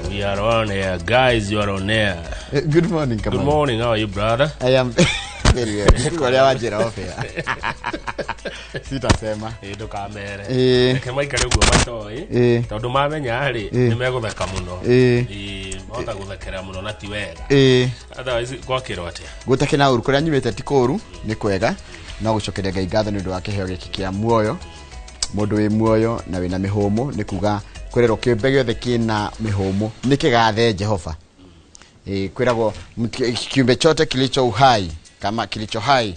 We are on air, guys. You are on air. Good morning, Good Kamau. morning. How are you, brother? I am very well. Ndikuga ũrĩa wanjĩra off air. Sitasema. Ĩ, ndũkamere. Reke maikare ũguo matoĩ. Tondũ mamenya rĩ, nĩ megũtheka mũno. Ĩ, mahota gũthekera mũno na ti wega. Otherwise, gwakĩrwo atĩa? Gũtakĩ na ũru kũrĩa nyumĩte ti kũru nĩ kwega no gũcokeria Ngai ngatho nĩ ũndũ wa kĩheo gĩkĩ kĩa muoyo. Mũndũ wĩ muoyo na wĩna mĩhũmũ nĩ kuga kwĩrerwo kĩũmbe gĩothe kĩna mĩhũmũ nĩ kĩgathe Jehova. Kwĩragwo kiumbe chote kilicho uhai kama kilicho hai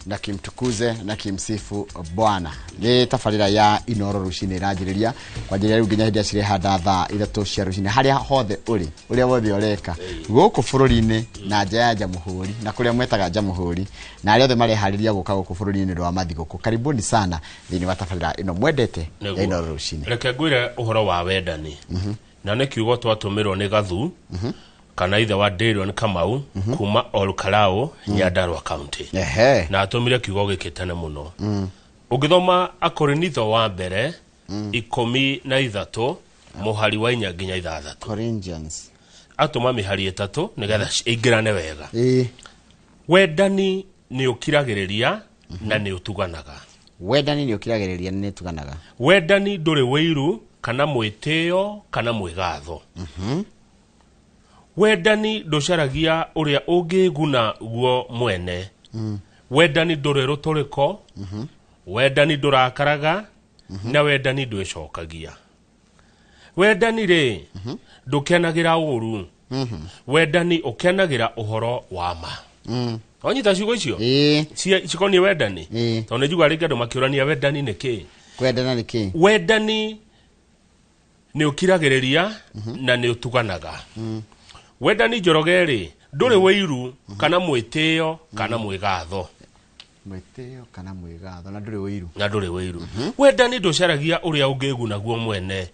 na kimtukuze na kimsifu Bwana. Nĩ tabarĩra ya Inoro rũcinĩ ĩranjĩrĩria kwanjĩrĩria rĩu nginya hĩndĩ ĩrĩa cirehanda thaa 3 cia rũcinĩ, harĩa hothe ũrĩ, ũrĩa wothe ũreka gũkũ bũrũri-inĩ na nja ya Jamhuri na kũrĩa mwetaga Jamhuri na arĩa othe mareharĩria gũka gũkũ bũrũri-inĩ nĩ ũndũ wa mathigũkũ. Karibuni sana thĩinĩ wa tabarĩra ĩno mwendete ya Inoro rũcinĩ. Reke ngwĩre ũhoro wa wendani. Na nĩ kiugo twatũmĩrwo nĩ Gathu kana ithe wa Darion Kamau kuma Olkalou, Nyandarua County. Na atũmire kiugo gĩkĩ tene mũno. Ũngĩthoma Akorinitho wa mbere 13 mũhari wa 4 nginya 6. Corinthians. Atũma mĩhari 3 nĩgetha ĩingĩrane wega. Wendani nĩ ũkiragĩrĩria na nĩ ũtuganaga. Wendani nĩ ũkiragĩrĩria na nĩ ũtuganaga. Wendani ndũrĩ wĩiru kana mwĩtĩo kana mwĩgatho. Wendani ndũcaragia ũrĩa ũngĩguna guo mwene. Wendani ndũrĩ rũtũrĩko. Wendani ndũrakaraga. Na wendani ndwĩcokagia. Wendani rĩ, ndũkenagĩra ũru. Wendani ũkenagĩra ũhoro wa ma. Wanyita ciugo icio? Cikoniĩ wendani? Tondũ nĩ njiguaga rĩngĩ andũ makĩũrania wendani nĩ kĩ? Kwendana nĩ kĩ? Wendani nĩ ũkiragĩrĩria na nĩ ũtuganaga. Wendani Njoroge rĩ, ndũrĩ wĩiru kana mwĩtĩo kana mwĩgatho. Mwĩtĩo kana mwĩgatho na ndũrĩ wĩiru. Na ndũrĩ wĩiru. Wendani ndũcaragia ũrĩa ũngĩguna guo mwene.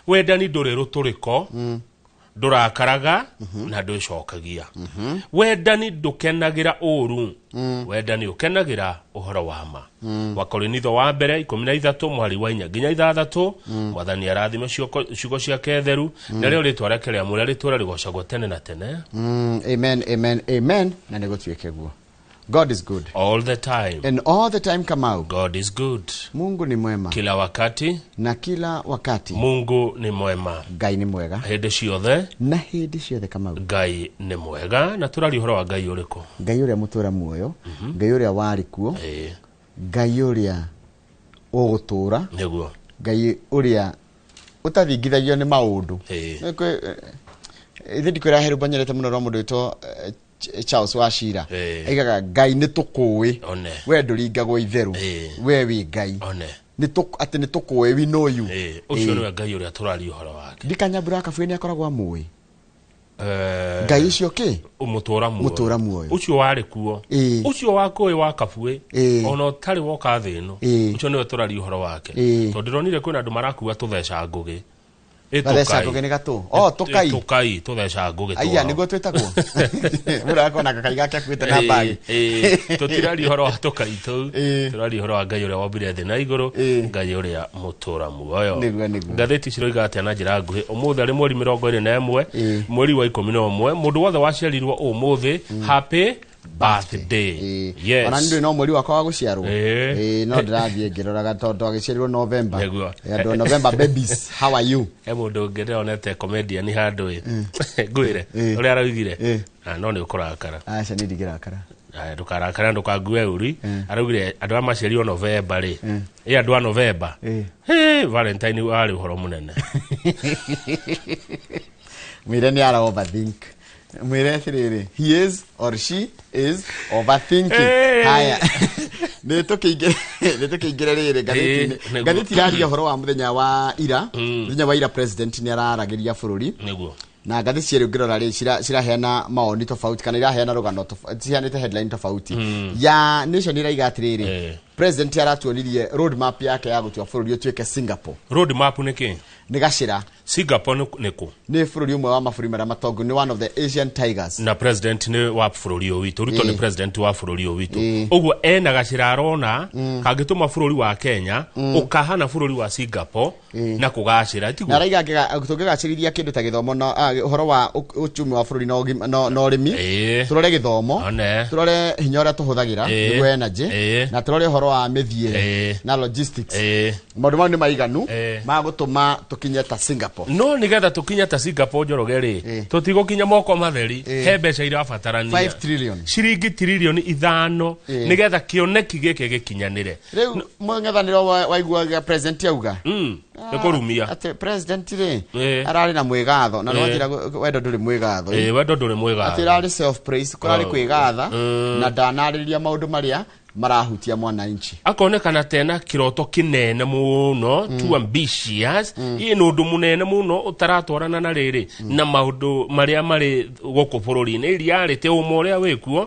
Wendani ndũrĩ rũtũrĩko. Ndũrakaraga na ndwĩcokagia. Wendani ndũkenagĩra ũru. Wendani ũkenagĩra ũhoro wa ma. Wakorinitho wa mbere 13 mũhari wa 4 nginya 6. Mwathani arathime ciugo ciake theru. Na rĩo rĩtwa rĩake rĩa mũrĩa rĩtũũra rĩgocagwo tene na tene. Amen, amen, amen. Na nĩgũtuĩke guo. God is good. All the time. And all the time, Kamau. God is good. Mungu ni mwema. Kila wakati. Na kila wakati. Mungu ni mwema. Ngai ni mwega. Hĩndĩ ciothe. Na hĩndĩ ciothe, Kamau. Ngai ni mwega. Na tũraria ũhoro wa Ngai ũrĩkũ? Ngai ũrĩa mũtũra muoyo. Ngai ũrĩa warĩ kuo. Ngai ũrĩa ũgũtũũra. Nĩguo. Ngai ũrĩa ũtathingithagio nĩ maũndũ. Ithe ndikwĩra he rwĩmbo nyendete mũno rwa mũndũ wĩtwo Charles Wachira. Aigaga Ngai nĩ tũkũĩ. We ndũringagwo itherũ. We wĩ Ngai. Atĩ nĩ tũkũĩ, we know you. Ũcio nĩwe Ngai ũrĩa tũraria ũhoro wake. Ndikanyambura Kabuĩ nĩ akoragwo amũĩ. Ngai ũcio kĩ? Mũtũra muoyo. Mũtũra muoyo. Ũcio warĩ kuo. Ũcio wa kũĩ wa Kabuĩ. Ona ũtarĩ woka thĩ ĩno. Ũcio nĩwe tũraria ũhoro wake. Tondũ ndĩronire kwĩna andũ marakua tũtheca ngũgĩ. Gatheca ngũgĩ nĩ gatũ. Oh, tũkai. Tũkai, tũtheca ngũgĩ Aya, twao. nĩguo twĩtagwo. Mũndũ agakorwo na gakai gake akuĩte na bagi. Tũtiraria ũhoro wa tũkai tũu. Tũraria ũhoro wa Ngai ũrĩa wombire thĩ na igũrũ, Ngai ũrĩa mũtũra muoyo. Nĩguo, nĩguo. Ngathĩti ciroiga atĩa na njĩra nguhĩ? Ũmũthĩ arĩ mweri 21, mweri wa 11, mũndũ wothe waciarirwo ũmũthĩ, happy birthday. Yes. Ona nĩ no mweri wakwa wa gũciarwo. No ndĩrathiĩ ngĩroraga tondũ agĩciarirwo November. Nĩguo. Andũ a November babies, how are you? He mũndũ ũngĩ ndĩronete comedian handũ ĩ. Ngwĩre, ũrĩa araugire. No nĩ ũkũrakara. Aca, niĩ ndingĩrakara. Aya, ndũkarakara, ndũkangue ũri. Araugire andũ arĩa maciarirwo November rĩ. Ĩ andũ a November. Hĩ, Valentine warĩ ũhoro mũnene. Mwĩre nĩ ara overthink. Mwĩre atĩrĩrĩ, he is or she is overthinking. Haya. Nĩ tũkĩingĩre rĩrĩ ngathĩti-inĩ. Nĩguo. Ngathĩti iraria ũhoro wa mũthenya wa ira. Mũthenya wa ira president nĩ araragĩria bũrũri. Nĩguo. Na ngathĩti cierĩ ũngĩrora rĩ, ciraheana mawoni tofauti kana iraheana rũgano ciheanĩte headline tofauti. Ya Nation ĩraiga atĩrĩrĩ, President aratuonirie road map yake ya gũtua bũrũri ũtuĩke Singapore. Road map nĩ kĩ? Nĩ gacĩra. Singapore nĩ kũ? Nĩ bũrũri ũmwe wa mabũrũri marĩa matongu, nĩ one of the Asian tigers. Na president nĩ wa bũrũri ũyũ witũ. Ruto nĩ president wa bũrũri ũyũ witũ. Ĩĩ. Ũguo ena gacĩra arona kangĩtũma bũrũri wa Kenya ũkahana bũrũri wa Singapore na kũgacĩra, Na tiguo? araiga tũngĩgacĩrithia kĩndũ ta gĩthomo na ũhoro wa uchumi wa bũrũri na na ũrĩmi, tũrore gĩthomo, One. tũrore hinya ũrĩa tũhũthagĩra nĩguo energy, na tũrore ũhoro wa mĩthiĩre na logistics. Maũndũ mau nĩ maiganu ma gũtũma tũkinye ta Singapore. No nigetha tũkinye ta Singapore, Njoroge rĩ, tũtigũkinya moko matheri. He mbeca irabatarania. 5 trillion. Ciringi 5 tiririoni nigetha kĩoneki gĩkĩ gĩkinyanĩre. Rĩu mũng'ethanĩro waiguaga president auga Nĩ kũrumia. Atĩ president rĩ, Ĩĩ. ararĩ na mwĩgatho na Ĩĩ. nĩwanjĩra wendo ndũrĩ mwĩgatho. Ĩĩ, wendo ndũrĩ mwĩgatho. Atĩ ĩrarĩ self praise, kũrarĩ kwĩgatha na ndanarĩrĩria maũndũ marĩa marahutia mwananchi. Akonekana tena kiroto kinene muno, too ambitious, ĩ nĩ ũndũ mũnene mũno ũtaratwarana na rĩrĩ na maũndũ marĩa marĩ gũkũ bũrũri-inĩ, reality ũma ũrĩa wĩkuo,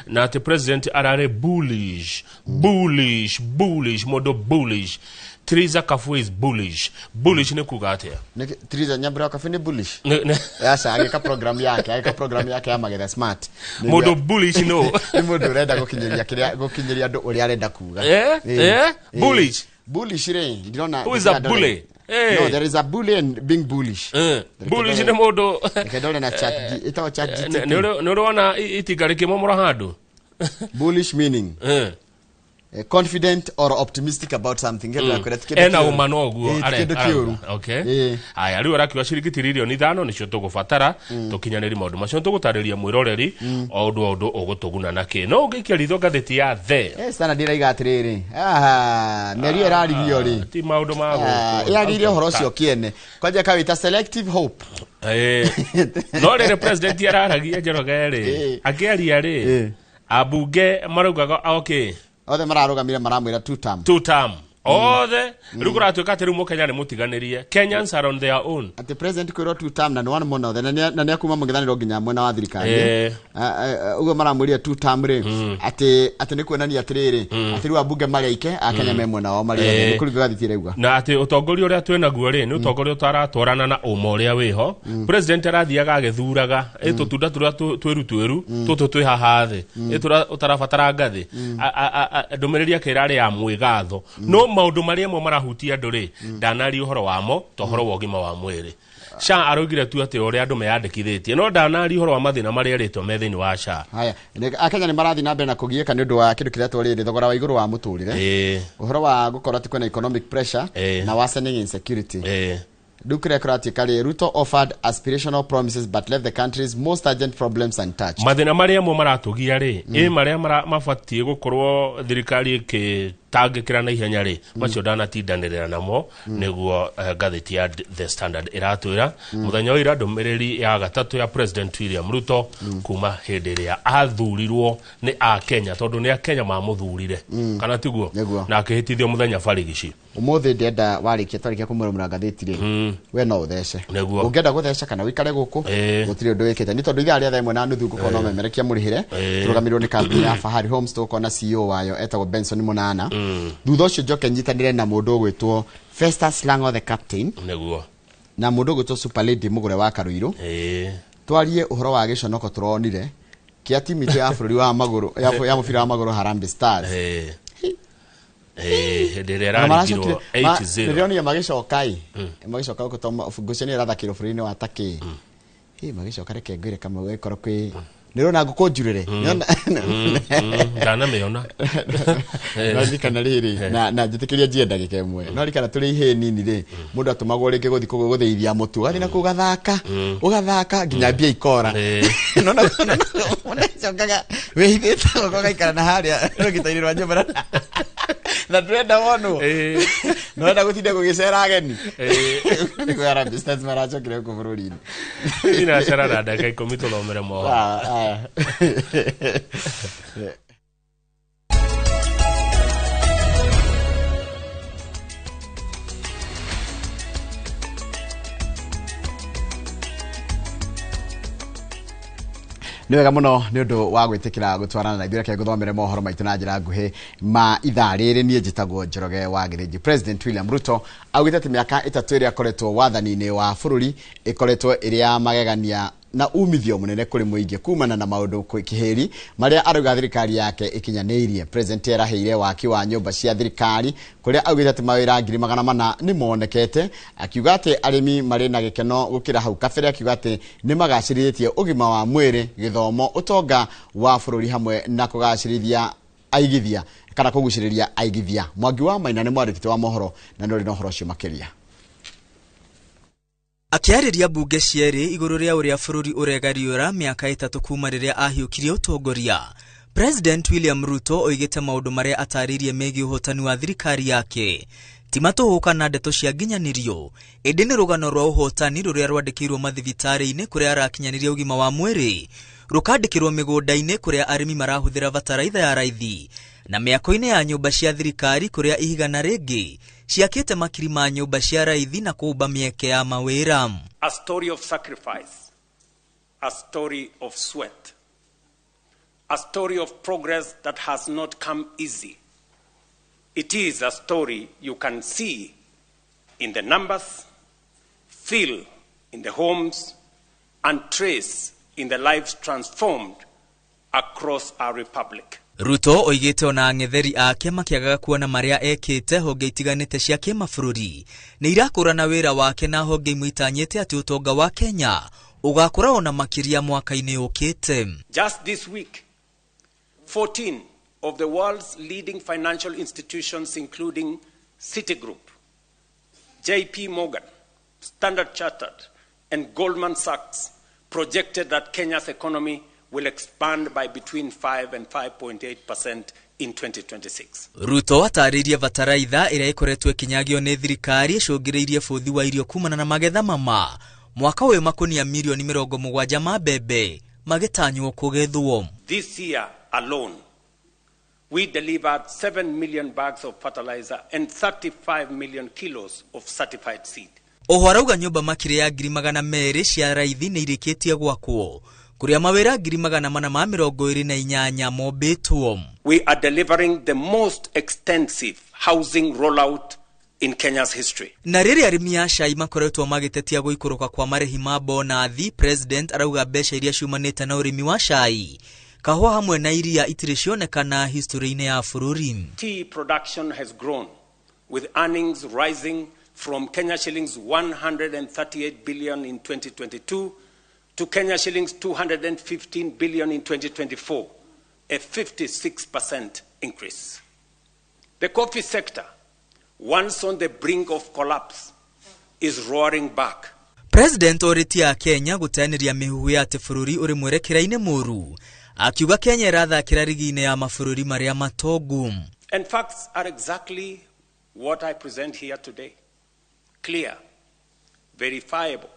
na atĩ president ararĩ bullish, bullish, bullish, mũndũ bullish. Teresa Kafue is bullish. Bullish nĩ kuga atĩa? Triza Nyambura Kabi nĩ bullish. Nĩ Aca, agĩka program yake ya magetha smart. Mũndũ bullish no Nĩ mũndũ ũrenda gũkinyĩria kĩrĩa, gũkinyĩria andũ ũrĩa arenda kuga. Eh? Ĩĩ. Eh? Ĩĩ. Bullish. Bullish rĩ, ndirona. Who is a bully? Eh. No, there is a bully and being bullish. Bullish nĩ mũndũ Reke ndore na chat G, ĩtagwo chat GTP. Nĩ ũrĩ wona itinga rĩkĩmomora handũ? Bullish meaning confident or optimistic about something. Ngenda kwĩra ti kĩndũ Ena kĩũru. ũma noguo. Ĩĩ, ti kĩndũ kĩũru. Okay. Ĩĩ. Aya, rĩu arakiuga ciringi 5 tiririoni nĩcio tũgũbatara tũkinyanĩri maũndũ macio. Tũgũtarĩria mwĩroreri o ũndũ o ũndũ ũgũtũguna na kĩ. No ũngĩikia ritho ngathĩti ya The Standard ĩraiga atĩrĩrĩ, aha, mĩario ĩraririo rĩ, ti maũndũ ma Ah, gũkũ. ĩraririe ũhoro ũcio kĩene kwanja kawĩta selective hope. No rĩrĩ president araragia, Njoroge rĩ, akĩaria rĩ, ambunge maraugaga okay. Othe mararũgamire maramwĩra two term. Two term othe. Rĩu kũratuĩka atĩ rĩu mũkenya nĩ mũtiganĩrie, Kenyans are on their own. Atĩ president kwĩrwo two term na nĩ one mũno othe na nĩ akuma mũng'ethanĩro nginya mwena wa thirikari. Ah, ah, ũguo maramwĩrire two term rĩ, atĩ nĩ kuonania atĩrĩrĩ, atĩ rĩu ambunge marĩ aike, akenya me mwena wao marĩ othe. Nĩ kũringa gathiti ĩrauga. Na atĩ ũtongoria ũrĩa twĩ naguo rĩ, nĩ ũtongoria ũtaratwarana na ũma ũrĩa wĩho. President arathiaga agĩthuraga ĩ tũtunda tũrĩa twĩru twĩru tũtũ twĩ haha thĩ, ĩ tũrĩa ũtarabatara ngathĩ. Ndũmĩrĩri yake ĩrarĩ ya mwĩgatho, no maũndũ marĩa amwe marahutia andũ rĩ, ndanaria ũhoro wamo, ta ũhoro wa ũgima wa mwĩrĩ. SHA araugire tu atĩ ũrĩa andũ meyandĩkithĩtie, no ndanaria ũhoro wa mathĩna marĩa erĩtwo me thĩinĩ wa SHA. Haya, akenya nĩ marathiĩ na mbere na kũgiĩka nĩ ũndũ wa kĩndũ kĩretwo rĩrĩ thogora wa igũrũ wa mũtũrĩre, ũhoro wa gũkorwo atĩ kwĩna economic pressure na worsening insecurity. Rĩu kĩrĩa kĩratuĩka rĩ, Ruto offered aspirational promises but left the country's most urgent problems untouched. Mathĩna marĩa amwe maratũgia rĩ, ĩ marĩa mabatiĩ gũkorwo thirikari ĩkĩtangĩkĩra na ihenya rĩ, macio ndanatindanĩrĩra namo. Nĩguo ngathĩti ya The Standard ĩratwĩra mũthenya wa ira, ndũmĩrĩri ya gatatũ ya President William Ruto kuma hĩndĩ ĩrĩa athurirwo nĩ akenya, tondũ nĩ akenya mamũthurire, kana tiguo? Nĩguo. Na akĩhĩtithio mũthenya barigici. Ũmũthĩ ndĩrenda warĩkia twarĩkia kũmũrũmũra ngathĩti rĩ, we no ũthece. Nĩguo. Ũngĩenda gũtheca kana ũikare gũkũ, gũtirĩ ũndũ wĩkĩte, nĩ tondũ ithaa rĩa 1:30 ngũkorwo no memerekia mũrĩhĩre. Tũrũgamĩrĩrwo nĩ kambuni ya Fahari Homes, tũgũkorwo na CEO wayo etagwo Benson Mũnana. Thutha ũcio njoke nyitanĩre na mũndũ ũgwĩtwo Festus Lango the captain na mũndũ ũgwĩtwo Super Lady Mũgũre wa Karũirũ, twarie ũhoro wa gĩconoko tũronire kĩa timu itũ ya bũrũri wa magũrũ ya mũbira wa magũrũ, Harambee Stars. Ĩĩ, hĩndĩ ĩrĩa Na ĩraringirwo maracokire 8-0. ndĩronire magĩcoka ĩ, magĩcoka gũkũ to ngucanio ĩrathakĩrwo bũrũri-inĩ wa Turkey. Ĩ magĩcoka, reke ngwĩre kamwe gũgĩkorwo kwĩ nĩrona ngũkũ njurĩre. Ndanamĩona. No ririkana rĩrĩ, na njĩtĩkĩria njie ndagĩka ĩmwe, no ririkana tũrĩ ihĩĩ nini rĩ, mũndũ atũmagwo rĩngĩ gũthiĩ kũu gũthĩithia mũtu, ũgathiĩ na kũu ũgathaka ũgathaka nginya mbia ikora. Nona wĩhithĩte ũgaikara na harĩa rũgita-inĩ rwa nyũmba na ndũrenda wonwo, nĩũrenda gũtinda gũgĩcera ageni. Nĩguo Harambee Stars maracokire gũkũ bũrũri-inĩ. Thinacara na ndagĩka 10 tũthomere mohoro. Ah, ah. Nĩ wega mũno nĩ ũndũ wa gwĩtĩkĩra gũtwarana na ithuĩ. Reke ngũthomere mohoro maitũ na njĩra nguhĩ ma ithaa rĩrĩ. Niĩ njĩtagwo Njoroge wa Gĩthĩnji. President William Ruto augĩte atĩ mĩaka 3 ĩrĩa akoretwo wathani-inĩ wa bũrũri ĩkoretwo ĩrĩ ya magegania na umithio munene kuri muingi kumana na maundu kihiri maria arauga thirikari yake ikinyaniirie. President eraheire waki wa nyumba cia thirikari kuria augite ati mawira 400,000 ni monekete, akiuga ati arimi mari na gikeno gukira hau kabere, akiuga ati ni magacirithie ugima wa mwiri, githomo, utonga wa bururi hamwe na kugacirithia aigithia kana kuguciriria aigithia. Mwangi wa Maina ni mwandĩki wa mohoro na nĩ ũrĩ na ũhoro ũcio makĩria. Akĩarĩria bunge cierĩ igũrũ rĩa ũrĩa bũrũri ũregariũra mĩaka 3 kuma rĩrĩa ahiũkirie ũtongoria, President William Ruto oigĩte maũndũ marĩa atarĩirie megiĩ ũhotani wa thirikari yake ti matũhũka na ndeto cia nginyanĩrio, ĩndĩ nĩ rũgano rwa ũhotani rũrĩa rwandĩkĩirwo mathibitarĩ-inĩ kũrĩa arakinyanĩria ũgima wa mwĩrĩ, rũkandĩkĩrwo mĩgũnda-inĩ kũrĩa arĩmi marahũthĩra bataraitha ya raithi, na mĩako-inĩ ya nyũmba cia thirikari kũrĩa ihiga na rĩngĩ ciakĩte makiri ma nyũmba cia raithi na kũũmba mĩeke ya mawĩra. A story of sacrifice, a story of sweat, a story of progress that has not come easy. It is a story you can see in the numbers, feel in the homes, and trace in the lives transformed across our republic. Ruto oigĩte ona ang'etheri ake makĩagaga kuona marĩa ekĩte honge itiganĩte cia kĩmabũrũri nĩ irakũrana wĩra wake na honge imwe itanyĩte atĩ ũtonga wa Kenya ũgakũra ona makĩria mwaka-inĩ ũkĩte. Just this week, 14 of the world's leading financial institutions, including Citigroup, JP Morgan, Standard Chartered, and Goldman Sachs, projected that Kenya's economy will expand by between 5 and 5.8% in 2026. Ruto atarĩirie bataraitha ĩrĩa ĩkoretwo ĩkĩnyagio nĩ thirikari ĩcũngĩrĩirie bũthi wa irio kumana na magetha mama mwaka ũyũ makunia milioni 70 ma mbembe magĩtanywo kũgethwo. This year alone, we delivered 7 million bags of fertilizer and 35 million kilos of certified seed. Oho arauga nyũmba makĩria ya 200,000 cia raithi nĩ irĩkĩtie gwakwo kuria mawĩra 428 mombĩtwo. We are delivering the most extensive housing rollout in Kenya's history. Na rĩrĩa arĩmi a cai makoretwo magĩtetia gũikũrũka kwa marĩhi ma bonathi, President arauga mbeca iria ciumanĩte na ũrĩmi wa cai, kahũa hamwe na iria itirĩ cionekana history-inĩ ya bũrũri. Tea production has grown, with earnings rising from Kenya shillings 138 billion in 2022 to Kenya shillings 215 billion in 2024, a 56% increase. The coffee sector, once on the brink of collapse, is roaring back. President orĩtie a Kenya gũteanĩria mĩhuhu ya atĩ bũrũri ũrĩ mwerekera-inĩ mũru, akiuga Kenya ĩrathakĩra rigi-inĩ ya mabũrũri marĩa matongu. And facts are exactly what I present here today. Clear, verifiable,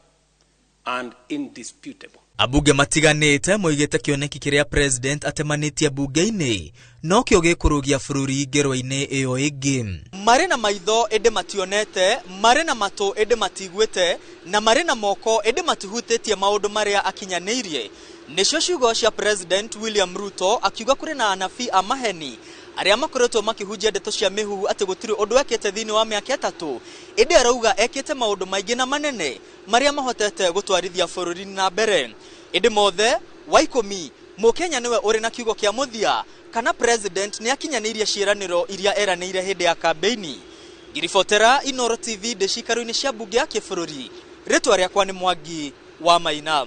and indisputable. Abunge matiganĩte moigĩte kĩoneki kĩrĩa president atemanĩtie bunge-inĩ nokĩo gĩkũrũgia bũrũri ngerwa-inĩ ĩyo ĩngĩ. Marĩ na maitho ĩndĩ mationete, marĩ na matũ ĩndĩ matiguĩte, na marĩ na moko ĩndĩ matihutĩtie maũndũ marĩa akinyanĩirie. Nĩcio ciugo cia President William Ruto akiuga kũrĩ na anabii a maheni arĩa makoretwo makĩhunjia ndeto cia mĩhuhu atĩ gũtirĩ ũndũ ekĩte thĩinĩ wa mĩaka 3, ĩndĩ arauga ekĩte maũndũ maingĩ na manene marĩa mahotete gũtwarithia bũrũri na mbere. Ĩndĩ mothe wa 10 Mũkenya nĩwe ũrĩ na kiugo kĩa mũthia kana president nĩ akinyanĩirie ciĩranĩro iria eranĩire hĩndĩ ya kambeini. Ngiribotera Inoro TV ndĩ ciikaro-inĩ cia bunge ya kĩbũrũri. Rĩtwa rĩakwa nĩ Mwangi wa Maina.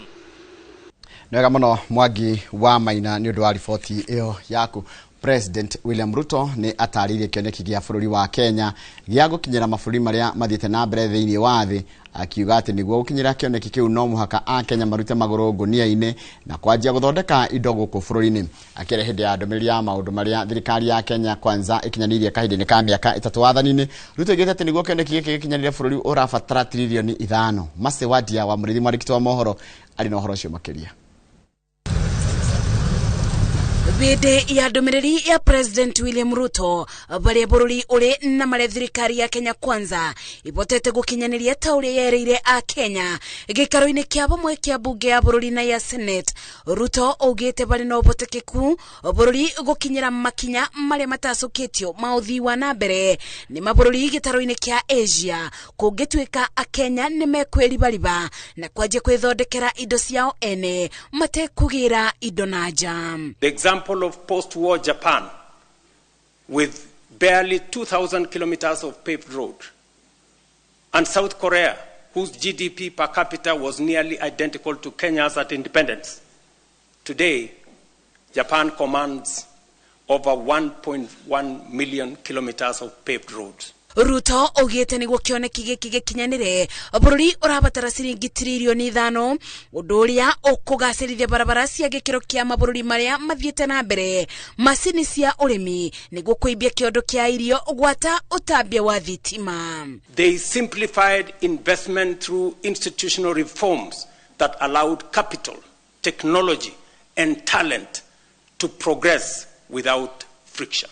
Nĩ wega mũno Mwangi wa Maina nĩ ũndũ wa riboti ĩyo yaku. President William Ruto nĩ atarĩirie kĩoneki gĩa bũrũri wa Kenya gĩa gũkinyĩra mabũrũri marĩa mathiĩte na mbere thĩinĩ wa thĩ, akiuga atĩ nĩguo gũkinyĩra kĩoneki kĩu no mũhaka a Kenya marute magũrũ ngũnia-inĩ na kwanjia gũthondeka indo gũkũ bũrũri-inĩ. Akĩaria hĩndĩ ya ndũmĩrĩri ya maũndũ marĩa thirikari ya Kenya Kwanza ĩkinyanĩirie kahinda-inĩ ka mĩaka 3 wathani-inĩ, Ruto oigĩte atĩ nĩguo kĩoneki gĩkĩ gĩkinyanĩre bũrũri ũrabatara tiririoni 5. Mercy Wadia wa Mũrĩithi mwandĩki wa mohoro arĩ na ũhoro ũcio makĩria. Hĩndĩ ya ndũmĩrĩri ya President William Ruto barĩa bũrũri ũrĩ na marĩa thirikari ya Kenya Kwanza ibotete gũkinyanĩria ta ũrĩa yereire a Kenya gĩikaro-inĩ kĩa bamwe kĩa bunge ya bũrũri na ya Senate. Ruto augĩte barĩ na ũhotekeku bũrũri gũkinyĩra makinya marĩa matacũkĩtio ma ũthii wa na mbere nĩ mabũrũri gĩtaro-inĩ kĩa Asia kũngĩtuĩka akenya nĩ mekwĩribariba na kwanjia kwĩthondekera indo ciao ene matekũgĩra indo na nja. The example of post-war Japan, with barely 2,000 kilometers of paved road, and South Korea, whose GDP per capita was nearly identical to Kenya's at independence. Today, Japan commands over 1.1 million kilometers of paved roads. Ruto augĩte nĩguo kĩoneki gĩkĩ gĩkinyanĩre bũrũri ũrabatara ciringi 5 tirioni ũndũ ũrĩa ũkũgacĩrithia barabara cia gĩkĩro kĩa mabũrũri marĩa mathiĩte na mbere, macini cia ũrĩmi nĩguo kũimbia kĩondo kĩa irio gwata ũtambia wa thitima. They simplified investment through institutional reforms that allowed capital, technology, and talent to progress without friction.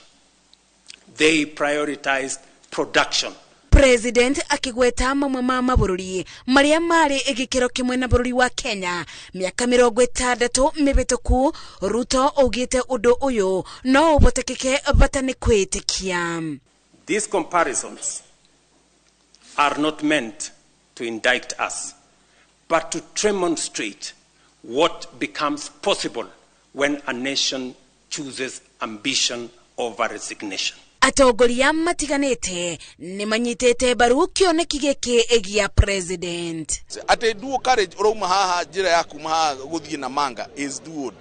They prioritized production. President akĩgweta mamwe ma mabũrũri marĩa marĩ gĩkĩro kĩmwe na bũrũri wa Kenya mĩaka 60 mĩhĩtũku. Ruto augĩte ũndũ ũyũ no ũhotekeke bata nĩ kwĩĩtĩkia. These comparisons are not meant to indict us, but to demonstrate what becomes possible when a nation chooses ambition over resignation. Atongoria matiganĩte nĩ manyitĩte mbaru kĩoneki gĩkĩ gĩa president. Atĩ dual carriage ũrauma haha, njĩra ya kuma haha gũthiĩ Namanga is dual,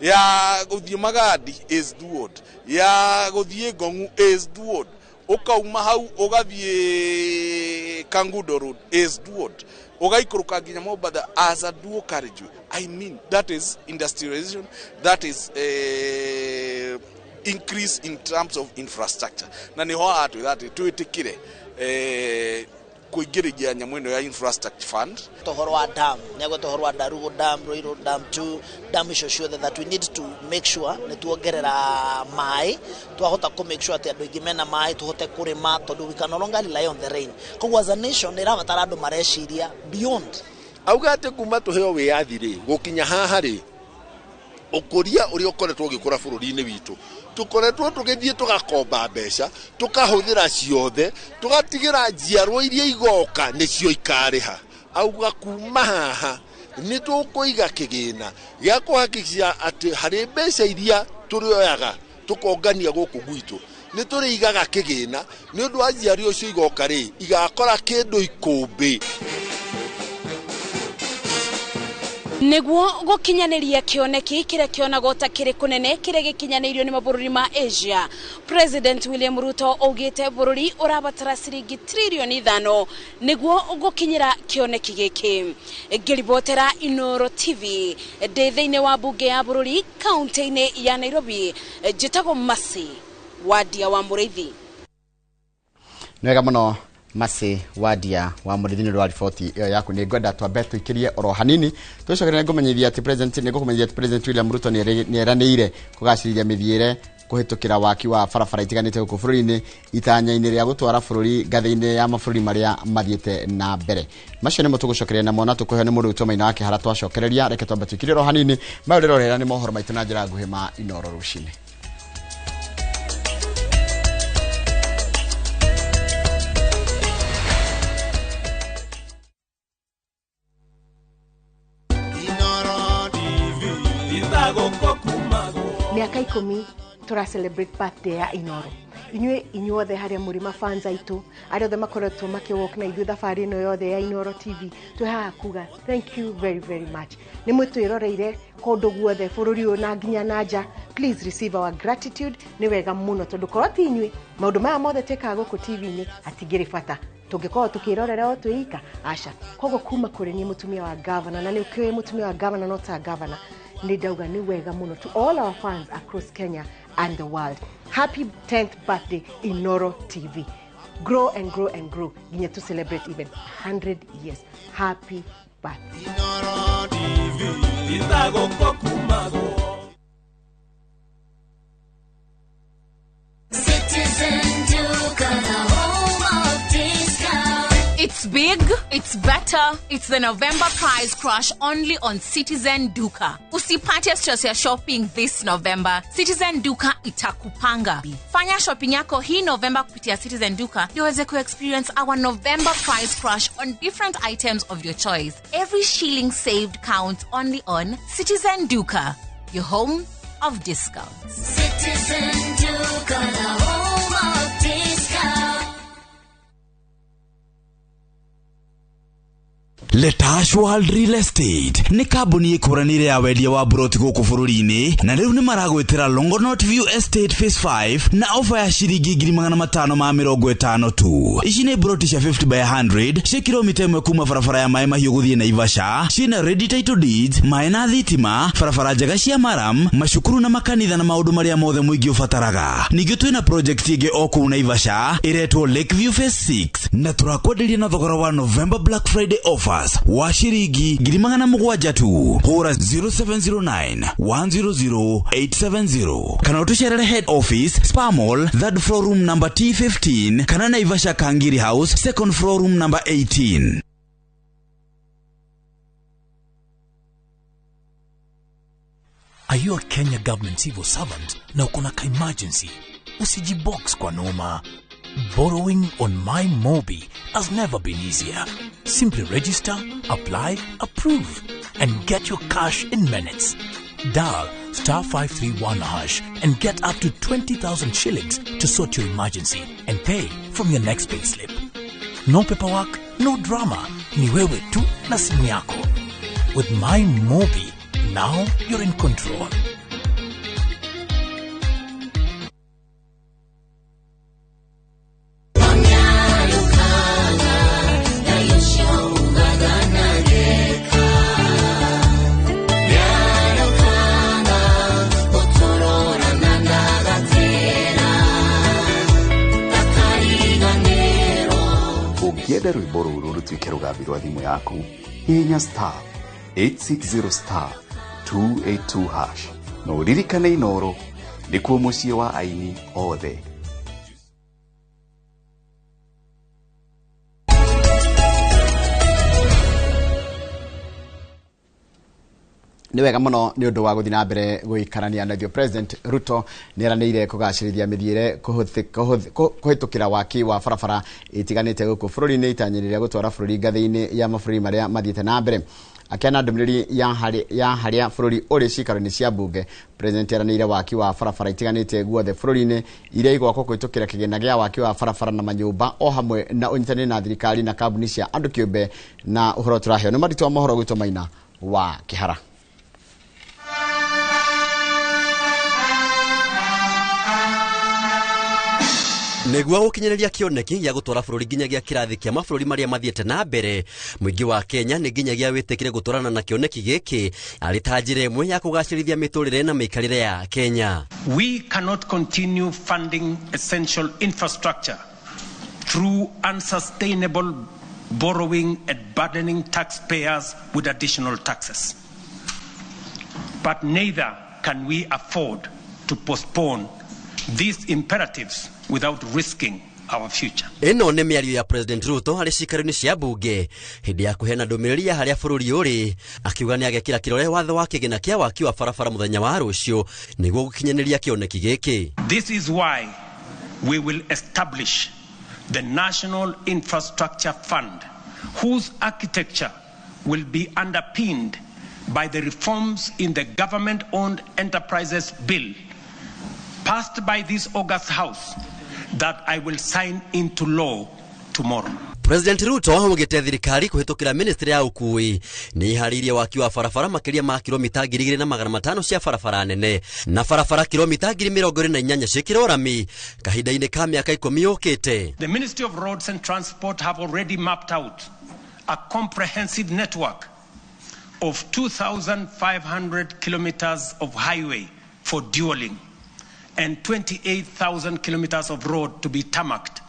ya gũthiĩ Magadi is dual, ya gũthiĩ Ngong'u is dual, ũkauma hau ũgathiĩ Kangundo Road is dual, ũgaikũrũka nginya Mombatha as a dual carriage. I mean, that is industrialization, that is increase in terms of infrastructure, na nĩho haha twĩra atĩ twĩtĩkĩre kũingĩrĩria nyamũ ĩno ya infrastructure fund. Ũhoro wa dam nĩagweta ũhoro wa Ndarugu Dam, Ruiru Dam 2, dam icio ciothe that we need to make sure nĩ tuongerera maĩ, twahota kũ make sure atĩ andũ aingĩ mena maĩ, tũhote kũrĩma, tondũ we can no longer rely on the rain. Koguo as a nation nĩ ĩrabatara andũ mareciria beyond. Auga atĩ kuma tũheo wĩyathi rĩ, gũkinya haha rĩ, ũkũria ũrĩa ũkoretwo ũgĩkũra bũrũri-inĩ witũ, tũkoretwo tũgĩthiĩ tũgakomba mbeca, tũkahũthĩra ciothe, tũgatigĩra njiarwo iria igoka nĩcio ikarĩha. Auga kuma haha nĩ tũkũiga kĩgĩna gĩa kũhakikica atĩ harĩ mbeca iria tũrĩoyaga tũkongania gũkũ gwitũ, nĩ tũrĩigaga kĩgĩna nĩ ũndũ wa njiarwo icio igoka rĩ, igakora kĩndũ ikũmbĩ. Nĩguo gũkinyanĩria kĩoneki kĩrĩa kĩonagwo ta kĩrĩ kũnene kĩrĩa gĩkinyanĩirio nĩ mabũrũri ma Asia, President William Ruto augĩte bũrũri ũrabatara ciringi 5 tirioni nĩguo gũkinyĩra kĩoneki gĩkĩ. Ngĩribotera Inoro TV ndĩ thĩinĩ wa bunge ya bũrũri kaunti-inĩ ya Nairobi, njĩtagwo Masi Wadia wa Mũrĩithi. Nĩ wega mũno, Masi Wadia wa Mũrĩithi, nĩ ũndũ wa riboti ĩyo yaku. Nĩ ngwenda twambe tũikĩrie oro hanini, tũcoke nĩ ngũmenyithia atĩ president nĩ ngũkũmenyithia atĩ President William Ruto nĩ eranĩire kũgacĩrithia mĩthiĩre kũhĩtũkĩra waki wa barabara itiganĩte gũkũ bũrũri-inĩ itanya-inĩ rĩa gũtwara bũrũri ngathĩ-inĩ ya mabũrũri marĩa mathiĩte na mbere. Macio nĩmo tũgũcokereria namo na tũkũheo nĩ mũndũ witũ Maina wa Kĩhara. Twacokereria, reke twambe tũikĩrie oro hanini. Mayo rĩrorera nĩ mohoro maitũ na njĩra nguhĩ ma Inoro rũcinĩ. Mĩaka 10 tũra celebrate birthday ya Inoro. Inyuĩ inyuothe harĩa mũrĩ mafans aitũ, arĩa othe makoretwo makĩwalk na ithuĩ thabarĩ ĩno yothe ya Inoro TV, twĩ haha kuga thank you very very much. Nĩ mũtwĩroreire kũndũ guothe bũrũri ũyũ na nginya na nja. Please receive our gratitude. Nĩ wega mũno, tondũ korwo ti inyuĩ, maũndũ maya mothe twĩkaga gũkũ TV-inĩ hatingĩrĩ bata, tũngĩkorwo tũkĩrorera o twĩika aca. Koguo kuma kũrĩ niĩ mũtumia wa gavana, na nĩ ũkĩũĩ mũtumia wa gavana no ta gavana, nĩ ndauga nĩ wega mũno. To all our fans across Kenya and the world, happy 10th birthday, Inoro TV. Grow and grow and grow nginya to celebrate even 100 years. Happy birthday. Inoro TV. It's big, it's better, it's the November price crash only on Citizen Duka. Usipate stress ya shopping this November. Citizen Duka itakupanga. Fanya shopping yako hii November kupitia Citizen Duka ndio uweze ku-experience our November price crash on different items of your choice. Every shilling saved counts only on Citizen Duka, your home of discounts. Citizen Duka, the home of discounts. Letash World Real Estate nĩ kambuni ĩkũranĩire ya wendia wa buroti gũkũ bũrũri-inĩ, na rĩu nĩ maragwĩtĩra Longonot View Estate Phase 5 na ofa ya ciringi 550 tu. Ici nĩ buroti cia 50 by 100 cia kilomita 1 kuma barabara ya Maĩ Mahiũ gũthiĩ Naivasha, ciĩna ready title deeds, maĩ na thitima, barabara njega cia maram, macukuru na makanitha na maũndũ marĩa mothe mũingĩ ũbataraga. Ningĩ twĩna project ĩngĩ o kũu Naivasha ĩretwo Lakeview Phase 6 na tũrakwenderia na thogora wa November Black Friday offer wa shiringi 700 tu. Hũra 0709 100 870 kana ũtũcerere head office Spa Mall, third floor room number T15 kana Naivasha Kangiri House, second floor room number 18. Are you a Kenya government civil servant na uko na ka emergency? Usijibox kwa noma. Borrowing on My Mobi has never been easier. Simply register, apply, approve, and get your cash in minutes. Dial star 531 hash and get up to 20,000 shillings to sort your emergency and pay from your next payslip. No paperwork, no drama. Ni wewe tu na simu yako. With My Mobi, now you're in control. Ũngĩenda rwĩmbo rũrũ rũtuĩke rũgambi rwa thimũ yaku, hihinya star 860 star 282 hash na ũririkane Inooro nĩkuo mũciĩ wa aini othe. Nĩ wega mũno nĩ ũndũ wa gũthiĩ na mbere gũikarania na ithuĩ. President Ruto nĩ eranĩire kũgacĩrithia mĩthiĩre kũhĩtũkĩra waki wa barabara itiganĩte gũkũ bũrũri-inĩ, itanya rĩrĩa gũtwara bũrũri ngathĩ-inĩ ya mabũrũri marĩa mathiĩte na mbere. Akĩana ndũmĩrĩri ya harĩa bũrũri ũrĩ ciikaro-inĩ cia mbunge, President eranĩire waki wa barabara itiganĩte guothe bũrũri-inĩ iria igwakwo kũhĩtũkĩra kĩgĩna gĩa waki wa barabara na manyũmba o hamwe na ũnyitanĩri na thirikari na kambuni cia andũ kĩũmbe. Na ũhoro tũraheo nĩ Marito wa mohoro gwĩtwo Maina wa Kĩhara. Nĩguo gũkinyĩrĩria kĩoneki gĩa gũtwara bũrũri nginyagia kĩrathi kĩa mabũrũri marĩa mathiĩte na mbere, mũingĩ wa Kenya nĩ nginyagia wĩtĩkĩre gũtwarana na kĩoneki gĩkĩ arĩ ta njĩra ĩmwe ya kũgacĩrithia mĩtũrĩre na mĩikarĩre ya Kenya. We cannot continue funding essential infrastructure through unsustainable borrowing and burdening taxpayers with additional taxes. But neither can we afford to postpone these imperatives without risking our future. Ĩno nĩ mĩario ya President Ruto harĩ ciikaro-inĩ cia mbunge hĩndĩ ya kũheana ndũmĩrĩri ya harĩa bũrũri ũrĩ, akiuga nĩ agekĩra kĩrore watho wa kĩgĩna kĩa waki wa barabara mũthenya wa rũciũ nĩguo gũkinyanĩria kĩoneki gĩkĩ. This is why we will establish the National Infrastructure Fund, whose architecture will be underpinned by the reforms in the Government-Owned Enterprises Bill passed by this August House that I will sign into law tomorrow. President Ruto augĩte thirikari kũhĩtũkĩra ministry ya ũkuui nĩ ĩharĩirie waki wa barabara makĩria ma kilomita 2500 cia barabara nene na barabara kilomita 28 ciĩkĩrwo rami kahinda-inĩ ka mĩaka 10 yũkĩte. The Ministry of Roads and Transport have already mapped out a comprehensive network of 2,500 kilometers of highway for dualling and 28,000 kilometers of road to be tarmacked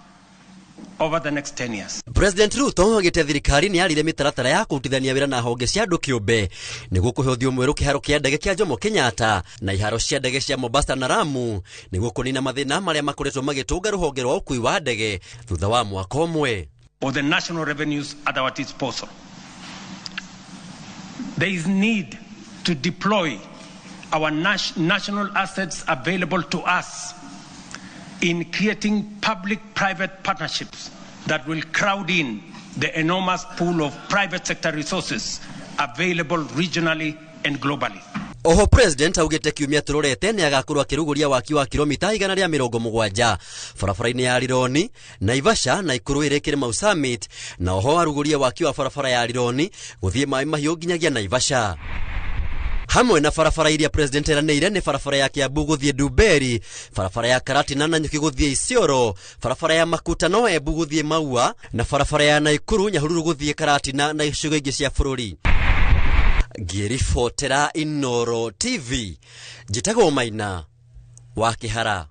over the next 10 years. President Ruto augĩte thirikari nĩ yarire mĩtaratara ya kũrutithania wĩra na honge cia andũ kĩũmbe nĩguo kũhe ũthiũ mwerũ kĩharo kĩa ndege kĩa Jomo Kenyatta na iharo cia ndege cia Mombasa na Lamu nĩguo kũnina mathĩna marĩa makoretwo magĩtũnga rũhonge rwa ũkuui wa ndege thutha wa mwaka ũmwe. or the national revenues at our disposal. There is need to deploy our national assets available to us in creating public-private partnerships that will crowd in the enormous pool of private sector resources available regionally and globally. Oho president augite kiumia turorete ni agakorwo akiruguria waki wa kilomita 170 barabara-inĩ ya Rironi, Naivasha na Ikuru ĩrĩ Mau Summit, na oho aruguria waki wa barabara ya Rironi guthie Mai Mahiũ nginyagia Naivasha. Hamwe na barabara iria president eranĩire nĩ barabara ya Kiambu gũthiĩ Ndumberi, barabara ya Karatina na Nyuki gũthiĩ Isiolo, barabara ya Makutano Embu gũthiĩ Maua, na barabara ya Naikuru Nyahururu gũthiĩ Karatina na icigo ingĩ cia bũrũri. Ngĩribotera Inooro TV, njĩtagwo Maina wa Kĩhara.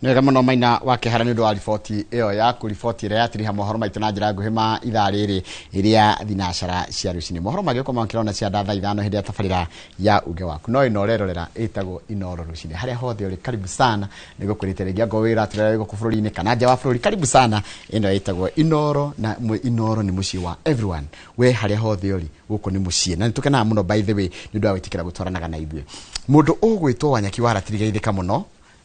Nĩ wega mũno Maina wa Kĩhara nĩ ũndũ wa riboti ĩyo yaku, riboti ĩrĩa yatiriha mohoro maitũ na njĩra nguhĩ ma ithaa rĩrĩ rĩa thinacara cia rũcinĩ. Mohoro mangĩũka makĩrona cia thaa 5 hĩndĩ ya tabarĩra ya uge waku. No ĩno ũrerorera ĩtagwo Inooro rũcinĩ. Harĩa hothe ũrĩ karibu sana, nĩgũkwĩrĩte rĩngĩ angorwo wĩ ũratũrera wĩ gũkũ bũrũri-inĩ kana nja wa bũrũri, karibu sana. Ĩno ĩtagwo Inooro na Inooro nĩ mũciĩ wa everyone. We harĩa hothe ũrĩ gũkũ nĩ mũciĩ, na nĩtũkenaga mũno by the way nĩ ũndũ wa gwĩtĩkĩra gũtwaranaga na ithuĩ. Mũndũ ũgwĩtwo Wanyaki wa Ratiri geithĩka mũno.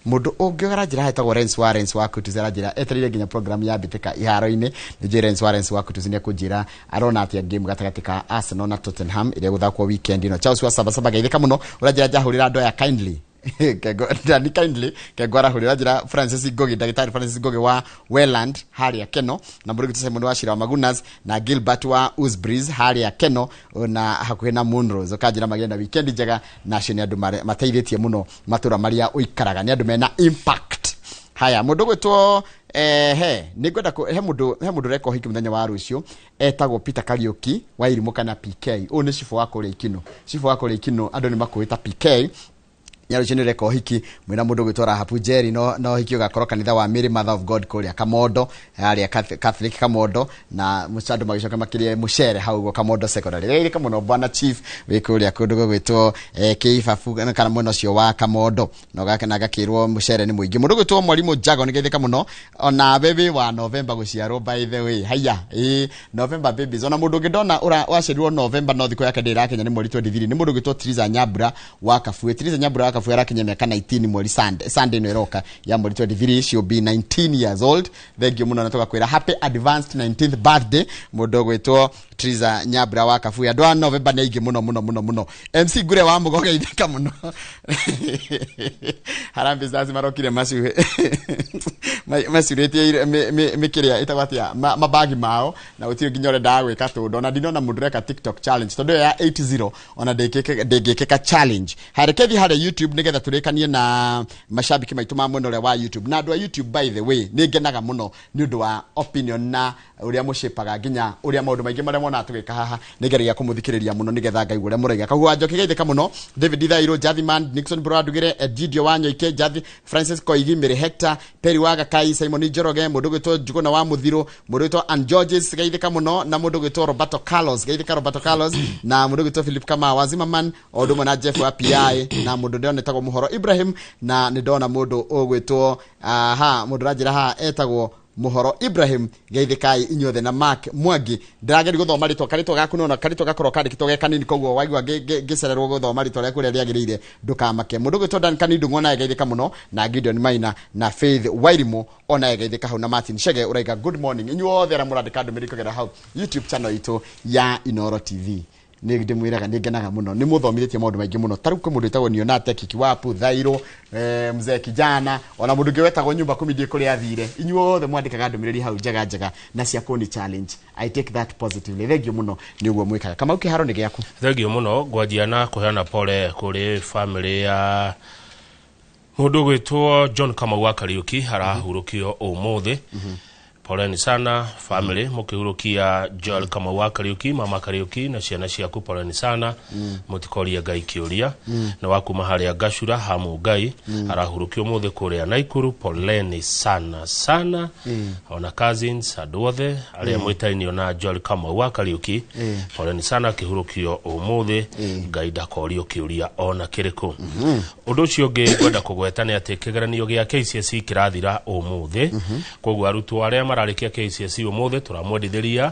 Mũndũ ũngĩ ũranjĩra hetagwo Lens wa Lens wa Kutuzi aranjĩra etereire nginya program ya mbĩtĩka iharo-inĩ. Nĩ njũĩ Lens wa Lens wa Kutuzi nĩ ekũnjĩra arona atĩa game gatagatĩ ka Arsenal na Tottenham ĩrĩa ĩgũthakwo weekend ĩno. Charles wa Sabasaba geithĩka mũno, ũranjĩra njahũrĩra andũ aya kindly. Kengo Dani kindly Kengo arahũrĩra njĩra Francis Ngogi, ndagĩtarĩ Francis Ngogi wa Welland harĩa Keno, na mũrũgiti Simon wa Shira wa Magunas na Gilbert wa Usbreeze harĩa Keno na hakuhĩ na Monrose. Ũkanjĩra magĩe na weekend njega, na acio nĩ andũ mateithĩtie mũno matũra marĩa ũikaraga, nĩ andũ mena impact. Haya, mũndũ gwĩtwo he nĩngwenda he mũndũ ũreka ũhiki mũthenya wa rũciũ etagwo Peter Kariuki wa Irimũ kana PK. Ũyũ nĩ cibũ wa kũrĩa Ikino, cibũ wa kũrĩa Ikino andũ nĩ makũĩ ta PK. Nyarucio nĩ ũreka ũhiki mwĩna mũndũ gwĩtwo Rahabu Jerry, no ũhiki ũgakorwo kanitha wa Mary Mother of God kũrĩa Kamondo, harĩa Catholic Kamondo, na andũ magĩcoka makĩrĩe mũcere hau ũguo Kamondo Secondary. Geithĩka mũno bwana chief wĩ kũrĩa kũndũ gũgwĩtwo Kĩibabu kana mwena ũcio wa Kamondo, na gakĩrwo mũcere nĩ mũingĩ. Mũndũ gwĩtwo Mwarimũ Jago nĩ geithĩka mũno, ona baby wa November gũciarwo by the way. Haya, November babies. Ona mũndũ ũngĩ ndona waciarirwo November no thikũ yake ndĩrakinya nĩ mweri 23, nĩ mũndũ gwĩtwo Triza Nyambura wa Kabue. Triza Nyambura wa Kabue arakinya miaka 19 mweri Sunday ĩno ĩroka ya mweri 23, she'll be 19 years old. Thank you mũno na tũgakwĩra happy advanced 19th birthday mũndũ ũgwĩtwo Triza Nyambura wa Kabue. Andũ a November nĩ aingĩ mũno mũno mũno mũno. MC Ngure wa Mũgo geithĩka mũno. Harambee Stars marokire macurĩtie mĩkĩrĩa ĩtagwo atĩa mabagi mao, na gũtirĩ nginya ũrendaga gwĩka tũndũ. Ona ndinona mũndũ ũreka TikTok challenge tondũ ĩyo ya 80 ona ndĩngĩkĩka challenge. Hareke thiĩ harĩa YouTube nĩgetha tũrĩkanie na mashabiki maitũ ma mwena ũrĩa wa YouTube. Na andũ a YouTube by the way nĩ ngenaga mũno nĩ ũndũ wa opinion na ũrĩa mũcipaga nginya ũrĩa maũndũ maingĩ marĩa monaga tũgĩka haha nĩ ngeragia kũmũthikĩrĩria mũno nĩgetha ngaigua ũrĩa mũraiga. Koguo Wanjoki geithĩka mũno, David Thairũ, Jathiman, Nixon Brodugire, Egidio wa Nyoike, Jathi Francis Koigi, Mary Hector, Perry wa Gakai, Simon Njoroge, mũndũ ũgwĩtwo Njuguna wa Mũthirũ, mũndũ ũgwĩtwo Ann Georges geithĩka mũno, na mũndũ ũgwĩtwo Roberto Carlos geithĩka Roberto Carlos, na mũndũ ũgwĩtwo Philip Kamau wa Zimmerman, o ũndũ ũmwe na Jeff wa PI, na mũndũ ndĩrona etagwo Mũhoro Ibrahim, na nĩ ndona mũndũ ũgwĩtwo aha mũndũ ũranjĩra haha etagwo Mũhoro Ibrahim geithĩkai inyuothe, na Mark Mwangi. Ndĩrageria gũthoma rĩtwa karĩtwa gaku nona karĩtwa gakorwo kandĩkĩtwo ge kanini, koguo waigua ngĩcererwo gũthoma rĩtwa rĩaku ũrĩa rĩagĩrĩire ndũkamake. Mũndũ ũgwĩtwo Duncan Ndung'u onaye geithĩka mũno, na Gideon Maina na Faith Wairimu onaye geithĩka hau, na Martin Shege ũraiga good morning. Inyuothe arĩa mũrandĩka ndũmĩrĩri kũgerera hau YouTube channel itũ ya Inooro TV, nĩ ndĩmwĩraga nĩ ngenaga mũno nĩ mũthomithĩtie maũndũ maingĩ mũno. Ta rĩu kwĩ mũndũ wĩtagwo Nionate Kikiwapu Thairũ, mzee kijana, ona mũndũ ũngĩ wetagwo Nyumba Kumi ndiĩ kũrĩa athire. Inyuothe mwandĩkaga ndũmĩrĩri hau njega njega na cia kũni challenge. I take that positively. Thank you mũno nĩ ũguo mwĩkaga. Kamau kĩharo nĩ gĩaku. Thank you mũno. Ngwanjia na kũheana pole kũrĩ family ya mũndũ ũgwĩtwo John Kamau wa Kariuki arahurũkio ũmũthĩ. Poleni sana family mũkĩhurũkia Joel Kamau wa Kariuki, mama Kariuki na ciana ciaku, poleni sana. Mũtikorie Ngai kĩũria. Na wakuma harĩa Gacura hamu Ngai arahurũkio ũmũthĩ kũrĩa Naikuru, poleni sana sana. Ona cousins andũ othe arĩa mwĩtainio na Joel Kamau wa Kariuki, poleni sana akĩhurũkio ũmũthĩ. Ngai ndakorio kĩũria ona kĩrĩkũ. Ũndũ ũcio ũngĩ ngwenda kũgweta nĩ atĩ kĩgeranio gĩa KCSE kĩrathira ũmũthĩ, koguo arutwo arĩa mararĩkia KCSE ũmũthĩ tũramwendithĩria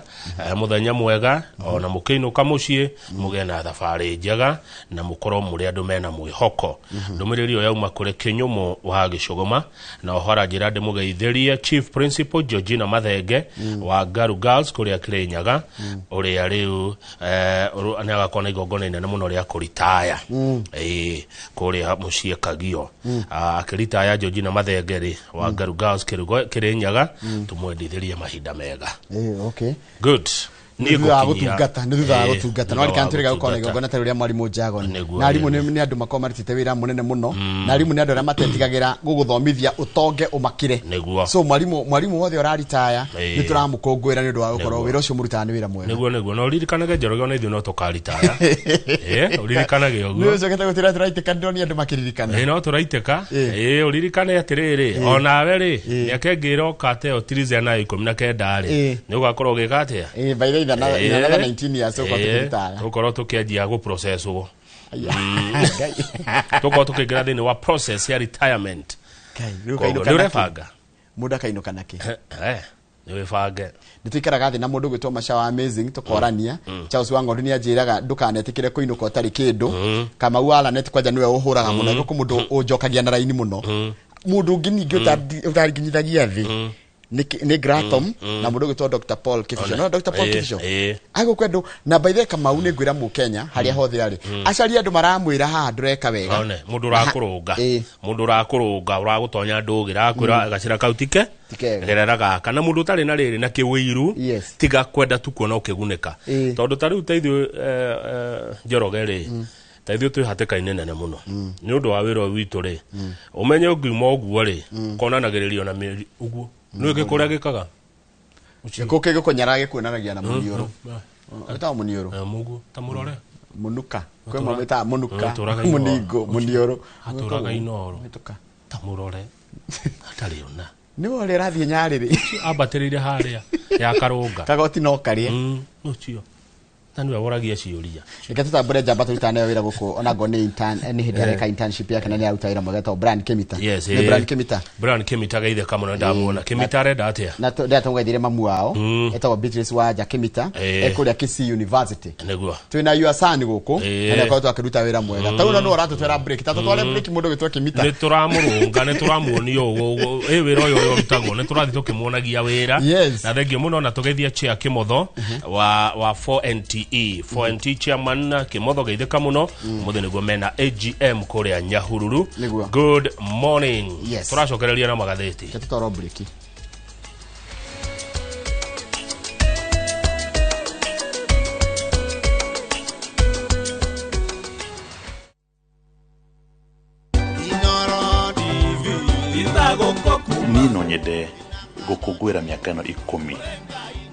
mũthenya mwega ona mũkĩinũka mũciĩ mũgĩe na thabarĩ njega na mũkorwo mũrĩ andũ mena mwĩhoko. Ndũmĩrĩri ĩyo yauma kũrĩ Kĩnyũmũ wa Gĩcũgũma, na oho aranjĩra ndĩmũgeithĩrie Chief Principal Georgina Mathenge wa Garu Girls kũrĩa Kĩrĩnyaga, ũrĩa rĩu nĩ agakorwo na igongona inene mũno rĩa kũritaya kũrĩa mũciĩ Kagio. Akĩritaya Georgina Mathenge rĩ wa Garu Girls Kĩrĩnyaga, tũmwendithĩrie mahinda mega. Okay. Good. Nĩ thutha wa gũtungata, nĩ thutha wa gũtungata no arikana tũrĩga gũkorwo na igongona ta rĩrĩa mwarimũ Jagon na arimũ nĩ andũ makorwo marutĩte wĩra mũnene mũno, na arimũ nĩ andũ arĩa matetigagĩra gũgũthomithia ũtonge ũmakĩre. So mwarimũ wothe ũraritaya nĩ tũramũkũngũĩra nĩ ũndũ wa gũkorwo wĩra ũcio mũrutaga nĩ wĩra mwega. Nĩguo na ũririkanage Njoroge ona ithuĩ no tũkaritaya. Ũririkanage ũguo. Nĩ ũcokete gũtĩra tũraitĩka, ndĩronire andũ makĩririkana. No tũraitĩka. Ũririkane atĩrĩrĩ, onawe rĩ mĩaka ĩngĩ ĩroka ta ĩyo tiriza na 19 rĩ nĩ ũgakorwo ũgĩka atĩa? By the way, another 19 years so tukorwo tukianjia gå process ugo tukorwo tukiingira thiini wa process ya retirement. Nĩ ũrebanga mũndũ akainũka nakĩ? Nĩ wĩbange. Nĩ tũikaraga thĩ na mũndũ gwĩtwo Macha wa Amazing tũkorania. Charles wa Ng'ondu nĩ anjĩraga ndũkanetĩkĩre kũinũka ũtarĩ kĩndũ. Kamau wa Lanet kwanja nĩwe ũhũraga mũno, gũkũ mũndũ ũnjokagia na raini mũno. Mũndũ ũngĩ ningĩ ũtanginyithagia thĩ nĩ Gratom na mũndũ ũgwĩtwo Dr. Paul Kibicho. No Dr. Paul Kibicho agũkũ andũ na by the way Kamau nĩ ngwĩra Mũkenya harĩa hothe arĩ acarie andũ maramwĩra haha ndũreka wega. Mũndũ ũrakũrũnga, mũndũ ũrakũrũnga ũragũtonya ndũgĩra akwĩra gacĩra kau tike gerera gaka, na mũndũ ũtarĩ na rĩrĩ na kĩwĩiru tiga kwenda tu kuona ũkĩgunĩka, tondũ ta rĩu ta ithuĩ Njoroge rĩ ta ithuĩ twĩ hatĩka-inĩ nene mũno nĩ ũndũ wa wĩra ũyũ witũ rĩ, ũmenye ũngiuma ũguo rĩ konanagĩrĩrio na mĩeri ũguo nĩ gĩkũ ũrĩa gĩkaga gĩkũ kĩgũkũnyara gĩkuonanagia na mũniũrũ. Wĩtagwo mũniũrũ? Mũguo ta mũrore mũnuka, kwĩ mamwe metaga mũnuka, mũningo, mũniũrũ. Atũraga Inooro ta mũrore atarĩ ona nĩwe ũrĩa ũrathiĩ Nyarĩrĩ ambatĩrĩire harĩa ya Karũnga kagoti no karĩe ũcio na nĩwe woragia ciũria. Reke tũtambũre njamba tũrutaga nayo wĩra gũkũ ona ngorwo nĩ intern, nĩ hĩndĩ areka internship yake na nĩ aruta wĩra mwega etagwo Brian Kemita. Nĩ Brian Kemita. Brian Kemita geithĩka mũno ndamuona. Kemita arenda atĩa? Na ndĩrenda tũmũgeithĩrie mamu wao etagwo Beatrice Wanja Kemita e kũrĩa Kisii University. Nĩguo. Twĩna your son gũkũ na nĩ akoretwo akĩruta wĩra mwega. Ta rĩu no ũratũtwara break, ta tũtware break mũndũ ũgwĩtwo Kemita. Nĩ tũramũrũnga, nĩ tũramuonia ũguo wĩra ũyũ ũrĩa ũrutagwo, nĩ tũrathiĩ tũkĩmuonagia wĩra. Na thengio mũno na tũgeithia chair Kĩmotho wa 4NTE 4NT chairman Kĩmotho geithĩka mũno mũthĩ nĩguo mena AGM kũrĩa Nyahururu. Good morning. Tũracokereria na magathĩti. Tũtwarwo break. Niĩ no nyende gũkũngũĩra mĩaka ĩno 10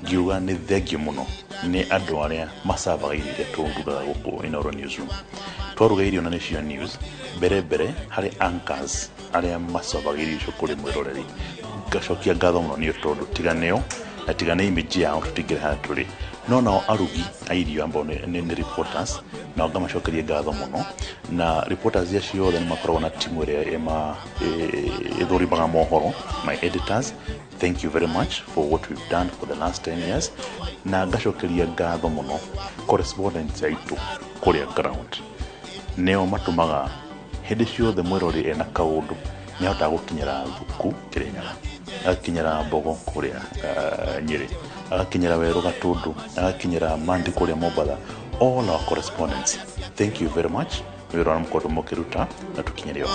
ngiuga nĩ thengio mũno nĩ andũ arĩa macavaga irio iria tũrugaga gũkũ Inooro Newsroom. Twaruga irio na nĩcio news mbere harĩ anchors arĩa macavaga irio icio kũrĩ mwĩroreri. Ngacokia ngatho mũno nĩ tondũ tiga nĩo na tiga nĩ image yao tũtingĩrĩ harĩa tũrĩ. No nao arugi a irio ambao nĩ reporters, nao ngamacokeria ngatho mũno. Na reporters acio othe nĩ makoragwo na timu ĩrĩa ĩthũrimaga mohoro, my editors, thank you very much for what we've done for the last 10 years. Na ngacokeria ngatho mũno correspondents aitũ kũrĩa ground, nĩo matũmaga hĩndĩ ciothe mwĩrori ena kaũndũ nĩ ahotaga gũkinyĩra Thuku Kĩrĩnyaga, agakinyĩra Mbogo kũrĩa Nyĩrĩ, agakinyĩra Werũ Gatũndũ, agakinyĩra Mandi kũrĩa Mombatha. All our correspondents, thank you very much nĩ wĩra ũrĩa mũkoretwo mũkĩruta na tũkinyĩre o.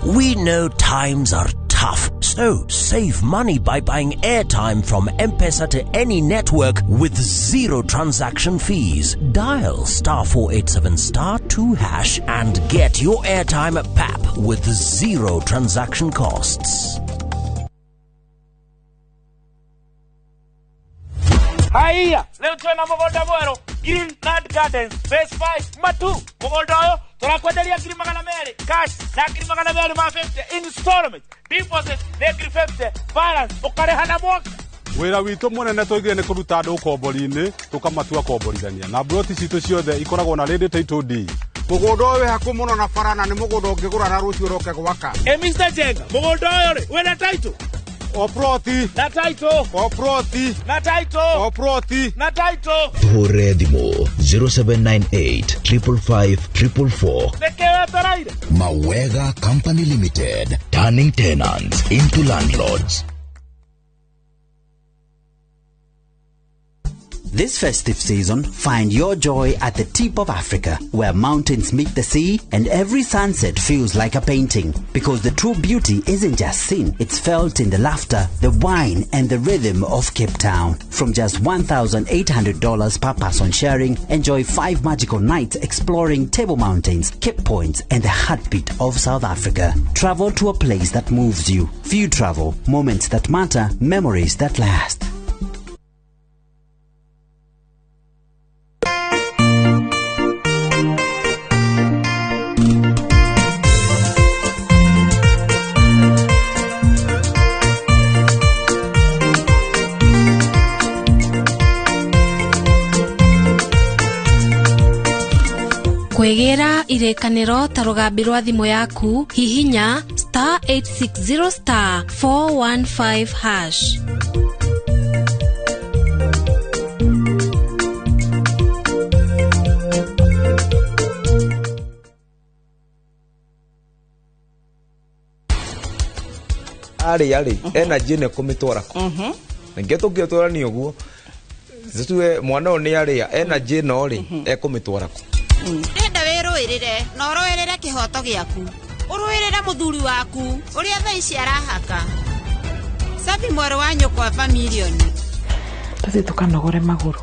We know times are tough, so save money by buying airtime from M-Pesa to any network with zero transaction fees. Dial *487*2# and get your airtime at PAP with zero transaction costs. Haiya, leo twena mũgũnda mwerũ Green Land Gardens Phase 5 Matu. Mũgũnda ũyũ tũrakwenderia 200,000 cash na 250,000 installment, deposit nĩ 50,000, balance ũkarĩha na mwaka. Wĩra witũ mũnene tũigire nĩ kũruta andũ ũkombori-inĩ tũkamatua komborithania na mburoti citũ ciothe ikoragwo na ready title deed. Mũgũnda ũyũ wĩ hakuhĩ mũno na bara na nĩ mũgũnda ũngĩgũra na rũciũ ũroke gwaka. Ĩ Mr. Jenga, mũgũnda ũyũ rĩ, wĩna title? O ploti. Na title. O ploti. Na title. O ploti. Na title. Tũhũrĩre thimũ 0798 555 444. Nĩkĩ wetereire? Mawega Company Limited, turning tenants into landlords. This festive season, find your joy at the tip of Africa, where mountains meet the sea and every sunset feels like a painting. Because the true beauty isn't just seen, it's felt in the laughter, the wine, and the rhythm of Cape Town. From just $1,800 per person sharing, enjoy 5 magical nights exploring Table Mountains, Cape Points, and the heartbeat of South Africa. Travel to a place that moves you. Few travel, moments that matter, memories that last. Kwĩgĩra irĩkanĩro ta rũgambi rwa thimũ yaku, hihinya star 860 star 415 hash. Arĩa rĩ energy ĩno ĩkũmĩtwara kũ? Ningĩ tũngĩtwarania ũguo tuge mwana ũyũ nĩ arĩa energy ĩno rĩ ekũmĩtwara kũ? Ndĩrenda wĩrũĩrĩre na ũrũĩrĩre kĩhoto gĩaku, ũrũĩrĩre mũthuri waku ũrĩa thaa ici arahaka. Cabi mwerũ wa nyũkwa bamirioni. Tũthiĩ tũkanogore magũrũ.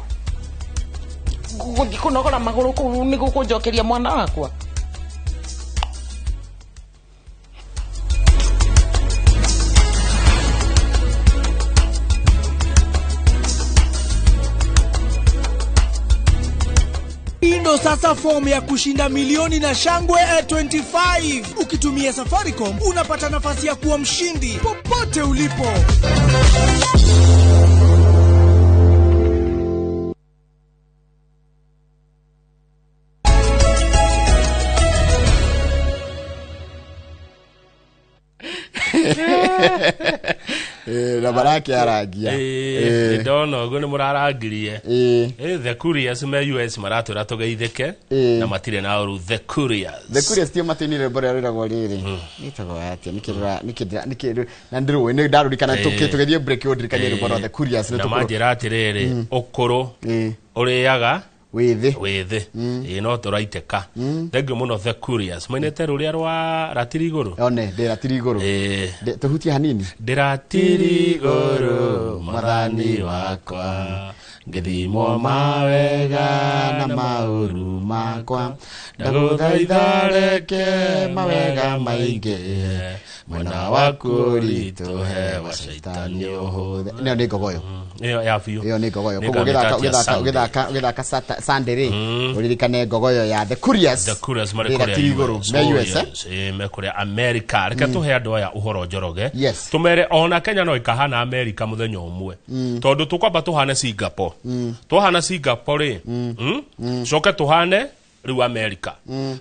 Gũthiĩ kũnogora magũrũ kũu nĩ gũkũnjokeria mwana wakwa. Ndo sasa fomu ya kushinda milioni na shangwe 25. Ukitumia Safaricom unapata nafasi ya kuwa mshindi popote ulipo. Na baraki arangia. Ndona ũguo nĩ mũrarangirie. The Couriers me US maratwĩra tũgeithĩke na matirĩ na ũru. The Couriers. The Couriers tio matinire mbore rĩragwo rĩrĩ. Nĩtagwo atĩa nĩkĩrora nĩkĩ na ndĩrũĩ nĩ ndarũrikana tũgĩthiĩ break ũndirikanie rwĩmbo rwa The Couriers. Na manjĩra atĩrĩrĩ, ũkũrũ ũrĩaga wĩthĩ wĩthĩ ĩĩ no tũraitĩka. Thank you mũno The Couriers. Mainĩte rũrĩa rwa ratiri igũrũ. One ndĩratiri igũrũ. Tũhutie hanini. Ndĩratiri igũrũ mwathani wakwa, ngĩthimwo mawega na maũru makwa, ndagũthaitha reke mawega maingĩ, mwena waku ũritũhe wa caitani ũhũthe. Ĩno nĩ ngogoyo. Ĩyo ya biũ. Ĩyo nĩ ngogoyo. Koguo ũgĩthaka Sunday rĩ, ũririkane ngogoyo ya The Couriers. The Couriers marĩ kũrĩa US. Me US, eh? Me kũrĩa America. Reke tũhe andũ aya ũhoro Njoroge. Yes. Tũmere ona Kenya no ĩkahana America mũthenya ũmwe. Tondũ tũkwamba tũhane Singapore. Tũhana Singapore rĩ, coke tũhane rĩu America.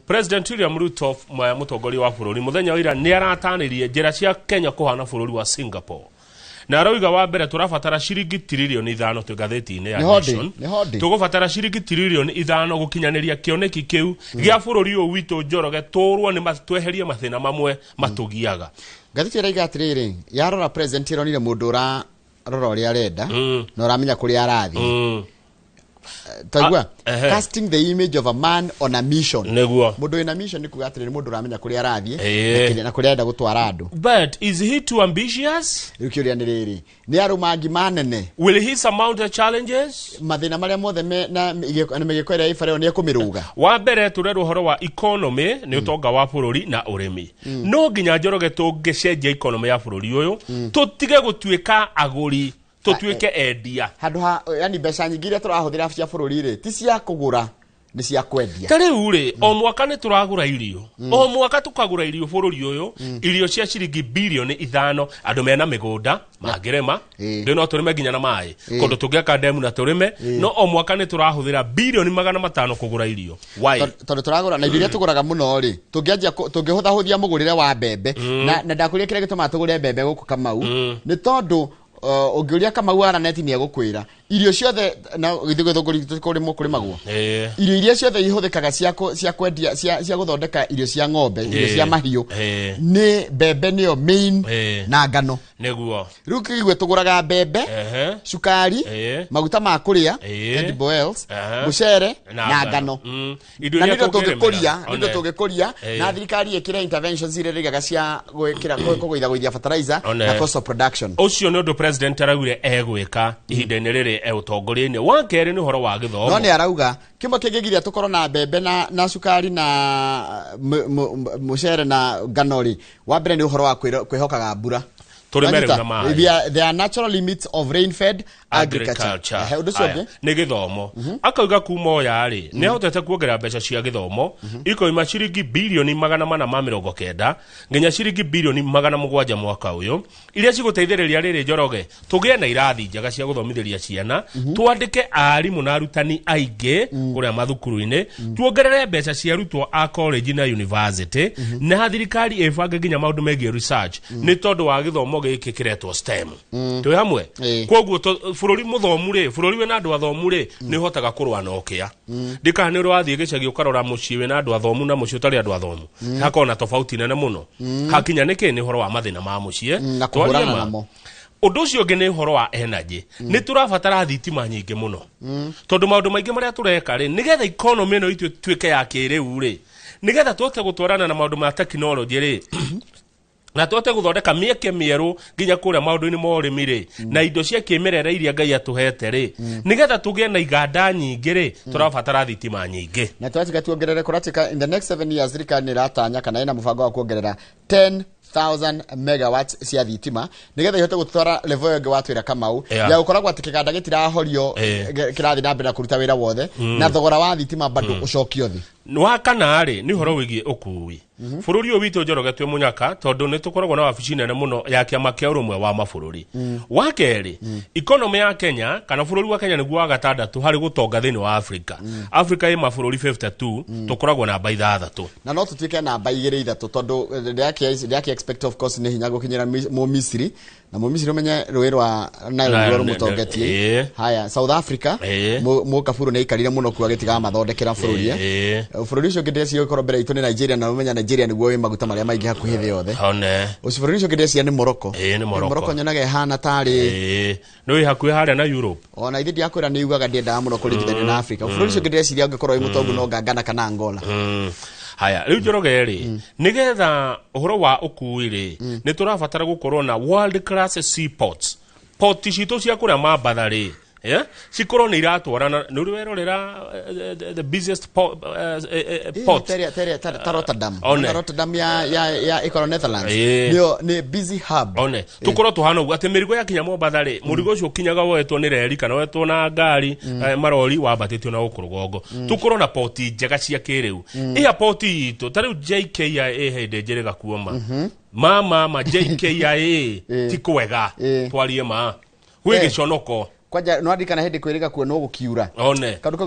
President William Ruto mũtongoria wa bũrũri mũthenya wa ira nĩ aratanĩrie njĩra cia Kenya kũhana bũrũri wa Singapore. Na arauga wa mbere tũrabatara ciringi tiririoni 5 twĩ ngathĩti-inĩ ya Nation. Tũgũbatara ciringi tiririoni 5 gũkinyanĩria kĩoneki kĩu gĩa bũrũri ũyũ witũ Njoroge, tũrwo nĩ tweherie mathĩna mamwe matũgiaga. Ngathĩti ĩraiga atĩrĩrĩ, yarora president ĩronire mũndũ ũrarora ũrĩa arenda na ũramenya kũrĩa arathiĩ. Taigua, casting the image of a man on a mission. Nĩguo. Mũndũ wĩna mission nĩ kuga atĩrĩrĩ, mũndũ ũramenya kũrĩa arathiĩ na kũrĩa arenda gũtwara andũ. But is he too ambitious? Rĩu kĩũria nĩ rĩrĩ, nĩ arũmangi manene. Will he surmount the challenges? Mathĩna marĩa mothe na mĩgĩko ĩrĩa ĩ bara ĩyo nĩ ekũmĩrũga. Wa mbere tũrerwo ũhoro wa economy, nĩ ũtonga wa bũrũri na ũrĩmi. No nginya Njoroge tũngĩcenjia economy ya bũrũri ũyũ, tũtige gũtuĩka agũri, tũtuĩke endia. Handũ ha yani mbeca nyingĩ iria tũrahũthĩra cia bũrũri rĩ, ti cia kũgũra, Nĩ cia kwendia. Ta rĩu rĩ, o mwaka nĩ tũragũra irio, o mwaka tũkagũra irio bũrũri ũyũ, irio cia ciringi bilioni 5. Andũ mena mĩgũnda mangĩrĩma rĩu no tũrĩme nginya na maĩ kũndũ tũngĩaka ndemu na tũrĩme, no o mwaka nĩ tũrahũthĩra 500 bilioni kũgũra irio. Why? Tondũ tũragũra na irio iria tũgũraga mũno rĩ, tũngĩanjia tũngĩhũthahũthia mũgũrĩre wa mbembe, na ndakũria kĩrĩa gĩtũmaga tũgũre mbembe gũkũ, Kamau, nĩ tondũ ũngĩũria Kamau wa Raneti nĩ egũkwĩra irio ciothe na githĩ gĩthũngũri kũrĩmwo kũrĩmagwo, irio iria ciothe ihũthĩkaga cia kwendia, cia gũthondeka irio cia ng'ombe, irio cia mahiũ, nĩ mbembe nĩyo main na ngano. Rĩu kĩigue tũgũraga mbembe, cukari, maguta ma kũrĩa, edible oils, mũcere na ngano. Indo Na iria nĩndo tũngĩrĩmĩra. tũngĩkũria, nĩndo tũngĩkũria na thirikari ĩkĩre interventions iria rĩgaga cia gwĩkĩra kũgũithagũithia fertilizer na cost of production. Ũcio nĩ ũndũ president araugire egwĩka ihinda-inĩ rĩrĩ e ũtongoria-inĩ. Wa kerĩ nĩ ũhoro wa gĩthomo. No nĩ arauga kĩmwe kĩngĩgiria tũkorwo na mbembe na cukari na mũcere na ngano rĩ, wa mbere nĩ ũhoro wa kwĩhokaga mbura. Tũrĩme rĩu Wanyita? na maĩ. There are natural limits of rain-fed agriculture. Ehe, ũndũ ũcio Aya, ũngĩ? Nĩ gĩthomo. Akauga kuma oya rĩ, nĩ ahotete kuongerera mbeca cia gĩthomo ikoima ciringi 490 bilioni nginya ciringi 700 bilioni mwaka ũyũ, iria cigũteithĩrĩria rĩrĩ, Njoroge, tũgĩe na irathi njega cia gũthomithĩria ciana, twandĩke arimũ na arutani aingĩ kũrĩa mathukuru-inĩ, tuongerere mbeca cia arutwo a college na university, na thirikari ĩbange nginya maũndũ megiĩ research nĩ tondũ wa gĩthomo gĩkĩ kĩretwo STEM. Twĩ hamwe? Koguo bũrũri mũthomu rĩ, bũrũri wĩna andũ athomu rĩ, nĩ ũhotaga kũrũa na ũkĩa. Ndikana nĩ ũrĩ wathiĩ gĩcagi ũkarora mũciĩ wĩna andũ athomu na mũciĩ ũtarĩ andũ athomu, hakorwo na tofauti nene mũno. Hakinya nĩkĩ? Nĩ ũhoro wa mathĩna ma mũciĩ. Na Twarie kũhũrana ma. namo. Ũndũ ũcio ũngĩ nĩ ũhoro wa energy. Nĩ tũrabatara thitima nyingĩ mũno, tondũ maũndũ maingĩ marĩa tũreka rĩ, nĩgetha economy ĩno itũ ĩtuĩke ya kĩrĩu rĩ, nĩgetha tũhote gũtwarana na maũndũ ma technology rĩ, na tũhote gũthondeka mĩeke mĩerũ nginya kũrĩa maũndũ-inĩ ma ũrĩmi rĩ, na indo cia kĩmerera iria Ngai atũhete rĩ, nĩgetha tũgĩe na iganda nyingĩ rĩ, tũrabatara thitima nyingĩ. Na twatiga tuongerere kũratika in the next 7 years thirikari nĩ ĩratanya kana ĩna mũbango wa kuongerera 10,000 megawatts cia thitima nĩgetha ihote gũtwara level ĩyo ĩngĩ watwĩra, Kamau, ya gũkoragwo atĩ kĩganda gĩtirahorio, kĩrathiĩ na mbere na kũruta wĩra wothe, na thogora wa thitima bado ũcokio thĩ. Wa kana rĩ, nĩ ũhoro wĩgiĩ ũkui. Bũrũri ũyũ witũ, Njoroge, twĩ mũnyaka tondũ nĩ tũkoragwo na wabici nene mũno ya kĩama kĩa ũrũmwe wa mabũrũri. Wa kerĩ, economy ya Kenya kana bũrũri wa Kenya nĩguo wa gatandatũ harĩ gũtonga thĩinĩ wa Africa. Africa ĩ mabũrũri 52, tũkoragwo namba 6. Na no tũtuĩke namba igĩrĩ ithatũ, tondũ ndĩraki expect, of course, nĩ hinya gũkinyĩra Mũmisiri, na Mũmisiri ũmenye rũĩ rwa Nile Nile nĩruo rũmũtongetie. Haya, South Africa, Mũkaburu nĩ aikarire mũno kuo agĩtigaga mathondekera bũrũri, eh. Bũrũri ũcio ũngĩ ndĩreciria ũgĩkorwo mbere itũ nĩ Nigeria, na ũmenya Nigeria nĩguo wĩ maguta marĩa maingĩ hakuhĩ thĩ yothe. Ũcio bũrũri ũcio ũngĩ ndĩreciria nĩ Morocco. Ĩĩ, nĩ Morocco. Morocco nyonaga ĩhana tarĩ Nĩ wĩ hakuhĩ harĩa na Europe. Ona ithe ndiakwĩra nĩ yugaga ndiendaga mũno kũringithanio na Africa. Bũrũri ũcio ũngĩ ndĩreciria ũngĩkorwo wĩ mũtongu no Ghana kana Angola. Haya, rĩu Njoroge rĩ, nĩgetha ũhoro wa ũkui rĩ, nĩ tũrabatara gũkorwo na world class seaports. Port citũ cia kũrĩa Mambatha rĩ, yeah? Cikorwo nĩ iratwarana nĩ ũrĩ werorera the busiest port. Ta Rotterdam. One. Na Rotterdam ya ĩkorwo Netherlands, nĩyo nĩ busy hub. One tukorwo tuhana ũguo atĩ mĩrigo yakinya Mombatha rĩ, mũrigo ũcio ũkinyaga woetwo nĩ reri kana woetwo na ngari, marori wambatĩtio na gũkũ rũgongo. Tukorwo na poti njega cia kĩrĩu. Airport itũ ta rĩu JKIA, hĩndĩ njĩrĩga kuoma ma JKIA ti kwega, twarie ma gwĩ gĩconoko. Kwanja no ndirikana hĩndĩ kwĩrĩga kuonwo gũkiura. One. Kaũndũ kau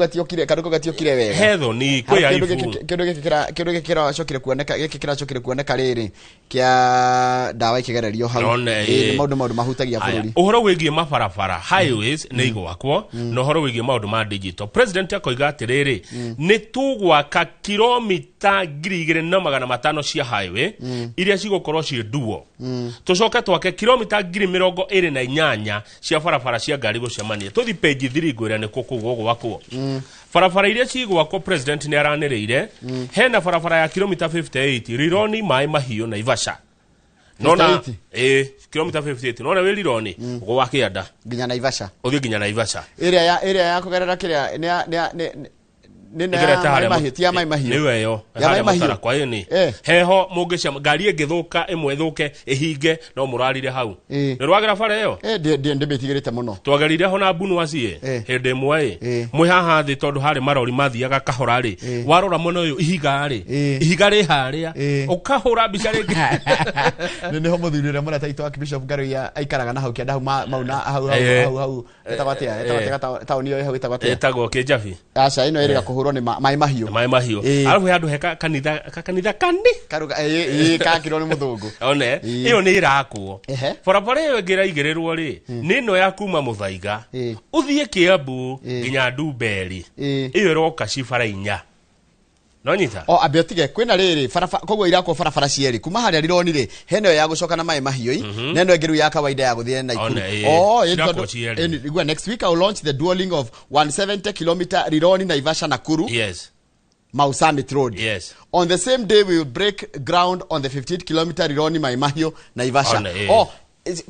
gatiokire wega. He thoni, kwĩ Kĩndũ aibu. Kĩndũ gĩkĩ kĩracokire kuoneka, gĩkĩ kĩracokire kuoneka rĩrĩ kĩa ndawa ikĩgererio hau. One, Ĩĩ, nĩ maũndũ mahutagia Aya, bũrũri. ũhoro wĩgiĩ mabarabara, highways, nĩ igwakwo, na ũhoro wĩgiĩ maũndũ ma digital, president akoiga atĩrĩrĩ, nĩ tũgwaka kilomita 2500 cia highway iria cigũkorwo ciĩ nduo, tũcoke twake kilomita 28,000 cia barabara cia ngari gũcemania. Tũthi page 3 ngwĩre nĩ kũ kũu gũgwakwo. Barabara iria cigwakwo, president nĩ aranĩrĩire hena barabara ya kilomita 58 Rironi Maĩ Mahiũ Naivasha. Nona 58? Ĩ, kilomita 58, nona wĩ Rironi gwa kĩanda nginya Naivasha. Ũthiĩ nginya Naivasha. Ĩrĩa ya kũgerera kĩrĩa nĩ ya- nĩ ya- nĩ- nĩ- Nĩ na Ĩgerete ya harĩa Maĩ Mahiũ, ti ya Maĩ Mahiũ. Nĩyo ĩyo Ya harĩa Maĩ Mahiũ. mũtarakwa ĩni. Eh. Heho mũngĩcema ngari ĩngĩthũka ĩmwe ĩthũke ĩhinge no mũrarire hau. Ĩ. Nĩ rwagera bara ĩyo? Eh, ndĩmĩtigĩrĩte mũno. Twagerire ho na mbunuaci Eh. hĩndĩ ĩmwe ĩ mwĩ haha thĩ tondũ harĩ marori mathiaga kahora rĩ, warora mwena ũyũ ihiga rĩ, ihiga rĩ harĩa ũkahũra mbica rĩngĩ. Nĩ nĩho mũthuri ũrĩa mũrata witũ Archbishop Ngaruiya aikaraga na hau kĩanda hau mau na hau hau Eh. hau hau ĩtagwo atĩa, ĩtagwo Eh. atĩa taũni ĩyo ĩ hau ĩtagwo atĩa? Ĩtagwo Kĩnjabi. Aca, ĩno ĩrĩga kũhũrwo nĩ maĩ mahiũ. Maĩ mahiũ. Ĩ. Arabu he handũ he kanitha kakanitha kani karuga ĩ kakirwo nĩ mũthũngũ. One ĩyo nĩ ĩrakwo. Ehe. Barabara ĩyo ĩngĩ ĩraigĩrĩrwo rĩ, nĩ ĩno ya kuma Mũthaiga ũthiĩ Kĩambu nginya Ndumberi. Ĩyo ĩroka ci bara inya. No nyita. O ambe ũtige kwĩna rĩrĩ barabara, koguo irakwo barabara cierĩ kuma harĩa rironi rĩ, hena ĩyo ya gũcoka na maĩ mahiũ i na ĩno ĩngĩ rĩu ya kawaida ya gũthiĩ Naikuru. One, ĩ. Oh, ĩ, Cirakwo tondũ- cierĩ. ĩ, igua, next week I will launch the dualing of 170 kilometer Rironi Naivasha Nakuru Yes. Mau Summit Road. Yes. On the same day we will break ground on the 58 kilometer Rironi Mai Mahiu Naivasha. One, ĩ. Oh,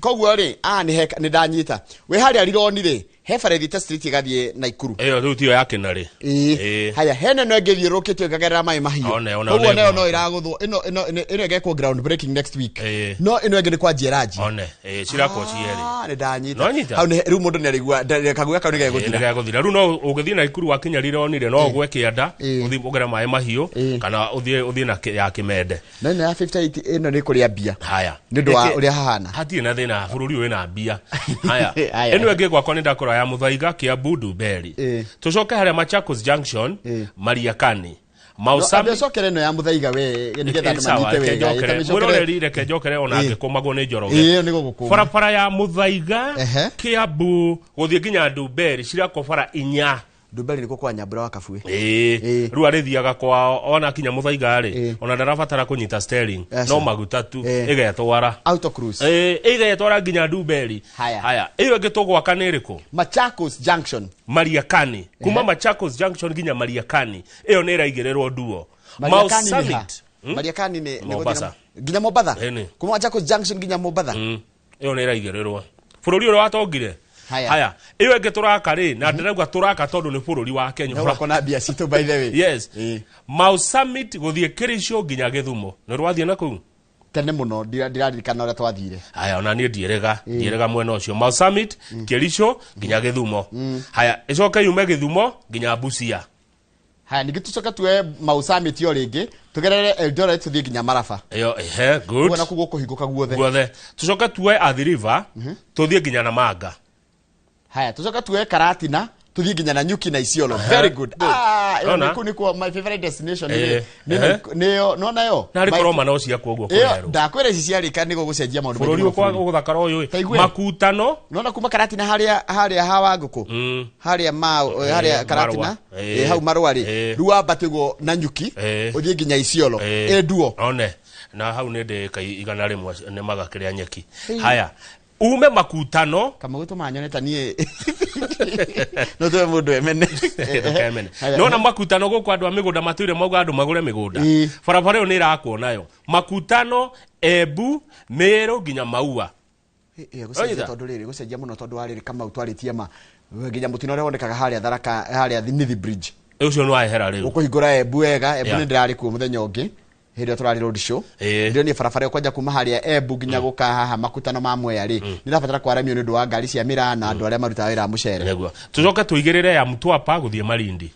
koguo rĩ, ah, nĩ nĩ ndanyita. Wĩ harĩa Rironi rĩ, he bara ĩthiĩte street ĩgathiĩ Naikuru. Ĩyo rĩu tiyo ya Kĩnarĩ. Ĩ. Haya, hena ĩno ĩngĩ ĩthiũrũrũkĩtio ĩkagerera maĩ mahiũ. One, one, Koguo one nayo ĩmwe. no ĩragũthwo, ĩno ĩgekwo ground breaking next week. Ĩ. No ĩno ĩngĩ nĩ kwanjia ĩranjia. One, ĩ, cirakwo cierĩ. Ah, nĩ ndanyita. No nyita? Hau rĩu mũndũ nĩ arĩigua kaguoya kau nĩ gegũthira. Nĩ gegũthira. Rĩu no ũgĩthiĩ Naikuru wakinya Rironi rĩ, no ũgwe kĩanda ũthiĩ ũgere maĩ mahiũ kana ũthiĩ na ya Kĩmende. No ĩno ya 58 ĩno nĩ kũrĩa mbia. Haya. Nĩ ũndũ wa Ĩkĩ- ũrĩa hahana. Hatirĩ na thĩna, bũrũri ũyũ wĩna mbia. Haya. Haya. Ĩno ĩngĩ gwakwa nĩ ndakora ya Mũthaiga, Kĩambu, Ndumberi. Tũcoke harĩa Machakos Junction, Mariakani. Mau No, Summit. ambe ũcokere ĩno ya Mũthaiga we nĩgetha andũ Sawa, manyite reke wega. njokere. Ĩta mĩcokere- Mwĩroreri reke njokere ona Ĩ. angĩkũmagwo nĩ Njoroge. Ĩ, ĩyo nĩ gũgũkũma. Barabara ya Mũthaiga, Kĩambu gũthiĩ nginya Ndumberi cirakwo bara inya. Ndumberi nĩkuo kwa Nyambura wa Kabue. Ĩĩ. Rĩu arĩthiaga kwao ona akinya Mũthaiga rĩ, ona ndarabatara kũnyita steering, Aca. no maguta tu ĩgetwara. Auto cruise. Ĩĩ, ĩgetwara nginya Ndumberi. Haya. Haya, ĩyo ĩngĩ tũgwaka nĩ ĩrĩkũ? Machakos Junction. Mariakani. Kuma Machakos Junction nginya Mariakani. Ĩyo nĩ ĩraigĩrĩrwo nduo. Mau Mariakani nĩ ha? Summit. Mariakani nĩ Mombasa. Nginya Mombatha. Ĩni. Kuma Machakos Junction nginya Mombatha. Ĩyo nĩ ĩraigĩrĩrwo. Bũrũri ũrĩa watongire. Haya. Haya, ĩyo ĩngĩ tũraka rĩ, na ndĩrauga tũraka tondũ nĩ bũrũri wa Kenya. Na ũgakora na mbia citũ by the way. Yes. Mau Summit gũthiĩ Kericho nginya Gĩthumo. Nĩ rwathiĩ na kũu? Tene mũno ndiraririkana ũrĩa twathire. Haya, ona niĩ ndiĩrĩga mwena ũcio. Mau Summit, Kericho nginya Gĩthumo. Haya, ĩcoke yume Gĩthumo nginya Busia. Haya, ningĩ tũcoke tuoe Mau Summit yo rĩngĩ, tũgerere Eldoret tũthiĩ nginya Maraba. Ĩyo, ehe, good. Ũguo nakuo gũkũhingũka guothe. Guothe. Tũcoke tuoe Athi River, tũthiĩ nginya Namanga. Haya, tũcoke tuoe Karatina, tũthiĩ nginya Nanyuki na Isiolo. Very good. Ah, ĩyo Ona? nĩ kũu nĩkuo my favorite destination Eh, nĩ eh. nĩyo nona yo. Narĩ My- korwo ma no ciakwo ũguo Ĩyo kũrerwo. ndakwĩra ici ciarĩka nĩ gũgũcenjia maũndũ maingĩ Bũrũri mũno ũkwa bũrũri. ũgũthakara ũyũ Ta ĩ. igue. Makutano. Nona kuma Karatina harĩa harĩa hawa ngũkũ. Harĩa ma harĩa Karatina. Marũa. Hau marũa rĩ. Eh. Rĩu wambate ũguo Nanyuki ũthiĩ nginya Isiolo. Ĩ nduo. One, na hau nĩ ndĩka 100 nĩ magakĩrĩa nyeki. Ĩĩ. Haya, ume makutano. Kamau tũmanyone ta niĩ. No tũwe mũndũ emene. Ndũkemene. Haya. Nona makutano gũkũ andũ a mĩgũnda matũire mauga andũ magũre mĩgũnda. Ĩĩ. Barabara ĩyo nĩ ĩrakwo nayo. Makutano, Embu, Meru nginya Maua. Ĩ, gũcenjia Oitha. tondũ rĩrĩ gũcenjia mũno tondũ wa rĩrĩ Kamau twarĩtie ma nginya mũtino ũrĩa wonekaga harĩa Tharaka harĩa Nithi Bridge. Ũcio nĩ wahera rĩu. Ũkũhingũra Embu wega, Embu Yeah. nĩ ndĩrarĩ kuo mũthenya ũngĩ hĩndĩ ĩrĩa tũrarĩ road show. Ĩĩ. Ndĩronire barabara ĩyo kwanja kuma harĩa Embu nginya gũka haha makutano ma Mwea rĩ, nĩ ĩrabatara kwaramio nĩ ũndũ wa ngari cia mĩraa na andũ arĩa marutaga wĩra wa mũcere. Nĩguo. Tũcoke tũigĩrĩre ya Mtwapa gũthiĩ Malindi.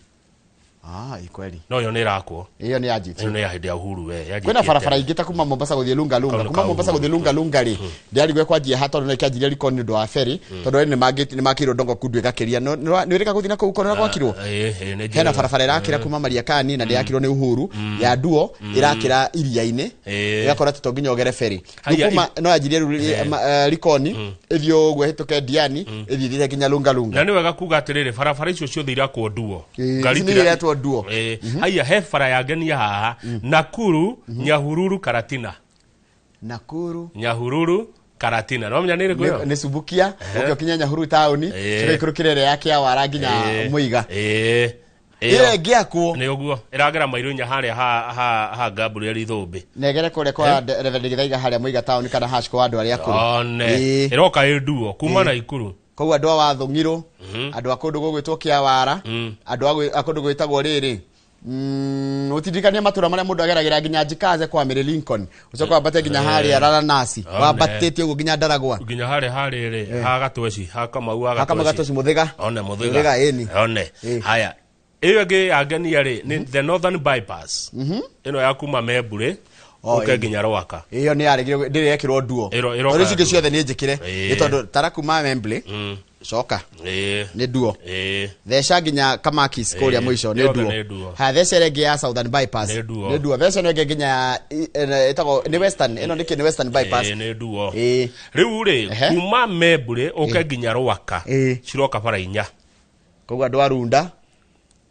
Ah, ĩ kweli. No ĩyo nĩ ĩrakwo. Ĩyo nĩ yanjĩtie. Ĩyo nĩ ya hĩndĩ ya Uhuru we. yanjĩtie Kwĩna barabara tene. ingĩ ta kuma Mombasa gũthiĩ Lunga Lunga, Kau nĩ kuma ka Mombasa Uhuru. gũthiĩ Lunga Lunga rĩ, ndĩrarigwo kwanjia ha tondũ no ĩkĩanjirie Likoni nĩ ũndũ wa ferry, tondũ nĩ makĩirwo Ndongo Kundu ĩgakĩria. Nĩ ũrĩka gũthiĩ na kũu kono gwakirwo? Ĩĩ, ĩĩ, nĩ Hena njĩra. barabara ĩrakĩra kuma Mariakani na ndĩrakirwo nĩ Uhuru ya Nduo ĩrakĩra iria-inĩ Ĩĩ. ĩgakora atĩ to nginya ũgere ferry. Haya, Rĩu kuma no yanjirie rĩu Likoni ĩthiĩ ũguo ĩhĩtũke Diani ĩthiĩ ĩthiĩte nginya Lunga Lunga. Na nĩ wega kuga atĩrĩrĩ, barabara icio ciothe irakwo nduo. Ĩĩ, Ngari ici nĩ iretwo nduo. Ĩĩ. Haya, he bara ya ngenia haha. Nakuru, Nyahururu, Karatina. Nakuru Nyahururu, Karatina. No menya nĩ ĩrĩkũ ĩyo? nĩ Subukia Ehe. ũkĩ ũkinya Nyahururu taũni Ĩĩ. coka ikũrũkĩre ĩrĩa ya Kĩawara nginya Ĩĩ. Mũiga. Ĩĩ. Ĩyo ĩngĩakwo. Nĩ ũguo. Ĩragera mairo inya harĩa ha Gabriel Ithũmbĩ. Negere kũrĩa kwa Reverend Githaiga harĩa Mũiga taũni kana hash kwa andũ arĩa akũrũ. One. Ĩĩ. Ĩroka ĩ nduo kuma Ĩĩ. Naikuru. Koguo andũ a Wathũng'irũ, andũ a kũndũ gũgwĩtwo Kĩawara, andũ a kũndũ gwĩtagwo rĩrĩ, ũtindirikanie matũra marĩa mũndũ ageragĩra nginya Njikaze kwa Mary Lincoln, ũcoke wambate nginya harĩa Raranasi, wambatĩte ũguo nginya Ndaragwa, nginya harĩa harĩ ha Gatweci, ha Kamau wa ha Kamau Gatweci, Mũthĩga. One Mũthĩga, Mũthĩga. ĩni. One haya, ĩyo ĩngĩ yangenia rĩ nĩ the Northern Bypass, ĩno ya kuma Membure Oh, ũke ĩni. nginya Rwaka. Ĩyo nĩ yarĩgire, ndĩrĩ yekĩrwo nduo. Ĩroka Tondũ ici ingĩ nduo. ciothe nĩ njĩkĩre. Nĩ tondũ tara kuma Wembley, coka nĩ nduo, theca nginya Kamakis kũrĩa mũico nĩ yothe nduo. nĩ nduo. Haya, theca ĩrĩa ĩngĩ ya Southern Bypass Nĩ nduo. nĩ nduo. Theca ĩno ĩngĩ nginya ĩtagwo nĩ Western, ĩno nĩkĩ nĩ Western Bypass. Ĩĩ, nĩ nduo. Rĩu rĩ, kuma Membure ũke nginya Rwaka ciroka bara 4. Koguo andũ a Runda,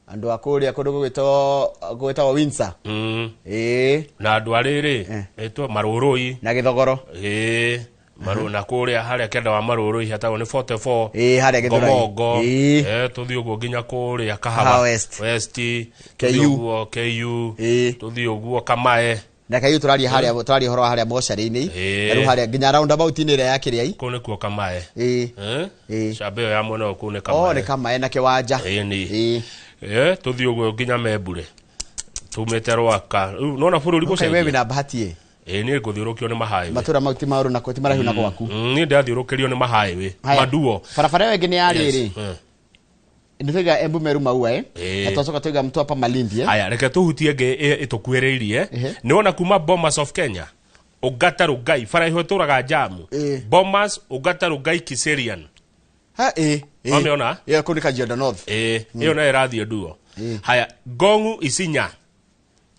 andũ a kũrĩa kũndũ gũgwĩtagwo Windsor, na andũ arĩrĩ ĩtwo Marũrũi na Gĩthogoro. Ĩĩ, maru na kũrĩa harĩa kenda wa Marũrũi hetagwo nĩ 44. Ĩĩ, harĩa Gĩthũrai. Ngomongo. Tũthiĩ ũguo nginya kũrĩa Kahawa Kahawa West. West. KU. Tũthiĩ ũguo KU, tũthiĩ ũguo Kamae. Na kayu tũraria harĩa, tũraria ũhoro wa harĩa mocarĩ-inĩ, na rĩu harĩa nginya roundabout-inĩ ĩrĩa ya Kĩrĩai. Kũu nĩkuo Kamae. Camba ĩyo ya mwena ũyũ kũu nĩ O Kamae. nĩ Kamae na Kĩwanja. Ĩni. Tũthiĩ ũguo nginya Membure tumĩte Rwaka. Rĩu nona bũrũri Okay, we gũcenjia. wĩna bahati ĩ. Ĩĩ, niĩ ngũthiũrũkio nĩ mahighway. Matũra mau ti maũru nako, ti maraihu na gwaku. Niĩ ndĩrathiũrũkĩrio nĩ mahighway. Haya. Maduo. Barabara ĩyo ĩngĩ nĩ ya Yes. rĩrĩ, nĩ twaiga Embu Meru Maua, na twacoka twaiga Mtwapa Malindi, Aya, reke tũhutie ĩngĩ ĩtũkuhĩrĩirie. Nĩ wona kuma Bomas of Kenya, Ũngata Rũngai, bara ĩho ĩtũraga jamu, Bomas, Ũngata Rũngai, Kiserian. Ha, ĩ ĩ. Wamĩona? Ĩyo kũu nĩ Kajiado North. Ĩĩ, ĩyo nayo ĩrathiĩ nduo. Haya, Ngongu Isinya,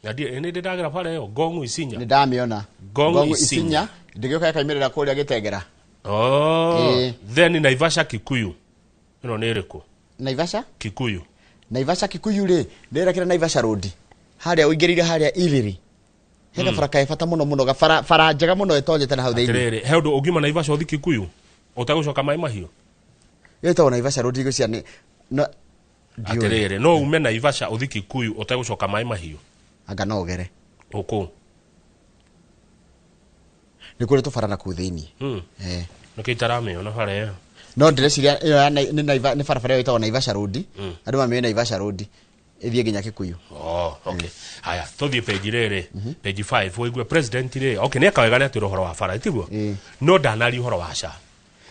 na nĩ ndĩndagera bara ĩyo Ngongu Isinya. Nĩ ndamĩona. Ngongu Isinya Isinya. ndĩgĩũka ĩkaimĩrĩra kũrĩa Gĩtengera. Oh, then Naivasha Kikuyu, ĩno nĩ ĩrĩkũ? Naivasha Kikuyu. Naivasha Kikuyu rĩ, ndĩrekera Naivasha Road harĩa ũingĩrĩire harĩa Iriri, he gabara kae bata mũno mũno, gabara bara njega mũno ĩtonyete na hau thĩinĩ. Atĩrĩrĩ, he ũndũ ũngiuma Naivasha ũthi Kikuyu ũtagũcoka maĩ mahiũ? Ĩyo ĩtagwo Naivasha Road igũcia nĩ no ndiũĩ. Atĩrĩrĩ, no ume Naivasha ũthi Kikuyu ũtagũcoka maĩ mahiũ? Anga no ũgere. Ũkũ? Nĩ kũrĩ tũbara na kũu thĩinĩ. Nĩkĩ itaramĩona bara ĩyo? No ndĩreciria ĩyo ya nĩ barabara ĩyo ĩtagwo Naivasha Road. Andũ mamĩũĩ Naivasha Road ĩthiĩ nginya Kikuyu. Oh, okay. Haya, tũthiĩ page rĩrĩ, page 5, ũigue president rĩ, okay, nĩ eka wega nĩ atwĩra ũhoro wa bara, tiguo? No ndanaria ũhoro wa SHA.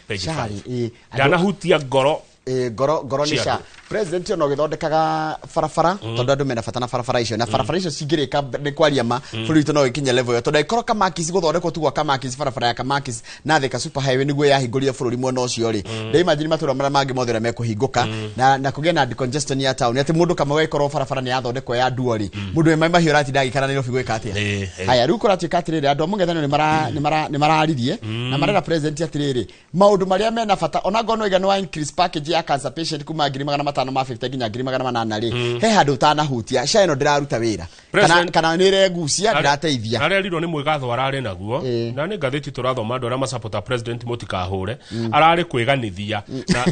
Page SHA 5. rĩ, ĩĩ, Ndanahutia ngoro. Ngoro ngoro nĩ cia SHA. andũ. President ona ũgĩthondekaga barabara, tondũ andũ mena bata na barabara icio, na barabara icio cingĩrĩka nĩ kwaria ma, bũrũri witũ no ĩkinye level ĩyo, tondũ angĩkorwo Kamakis gũthondekwo tu gwa Kamakis, barabara ya Kamakis na Thika Super Highway nĩguo yahingũrire bũrũri mwena ũcio rĩ, ndĩimagine matũra marĩa mangĩ mothe ũrĩa mekũhingũka, na kũgĩe na decongestion ya town, atĩ mũndũ kamwe gagĩkorwo barabara nĩ yathondekwo ya nduo rĩ, mũndũ wĩ Mai Mahiũ aratinda agĩikara Nairobi gwĩka atĩa? Haya, rĩu kũratuĩka atĩrĩrĩ, andũ a mũng'ethanĩro nĩ mararirie na marera president atĩrĩrĩ, maũndũ marĩa mena bata, ona ngorwo nĩ wa increase package ya cancer patient kuma 550,000 nginya 800,000 rĩ, he handũ ũtanahutia. SHA ĩno ndĩraruta wĩra kana, kana nĩ ĩregucia, ndĩrateithia. Arerirwo nĩ mwĩgatho ararĩ naguo, na nĩ ngathĩti tũrathoma, andũ arĩa masapota president mũtikahũre, ararĩ kwĩganithia na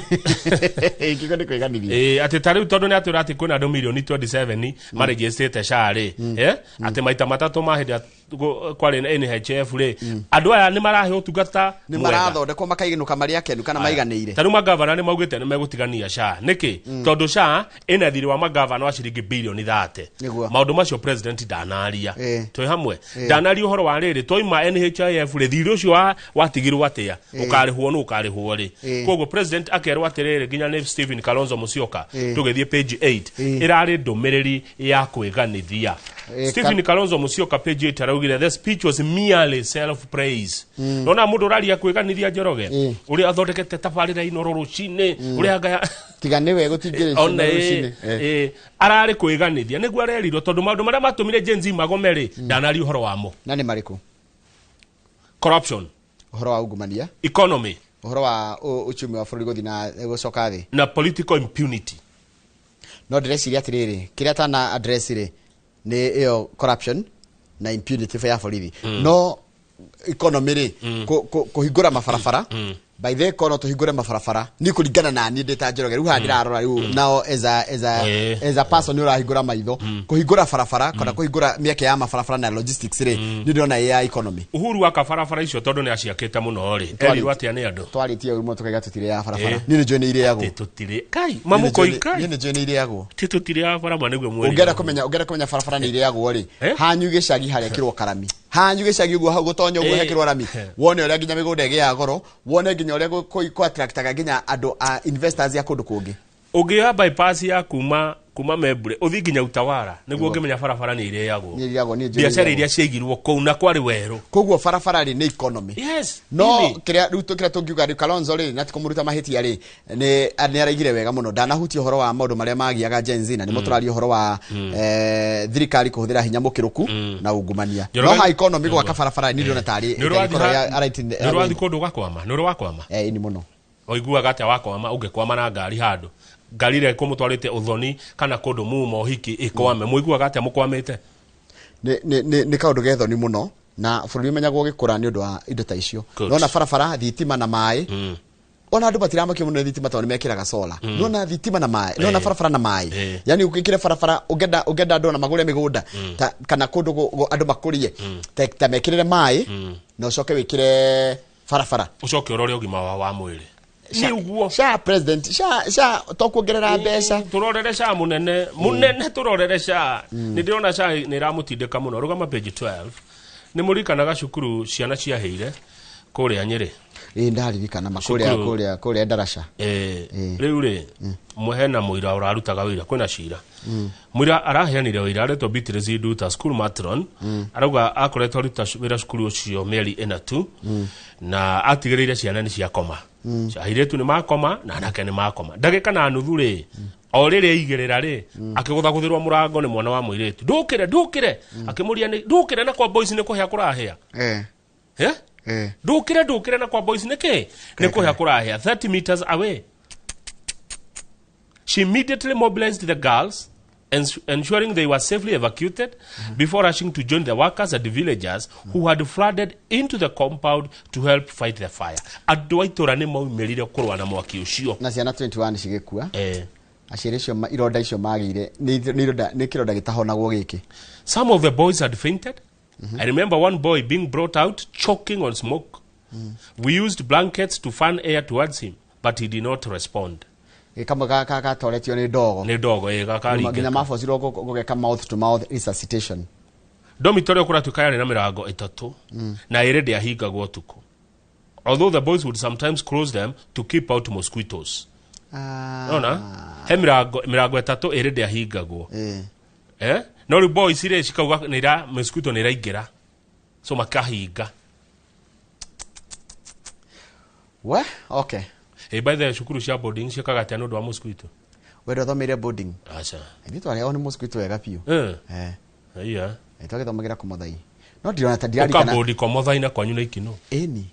Ingĩkorwo nĩ kwĩganithia. Ĩĩ, atĩ ta rĩu tondũ nĩ atwĩra atĩ kwĩna andũ mirioni 27 marĩgĩcĩte SHA rĩ, atĩ maita matatũ ma hĩndĩ ĩrĩa kwarĩ na NHIF rĩ, andũ aya nĩ marahe ũtungata Nĩ mwega. marathondekwo makainũka marĩ akenu kana maiganĩire. Ta rĩu magavana nĩ maugĩte nĩ megũtigania SHA. Nĩkĩ? Tondũ SHA ĩna thirĩ wa magavana wa ciringi birioni 30. Maũndũ macio president ndanaria. Twĩ hamwe? Ndanaria ũhoro wa rĩrĩ, twaima NHIF rĩ, thirĩ ũcio watigirwo atĩa? Ũkarĩhwo nũ, ũkarĩhwo rĩ? Koguo president akerwo atĩrĩrĩ, nginya nĩ Stephen Kalonzo Musyoka. Tũgĩthiĩ page 8, ĩrarĩ ndũmĩrĩri ya kwĩganithia. Stephen Kalonzo Musyoka, page 8, araugire the speech was merely self praise. Nona mũndũ ũraria kwĩganithia, Njoroge, ũrĩa athondekete tabarĩra Inoro rũcinĩ, ũrĩa ngaya Tiga nĩwe gũtingĩrĩ. Ona ararĩ kwĩganithia nĩguo arerirwo, tondũ maũndũ marĩa matũmire Gen Z magome rĩ, ndanaria ũhoro wamo. Na nĩ marĩkũ? Corruption, Ũhoro wa ungumania, economy, ũhoro wa uchumi wa bũrũri gũthiĩ na gũcoka thĩ, na political impunity. No ndĩreciria atĩrĩrĩ, kĩrĩa tana address rĩ, nĩ ĩyo corruption na impunity ya borithi. No economy rĩ, kũhingũra mabarabara. By the way, kono tũhingũre mabarabara ni kũringana na niĩ ndĩ ta Njoroge rĩu haha ndĩrarora rĩu nao as a, as a, as a person nĩ ũrahingũra maitho kũhingũra barabara kana kũhingũra mĩeke ya mabarabara na logistics rĩ, nĩ ndĩrona ĩ ya economy. Uhuru aka barabara icio tondũ nĩ aciakĩte mũno rĩ, erirwo atĩa nĩ andũ? Twarĩtie ũru mũno tũkaiga tũtirĩ barabara. Niĩ nĩ njũĩ nĩ irĩagwo. Atĩ tũtirĩ kai mamũkoi kai. Niĩ nĩ njũĩ nĩ irĩagwo. Ti tũtirĩ barabara nĩguo mweri. Ũngĩenda kũmenya barabara nĩ irĩagwo rĩ, hanyu gĩcagi harekĩrwo karami, hanyu gĩcagi ũguo hau gũtonya ũguo hekĩrwo rami, wone ũrĩa nginya mĩgũnda ĩgĩaga goro, wone nginya ũrĩa kũ attractaga nginya andũ a investors ya kũndũ kũngĩ. Ũngĩoya bypass ya kuma Membure ũthiĩ nginya Utawara nĩguo ũngĩmenya barabara nĩ irĩagwo. Nĩ irĩagwo, niĩ njũĩ Biacara nĩ iria irĩagwo. ciaigirwo kũu na kwarĩ werũ. Koguo barabara rĩ nĩ economy. Yes. No really. kĩrĩa rĩu kĩrĩa tũngiuga rĩ, Kalonzo rĩ, na ti kũmũruta mahĩtia rĩ, nĩ araigire wega mũno, ndanahutia ũhoro wa maũndũ marĩa magiaga Gen Z na nĩmo tũraria ũhoro wa thirikari kũhũthĩra hinya mũkĩrũku na ungumania. No ha economy gwaka barabara nĩ ndĩrona tarĩ Nĩ ũrĩ ĩkorwo nĩ ũrĩ wathiĩ kũndũ ũgakwama? Nĩ ũrĩ wakwama? Ĩni mũno. Ũiguaga atĩa wakwama, ũngĩkwama na ngari handũ, ngari ĩrĩa ĩkũmũtwarĩte ũthoni kana kũndũ muma ũhiki ĩkwame, mũiguaga atĩa mũkwamĩte? Nĩ kaũndũ gethoni mũno na bũrũri ũmenyagwo ũgĩkũra nĩ ũndũ wa indo ta icio. Good. Nona barabara, thitima na maĩ, ona andũ matiramakio mũno nĩ thitima tondũ nĩ mekĩraga solar. Nona thitima na maĩ, nona barabara na maĩ, yani ũgĩkĩre barabara ũngĩenda andũ ona magũre mĩgũnda kana kũndũ andũ makũrie ta mekĩrĩre maĩ na ũcoke wĩkĩre barabara. Ũcoke ũrore ũgima wao wa mwĩrĩ. Nĩ ũguo sha president sha to kuongerera mbeca. Tũrorere SHA mũnene mũnene, tũrorere SHA. Nĩ ndĩrona SHA nĩ ĩramũtindĩka mũno. Rũgama page 12. Nĩ mũririkanaga cukuru ciana ciahĩire kũrĩa Nyĩrĩ? Ĩ, ndaririkana ma kũrĩa Cukuru. kũrĩa ndaraca. Rĩu rĩ hena mũira ũrarutaga wĩra, kwĩna cira. Mũira araheanire wĩra aretwo Beatrice Nduta, school matron. Arauga akoretwo aruta wĩra cukuru ũcio mĩeri 4 tu na atigĩrĩire ciana nĩ ciakoma. Airĩtu nĩ makoma na anake nĩ makoma. Ndagĩka na nuthu rĩ, o rĩrĩa aigĩrĩra rĩ, akĩgũthagũthĩrwo mũrango nĩ mwana wa mũirĩtu, ndũkĩre, ndũkĩre. Akĩmũria nĩ ndũkĩre na kwa boys nĩ kũhĩa kũrahĩa. Eh? Ndũkĩre, ndũkĩre na kwa boys nĩ kĩ nĩ kũhĩa kũrahĩa. 30 meters away she immediately mobilized the girls, ensuring they were safely evacuated before rushing to join the workers and the villagers who had flooded into the compound to help fight the fire. Andũ a itũra nĩ maumĩrire kũrũa na mwaki ũcio. Na ciana 21 cigĩkua. Aciari acio ironda icio magĩire nĩ ironda, nĩ kĩronda gĩtahonagwo gĩkĩ. Some of the boys had fainted. I remember one boy being brought out choking on smoke. We used blankets to fan air towards him, but he did not respond. Kamwe gatoretio nĩ ndogo. Nĩ ndogo ĩ gakaringĩka. Nginya mabocirwo gũgeka mouth to mouth resuscitation. Dormitory kũratuĩka yarĩ na mĩrango 3 na 2 ndĩahingagwo ũtukũ. Although the boys would sometimes close them to keep out mosquitoes. Nona he mĩrango 3, 2 ndĩahingagwo. No rĩu boys rĩ cikauga nĩ mosquito nĩ iraingĩra, so makahinga. We okay. By the way, cukuru cia boarding ciĩkaga atĩa nĩ ũndũ wa mosquito? We ndwathomeire boarding? Aca. Ithuĩ twarĩagwo nĩ mosquito wega biũ. Iya. Twagĩthomagĩra kũmothai no ndirona ta ndirarikana. Ũkabodi komothai na kwanyu na ikino. Ĩni.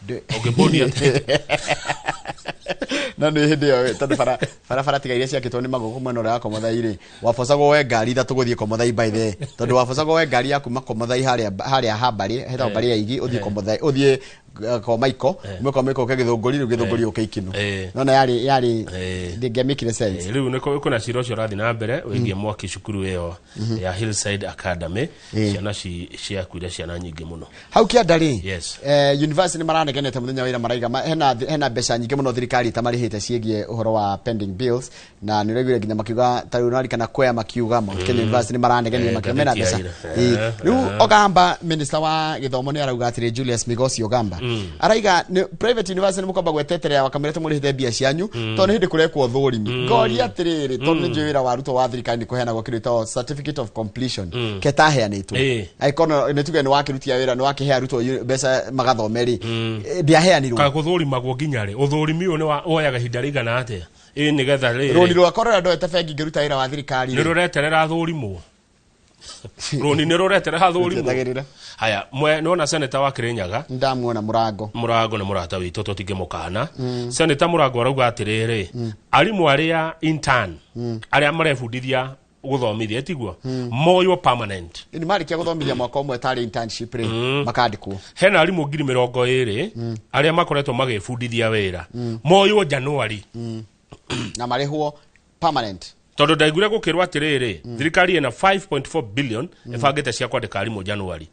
Ũngĩbodi atĩa? No nĩ hĩndĩ ĩyo tondũ barabara tiga iria ciakĩtwo nĩ magũkũ mwena ũrĩa wa Komothai rĩ, wabocagwo we ngari 3 gũthiĩ Komothai. By the way, tondũ wabocagwo we ngari ya kuma Komothai harĩa ha mbarĩ hetagwo mbarĩ ya Igi, ũthiĩ Komothai, ũthiĩ kwa Maiko, ume kwa Maiko ũke Gĩthũngũri, rĩu Gĩthũngũri ũke Ikinu. Nona yarĩ ndĩngĩamĩkire sense. Rĩu nĩ kwĩna cira ũcio ũrathiĩ na mbere wĩgiĩ mwaki cukuru ĩyo ya Hillside Academy. Ciana ciakuire, ciana nyingĩ mũno. Hau kĩanda rĩ, Yes. University nĩ maranegenete mũthenya wa ira, maraiga hena mbeca nyingĩ mũno thirikari itamarĩhĩte ciĩgiĩ ũhoro wa pending bills, na nĩ ũraiguire nginya makiuga ta rĩu narikana kwea makiuga Mount Kenya University nĩ maranegenire makiuga mena ngathĩti ya mbeca. ira. Rĩu Ogamba, minister wa gĩthomo, nĩ arauga atĩrĩ, Julius Migosi Ogamba araiga nĩ private university nĩ mũkwamba gweteterera wakamwĩra tũmũrĩhĩte mbia cianyu tondũ nĩ hĩndĩ kũrekwo thũrimi. Ngoria atĩrĩrĩ, tondũ nĩ njũĩ wĩra wa arutwo wa thirikari nĩ kũheanagwo kĩndũ gĩtagwo certificate of completion ketaheanĩtwo, angĩkorwo nĩ tuge nĩ wakĩrutia wĩra, nĩ wakĩhe arutwo mbeca magathome rĩ, ndĩaheanirwo. Kaĩ gũthũrimagwo nginya rĩ? Ũthũrimi ũyũ nĩ woyaga ihinda rĩigana atĩa ĩ nĩgetha rĩrĩ? Rũni rwakwa rũrĩa ndoete bengi ngĩruta wĩra wa thirikari nĩ rĩ, rũreterera thũrimwo, rũni nĩ rũreterera thũrimwo. Rũtietagĩrĩra. Haya, mwe nĩwona seneta wa Kirinyaga? Ndamuona Mũrango. Mũrango nĩ mũrata witũ, tũtingĩmũkana. Seneta Mũrango arauga atĩrĩrĩ, arimũ arĩa intern, arĩa marebundithia Gũthomithia tiguo moywo permanent. Nĩ marĩkia gũthomithia mwaka ũmwe tarĩ internship rĩ, makandĩkwo. Hena arimũ 20,000 arĩa makoretwo magĩbundithia wĩra, moywo January na marĩhwo permanent. Tondũ ndaiguire gũkĩrwo atĩrĩrĩ, thirikari ĩna 5.4 billion ĩbangĩte cia kwandĩka arimũ January,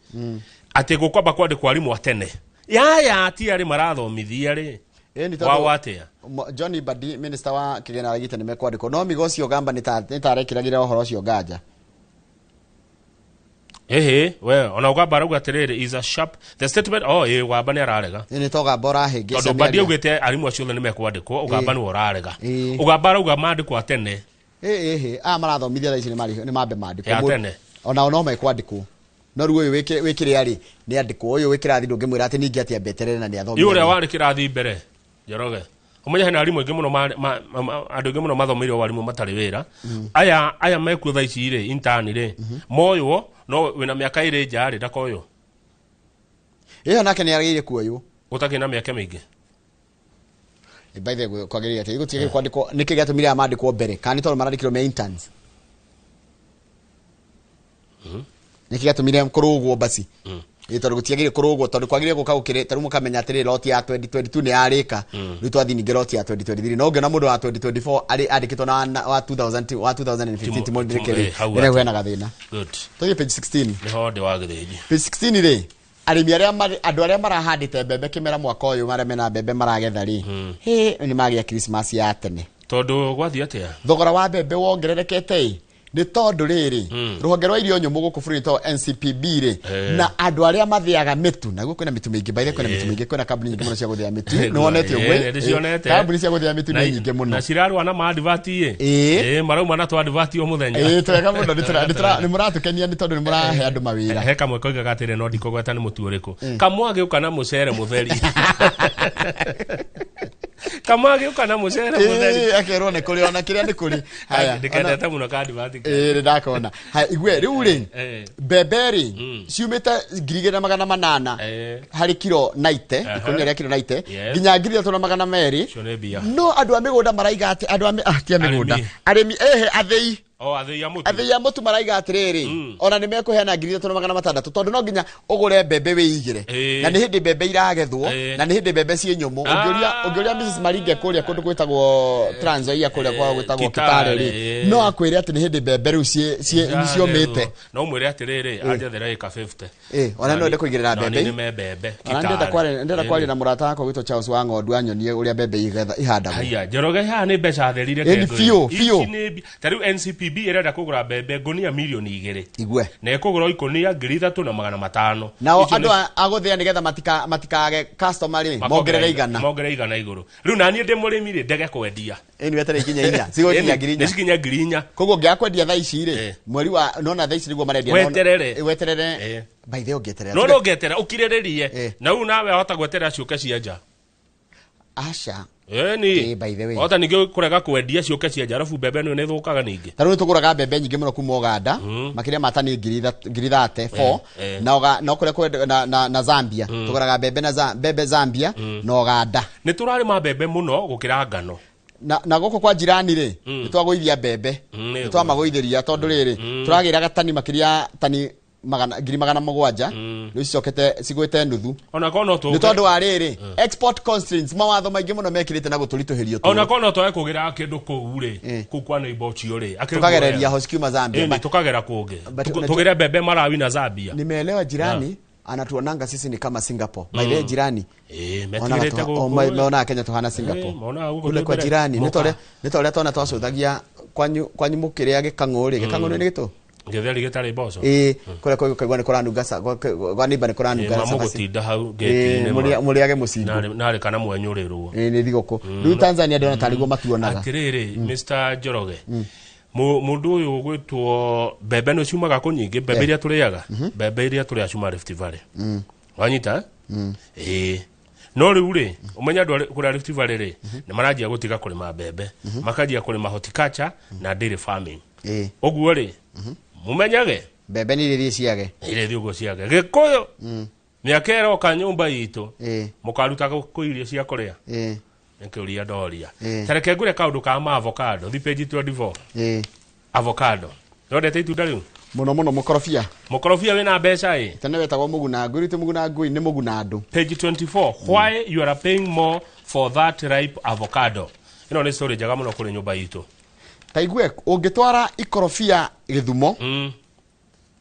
atĩ gũkwamba kwandĩkwo arimũ a tene yaya ti arĩ marathomithia rĩ. Ĩni tondũ- Wao atĩa? John Mbadi, minister wa kĩgĩna, aragĩte nĩ mekwandĩkwo, no migo ũcio gamba nĩ tarekĩragĩra ũhoro ũcio nganja. Ĩhĩ we, ona Ũgamba arauga atĩrĩrĩ, is a sharp the statement. Oh, ĩ Ũgamba nĩ ararega. Nĩ to gamba ũrahĩngĩca. Tondũ Mbadi augĩte arimũ acio othe nĩ mekwandĩkwo, Ũgamba nĩwe ũrarega. Ũgamba arauga mandĩkwo a tene. Ĩhĩ aya marathomithia thaa ici nĩ mambe mandĩkwo. Ya tene. Onao no mekwandĩkwo, no rĩu ũyũ wĩ kĩrĩa rĩ nĩ andĩkwo, ũyũ wĩ kĩrathi ndũngĩmwĩra atĩ ningĩ atĩ ambe eterere na nĩ Ĩ athomithia. ũrĩa warĩ kĩrathi mbere, Njoroge, ũmenye hena arimũ aingĩ mũno andũ aingĩ mũno mathomeire warimũ matarĩ wĩra. Aya mekuo thaa ici rĩ, intern rĩ, moywo, no wĩna mĩaka 2 nja rĩ ndakoywo. Ĩyo nake nĩ agĩrĩire kuoywo. Gũtakĩrĩ na mĩaka mĩingĩ. By the way, kwagĩrĩire atĩ gũtigĩrĩire kwandĩkwo nĩkĩ gĩatũmire aya mandĩkwo mbere, kana nĩ tondũ marandĩkirwo me interns? Nĩkĩ gĩatũmire kũrũgwo basi? Ĩ tondũ gũtiagĩrĩire kũrũgwo, tondũ kwagĩrĩire gũka gũkĩrĩ tarĩu mũkamenya atĩrĩ, lot ya 2022 nĩ yarĩka, rĩu twathiĩ ningĩ lot ya 2023. No ũngĩona mũndũ wa 2024 arĩ andĩkĩtwo na wa 2000, wa 2015 ti mũndĩke rĩ, hau nĩ atĩ. hena gathĩna. Good. Tũthiĩ page 16. Nĩho ndĩ wa gĩthĩnji. Page 16 rĩ, arĩmi arĩa andũ arĩa marahandĩte mbembe kĩmera mwaka ũyũ, marĩa mena mbembe maragetha rĩ, hĩ nĩ magĩa Christmas ya tene. Tondũ gwathiĩ atĩa? Thogora wa mbembe wongererekete ĩ nĩ tondũ rĩrĩ, rũhonge rwa irio nyũmũ gũkũ bũrũri to NCPB rĩ, na andũ arĩa mathĩaga mĩtu, naguo kwĩna mĩtu mĩingĩ baithe, kwĩna mĩtu mĩingĩ, kwĩna kambuni nyingĩ mũno cia gũthĩa mĩtu, nĩ wonete ũguo? Ĩ, nĩndĩcionete. Kambuni cia gũthĩa mĩtu nĩ nyingĩ mũno. Na cirarũa na maadvert ĩ. Ĩ. Ĩ marauma na twadvert o mũthenya. Ĩ twega mũno, nĩ mũratũkenia nĩ tondũ nĩ mũrahe andũ mawĩra. He kamwe koigaga atĩrĩ, no ndikũgweta nĩ mũtu ũrĩkũ, kamwe agĩũka na mũcere mũtheri, kamwe agĩũka na mũcere mũtheri. Ĩ, akerwo nĩ kũrĩ ona kĩrĩa nĩ kũrĩ. Haya, Ndĩkendete mũno kaadvert. Ĩ nĩ ndakona. Haya, igue rĩu rĩ, mbembe rĩ ciumĩte 2800 harĩ kiro 90, ikũnia rĩa kiro 90, nginya 3200. Icio nĩ mbia. No andũ a mĩgũnda maraiga atĩ andũ a ti a mĩgũnda, Arĩmi. arĩmi, ehe, athĩi. O athĩi a mũtu. Athĩi a mũtu maraiga atĩrĩrĩ, ona nĩ mekũheana 3600, tondũ no nginya ũgũre mbembe wĩigĩre, na nĩ hĩndĩ mbembe iragethwo, na nĩ hĩndĩ mbembe ciĩ nyũmũ. Ũngĩũria Mrs Maringe kũrĩa kũndũ gwĩtagwo Trans Nzoia, kũrĩa kwao gwĩtagwo Kitale, Kitale rĩ, no akwĩre atĩ nĩ hĩndĩ mbembe rĩu ciũmĩte. No mwĩre atĩrĩrĩ, anjethera ĩka 50. Ĩ, ona no ende kũigĩrĩra Na mbembe. niĩ nĩme mbembe Ona Kitale. ndĩrenda kwaria na mũrata wakwa gwĩtwo Charles wa Ng'ondu, anyonie ũrĩa mbembe ihandagwo. Haya, Njoroge, haha nĩ mbeca therire. Ĩni, biũ, biũ. Ta rĩu NCPB ĩrenda kũgũra mbembe ngũnia 2 mirioni. Igue. Na ĩkũgũra ikũnia 3500. Nao Icio andũ a gũthĩa nĩgetha matikage customer rĩ, mongerere 100. Mongerere 100 igũrũ. Rĩu naniĩ ndĩ mũrĩmi rĩ, ndege kwendia. Ĩni weterere ikinya 4, cigũkinya 4000. Nĩ cikinya 4000. Koguo ũngĩaga kwendia thaa ici rĩ, mweri wa nona thaa ici nĩguo marendia. Weterere. Ĩ, weterere. By the way, ũngĩeterera No ũngĩeterera ũkirĩrĩrie, na rĩu nawe wahota gweterera ciũke cia nja. Aca. Ĩni. Ĩ, by the way. Wahota ningĩ kũrega kwendia ciũke cia nja, arabu mbembe ĩno nĩ ĩthũkaga ningĩ. Ta rĩu nĩtũgũraga mbembe nyingĩ mũno kuma Uganda, makĩria ma tani 30,000 four, na na kũrĩa na Zambia. Tũgũraga mbembe na mbembe Zambia na Uganda. Nĩ tũrarĩma mbembe mũno gũkĩra ngano. Na gũkũ kwa jirani rĩ, nĩ twagũithia mbembe. Nĩ twamagũithĩria tondũ rĩrĩ, tũragĩraga tani makĩria tani 700,000, rĩu cicokete cigwĩte nuthu. Ona korwo no tũke Nĩ tondũ wa rĩrĩ, export constraints, mawatho maingĩ mũno mekĩrĩte na gũtũritũhĩria Ona ũtũũro. korwo no twage kũgĩra kĩndũ kũu rĩ, kũu kwa neighbor ũcio rĩ, akĩrĩ Tũkagereria guoya. hosi kiuma Zambia. Ĩni, tũkagera kũngĩ. Tũgĩre mbembe Malawi na Zambia. Nimeelewa jirani anatuonanga sisi ni kama Singapore. By the way, jirani Metigĩrĩte gũkũ. Meonaga Kenya tuhana Singapore. Monaga gũkũ Kule twĩ kwa mbere. jirani nĩ Moka. torĩa twana twacũthagia kwanyu mũkĩrĩa gĩkang'ũ rĩ, gĩkang'ũ nĩ gĩtũ. Gĩtheri gĩtarĩ mboco. Ĩ, kũrĩa kũigua nĩ kũranunga kwa neighbor nĩ kũranunga cabaci. Mamũgũtinda hau gate-inĩ Mũrĩage mũcingo. Narĩ kana mwenyũrĩrwo. Ĩ, nĩ thigũkũ. Rĩu Tanzania ndĩrona tarĩ guo matuonaga. Atĩrĩrĩ, Mr Njoroge, mũndũ ũyũ ũgwĩtwo mbembe nĩ ciumaga kũ nyingĩ, mbembe iria tũrĩaga, mbembe iria tũrĩaga ciumaga Rift Valley. Wanyita? Ĩĩ, no rĩu rĩ, ũmenye andũ kũrĩa Rift Valley rĩ, nĩ maranjia gũtiga kũrĩma mbembe, makanjia kũrĩma horticulture na dairy farming. Ũguo rĩ, mũmenyage mbembe nĩ iria ciage. Iria ũguo ciage gĩkũyũ, mĩaka ĩroka nyũmba itũ mũkaruta kũ irio cia kũrĩa? Nĩ kĩũria ndoria. Ta reke ngwĩre kaũndũ ka ma avocado, thi page 24. Avocado. Nĩwendete itunda rĩu? Mũno mũno mũkorobia. Mũkorobia wĩna mbeca ĩ. Tene wetagwo mũguna ngui, rĩu ti mũguna ngui, nĩ mũguna andũ. Page 24, why you are paying more for that ripe avocado. Ĩno nĩ story njega mũno kũrĩ nyũmba itũ. Ta igue, ũngĩtwara ikorobia Gĩthumo,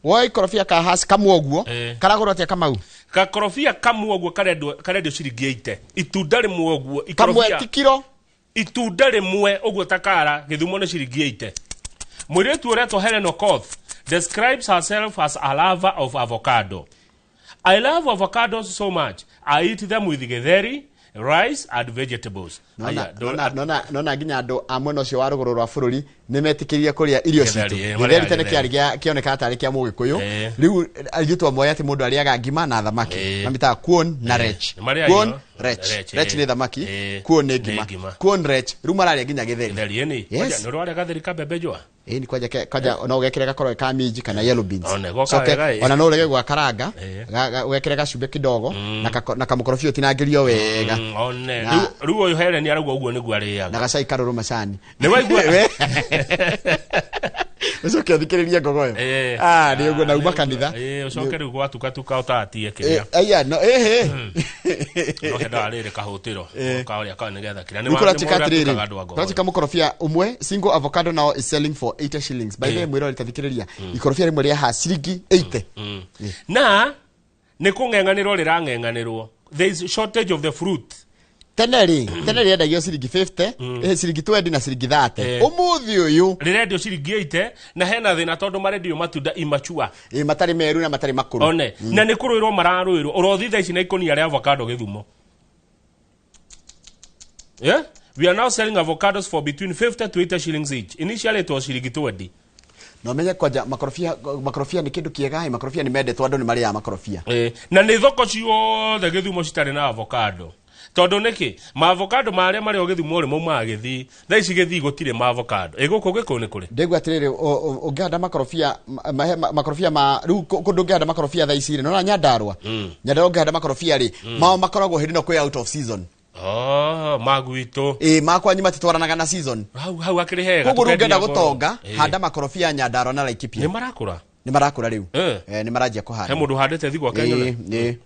woe ikorobia ka haci kamwe ũguo, karagũrwo atĩa Kamau? Gakorobia kamwe ũguo karendio ciringi 80. Itunda rĩmwe ũguo Kamwe ikorobia ti kiro. Itunda rĩmwe ũguo ta kara Gĩthumo nĩ ciringi 80. Mũirĩtu ũretwo Helen Okoth describes herself as a lover of avocado. I love avocados so much. I eat them with githeri, rice and vegetables. Aya, Nona nginya andũ a mwena ũcio wa rũgũrũ rwa bũrũri nĩ metĩkĩrire kũrĩa irio Gĩtheri, citũ. marĩaga Gĩtheri tene gĩtheri. kĩarĩ kĩonekaga tarĩ kĩa mũgĩkũyũ. Rĩu ithuĩ twamoya atĩ mũndũ arĩaga ngima na thamaki. Mamĩtaga kuon na rech. Nĩ marĩaga Kuon, irio. rech. Rech, Rech nĩ thamaki, kuon nĩ ngima. Ngima. Kuon rech. Rĩu mararĩa nginya gĩtheri. Gĩtheri ĩni. Yes. Nĩ ũrarĩa gatheri ka mbembe njũa? Ĩni kwanja kwanja no ũgekĩre gakorwo ka minji kana yellow beans. One, goka Coke, wega, ĩ. ona no ũrege gwakaranga, ũgekĩre gacumbĩ kidogo na kamũkorobia ũtinangĩrio wega. One. Rĩu ũyũ Helen arauga ũguo nĩguo arĩaga. Na gacai karũrũ macani. Nĩ waigua? Ũcoke ũthikĩrĩrie ngogoyo. Ah, nĩ ũguo na uma kanitha. Ũcoke rĩu gwatukatuka ũtatie kĩrĩa. Aya, no ĩhĩ. No he ndarĩrĩ kahũtĩro. Karĩa ka nĩgetha kĩrĩa. Rĩu kũratuĩka atĩrĩrĩ, andũ a ngogoyo. kũratuĩka mũkorobia ũmwe single avocado now is selling for 80 shillings. By the way, mwĩrore tathikĩrĩria, ikorobia rĩmwe rĩa haha ciringi 80. Na nĩ kũng'eng'anĩrwo rĩrang'eng'anĩrwo. There is shortage of the fruit. Tene rĩ, tene rĩendagio ciringi 50, ciringi 20 na ciringi 30. Ũmũthĩ ũyũ rĩrendio ciringi 80 na hena thĩna tondũ marendio matunda immature. Matarĩ meru na matarĩ makũrũ. One, na nĩ kũrũĩrwo mararũĩrwo. Ũrothi thaa ici na ikũnia rĩa avocado Gĩthumo. Yeah? We are now selling avocados for between 50 to 80 shillings each. Initially it was ciringi 20. Na ũmenye kwanja makorobia, makorobia nĩ kĩndũ kĩega, makorobia nĩ mendetwo, andũ nĩ marĩaga makorobia. Na nĩ thoko ciothe Gĩthumo citarĩ na avocado. Tondũ nĩkĩ? Maavocado marĩa marĩ o Gĩthumo rĩ maumaga Gĩthii. Thaa ici Gĩthii gũtirĩ maavocado. Ĩ gũkũ Gĩkũyũ nĩ kũrĩ? Ndĩgua atĩrĩrĩ, ũngĩhanda makorobia, makorobia ma rĩu kũndũ ũngĩhanda makorobia thaa ici rĩ, nĩwona Nyandarũa? Nyandarũa ũngĩhanda makorobia rĩ, mao makoragwo hĩndĩ ĩno kwĩ out of season. Oh, magwitũ. Makwanyu matitwaranaga na season. Hau hakĩrĩ hega. Koguo rĩu ũngĩenda tũkendia goro. gũtonga, handa makorobia Nyandarũa na Laikipia. Nĩ marakũra? Nĩ marakũra rĩu. Nĩ maranjia kũhanda. He mũndũ ũhandĩte thi gwake nyone.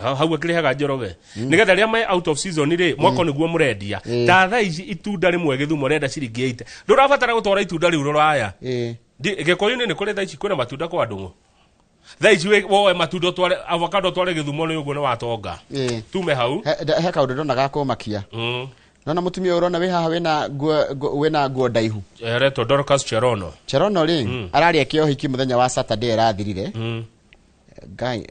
Hau akĩrĩ hega Njoroge. Nĩgetha rĩrĩa me out of season rĩ, mwaka nĩguo mũrendia. Ta thaa ici itunda rĩmwe Gĩthumo rĩenda ciringi 80. Ndũrabatara gũtwara itunda rĩu rũraya. Gĩkũyũ-inĩ nĩ kũrĩ thaa ici kwĩna matunda kwa ndũng'ũ. Thaa ici woe matunda ũtware avocado ũtware Gĩthumo nĩ ũguo nĩ watonga. Tume hau. He kaũndũ ndona ga kũmakia. Nona mũtumia ũyũ ũrona wĩ haha wĩna nguo ndaihu. Aretwo Dorcas Cherono. Cherono rĩ, ararĩa kĩohiki mũthenya wa Saturday ĩrathirire. Ngai,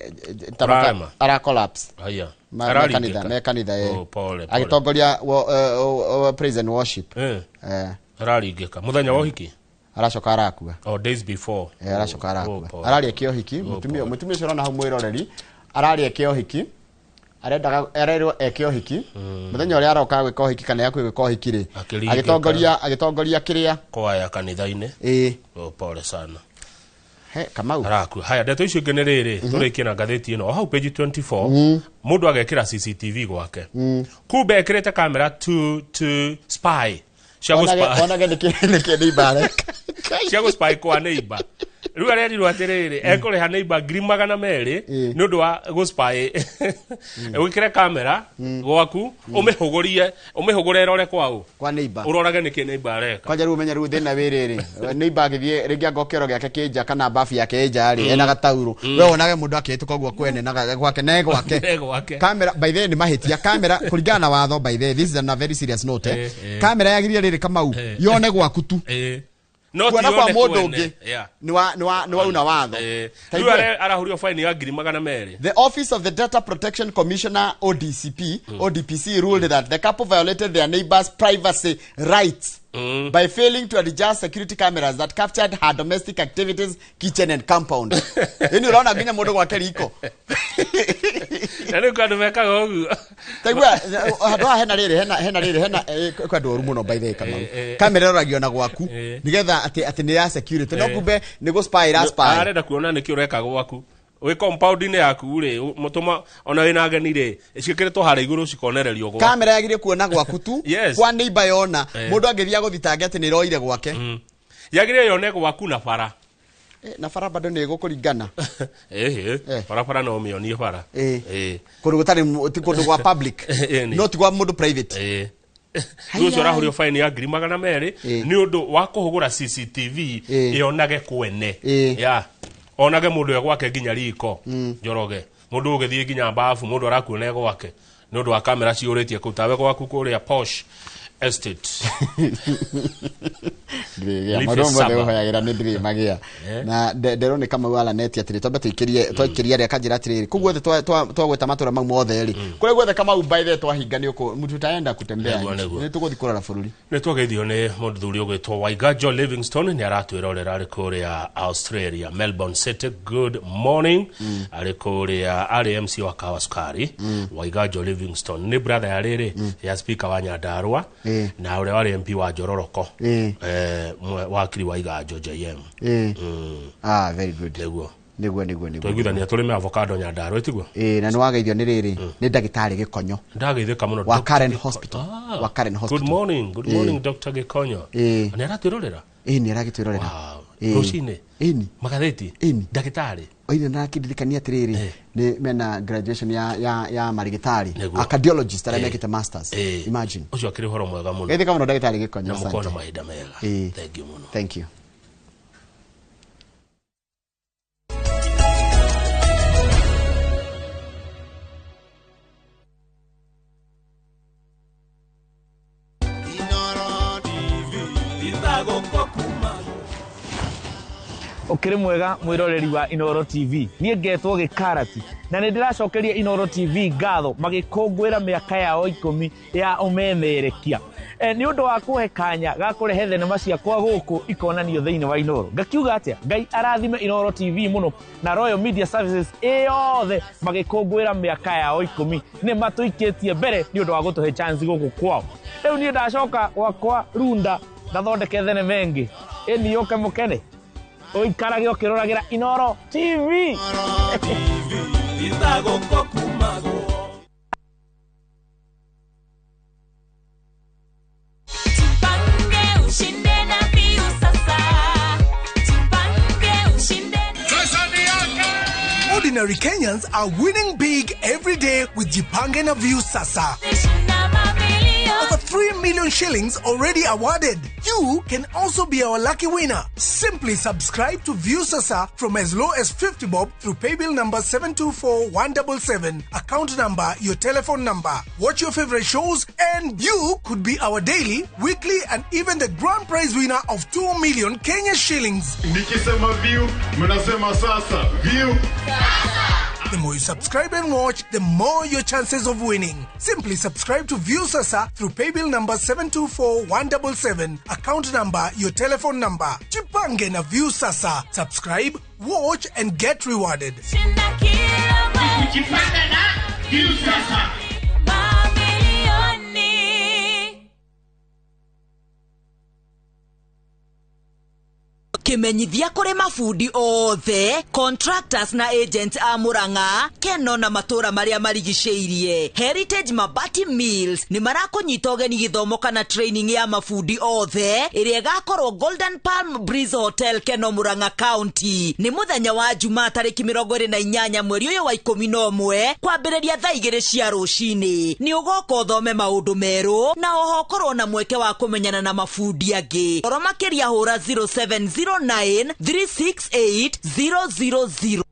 Ũrarema? ara collapse. Haya. Me kanitha, me kanitha, Oh, pole, pole. Agĩtongoria praise and worship. Araringĩka. Mũthenya wa ũhiki? Aracoka arakua. Oh, days before. Aracoka arakua. Pole. Ararĩa kĩohiki, mũtumia ũcio ũrona hau mwĩroreri, ararĩa kĩohiki. Arendaga arerwo eke ũhiki. Mũthenya ũrĩa aroka gwĩka ũhiki kana hakuhĩ gwĩka ũhiki rĩ, Akĩringĩka. agĩtongoria kĩrĩa Kwaya kanitha-inĩ. Oh, pole sana. He, Kamau. Arakua. Haya, ndeto icio ingĩ nĩ rĩrĩ, tũrĩkie na ngathĩti ĩno. O hau page 24, mũndũ agekĩra CCTV gwake. Kumbe ekĩrĩte kamera to spy. Cia gũ spy. Onage nĩkĩ neighbor areka. Cia gũ spy kwa neighbor. Rĩu arerirwo atĩrĩrĩ, ekũrĩha neighbor 200,000 nĩ ũndũ wa gũ spy. Wĩkĩre kamera gwaku, ũmĩhũgũrie, ũmĩhũgũre ĩrore kwaũ. Kwa neighbor. Ũrorage nĩkĩ neighbor areka. Kwanja rĩu ũmenye rĩu thĩna wĩ rĩrĩ, neighbor agĩthiĩ rĩngĩ anga kĩoro gĩake kĩ nja kana bafu yake ĩ nja rĩ, ena gataurũ. We wonage mũndũ akĩhĩtũka ũguo kwene na gwake ne gwake. Ne gwake. Kamera by the way nĩ mahĩtia. Kamera kũringana na watho by the way, this is a very serious note. Kamera yagĩrĩire rĩrĩ Kamau, yone gwaku tu. No Kuona ti kwa yone mũndũ kwene. ũngĩ. Yeah. Nĩ wauna watho. Ta Rĩu igue. arahũrio fine ya 200,000. The Office of the Data Protection Commissioner ODCP, ODPC ruled that the couple violated their neighbor's privacy rights by failing to adjust security cameras that captured her domestic activities, kitchen and compound. Yaani unaona nginya mũndũ gwake riko. Na rĩu andũ mekaga ũguo. Taigua handũ haha hena rĩrĩ, hena rĩrĩ, hena kwĩ andũ oru mũno by the way Kamau. Kamera ĩroragio na gwaku nĩgetha atĩ nĩ ya security. No kumbe nĩ gũ spy ĩra spy. Arenda kuona nĩkĩ ũreka gwaku. Wĩ compound-inĩ yaku rĩ, mũtũma ona wĩna ageni rĩ, ciĩkĩrĩtwo harĩa igũrũ cikonererio gwaku. Kamera yagĩrĩire kuona gwaku tu. Yes. Kwa neighbor yona mũndũ angĩthiĩ agũthitange atĩ nĩ ĩroire gwake. Yagĩrĩire yone gwaku na bara. Na bara bado nĩ ĩgũkũringana. Ĩhĩ, barabara no mĩonie bara. Kũndũ gũtarĩ ti kũndũ gwa public. No ti gwa mũndũ private. Rĩu ũcio ũrahũrio faini ya 200,000 nĩ ũndũ wa kũhũgũra CCTV ĩonage kwene. Ya. Onage mũndũ e gwake nginya riko. Njoroge. Mũndũ ũgĩthiĩ nginya bafu, mũndũ arakuona e gwake. Nĩ ũndũ wa kamera ciũrĩtie kũu tawe gwaku kũrĩa Posh Estate. Maũndũ mothe ũhoyagĩra nĩ ndirĩ magĩa. Na nderwo nĩ Kamau araneti atĩrĩ twambe tũikĩrie twaikĩria arĩa akanjĩra atĩrĩrĩ kũu guothe twagweta matũra mau mothe rĩ kũrĩa guothe Kamau by the twahinga nĩ ũkũ mtu utaenda kutembea nĩ tũgũthiĩ kũrora bũrũri. Nĩ twageithio nĩ mũthuri ũgwĩtwo Waiganjo Livingstone nĩ aratwĩrorera arĩ kũrĩa Australia, Melbourne City. Good morning. Arĩ kũrĩa arĩ MC wa Kawa Sukari. Waiganjo Livingstone nĩ brother ya rĩrĩ ya speaker wa Nyandarua na ũrĩa warĩ MP wa Njororoko, wakiri Waiganjo JM. Ah, very good. Nĩguo. Nĩguo nĩguo nĩguo. Twaiguithania tũrĩme avocado Nyandarua tiguo? Na nĩ wageithio nĩ rĩrĩ nĩ ndagĩtarĩ Gĩkonyo. Ndageithĩka mũno. Wa Karen Hospital. Wa Karen Hospital. Good morning, good morning Dr. Gĩkonyo. Nĩ aratwĩrorera? Nĩ aragĩtwĩrorera. Rũcinĩ? Magathĩti? Ndagĩtarĩ? Oire na akĩndirikania atĩrĩrĩ nĩ mena graduation ya marigitari a cardiologist arĩa mekĩte masters. Imagine. Ũcio akĩrĩ ũhoro mwega mũno. Geithĩka mũno ndagĩtarĩ Gĩkonyo. Na mũkorwo na mahinda mega. Thank you mũno. Thank you. Ukiri mwega mwiroreri wa Inooro TV. Niĩ ngetwo Gĩkarati na nĩ ndĩracokeria Inooro TV ngatho magĩkũngũĩra mĩaka yao 10 ya ũmemerekia. Nĩ ũndũ wa kũhe kanya ga kũrehe thenema ciakwa gũkũ ikonanio thĩinĩ wa Inooro. Ngakiuga atĩa, Ngai arathime Inooro TV mũno na Royal Media Services ĩyothe magĩkũngũĩra mĩaka yao 10. Nĩ matũikĩtie mbere nĩ ũndũ wa gũtũhe chance gũkũ kwao. Rĩu niĩ ndacoka gwakwa Runda ndathondeke thenema ĩngĩ. Ĩni yũke mũkene. Ũikarage ũkĩroragĩra Inooro TV. Ordinary Kenyans are winning big every day with Jipange na Viusasa. Over 3 million shillings already awarded. You can also be our lucky winner. Simply subscribe to Viusasa from as low as 50 bob through paybill number 724177, account number, your telephone number. Watch your favorite shows and you could be our daily, weekly and even the grand prize winner of 2 million Kenya shillings. Nikisema view, mnasema sasa. View. The more you subscribe and watch, the more your chances of winning. Simply subscribe to Viusasa through paybill number 724177, account number, your telephone number. Jipange na Viusasa. Subscribe, watch and get rewarded. Jipange na Viusasa. Kimenyithia kuri mabundi othe contractors na agents a Murang'a Keno na matura maria marigicĩirie. Heritage Mabati Mills ni marakunyita ũgeni gĩthomo kana training ya mabundi othe ĩrĩa ĩgakorwo Golden Palm Breeze Hotel Keno Murang'a County. Ni muthenya wa Jumaa tarĩki 28 mweri ũyũ wa 11 kwambĩrĩria thaa 2 cia rũcinĩ. Nĩ ũgoka ũthome maũndũ merũ na oho ũkorwo na mweke wa kũmenyana na mabundi angĩ. Oro makĩria hũra 070 9 368 000.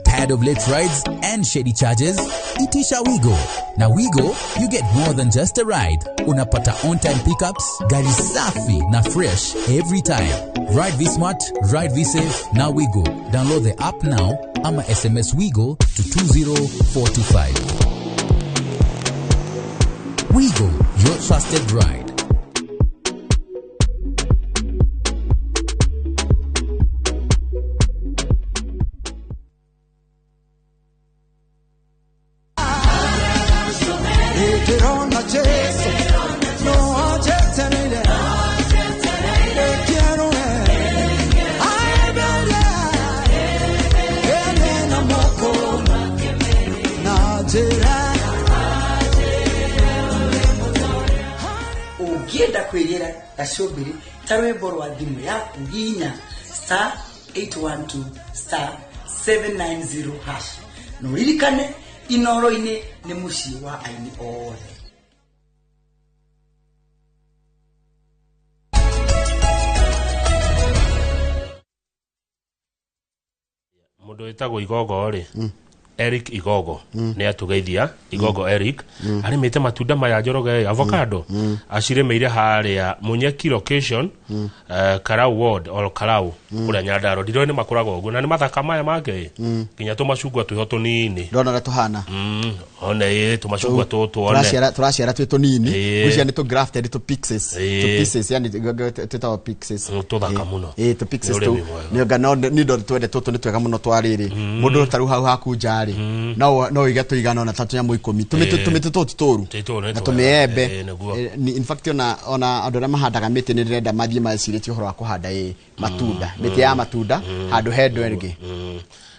Tired of late rides and shady charges? Itisha Wigo. Na Wigo, you get more than just a ride. Unapata on-time pickups, gari safi na fresh every time. Ride V-Smart, ride V-Safe, na Wigo. Download the app now ama SMS Wigo to 20425. Wigo, your trusted ride. Ũngĩenda kwĩgĩra gacũmbĩrĩ ta rwĩmbo rwa thimũ yaku, hihinya *812*790#. Na ũririkane, Inoro-inĩ nĩ mũciĩ wa aini othe. Mũndũ wĩtagwo Igogo rĩ, Eric Igogo, nĩ atũgeithia. Igogo Eric arĩmĩte matunda maya, Njoroge, avocado, acirĩmĩire harĩa Munyeki location, Karau ward or Karau kũrĩa Nyandarua. Ndiroĩ nĩ makũraga ũguo na nĩ mathaka maya make, nginya tũmacungwa twĩho tũnini. Ndona ũrĩa tũhana. One ĩ tũmacungwa tũtũ, one. Tũraciara twĩ tũnini. Ngwĩciria nĩ tũ grafted, tũ pieces, tũ pieces, yani twĩtagwo pieces. Tũthaka mũno. Ĩ, tũ pieces Nĩ tũ ũrĩmi mwega. Nĩ anga no nĩ ndo twende tũtũ nĩ twega mũno twa rĩrĩ. Mũndũ ta rĩu hau haku nja rĩ, no ũige tũigana ona ta tũnyamũ 10, tũmĩtĩ. Tũmĩtĩ tũtũ ti tũru. Ti tũru, nĩ Na twega. tũmĩembe. Nĩguo. In fact, ona andũ arĩa mahandaga mĩtĩ, nĩ ndĩrenda mathiĩ mecirĩtie ũhoro wa kũhanda matunda, mĩtĩ ya matunda handũ he ndũ ĩngĩ.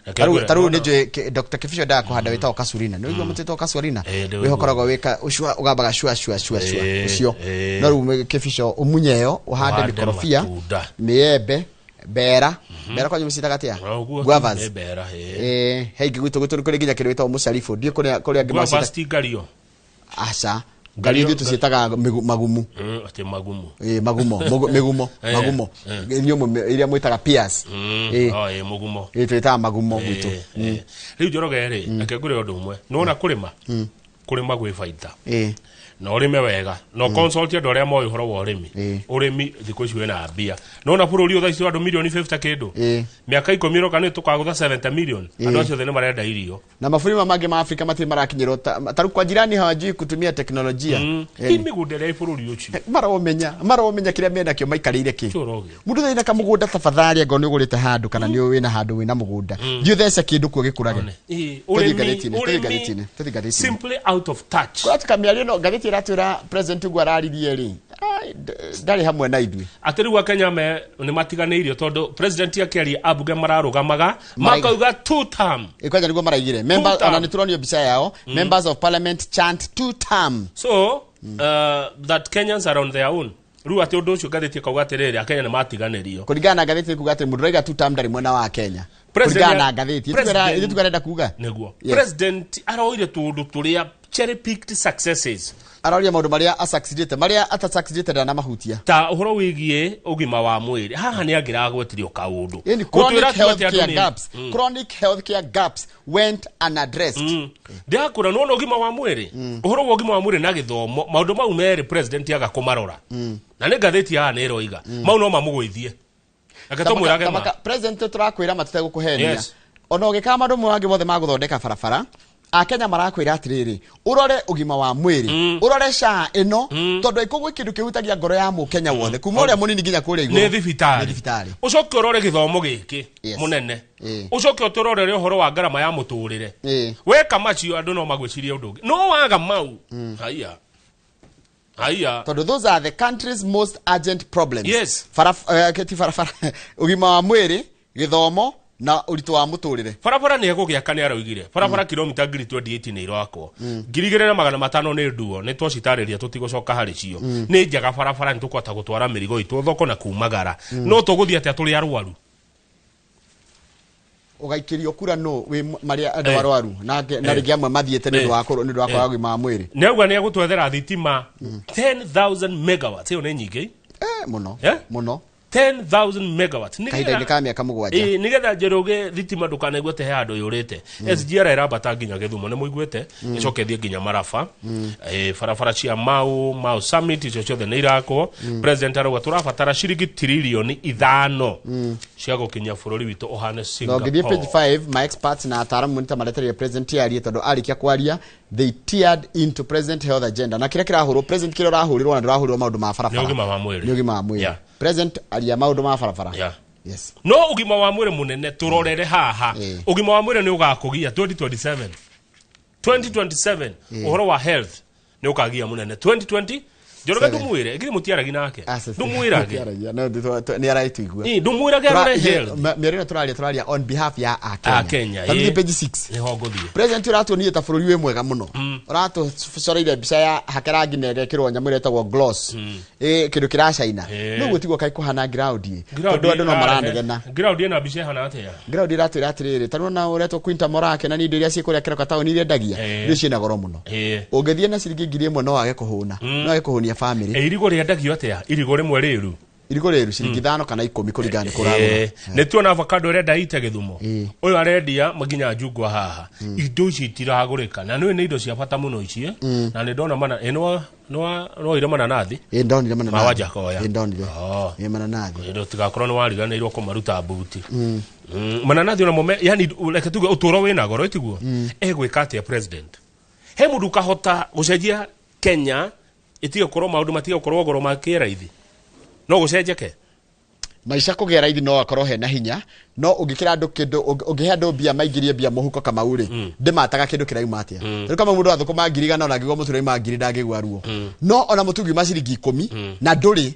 Reke Tarĩu ngwĩre, tarĩu nona- nĩ njũĩ Dr. Kibicho endaga kũhanda wĩtagwo casuarina. Nĩ ũigua mũtĩ wĩtagwo casuarina? Ndĩũigua. Wĩho ũkoragwo wĩka ũcio ũgambaga cua cua cua cua ũcio. No rĩu Kibicho ũmunye ĩyo, ũhande Ũhande mĩkorobia, matunda. mĩembe, mbera. Mbera kwanyu mũciĩtaga atĩa? Ũguo tu, Guavas. nĩ mbera. He ingĩ gwitũ kũrĩ nginya kĩndũ gĩtagwo mũcaribũ, ndiũ kũrĩa angĩ Guavas maciĩtaga. ti ngario? Aca, ngario ithuĩ tũciĩtaga magumu. Atĩ magumu? Ĩ, magumo, mĩgumo. Magumo inyuĩ iria mwĩtaga pears. Oh, mũgumo. Ĩ, twĩtaga magumo gwitũ. Rĩu Njoroge rĩ, reke ngwĩre ũndũ ũmwe. Nĩwona kũrĩma, kũrĩma gwĩ baita na ũrĩme wega na consult andũ arĩa moĩ ũhoro wa ũrĩmi. Ũrĩmi thikũ ici wĩna mbia. Nona bũrũri ũyũ thaa ici andũ milioni 50 kĩndũ, mĩaka 10 ĩroka nĩ tũkagũtha 70 million. Andũ acio othe nĩ marenda irio. Na mabũrũri maya mangĩ ma Afrika matirĩ marakinyĩrwo ta rĩu kwa jirani hawajui kutumia teknolojia. Ĩ mĩgũnda ĩrĩa ĩ bũrũri ũcio. Maromenya kĩrĩa menakĩo maikarĩire kĩ. Njoroge. Mũndũ thĩna kamũgũnda, tafadhali, angorwo nĩ ũgũrĩte handũ kana nĩ wĩna handũ wĩna mũgũnda, thiĩ ũthece kĩndũ kuo gĩkũrage. Ĩ, Tũthiĩ ũrĩmi ngathĩti-inĩ, tũthiĩ ũrĩmi ngathĩti-inĩ, tũthiĩ ngathĩti-inĩ. Simply out of touch. Kũratuĩka mĩario ĩno ngathĩti ĩratwĩra president ũguo araririe rĩ, ai, ndarĩ hamwe na ithuĩ. Atĩ rĩu Akenya me nĩ matiganĩirio tondũ president akĩaria ambunge mararũgamaga makauga two term. Ĩ, kwanja nĩguo maraigire. Member- Two term. Ona nĩ tũronio mbica yao. Members of parliament chant two term. So that Kenyans are on their own. Rĩu atĩ ũndũ ũcio ngathĩti ĩkauga atĩrĩrĩ, Akenya nĩ matiganĩrio. Kũringana na ngathĩti ĩkuga atĩ mũndũ ũraiga two term ndarĩ mwena wa Kenya. President Kũringana na ngathĩti. President- Ithuĩ tugarenda kuga. Nĩguo. Yes. President aroire tũũndũ tũrĩa cherry picked successes. Aroria maũndũ marĩa asucceedĩte, marĩa atasucceedĩte ndanamahutia. Ta ũhoro wĩgiĩ ũgima wa mwĩrĩ, haha nĩ angĩragwetirio kaũndũ. Yani Gũtwĩra chronic tu atĩ health andũ care gaps, chronic health care gaps went unaddressed. Ndĩrakũra nĩwona ũgima wa mwĩrĩ, ũhoro wa ũgima wa mwĩrĩ na gĩthomo, maũndũ mau merĩ president aga kũmarora. Na nĩ ngathĩti haha nĩ ĩroiga mau no mamũgũithie. Reke tũmwĩrage ma. President, tũrakwĩra matũtegũkũhenia. Ona ũgĩkaga maũndũ mangĩ mothe ma gũthondeka barabara, Akenya marakwĩra atĩrĩrĩ, ũrore ũgima wa mwĩrĩ, ũrore SHA ĩno, tondũ aikũ gwĩ kĩndũ kĩhutagia ngoro ya mũkenya wothe kuma ũrĩa mũnini nginya kũrĩa igũrũ. Nĩ thibitarĩ. Nĩ thibitarĩ. Ũcoke ũrore gĩthomo gĩkĩ mũnene, ũcoke ũtũrorere ũhoro wa ngarama ya mũtũrĩre. Weka macio, andũ no magwĩcirie ũndũ ũngĩ, no waga mau, haiya haiya. Tondũ those are the country's most urgent problems. Ti barabara, ũgima wa mwĩrĩ, gĩthomo na ũritũ wa mũtũrĩre. Barabara nĩ egũgĩaka, nĩ araugire barabara kilomita 28,000 nĩ irakwo, 2500 nĩ nduo, nĩ twocitarĩria, tũtigũcoka harĩ cio. Nĩ njega barabara, nĩ tũkũhota gũtwara mĩrigo itũ thoko na kumagara. No tũgũthiĩ atĩa tũrĩ arwaru? Ũgaikĩrio kura no wĩ marĩa andũ arwaru na rĩngĩ amwe mathiĩte nĩ ũndũ wa nĩ ũndũ wa kwaga ũgima wa mwĩrĩ. Nĩ auga nĩ egũtwethera thitima 10,000 megawatts, ĩyo nĩ nyingĩ. Mũno. Eh? Mũno. 10,000 megawatts. Nĩgetha- Kahinda-inĩ ka mĩaka 7. Ĩĩ, nĩgetha Njoroge thitima ndũkanaigua atĩ he handũ yũrĩte. SGR ĩrambata nginya Gĩthumo, nĩ mũiguĩte? Ĩcoke ĩthiĩ nginya Maraba. Barabara cia Mau Mau Summit, icio ciothe nĩ irakwo. President arauga tũrabatara ciringi tiririoni 5 cia gũkinyia bũrũri witũ ũhane Na ũngĩthiĩ page Singapore. 5, ma experts na ataaramu nĩ ta maretereire president arie, tondũ arĩkia kwaria they teared into president health agenda na kĩrĩa kĩrahũrwo president, kĩrĩa ũrahũrĩrwo na ndũrahũrĩrwo maũndũ ma barabara. Nĩ ũgima wa mwĩrĩ. Nĩ ũgima wa mwĩrĩ. President aria maũndũ ma barabara. Yes. No ũgima wa mwĩrĩ mũnene, tũrorere haha, ũgima wa mwĩrĩ nĩ ũgakũgia 2027, 2027. Ũhoro wa health nĩ ũkagia mũnene 2020. Njoroge ndũmwĩre, githĩ mũtiaragi nake? Ndũmwĩrage. Nĩ araituigua. Ĩ, ndũmwĩrage arore health. Mĩario ĩno tũraria on behalf ya Akenya. Akenya. Tũthiĩ page 6. Nĩho ngũthiĩ. President ũratuonire ta bũrũri wĩ mwega mũno. Ũratũcoreire mbica ya hake rangi na ĩgekĩrwo nyamũ ĩrĩa ĩtagwo gloss. Ĩ kĩndũ kĩracaina. Ĩ. No ũguo tiguo kaĩ kũhana ground ĩ. Tondũ andũ no maranegena. Ground ĩna mbica ĩhana atĩa? Ground ĩratwĩra atĩrĩrĩ, ta nĩwona ũretwo Quinta Morake na nĩ indo iria ciĩ kũrĩa kĩroka taũni iria endagia, indo ciĩna goro mũno. Ũngĩthiĩ na ciringi 1000 no wage kũhũna. No wage kũhũnia family. Ĩ, irigũ rĩendagio atĩa? Irigũ rĩmwe rĩru. Irigũ rĩru ciringi 5 kana 10 kũringana nĩ kũragũra. Nĩ tuona avocado ĩrenda ite Gĩthumo. Ũyũ arendia nginya njungwa haha. Indo ici itiragũrĩka na nĩ indo cia bata mũno ici. Na nĩ ndona mana ĩ nĩ waire mananathi. Ĩ ndonire mananathi. Ma Wajakoya. Ĩ ndonire. Ĩ mananathi. Ĩ tigakorwo nĩ wariganĩirwo kũmaruta mbuti. Mananathi ona mo yani reke tuge ũtũũro wĩna goro ĩtiguo. Egwĩka atĩa president? He mũndũ ũkahota gũcenjia Kenya ĩtige gũkorwo maũndũ matige gũkorwo goro makĩraithi. No gũcenjeke. Maica kũgĩa raithi no akorwo hena hinya no ũngĩkĩra andũ kĩndũ ũngĩhe andũ mbia maingĩrie mbia mũhuko Kamau rĩ ndĩmataga kĩndũ kĩrauma atĩa. Rĩu kama mũndũ athũkũma 100,000 ona angĩgua mũtu ũrauma 1,000 ndangĩgua ruo. No ona mũtu ũngiuma ciringi 10 na ndũrĩ.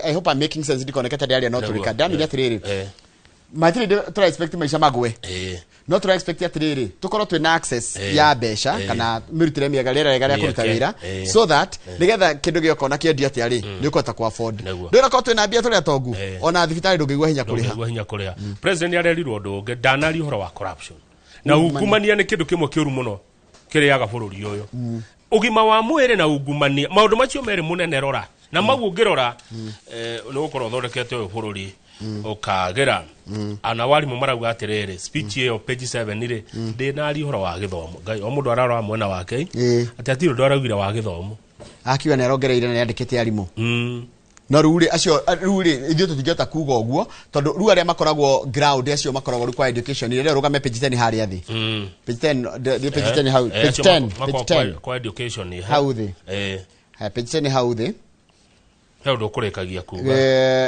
I hope I'm making sense ndikoneke ta ndĩraria no tũrĩka. Ndamenya atĩrĩrĩ, matirĩ tũra expect maica magwe. No tũra expect atĩrĩrĩ tũkorwo twĩna access ya mbeca kana mĩrutĩre mĩega rĩera rĩega rĩa kũruta wĩra so that nĩgetha kĩndũ gĩoka ona kĩendio atĩa rĩ nĩ ũkũhota kũ afford. Ndũrakorwo twĩna mbia tũrĩ atongu ona thibitarĩ ndũngĩigua hinya kũrĩha. Ndũngĩigua hinya kũrĩha. President arerirwo ũndũ ũngĩ ndanaria ũhoro wa corruption. Na ungumania nĩ kĩndũ kĩmwe kĩũru mũno kĩrĩaga bũrũri ũyũ. Ũgima wa mwĩrĩ na ungumania maũndũ macio merĩ mũnene rora. Na mau ũngĩrora nĩ ũgũkorwo ũthondekete ũyũ bũrũri ũkagĩra. Ana warimũ marauga atĩrĩrĩ speech ĩyo page 7 rĩ ndĩnaria ũhoro wa gĩthomo. Ngai o mũndũ ararora mwena wake atĩ hatirĩ ũndũ araugire wa gĩthomo. Akiuga nĩ arongereire na nĩandĩkĩte arimũ. No rĩu rĩ acio rĩu rĩ ithuĩ tũtingĩhota kuga ũguo tondũ rĩu arĩa makoragwo ground acio makoragwo rĩu kwa education rĩrĩa ũrũgame page 10 harĩa thĩ. Page 10 page 10 hau page 10 page 10 kwa education hau thĩ. Haya page 10 hau thĩ. He ũndũ ũkũrĩkagia kuga.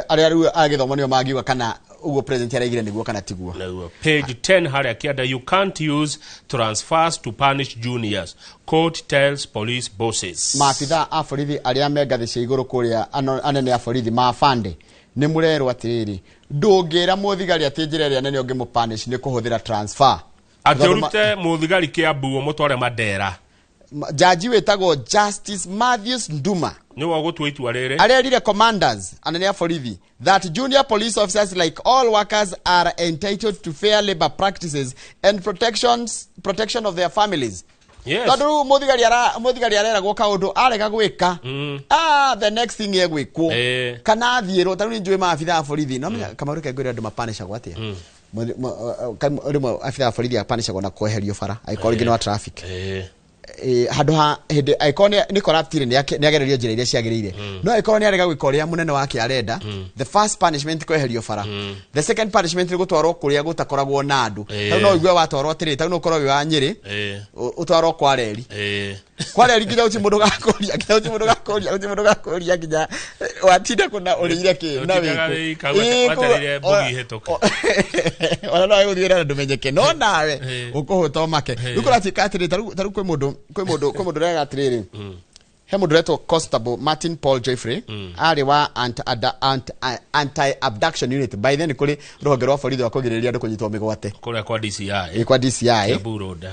Arĩa rĩu a gĩthomo nĩo mangiuga kana ũguo president araigire nĩguo kana tiguo. Nĩguo. Page 10 harĩa kĩanda you can't use transfers to punish juniors. Court tells police bosses. Maabithaa a borithi arĩa me ngathĩ cia igũrũ kũrĩa anene a borithi mabande nĩ mũrerwo atĩrĩrĩ ndũngĩra mũthigari atĩ njĩra ĩrĩa nene ũngĩmũpunish nĩ kũhũthĩra transfer. Atĩ ũrute mũthigari Kĩambu ũmũtware Mandera. Jaji wĩtagwo Justice Matthews Nduma nĩwe ũgũtua itua rĩrĩ. Arerire commanders anene a borithi that junior police officers like all workers are entitled to fair labor practices and protection of their families. Yes. Tondũ mũthigari areragwo kaũndũ arega gwĩka the next thing egwĩkwo kana athiĩrwo. Ta rĩu nĩ njũĩ maabithaa a borithi no menya Kamau reke ngwĩre andũ mapanishagwo atĩa. Rĩmwe abithaa a borithi apanishagwo na kweherio bara angĩkorwo rĩngĩ nĩ wa traffic. Handũ ha hĩndĩ angĩkorwo nĩ corrupt rĩ nĩ agererio njĩra iria ciagĩrĩire. No angĩkorwo nĩ arega gwĩka ũrĩa mũnene wake arenda, the first punishment kweherio bara. The second punishment nĩ gũtwarwo kũrĩa gũtakoragwo na andũ. Tau no ũigue watwarwo atĩrĩ, tau no ũkorwo wĩ wa Nyĩrĩ, ũtwarwo kwa reri. Kwa reri nginya ũci mũndũ gakũria, nginya ũci mũndũ gakũria, ũci mũndũ gakũria nginya watinda kũna ũrĩire kĩ na wĩkũ. Ona no agũthiĩra na ndũmenyeke no nawe ũkũhũta ũmake. Rĩu kũratuĩka atĩrĩ, ta rĩu kwĩ mũndũ ũrega atĩrĩrĩ he mũndũ ũretwo Constable Martin Paul Jeffrey arĩ wa anti-abduction unit. By then kũrĩ rũhonge rwa borithi rwa kũgirĩrĩria andũ kũnyitwo mĩgwate kũrĩa kwa DCI. Kwa DCI.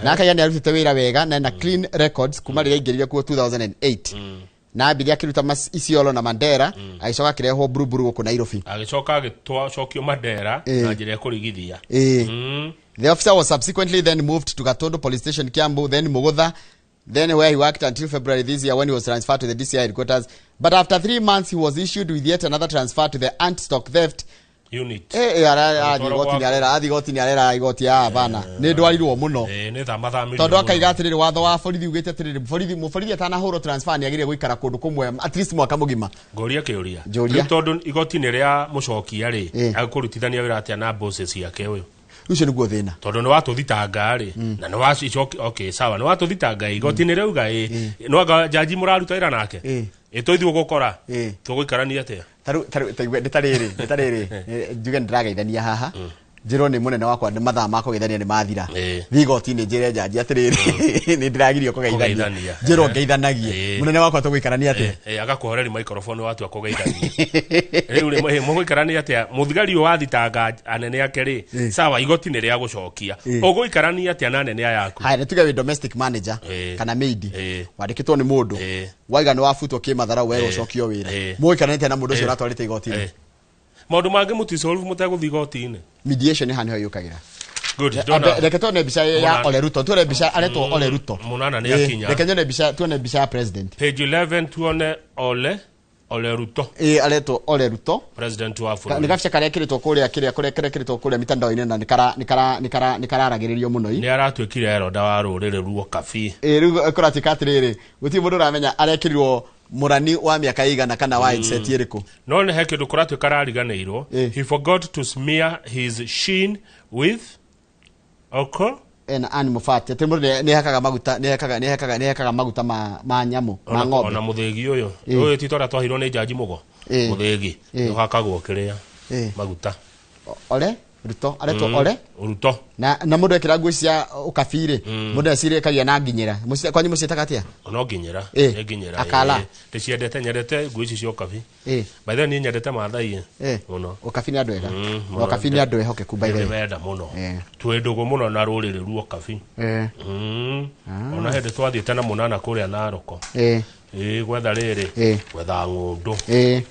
Na akaiga nĩ arutĩte wĩra wega na ena clean records kuma rĩrĩa aingĩrire kuo 2008. Na ambirie akĩruta Isiolo na Mandera agĩcoka akĩrehwo Buruburu gũkũ Nairobi. Agĩcoka agĩcokio Mandera na njĩra ya kũrigithia. The officer was subsequently then moved to Gatondo Police Station, Kiambu, then Mugutha, then where he worked until February this year when he was transferred to the DCI headquarters. But after 3 months, he was issued with yet another transfer to the anti-stock theft unit. Athi arera igoti ya bana. Nĩ ndwarirwo mũno. Nĩ thamathamirwo. Tondũ akaiga atĩrĩrĩ watho wa borithi ugĩte atĩrĩrĩ borithi atanahũrwo transfer nĩ agĩrĩire gũikara kũndũ kũmwe at least mwaka mũgima. Ngũria kĩũria. Rĩu tondũ igoti nĩ rĩa mũcokia rĩ, agũkũrutithania wĩra atĩa na bosses ciake ũyũ? Ucio nĩguo thĩna. Tondũ nĩ watũthitanga rĩ, na nĩ wacoki okay sawa nĩ watũthitanga igoti nĩ rĩauga ĩ no anga jaji mũraruta wĩra nake ĩ tũithuĩ gũkora tũgũikarania atĩa? Taru nĩ tarĩrĩ njuge nĩ ndĩrageithania haha. Njĩrwo nĩ mũnene wakwa nĩ mathaa ma kũgeithania nĩ mathira. Thiĩ igoti-inĩ njĩre njanji atĩrĩrĩ, nĩ ndĩragirio kũgeithania. Njĩrwo ngeithanagie. Mũnene wakwa tũgũikarania atĩa? Agakũhoreri microphone watua kũgeithania. Rĩu rĩ mũgũikarania atĩa? Mũthigari ũyũ wathitanga anene ake rĩ, sawa igoti nĩ rĩa gũcokia. Ũgũikarania atĩa na anene aya aku? Haya, nĩ tuge wĩ domestic manager kana maid wandĩkĩtwo nĩ mũndũ waiga nĩ wabutwo kĩmatharau werwo ũcokio wĩra. Mũgũikarania atĩa na mũndũ ũcio ũratwarĩte igoti-inĩ? Maũndũ mangĩ mũtisolve mũtegũthiĩ igoti-inĩ. Mediation haha nĩho yũkagĩra. Good. Reke tuone mbica ya Ole Ruto. Tuone mbica aretwo Ole Ruto. Munana nĩ akinya. Reke nyone mbica, tuone mbica ya president. Page 11 tuone Ole Ruto. Aretwo Ole Ruto. President wa bũrũri. Nĩ gabica karĩa kĩrĩtwo kũrĩa kĩrĩa kũrĩa kĩrĩa kĩrĩtwo kũrĩa mitandao-inĩ na nĩ kararagĩrĩrio mũno. Nĩ aratuĩkire eroda wa rũrĩrĩ ruo kabi. Rĩu kũratuĩka atĩrĩrĩ, gũtirĩ mũndũ ũramenya arekĩrirwo mũrani wa mĩaka igana kana wa age set ĩrĩkũ. No nĩ he kĩndũ kũratuĩka arariganĩirwo. He forgot to smear his shin with oko ena animal fat. Atĩ mũndũ nĩ hakaga maguta, nĩ hakaga maguta ma nyamũ, ma ng'ombe. Ona mũthĩgi ũyũ. Ũyũ ti twarĩa twahirwo nĩ Jaji Mũgo. Mũthĩgi ũhakagwo kĩrĩa maguta. Ole Ruto, aretwo Ole Ruto. Na mũndũ ekĩra nguo cia ũkabirĩ, mũndũ ecirĩkagia na nginyĩra. Kwanyu mũciĩtaga atĩa? No nginyĩra, nĩ nginyĩra. Akala. Ndĩciendete, nyendete nguo ici cia ũkabi. By the way niĩ nyendete Maathai mũno. Ũkabi nĩ andũ ega. Ũkabi nĩ andũ ehokeku by the way. Ndĩmenda mũno. Twĩ ndũgũ mũno na rũrĩrĩ ruo ũkabi. Ona hĩndĩ twathiĩte na mũnana kũrĩa Naroko. Gwetha rĩrĩ, gwetha ng'ũndũ.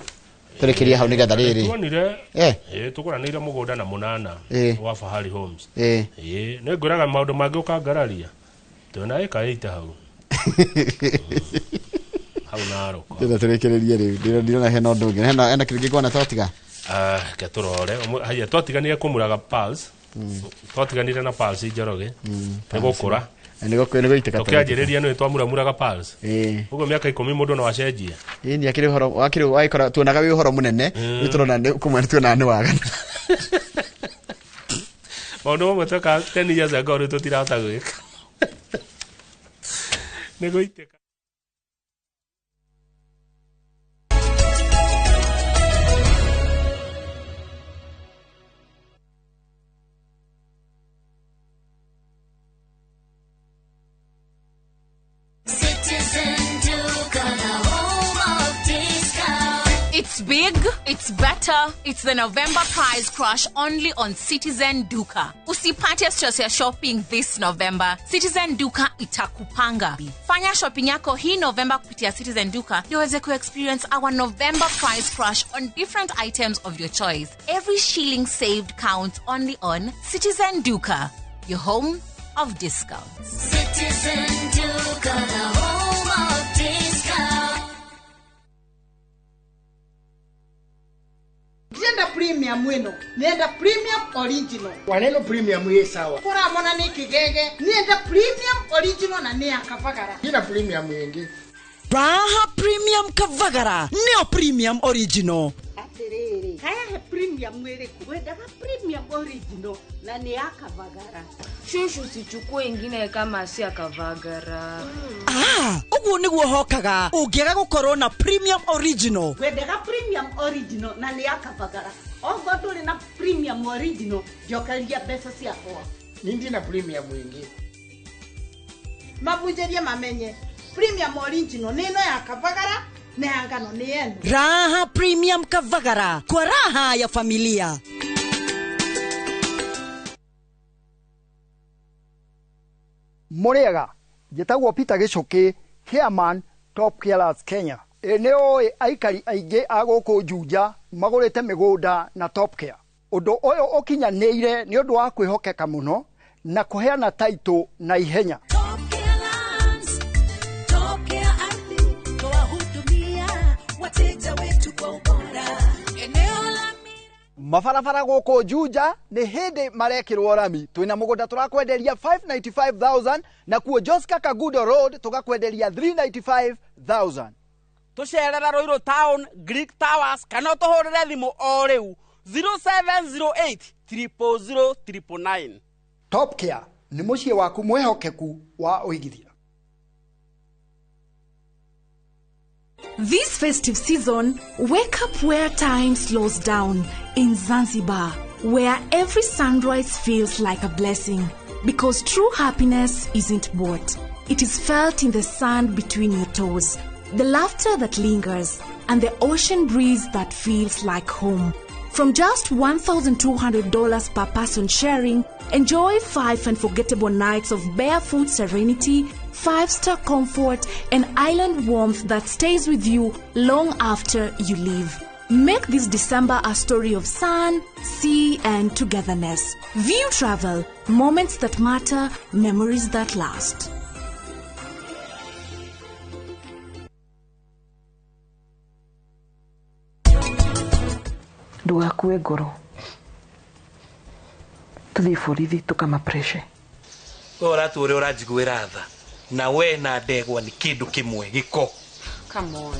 Tũrĩkĩrie hau nĩgetha rĩrĩ. Tuonire tũgũranĩire mũgũnda na mũnana wa Fahari Homes. Nĩ ngwĩraga maũndũ mangĩ ũkangararia. Twĩna ĩka 8 hau. Hau Naroko. Ndĩrenda tũrĩkĩrĩrie rĩu. Ndirona hena ũndũ ũngĩ. Hena kĩndũ kĩngĩ twatiga? Reke tũrore. Haya twatiganire kũmũraga Pulse. Twatiganire na Pulse Njoroge. Nĩ gũkũra. Nĩ gũitĩka. Tũkĩanjĩrĩria nĩ twamuramuraga Pulse. Ũguo mĩaka 10 mũndũ no acenjie. Nĩ akĩrĩ ũhoro wakĩrĩ wagĩkora tuonaga wĩ ũhoro mũnene, rĩu tũrona nĩ kũmwe tuonaga nĩ waganu. Maũndũ mamwe twekaga 10 years ago rĩu tũtirahota gwĩka. Nĩ gũitĩka. It's big, it's better, it's the November price crash only on Citizen Duka. Usipate stress ya shopping this November. Citizen Duka itakupanga. Fanya shopping yako hii November kupitia Citizen Duka ndio uweze ku-experience our November price crash on different items of your choice. Every shilling saved counts only on Citizen Duka, your home of discounts. Citizen Duka, the home of discounts. Nenda premium wino, nenda premium original. Waneno premium ye sawa. Kora mona ni kigege, nenda premium original na ni akavagara. Ina premium yengi. Raha premium kavagara, neo premium original. Atiriri, haya he premium wiriku. Wendaga premium original na ni akavagara. Shushu sichukue ingine kama si akavagara. Uguo niguo hokaga ungiaga gukorwo na premium original. Wendaga premium original na ni akavagara. Ogo nduri na premium original njokeria mbeca ciakwa. Nindi na premium ingi. Mabunjerie mamenye premium original ni ino ya kavagara na ya ngano ni eno. Raha premium kavagara kwa raha ya familia. Muriega njĩtagwo Peter Gĩcũkĩ, chairman Top Carers Kenya. Nĩ ũĩ aikari aingĩ a gũkũ Juja magũrĩte mĩgũnda na Top Care. Ũndũ ũyũ ũkinyanĩire nĩ ũndũ wa kwĩhokeka mũno na kũheana taitũ na ihenya. Mabarabara gũkũ Juja nĩ hĩndĩ marekĩrwo rami. Twĩna mũgũnda tũrakwenderia 595,000 na kuo Joska Kagudo Road tũgakwenderia 395,000. Tũcerera Ruiru Town, Greek Towers kana ũtũhũrĩre thimũ o rĩu 0708 000 999. Top Care nĩ mũciĩ waku mwĩhokeku wa ũigithia. This festive season, wake up where time slows down in Zanzibar. where every sunrise feels like a blessing. Because true happiness isn't bought, it is felt in the sand between your toes, the laughter that lingers, and the ocean breeze that feels like home. From just $1,200 per person sharing, enjoy 5 unforgettable nights of barefoot serenity, 5-star comfort, and island warmth that stays with you long after you leave. Make this December a story of sun, sea, and togetherness. View Travel, moments that matter, memories that last. Ndugakue ngoro tuthie borithi tukamapreshe. We ũratua ũrĩa ũranjiguĩra tha na we na ndegwa nĩ kĩndũ kĩmwe gĩko. Come on.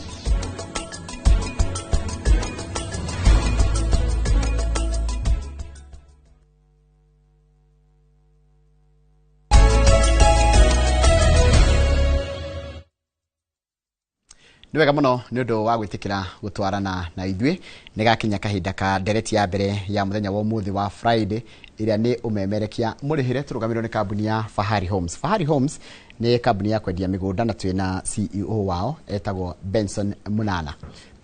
Nĩ wega mũno nĩ ũndũ wa gwĩtĩkĩra gũtwarana na ithuĩ. Nĩ gakinya kahinda ka ndereti ya mbere ya mũthenya wa ũmũthĩ wa Friday, ĩrĩa nĩ ũmemerekia mũrĩhĩre tũrũgamĩrĩirwo nĩ kambuni ya Fahari Homes. Fahari Homes nĩ kambuni ya kwendia mĩgũnda na twĩna CEO wao etagwo Benson Munana.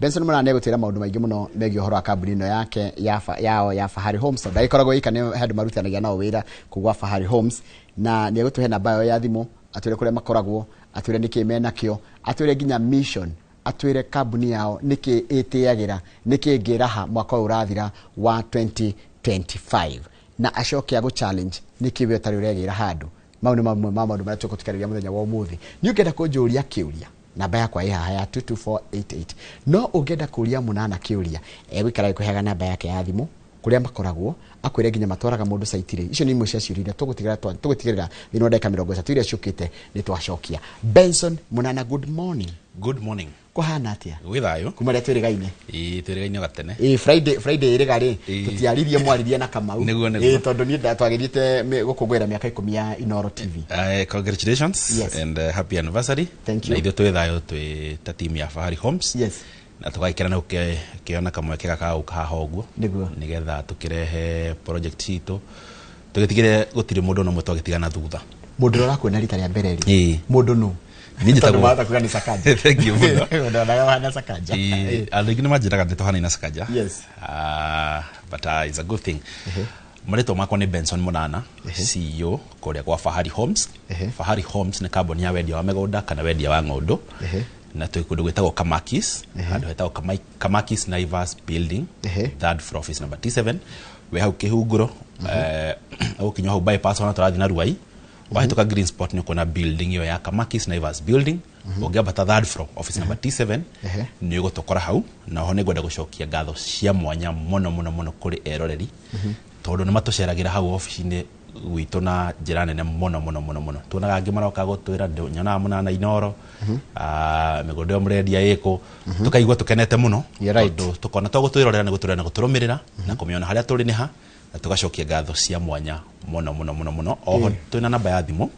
Benson Munana egũtwĩra maũndũ maingĩ mũno megiĩ ũhoro wa kambuni ĩno yake yao ya Fahari Homes. Tondũ agĩkoragwo ĩka nĩ handũ marutithanagia nao wĩra kũu gwa Fahari Homes, na nĩ egũtũhe namba yao ya thimũ, atwĩre kũrĩa makoragwo, atwĩre nĩkĩ menakĩo, atwĩre nginya mission, atwĩre kambuni yao nĩkĩ ĩtĩagĩra, nĩkĩ ĩngĩraha mwaka ũyũ ũrathira wa 2025, na acoke agũ challenge nĩkĩ we ũtarĩ ũregĩra handũ. Mau nĩ mamwe ma maũndũ marĩa tũgũtukanĩria mũthenya wa ũmũthĩ. Nĩ ũngĩenda kũnjũria kĩũria, namba yakwa ĩ haha ya 22488. No ũngĩenda kũria Munana kĩũria, egũikara gĩkũheaga namba yake ya thimũ, kũrĩa makoragwo, akwĩre nginya matwaraga mũndũ site rĩ. Icio nĩ imwe cia ciũria iria tũgũtigĩrĩra thĩinĩ wa ndagĩka 30 iria ciũkĩte nĩ twacokia. Benson Munana, good morning. Good morning. Kũhana atĩa? Gwĩ thayũ. Kuma rĩrĩa twĩrĩgaine. Ĩĩ, twĩrĩgaine gatene. Ĩĩ, Friday ĩrĩga rĩ, tũtiaririe mwaririe na Kamau. Nĩguo, nĩguo. Ĩĩ, tondũ niĩ twagĩrĩte gũkũngũĩra mĩaka 10 ya Inooro TV. Congratulations. Yes. And happy anniversary. Thank you. Na ithuĩ twĩ thayũ twĩ ta team ya Fahari Homes. Yes. Na tũgagĩkena nĩ gũkĩona kamweke gaka gũka haha ũguo. Nĩguo. Nĩgetha tũkĩrehe project citũ. Tũgĩtigĩre gũtirĩ mũndũ ona ũmwe twagĩtigana thutha. Mũndũ ũrĩa ũrakuona rita rĩa mbere rĩ? Ĩĩ. Mũndũ nũ? Niĩ njĩtagwo- Tondũ wahota kuga nĩ Sakaja. Thank you mũno. Mũndũ onaga ũhana Sakaja. Ĩĩ, andũ aingĩ nĩ manjĩraga nĩ tũhanaine na Sakaja. Yes. But it's a good thing. Marĩtwa makwa nĩ Benson Munana, CEO kũrĩa kwa Fahari Homes. Fahari Homes nĩ kambuni ya wendia wa mĩgũnda kana wendia wa ng'ũndũ. Na twĩ kũndũ gwĩtagwo Kamakis, handũ hetagwo Kamakis Naivas Building, third floor, office number T7. Wĩ hau Kĩhunguro, ũgũkinya hau bypass ona tũrathiĩ na Ruai. Wahĩtũka Green Spot nĩ ũkuona building ĩyo ya Kamakis Naivas Building. Ũngĩambata third floor, office number T7, nĩ ũgũtũkora hau. Na oho nĩ ngwenda gũcokia ngatho cia mwanya mũno mũno mũno kũrĩ eroreri, tondũ nĩ matũceragĩra hau ofici-inĩ gwitũ na njĩra nene mũno mũno mũno mũno. Tuonaga angĩ maroka gũtwĩra nyonaga Munana Inooro, mĩgũnda ĩyo mũrendia ĩkũ, tũkaigua tũkenete mũno, tondũ tũkona to gũtwĩrorera nĩ gũtwĩrorera na gũtũrũmĩrĩra na kũmĩona harĩa tũrĩ nĩ ha, na tũgacokia ngatho cia mwanya mũno mũno mũno mũno. Oho twĩna namba ya thimũ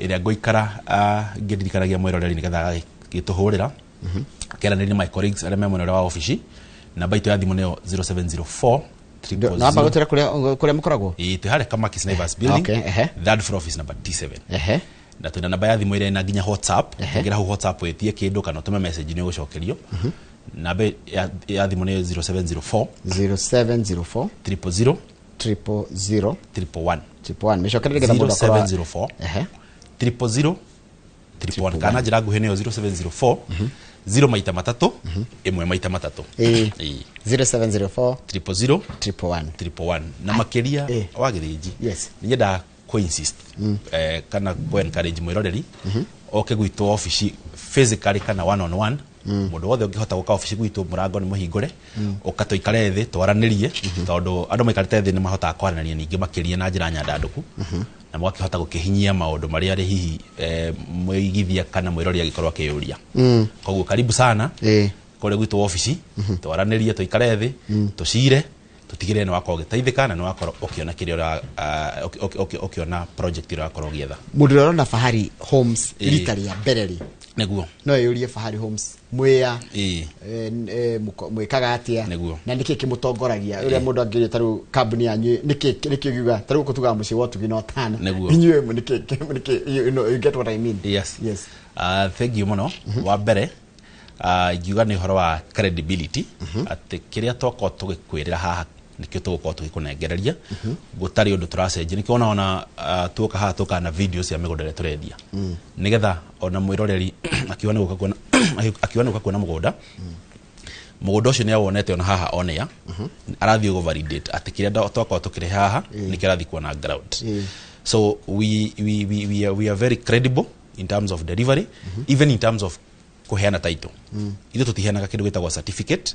ĩrĩa ngũikara ngĩririkanagia mwĩroreri nĩgetha agĩtũhũrĩra, akeranĩria na my colleagues arĩa me mwena ũrĩa wa obici. Namba itũ ya thimũ nĩyo 0704 Namba gũtwĩra kũrĩa mũkoragwo? Ĩĩ, twĩ harĩa Kamakis Naivas Building, Okay, ehe. third floor, office number T7. Ehe. Na twĩna namba ya thimũ ĩrĩa ĩna nginya WhatsApp. Ũngĩra hau WhatsApp wĩtie kĩndũ kana ũtũme message nĩ ũgũcokerio. Namba ya thimũ nĩ 0704 0704 000 000 111. 111. Mĩcokerere nĩgetha mũndũ akorwo 0704 Ehe. 000 111. Kana njĩra nguhĩ nĩyo 0704 0 maita matatũ ĩmwe maita matatũ. Ĩĩ. Ĩĩ. 0704 000 111. 111. Na makĩria wa Gĩthĩnji, Yes. nĩ nyendaga kũ insist, kana kũ encourage mwĩroreri oke gwitũ obici physically kana one on one. Mũndũ wothe ũngĩhota gũka obici gwitũ, mũrango nĩ mũhingũre, ũka tũikare thĩ twaranĩrie, tondũ andũ maikarĩte thĩ nĩ mahotaga kwaranĩria ningĩ makĩria na njĩra nyandandũku, na mũgakĩhota gũkĩhinyia maũndũ marĩa arĩ hihi mũigithia kana mwĩrori angĩkorwo akĩyũria. Koguo karibu sana kũrĩa gwitũ obici, twaranĩrie, tũikare thĩ, tũcire, tũtigĩrĩre nĩ wakorwo ũgĩteithĩka na nĩ wakorwo ũkĩona kĩrĩa ũkĩona project ĩrĩa ũrakorwo ũgĩetha. Mũndũ ũrĩa ũrona Fahari Homes Ĩĩ. rita rĩa mbere rĩ, Nĩguo. No ĩyũrie Fahari Homes mwĩa mwĩkaga atĩa na nĩkĩ kĩmũtongoragia ũrĩa mũndũ angĩũria tarĩu kambuni yanyu nĩkĩ nĩkĩ ngiuga tarĩu gũkũ tugaga mũciĩ wa ũtugi na ũtana. Nĩguo. Inyuĩ nĩkĩ you know, you get what I mean? Yes. Yes. Thank you mũno. Wa mbere, ingiuga nĩ ũhoro wa credibility, atĩ kĩrĩa twakorwo tũgĩkwĩrĩra haha nĩkĩo tũgũkorwo tũgĩkũnengereria, gũtarĩ ũndũ tũracenjia. Nĩkĩo ona tuoka haha tũkaga na video cia mĩgũnda ĩrĩa tũrendia, nĩgetha ona mwĩroreri akiuga nĩ gũka kuona, akiuga nĩ gũka kuona mũgũnda, mũgũnda ũcio nĩ awonete ona haha on air, arathiĩ gũ validate atĩ kĩrĩa twakorwo tũkĩrehe haha nĩkĩo arathiĩ kuona ground. So we are very credible in terms of delivery, even in terms of kuheana title. Ithuĩ tũtiheanaga kĩndũ gĩtagwo certificate,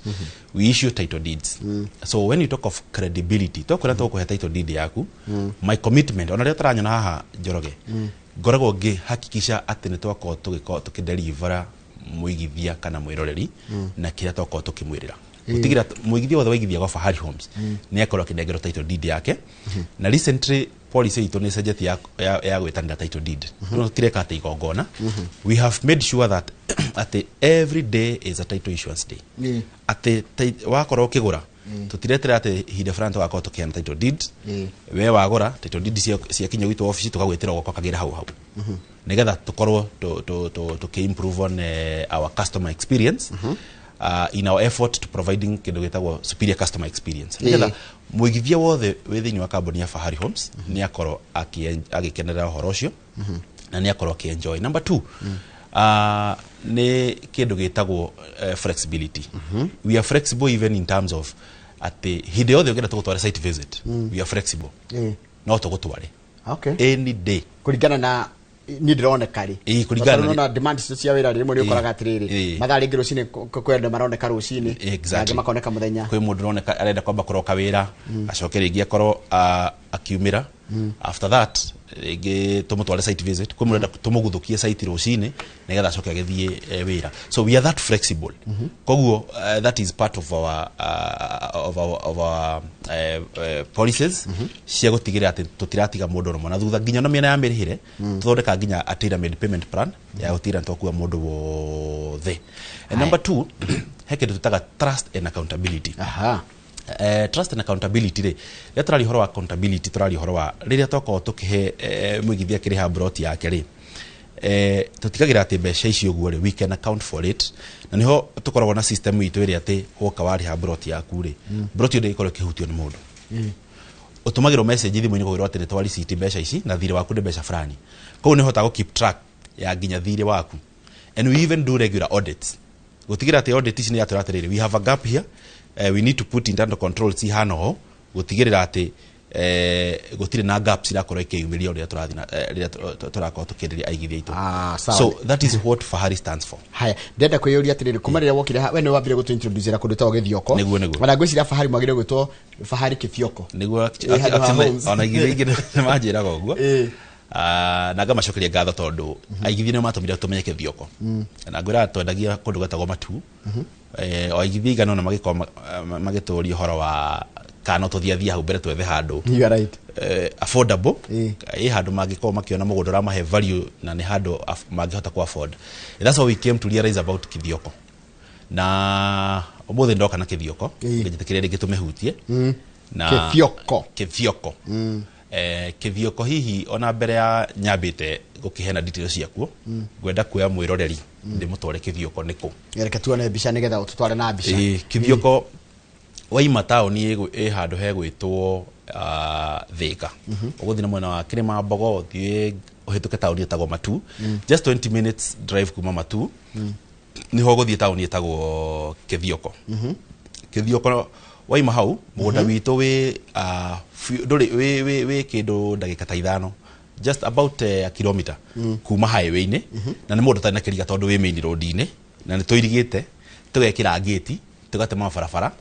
we issue title deeds. So when you talk of credibility, twakwĩra tũgũkũhe title deed yaku, my commitment, ona rĩrĩa tũranyona haha Njoroge, ngoragwo ngĩhakikisha atĩ nĩ twakorwo tũgĩkorwo tũkĩdelivera mũigithia kana mwĩroreri na kĩrĩa twakorwo tũkĩmwĩrĩra, gũtigĩra mũigithia wothe waigithia gwa Fahari Homes nĩ akorwo akĩnengerwo title deed yake. Na recently policy itũ nĩ ĩcenjetie ya gwĩtanĩra title deed. Rĩu tũtireka atĩ igongona, we have made sure that atĩ every day is a title issuance day, atĩ wakorwo ũkĩgũra, tũtiretera atĩ ihinda fulani tũgakorwo tũkĩheana title deed. We wagũra, title deed ciakinya gwitũ office, tũgagwĩtĩra ũgoka ũkagĩra hau hau, nĩgetha tũkorwo tũkĩ improve on our customer experience, in our effort to providing kĩndũ gĩtagwo superior customer experience, nĩgetha mũigithia wothe wĩ thĩinĩ wa kambuni ya Fahari Homes nĩ akorwo agĩkenerera ũhoro ũcio na nĩ akorwo akĩenjoy. Number two, nĩ kĩndũ gĩtagwo flexibility. We are flexible even in terms of atĩ hĩndĩ yothe ũngĩenda tũgũtware site visit, we are flexible, no tũgũtware any day. Kũringana na niĩ ndĩroneka rĩ? Ĩĩ, kũringana na na demand icio cia wĩra, rĩmwe nĩ ũkoraga atĩrĩrĩ, mathaa rĩngĩ rũcinĩ kwĩ andũ maroneka rũcinĩ, angĩ makoneka mũthenya. Kwĩ mũndũ ũroneka arenda kwamba kũroka wĩra, acoke rĩngĩ akorwo akiumĩra, after that rĩngĩ tũmũtware site visit. Kwĩ mũndũ ũrenda tũmũguthũkie site rũcinĩ nĩgetha acoke agĩthiĩ wĩra. So we are that flexible. Koguo that is part of our policies cia gũtigĩrĩra atĩ tũtiratiga mũndũ ona mwana thutha, nginya na mĩena ya mĩrĩhĩre. Tũthondeka nginya a tailor made payment plan ya gũtigĩrĩra nĩtwakua mũndũ wothe. And number two, he kĩndũ tũtaga trust and accountability. Trust and accountability rĩ, rĩrĩa tũraria ũhoro wa accountability, tũraria ũhoro wa rĩrĩa twakorwo tũkĩhe mũigithia akĩrĩha broti yake rĩ, tũtigagĩrĩra atĩ mbeca icio ũguo rĩ, we can account for it. Na nĩho tũkoragwo na system itũ ĩrĩa atĩ woka warĩha broti yaku rĩ, broti ĩyo ndĩgĩkorwo ĩkĩhutio nĩ mũndũ. Ũtũmagĩrwo message thimũ-inĩ kũgĩrwo atĩ nĩ twa receipt mbeca ici na thirĩ waku nĩ mbeca fulani. Koguo nĩ ũhotaga gũ keep track ya nginya thirĩ waku. And we even do regular audits gũtigĩrĩra atĩ audit ici nĩ yatwĩra atĩrĩrĩ, we have a gap here, we need to put internal controls ihana ũũ gũtigĩrĩra atĩ gũtirĩ na gaps irakorwo ikĩyumĩria ũrĩa tũrathiĩ na rĩrĩa tũrakorwo tũkĩenderia aigithia aitũ. Sawa. So that is what Fahari stands for. Haya, ndenda kwĩyũria atĩrĩrĩ, kuma rĩrĩa wokire we nĩ wambire gũtũ introduce kũndũ ta Gĩthioko. Nĩguo. Ona ngwĩciria Fahari mwagĩrĩire gwĩtwo Fahari Kĩbioko. Nĩguo. Ĩ, handũ ha Homes. Ona igithia ingĩ nĩ manjĩraga ũguo. Ah, na ngamacokeria ngatho tondũ aigithia nĩo matũmire tũmenye Kĩthioko. Na ngwĩraga twendagia kũndũ gwetagwo Matu. O aigithia igana ũna magĩkorwo magĩtũria ũhoro wa kana no tũthiathia hau mbere twethe handũ You are right. Affordable, ĩ handũ mangĩkorwo makĩona mũgũnda ũramahe value na nĩ handũ mangĩhota ku afford. And that's how we came to realize about Kithioko. Na ũmũthĩ ndoka na Kithioko ngĩnjĩtĩkĩria rĩngĩ tũmĩhutie. Na Kĩthioko. Kithioko, Kithioko hihi ona mbere ya nyambĩte gũkĩheana details ciakuo, ngwenda kuoya mwĩroreri ndĩmũtware Kithioko nĩkũ. Reke tuone mbica nĩgetha ũtũtware na mbica. Ĩĩ, Kithioko waima taũni ĩ handũ hegwĩtwo Thĩka, ũgũthiĩ na mwena wa Kĩrĩma Mbogo, ũthiĩ ũhĩtũke taũni ĩtagwo Matu. Just 20 minutes drive kuma Matu nĩho ũgũthiĩ taũni ĩtagwo Kĩthioko. Kĩthioko waima hau, mũgũnda witũ wĩ ndũrĩ wĩ kĩndũ ndagĩka ta 5, just about a kilometer kuma highway-inĩ. Na nĩ mũndũ ũtarĩ na kĩriga tondũ wĩ main road-inĩ, na nĩ tũirigĩte, tũgekĩra ngĩti, tũgatema barabara.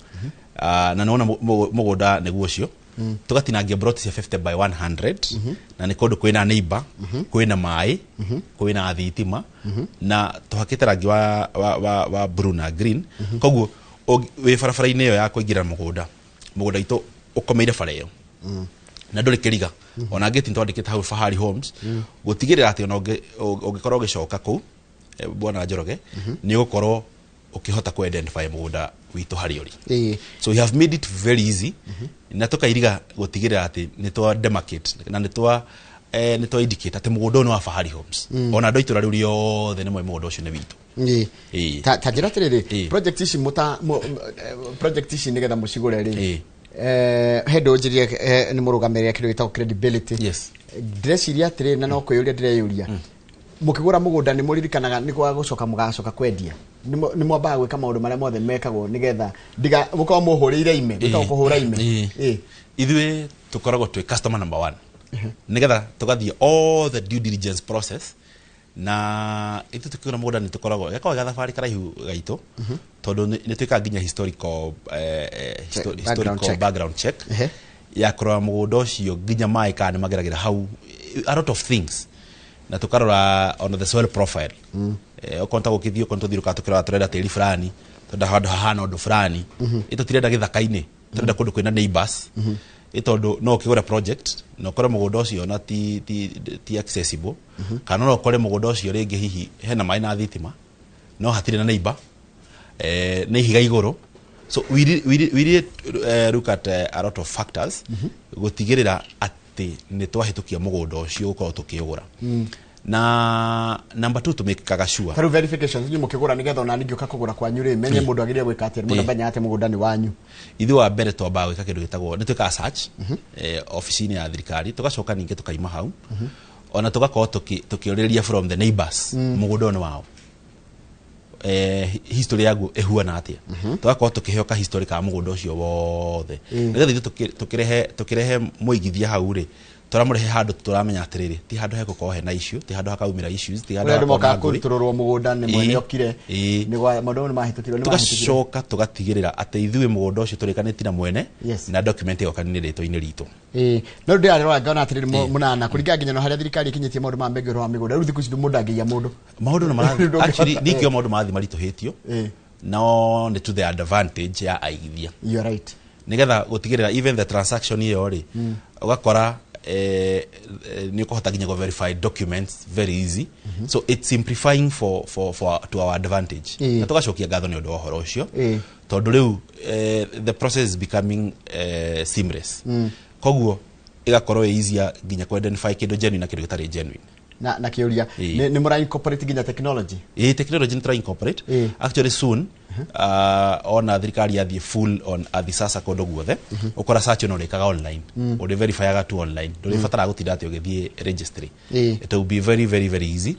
Na nĩwona mũgũnda nĩguo ũcio, tũgatinangia broti cia 50 by 100, na nĩ kũndũ kwĩna neighbor, kwĩna maĩ, kwĩna thitima, na tũhakĩte rangi wa blue na green. Koguo wĩ barabara-inĩ ĩyo ya kũingĩra mũgũnda, mũgũnda witũ ũkomeire bara ĩyo na ndũrĩ kĩriga. Ona ngĩti nĩtwandĩkĩte hau Fahari Homes, gũtigĩrĩra atĩ ona ũngĩkorwo ũgĩcoka kũu bwana Njoroge, nĩ ũgũkorwo ũkĩhota ku identify mũgũnda witũ harĩa ũrĩ. So we have made it very easy, na tũkairiga gũtigĩrĩra atĩ nĩ twa demarcate na nĩ twa indicate atĩ mũgũnda ũyũ nĩ wa Fahari Homes. Ona andũ a itũra rĩu rĩothe nĩ moĩ mũgũnda ũcio nĩ witũ. Ta njĩra atĩrĩrĩ, project ici mũta project ici nĩgetha mũcigũre rĩ, he ndũnjĩrie nĩ mũrũgamĩrĩre kĩndũ gĩtagwo credibility. Ndĩreciria atĩrĩrĩ, na no kwĩyũria ndĩreyũria, mũkĩgũra mũgũnda nĩ mũririkanaga nĩ gwa gũcoka mũgacoka kwendia? Nĩ mwambaga gwĩka maũndũ marĩa mothe mekagwo nĩgetha ndiga mũkorwo mũhũrĩire ime, gwĩtagwo kũhũra ime? Ithuĩ tũkoragwo twĩ customer number one, nĩgetha tũgathiĩ all the due diligence process. Na ithuĩ tũkĩgũra mũgũnda nĩ tũkoragwo gakoragwo ga thabarĩ karaihu gaitũ, tondũ nĩ twĩkaga nginya historical Background historical check. Background check ya kũrora mũgũnda ũcio, nginya maĩ kana nĩ mageragĩra hau, a lot of things, na tũkarora on the soil profile. Okorwo ta gũkĩthiĩ, okorwo tũthiũrũrũkaga tũkĩrora, tũrenda tĩri fulani, tũrenda handũ hahana ũndũ fulani. Ĩ tũtirenda gĩthaka-inĩ, tũrenda kũndũ kwĩna neighbors. Ĩ tondũ no ũkĩgũre project na ũkore mũgũnda ũcio na ti accessible, kana no ũkore mũgũnda ũcio rĩngĩ hihi hena maĩ na thitima no hatirĩ na neighbor, nĩ ihiga igũrũ. So we really look at a lot of factors gũtigĩrĩra atĩ nĩ twahĩtũkia mũgũnda ũcio gũkorwo tũkĩũgũra. Na number two, tũmĩkaga sure Ta rĩu verifications, inyuĩ mũkĩgũra, nĩgetha ona ningĩũka kũgũra kwanyu rĩ, menye mũndũ agĩrĩire gwĩka atĩa, mũndũ amenyaga atĩ mũgũnda nĩ wanyu? Ithuĩ wa mbere twambaga gwĩka kĩndũ gĩtagwo, nĩ twĩkaga search obici-inĩ ya thirikari, tũgacoka ningĩ tũkaima hau, ona tũgakorwo tũkĩũrĩrĩria from the neighbors, mũgũnda ũyũ nĩ wao, history yaguo ĩhuana atĩa. Tũgakorwo tũkĩheo ka history ka mũgũnda ũcio wothe, nĩgetha ithuĩ tũkĩrehe mũigithia hau rĩ, tũramũrehe handũ tũramenya atĩrĩrĩ, ti handũ hegũkorwo hena issue, ti handũ hakaumĩra issues, ti handũ Kũrĩa andũ hagakorwo mokaga na ngũĩ. Kũrutũrũrwo mũgũnda nĩ mwene okire. Maũndũ mau nĩ mahĩtũkirwo, nĩ mahĩtũkirwo. Tũgacoka tũgatigĩrĩra atĩ ithuĩ mũgũnda ũcio tũrĩkanĩtie na mwene na document ĩgoka nĩ rĩtwa-inĩ ritũ. Ĩĩ, no ndĩrarora ngona atĩrĩrĩ, mũnana kũringana nginya na harĩa thirikari ĩkinyĩtie maũndũ ma mbengi ũhoro wa mĩgũnda, rĩu thikũ ici mũndũ angĩiya mũndũ. Maũndũ nĩ marathiĩ Ndũngĩhota- actually ningĩ maũndũ marathiĩ maritũhĩtio, no nĩ to the advantage ya aigithia. You are right. Nĩgetha gũtigĩrĩra even the transaction ĩyo rĩ, ũgakora nĩ ũkũhota nginya verify documents very easy. So it's simplifying for to our advantage. Na tũgacokia ngatho nĩ ũndũ wa ũhoro ũcio, tondũ rĩu the process is becoming seamless. Koguo ĩgakorwo ĩ easier nginya ku identify kĩndũ genuine na kĩndũ gĩtarĩ genuine. Na kĩũria, nĩ mũra incorporate nginya technology? Ĩ, technology nĩ tũra incorporate. Actually soon, ona thirikari yathiĩ full on athi sasa kũndũ guothe, ũkora search ĩno ũrĩkaga online. Ũrĩ verifyaga tu online, ndũrĩbataraga gũtinda atĩ ũgĩthiĩ registry. It will be very very very easy.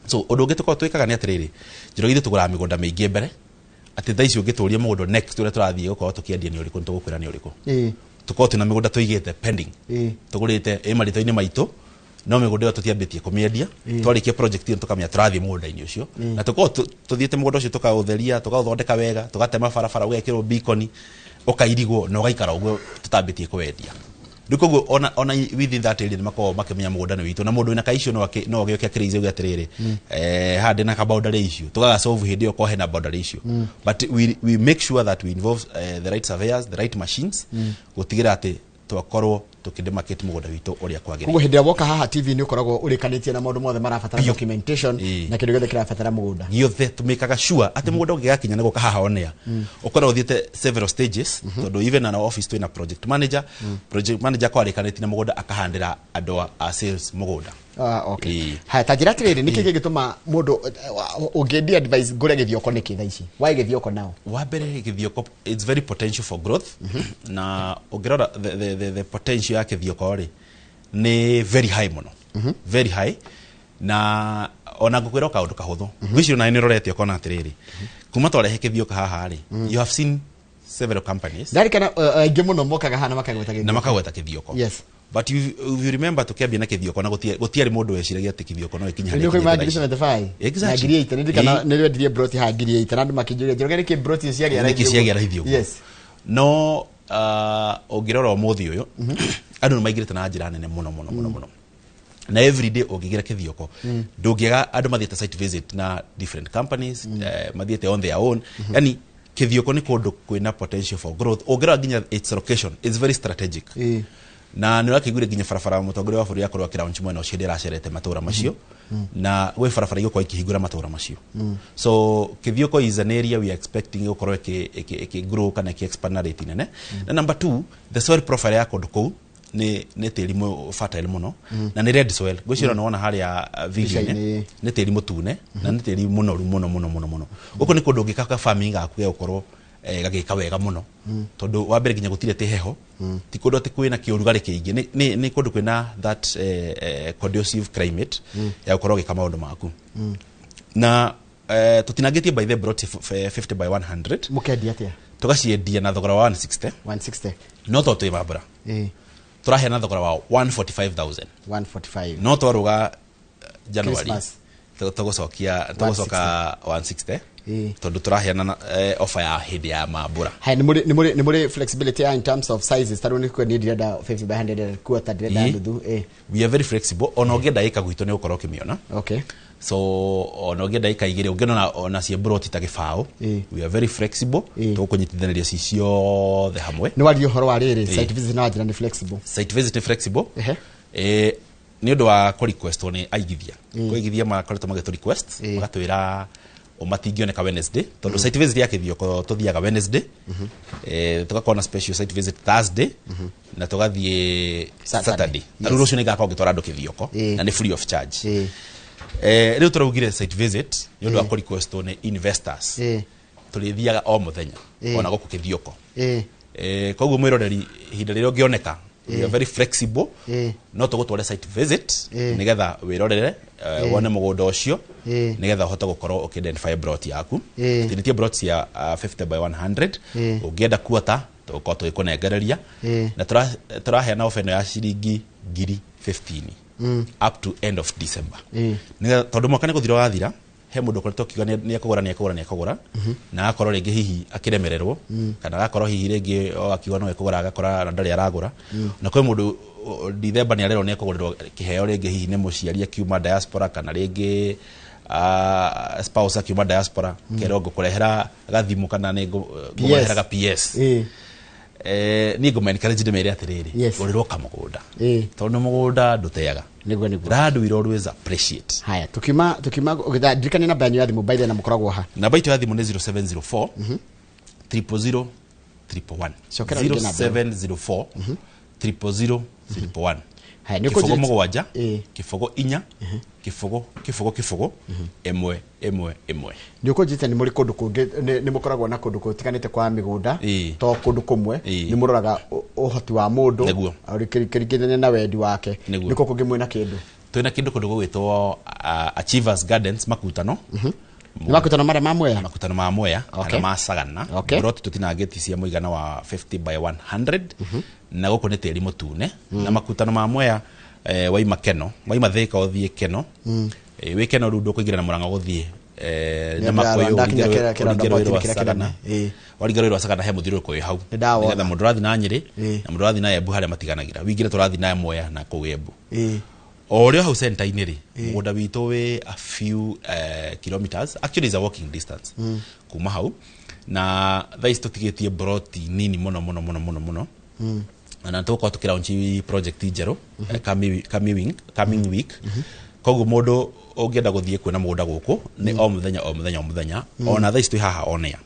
So ũndũ ũngĩ tũkoragwo twĩkaga nĩ atĩrĩrĩ, njĩra ithuĩ tũgũraga mĩgũnda mĩingĩ mbere, atĩ thaa ici ũngĩtũria mũgũnda next ũrĩa tũrathiĩ gũkorwo tũkĩendia nĩ ũrĩkũ, nĩ tũgũkwĩra nĩ ũrĩkũ. Tũkorwo twĩna mĩgũnda tũigĩte pending, tũgũrĩte ĩ marĩtwa-inĩ maitũ, no mĩgũnda ĩyo tũtiambĩtie kũmĩendia. Twarĩkia project ĩyo tũkamenya tũrathiĩ mũgũnda-inĩ ũcio. Na tũkorwo tũthiĩte mũgũnda ũcio, tũkaũtheria, tũkaũthondeka wega, tũgatema barabara, ũgekĩrwo beacon, ũkairigwo na ũgaikara ũguo tũtambĩtie kũwendia. Rĩu koguo ona within that area nĩ makoragwo makĩmenya mũgũnda nĩ witũ, na mũndũ wĩna ka issue no agĩũke akĩraise uge atĩrĩrĩ, haha ndĩna ka boundary issue, tũgaga solve hĩndĩ ĩyo korwo hena boundary issue. But we make sure that we involve the right surveyors, the right machines, gũtigĩrĩra atĩ twakorwo tũkĩdemarcate mũgũnda witũ ũrĩa kwagĩrĩire. Koguo hĩndĩ ĩrĩa woka haha TV nĩ ũkoragwo ũrĩkanĩtie na maũndũ mothe marabatara documentation na kĩndũ gĩothe kĩrabatara mũgũnda. Gĩothe tũmĩkaga sure atĩ mũgũnda ũngĩgakinya nĩ gũka haha onea, ũkorwo ũthiĩte several stages, tondũ even na office twĩna project manager. Project manager akorwo arĩkanĩtie na mũgũnda, akahandĩra andũ a sales mũgũnda. Ah, okay. Haya, ta njĩra atĩrĩrĩ, nĩkĩ gĩgĩtũma mũndũ ũngĩndi advice ngũre Gĩthioko nĩkĩ thaa ici? Why Gĩthioko now? Wa mbere, Gĩthioko it's very potential for growth. Na ũngĩrora the potential ya Gĩthioko rĩ, nĩ very high mũno, very high. Na ona ngũkwĩra o kaũndũ kahũthũ, ngwĩciria nawe nĩ ũrorete ũkona atĩrĩrĩ, kuma twarehe Gĩthioko haha rĩ, you have seen several companies. Ndarikana aingĩ mũno mokaga haha na makagweta Gĩthioko. Na makagweta Gĩthioko. But if you remember, tũkĩambia na Gĩthioko na gũtiarĩ mũndũ weciragia atĩ Gĩthioko no ĩkinye harĩa Nĩ ũkoima ĩkinyĩte ngiri thaa ici. 75 Exactly. na ngiri 8. Ndirikana nĩ rwendirie broti haha ngiri 8 na andũ makĩnjũria, Njoroge, nĩkĩ broti ciagĩa raithi Nĩkĩ ũguo? ciagĩa raithi ũguo? No ũngĩrora ũmũthĩ ũyũ, andũ nĩ maingĩrĩte na njĩra nene mũno mũno mũno mũno, na every day ũngĩgĩra Kĩthioko ndũngĩaga andũ mathiĩte site visit na different companies, mathiĩte on their own. Yani Kĩthioko nĩ kũndũ kwĩna potential for growth. Ũngĩrora nginya its location is very strategic. Na nĩ ũrakĩiguire nginya barabara mũtongoria wa bũrũri akorwo akĩlaunch mwena ũcio hĩndĩ ĩracerete matũra macio, na gwĩ barabara igũkorwo ikĩhingũra matũra macio. So Kithioko is an area we are expecting gũkorwo ĩkĩ grow kana ĩkĩ expand na rate nene. Na number two, the soil profile ya kũndũ kũu nĩ tĩri fertile mũno, na nĩ red soil. Ngwĩciria nĩwona harĩa video-inĩ, Mbica-inĩ. nĩ tĩri mũtune na nĩ tĩri mũnoru mũno mũno mũno mũno. Gũkũ nĩ kũndũ ũngĩka farming gaku gagũkorwo gagĩka wega mũno, tondũ wa mbere nginya gũtirĩ atĩ heho, ti kũndũ atĩ kwĩna kĩũrugarĩ kĩingĩ, nĩ kũndũ kwĩna that conducive climate ya gũkorwo ũgĩka maũndũ maku. Na tũtinangĩtie by the broti 50 by 100. Mũkendia atĩa? Tũgaciendia na thogora wa 160. 160. No to twĩ mambura tũraheana thogora wa 145,000. 145. No twarũga January Christmas. Tũgũcokia tũgũcoka 160, tondũ tũraheana offer ya hĩndĩ ya mambura. Haya, nĩ mũrĩ flexibility ya in terms of sizes? Tarĩu nĩ niĩ ndĩrenda 50 by 100, ndĩrenda quarter, ndĩrenda nuthu. We are very flexible. Ona ũngĩenda ĩka gwitũ nĩ ũgũkorwo ũkĩmĩona. So ona ũngĩenda ĩka igĩrĩ, ũngĩona ona cie broti ta gĩbaũ, we are very flexible. Tũgũkũnyitithanĩria ci ciothe hamwe. Nĩ waria ũhoro wa rĩrĩ, site visit, na wanjĩra nĩ flexible. Site visit nĩ flexible nĩ ũndũ wa kũ requestwo nĩ aigithia. Kũigithia makoretwo magĩtũ request, magatwĩra o matingĩoneka Wednesday, tondũ site visit ya Kĩthioko tũthiaga Wednesday, tũgakorwo na special site visit Thursday, na tũgathiĩ Saturday. Ta rĩu rũciũ nĩngakorwo ngĩtwara andũ Kĩthioko, na nĩ free of charge. Rĩu tũraugire site visit nĩ ũndũ wa kũ requestwo nĩ investors, tũrĩthiaga o mũthenya ona gũkũ Kĩthioko. Koguo mwĩroreri, ihinda rĩrĩa ũngĩoneka, we are very flexible, no tũgũtware site visit nĩgetha wĩrorere, wone mũgũnda ũcio, nĩgetha ũhote gũkorwo ũkĩ-identify plot yaku. Tũtinĩtie plot cia 50 by 100. Ũngĩenda quarter, tũgũkorwo tũgĩkũnengereria. Na tũraheana offer ĩno ya ciringi ngiri 15 up to end of December. Nĩgetha- tondũ mwaka nĩ gũthira wathira, he mũndũ ũkoretwo akiuga nĩ ekũgũra, nĩ ekũgũra, nĩ ekũgũra, na agakorwo rĩngĩ hihi akĩremererwo, kana agakorwo hihi rĩngĩ o akiuga no ekũgũra, agakora na ndarĩ aragũra. Na kwĩ mũndũ Dithemba nĩ arerwo nĩ ekũgũrĩrwo kĩheo, rĩngĩ hihi nĩ mũciari akiuma diaspora, kana rĩngĩ spouse akiuma diaspora, kerwo ngũkũrehera gathimũ kana nĩ ngũmũrehera ga PS. Niĩ ngũma encourage ndĩmere atĩrĩrĩ, gũrĩrwo kamũgũnda, tondũ mũgũnda ndũteaga. Nĩguo. Land will always appreciate. Haya, tukiuma ndirikania namba yanyu ya thimũ by the way, na mũkoragwo ha? Namba itũ ya thimũ nĩ 0704 000 111. Cokera rĩngĩ namba ĩyo. 0704 000 111. Haya, nĩ 0 ũkũnjĩra- 7 0 4 0 0 0 1 1 1. Nĩ ũkũnjĩte nĩ mũrĩ kũndũ kũngĩ, nĩ mũkoragwo na kũndũ gũtiganĩte kwa mĩgũnda, to kũndũ kũmwe. Nĩ mũroraga ũhoti wa mũndũ kĩringithania na wendi wake. Nĩguo. Nĩ kũ kũngĩ mwĩna kĩndũ? Twĩna kĩndũ kũndũ gũgwĩtwo Achievers Gardens, Makutano. Nĩ makutano marĩa ma Mwea? Makutano ma Mwea kana ma Sagana. Broti tũtinangĩti cia mũigana wa 50 by 100, na gũkũ nĩ tĩri mũtune. Na makutano ma Mwea, waima Keno, waima Thĩka ũthiĩ Keno, wĩ Keno rĩu ndũkũingĩra na Mũrang'a gũthiĩ Nĩ na Makũyũ, ndakinya ũringe rũĩ rwa kĩrĩa kĩnene. Sagana. Waringa rũĩ rwa Sagana he mũthiũrũrũko wĩ hau, Nĩndawona. nĩgetha mũndũ ũrathiĩ na Nyĩrĩ na mũndũ ũrathiĩ na Embu harĩa matiganagĩra, wingĩre tũrathiĩ na Mwea na kũu Embu. O ũrĩa hau center-inĩ rĩ, mũgũnda witũ wĩ a few kilometers, actually is a walking distance kuma hau. Na thaa ici tũtigĩtie broti nini mũno mũno mũno mũno mũno, na tũgũkorwo tũkĩlaunch project njerũ coming week. Koguo mũndũ ũngĩenda gũthiĩ kuona mũgũnda gũkũ nĩ o mũthenya, o mũthenya, o mũthenya. Ona thaa ici twĩ haha onea.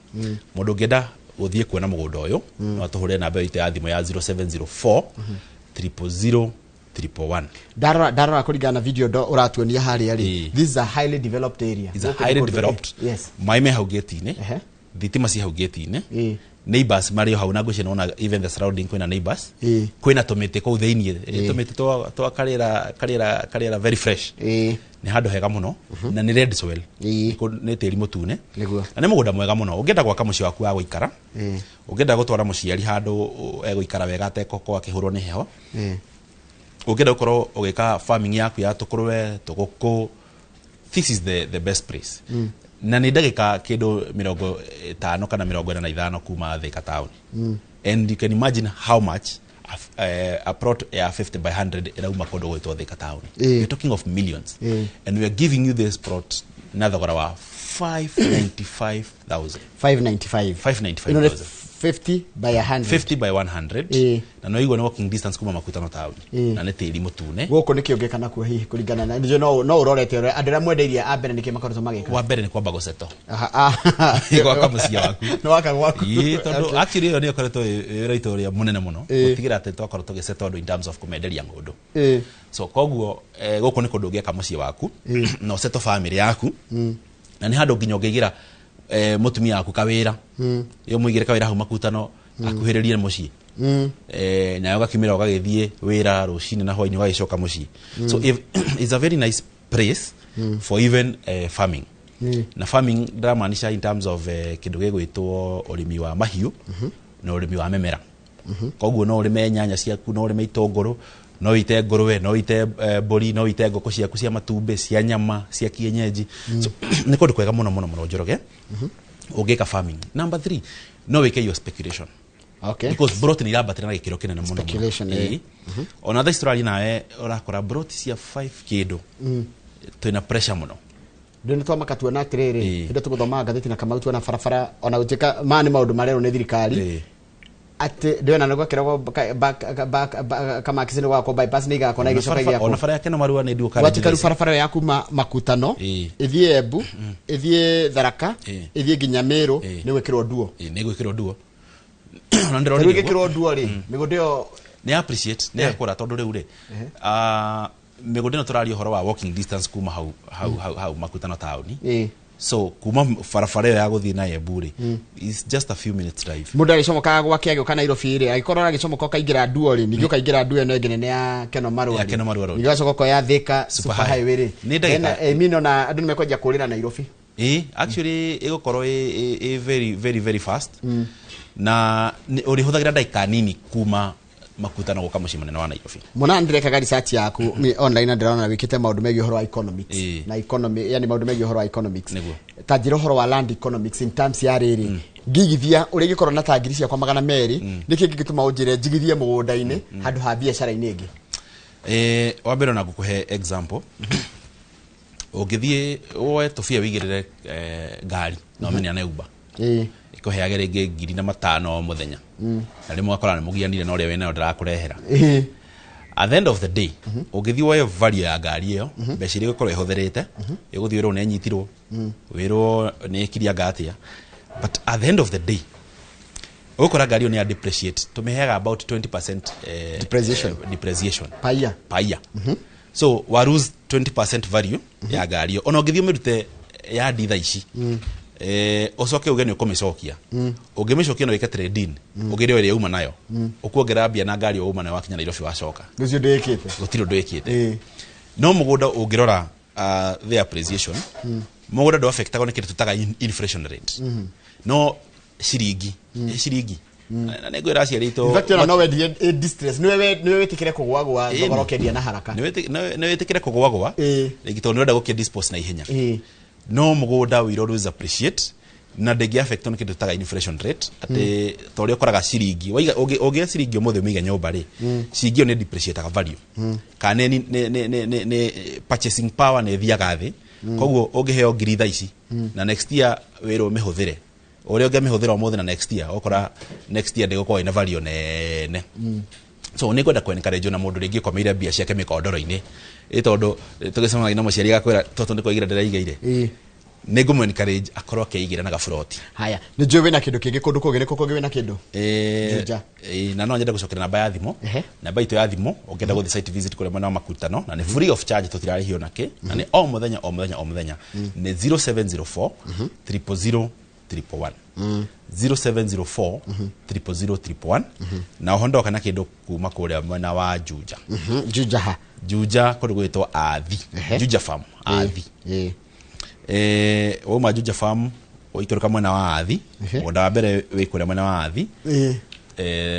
Mũndũ ũngĩenda gũthiĩ kuona mũgũnda ũyũ, no atũhũrĩre namba itũ ya thimũ ya 0704 000 111. Ndarora kũringana na video ndo ũratuonia harĩa rĩ, this is a highly developed area. Is a Gũkũ nĩ highly kũndũ- developed. Maĩ me hau gate-inĩ, thitima ci hau gate-inĩ, neighbors marĩ o hau, na ngwĩciria nĩwona even the surrounding kwĩna neighbors. Kwĩna tũmĩtĩ kũu thĩiniĩ, tũmĩtĩ twa karĩera very fresh. Nĩ handũ hega mũno, na nĩ red soil. Nĩ tĩri mũtune. Na nĩ mũgũnda mwega mũno ũngĩenda gwaka mũciĩ waku wa gũikara, ũngĩenda gũtwara mũciari handũ egũikara wega ategũkorwo akĩhũrwo nĩ heho, ũngĩenda gũkorwo ũgĩka farming yaku ya tũkũrwe, tũgũkũ, this is the best place. Na nĩ ndagĩka kĩndũ 55 kana 45 kuma Thika town. And you can imagine how much a plot ya 50 by 100 ĩrauma kũndũ gwĩtwo Thika town. We're talking of millions. And we are giving you this plot na thogora wa 595,000. 595. 595,000. Ĩno nĩ 50 by 100. 50 by 100 na no igua nĩ walking distance kuma Makutano town na nĩ tĩri mũtune. Gũkũ nĩkĩ ũngĩka nakuo hihi kũringana na nĩnjũĩ no ũrorete ũrĩa andũ arĩa mwendeirie a mbere nĩkĩ makoretwo magĩka? Wa mbere nĩ kwamba gũceto. Aha, ah. Gwaka mũciĩ waku. Nĩ waka gwaku. Ĩĩ, tondũ actually ĩyo nĩyo ĩkoretwo ĩ wĩra witũ ũrĩa mũnene mũno gũtigĩrĩra atĩ twakorwo tũgĩceto andũ in terms of kũmenderia ng'ũndũ. So koguo gũkũ nĩ kũndũ ũngĩaka mũciĩ waku na ũceto family yaku na nĩ handũ nginya ũngĩigĩra mũtumia waku kawĩra, ĩyo mũigĩre kawĩra hau Makutano akuhĩrĩrie mũciĩ, nawe ũgakiumĩra ũgagĩthiĩ wĩra rũcinĩ na hwainĩ ũgagĩcoka mũciĩ. So if, it's a very nice place for even farming. Na farming ndĩramaanisha in terms of kĩndũ gĩgwĩtwo ũrĩmi wa mahiũ na ũrĩmi wa mĩmera. Koguo no ũrĩme nyanya ciaku, no ũrĩme itũngũrũ, no ũite ngũrwe, no ũite mbũri, no ũite ngũkũ ciaku cia matumbĩ, cia nyama, cia kienyeji. So nĩ kũndũ kwega mũno mũno mũno, Njoroge, ũngĩka farming. Number 3, no wĩke your speculation. Because broti nĩ irambatĩra na gĩkĩro kĩnene mũno mũno. Speculation, eh. Ĩĩ. Ona thaa ici tũraria nawe ũrakora broti cia 5 kĩndũ, twĩna pressure mũno. Ndĩ twamaka tuona atĩrĩrĩ, hĩndĩ tũgũthomaga ngathĩti na Kamau tuona barabara ona gũtuĩka maya nĩ maũndũ marerwo nĩ thirikari atĩ ndĩona nĩ gwakĩragwo Kamakisi nĩ gwakwo bypass nĩ igakwo na igĩcoka igĩakwo. Ona bara ya Keno Marua nĩ nduo. Gwatuĩka rĩu barabara ĩyo ya kuma Makutano ĩthiĩ Embu, ĩthiĩ Tharaka, ĩthiĩ nginya Meru nĩ gwĩkĩrwo nduo. Nĩ gwĩkĩrwo nduo. Ona Rĩu ndĩronire ĩgĩkĩrwo nduo rĩ, mĩgũnda ĩyo nĩ appreciate nĩ yakũra tondũ rĩu rĩ, mĩgũnda ĩno tũraria ũhoro wa walking distance kuma hau hau hau hau Makutano taũni. So kuma barabara ĩyo ya gũthiĩ na Embu rĩ, is just a few minutes drive. Mũndũ agĩcomokaga gwake agĩũka Nairobi rĩ, agĩkorwo agĩcomoka ũkaingĩra nduo rĩ, ningĩ ũkaingĩra nduo ĩno ĩngĩ nene ya Keno Marua Ya rĩ. Keno Marua Road. Ningĩ ũgacoka ũkoya Thika Super Super Highway rĩ. Nĩ ndagĩka- Then, mi nona andũ nĩ mekwenja kũrĩra Nairobi. Ĩĩ, actually ĩgũkorwo ĩ very very very fast na ũrĩhũthagĩra ndagĩka nini kuma Makutano gũka mũciĩ mũnene wa Nairobi. Mona ndĩrekaga research yaku mi online na ndĩrona wĩkĩte maũndũ megiĩ ũhoro wa economics na economy, yani maũndũ megiĩ ũhoro wa economics. Nĩguo. Ta njĩra ũhoro wa land economics in terms ya rĩrĩ, ngigithia ũrĩa ingĩkorwo na ta ngiri ciakwa 200, nĩkĩ kĩngĩtũma ũnjĩre njigithie mũgũnda-inĩ handũ ha biacara-inĩ ĩngĩ? Wa mbere ona ngũkũhe example, ũngĩthiĩ woe tũbia wĩigĩrĩre ngari na ũmĩneane Uber, ĩkũheage rĩngĩ 5,000 o mũthenya, na rĩmwe ũgakora nĩ mũgianire na ũrĩa wĩnayo ndĩrakũrehera. At the end of the day, ũngĩthiĩ woe value ya ngari ĩyo, mbeca iria ĩgũkorwo ĩhũthĩrĩte, ĩgũthiĩ wĩrwo nĩ ĩnyitirwo, wĩrwo nĩ ĩkirie atĩa, but at the end of the day ũgũkora ngari ĩyo nĩ ya depreciate. Tũmĩheaga about 20% Depreciation. Depreciation paia. Paia. So wa lose 20% value ya ngari ĩyo. Ona ũngĩthiĩ ũmĩrute yandi thaa ici, ũcoke uge nĩ ũkũmĩcokia, ũngĩmĩcokia no wĩke trade-in, ũgĩre ĩrĩa uma nayo, ũkuongerera mbia na ngari ĩyo uma nayo wakinya Nairobi wacoka. Gũcio ndĩkĩte. Gũtirĩ ũndũ wĩkĩte. No mũgũnda ũngĩrora, the appreciation, mũgũnda ndũ affectagwo nĩ kĩndũ tũtaga inflation rate. No ciringi ciringi na nĩ ngwĩra aciari aitũ In fact, ona no wendie ĩ distress nĩwe wĩtĩkĩre kũgwagwa thogora ũkendia na haraka. Nĩ wĩtĩkĩre kũgwagwa rĩngĩ tondũ nĩ ũrenda gũkĩ dispose na ihenya. No mũgũnda will always appreciate na ndĩngĩ affect nĩ kĩndũ tũtaga inflation rate, atĩ ta ũrĩa ũkoraga ciringi waiga ũngĩoya ciringi ũmũthĩ ũmĩige nyũmba rĩ, ciringi ĩyo nĩ depreciataga value kana nĩ purchasing power nĩ ĩthiaga thĩ. Koguo ũngĩheo ngiri thaa ici na next year wĩrwo ũmĩhũthĩre ũrĩa ũngĩmĩhũthĩra ũmũthĩ na next year, ũkora next year ndĩgũkorwo ĩna value nene. So nĩ ngwenda kwencourage na mũndũ rĩngĩ ũkomeire mbia ciake mĩkondoro-inĩ, ĩ tondũ tũgĩcemanagia na mũciari agakwĩra tondũ nĩ kwaigĩra ndĩraigĩire, nĩ ngũmũ encourage akorwo akĩigĩra na gaburoti. Haya, nĩ njũĩ wĩna kĩndũ kĩngĩ kũndũ kũngĩ, nĩ kũ kũngĩ wĩna kĩndũ? Juja. Na no nyende gũcokera namba ya thimũ, namba itũ ya thimũ ũngĩenda gũthiĩ site visit kũrĩa mwena wa Makutano, na nĩ free of charge, tũtirarĩhio nakĩ, na nĩ o mũthenya o mũthenya o mũthenya, nĩ 0704 000 111, 0704 000 111. Na oho ndoka na kĩndũ kuma kũrĩa mwena wa Juja. Juja ha? Juja kũndũ gwĩtwo Athi, Juja Farm Athi. Wauma Juja Farm ũikũrũka mwena wa Athi, mũgũnda wa mbere wĩ kũrĩa mwena wa Athi.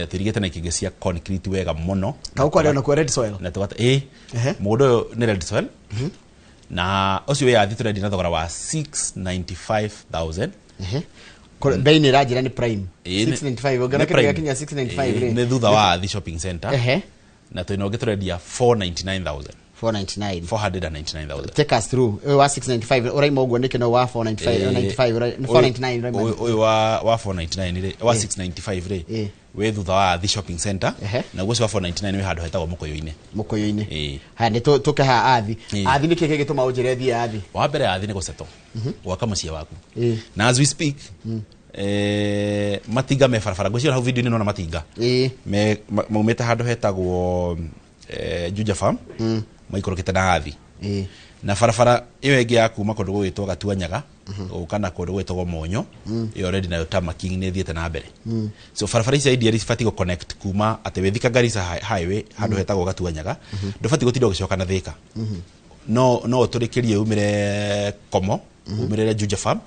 Tũirigĩte na ikĩngĩ cia concrete wega mũno. Kau kwarĩ ona kuo red soil? Na tũgata ĩ mũgũnda ũyũ nĩ red soil, na ũcio wĩ Athi tũrendia na thogora wa 695,000. Bei nĩ ĩranjĩra nĩ prime. Ĩĩ, 695 ũngĩona nĩ kĩndũ prime. gĩakinya 695 Ĩĩ, rĩ. Nĩ thutha wa Athi shopping center. Ehe. Na twĩna ũngĩ tũrendia 499,000. 499. 499,000. Take us through ũyũ wa 695 ũraima ũguo nĩkĩ no wa 495 95 499 ũraima? Ũyũ wa 499 rĩ, wa 695 rĩ, wĩ thutha wa The Shopping Center, naguo ũcio wa 499 wĩ handũ hetagwo Mũkũyũ-inĩ. Mũkũyũ-inĩ. Haya, nĩ tũke haha Athi. Athi nĩkĩ gĩgĩtũma ũnjĩre thiĩ Athi? Wa mbere Athi nĩ gũcetwo gwaka mũciĩ waku, na as we speak matinga me barabara, ngwĩciria hau video-inĩ nona matinga me maumĩte handũ hetagwo Juja Farm, maikũrũkĩte na Athi na barabara ĩyo ĩngĩ ya kuma kũndũ gũgwĩtwo Gatuanyaga gũka na kũndũ gwĩtagwo Monyo, ĩyo already nayo tarmacking nĩ ĩthiĩte na mbere. So barabara ici ideally cibatiĩ gũ connect kuma atĩ wĩ Thika Garissa Highway handũ hetagwo Gatuanyaga, ndũbatiĩ gũtinda ũgĩcoka na Thika, no ũtũrĩkĩrie umĩre Komo, umĩrĩre Juja Farm,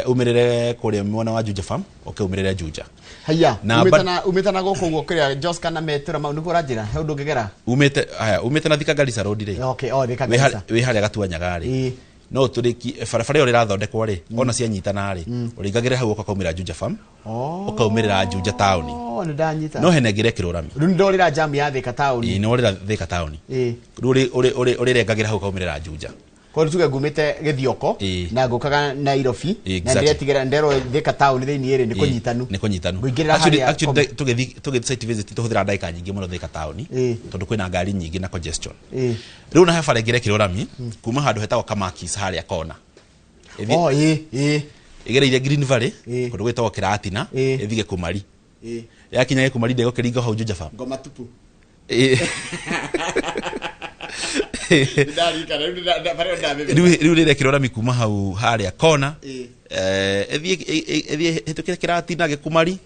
umĩrĩre kũrĩa mwena wa Juja Farm, ũke umĩrĩre Juja. Haya, Na umĩte na gũkũ ũguo kũrĩa Joska na Metũra mau nĩguo ũranjĩra he ũndũ ũngĩgera? Umĩte haya, umĩte na Thika Garissa Road rĩ. Okay, oh, Thika Wĩ Garissa. wĩ harĩa Gatuanyaga rĩ, no ũtũrĩki barabara ĩyo rĩrathondekwo rĩ, ona cianyitana rĩ, ũringagĩre hau ũkaumĩra Juja Farm, ũkaumĩrĩra Juja taũni. Oh, nĩ ndanyita. No hena ĩngĩ ĩrekĩrwo rami. Rĩu nĩndorĩra jam ya Thika taũni. Ĩĩ, nĩ worĩra Thika taũni. Rĩu ũrĩrengagĩra hau ũkaumĩrĩra Juja. Koguo tuge ngumĩte Gĩthioko na ngũkaga Nairobi na ndĩretigĩra nderwo Thika taũni thĩinĩ rĩ nĩ kũnyitanu. Nĩ kũnyitanu. Ngũingĩrĩra Actually, harĩa actually tũgĩthiĩ site visit tũhũthĩra ndagĩka nyingĩ mũno Thika taũni tondũ kwĩna ngari nyingĩ na congestion. Rĩu na he bara ĩngĩ ĩrekĩrwo rami kuma handũ hetagwo Kamakis harĩa kona. Oh, ĩĩ, ĩĩ. Ĩgereire Green Valley kũndũ gwĩtagwo Kĩratina, ĩthiĩ Gĩkumari. Yakinya Gĩkumari ndĩgũkĩringa hau Juja Farm. Ngoma tupu. Ndarikana, rĩu bara ĩyo ndamĩmenya. Rĩu rĩrekĩrwo rami kuma hau harĩa kona, ĩthiĩ hĩtũkĩre Kĩratina Gĩkumari,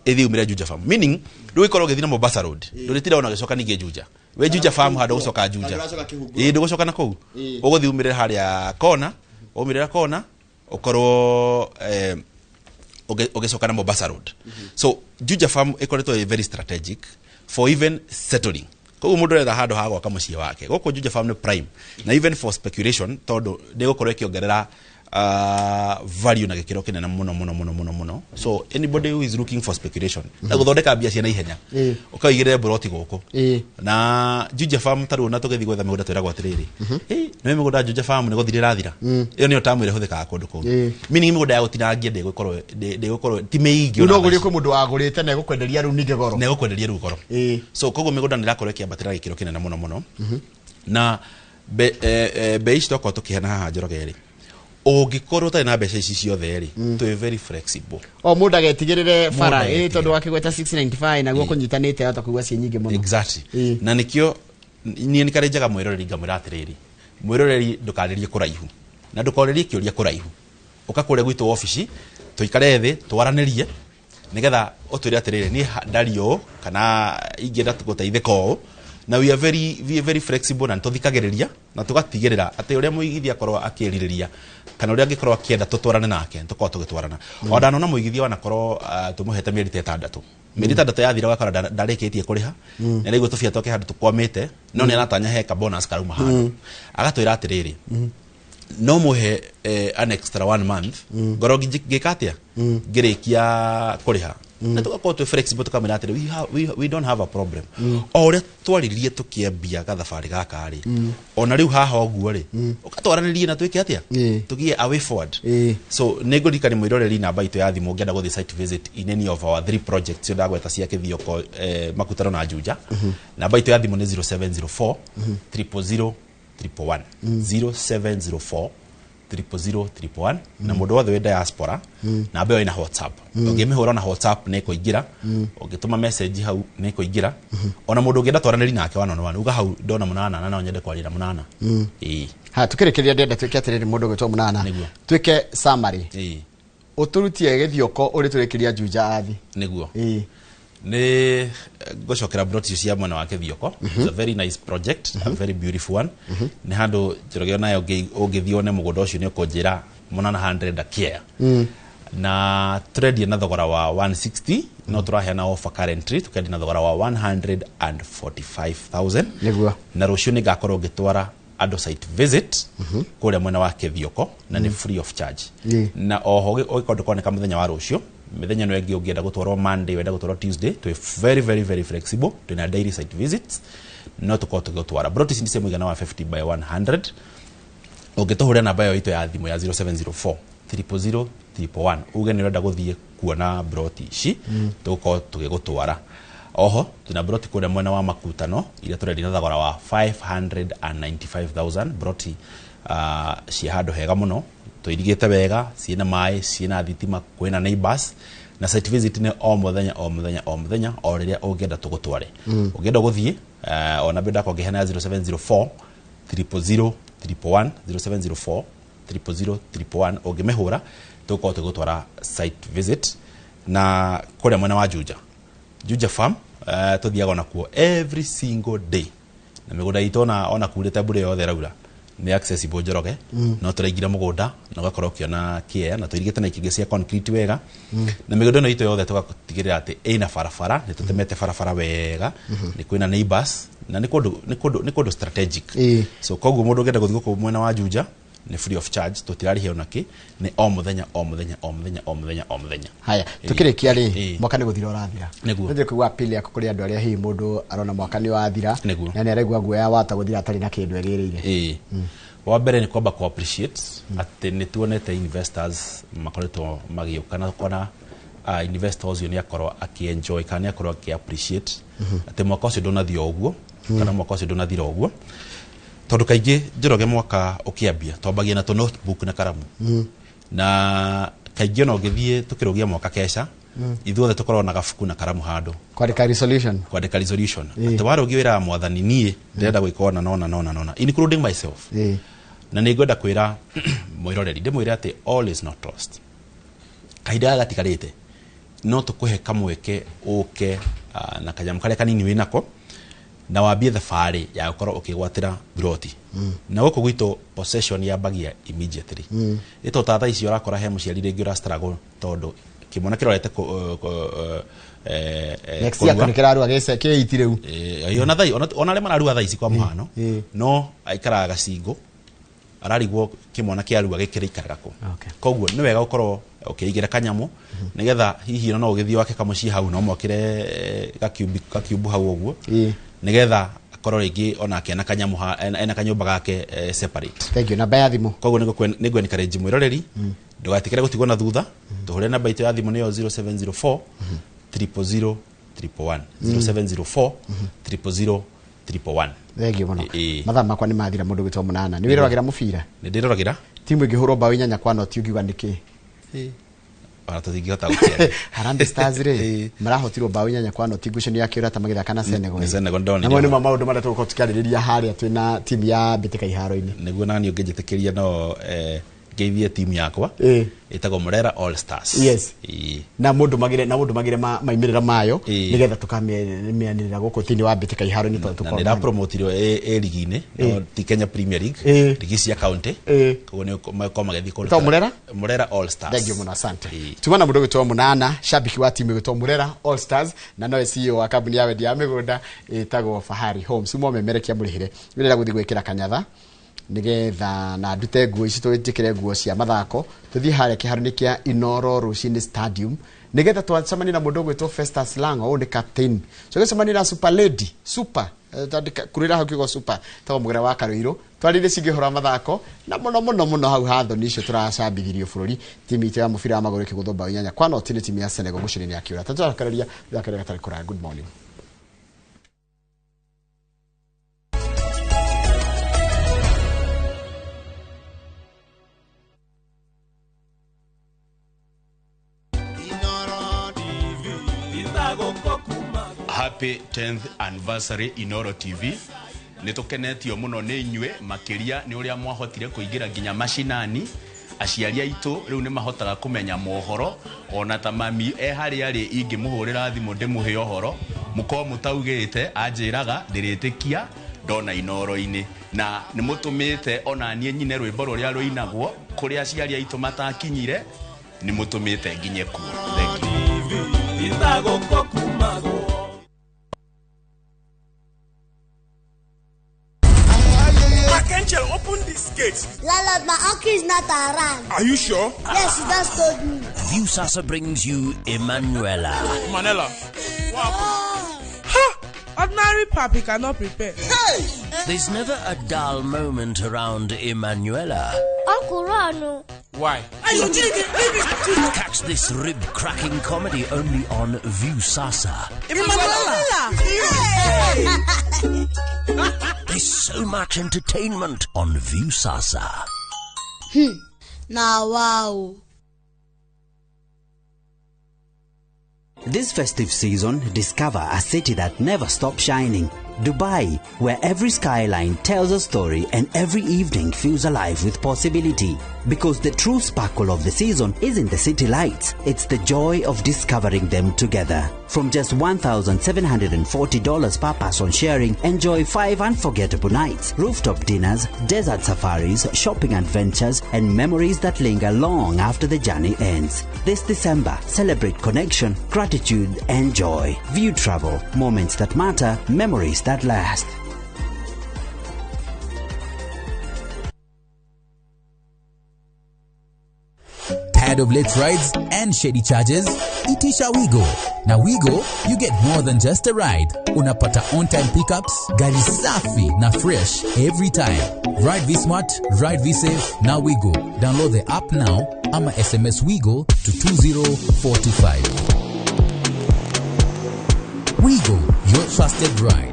ĩthiĩ umĩre Juja Farm, meaning rĩu ĩkorwo ũgĩthiĩ na Mombasa Road, ndũrĩtinda ona ũgĩcoka ningĩ Juja, wĩ Juja Farm handũ gũcoka Juja. Ndũracoka Kĩhunguro. Ĩĩ, ndũgũcoka na kũu, ũgũthiĩ umĩrĩre harĩa kona, waumĩrĩra kona ũkorwo ũgĩcoka na Mombasa Road. So Juja Farm ĩkoretwo ĩ very strategic for even settling. Koguo mũndũ aretha handũ ha gwaka mũciĩ wake, gũkũ Juja Farm nĩ prime, na even for speculation, tondũ ndĩgũkorwo ĩkĩongerera value na gĩkĩro kĩnene mũno mũno mũno mũno mũno. So anybody who is looking for speculation na gũthondeka mbia cia naihenya, ũkaigĩrĩre mburoti gũkũ na Juja Farm. Ta rĩu na tũgĩthiĩ gwetha mĩgũnda twĩragwo atĩrĩrĩ, "Hey, nĩ mĩgũnda Juja Farm nĩ gũthira ĩrathira." Ĩyo nĩyo tamu ĩrĩa ĩhũthĩkaga kũndũ kũu, meaning mĩgũnda ya gũtinangia ndĩgũkorwo ti mĩingĩ. Rĩu Ona no ũgũrie thaa ici. kwĩ mũndũ wagũrĩte na egũkwenderia rĩu ningĩ goro. Na egũkwenderia rĩu goro. So koguo mĩgũnda nĩ ĩrakorwo ĩkĩambatĩra gĩkĩro kĩnene mũno mũno, na bei ici twakorwo tũkĩheana haha Njoroge rĩ, ũngĩkorwo ũtarĩ na mbeca ici ciothe rĩ, twĩ very flexible. O mũndũ agetigĩrĩre bara Mũndũ ĩ tondũ wakĩgweta 695 naguo kũnyitanĩte ahota kũigua ciĩ nyingĩ mũno. Exactly, na nĩkĩo niĩ nĩ njaga mwĩroreri ngamwĩra atĩrĩrĩ, mwĩroreri, ndũkarĩrie kũraihu na ndũkorĩrie kĩũria kũraihu, ũka kũrĩa gwitũ obici tũikare thĩ twaranĩrie, nĩgetha ũtwĩre atĩrĩrĩ, niĩ ndariĩ ũũ kana ingĩenda gũteithĩka ũũ, na we are very flexible, na nĩtũthikagĩrĩria na tũgatigĩrĩra atĩ ũrĩa mũigithia akorwo akĩrirĩria kana ũrĩa angĩkorwo akĩenda tũtwarane nake, tũkorwo tũgĩtwarana. O ndanona mũigithia wanakorwo tũmũhete mĩeri ta 6, mĩeri 6 yathira ũgakora ndarĩkĩtie kũrĩha, nĩaraigua tũbia twake handũ tũkwamĩte, no nĩ aratanya he ka bonus karauma handũ, agatwĩra atĩrĩrĩ, no mũhe an extra one month ngorwo ngĩka atĩa ngĩrĩkia kũrĩha, na tũgakorwo twĩ flexible, tũkamwĩra atĩrĩ, we don't have a problem. O ũrĩa twaririe tũkĩambia gathabarĩ gaka rĩ, ona rĩu haha ũguo rĩ, ũgatwaranĩrie na twĩke atĩa, tũgĩe a way forward. So nĩ ngũririkania mwĩroreri namba itũ ya thimũ ũngĩenda gũthiĩ site visit in any of our three projects cio ndagweta cia Kĩthioko, Makutano na Juja. Namba itũ ya thimũ nĩ 0704 000 111, 0704 000 111. Na mũndũ wothe wĩ diaspora, namba ĩyo ĩna WhatsApp. Ũngĩmĩhũra na WhatsApp nĩ ĩkũingĩra, ũngĩtũma message hau nĩ ĩkũingĩra. Ona mũndũ ũngĩenda twaranĩri nake one on one, uga hau ndona Mũnana na no nyende kwaria na Mũnana. Ĩĩ. Ha tukĩrĩkĩrĩria, ndĩrenda twĩke atĩrĩrĩ, mũndũ ũgwĩtwo Mũnana, twĩke summary, ũtũrutie Gĩthioko ũrĩ tũrĩkĩria Juja Athi. Nĩguo nĩ ngũcokera broti icio cia mwena wa Kĩthioko. It's a very nice project, a very beautiful one. Nĩ handũ Njoroge onayo ũngĩthiĩ wone mũgũnda ũcio nĩ ũkũnjĩra Mũnana 100 care. Na tũrendia na thogora wa 160, no tũraheana offer currently, tũkendia na thogora wa 145,000. Nĩguo. Na rũciũ nĩ ngakorwo ngĩtwara andũ site visit kũrĩa mwena wa Kĩthioko, na nĩ free of charge. Na oho ũgĩkorwo ndũkoneka mũthenya wa rũciũ, mĩthenya ĩno ĩngĩ ũngĩenda gũtwarwo Monday, wenda gũtwarwo Tuesday, twĩ very very very flexible, twĩna daily site visits. No tũkorwo tũgĩgũtwara broti ici nĩ cia mũigana wa 50 by 100. Ũngĩtũhũrĩra namba ĩyo itũ ya thimũ ya 0704 000 111, uge nĩ ũrenda gũthiĩ kuona broti ici, tũgũkorwo tũgĩgũtwara. Oho twĩna broti kũrĩa mwena wa Makutano iria tũrendia na thogora wa 595,000. Broti cia handũ hega mũno, tũirigĩte wega, ciĩna maĩ, ciĩna thitima, kwĩna neighbors, na site visit nĩ o mũthenya o mũthenya o mũthenya, o rĩrĩa ũngĩenda tũgũtware. Ũngĩenda gũthiĩ, ona mbere ndakwa ngĩheana ya 0704 000 111, 0704 000 111, ũngĩmĩhũra tũgũkorwo tũgũtwara site visit. Na kũrĩa mwena wa Juja, Juja Farm, tũthiaga onakuo every single day, na mĩgũnda itũ ona kurĩte mbura yothe ĩraura nĩ accessible, Njoroge. No tũraingĩra mũgũnda na ũgakorwo ũkĩona kĩea, na tũirigĩte na ikĩngĩ cia concrete wega. Na mĩgũnda ĩno itũ yothe tũgatigĩrĩra atĩ ĩna barabara, nĩ tũtemete barabara wega, nĩ kwĩna neighbors, na nĩ kũndũ strategic. So koguo mũndũ ũngĩenda gũthiĩ gũkũ mwena wa Juja nĩ free of charge, tũtirarĩhia ona kĩ, nĩ o mũthenya o mũthenya o mũthenya o mũthenya o mũthenya. Haya, tukĩrĩkia rĩ, mwaka nĩ gũthira ũrathira. Nĩguo. Nĩndĩ kũigua appeal yaku kũrĩ andũ arĩa hihi mũndũ arona mwaka nĩ wathira Nĩguo. na nĩ araigua guoya wata gũthira atarĩ na kĩndũ egĩrĩire. Ĩĩ, wa mbere nĩ kwamba ku appreciate atĩ nĩ tuonete investors makoretwo magĩũka, na kona investor ũcio nĩ akorwo akĩ-enjoy kana nĩ akorwo akĩ appreciate atĩ mwaka ũcio ndũnathiĩ o ũguo, kana mwaka ũcio ndũnathira ũguo, tondũ kaingĩ, Njoroge, mwaka ũkĩambia twambagia na tũ notebook na karamu, na kaingĩ ona ũngĩthiĩ tũkĩrũgia mwaka keca, ithuothe tũkoragwo na gabuku na karamu handũ kwandĩka resolution. Kwandĩka resolution, atĩ warũgia wĩra wa mwathani, niĩ ndĩrenda gwĩka ona nona nona nona, including myself. Na nĩ ngwenda kwĩra mwĩroreri, ndĩmwĩre atĩ all is not lost. Kahinda gaka gatigarĩte no tũkũhe kamweke ũke na kanyamũ karĩa kanini wĩnako na wambie thabarĩ ya gũkorwo ũkĩgwatĩra broti. Na gũkũ gwitũ possession yambagia immediately. Ĩto ta thaa ici ũrakora he mũciari rĩngĩ ũra struggle tondũ kĩmwana kĩrorete Next year kũrua. kũrĩ kĩrarua gĩce kĩiti rĩu. Ona thaa ona arĩa mararua thaa ici, kwa mũhano, no aikaraga gacingo, ararigwo kĩmwana kĩarua gĩkĩrĩikaraga kũ. Koguo nĩ wega gũkorwo ũkĩigĩra kanyamũ nĩgetha hihi ona no ũgĩthiĩ wake kamũciĩ hau, no mwakĩre gakiumbu hau ũguo, nĩgetha akorwo rĩngĩ onake ena kanyamũ ena kanyũmba gake separate. Thank you. Namba ya thimũ? Koguo nĩ ngũ encourage mwĩroreri ndũgatikĩre gũtigwo na thutha. Tũhũre namba itũ ya thimũ, nĩyo 0704 000 111, 0704 000 111. Thank you mũno. Ĩĩ. Mathaa makwa nĩ mathira. Mũndũ gwĩtwo Mũnana, nĩ wĩroragĩra mũbira? Nĩ ndĩroragĩra. Timu ĩngĩhũrwo mbaũ 8-0 ũngiuga nĩkĩ? Ona tũtingĩhota gũkĩaria. Harambee Stars rĩ, marahotirwo mbaũ 8-0 ngucanio ya kĩũrata magĩthaka na Senegal. Nĩ Senegal ndonire. Namo nĩmo maũndũ marĩa tũgũkorwo tũkĩarĩrĩria harĩa twĩna timu ya mbĩtĩka iharo-inĩ. Nĩguo nani ũngĩnjĩtĩkĩria no ngeithie timu yakwa ĩtagwo Murera All Stars. Yes. Ĩĩ. Na mũndũ magire maimĩrĩra mayo nĩgetha tũkamĩanĩrĩra gũkũ thĩinĩ wa mbĩtĩka iharo-inĩ tondũ Na tũkorwo nĩ ĩrapromotirwo ĩ ligi-inĩ, no ti Kenya Premier League, ligi cia county. Koguo nĩ makorwo magĩthiĩ kũndũ Ĩtagwo Murera? Murera All Stars. Thank you mũno, asante. Tuma na mũndũ gwĩtwo Mũnana, shabiki wa timu ĩgwĩtwo Murera All Stars, na nowe CEO wa kambuni ya wendia wa mĩgũnda ĩtagwo Fahari Homes. Uma memerekia mũrĩhĩre wĩrenda gũthiĩ gwĩkĩra kanyatha nigetha na ndute nguo ici, tũnjĩkĩre nguo cia mathako, tũthiĩ harĩa kĩharo-inĩ kĩa Inoro rũcinĩ stadium nigetha twacemanie na mũndũ ũgwĩtwo Festus Lango. Ũyũ nĩ captain, so gĩcemanie na super lady super. Tandĩka kurĩra hau kiugo super, tagwo Mũgere wa Karũirũ, twarĩrie cingĩ ũhoro wa mathako na mũno mũno mũno hau hathoni icio tũracambithirio bũrũri, timu itũ ya mũbira wa magũrũ ĩkĩgũthwo mbaũ 8-0 nĩ timu ya Senegal ngucanio-inĩ ya kĩũrata. Tũrakarĩria tũrakarĩria gatarĩ kũraya. Good morning. Happy 10th anniversary Inoro TV. Nĩ tũkenetio mũno nĩ inyuĩ, makĩria nĩ ũrĩa mwahotire kũingĩra nginya macinani. Aciari aitũ rĩu nĩ mahotaga kũmenya mohoro, ona ta mami e harĩa arĩ, ingĩmũhũrĩra thimũ ndĩmũhe ũhoro mũkorwo mũtaugĩte, anjĩraga ndĩrĩtĩkia ndona Inoro-inĩ. Na nĩ mũtũmĩte ona niĩ nyine rwĩmbo rũrĩa rũinagwo kũrĩa aciari aitũ matakinyire, nĩ mũtũmĩte nginye kuo. Thank you. Archangel, open this gate. Landlord, my uncle is not around. Are you sure? Yes, he just told me. Viusasa brings you Emanuela. Manela. What happened? Ha! Ordinary Ordinary pap he cannot prepare. Hey! There's never a dull moment around Emanuela. Uncle Ronald. Why? Catch this rib-cracking comedy only on Viusasa. Emanuela! There's so much entertainment on Viusasa. Now wow. This festive season, discover a city that never stops shining. Dubai, where every skyline tells a story and every evening feels alive with possibility. Because the true sparkle of the season isn't the city lights, it's the joy of discovering them together. From just $1,740 per person sharing, enjoy 5 unforgettable nights, rooftop dinners, desert safaris, shopping adventures, and memories that linger long after the journey ends. This December, celebrate connection, gratitude, and joy. View Travel, moments that matter, memories that last. Tired of late rides and shady charges? Itisha Wigo. Na Wigo, you get more than just a ride. Unapata on-time pickups, gari safi na fresh every time. Ride V Smart, ride V Safe, na Wigo. Download the app now ama SMS Wigo to 20425. Wigo, your trusted ride.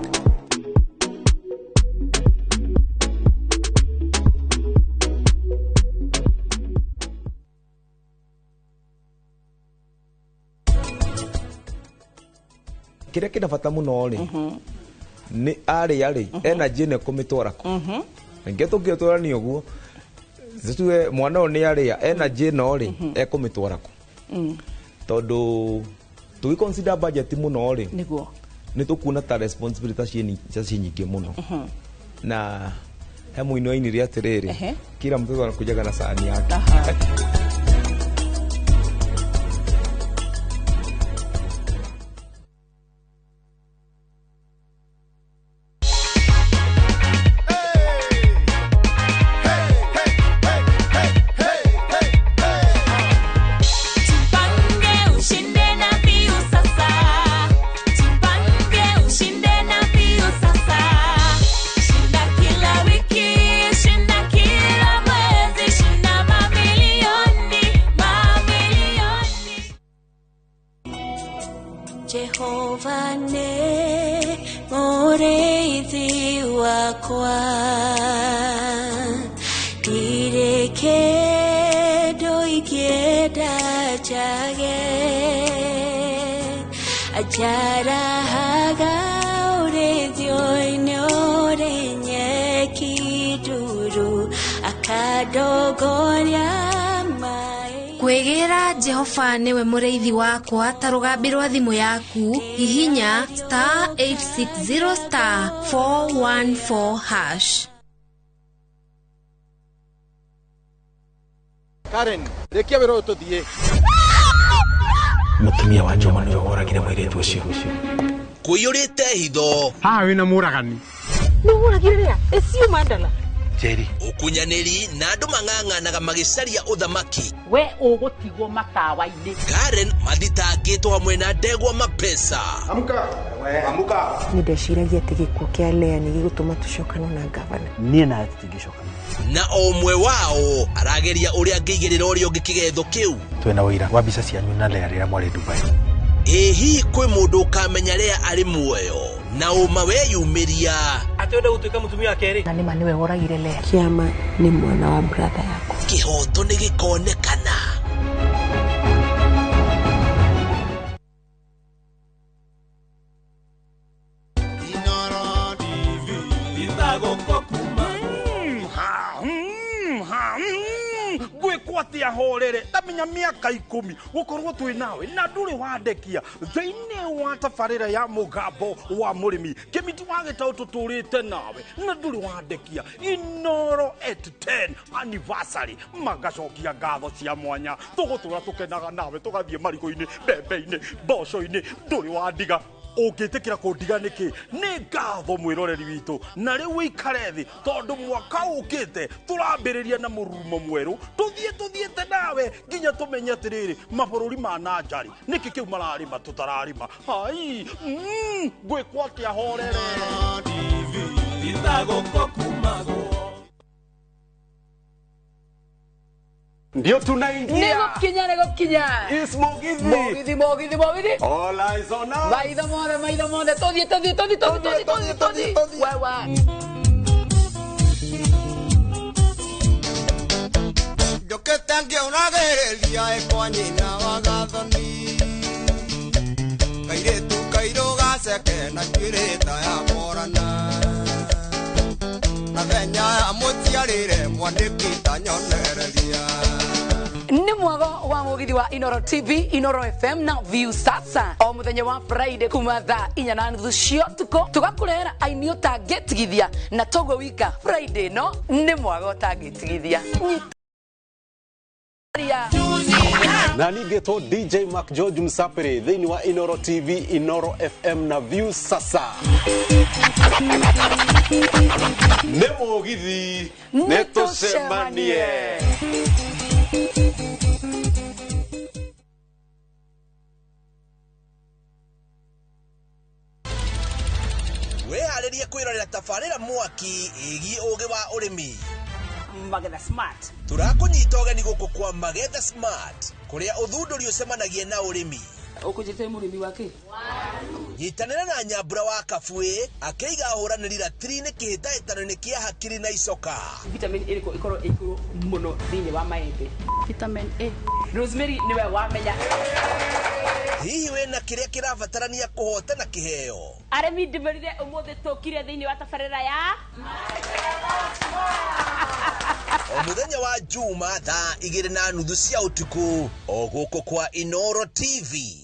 Kĩrĩa kĩna bata mũno rĩ nĩ arĩa rĩ energy ĩno ĩkũmĩtwara kũ ningĩ tũngĩtwarania ũguo tuge mwana ũyũ nĩ arĩa energy ĩno rĩ ekũmĩtwara kũ tondũ tũgĩ consider budget mũno rĩ nĩguo nĩ tũkuona ta responsibility ta ciĩ nyingĩ mũno na he mũini wainire atĩrĩrĩ kila mtoto anakujaga na sahani yake. Jehova ne mũrĩithi wakwa ndirĩ kĩndũ ingĩenda njage anjarahaga ũrĩithio-inĩ ũrĩ nyeki nduru akandongoria. Kwĩgĩra Jehova nĩwe mũrĩithi wakwa ta rũgambi rwa thimũ yaku hihinya star 860 star 414 hash. Karen, rĩkia wĩra ũyũ tũthiĩ. Mũtumia wa Njoma nĩwe woragire mũirĩtu ũcio. Kũiyũrĩte hitho. Haha wĩna mũragani. Nĩ woragire rĩa? Ĩcio Mandala. Jerry. Ũkunyanĩri na andũ mang'ang'anaga magĩcaria ũthamaki. We ũgũtigwo matawa-inĩ. Karen mathitangĩtwo hamwe na ndegwa mapesa. Amuka. Amuka. Nĩ ndeciragia atĩ gĩkuũ kĩa Lea nĩ gĩgũtũma tũcokane na gavana. Niĩ nawe tũtingĩcokana. Na o ũmwe wao arageria ũrĩa angĩigĩrĩra ũrĩa ũngĩ kĩgetho kĩu. Twĩna ũira wa mbica cianyu na Lea rĩrĩa mwarĩ Dubai. Ĩ hihi kwĩ mũndũ ũkamenya Lea arĩ muoyo na ũma weyumĩria atĩ wenda gũtuĩka mũtumia wa kerĩ na nĩma nĩwe woragire Lea. Kĩama nĩ mwana wa brother yakwa. Kĩhoto nĩ gĩkonekana. Inoro TV Gwĩkwo atĩa horere tamenya mĩaka 10 gũkorwo twĩ nawe na ndũrĩ wandekia thĩinĩ wa tabarĩra ya mũgambo wa mũrĩmi kĩmiti wa gĩtaũ tũtũrĩte nawe na ndũrĩ wandekia Inoro at 10 anniversary magacokia ngatho cia mwanya tũgũtũra tũkenaga nawe tũgathiĩ marigũ-inĩ mbembe-inĩ mboco-inĩ ndũrĩ wandiga Ũngĩtĩkĩra kũndiga nĩkĩ? Nĩ ngatho mwĩroreri witũ, na rĩu wĩikare thĩ tondũ mwaka ũkĩte tũrambĩrĩria na mũrurumo mwerũ, tũthiĩ tũthiĩte nawe nginya tũmenye atĩrĩrĩ, mabũrũri ma na nja-rĩ, nĩkĩ kĩu mararĩma tũtararĩma? Hai, ngwĩkwo atĩa horere? Ndio tunaingia. Nĩgũkinya nĩgũkinya. It's Mugithi. Mugithi Mugithi Mugithi. All eyes on us. Maitho mothe maitho mothe tũthiĩ tũthiĩ tũthiĩ tũthiĩ tũthiĩ tũthiĩ tũthiĩ. Wewe. Njũkĩte ngĩũragĩrĩria ĩkwa nyina wa gathoni kairĩtu kairũ gaceke na njuĩrĩ ta ya borana na thenya ya mũciarĩre mwandĩki ta nyonereria. Nĩ mwago wa mũgithi wa Inoro TV, Inoro FM na View Sasa o mũthenya wa Friday kuma thaa 4:30 cia ũtukũ tũgakũrehera aini ũtangĩtigithia na toguo wika Friday no nĩ mwago ũtangĩtigithia. Na ningĩtwo DJ Mark George Msapere thĩinĩ wa Inoro TV, Inoro FM na View Sasa. Nĩ mũgithi, nĩ tũcemanie. Wĩharĩrie kwĩrorera tabarĩra mwaki ĩgiĩ ũgĩ wa ũrĩmi. Magetha Smart. Tũrakũnyita ũgeni gũkũ kwa Magetha Smart kũrĩa ũthundũri ũcemanagia na ũrĩmi. Ũkũnjĩte mũrĩmi wa kĩ? Nyitanĩra na Nyambura wa Kabuĩ akĩiga ahũranĩri ratiri-inĩ kĩhĩtahĩtano-inĩ kĩa hakiri na icoka. Vitamin ĩrĩkũ ĩkorwo ĩ igũrũ mũno thĩinĩ wa maembe? Vitamin A. Rosemary nĩwe wamenya. Hihi wĩna kĩrĩa kĩrabatarania kũhotana kĩheo? Arĩmi ndĩmerire ũmũthĩ tũkire thĩinĩ wa tabarĩra ya O mũthenya wa Juma thaa 2:30 cia ũtukũ o gũkũ kwa Inoro TV.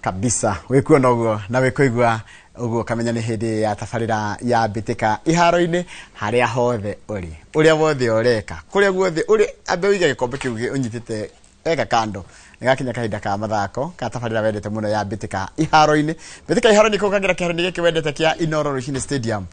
Kabisa wikuona uguo na wikuigua uguo kamenya ni hindi ya tabarira ya mbitika iharo-ini haria hothe uri uria wothe ureka kuria guothe uri ambe uige gikombe kiu unyitite eka kando nigakinya kahinda ka mathako ka tabarira wendete muno ya mbitika iharo-ini. Mbitika iharo-ini kukagira kiharo-ini giki wendete kia Inoro Rushini Stadium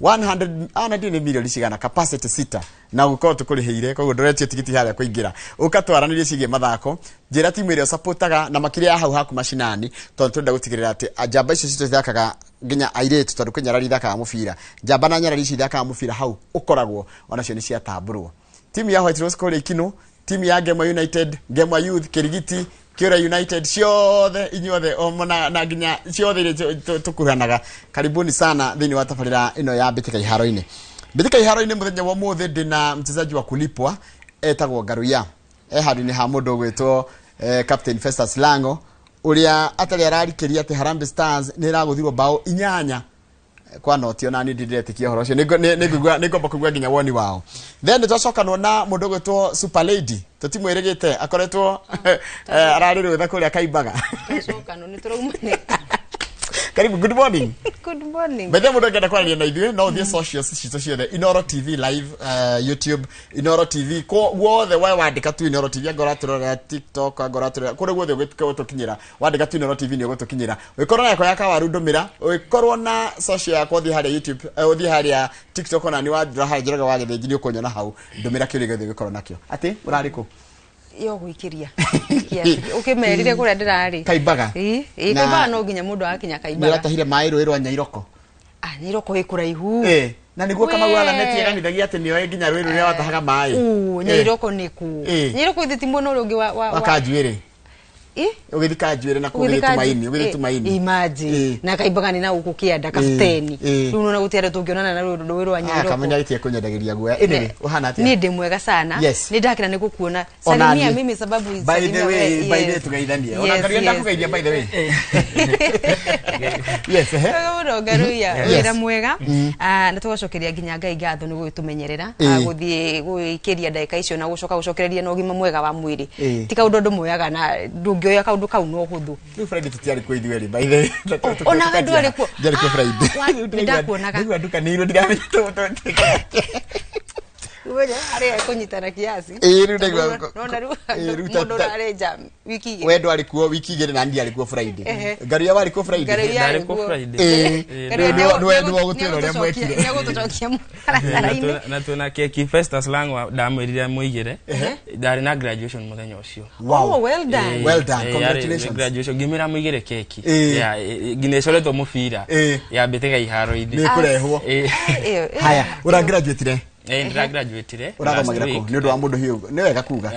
100 milioni cigana capacity 6 na gukorwo tukurihiire koguo nduretio tigiti haria kuingira ukatwaranirie cigie mathako njira timu iria supportaga na makiria ya hau haku macinani tondu turenda gutigirira ati njamba icio citũ ithakaga nginya airĩtu tondu kwĩ nyarari ithakaga mũbira njamba na nyarari ici ithakaga mũbira hau ũkoragwo onacio nĩ ciatambũrwo. Timu ya White Rose kũrĩa Ikinũ, timu ya Ngemo United, Ngemo Youth, Kirigiti, Kiura United ciothe inyuothe na nginya ciothe iria tukuhanaga karibuni sana thĩinĩ wa tabarĩra ĩno ya Mbĩtĩka Iharo-inĩ. Mbĩtĩka Iharo-inĩ mũthenya wa ũmũthĩ ndĩna mchezaji wa kulipwa etagwo Ngaruiya e handũ-inĩ ha mũndũ ũgwĩtwo Captain Festus Lango ũrĩa atarĩ ararikĩria atĩ Harambee Stars nĩ ĩragũthirwo bao 8 kwa noti ona ni ndiretĩkia ũhoro ũcio nĩngwamba kũigua nginya woni wao. Then nĩtwacokanwo na mũndũ ũgwĩtwo Super Lady tũtimwĩrĩgĩte akoretwo ararĩ rũtha kũrĩa Kaimbaga. Karibu, good morning. Good morning. By the way, mũndũ angĩenda kwaranĩria na ithuĩ no ũthiĩ socials citũ ciothe Inoro TV live, YouTube Inoro TV guothe we wandĩka tu Inoro TV angĩkorwo ũratũrora TikTok angĩkorwo ũratũrora kũrĩa guothe ũgũtũkinyĩra wandĩka tu Inoro TV nĩ ũgũtũkinyĩra. Ũngĩkorwo na yakwa ya kawaru ndũmĩra, ũngĩkorwo na social yakwa ũthiĩ harĩa YouTube, ũthiĩ harĩa TikTok ona nĩ wandĩra harĩa Njoroge wa Gĩthĩnji nĩ ũkũnyona hau ndũmĩra kĩũria gĩothe ũngĩkorwo nakĩo. Atĩ ũrarĩ kũ? Yo gwikiria ukimerire kuria ndirari Kaimbaga ii Kaimbaga no nginya mundu akinya Kaimbaga Nĩũratahire maĩ rũĩ rwa Nyairoko. Nyairoko ĩ kũraihu na nĩguo Kamau araneti aganithagia atĩ nĩoĩ nginya rũĩ rũrĩa watahaga maĩ. Nyairoko nĩ kũ? Nyairoko ithi ti mwena ũrĩa ũngĩ wa Kanjuĩrĩ. Ũgĩthiĩ Kanjuĩrĩ na kũu Gĩtumaini, ũgĩthiĩ Tumaini. Imagine na Kaimbaga nĩ na gũkũ kĩanda Kapteni. Rĩu nona gũtirĩ andũ tũngĩonana na rũĩ rwa Nyairoko. Kamau nĩarĩtie kũnyendagĩria guoya. Anyway, ũhana atĩa? Niĩ ndĩ mwega sana. Nĩ ndakena nĩ gũkuona. Salimia mimi sababu by the way, by the way tugeithanie. Ona Ngaruiya ndakũgeithia by the way. Yes, ehe. Mũno Ngaruiya, wĩra mwega. Na tũgacokeria nginya Ngai ngatho nĩ gũgĩtũmenyerera, gũthiĩ gũikĩria ndagĩka icio na gũcoka gũcokereria na ũgima mwega wa mwĩrĩ. Ti kaũndũ andũ moyaga na Ndũngĩoya kaũndũ kau no ũhũthũ. Rĩu Friday tũtiarĩ kuo ithuĩ erĩ, by the way. Ona we ndwarĩ kuo. Ndiarĩ kuo Friday. Nĩndakuonaga. Ndaigua ndukanĩirwo, ndiramenya Umenye harĩa kũnyitana kiasi. Ĩĩ, rĩu ndaigua- Nona rĩu Ĩĩ, rĩu mũndũ ũrarenja wiki igĩrĩ. We ndwarĩ kuo wiki igĩrĩ na niĩ ndiarĩ kuo Friday. Ehe. Ngaruiya warĩ kuo Friday? Ngaruiya arĩ kuo. Friday. Ĩĩ. Ngaruiya Nĩwe nĩwe ũgũtwĩra ũrĩa mwekire. Nĩegũtũcokia mũtaratara-inĩ. Na twĩna keki Festus Lang'wa ndamwĩrire mũigĩre. Ndarĩ na graduation mũthenya ũcio. Wow. Oh, well done. Well done. Yarĩ Congratulations. graduation ngĩmĩra mũigĩre keki. Ĩĩ. Yeah, nginya ĩcoretwo mũbira. Ĩĩ. Yambĩte iharo-inĩ. Nĩ ĩkũrehwo. Ĩĩ. Haya, ũra graduate-ire? Ĩĩ, ndĩra graduate-ire Ũrathomagĩra last kũ? week. Nĩ ũndũ wa mũndũ hiũ, nĩ wega kuga.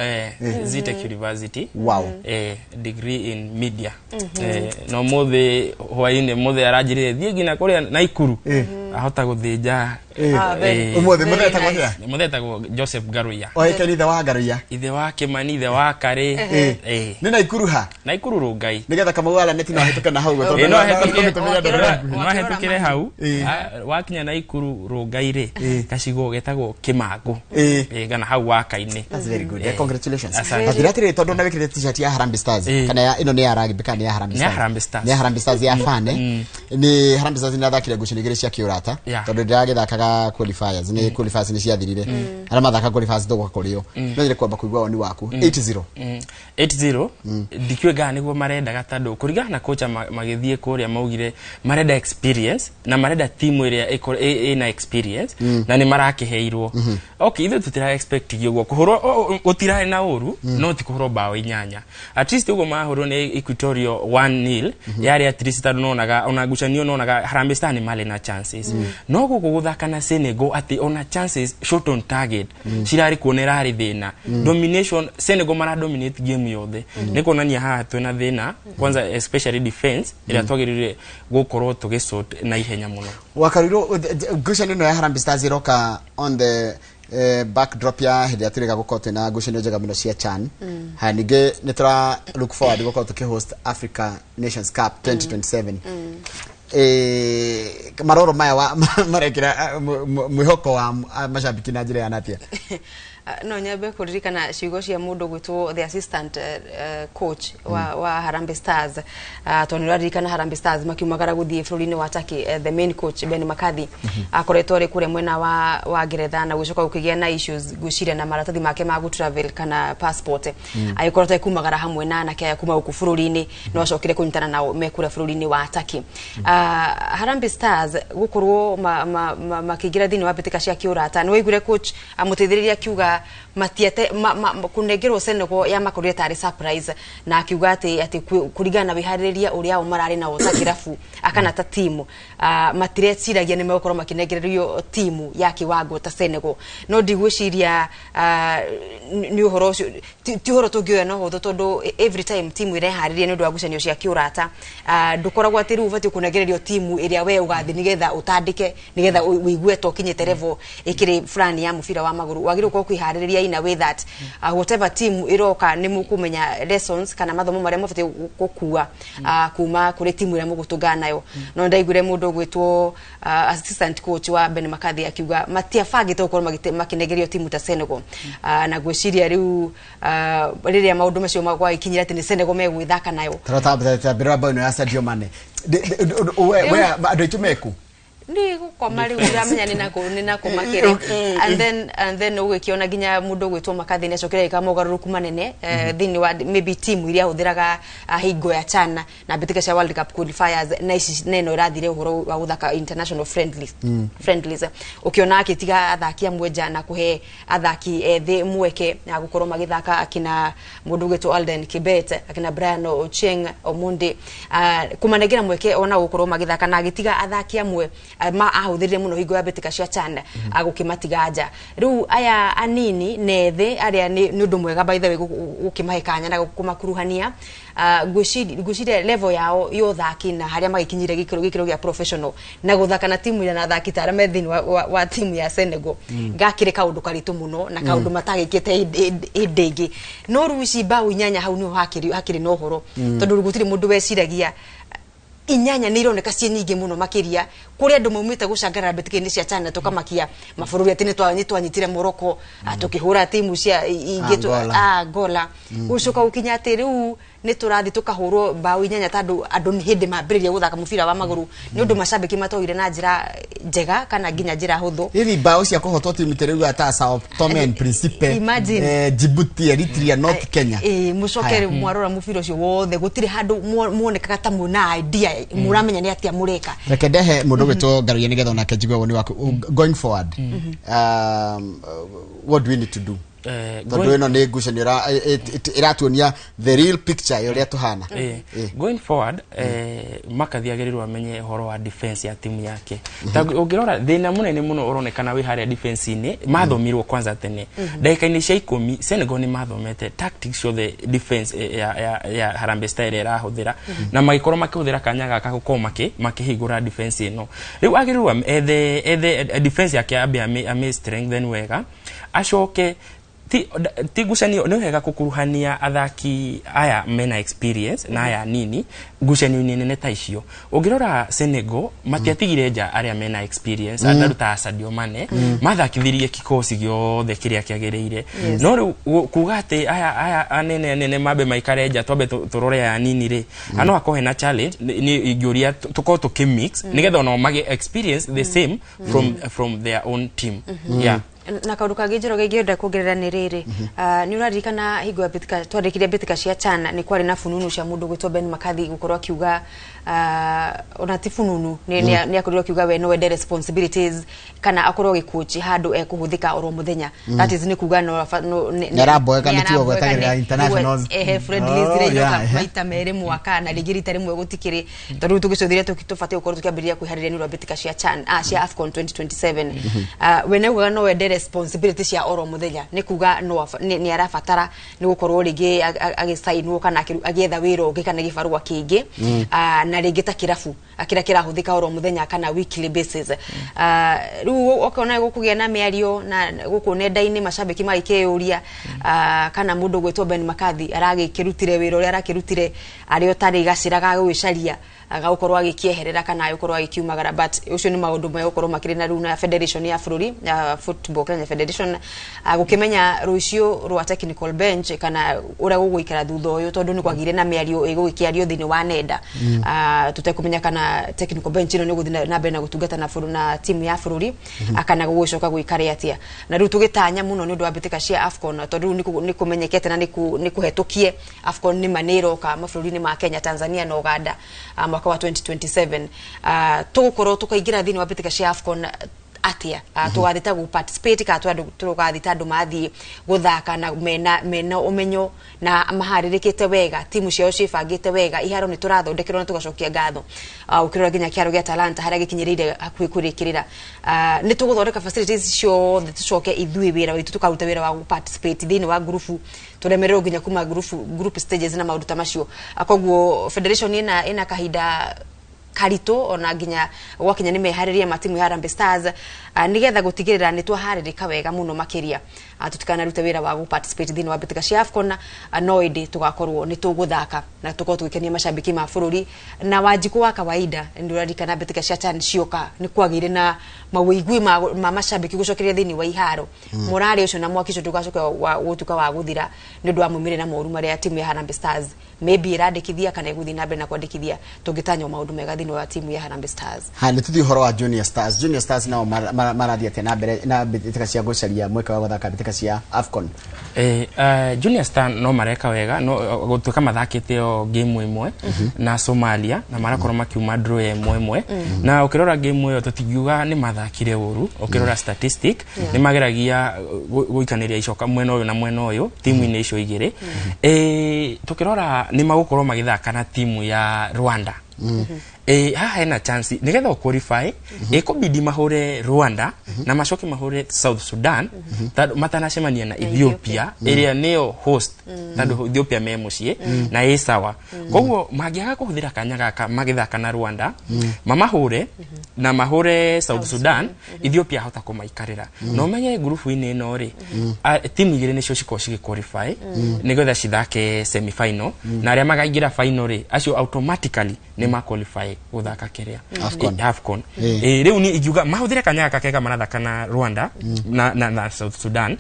Zetech University. Wow. Degree in media. No mũthĩ hwainĩ mũthĩ aranjĩrire thiĩ nginya kũrĩa Naikuru ahota gũthĩnja. Ah, Ũmũthĩ, mũthĩ etagwo atĩa? Mũthĩ etagwo Joseph Ngaruiya. Oĩkaine ithe wa Ngaruiya. Ithe wa Kĩmani, ithe wa Karĩ. Nĩ Naikuru ha? Naikuru Rũngai. Nĩgetha Kamau wa Laneti no ahĩtũke na hau ũguo, tondũ Ĩĩ, no tũmĩtũmĩra ndũrĩra. no ahĩtũkĩre hau. Wakinya Naikuru Rũngai rĩ, gacigo getagwo Kĩmangũ. Ĩĩ, kana hau Waka-inĩ. That's very good. Yeah, congratulations. Asante. Na njĩra atĩrĩrĩ, tondũ na wĩkĩrĩte t-shirt ya Harambee Stars, kana ya ĩno nĩ ya rugby kana nĩ ya Harambee Nĩ ya Stars? Harambee Stars. Nĩ ya Harambee Stars ya Fane. Nĩ Harambee Stars nĩ ngucanio igĩrĩ cia kĩũrata, tondũ ndĩragĩthakaga qualifiers, nĩ qualifiers nĩ ciathirire. Arĩa mathakaga qualifiers tũgoka kũrĩ o. No nyende kwamba kũigua woni waku. 8-0. 8-0 ndikiũĩ kana nĩguo marendaga tondũ kũringana na kocha magĩthiĩ kũrĩa maugire marenda experience na marenda timu ĩrĩa ĩna experience na nĩ marakĩheirwo. Okay, ithuĩ tũtira expect ũguo kũhũrwo gũtirarĩ na ũru, no ti kũhũrwo bao inyanya. At least ũguo mahũrwo nĩ Equatorial 1-0 yarĩ at least, tondũ nonaga ona ngucanio nonaga Harambee Stars nĩ marĩ na chances, no gũkũ gũthaka na Senegal atĩ ona chances shot on target cirarĩ kuona ĩrarĩ thĩna. Domination, Senegal mara dominate game yothe. Nĩ kuonania haha twĩna thĩna kwanza, especially defense ĩrĩa twagĩrĩire gũkorwo tũgĩsort na ihenya mũno. Wakaruirwo, ngucanio ĩno ya Harambee Stars ĩroka on the backdrop ya hĩndĩ ĩrĩa tũrĩga gũkorwo twĩna ngucanio njega mũno cia CHAN. Haya, ningĩ nĩ tũra look forward gũkorwo tũkĩhost Africa Nations Cup 2027. Maroro maya marekĩra mwĩhoko wa macambĩki na njĩra ya natia? No nyambe kũririkana ciugo cia mũndũ gwĩtwo the assistant coach wa Harambee Stars, tondũ nĩ ũraririkana Harambee Stars makiumagara gũthiĩ bũrũri-inĩ wa Turkey, the main coach Ben McCarthy akoretwo arĩ kũrĩa mwena wa Ngeretha na gũcoka gũkĩgĩa na issues ngwĩciria na maratathi make ma gũ travel kana passport, agĩkorwo atekumagara hamwe na anake aya kuma gũkũ bũrũri-inĩ, no acokire kũnyitana nao me kũrĩa bũrũri-inĩ wa Turkey. Harambee Stars gũkorwo makĩingĩra thĩinĩ wa mbĩtĩka cia kĩũrata, nĩ waiguire coach amũteithĩrĩria akiuga matiete kũnengerwo Senegal ya makorire tarĩ surprise, na akiuga atĩ kũringana na wĩharĩrĩria ũrĩa o mararĩ nao ta kĩrabu akana ta timu, matireciragia nĩ megũkorwo makĩnengererio timu ya kĩwango ta Senegal. No ndigwĩciria nĩ ũhoro ũcio ti ũhoro tũngĩoya na ũhũthũ, tondũ every time timu ĩreharĩria nĩ ũndũ wa ngucanio cia kĩũrata, ndũkoragwo atĩ rĩu ũbatiĩ kũnengererio timu ĩrĩa we ũgathiĩ nĩgetha ũtandĩke nĩgetha ũigue ta ũkinyĩte level ĩkĩrĩ fulani ya mũbira wa magũrũ. Wagĩrĩirwo gũkorwo kwĩharĩrĩria in a way that whatever team ĩroka nĩ mũkũmenya lessons kana mathomo marĩa mũbatiĩ gũkua kuma kũrĩ timu ĩrĩa mũgũtũngana nayo. No ndaiguire mũndũ ũgwĩtwo assistant coach wa Ben McCarthy akiuga matiabangĩte gũkorwo makĩnengerio timu ta Senegal, na ngwĩciria rĩu rĩrĩa maũndũ macio gwagĩkinyĩra atĩ nĩ Senegal megwĩthaka nayo. Tarotambĩrĩra bao ĩno ya Sadio Mane. We andũ aitũ meku? Nĩ gũkoma rĩu ũramenya nĩ nakũ makĩrĩ, and then ũgĩkĩona nginya mũndũ ũgwĩtwo McCarthy nĩ acokire agĩka mogarũrũku manene thĩinĩ wa maybe timu iria ahũthĩraga hingo ya CHAN na mbĩtĩka cia World Cup qualifiers na ici na ĩno ĩrathire ũhoro wa gũthaka international friendlies, friendlies ũkĩona akĩtiga athaki amwe nja na kũhe athaki ethĩ mweke na gũkorwo magĩthaka, akina mũndũ ũgwĩtwo Alden Kibet, akina Brian Ochieng Omondi, kũmanengera mweke ona gũkorwo magĩthaka, na agĩtiga athaki amwe ma ahũthĩrire mũno hingo ya mbĩtĩka cia CHAN agũkĩmatiga nja. Rĩu aya anini na ethĩ arĩa nĩ ũndũ mwega by the way gũkĩmahe kanya na kũmakuruhania. Ngwĩciria level yao ya ũthaki na harĩa magĩkinyire gĩkĩro gĩa professional na gũthaka na timu ĩrĩa na athaki ta arĩa me thĩinĩ wa timu ya Senegal gakĩrĩ kaũndũ karitũ mũno na kaũndũ matagĩkĩte hĩndĩ ĩngĩ. No rĩu ici mbaũ inyanya hau nĩho hakĩrĩ na ũhoro, tondũ rĩu gũtirĩ mũndũ weciragia inyanya nĩ ironeka ciĩ nyingĩ mũno makĩria Kũrĩ andũ maumĩte gũcangarara mbĩtĩka-inĩ cia China tũkamakia mabũrũri atĩ nĩ twanyitire Morocco, tũkĩhũra timu cia ingĩ Angola. Angola. Gũcoka gũkinya atĩ rĩu nĩ tũrathiĩ tũkahũrwo mbaũ 8 tondũ andũ nĩ hĩndĩ mambĩrĩria gũthaka mũbira wa magũrũ nĩ ũndũ macambĩki matoire na njĩra njega kana nginya njĩra hũthũ. Hivi bao cia kũhotwo timu ta rĩu ta Sao Tome and Principe, Imagine. Djibouti, Eritrea, North Kenya. Mũcoke Haya. rĩu mwarora mũbira ũcio wothe gũtirĩ handũ muonekaga ta mwĩna idea mũramenya nĩ atĩa mũreka. Reke ndehe mũndũ gwĩtwo Ngaruiya nĩgetha onake njigue woni waku. Going forward, what do we need to do? Tondũ ĩno nĩ ngucanio ĩratuonia the real picture ya ũrĩa tũhana. Going forward, McCarthy agĩrĩirwo amenye ũhoro wa defense ya timu yake. Ta ũngĩrora thĩna mũnene mũno ũronekana wĩ harĩa defense-inĩ mathomirwo kwanza tene. Ndagĩka-inĩ cia 10 Senegal nĩ mathomete tactics ciothe defense ya Harambee Stars ĩrĩa ĩrahũthĩra na magĩkorwo makĩhũthĩra kanya gaka gũkorwo makĩhingũra defense ĩno. Rĩu agĩrĩirwo ethe defense yake ambe ame strengthen wega, acoke ti ngucanio nĩ wega gũkuruhania athaki aya mena experience na aya nini ngucanio-inĩ nene ta icio. Ũngĩrora Senegal matiatigire nja arĩa mena experience, andũ ta Sadio Mane, mathakithirie kikosi gĩothe kĩrĩa kĩagĩrĩire. No rĩu kuga atĩ aya anene mambe maikare nja twambe tũrore aya nini rĩ, no hakorwo hena challenge. Nĩ ingĩũria tũkorwo tũkĩ mix nĩgetha onao magĩe experience the same from their own team. Yeah. Na kaũndũ kangĩ Njoroge ingĩenda kuongerera nĩ rĩrĩ, nĩ ũraririkana hingo ya mbĩtĩka twandĩkire mbĩtĩka cia CHAN nĩ kwarĩ na fununu cia mũndũ gwĩtwo Ben McCarthy gũkorwo akiuga, ona ti fununu, nĩ akorirwo akiuga we no wende responsibilities kana akorwo agĩcoach handũ ekũhũthĩka oro mũthenya. That is nĩ kuga no Nĩaramboeka nĩ tiga gwetagĩrĩra internationals. Ehe, friendlies iria iroka ehe. maita merĩ mwaka na rĩngĩ rita rĩmwe gũtikĩrĩ, tondũ rĩu tũgĩcũthĩrĩria tũbatiĩ gũkorwo tũkĩambĩrĩria kwĩharĩria nĩ ũndũ wa mbĩtĩka cia CHAN, cia AFCON 2027. We nĩaugaga no wende responsibility cia oro mũthenya, nĩ kuga no nĩ arabatara nĩ gũkorwo rĩngĩ agĩcainwo kana agĩetha wĩra ũngĩ kana gĩbarũa kĩngĩ, na rĩngĩ ta kĩrabu kĩrĩa kĩrahũthĩka oro mũthenya kana weekly basis. Rĩu ũkona gũkũgĩa na mĩario na gũkũ nenda-inĩ macambĩki magĩkĩyũria, kana mũndũ gwĩtwo Ben McCarthy aragĩkĩrutire wĩra ũrĩa arakĩrutire arĩ o tarĩ gacĩra ga gwĩcaria agagũkorwo agĩkĩeherera kana agĩkorwo agĩkiumagara, but ũcio nĩ maũndũ megũkorwo makĩrĩ na rĩu na federation ya bũrũri ya Football Kenya Federation, gũkĩmenya rũciũ rwa technical bench kana ũrĩa gũgũikara thutha ũyũ, tondũ nĩ kwagĩire na mĩario ĩgũgĩkĩario thĩinĩ wa nenda. Tũtekũmenya kana technical bench ĩno nĩ gũthiĩ na mbere na gũtungata na na timu ya bũrũri, kana gũgũcoka gũikare atĩa. Na rĩu tũgĩtanya mũno nĩ ũndũ wa mbĩtĩka cia AFCON, tondũ rĩu nĩ kũmenyekete na nĩ kũhetũkie AFCON nĩ ma nĩ ĩroka mabũrũri-inĩ ma Kenya, Tanzania na Uganda, mwaka wa 2027. Tũgũkorwo tũkaingĩra thĩinĩ wa mbĩtĩka cia AFCON atia? Tũgathiĩ ta gũ-participate kana tũgathiĩ ta andũ mathiĩ gũthaka na mena ũmenyo na maharĩrĩkĩte wega, timu ciao ciĩbangĩte wega, iharo nĩ tũrathondekerwo na tũgacokia ngatho, ũkĩrora nginya kĩharo gĩa Talanta harĩa gĩkinyĩrĩire hakuhĩ kũrĩkĩrĩra. Nĩ tũgũthondeka facilities ciothe tũcoke ithuĩ wĩra witũ tũkaruta wĩra wa gũ-participate thĩinĩ wa ngurubu, tũremererwo nginya kuma group stages na maũndũ ta macio. Koguo federation ĩna kahinda karitũ ona nginya gwakinya nĩ meharĩria ma timu ya Harambee Stars, nĩgetha gũtigĩrĩra nĩ twaharĩrĩka wega mũno makĩria, tũtikanarute wĩra wa gũ-participate thĩinĩ wa mbĩtĩka cia AFCON, no ĩndĩ tũgakorwo nĩ tũgũthaka na tũkorwo tũgĩkenia macambĩki ma bũrũri na Wanjikũ wa kawaida. Nĩ ũraririkana mbĩtĩka cia CHAN cioka nĩ kwagĩire na mawĩigui ma macambĩki gũcokereria thĩinĩ wa iharo. Morale ũcio na mwaki ũcio ndũgacoka wa gũtuĩka wa gũthira nĩ ũndũ wa maumĩrĩra moru marĩa timu ya Harambee Stars maybe ĩrandĩkithia kana ĩgũthiĩ na mbere na kwandĩkithia. Tũngĩtanya maũndũ mega thĩinĩ wa timu ya Harambee Stars. Ha, nĩ tũthiĩ ũhoro wa Junior Stars. Junior Stars nao marathiĩ atĩa na mbere na mbĩtĩka cia gũcaria mweke wa gũthaka mbĩtĩka cia AFCON? Junior Star no mareka wega, no gũtuĩka mathakĩte o game ĩmwe na Somalia na marakorwo makiuma draw ya 1-1. Na ũkĩrora game ĩyo tũtingiuga nĩ mathakire ũru. Ũkĩrora statistic, nĩ mageragia gũikanĩria icoka mwena ũyũ na mwena ũyũ timu-inĩ icio igĩrĩ. Tũkĩrora nĩ magũkorwo magĩthaka na timu ya Rwanda. Haha hena chance nigetha qualify, ĩkũbidi mahũre Rwanda na macoke mahũre South Sudan tondũ matanacemania na Ethiopia ĩrĩa nĩyo host, tondũ Ethiopia me mũciĩ na ĩ sawa. Koguo mangĩaga kũhũthĩra kanya gaka magĩthaka na Rwanda mamahũre Na mahure South Sudan, Ethiopia hota kũmaikarĩra. Na ũmenye ngurubu-inĩ ĩno rĩ, timu igĩrĩ nĩcio cikorwo cigĩ qualify nĩgetha cithake semi final, na arĩa makaingĩra final rĩ, acio automatically nĩ ma qualify gũthaka kĩrĩa AFCON. AFCON. Rĩu ni ingiuga mahũthĩre kanya gaka kega marathaka na Rwanda na South Sudan.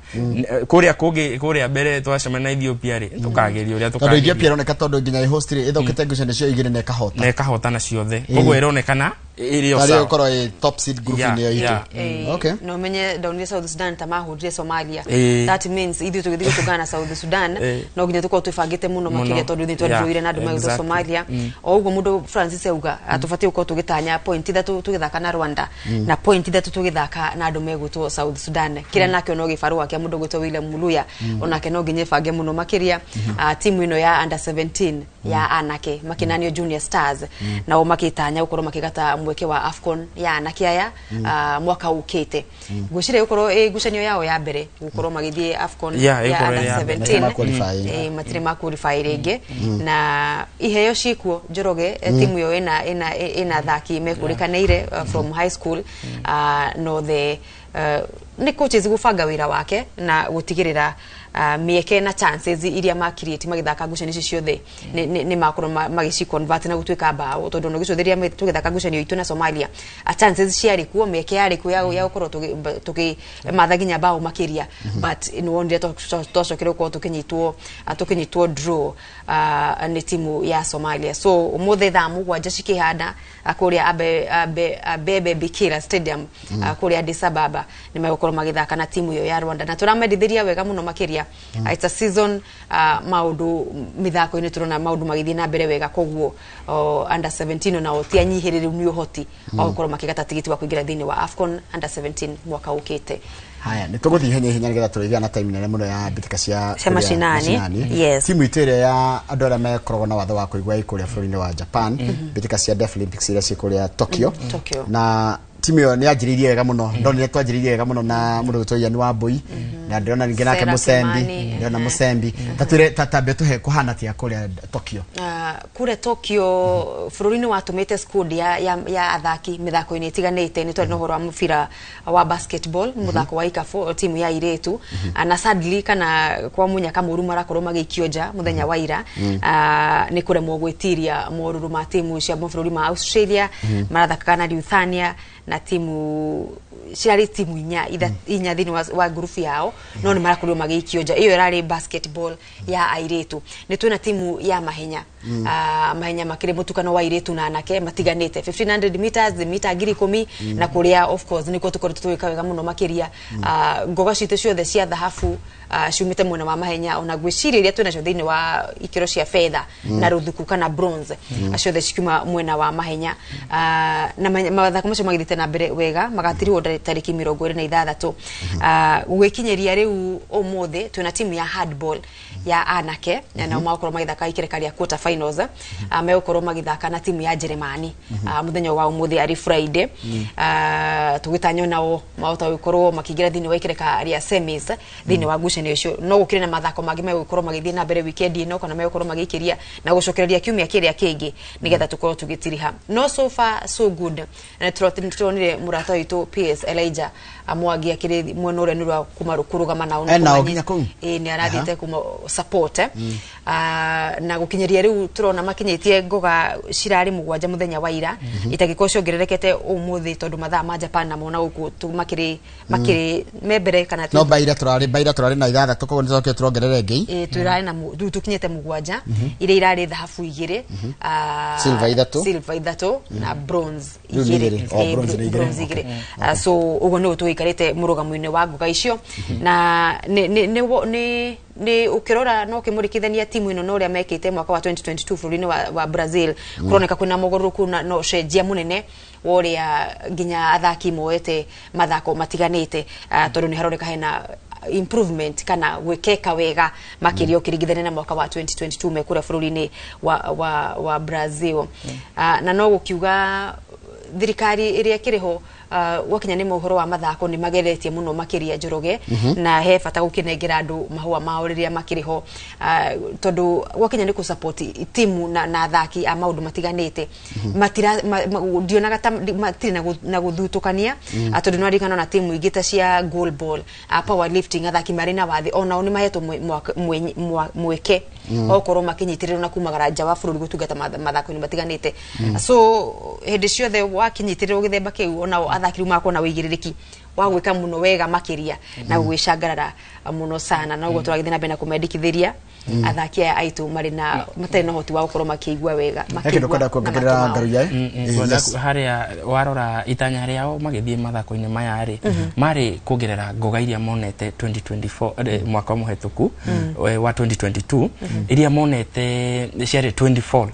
Kũrĩa kũngĩ, kũrĩa mbere twacemania na Ethiopia rĩ, tũkageria ũrĩa Tondũ tũkageria. Ethiopia ĩroneka tondũ nginya ĩhost rĩ, ĩthokete ngucanio cio igĩrĩ na ĩkahota. Na ĩkahotana ciothe, koguo ĩronekana ĩrĩ o Tarĩ sawa. gũkorwo ĩ top seed group inĩ ĩyo itũ. Okay. Na ũmenye ndaunire South Sudan ta mahũrire Somalia. That means ithuĩ tũgĩthiĩ gũtũngana na South Sudan, no nginya tũkorwo twĩbangĩte mũno makĩria, tondũ ithuĩ twadroire na andũ magĩtwo Somalia. O ũguo mũndũ Francis auga, tũbatiĩ gũkorwo tũgĩtanya point 3 tũgĩthaka na Rwanda, na point 3 tũgĩthaka na andũ megwĩtwo South Sudan. Kĩrĩa nakĩo no gĩbarũa kĩa mũndũ gwĩtwo William Muluya, onake no nginya ĩbange mũno makĩria. Timu ĩno ya under 17 ya anake makinanio Junior Stars, nao makĩtanya gũkorwo makĩgata mweke wa AFCON ya anake aya mwaka ũkĩte. Ngwĩciria gũkorwo ĩ ngucanio yao ya mbere gũkorwo magĩthiĩ AFCON Yeah, ya ĩgũkorwo under ĩrĩ ya mbere. 17. Matirĩ ma qualify. Matirĩ ma qualify rĩngĩ, na iheo ciĩkuo Njoroge. Timu ĩyo ĩna athaki mekũrĩkanĩire from high school, no the nĩ coaches gũbanga wĩra wake na gũtigĩrĩra mĩeke na chances iria ma create magĩthaka ngucanio ici ciothe nĩ makorwo magĩci convert na gũtuĩka bao, tondũ ona ũgĩcũthĩrĩria tũgĩthaka ngucanio itũ na Somalia, chances ciarĩ kuo, mĩeke yarĩ kuo ya gũkorwo tũkĩmatha nginya bao makĩria, but nĩ wonire twacokire gũkorwo tũkĩnyitwo draw nĩ timu ya Somalia. So ũmũthĩ thaa 7 cikĩhana kũrĩa Abebe Bikila Stadium, kũrĩa Addis Ababa, nĩ megũkorwo magĩthaka na timu ĩyo ya Rwanda, na tũramendithĩria wega mũno makĩria. It's a season, maũndũ mĩthako-inĩ tũrona maũndũ magĩthiĩ na mbere wega, koguo under 17 onao ti anyihĩrĩru nĩ ũhoti wa gũkorwo makĩgata tigiti wa kũingĩra thĩinĩ wa AFCON under 17 mwaka ũkĩte. Haya, nĩ tũgũthiĩ ihenya ihenya nĩgetha tũrĩgĩa na time nene mũno ya mbĩtĩka cia Cia kũrĩa macinani. Yes. Timu itũ ĩrĩa ya andũ arĩa mekoragwo na watho wa kũigua ĩ kũrĩa bũrũri-inĩ wa Japan, mbĩtĩka cia Deaflympics iria ciĩ kũrĩa Tokyo. Tokyo. Na timu ĩyo nĩ yanjĩrĩirie wega mũno, ndonire twanjĩrĩirie wega mũno na mũndũ gwĩtwo Ian Wambui, na ndĩrona ningĩ nake Sarah Mũsembi. Kimani, Ndĩrona Mũsembi. Ta twĩre, ta tambe tũhe kũhana atĩa kũrĩa Tokyo? Kũrĩa Tokyo bũrũri-inĩ watũmĩte squad ya athaki mĩthako-inĩ ĩtiganĩte. Nĩ twarĩ na ũhoro wa mũbira wa basketball, mũthako wa ikabu, timu ya airĩtu. Na sadly kana kwa mũnyaka mũru marakorwo magĩikio nja mũthenya wa ira, nĩ kũremwo gwĩtiria morũrũ ma timu cia mabũrũri ma Australia. Marathakaga na Lithuania, na timu cirarĩ timu inya thĩinĩ wa ngurubu yao, no nĩ marakorirwo magĩikio nja. Ĩyo ĩrarĩ basketball ya airĩtu. Nĩ twĩna timu ya mahenya. Mahenya makĩrĩ mũtukano wa airĩtu na anake matiganĩte, 1500 meters, mita 10,000, na kũrĩa of course nĩkuo tũkoretwo tũgĩka wega mũno makĩria. Ngoga citũ ciothe cia thahabu ciumĩte mwena wa mahenya, ona ngwĩciria iria twĩnacio thĩinĩ wa ikĩro cia fedha na rũthuku kana bronze, ciothe cikiuma mwena wa mahenya. Na mathako macio magĩthiĩte na mbere wega, magatirwo tarĩki 26. Gũgĩkinyĩria rĩu ũmũthĩ twĩna timu ya handball ya anake, na nao magakorwo magĩthaka ikereka rĩa quarter finals. Megũkorwo magĩthaka na timu ya Jeremani mũthenya wa ũmũthĩ arĩ Friday. Tũgĩtanywo nao mahota gũkorwo makĩingĩra thĩinĩ wa ikereka rĩa semis thĩinĩ wa ngucanio icio. No gũkĩrĩ na mathako mangĩ megũkorwo magĩthiĩ na mbere weekend ĩno, kana megũkorwo magĩikĩria na gũcokereria kiumia kĩrĩa kĩngĩ, nĩgetha tũkorwo tũgĩtiriha. No so far so good. Na nĩtũronire mũrata witũ PS Elijah Mwangi akĩrĩ mwena ũrĩa nĩ wa kuma kũrũgama nao na Enao nginya kũu? Ĩĩ, nĩ arathiĩte kuma support. Na gũkinyĩria rĩu tũrona makinyĩtie ngoga cirarĩ 7 mũthenya wa ira, itangĩkorwo ciongererekete ũmũthĩ, tondũ mathaa ma Japan namo na gũkũ makĩrĩ me mbere kana No baira tũrarĩ na 6, koguo nĩ tũrokire tũrongerere ĩngĩ. Ĩĩ, tũrarĩ na rĩu tũkinyĩte 7, iria irarĩ thahabu 2, Silver 3. Silver 3 na bronze Rĩu nĩ 2. 2. Oh, bronze nĩ 2. Bronze 2. So ũguo nĩguo tũgĩikarĩte mũrũgamo-inĩ wa ngoga icio, na nĩ ũkĩrora no ũkĩmũrĩkithania timu ĩno na ũrĩa mekĩte mwaka wa 2022 bũrũri-inĩ wa Brazil, kũroneka kwĩna mogarũrũku na ũcenjia mũnene wa ũrĩa nginya athaki moete mathako matiganĩte, tondũ nĩ haroneka hena improvement kana gwĩkeka wega makĩria ũkĩringithania na mwaka wa 2022 mekũrĩa bũrũri-inĩ wa Brazil. Na no gũkiuga thirikari ĩrĩa ĩkĩrĩ ho Gwakinya nĩ mohoro wa mathako nĩ mageretie mũno makĩria Njoroge. Na he bata gũkĩnengera andũ mahũa mao rĩrĩa makĩrĩ ho, tondũ gwakinya nĩ kũ-support timu na athaki a maũndũ matiganĩte, matira ndionaga ta matirĩ na gũthutũkania. Tondũ nĩwaririkana ona timu ingĩ ta cia goalball, powerlifting, athaki marĩ na wathi onao nĩ mahetwo mweke okorwo makinyitĩrĩrwo na kumagara nja wa bũrũri gũtungata mathako-inĩ matiganĩte. So hĩndĩ ciothe wakinyitĩrĩrwo gĩthemba kĩu, onao athaki rĩu magakorwo na wĩigĩrĩrĩki wa gwĩka mũno wega makĩria na gwĩcangarara mũno sana, na ũguo tũragĩthiĩ na mbere na kũmendekithĩria athaki aya aitũ marĩ na matarĩ na ũhoti wa gũkorwo makĩigua wega. He kĩndũ kwenda Makĩigua na kuongerera, matũ mao. Ngaruiya, eh? Kwenda Yes. Harĩa warora itanya rĩao magĩthiĩ mathako-inĩ maya rĩ, marĩ kuongerera ngoga iria monete 2024, mwaka mũhetũku, wa 2022, iria monete ciarĩ 24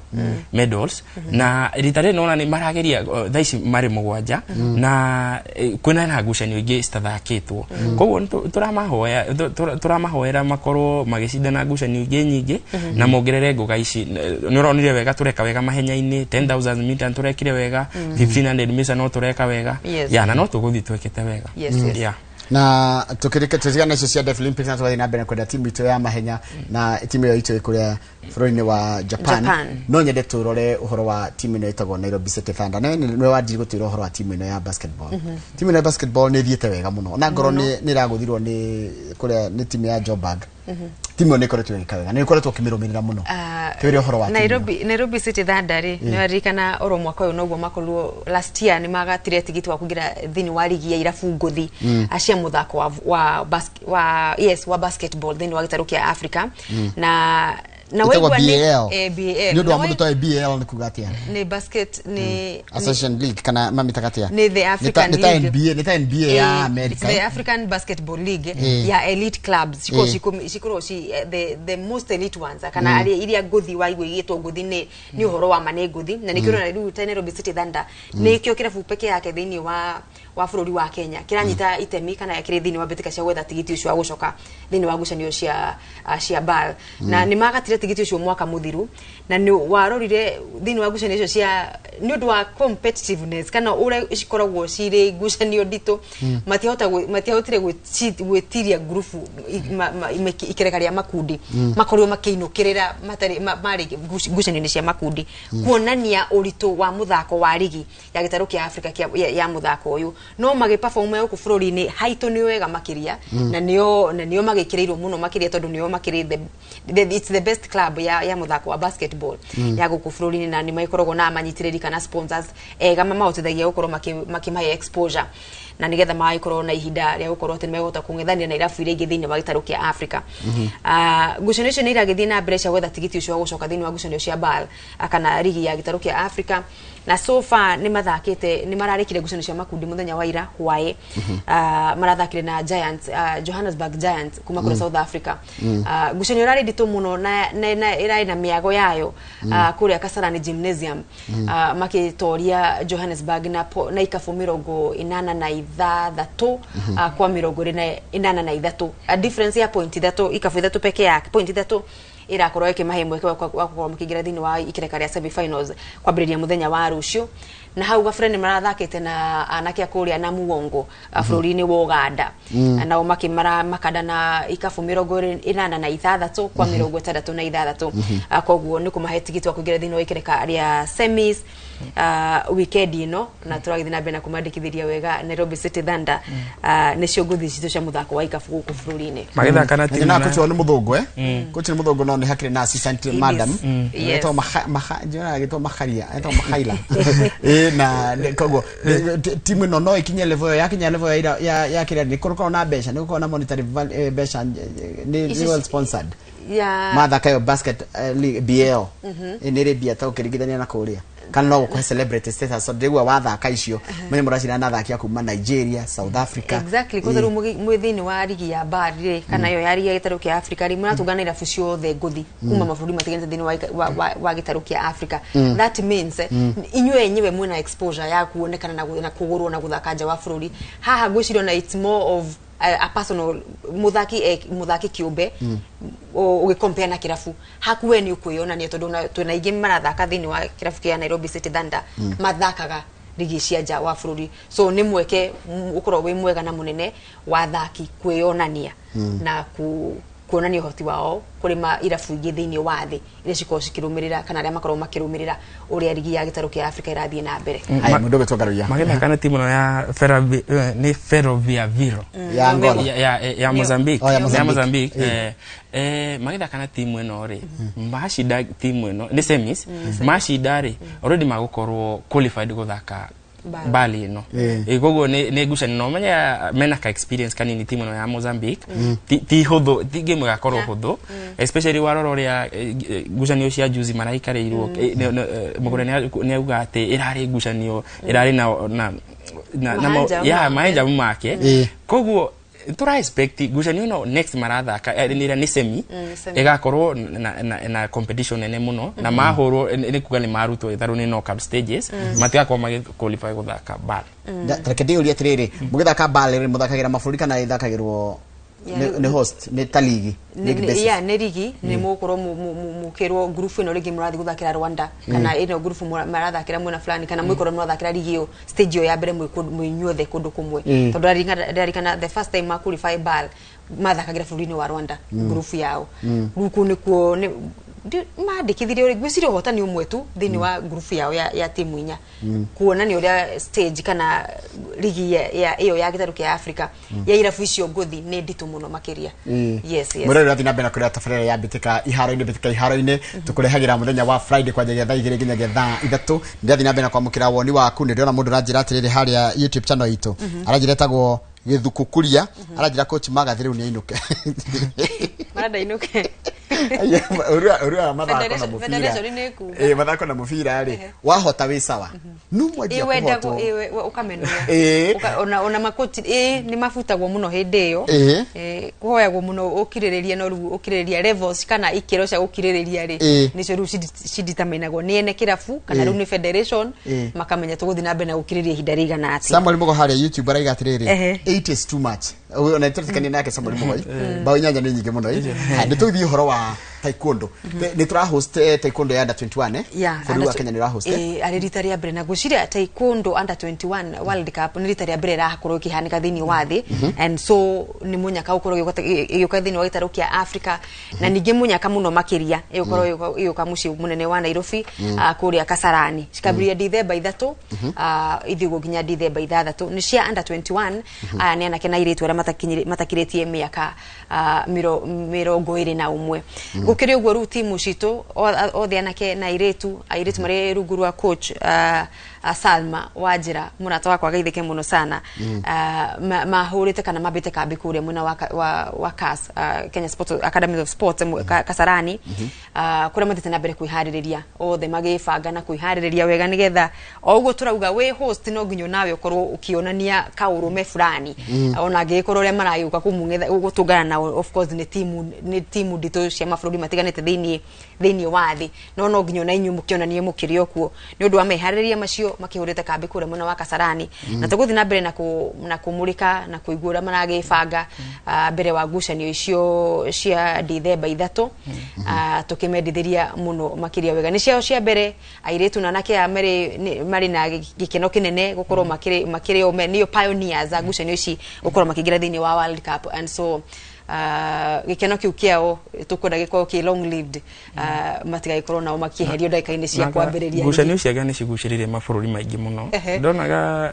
medals, na rita rĩrĩ nona nĩ marageria, thaa ici marĩ 7, na kwĩna na ngucanio ingĩ citathakĩtwo. Koguo nĩ tũramahoera makorwo magĩcindana ngucanio ingĩ nyingĩ na mongerere ngoga ici. Nĩ ũronire wega tũreka wega mahenya-inĩ, 10,000 meter tũrekire wega, 1500 meter no tũreka wega. Ya, na no tũgũthiĩ twĩkĩte wega. Yeah. Na tukirike tutigana icio cia Deaflympics na tũgathiĩ na mbere kwenda timu itũ ya mahenya na timu ĩyo itũ ĩkũrĩa bũrũri-inĩ wa Japan. Japan. No nyende tũrore ũhoro wa timu ĩno ĩtagwo Nairobi City Thunder. Na nĩwe wanjiri gũtwĩra ũhoro wa timu ĩno ya basketball. Timu ĩno ya basketball nĩ ĩthiĩte wega mũno, ona ngorwo Mũno. nĩ ĩragũthirwo nĩ kũrĩa nĩ timu ya Joburg. Timu ĩyo nĩ ĩkoretwo ĩgĩka wega, nĩ ĩkoretwo ũkĩmĩrũmĩrĩra mũno. Twĩre ũhoro wa timu ĩno. Nairobi City Thunder rĩ, nĩ waririkana oro mwaka ũyũ noguo makorirwo last year nĩ magatire tigiti wa kũingĩra thĩinĩ wa ligi ya irabu ngũthi cia mũthako wa, yes, wa basketball thĩinĩ wa gĩtarũ kĩa Africa. Na Ĩtagwo waigua nĩ BAL. BAL. Nĩ ũndũ wa Na mũndũ toĩ, BAL nĩ kuga atĩa? Nĩ basket nĩ Association League kana mamĩtaga atĩa? Nĩ the African Nĩ ta League. NBA, nĩ ta NBA ya It's America. the African Basketball League ya elite clubs cikorwo cikorwo ci the most elite ones kana arĩa iria ngũthi waigua igĩtwo ngũthi nĩ ũhoro wa ma nĩ ngũthi, na nĩkĩo ũrona rĩu ta Nairobi City Thunder nĩkĩo kĩrabu peke yake thĩinĩ wa bũrũri wa Kenya kĩranyita itemi kana kĩrĩ thĩinĩ wa mbĩtĩka cia gwetha tigiti ũcio wa gũcoka thĩinĩ wa ngucanio cia BAL, na nĩ magatire tigiti ũcio mwaka mũthiru, na nĩ warorire thĩinĩ wa ngucanio icio cia nĩ ũndũ wa competitiveness kana ũrĩa cikoragwo cirĩ ngucanio nditũ, matiahotire gwĩtiria ngurubu ikereka rĩa makundi. Makorirwo makĩinũkĩrĩra matarĩ marĩ ngucanio-inĩ cia makundi, kuonania ũritũ wa mũthako wa ligi ya gĩtarũ kĩa Africa ya mũthako ũyũ. No magĩ-perform gũkũ bũrũri-inĩ haitũ nĩ wega makĩria, na nĩo magĩkĩrĩirwo mũno makĩria tondũ nĩo makĩrĩ it's the best club ya mũthako wa basketball ya gũkũ bũrũri-inĩ, na nĩ magĩkoragwo na manyitĩrĩri kana sponsors ega mamahotithagia gũkorwo makĩmahe exposure na nigetha magagĩkorwo na ihinda rĩa gũkorwo atĩ nĩmekũhota kũng'ethanĩra na irabu iria ingĩ thĩinĩ wa gĩtarũ kĩa Africa. Ngucanio icio nĩ iragĩthiĩ na mbere cia gwetha tigiti ũcio wa gũcoka thĩinĩ wa ngucanio cia BAL, kana rigi ya gĩtarũ kĩa Africa, na so far nĩ mathakĩte, nĩ mararĩkire ngucanio cia makundi mũthenya wa ira hwaĩ. Marathakire na Giants, Johannesburg Giants kuma kũrĩa South Africa. Ngucanio ĩrarĩ nditũ mũno na ĩrarĩ na mĩago yayo kũrĩa Kasarani Gymnasium. Makĩtoria Johannesburg na ikabu 86 kwa 83, a difference ya point 3, ikabu 3 peke yake, point 3 irakorwo ĩkĩmahe mweke wa gũkorwo makĩingĩra thĩinĩ wa ikereka rĩa semi-finals kwambĩrĩria mũthenya wa rũciũ. Na hau gabere nĩ marathakĩte na anake a kũrĩa na Mugongo, bũrũri-inĩ wa Ũganda. Nao makĩmara makanda na ikabu 86 kwa 66. Koguo nĩ kũmahe tigiti wa kũingĩra thĩinĩ wa ikereka rĩa semis weekend ĩno, na tũragĩthiĩ na mbere na kũmandĩkithĩria wega Nairobi City Thunder. Nĩcio ngũthi citũ cia mũthako wa ikabu gũkũ bũrũri-inĩ. Magĩthaka na timu na coach wao nĩ mũthũngũ, eh, coach nĩ mũthũngũ, no nĩ hakĩrĩ na assistant It madam. is. Yes. Etagwo njũĩ agĩtwo Makharia, etagwo Makhaila. Na koguo timu ĩno no ĩkinye level ĩyo, yakinya level ĩyo ya kĩrĩa nĩ kũrĩ na mbeca, nĩ gũkorwo na monetary mbeca, nĩ Ici well sponsored ya mathaka ĩyo basket, league, BL. Nĩ ĩrĩ mbia ta ũkĩringithania na kũrĩa kana no gũkũhe celebrity status, tondũ ndĩgua wathaka icio menye mũracindana na athaki a kuma Nigeria, South Africa. Exactly, kwanza rĩu mwĩ thĩinĩ wa ligi ya BAL rĩ, kana ĩyo ya ligi ya gĩtarũ kĩa Africa rĩ, mũratũngana irabu ciothe ngũthi kuma mabũrũri matiganĩte thĩinĩ wa gĩtarũ kĩa Africa. That means inyuĩ enyewe mwĩna exposure ya kuonekana na kũgũrwo na gũthaka nja wa bũrũri. Haha ngwĩciria ona it's more of a personal mũthaki, mũthaki kĩũmbe ũgĩcompare na kĩrabu haku we nĩ ũkwĩyonania, tondũ twĩna aingĩ marathaka thĩinĩ wa kĩrabu kĩa Nairobi City Thunder mathakaga rigi cia nja wa bũrũri. So nĩ mweke ũkorwo wĩ mwega na mũnene wa athaki kwĩyonania na kuonania ũhoti wao kũrĩ ma irabu ingĩ thĩinĩ wa thĩ iria cikoragwo cikĩrũmĩrĩra kana arĩa makoragwo makĩrũmĩrĩra ũrĩa rigi ya gĩtarũ kĩa Afrika ĩrathiĩ na mbere. Haya, mũndũ ũgĩtwo Ngaruiya. Magĩthaka na timu ĩno ya nĩ Ferrovia Viro Ya Angola. ya Mozambique. Oh, ya Ya Mozambique. Mozambique. Magĩthaka na timu ĩno rĩ, macinda timu ĩno nĩ semis, macinda rĩ already magũkorwo qualified gũthaka Bali. bali ĩno. Koguo nĩ ngucanio na ũmenye mena ka experience kanini timu ĩno ya Mozambique. Ti hũthũ, ti game ĩgakorwo hũthũ, especially warora ũrĩa ngucanio cia juzi maraikarĩirwo. Mũgũre nĩ auga atĩ ĩrarĩ ngucanio ĩrarĩ na Mahanjamu ya make. mahanjamu make. Koguo tura expect ngucanio ĩno next marathaka nĩ ĩrĩa nĩ semi, semi. ĩgakorwo na competition nene mũno, na mahũrwo nĩ kuga nĩ marutwo itharũ nĩ knockout stages, matigakorwo magĩ qualify gũthaka BAL. Reke ndĩyũrie atĩrĩrĩ, mũgĩthaka BAL rĩ, mũthakagĩra mabũrũri kana ĩthakagĩrwo nĩ host, nĩ ta ligi, league basis? Yeah, nĩ rigi, nĩ mũgũkorwo mũkĩrwo ngurubu ĩno rĩngĩ mũrathiĩ gũthakĩra Rwanda, kana ĩno ngurubu marathakĩra mwena fulani, kana mwĩkorwo mũrathakĩra rigi ĩyo stage ĩyo ya mbere mwĩ inyuothe kũndũ kũmwe. Tondũ ndarikana the first time ma qualify BAL mathakagĩra bũrũri-inĩ wa Rwanda, ngurubu yao. Rĩu kũu nĩkuo mandĩkithirie ũrĩ ngwĩciria ũhotani ũmwe tu thĩinĩ wa ngurubu yao ya timu inya, kuonania ũrĩa stage kana rigi ya ĩyo ya gĩtarũ kĩa Afrika ya irabu icio ngũthi nĩ nditũ mũno makĩria. Yes. Mũrori ũrathiĩ na mbere na kũrĩa tabarĩra ya mbĩtĩka iharo-inĩ, mbĩtĩka iharo-inĩ tũkũrehagĩra mũthenya wa Friday kwanjagia thaa 2 nginyagia thaa 3. Ndĩrathiĩ na mbere na kwamũkĩra woni waku. Nĩ ndĩrona mũndũ ũranjĩra atĩrĩrĩ harĩa YouTube channel itũ, aranjĩra etagwo Gĩthukukuria, aranjĩra coach Magathi rĩu nĩ ainũke. Marenda inũke. Ũrĩa wa mathako na mũbira. Federation nĩ ĩkuga. Mathako na mũbira rĩ, wahota wĩ sawa, no mwanjia Ĩ wendagwo kũhotwo. ĩ ũkamenwo. Ona makoti nĩ mabutagwo mũno hĩndĩ ĩyo. Kũhoyagwo mũno ũkirĩrĩrie, no rĩu ũkirĩrĩria levels kana ikĩro cia gũkirĩrĩria rĩ, nĩcio rĩu cideterminagwo nĩ ene kĩrabu kana rĩu nĩ federation, makamenya tũgũthiĩ na mbere na gũkirĩrĩria ihinda rĩigana atĩa. Samuel Mugo harĩa YouTube araiga atĩrĩrĩ, 8 is too much. Ona tũratikania nake Samuel Mugo, bao 8 nĩ nyingĩ mũno. Nĩ tũgĩthiĩ ũhoro wa taekwondo. Nĩ tũra host taekwondo ya under 21 Yeah, bũrũri wa Kenya nĩ ũra host. Arĩ rita rĩa mbere, na ngwĩciria taekwondo under 21 World Cup nĩ rita rĩa mbere ĩrakorwo ĩkĩhanĩka thĩinĩ wa thĩ, and so nĩ mũnyaka gũkorwo ĩgĩũka thĩinĩ wa gĩtarũ kĩa Africa, na ningĩ mũnyaka mũno makĩria ĩgũkorwo ĩgĩũka mũciĩ mũnene wa Nairobi, kũrĩa Kasarani. Cikambĩrĩria Dithemba 3, ithiĩ ũguo nginya Dithemba 6. Nĩ cia under 21. Aya nĩ anake na airĩtu arĩa matakĩrĩtie mĩaka 21. Gũkĩrĩ ũguo, rĩu timu citũ othe anake na airĩtu marĩ rungu rwa coach Salma Wanjĩra, mũrata wakwa geithĩke mũno sana, mahũrĩte kana mambĩte kambi kũrĩa mwena wa CAS, Kenya Sport Academy of Sport, Kasarani, kũrĩa mathiĩte na mbere kwĩharĩrĩria othe magĩbanga na kwĩharĩrĩria wega, nĩgetha o ũguo tũrauga wĩ host no nginya nawe ũkorwo ũkĩonania kaũrũme fulani, ona angĩgĩkorwo ũrĩa maragĩũka kũmũng'etha gũtũngana nao, of course nĩ timu nditũ cia mabũrũri matiganĩte thĩinĩ wa thĩ, no nginya ona inyuĩ mũkĩonanie mũkĩrĩ o kuo. Nĩ ũndũ wa meharĩrĩria macio makĩhũrĩte kambi kũrĩa mwena wa Kasarani, na tũgũthiĩ na mbere na kũmũrĩka na kũigua ũrĩa maragĩbanga mbere wa ngucanio icio cia Dithemba 3, tũkĩmendithĩria mũno makĩria wega. Nĩ ciao cia mbere airĩtu na anake aya marĩ na gĩkeno kĩnene gũkorwo makĩrĩ o nĩo pioneers a ngucanio ici gũkorwo makĩingĩra thĩinĩ wa World Cup, and so gĩkeno kĩu kĩao tũkwenda gĩkorwo kĩ long lived, matigagĩkorwo nao makĩeherio ndagĩka-inĩ cia kwambĩrĩria. Ngucanio cia Ghana nĩ cigucĩrĩirie mabũrũri maingĩ mũno. Ndonaga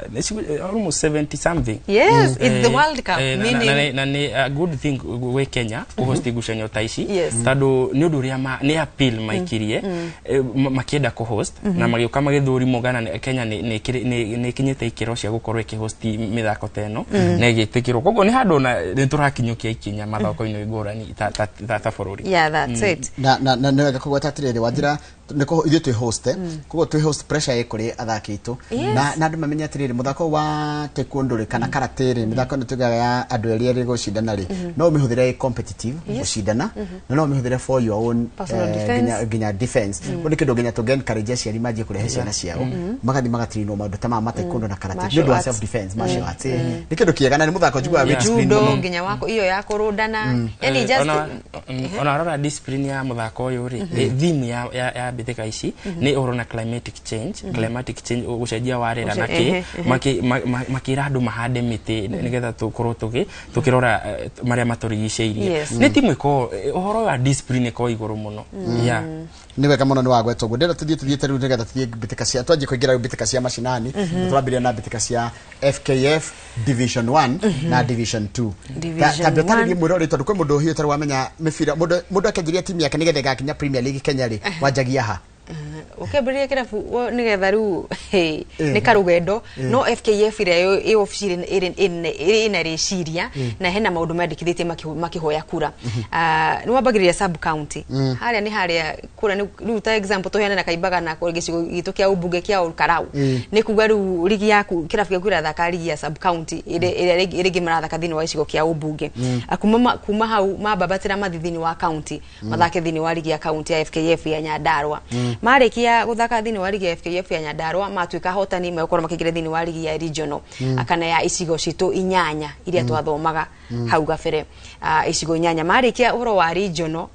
almost 70 something. Yes, it's the World Cup, meaning Na nĩ a good thing gwĩ Kenya kũhost ngucanio ta ici, tondũ nĩ ũndũ ũrĩa nĩ appeal maikirie makĩenda kũhost, na magĩũka magĩthũrimwo Ghana Kenya nĩ ĩkinyĩte ikĩro cia gũkorwo ĩkĩhost mĩthako ta ĩno, na ĩgĩtĩkĩrwo. Koguo nĩ handũ na nĩ tũrakinyũkia ikinya mathako-inĩ ngũrani ta bũrũri. Yeah, that's it. Na nĩ wega kũgweta atĩrĩrĩ, Wanjĩra, nĩ ithuĩ twĩ host, koguo twĩ host pressure ĩ kũrĩ athaki aitũ, na andũ mamenye atĩrĩrĩ, mũthako wa taekwondo rĩ kana karate rĩ, mĩthako ĩno tugaga ya andũ erĩ erĩ gũcindana rĩ, no ũmĩhũthĩre ĩ competitive gũcindana, na no ũmĩhũthĩre for your own personal defense. Nginya defense. Koguo nĩ kĩndũ nginya tũngĩ encourage aciari manjie kũrehe ciana ciao magathiĩ magatrainwo maũndũ ta maya ma taekwondo na karate nĩ ũndũ wa Martial self defense, martial arts. Nĩ kĩndũ kĩega na nĩ mũthako njiguaga wĩ discipline Judo mũno. nginya wako iyo ya kũrũndana, yani just Ona rora discipline ya mũthako ũyũ rĩ, theme ya mbĩtĩka ici nĩ ũhoro na climatic change, climatic change, gũcenjia wa rĩera na kĩ makĩra andũ mahande mĩtĩ nĩgetha tũkorwo tũkĩrora marĩa matũrigicĩirie. Nĩ timu ĩkoragwo ũhoro wa discipline ĩkoragwo igũrũ mũno, yeah. Nĩ wega mũno nĩ wagwetwo ũguo. Ndĩrenda tũthiĩte rĩu nĩgetha tũthiĩ mbĩtĩka cia twanjie kũingĩra rĩu mbĩtĩka cia macinani. Na tũrambĩrĩria na mbĩtĩka cia FKF Division 1 na Division 2. Division Tambia ũtarĩrie 1. mwĩroreri, tondũ kwĩ mũndũ hihi ũtarĩ wamenya mĩbira. Mũndũ akĩanjĩria timu yake nĩgetha ĩgakinya Premier League Kenya rĩ, wanjagia ha? Ũkĩambĩrĩria kĩrabu nĩgetha rĩu nĩ karũgendo. No FKF ĩrĩa ĩ obici ĩna rĩciria na hena maũndũ mandĩkithĩtie makĩhoya kura. Ah, nĩ wambagĩrĩria sub county. Harĩa nĩ harĩa kura rĩu ta example tũheane na Kaimbaga na kũrĩa gĩcigo gitũ kĩa ũmbunge kĩa Olkarau. Nĩ kuga rĩu rigi yaku, kĩrabu gĩaku kĩrathaka rigi ya sub county ĩrĩa rĩngĩ marathaka thĩinĩ wa gĩcigo kĩa ũmbunge. Ah, kuma hau mambabatĩra mathi thĩinĩ wa county, mathake thĩinĩ wa rigi ya county ya FKF ya Nyandarua. Marĩkia gũthaka thĩinĩ wa rigi ya FKF ya Nyandarua, matuĩka ahotani, megũkorwo makĩingĩra thĩinĩ wa rigi ya regional kana ya icigo citũ inyanya iria twathomaga hau gabere. Ah, icigo inyanya marĩkia ũhoro wa regional,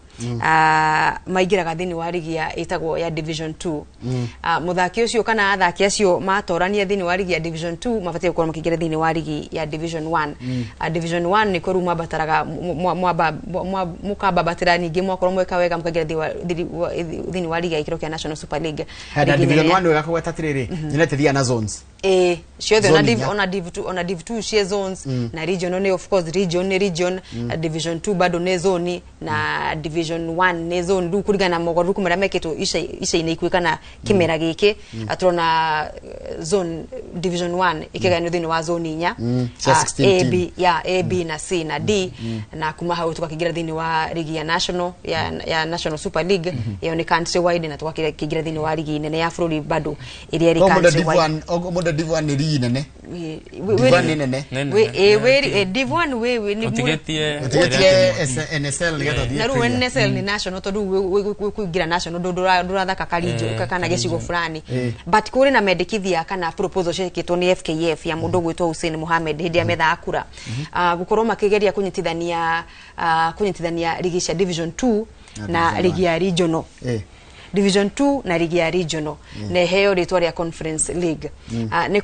ah, maingĩraga thĩinĩ wa rigi ya ĩtagwo ya Division 2. Ah, mũthaki ũcio kana athaki acio matorania thĩinĩ wa rigi ya Division 2 mabatiĩ gũkorwo makĩingĩra thĩinĩ wa rigi ya Division 1. Ah, Division 1 nĩ kũrĩu mwambataraga mũkambabatĩra ningĩ mwakorwo mweka wega mũkaingĩra thĩinĩ wa rigi ya gĩkĩro kĩa National Super League. Na Rigi Division nene 1 wega kũgweta atĩrĩrĩ, nyonete thiaga na zones. Eh, ciothe ona Zone div inya. ona div 2, ona div 2 cie zones. Na region nĩ, of course, region nĩ region. Division 2 bado nĩ zone na Division 1 nĩ zone. Rĩu kũringana na mogarũrũku marĩa mekĩtwo ica-inĩ ikuhĩ kana kĩmera gĩkĩ, tũrona zone Division 1 ĩkĩgayanio thĩinĩ wa zone inya. Cia Ah, 16 A team. B ya A, B na C na D. Na kuma hau tukakĩingĩra thĩinĩ wa rigi ya national ya National Super League, ĩyo nĩ country wide, na tũgakĩingĩra thĩinĩ wa rigi nene ya bũrũri bado ĩrĩa ĩrĩ Koguo mũndũ country Div wide. 1, oguo mũndũ Div 1 nĩ rigi nene. Div 1 nĩ nene. Div 1 wĩ Ũtigĩtie Ũtigĩtie NSL nĩgetha ũthiĩ na rĩu Premier. NSL nĩ national, tondũ rĩu kũingĩra national ndũrathaka karinjo kana gĩcigo fulani. But kũrĩ na mendekithia kana proposal ciĩkĩtwo nĩ FKF ya mũndũ ũgwĩtwo Hussein Mohamed hĩndĩ ĩrĩa methaga kura. Ah, gũkorwo makĩgeria kũnyitithania rigi cia Division 2 na na Division rigi ya regional. Division 2 na rigi ya regional na iheo rĩtwa rĩa Conference League. Ah, nĩ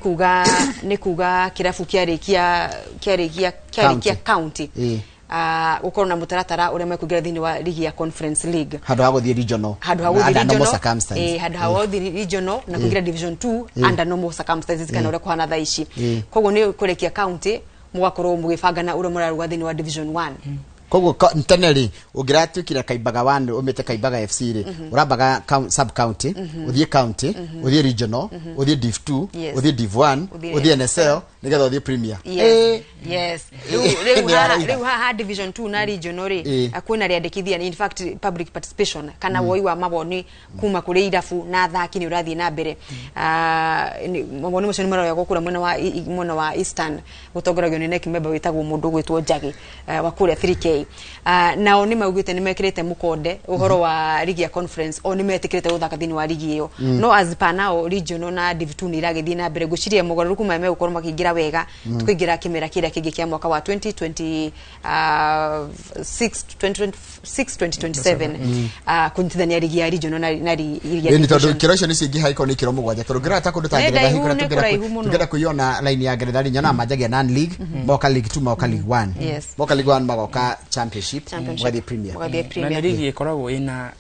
kuga kĩrabu kĩarĩkia county, ah, gũkorwo na mũtaratara ũrĩa mekũingĩra thĩinĩ wa rigi ya Conference League handũ ha gũthiĩ regional handũ ha gũthiĩ under normal regional, circumstances. Handũ ha gũthiĩ regional na kũingĩra Division 2 under normal circumstances kana ũrĩa kũhana thaa ici. Koguo nĩ kũrĩkia county mũgakorwo mũgĩbangana ũrĩa mũraruga thĩinĩ wa Division 1. Koguo tene rĩ, ũngĩratuĩkire Kaimbaga 1 ũmĩte Kaimbaga FC rĩ, ũrambaga sub county, ũthiĩ county, ũthiĩ regional, ũthiĩ Div 2, ũthiĩ Div 1, ũthiĩ ũthiĩ NSL nĩgetha ũthiĩ Premier. Yes, rĩu Nĩ araira. Rĩu haha Division 2 na regional rĩ, kwĩna rĩandĩkithia, in fact public participation kana woi wa mawoni kuma kũrĩ irabu na athaki nĩ ũrathiĩ na mbere. Ah, mawoni macio nĩ maroyagwo kũrĩa mwena wa Eastern, gũtongoragio nĩ NEC member wĩtagwo mũndũ ũgwĩtwo Njagi, wa kũrĩa 3K. Ah, nao nĩ maugĩte nĩ mekĩrĩte mũkonde ũhoro wa rigi ya Conference, o nĩ metĩkĩrĩte gũthaka thĩinĩ wa rigi ĩyo. No as per now, regional na Div 2 nĩ iragĩthiĩ na mbere. Ngwĩciria mogarũrũku maya megũkorwo makĩingĩra wega tũkĩingĩra kĩmera kĩrĩa kĩngĩ kĩa mwaka wa 2026 2026 2027, kũnyitithania rigi ya regional na rigi ya Ĩni tondũ division. ikĩro icio nĩ ciingĩha ikorwo nĩ ikĩro 7, tondũ ngĩrora ta kũndũ ta Nĩ Ngeretha ndaihu, hihi kũrĩa nĩ kũraihu mũno. tũngĩenda kũiona line ya Ngeretha rĩ, nyonaga manjagia non league, moka League 2, moka League 1, moka League 1, magoka Championship, Championship. magathiĩ Premier. Magathiĩ Na nĩ Premier. rigi ĩkoragwo ĩna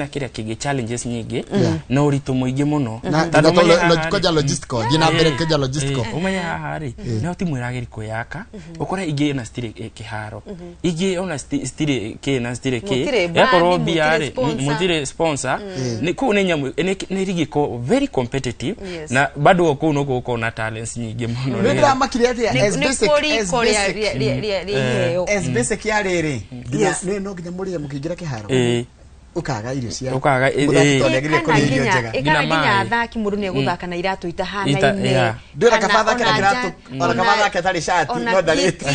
kĩrĩa kĩngĩ, challenges nyingĩ na ũritũ mũingĩ mũno. Na Tondũ ũmenye haha rĩ- kwanja logistical, thiĩ na mbere, kwanja logistical. Ũmenye haha rĩ, nĩho timu ĩrageria kwĩyaka, ũkore ingĩ ona citirĩ kĩharo, ingĩ ona citirĩ kĩ na citirĩ kĩ. Mũtirĩ Ĩgakorwo bandi, mbia mũtirĩ rĩ, sponsor. mũtirĩ sponsor. Nĩ kũu nĩ nyamũ nĩ rigi ĩkoragwo very competitive. Na bado o kũu no gũkorwo na talents nyingĩ mũno. Nĩ ndĩramakire atĩa as Nĩ basic kũrĩ as iko basic rĩa iheo. As basic ya rĩrĩ, nginya nĩ no nginya mũrĩe mũkĩingĩra kĩharo, ũkaga irio cia Ũkaga, mũthaki tondũ nĩagĩrĩire Kana kũrĩa irio nginya njega. ĩkana Nginya nginya maĩ. athaki mũndũ nĩ egũthaka na iratũ itahanaine. Ndĩrona Kana kaba athake na ona kĩratũ, ona kaba athake atarĩ shati, ona no ndarĩte.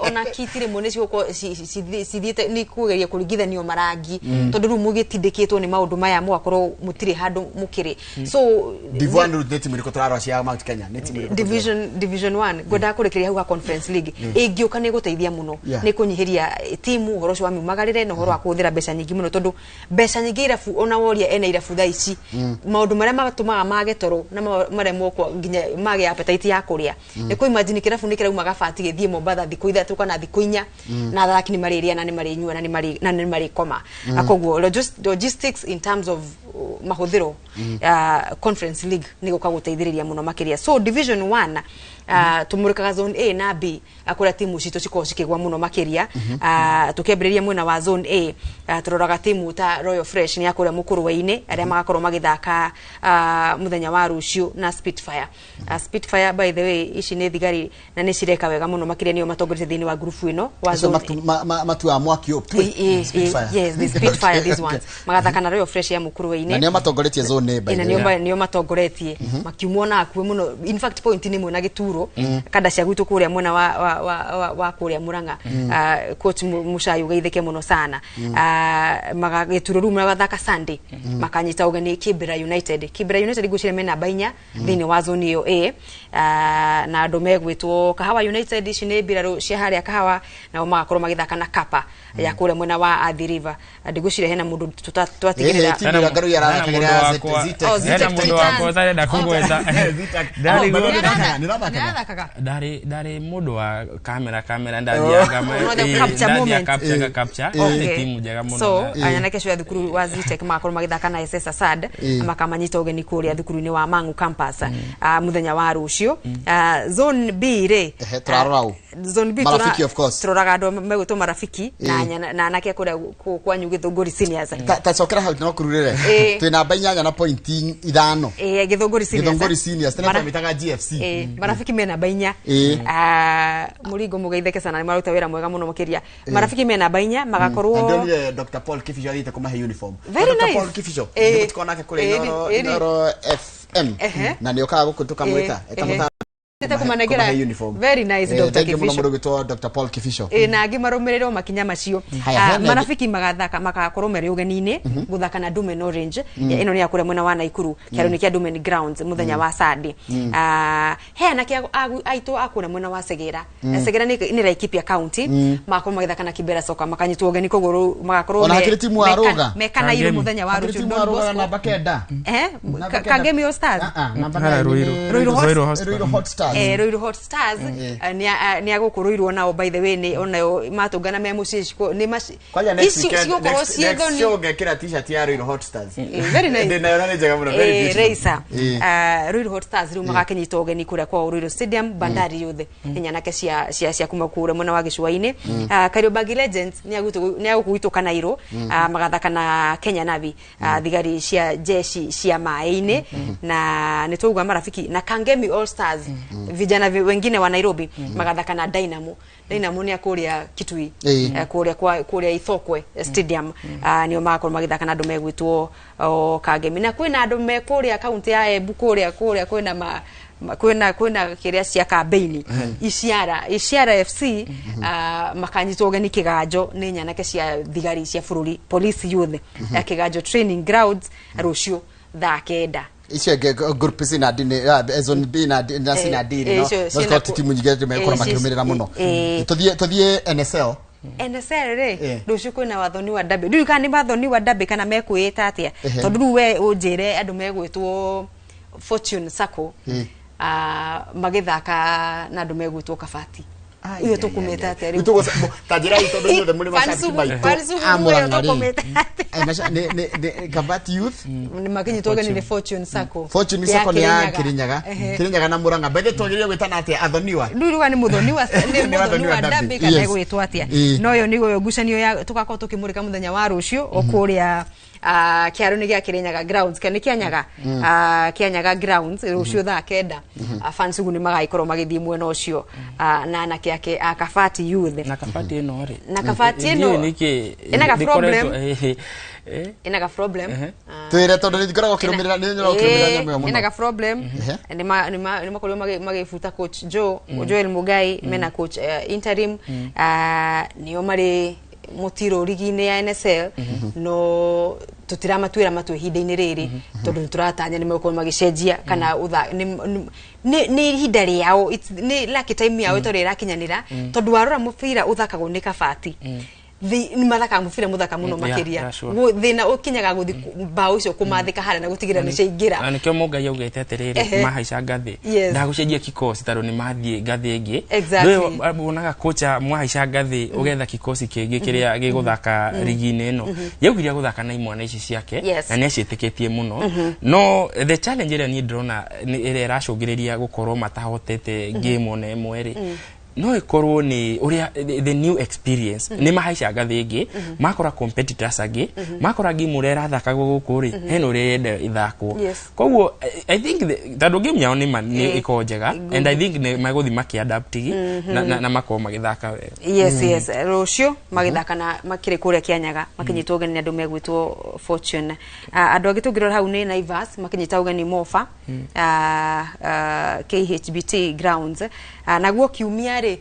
Ona kiti rĩmwe nĩ cigũkorwo cithiĩte nĩ kũgeria kũringithanio marangi, tondũ rĩu mũgĩtindĩkĩtwo nĩ maũndũ maya mũgakorwo mũtirĩ handũ mũkĩrĩ, so Div 1 rĩu nĩ timu ĩrĩkũ tũrarora cia Mount Kenya? Nĩ timu ĩrĩkũ? Division 1 ngwendaga kũrĩkĩrĩria hau ha Conference League ĩngĩũka nĩ gũteithia mũno, nĩ kũnyihĩria timu ũhoro ũcio wa miumagarĩre na ũhoro wa kũhũthĩra mbeca nyingĩ mũno, tondũ Mbeca nyingĩ irabu ona woria ene irabu thaa ici, maũndũ marĩa matũmaga mage toro na maremwo nginya mage appetite ya kũrĩa, nĩ kũ imagine kĩrabu nĩ kĩrauma Gabati gĩthiĩ Mombatha thikũ 3 kana thikũ 4, na athaki nĩ marĩrĩa na nĩ marĩnyua na nĩ marĩkoma. Koguo logistics in terms of mahũthĩro, Conference League nĩ gũka gũteithĩrĩria mũno makĩria. So Division 1, tumurikaga zone A na B, kũrĩa timu citũ cikoragwo cikĩgwa mũno makĩria. Tũkĩambĩrĩria mwena wa zone A, tũroraga timu ta Royal Fresh nĩ ya kũrĩa Mũkũrwe-inĩ, arĩa magakorwo magĩthaka mũthenya wa rũciũ na Spitfire. Spitfire, by the way, ici nĩ thigari na nĩ cireka wega mũno makĩria, nĩo matongoretie thĩinĩ wa ngurubu ĩno wa Acio zone. matuaga mwaki ũũ, tui. Spitfire. Yes, the Spitfire, these ones magathaka na Royal Fresh ya Mũkũrwe-inĩ. Na nĩo matongoretie zone A, by na the way. Nĩo matongoretie makiumwo na akuĩ mũno, in fact point nĩ ĩmwe na Gĩturo, kanda cia gwitũ kũrĩa mwena wa kũrĩa Murang'a. Coach Muchayi, ũgeithĩke mũno sana. Maga Gĩturo rĩu magathaka Sunday, makanyita ũgeni Kibera United. Kibera United ngwĩciria me namba 4 thĩinĩ wa zone ĩyo A. Na andũ megwĩtwo Kahawa United, ici nĩ mbirarũ cia harĩa Kahawa, nao magakorwo magĩthaka na Kapa ya kũrĩa mwena wa Athi River. Ndigwĩciria hena mũndũ twatigĩrĩra. Ti mbirarũ yarathakagĩra Zetech. Oh, Hena Zetech mũndũ Titans. wakwa ũtarenda kũgweta. Nĩrathakaga. Ndarĩ mũndũ wa kamera ndathiaga Unataka capture moment. Capture, capture. Nĩ timu njega mũno. So anake acio a thukuru wa Zetech magakorwo magĩthaka na SS Asad, makamanyita ũgeni kũrĩa thukuru-inĩ wa Mangu campus mũthenya wa rũciũ. Zone B rĩ, Ehe, tũrarora ũ? Zone B Marafiki, of course. tũroraga andũ megwĩtwo Marafiki na anake a kũrĩa kwanyu Gĩthũngũri Seniors. Ta cokera hau no kururire, twĩ namba 8 na point 5. Gĩthũngũri Seniors. Gĩthũngũri Seniors, tene twamĩtaga GFC. Marafiki me namba 4. Mũringo, mũgeithĩke sana, nĩ maruta wĩra mwega mũno makĩria. Marafiki me namba 4 magakorwo Na ndonire Dr. Paul Kibicho athiĩte kũmahe uniform. Very Dr. nice. Paul Kibicho nĩguo tũkorwo nake kũrĩa Inoro FM, na nĩ okaga gũkũ tũkamwĩta eta Tete kũmanengera. kũmahe uniform. Very nice, Dr. Thank you mũno Kibicho. mũndũ ũgwĩtwo Dr. Paul Kibicho. Na angĩ marũmĩrĩrwo makinya macio. Haya, hena Marafiki magathaka, magakorwo marĩ ũgeni-inĩ gũthaka na Dumen Orange. Ĩno nĩ ya kũrĩa mwena wa Naikuru, kĩaro-inĩ kĩa Dumen Grounds mũthenya wa Sunday. He anake aitũ a kũrĩa mwena wa Segera. Segera nĩ Laikipia County, magakorwo magĩthaka na Kibera Soka, makanyitwo ũgeni, koguo rĩu magakorwo Ona hakĩrĩ timu wa Rũga. mekanairu mũthenya wa Hakĩrĩ rũciũ. timu Don wa Rũga Bosco. namba 9. Namba 9. Kangemi All Stars. Ah, ah, namba Hara, 9 Ruiru. Ruiru Hot- Ruiru Hot- Ruiru Hot Stars. Ruiru Hot Stars, nĩ agũkũ Ruiru onao, by the way, nĩ onayo matũngana me mũciĩ nĩ Kwanja next ici weekend, cigũkorwo next, ciĩ next thoni. show ngekĩra t-shirt ya Ruiru Hot Stars. Very nice. Ndĩ nayo na nĩ njega mũno, very beautiful. Reisa. Ruiru Hot Stars rĩu magakĩnyita ũgeni kũrĩa kwao Ruiru Stadium, Bandari Youth nĩ nyanake cia kuma kũrĩa mwena wa gĩcũa-inĩ. Kariobangi Legends nĩ agũkũ gwitũ Kanairo, magathaka na Kenya Navy, thigari cia jeshi cia maĩ-inĩ, na nĩ twauga Marafiki na Kangemi All Stars, vijana wengine wa Nairobi, magathaka na Dynamo. Dynamo nĩ a kũrĩa Kitui, kũrĩa kũrĩa Ithokwe Stadium. Nĩo magakorwo magĩthaka na andũ megwĩtwo Kangemi, na kwĩna andũ me kũrĩa kaunti ya Embu, kũrĩa kwĩna kwĩna kĩrĩa cia kambeini Iciara FC, makanyitwo ũgeni Kĩganjo nĩ nyanake cia thigari cia bũrũri, Police Youth, ya Kĩganjo Training Grounds rũciũ thaa 9. Icio ingĩ group C na D zone B na D na C na D no icio no ciĩna cikorwo ti timu nyingĩ megũkorwo makĩrũmĩrĩra mũno. Tũthiĩ NSL. NSL rĩ, rũciũ kwĩna wathoni wa Derby. Ndiũĩ kana nĩ wathoni wa Derby kana mekwĩĩta atĩa, tondũ rĩu we ũnjĩre andũ megwĩtwo Fortune Sacco magĩthaka na andũ megwĩtwo Kabati, iyo tũkũmĩta atĩa rĩu? Ta njĩra ĩ, tondũ inyuothe mũrĩ macabiki maitũ Fansugu a Murang'a ĩyo rĩ. tũkũmĩta Nĩ Kabati Youth. Nĩ makinyitwo ũgeni nĩ Fortune Sacco. Fortune Ya Sacco nĩ ya Kĩrĩnyaga. Kĩrĩnyaga. Kĩrĩnyaga na Murang'a bethe twagĩrĩire gwĩtana atĩa, athoniwa? Rĩu rĩu nĩ mũthoni wa nĩ Nĩ mũthoni wathoni wa wa Derby. Derby kana Yes. ĩgwĩtwo atĩa? No ĩyo nĩguo ngucanio ya tũgakorwo tũkĩmũrĩka mũthenya wa rũciũ o kũrĩa kĩaro-inĩ gĩa Kĩrĩnyaga Grounds, kana nĩ Kĩanyaga? Kĩanyaga Grounds rũciũ thaa 9. Fansugu nĩ magagĩkorwo magĩthiĩ mwena ũcio, na anake ake a Kabati Youth. Na Kabati ĩno rĩ, Na Kabati ĩno ndiũĩ nĩkĩ ĩna ga problem. ndĩkoretwo- Ĩna ga problem. Twĩre, tondũ nĩ ngoragwo kĩrũmĩrĩra, nĩ nyoragwo kĩrũmĩrĩra nyamũ ĩyo mũno. Ĩna ga problem. Nĩ makorirwo magĩbuta coach Joe, Joel Mugai, mena coach interim. Nĩo marĩ mũtiro rigi-inĩ ya NSL, no tũtiramatuĩra matua ihinda-inĩ rĩrĩ, tondũ nĩ tũratanya nĩ megũkorwo magĩcenjia kana nĩ ihinda rĩao, nĩ lucky time yao ĩtarĩ ĩrakinyanĩra, tondũ warora mũbira ũthakagwo nĩ Kabati. Nĩ mathakaga mũbira mũthaka mũno makĩria. Thĩna ũkinyaga gũthi mbaũ icio kũmathĩka harĩa na gũtigĩrĩra nĩ ciaingĩra. Na nĩkĩo Mũngai augĩte atĩrĩrĩ, mahaica ngathĩ ndagũcenjia kikosi tondũ nĩ mathiĩ ngathĩ ĩngĩ. Ndũĩ wonaga kocha mwahaica ngathĩ ũgetha kikosi kĩngĩ kĩrĩa gĩgũthaka rigi-inĩ ĩno. Yaugire gũthaka na imwana ici ciake na nĩ aciĩtĩkĩtie mũno. No the challenge ĩrĩa niĩ ndĩrona ĩrĩa ĩracũngĩrĩria gũkorwo matahotete game ona ĩmwe rĩ, no ĩkorwo nĩ ũrĩa the new experience nĩ mahaica ngathĩ ĩngĩ, makora competitors angĩ, makora game ũrĩa ĩrathakagwo gũkũ rĩ, hena ũrĩa ĩrenda ĩthakwo. Koguo I think tondũ game yao nĩ ĩkoragwo njega, and I think nĩ megũthiĩ makĩadaptigi na makorwo magĩthaka wega. Yes, rũciũ magĩthaka na makĩrĩ kũrĩa Kĩanyaga makĩnyitwo ũgeni nĩ andũ megwĩtwo Fortune. Andũ angĩ tũngĩrora hau nĩ Naivas makĩnyita ũgeni Mofa, KHBT grounds. Naguo kiumia rĩ,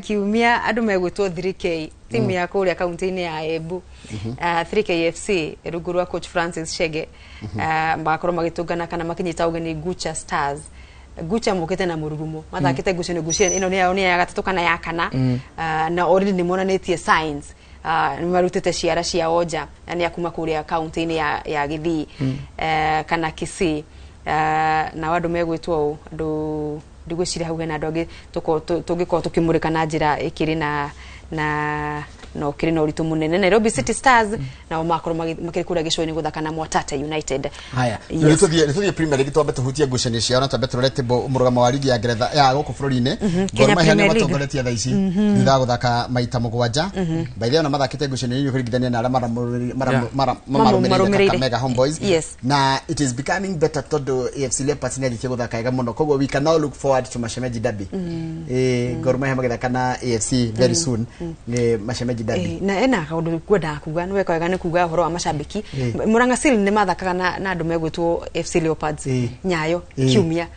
kiumia andũ megwĩtwo 3K, timu ya kũrĩa kaunti-inĩ ya Embu, 3K FC rungu rwa coach Francis Chege, magakorwo magĩtũngana kana makĩnyita ũgeni Gucha Stars. Gucha mokĩte na mũrurumo, mathakĩte ngucanio ĩno nĩ yao nĩ ya gatatũ kana ya kana, na already nĩ monanĩtie signs, nĩ marutĩte ciara cia onja na nĩ akuma kũrĩa kaunti-inĩ ya Gĩthii, kana Kisii. Na andũ megwĩtwo ũũ, andũ ndigwĩciria hau hena andũ angĩ tũngĩkorwo tũkĩmũrĩka na njĩra ĩkĩrĩ na na ũkĩrĩ na ũritũ mũnene. Nairobi City Stars nao makorwo makĩrĩ kũrĩa gĩcũa-inĩ gũthaka na Mwatate United. Haya, nĩ tũthiĩ Premier League, twambe tũhutie ngucanio ciao na twambe tũrore table mũrũgamo wa ligi ya Ngeretha ya gũkũ bũrũri-inĩ. Gor Mahia nĩo matongoretie thaa ici thutha wa gũthaka maita 7. By the way, ona mathakĩte ngucanio nini kũringithania na arĩa mamarũmĩrĩire Kakamega Homeboys. Na it is becoming better tondũ AFC Leopards nĩ yanjĩtie gũthaka wega mũno, koguo we can now look forward to Mashemeji Derby. Gor Mahia magĩthaka na AFC very soon, nĩ Mashemeji Derby. Na ena kaũndũ ngwendaga kuga, nĩ weka wega nĩ kuga ũhoro wa macambĩki. Murang'a Seal nĩ mathakaga na andũ megwĩtwo FC Leopards Nyayo kiumia,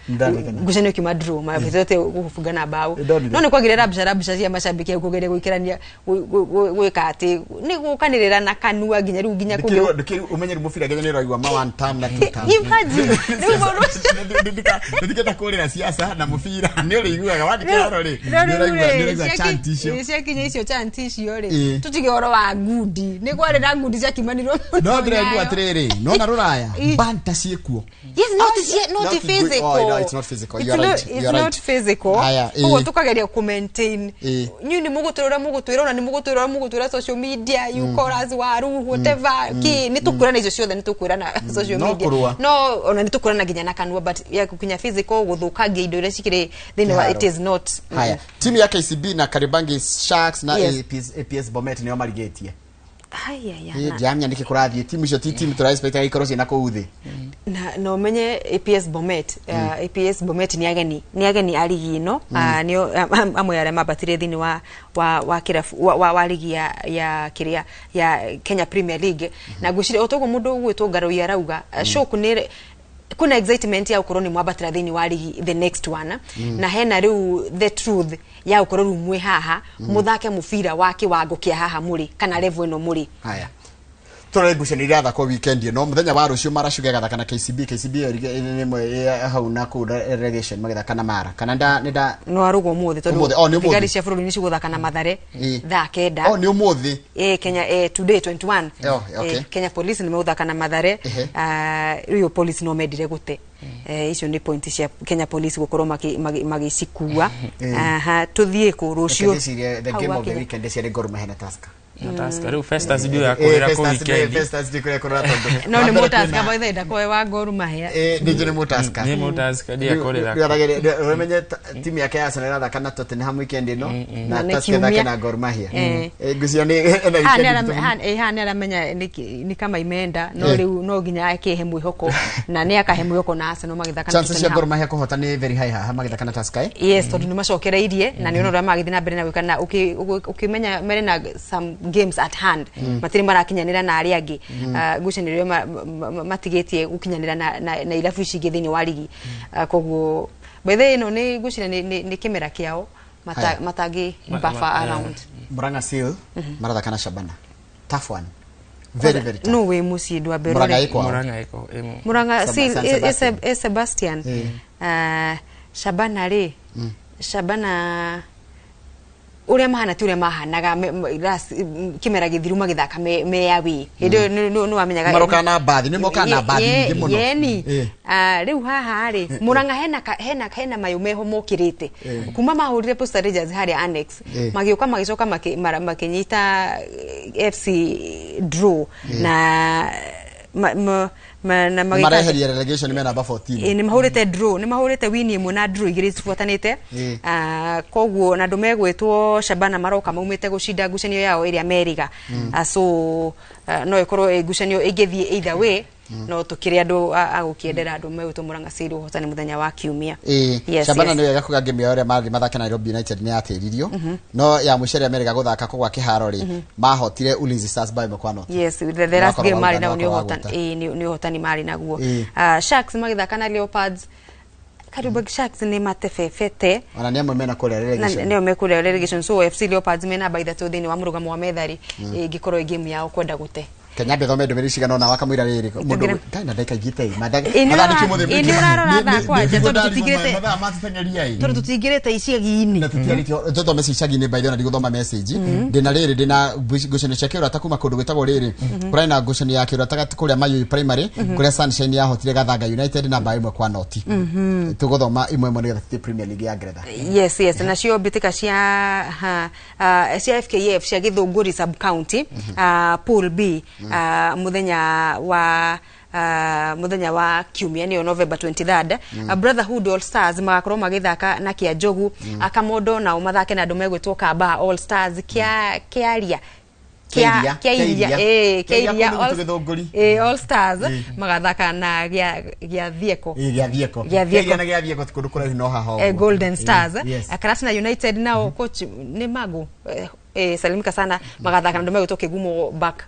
ngucanio kiuma draw mabĩtĩte gũbunga na mbaũ, no nĩ kwagĩrĩra rabsha cia macambĩki au kũgeria gũikarania gwĩka atĩ nĩ gũkanĩrĩra na kanua nginya rĩu nginya kũngĩ. Ũmenye mũbira nginya nĩ ũraigua ma one term na two term. Imagine rĩu mũndũ ndikenda kũrĩra siasa na mũbira nĩ ũrĩiguaga wandĩkĩra rĩ, nĩ ũraigua chant icio ciakinya icio chant icio rĩ, tutige ũhoro wa ngundi, nĩ kwarĩ na ngundi ciakimanirwo mũno. No ndĩraigua atĩrĩrĩ, nona rũraya banta ciĩkuo. Yes, not physical. Oh, no, it's not physical. You are right. It's not physical. Koguo tukageria ku maintain. Inyuĩ nĩ mũgũtwĩra ũrĩa nĩ mũgũtwĩra mũgũtwĩra social media, you call us waru whatever ki nĩ tũkwĩrana icio ciothe, nĩ tũkwĩrana social media, no ona nĩ tũkwĩrana nginya na kanua, but ya gũkinya physical gũthũkangia indo iria cikĩrĩ thĩinĩ wa it is not. Haya, timu ya KCB na Kariobangi Sharks na APS Bomet nĩo marigĩtie. Ndiamenya nĩkĩ kũrathiĩ timu icio ti timu tũra expect ikorwo ciĩna kũu thĩ. Na no menye APS Bomet, APS Bomet nĩ ageni a ligi ĩno, nĩo amwe arĩa mambatire thĩinĩ wa kĩrabu wa ligi ya kĩrĩa ya Kenya Premier League. Na ngwĩciria o toguo mũndũ ũgwĩtwo Ngarũi arauga, shock nĩ kuna excitement ya ukorwo ni mwambatĩra thĩinĩ wa ligi the next one, na hena rĩu the truth ya ukorwo rĩu mwĩ haha mũthake mũbira wa kĩwango kĩa haha mũrĩ kana level ĩno mũrĩ. Haya, tũrore ngucanio iria irathakwo weekend ĩno. Mũthenya wa rũciũ Mara Sugar ĩgathaka na KCB. KCB ĩyo nĩ hau na kũu relegation magĩthaka na Mara kana nda no arugwo ũmũthĩ tondũ thigari cia bũrũri nĩ cigũthaka na Mathare thaa 9. Oh, nĩ ũmũthĩ. Kenya today 21. Okay. Kenya Police nĩ megũthaka na Mathare. Rĩu Police no mendire gũte. Icio nĩ point cia Kenya Police gũkorwo magĩcikua. Aha, tũthiĩ kũ rũciũ. The game of the weekend ciarĩ Gor Mahia na Tusker. Tusker rĩu Festus ndio ya kũrĩra kũ weekend. Festus ndio kũrĩa kũrĩra tondũ no nĩ mũtaska by the way ndakoe wa Gor Mahia. Nĩ njũĩ nĩ mũtaska. Nĩ mũtaska ndio ya kũrĩra. Ũramenye timu yake ya Arsenal ĩrathaka na Tottenham weekend ĩno na Tusker ĩthake na Gor Mahia. Ngwĩciria nĩ ena weekend. Haha nĩ aramenya nĩ kama imeenda no rĩu no nginya akĩhe mwĩhoko na nĩ akahe mwĩhoko na Arsenal magĩthaka na Chances cia Gor Mahia kũhota nĩ very high haha magĩthaka na Tusker. Yes, tondũ nĩ macokereirie na nĩ ũrona ũrĩa magĩthiĩ na mbere na gwĩka na ũkĩmenya mere na some games at hand matiri marakinyanira na aria angi ngucanio matigĩtie gukinyanira na irabu ici ingĩ thĩinĩ wa ligi. Koguo by the way ĩno nĩ ngwĩciria nĩ kĩmera kĩao matangĩ buffer around. Murang'a Seal marathaka na Shabana. Tough one. Very very tough. No we muciĩ ndwambe rore. Murang'a Seal e Sebastian. Shabana rĩ, Shabana Uria mahana ti uria mahanaga kimera githiru magithaka me away hindi no wamenyaga maroka na bathi ni moka na bathi nyingi muno yeni riu haha ri Murang'a hena mayu meho mokirite kuma mahurire Posta Rangers haria annex magiuka magicoka makinyita FC draw na na mareheria relegation me namba 14 ni mahurite draw ni mahurite win imwe na draw igiri cibuatanite koguo na andu megwitwo Shabana maroka maumite gucinda ngucanio yao iria meriga so no ikorwo ngucanio ingithie either way no tukire andu agukiendera andu megwitwo Murang'a Seal uhotani muthenya wa kiumia. Shabana ni wega kuga game ya mathi mathaka Nairobi United ni atiririo no ya mucere America guthaka ko gwa kiharo ri mahotire Ulinzi Stars by mkwano. Yes, the last game mari nao ni uhotani ni uhotani mari naguo. Sharks magithaka na Leopards. Kariobangi Sharks ni matebebete ona ni amwe mena kuria relegation nio mekuria relegation so FC Leopards mena namba 3 thiini wa murugamo wa methari ingikorwo game yao kwenda gute Kenya mbethome ndumĩrĩri cigana ũna wakamwĩra rĩrĩ mũndũ ndarĩ na ndagĩka ingĩ ta ĩ mathaa ũrarora thaa kwanja tondũ tũtingĩrĩte mathaa matũteng'eria ĩ tondũ tũtingĩrĩte icagi-inĩ na tũtiarĩtie tũthome icagi-inĩ by the way na ndigũthoma message ndĩna rĩrĩ ndĩna ngucanio cia kĩũrata kuma kũndũ gwĩtagwo rĩrĩ kũrarĩ na ngucanio ya kĩũrata kũrĩa Mayuyu Primary kũrĩa Sunshine yahotire Gathanga United na mbaũ 1-0 tũgũthoma imwe ĩmwe nĩgetha tũthiĩ Premier League ya Ngeretha. Yes, yes, nacio mbĩtĩka cia FKF cia Gĩthũngũri sub county Pool B muthenya wa kiumia niyo November 23rd Brotherhood All Stars magakorwo magithaka na kia Njogu Akamondo nao mathake na andu megwitwo Kamba All Stars kia Kiaria Kia All Stars magathaka na gia Thieko gia Thieko ti kundu kuraihu no haha Golden Stars. Karatina United nao coach ni Magu salimika sana magathaka na andu megwitwo Kigumo back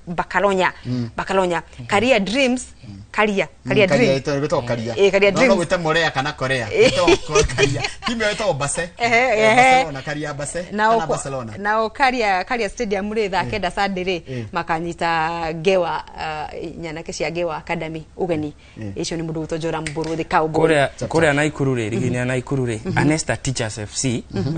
Bakalonya Bakalonya Karia Dreams Karia Dreams Karia Dreams no gwite Morea kana Korea gwitwo Karia timu yo Base Barcelona Karia Base kana Barcelona nao Karia Stadium ri thaa 9 Sunday ri makanyita Ngewa nyanake cia Ngewa Academy ugeni icio ni mundu gwitwo Joram Mburu the Cowboy Kuria Naikuru ri rigi ya Naikuru ri Anesta Teachers FC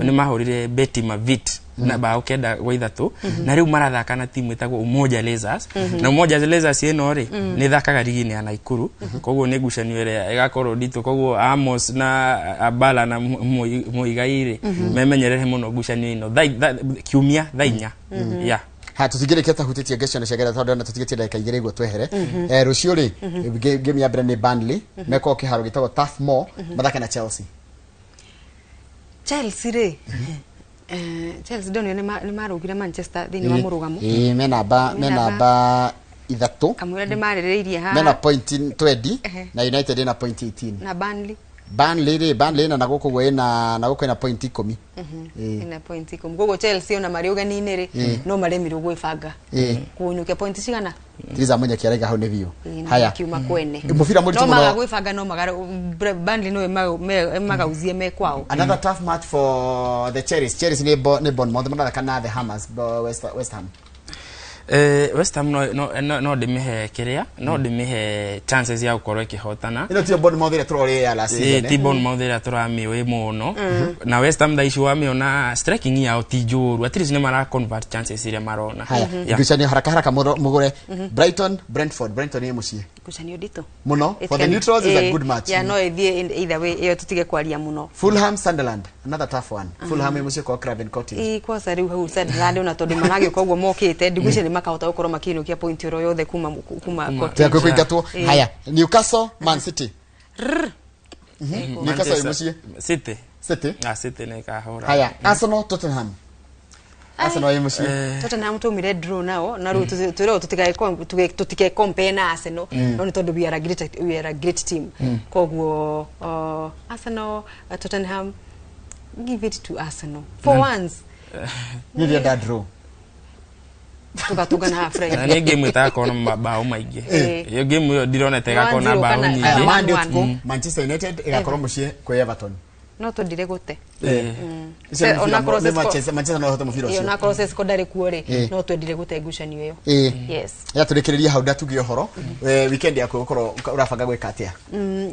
ni mahurire Betty Mavit na bao 9-3 na riu marathaka na timu itagwo Umoja Lasers na Umoja Lasers ino ri ni thakaga rigi-inĩ ya Naikuru koguo ni ngucanio ĩrĩa ĩgakorwo nditũ koguo Amos na Abala na Muigai ri memenyerere mũno ngucanio ino kiumia thaa 4 yeah. Ha tutigire tahutĩtie ngecano cia Ngeretha tondũ tũtigĩtie ndagĩka igĩrĩ guo twehere rũciũ rĩ game ya mbere nĩ Burnley mekorwo kĩharo gĩtagwo Turf Moor mathake na Chelsea. Chelsea rĩ Chelsea ndonio ni marugire Manchester thiini wa murugamo mena 3 kamwira ndimaririirie ha mena point 20 na United ina point 18 na Burnley ri Burnley na guku guo ina na guku ina point 10 ina point 10 koguo Chelsea ona mari ugeni-ini ri no maremirwo gwibanga kuinukia point cigana Tiriza mwenye kiarega hau ni biũ haya kiuma kwene mubira mũritũ no maga gwibanga no maga Burnley no magauzie me kwao. Another tough match for the Cherries. Cherries ni Bournemouth marathaka na the Hammers West Ham. West Ham no ndimihe kiria no ndimihe chances ya gukorwo ikihotana ino ti Bournemouth ira turore ya last season ti Bournemouth ira turamiwe muno na West Ham thaa ici wamiona striking yao ti njũru at least ni mara convert chances iria marona. Ngucanio haraka haraka mugure Brighton Brentford. Brighton ni muciĩ ngucanio nditũ muno for the neutrals is a good match yeah no ithie either way iyo tutige kwaria muno. Fulham Sunderland another tough one. Fulham ni muciĩ kwa Craven Cottage kwa riu hau Sunderland ona tondu maragiuka uguo mokite ndigwiciria makahota gukorwo makiinukia point oro yothe kuma Cottage kwingatwo. Haya Newcastle Man City. Newcastle imuciĩ City City City ni kahora. Haya Arsenal Tottenham. Arsenal imuciĩ Tottenham tumire draw nao na riu twirwo tutike compare na Arsenal no ni tondu we are a great team koguo Arsenal Tottenham give it to Arsenal for once. Ni ndĩrenda draw tugatungana Friday na ni game itakorwo na mabao maingĩ iyo game iyo ndironete igakorwo na bao nyingĩ. Monday ũtukũ Manchester United igakorwo mũciĩ kwĩ Everton no tondire gute Icio nĩ mũbira Onakorwo nĩ Sesko- Manchester no ahote mũbira Ĩĩ, ũcio. onakorwo Sesko ndarĩ kuo rĩ, Ĩĩ. no twendire gũte ngucanio ĩyo. Ĩĩ. Yes. Ya tũrĩkĩrĩrie hau ndatuge ũhoro. Weekend yaku ũgũkorwo ũrabanga gwĩka atĩa?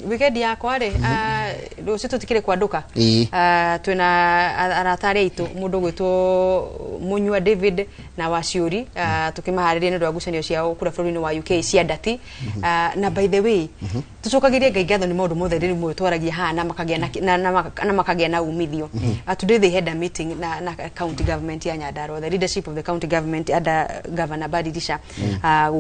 Weekend yakwa rĩ, rũciũ tũtikĩrĩ kwandũka. Ĩĩ. Twĩna arata arĩa aitũ, mũndũ ũgwĩtwo Mũnyua David na Waciũri, tũkĩmaharĩria nĩ ũndũ wa ngucanio ciao kũrĩa bũrũri-inĩ wa UK cia ndati. Na by the way, tũcokagĩrie Ngai ngatho nĩ maũndũ mothe rĩu mwe twaragia haha na makagĩa na, na, na, na makagĩa na umithio. Today they had a meeting na county government ya Nyandarua, the leadership of the county government under Governor Badilisha,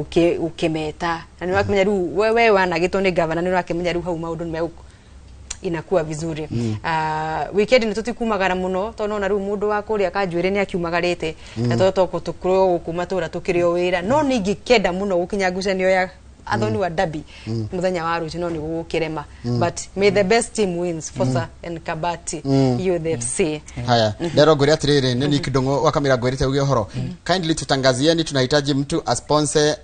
gũkĩmeta na nĩ ũrakĩmenya rĩu we wanagĩtwo nĩ governor, nĩ ũrakĩmenya rĩu hau maũndũ nĩ inakuwa vizuri. Weekend nĩ tũtikumagara mũno tondũ nona rĩu mũndũ wa kũrĩa kanjuĩrĩ nĩ akiumagarĩte, na tondũ toko tũkorwo gũkũ matũra tũkĩrĩ o wĩra, no nĩ ingĩkenda mũno gũkinya ngucanio ya athoni wa derby mũthenya wa rũciũ, no nĩ gũgũkĩrema, but may the best team wins, Fosa and Kabati Youth FC. Haya, ndero ngwire atiriri, nĩ Nick Ndung'u wa kamera ngwirite uge ũhoro. Kindly tutangazieni, tunahitaji mtu asponse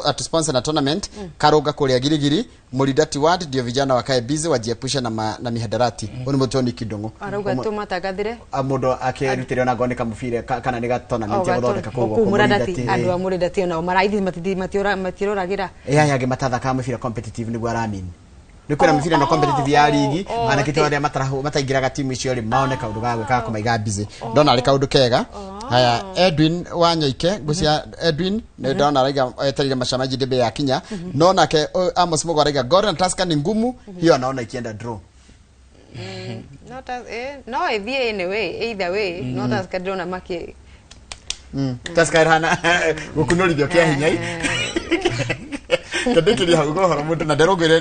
atusponsor na tournament Karũnga kũrĩa Girigiri Mũrindati ward, ndio vijana wakae busy wajiepushe na mihadarati. Ũyũ nĩ mũtwe Nick Ndung'u. Arauga tũmatangathĩre. Mũndũ akĩrutĩre ona ngone kamũbira kana nĩ ga tournament ya gũthondeka kũu kũu Mũrindati, andũ a Mũrindati onao maraithi matiroragĩra. Ĩ aya angĩ matathakaga mũbira competitive nĩguo aramin nĩ kwĩna mĩbira no competitive ya ligi, anake to arĩa mataingĩraga timu icio rĩ maone kaũndũ ga gwĩka ga kũmaiga busy, ndona arĩ kaũndũ kega. Haya, Edwin Wanyoike ngũcia Edwin nĩ ndona araiga etereire macamaji ndebe ya kinya, no nake Amos Mugo araiga Gor na Tusker ni ngumu hiyo, anaona ikienda draw. No ĩthiĩ anyway, either way, no Tusker ndĩrona makĩ Tusker hana gũkunũrithio kĩa hinya tandĩkĩria hau ũhoro mũndũ na nderongwĩre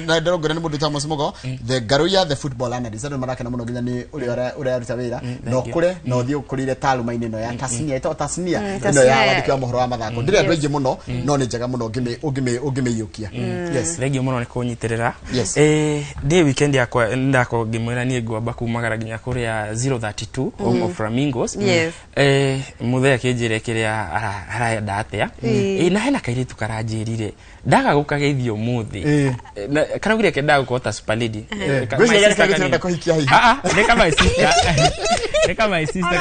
nĩ mũndũ Thomas Mugo, the Garuya, the football analyst, andũ marakena mũno nginya nĩ ũrĩa ũraruta wĩra na ũkũre na ũthiĩ ũkũrĩre taaluma-inĩ ĩno ya tasnia, ĩtagwo tasnia ĩno tasnia ya ya- wandĩki wa mohoro wa mathako. Ndĩrĩ andũ aingĩ mũno, no nĩ njega mũno ũngĩmĩiyũkia. Yes. Thengio mũno nĩ kũnyitĩrĩra. Yes. Ndĩ weekend yakwa ndakorwo ngĩmwĩra niĩ ngwamba kumagara nginya kũrĩa 032 Home of Flamingos. Yes. Mũthee akĩnjĩre kĩrĩa arenda atĩa. Na hena kairĩtu karanjĩrire ndaga gũkageithio ũmũthĩ. Karaugire kendaga gũkorwo ta super lady. Ngwĩciria My karĩa sister kairĩtu kanini. arenda kũhikia hihi. Ah, ah, nĩ ka my sister. Nĩ ka my sister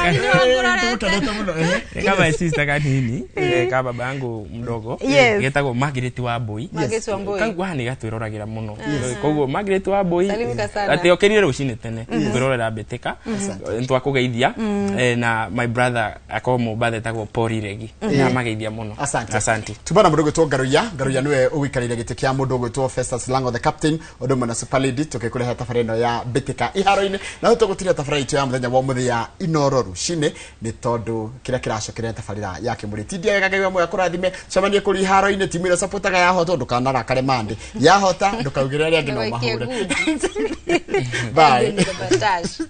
nĩ ka my sister kanini, ka baba yangu mdogo. Yes. Getagwo Margaret Wambui. Margaret Wambui. Kau haha nĩ gatwĩroragĩra mũno, koguo Margaret Wambui Salimika sana. atĩ okĩrire rũcinĩ tene kwĩrorera mbĩtĩka, nĩtwakũgeithia. Na my brother akorwo Mombatha etagwo Paul Regi, namageithia mũno. Asante. Asante. Tuma na mũndũ ũgwĩtwo Ngaruiya. Ngaruiya nĩwe ũgũikarĩire gĩtĩ kĩa mũndũ ũgwĩtwo Festus Lango the captain, ũndũ ũmwe na Super Lady, tũgĩkũrehe tabarĩra ĩno ya mbĩtĩka iharo-inĩ, na hau tũgũtiria tabarĩra itũ ya mũthenya wa ũmũthĩ ya Inoro rũcinĩ, nĩ tondũ kĩrĩa kĩracokerera tabarĩra ya kĩmũrĩ tindia wega. Ngai wa muoyo akũrathime, cemanie kũrĩ iharo-inĩ. Timu ĩrĩa supportaga yahotwo ndũkanarakare mandĩ, yahota ndũkaugĩre arĩa angĩ no Ndũgaikie mahũre. ngundi. Bye. Edwin the Batash.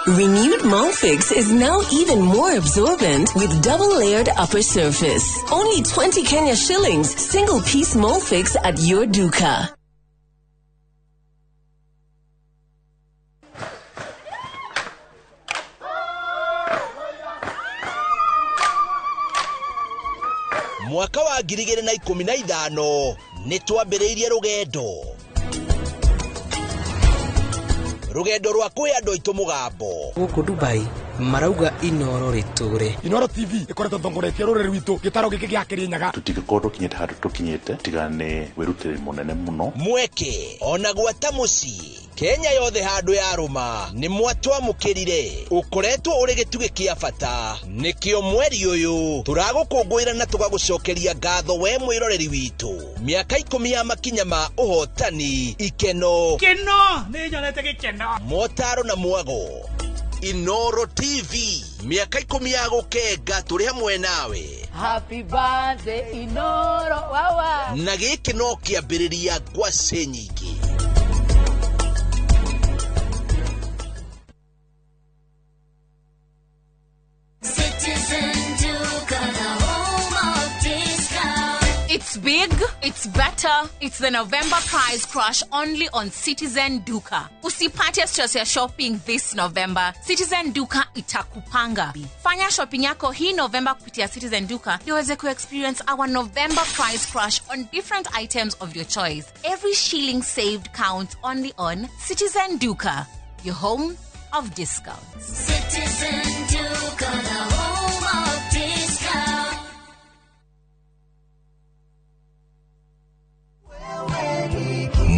Renewed Molfix is now even more absorbent with double-layered upper surface. Only 20 Kenya shillings, single piece Molfix at your duka. Mwaka wa 2015 nĩ twambĩrĩirie rũgendo rwa kwĩ andũ aitũ mũgambo. Gũkũ Dubai marauga Inoro rĩtũre. Inoro TV ĩkoretwo ĩtongoretie rũrĩrĩ rwitũ gĩtaro gĩkĩ gĩa Kĩrĩnyaga. Tũtingĩkorwo tũkinyĩte handũ tũkinyĩte tiga nĩ wĩrutĩri mũnene mũno. Mweke ona gwata mũciĩ Kenya yothe handũ yarũma nĩ mwatwamũkĩrire, ũkoretwo ũrĩ gĩtugĩ kĩa bata, nĩkĩo mweri ũyũ tũragũkũngũĩra na tũgagũcokeria ngatho we mwĩroreri witũ. Mĩaka 10 ya makinya ma ũhotani, ikeno, Kĩno nĩ nyonete gĩkeno, motaro na mwago. Inoro TV, mĩaka 10 ya gũkenga tũrĩ hamwe nawe. Happy birthday Inoro wawa. Na gĩkĩ no kĩambĩrĩria ngwacĩ nyingĩ. It's big, it's better, it's the November price crash only on Citizen Duka. Usipate stress ya shopping this November. Citizen Duka itakupanga. Fanya shopping yako hii November kupitia Citizen Duka ndio uweze ku-experience our November price crash on different items of your choice. Every shilling saved counts only on Citizen Duka, your home of discounts. Citizen Duka, the home of discount.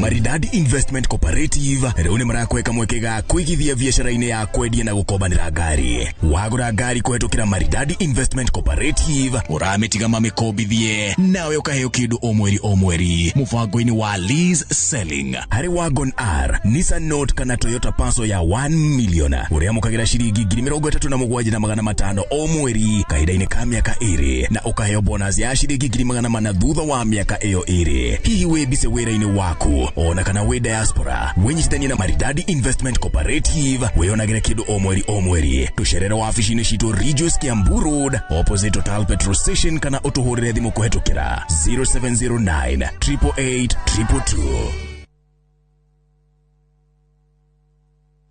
Maridadi Investment Cooperative rĩu nĩ marakweka mweke ga kũigithia biacara-inĩ ya kwendia na gũkombanĩra ngari. Wagũra ngari kũhetũkĩra Maridadi Investment Cooperative ũramĩtiga mamĩkombithie nawe ũkaheo kĩndũ o mweri o mweri mũbango-inĩ wa lease selling. Harĩ Wagon R, Nissan Note kana Toyota Passo ya 1 million ũrĩamũkagĩra ciringi 37,500 o mweri kahinda-inĩ ka mĩaka 2 na ũkaheo bonus ya ciringi 400 thutha wa mĩaka ĩyo 2. Hihi wĩ busy wĩra-inĩ waku ona kana wĩ diaspora, wĩnyitithanie na Maridadi Investment Cooperative wĩyonagĩre kĩndũ o mweri o mweri. Tũcerere wabici-inĩ citũ Ridgeways Kiambu Road opposite Total Petrol Station kana ũtũhũrĩre thimũ kũhetũkĩra 0709 888 222.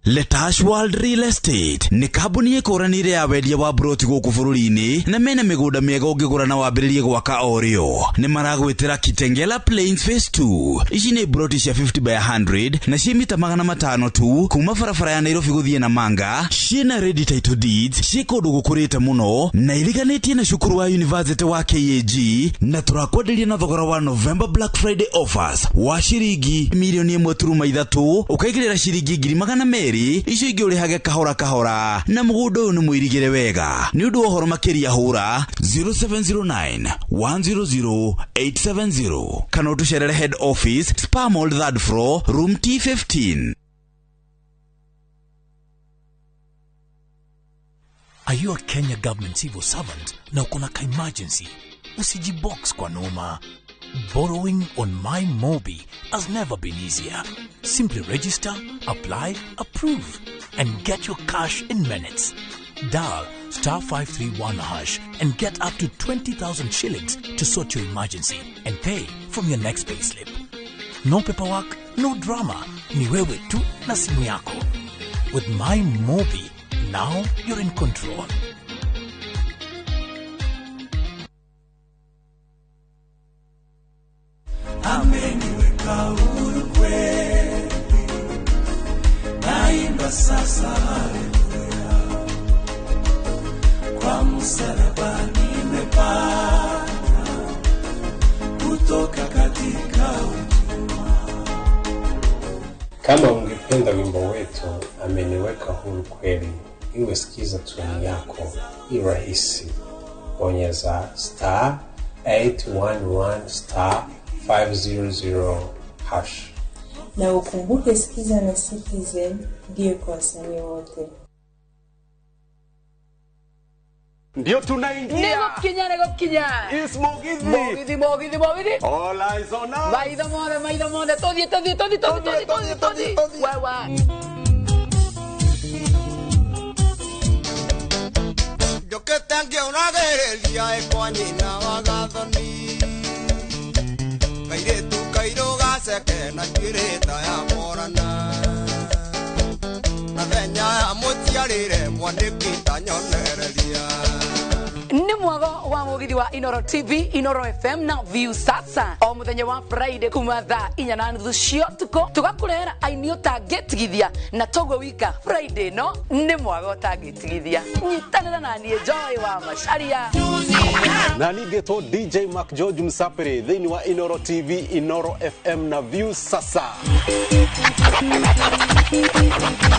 Letash World Real Estate nĩ kambuni ĩkũranĩire ya wendia wa broti gũkũ bũrũri-inĩ na mena mĩgũnda mĩega ũngĩgũra na wambĩrĩrie gwaka o rĩo. Nĩ maragwĩtĩra Kitengela Plains Phase 2. Ici nĩ broti cia 50 by 100 na ciĩ mita 500 tu kuma barabara ya Nairobi gũthiĩ Namanga. Ciĩna ready title deeds, ciĩ kũndũ gũkũrĩte mũno na iriganĩtie na cukuru wa University wa KAG, na tũrakwenderia na thogora wa November Black Friday offers wa ciringi milioni 1.3 ũkaigĩrĩra ciringi 200,000 icio ingĩ ũrĩhage kahora kahora na mũgũnda ũyũ nĩ mũirigĩre wega. Nĩ ũndũ wa ũhoro makĩria hũra 0709 100 870 kana ũtũcerere head office Spa Mall 3rd floor room T15. Are you a Kenya government civil servant na uko na ka-emergency? Usijibox kwa noma. Borrowing on My Mobi has never been easier. Simply register, apply, approve, and get your cash in minutes. Dial *531# and get up to 20,000 shillings to sort your emergency and pay from your next payslip. No paperwork, no drama. Ni wewe tu na simu yako. With My Mobi, now you're in control. Ameniweka huru kweli, naimba sasa haleluya, kwa msalaba nimepata kutoka katika utumwa. Kama ungependa wimbo wetu Ameniweka Huru Kweli iwe sikiza tune yako, i rahisi. Bonyeza *811 *500#. Na ukumbuke Sikiza na Citizen ndiyo kwa wasanii wote. Ndio tunaingia. Nĩgũkinya. Is Mugithi. Mugithi, Mugithi, Mugithi. All eyes on us. Maitho mothe, maitho mothe. Tũthiĩ, tũthiĩ, tũthiĩ, tũthiĩ, tũthiĩ, tũthiĩ, tũthiĩ. Wewe. Njũkĩte ngĩũragĩrĩria ĩkwa nyina wa Gathoni. Kairĩtu kairũ gaceke na njuĩrĩ ta ya Morana. Na thenya ya mũciarĩre mwanĩki ta nyonereria. Nĩ mwago wa mũgithi wa Inoro TV, Inoro FM na View Sasa o mũthenya wa Friday kuma thaa 4:30 cia ũtukũ tũgakũrehera aini ũtangĩtigithia na toguo wika Friday no nĩ mwago ũtangĩtigithia. Nyitanĩra na niĩ Joy wa Macharia na ningĩtwo DJ Mark George Msapere thĩinĩ wa Inoro TV, Inoro FM na View Sasa.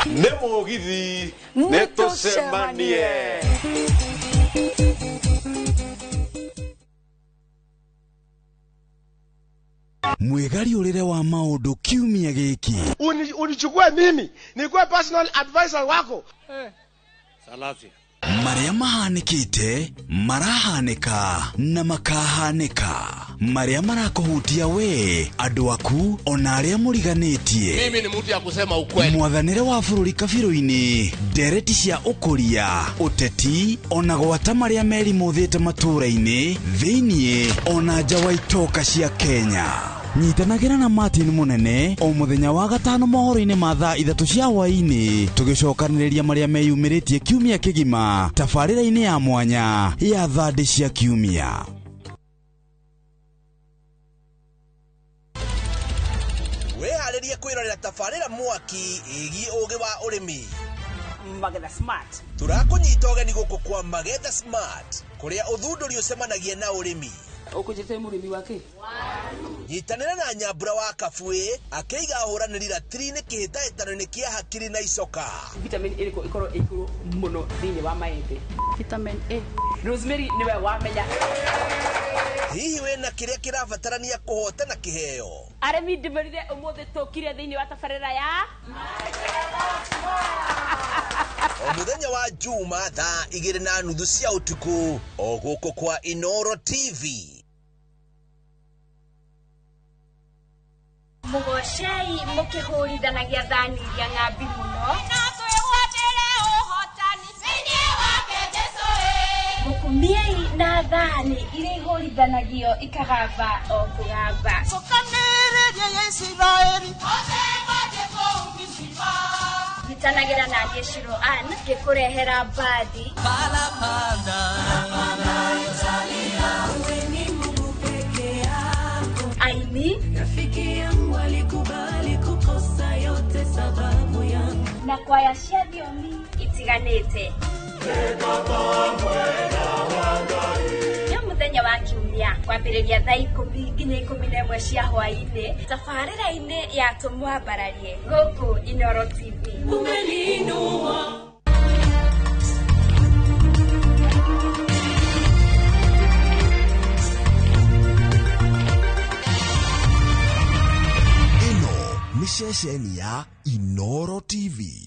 Nĩ mũgithi nĩ tũcemanie. Mwĩgariũrĩre wa maũndũ kiumia gĩkĩ. Unichukue mimi nikuwe personal advisor wako. Salasia. Marĩa mahanĩkĩte marahanĩka na makahanĩka. Marĩa marakũhutia we, andũ aku, ona arĩa mũriganĩtie. Mimi ni mtu ya kusema ukweli. Mwathanĩre wa bũrũri kabirũ-inĩ, ndereti cia ũkũria, ũteti, ona gwata marĩa merimũthĩte matũũra-inĩ, thĩiniĩ, ona nja wa itoka cia Kenya. Nyitanagĩra na Martin Munene o mũthenya wa gatano mohoro-inĩ ma thaa 3 cia hwaĩ-inĩ, tũgĩcokanĩrĩria marĩa meyumĩrĩtie kiumia kĩgima tabarĩra-inĩ ya mwanya ya thandĩ cia kiumia. Wĩharĩrie kwĩrorera tabarĩra mwaki ĩgiĩ ũgĩ wa ũrĩmi. Magetha Smart. Tũrakũnyita ũgeni gũkũ kwa Magetha Smart, kũrĩa ũthundũri ũcemanagia na ũrĩmi. Ũkũnjĩte mũrĩmi wake? Nyitanĩra na Nyambura wa Kabui akĩiga ahũranĩri ratiri-inĩ kĩhĩtahĩtano-inĩ kĩa hakiri na icoka. Vitamin ĩrĩkũ ĩkorwo ĩ igũrũ mũno thĩinĩ wa maembe? Vitamin A. Rosemary nĩwe wamenya. Hihi wĩna kĩrĩa kĩrabatarania kũhotana kĩheo? Arĩmi ndĩmerire ũmũthĩ tũkire thĩinĩ wa tabarĩra ya O mũthenya wa Juma thaa 2:30 cia ũtukũ o gũkũ kwa Inoro TV. Mũgocei mũkĩhũrithanagia thani iria ng'ambi mũno. Mũkumiei na thani iria ihũrithanagio ikagamba o kũgamba. Nyitanagĩra na niĩ Shiro Ann ngĩkũrehera mbathi. Aini rafiki yangu alikubali kukosa yote sababu yangu na kwaya cia thiomi itiganĩte. Nĩ mũthenya wa kiumia kwambĩrĩria thaa 10 nginya 11 cia hwaĩ-inĩ tabarĩra-inĩ ya Tũmwambararie gũkũ Inoro TV. Umeninua. Nĩ ceceni ya Inoro TV.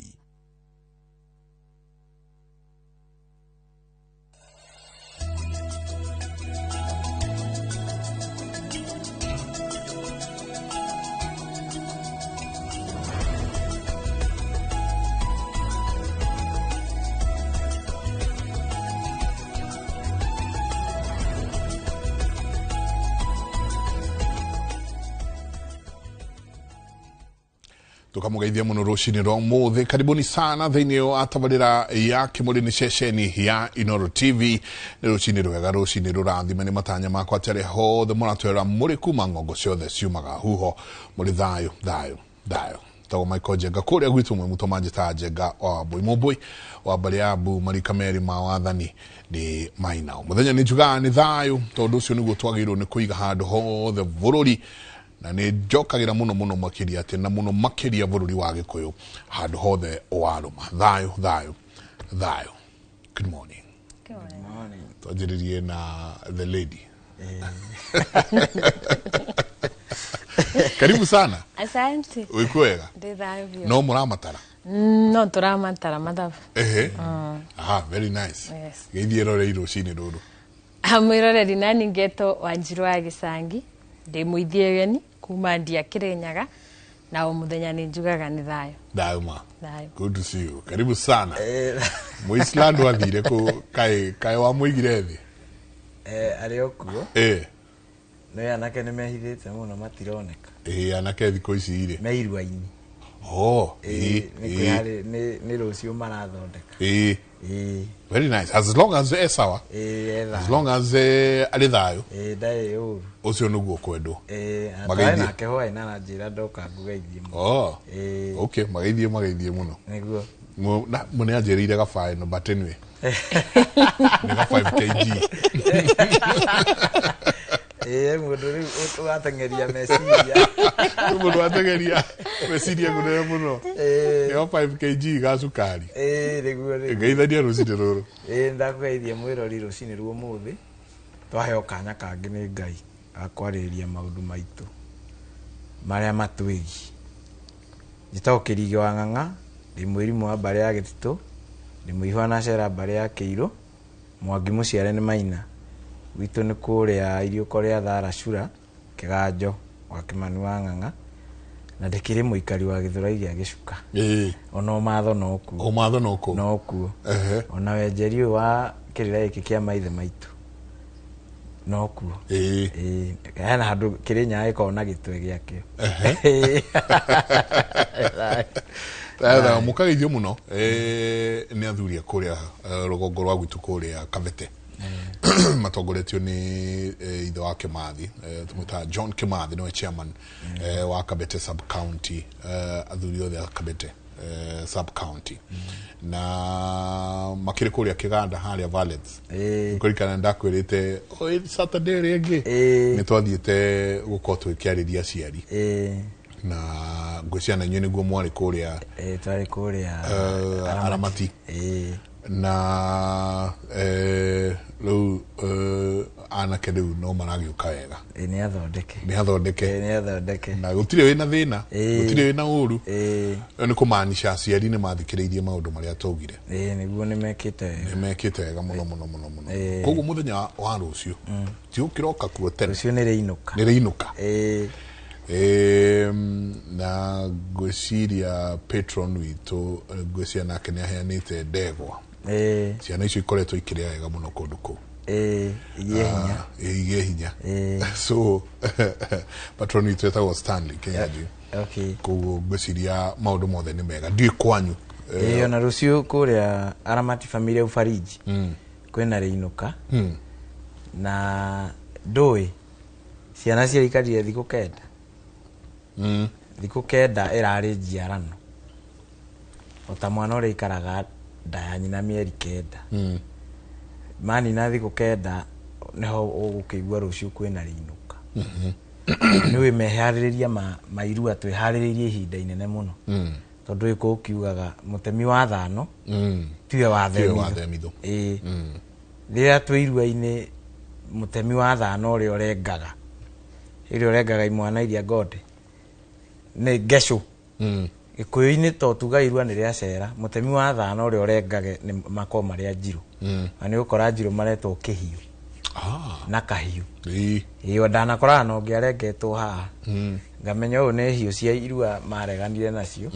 Tukamugeithia muno rucini rwa umuthi. Karibuni sana thiini wa tabarira ya kimuri ni ceceni ya Inoro TV. Ni rucini rwega, rucini rurathime ni matanya makwa ati aria hothe muratwera muri kuma ng'ongo ciothe ciumaga huho muri thayo thayo thayo. Tagwo Michael Njenga kuria gwitu mwe muto manjitaga Njenga wa Mbui Mũmbui wa mbarĩ ya Mbu marika meri ma wathani ni mainao. Muthenya ni njugaga ni thayo tondu ucio niguo twagĩrĩirwo nĩ kũiga handũ hothe bũrũri, na nĩ njokagira muno muno makiria ati na muno makiria bururi wa Gikuyu handu hothe waruma. Thayo thayo thayo. Good morning. Good morning. Twanjiririe na the lady. Karibu sana. Asante. Wikwega? Ndi thayo biũ. No muramatara? No turamatara mathabu. Ehe. Aha, very nice. Yes. Geithie rore rucini ruru. Amwiroreri nani ngeto Wanjiru wa Gĩcangi. Ndĩ mũithie geni kuma ndia Kirinyaga na o mũthenya nĩ njugaga nĩ thayo. Thayo ma. Thayo. Good to see you. Karibu sana. Muisland wathire ku kae kae wa muigire thi. Arĩ o kuo. No anake nĩ mehithĩte mũno matironeka. Anake thikũ ici rĩ. Me irua-inĩ. Oh, nĩ nĩ rũciũ marathondeka. Very nice. As long as e sawa. As long as arĩ thayũ. Ndarĩ ũru. Ũcio nĩguo kwendwo. Mageithie nake hwaĩ na aranjĩra ndoka ngũgeithie mũno. Oh. Okay, mageithie mageithie mũno. Nĩguo. Na mũne anjĩrĩire gabaĩ no, but anyway. Nĩ ga 5 kg. Mũndũ rĩu ũrateng'eria meciria. Mũndũ ateng'eria meciria kũnene mũno. Nĩo 5 kg ga cukari. Nĩguo rĩu. Ngeithania rũcinĩ rũrũ. Ndakũgeithia mwĩrori rũcinĩ rwa ũmũthĩ. Twaheo kanya kangĩ nĩ Ngai ga kwarĩrĩria maũndũ maitũ marĩa matwĩgiĩ. Njĩtagwo Kĩrigĩ wa Ng'ang'a, ndĩ mwĩrimũ wa mbarĩ ya Gĩtitũ, ndĩ mũihwa na cera mbarĩ ya Kĩirũ, Mwangi mũciare nĩ Maina. Gwitũ nĩ kũrĩa iriũko rĩa Tharacura Kĩganjo wa Kĩmani wa Ng'ang'a, na ndĩkĩrĩ mũikari wa Gĩthũrai gĩa Gĩcuka. Ona ũmatho nokuo. Ũmatho nokuo. Nokuo. Ona wenjeri ũyũ wa kĩrĩra gĩkĩ kĩa maithe maitũ nokuo. Hena handũ Kĩrĩnyaga gĩkoragwo na gĩtwe gĩakĩo. Tha mũkageithio mũno nĩ athuri a kũrĩa rũgongo rwa gwitũ kũrĩa Kabete, matongoretio nĩ ithe wa Kimathi, tũmwĩtaga John Kimathi, nĩwe chairman wa Kabete sub county, athuri othe a Kabete sub county, na makĩrĩ kũrĩa Kĩganda harĩa Valets. Ngũririkana ndakwĩrĩte Saturday ĩrĩa ĩngĩ nĩ twathiĩte gũkorwo tũgĩkĩarĩria aciari, na ngwĩciria na inyuĩ nĩguo mwarĩ kũrĩa. Twarĩ kũrĩa Aramati. Na rĩu anake rĩu no maragĩũka wega. Nĩ athondeke. Nĩ athondeke. Nĩ athondeke. Na gũtirĩ wĩna thĩna, gũtirĩ wĩna ũru. Nĩ kũmaanisha aciari nĩ mathikĩrĩirie maũndũ marĩa twaugire. Nĩguo, nĩ mekĩte wega. Nĩ mekĩte wega mũno mũno mũno mũno. Koguo mũthenya wa rũciũ ti ũkĩroka kuo tene. Rũciũ nĩ rĩinũka. Nĩ rĩinũka. Na ngwĩciria patron witũ, ngwĩciria nake nĩ aheanĩte ndegwa. Ciana icio ikoretwo ikĩrĩa wega mũno kũndũ kũu. Igĩe hinya. Igĩe hinya. So patron witũ etagwo Stanley Kenyanjui. Koguo ngwĩciria maũndũ mothe nĩ mega, ndiũĩ kwanyu. Ona rũciũ kũrĩa Aramati Familia Ufariji kwĩna rĩinũka. Na ndũĩ ciana ciaikarire thikũ 9. Thikũ 9 ĩrarĩ njiarano, o ta mwana ũrĩa ikaraga nda ya nyina mĩeri 9. Manina thikũ 9 nĩho ũgũkĩigua rũciũ kwĩna rĩinũka. Nĩũĩ meharĩrĩria ma irua twĩharĩrĩirie ihinda inene mũno, tondũ ĩkũ ũkiugaga mũtemi wa thano tiwe wa themithũ. Rĩrĩa twĩ irua-inĩ mũtemi wa thano ũrĩa ũrengaga, ĩrĩa ũrengaga imwana iria ngonde nĩ ngecũ. Gĩkũyũ-inĩ to tuga irua nĩ rĩa cera, mũtemi wa thano ũrĩa ũrengage nĩ makoragwo marĩa njirũ. Na nĩ ũgũkora njirũ maretwo kĩhiũ na kahiũ. Ĩĩ, ndanakoraga na ũngĩ arengetwo haha, ngamenya ũyũ nĩ hiũ cia irua mareganire nacio,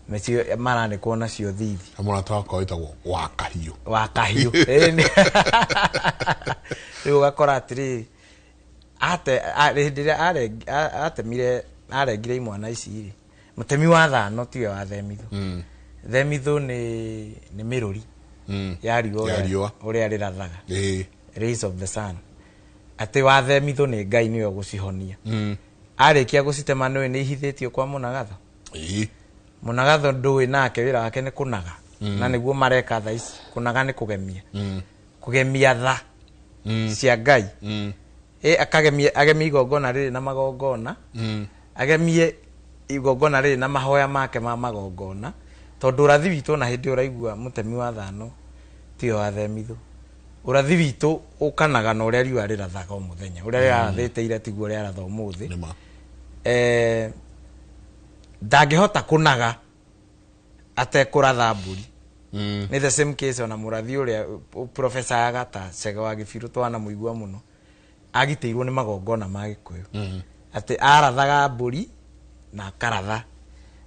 nacio maranĩkwo nacio thithi. Mũrata wakwa wĩtagwo wa kahiũ. Wa kahiũ. Rĩu ũgakora atĩrĩrĩ, hĩndĩ ĩrĩa atemire arengire imwana ici rĩ, mũtemi wa thano tiwe wa themithũ. Themithũ nĩ mĩrũri ya riũa ũrĩa rĩrathaga, rays of the sun. Atĩ wa themithũ nĩ Ngai nĩwe ũgũcihonia. Arĩkia gũcitema nĩũĩ nĩ ihithĩtio kwa mũnagatho. Mũnagatho ndũĩ nake wĩra wake nĩ kũnaga, na nĩguo mareka thaa ici. Kũnaga nĩ kũgemia, kũgemia tha cia Ngai. Akagemia, agemie igongona rĩrĩ na magongona, agemie igongona rĩrĩ na mahoya make ma magongona, tondũ ũrathi witũ na hĩndĩ ũraigua mũtemi wa thano tiwe wa themithũ. Ũrathi witũ ũkanaga na ũrĩa riũa rĩrathaga o mũthenya, ũrĩa rĩrathĩte ira tiguo rĩaratha ũmũthĩ. Ndangĩhota kũnaga atekũratha mbũri. Nĩ the same case ona mũrathi ũrĩa profesaga ta Chege wa Gĩbirũ twanamũigua mũno, agitĩirwo nĩ magongona ma Gĩkũyũ, atĩ arathaga mbũri na akaratha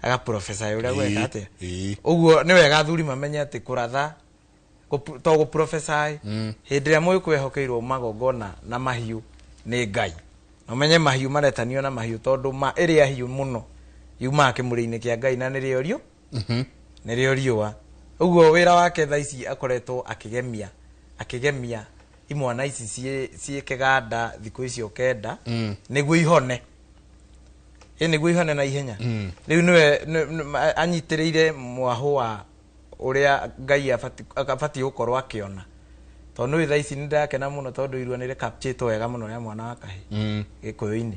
agaprofesa ũrĩa gweka atĩa. Ũguo nĩ wega athuri mamenye atĩ kũratha to gũprofesa hĩndĩ ĩrĩa mũgĩkũyũ ehokeirwo magongona na mahiũ nĩ Ngai. Na ũmenye mahiũ maretanio na mahiũ tondũ ma ĩrĩa hiũ mũno yumaga kĩmũrĩ-inĩ kĩa Ngai na nĩrĩo riũ, nĩrĩo riũa. Ũguo wĩra wake thaa ici akoretwo akĩgemia imwana ici ciĩ kĩganda thikũ icio 9 nĩguo ihone. Nĩguo ihone na ihenya. Rĩu nĩwe anyitĩrĩire mwahũ wa ũrĩa Ngai abatiĩ gũkorwo akĩona. Tondũ nĩũĩ thaa ici nĩ ndĩrakena mũno tondũ irua nĩ rĩkapchĩtwo wega mũno rĩa mwana wa kahĩĩ Gĩkũyũ-inĩ.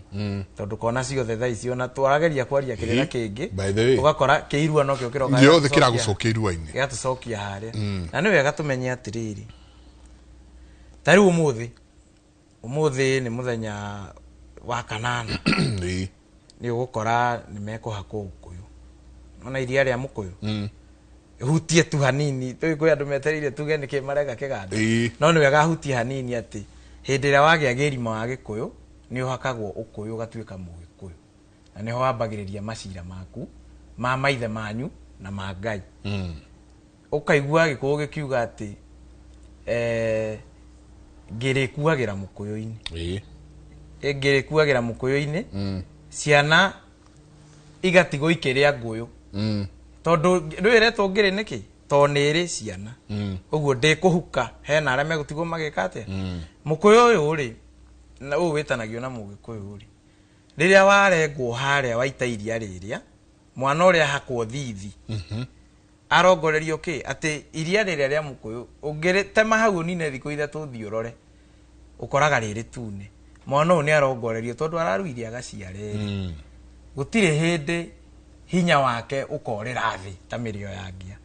Tondũ kona ciothe thaa ici ona twarageria kwaria kĩrĩra kĩngĩ, ũgakora kĩirua nokĩo kĩroka gĩothe kĩragũcokia irua-inĩ, gĩgatũcokia harĩa. Na nĩ wega tũmenye atĩrĩrĩ, ta rĩu ũmũthĩ nĩ mũthenya wa kanana. Nĩ ũgũkora nĩ mekũhakwo ũkũyũ. Ona iria rĩa mũkũyũ hutie tu hanini, tũĩ kwĩ andũ metereire tuge nĩkĩ mareka kĩganda, no nĩ wega hutie hanini atĩ Hĩndĩ ĩrĩa wagĩa gĩrima wa Gĩkũyũ nĩ ũhakagwo ũkũyũ ũgatuĩka Mũgĩkũyũ, na nĩho wambagĩrĩria macira maku ma maithe manyu na ma Ngai. Ũkaigua Gĩkũyũ gĩkiuga atĩ ngĩrĩkuagĩra mũkũyũ-inĩ. Ngĩrĩkuagĩra mũkũyũ-inĩ, ciana igatigwo ikĩrĩa ngũyũ. Tondũ rĩu ĩretwo ngĩrĩ nĩkĩ? Tondũ nĩ ĩrĩ ciana. Ũguo ndĩkũhuka, hena arĩa megũtigwo magĩka atĩa? Mũkũyũ ũyũ rĩ, na ũyũ wĩtanagio na Mũgĩkũyũ rĩ, rĩrĩa warengwo harĩa waita iria rĩrĩa, mwana ũrĩa ahakwo thithi, arongorerio kĩ? Atĩ iria rĩrĩa rĩa mũkũyũ ũngĩrĩtema hau ũnine thikũ 3 ũthiĩ ũrore, ũkoraga rĩrĩ tune. Mwana ũyũ nĩ arongorerio tondũ araruire agaciare rĩ. Gũtirĩ hĩndĩ hinya wake ũkorĩra thĩ ta mĩrĩo ya ngia.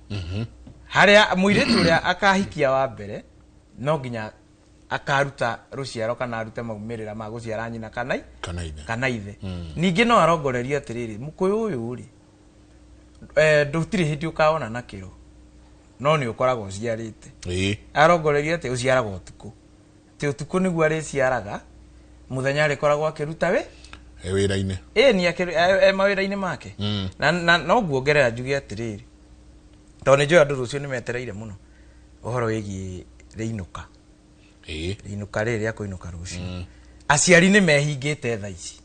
Harĩa mũirĩtu ũrĩa akahikia wa mbere no nginya akaruta rũciaro kana arute maumĩrĩra ma gũciara nyina kana kana ithe. Ningĩ no arongorerio atĩrĩrĩ, mũkũyũ ũyũ rĩ, ndũtirĩ hĩndĩ ũkaona na kĩro, no nĩ ũkoragwo ũciarĩte. Arongorerio atĩ ũciaraga ũtukũ, atĩ ũtukũ nĩguo arĩciaraga, mũthenya arĩkoragwo akĩruta wĩ wĩra-inĩ. Ĩni e mawĩra-inĩ make. Na no nguongerera njuge atĩrĩrĩ, tondũ nĩ njũĩ andũ rũciũ nĩ metereire mũno ũhoro wĩgiĩ rĩinũka. Rĩinũka rĩrĩ rĩa kũinũka rũciũ. Aciari nĩ mehingĩte thaa ici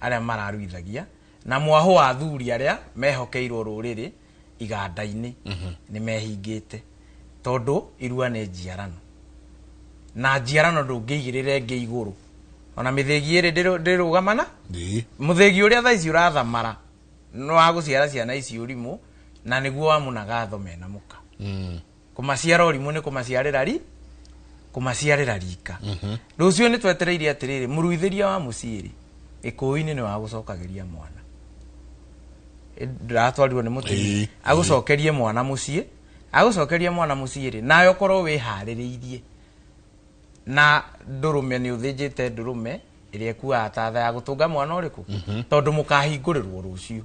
arĩa mararuithagia, na mwahũ wa athuri arĩa mehokeirwo rũrĩrĩ iganda-inĩ nĩ mehingĩte, tondũ irua nĩ njiarano, na njiarano ndũngĩigĩrĩra ĩngĩ igũrũ. Ona mĩthĩgi ĩrĩ ndĩrũgamana. Mũthĩgi ũrĩa thaa ici ũrathamara nĩ wa gũciara ciana ici ũrimũ, na nĩguo wa mũnagatho mena mũka. Kũmaciara ũrimũ nĩ kũmaciarĩra ri, kũmaciarĩra rika. Rũciũ nĩ twetereire atĩrĩrĩ, mũruithĩria wa mũciĩ rĩ, Gĩkũyũ-inĩ nĩ wa gũcokagĩria mwana. Ndĩratwarirwo nĩ mũtumia. Agũcokerie mwana mũciĩ, agũcokerie mwana mũciĩ rĩ, nawe ũkorwo wĩharĩrĩirie. Na ndũrũme nĩ ũthĩnjĩte ndũrũme ĩrĩa ĩkuaga tatha ya gũtũnga mwana ũrĩkũ? Tondũ mũkahingũrĩrwo rũciũ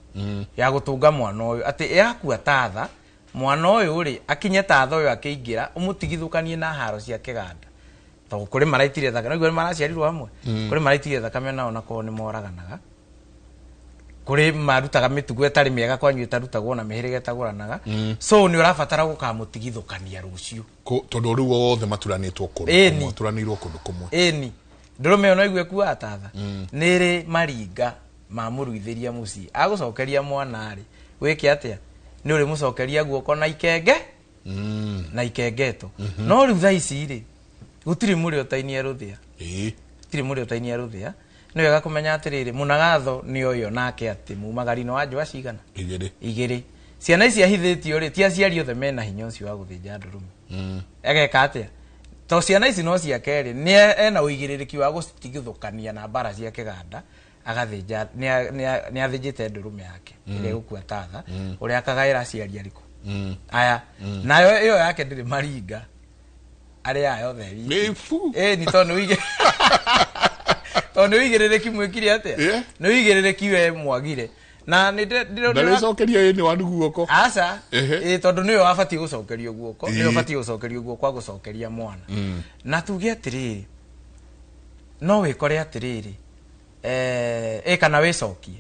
ya gũtũnga mwana ũyũ, atĩ yakua tatha mwana ũyũ rĩ, akinye tatha ũyũ akĩingĩra, ũmũtigithũkanie na haro cia kĩganda. Tondũ kũrĩ maraitire thakame, nĩguo maraciarirwo hamwe. Kũrĩ maraitire thakame nao na kwao nĩ moraganaga. Kũrĩ marutaga mĩtugo ĩtarĩ mĩega kwanyu ĩtarutagwo na mĩhĩrĩga ĩtagũranaga. So nĩ ũrabatara gũkamũtigithũkania rũciũ. Tondũ rĩu othe maturanĩtwo kũndũ kũmwe, maturanĩirwo kũndũ kũmwe. Ĩni. Ndũrũme ĩyo no igue ĩkuaga tatha. Nĩ ĩrĩ maringa ma mũruithĩria mũciĩ. Agũcokeria mwana rĩ, wĩke atĩa? Nĩ ũrĩmũcokeria guoko na ikenge? Na ikengeto. No rĩu thaa ici rĩ, gũtirĩ mũrĩ ũtainie rũthĩa. Gũtirĩ mũrĩ ũtainie rũthĩa. Nĩ wega kũmenya atĩrĩrĩ, mũnagatho nĩ ũyũ nake atĩ mumagarino wa njũa cigana? Igĩrĩ. Ciana ici ahithĩtio rĩ, ti aciari othe mena hinya ũcio wa gũthĩnja ndũrũme. Ageka atĩa? To ciana ici no ciake rĩ, nĩ ena ũigĩrĩrĩki wa gũcitigithũkania na mbara cia kĩganda, agathĩnja, nĩ athĩnjĩte ndũrũme yake ĩrĩa ĩgũkua tatha, ũrĩa akagaĩra aciari arĩkũ? Aya. Nayo ĩyo yake ndĩrĩ maringa. Arĩa aya othe wiki. Ĩni tondũ nĩ tondũ nĩ ũigĩrĩrĩki mwĩkire atĩa? Nĩ ũigĩrĩrĩki we mwagire. Na nĩ ndĩrĩcokeria ĩni wa guoko. Aca. Tondũ nĩwe wabatiĩ gũcokerio guoko, nĩwe ũbatiĩ gũcokerio guoko agũcokeria mwana. Na tuge atĩrĩrĩ, no wĩkore atĩrĩrĩ, kana wĩcokie.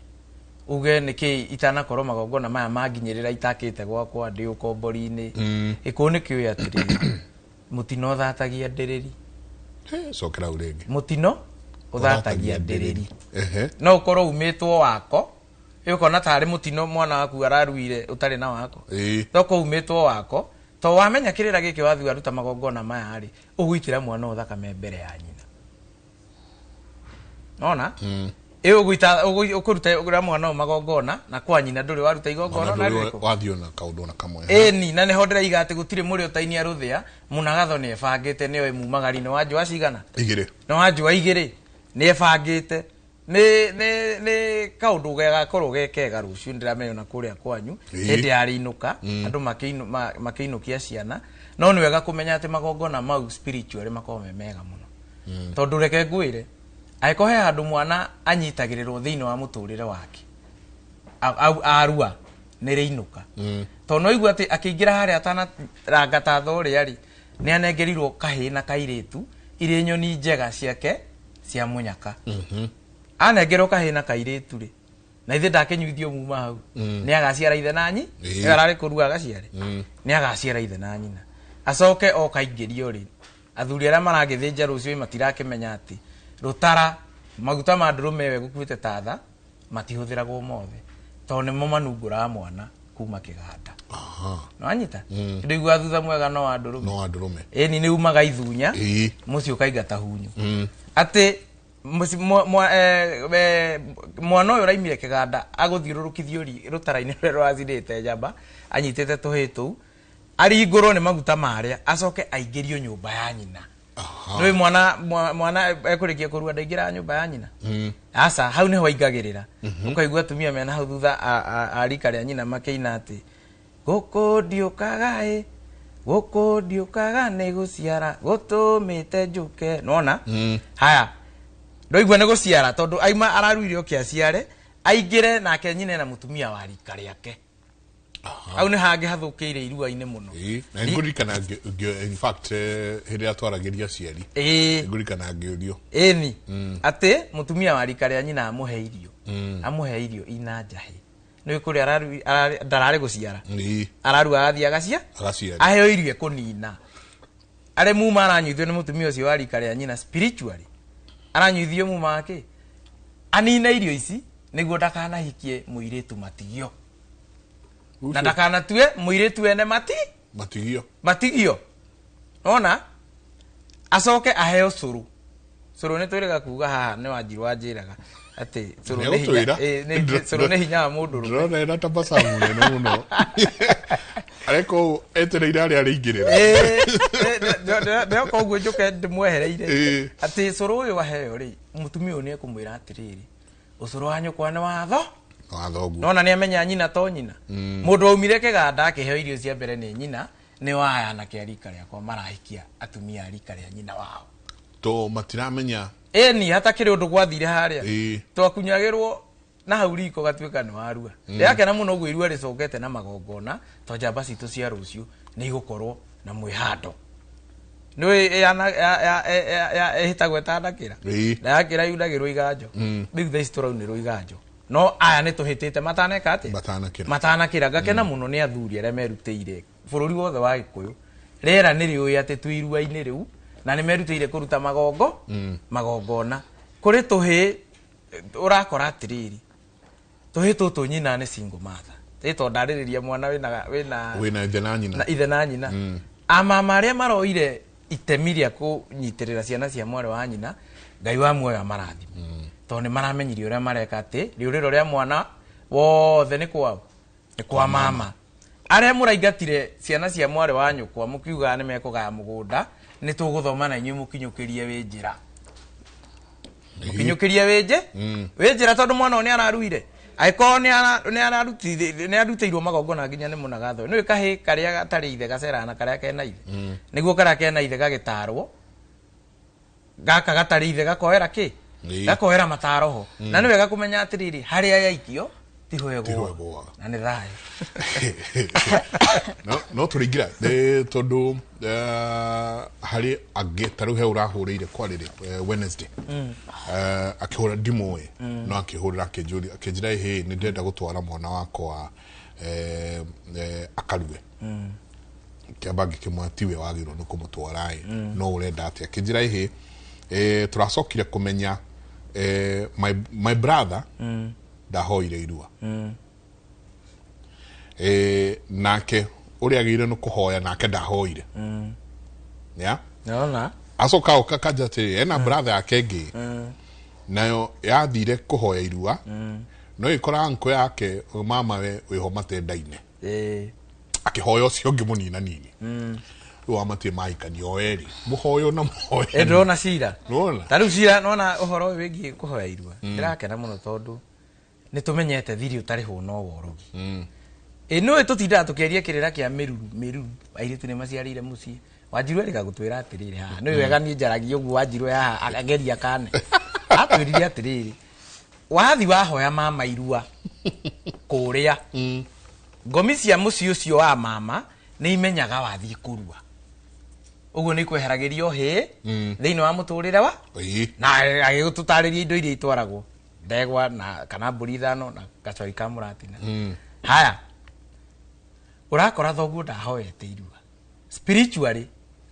Uge nĩkĩ itanakorwo magongona maya manginyĩrĩra itakĩte gwakwa ndĩ ũkombori-inĩ. Gĩkũyũ nĩ kĩũĩ atĩrĩrĩ, mũtino ũthatagia ndĩrĩri. Cokera hau rĩngĩ. Mũtino ũthatagia ndĩrĩri. No ũkorwo umĩtwo wako, ũkona tarĩ mũtino mwana waku araruire ũtarĩ na wako. No ũkorwo umĩtwo wako, to wamenya kĩrĩra gĩkĩ wathiĩ waruta magongona maya rĩ, ũgũitĩra mwana ũyũ thakame mbere ya nyina. Nona? Ũgũita ũkũruta mwana ũyũ magongona na kwa nyina ndũrĩ waruta igongona na rĩrĩkũ? Wathiĩ na kaũndũ na kamwe. Ĩni, na nĩho ndĩraiga atĩ gũtirĩ mũrĩ ũtainia rũthĩa, mũnagatho nĩ ebangĩte nĩoĩ mumagari nĩ wa njũa cigana? Igĩrĩ. Nĩ wa njũa igĩrĩ, nĩ ebangĩte. Nĩ kaũndũ gagakorwo ge kega rũciũ ndĩramenya ona kũrĩa kwanyu, hĩndĩ ya rĩinũka, andũ makĩinũkia ciana, no nĩ wega kũmenya atĩ magongona mau spiritually makoragwo me mega mũno. Tondũ reke ngwĩre, angĩkorwo he handũ mwana anyitagĩrĩrwo thĩinĩ wa mũtũrĩre wake, arua nĩ rĩinũka. Tondũ no igua atĩ akĩingĩra harĩa atanaranga tatha ũrĩa rĩ, nĩ anengerirwo kahĩĩ na kairĩtu Irĩ nyoni njega ciake cia mũnyaka. Anengerwo kahĩ na kairĩtu rĩ, na ithe ndakĩnyuithio muma hau. Nĩ agaciara ithe na nyi, nĩ ararĩ kũrua agaciare. Nĩ agaciara ithe na nyina. Acoke oka aingĩrio rĩ, athuri arĩa maragĩthĩnja rũciũ matirakĩmenya atĩ rũtara maguta ma ndũrũme ĩyo ĩgũkuĩte ta tha matihũthĩragwo mothe tondũ nĩmo manungũraga mwana kuma kĩganda. Nĩwanyita? Ndĩiguaga thutha mwega no wa ndũrũme. No wa ndũrũme. Ĩni nĩ umaga ithunya mũciĩ ũkaingata hunyu. Atĩ mwana ũyũ ũraimire kĩganda agũthiũrũrũkithio rũtara-inĩ rũrĩa rũracinĩte njamba anyitĩte tũhĩ tũu aringũrwo nĩ maguta marĩa acoke aingĩrio nyũmba ya nyina. Nĩũĩ mwana ekũrĩkia kũrua ndaingĩraga nyũmba ya nyina. Aca hau nĩho aingagĩrĩra. Ũkaigua atumia mena hau thutha a rika rĩa nyina makĩina atĩ gũkũ ndiũkaga ĩ, gũkũ ndiũkaga nĩ gũciara gũtũmĩte njũke. Nĩwona? Haya, ndoigua nĩ gũciara tondũ aima araruire oke aciare aingĩre nake nyina na mũtumia wa rika rĩake. Hau nĩ hangĩ hathũkĩire irua-inĩ mũno. Na ngũririkana in fact hĩndĩ ĩrĩa twaragĩria aciari ngũririkana ngĩũrio ĩni atĩ mũtumia wa rika rĩa nyina amũhe irio. Amũhe irio ina njahĩ. Nĩ kũrĩa ndararĩ gũciara. Ararua agathiĩ agacia aheo irio ekũnina. Arĩ muma aranyuithio nĩ mũtumia ũcio wa rika rĩa nyina spiritually. Aranyuithio muma wake anine irio ici nĩguo ndakanahikie mũirĩtu matigio. Na ndakanatue mũirĩtu ene matigio. Matigio. Ona acoke aheo cũrũ. Cũrũ nĩ twĩrĩga kuga haha nĩ Wanjiru wanjĩraga atĩ cũrũ nĩ hinya, cũrũ nĩ hinya wa mũndũ rũme. Ndĩrona ena tabasamu nene mũno. Areka ũũ etereire arĩa arĩingĩrĩra. Ndĩroka ũguo njũke ndĩmwehereire. Atĩ cũrũ ũyũ aheo rĩ, mũtumia ũyũ nĩ ekũmwĩra atĩrĩrĩ, ũcũrũ wa nyũkwa nĩ watho. Nona nĩ amenya nyina to nyina. Mũndũ aumire kĩganda akĩheo irio cia mbere nĩ nyina, nĩ wa anake a rika rĩakwa marahikia atumia a rika rĩa nyina wao. To matiramenya. Ĩni hatakĩrĩ ũndũ gwathire harĩa. Twakunyagĩrwo na hau riko gatuĩka nĩ warua. Ndĩrakena mũno ũguo irua rĩcokete na magongona to njamba citũ cia rũciũ nĩ igũkorwo na mwĩhando. Nĩũĩ ĩhĩtagwo ĩtanakĩra. Na yakĩra yunagĩrwo iganjo. Rĩu thaa ici tũraunĩrwo iganjo. No aya nĩ tũhĩtĩte mataneka atĩa? Matanakĩra. Ngakena mũno nĩ athuri arĩa merutĩire bũrũri wothe wa Gĩkũyũ. Rĩera nĩ rĩũĩ atĩ twĩ irua-inĩ rĩu na nĩ merutĩire kũruta magongo magongona. Kũrĩ tũhĩ ũrakora atĩrĩrĩ, tũhĩ tũtũ nyina nĩ single mother. Ĩ tondũ ndarĩrĩria mwana wĩna ithe na nyina. Ithe na nyina. Amama arĩa maroire itemi rĩa kũnyitĩrĩra ciana cia mwarĩ wa nyina, Ngai wa muoyo amarathime. Tondũ nĩ maramenyirie ũrĩa mareka atĩ rĩũrĩro rĩa mwana wothe nĩ kwao, nĩ kwa mama. Arĩa mũraingatire ciana cia mwarĩ wa nyũkwa mũkiugaga nĩ mekũgaya mũgũnda, nĩ tũgũthoma na inyuĩ mũkinyũkĩrie wĩ njĩra. Mũkinyũkĩrie wĩ njĩra tondũ mwana ũyũ nĩ araruire. Angĩkorwo nĩ arutĩirwo magongona nginya nĩ mũnagatho. Nĩũĩ kahĩ karĩa gatarĩ ithe gaceraga na karĩa kena ithe. Nĩguo karĩa kena ithe gagĩtarwo, gaka gatarĩ ithe gakoera kĩ? Gakoera mataroho. Na nĩ wega kũmenya atĩrĩrĩ, harĩa yaikio tiho ĩgũaga. Na nĩ thayũ. No tũrĩingĩra tondũ harĩ angĩ ta rĩu he ũrahũrĩire kwarĩrĩ Wednesday. Akĩhũra ndimũĩ no akĩhũrĩra akĩnjĩra hĩ nĩ ndĩrenda gũtwara mwana wakwa akarue. Kĩamba ngĩkĩmwĩra tiwe wagĩrĩirwo nĩ kũmũtwara ĩ, no ũrenda atĩa? Akĩnjĩra hĩ tũracokire kũmenya my brother ndahoire irua. Nake ũrĩa agĩrĩire nĩ kũhoya nake ndahoire. Yeah? Nona. Acoka oka kanja atĩrĩ, ena brother yake ĩngĩ nayo yathire kũhoya irua no ĩkora uncle yake mama we wĩho matendaine. Akĩhoya ũcio ũngĩ mũnina nini. Rĩu amatie mahikania o erĩ mũhoyo na mũhoya. Ndĩrona cira. Nĩwona? Ta rĩu cira nona ũhoro ũyũ wĩgiĩ kũhoya irua. Ndĩrakena mũno tondũ nĩ tũmenyete thiri ũtarĩhwo no worogi. Ĩ nĩũĩ tũtindaga tũkĩaria kĩrĩra kĩa mĩruru airĩtu nĩ maciarĩire mũciĩ. Wanjiru erĩga gũtwĩra atĩrĩrĩ haha. Nĩũĩ wega niĩ njaragia ũguo Wanjiru haha ageria kane. Atwĩrire atĩrĩrĩ, wathi wahoya mama irua kũrĩa. Ngomi cia mũciĩ ũcio wa mama nĩ imenyaga wathiĩ kũrua. Ũguo nĩ kweheragĩrio hĩ thĩinĩ wa mũtũrĩre wa na agĩgũtũtarĩria indo iria itwaragwo ndegwa na kana mbũri ithano na gacoi ka mũratina. Haya, ũrakora thoguo ndahoete irua spiritually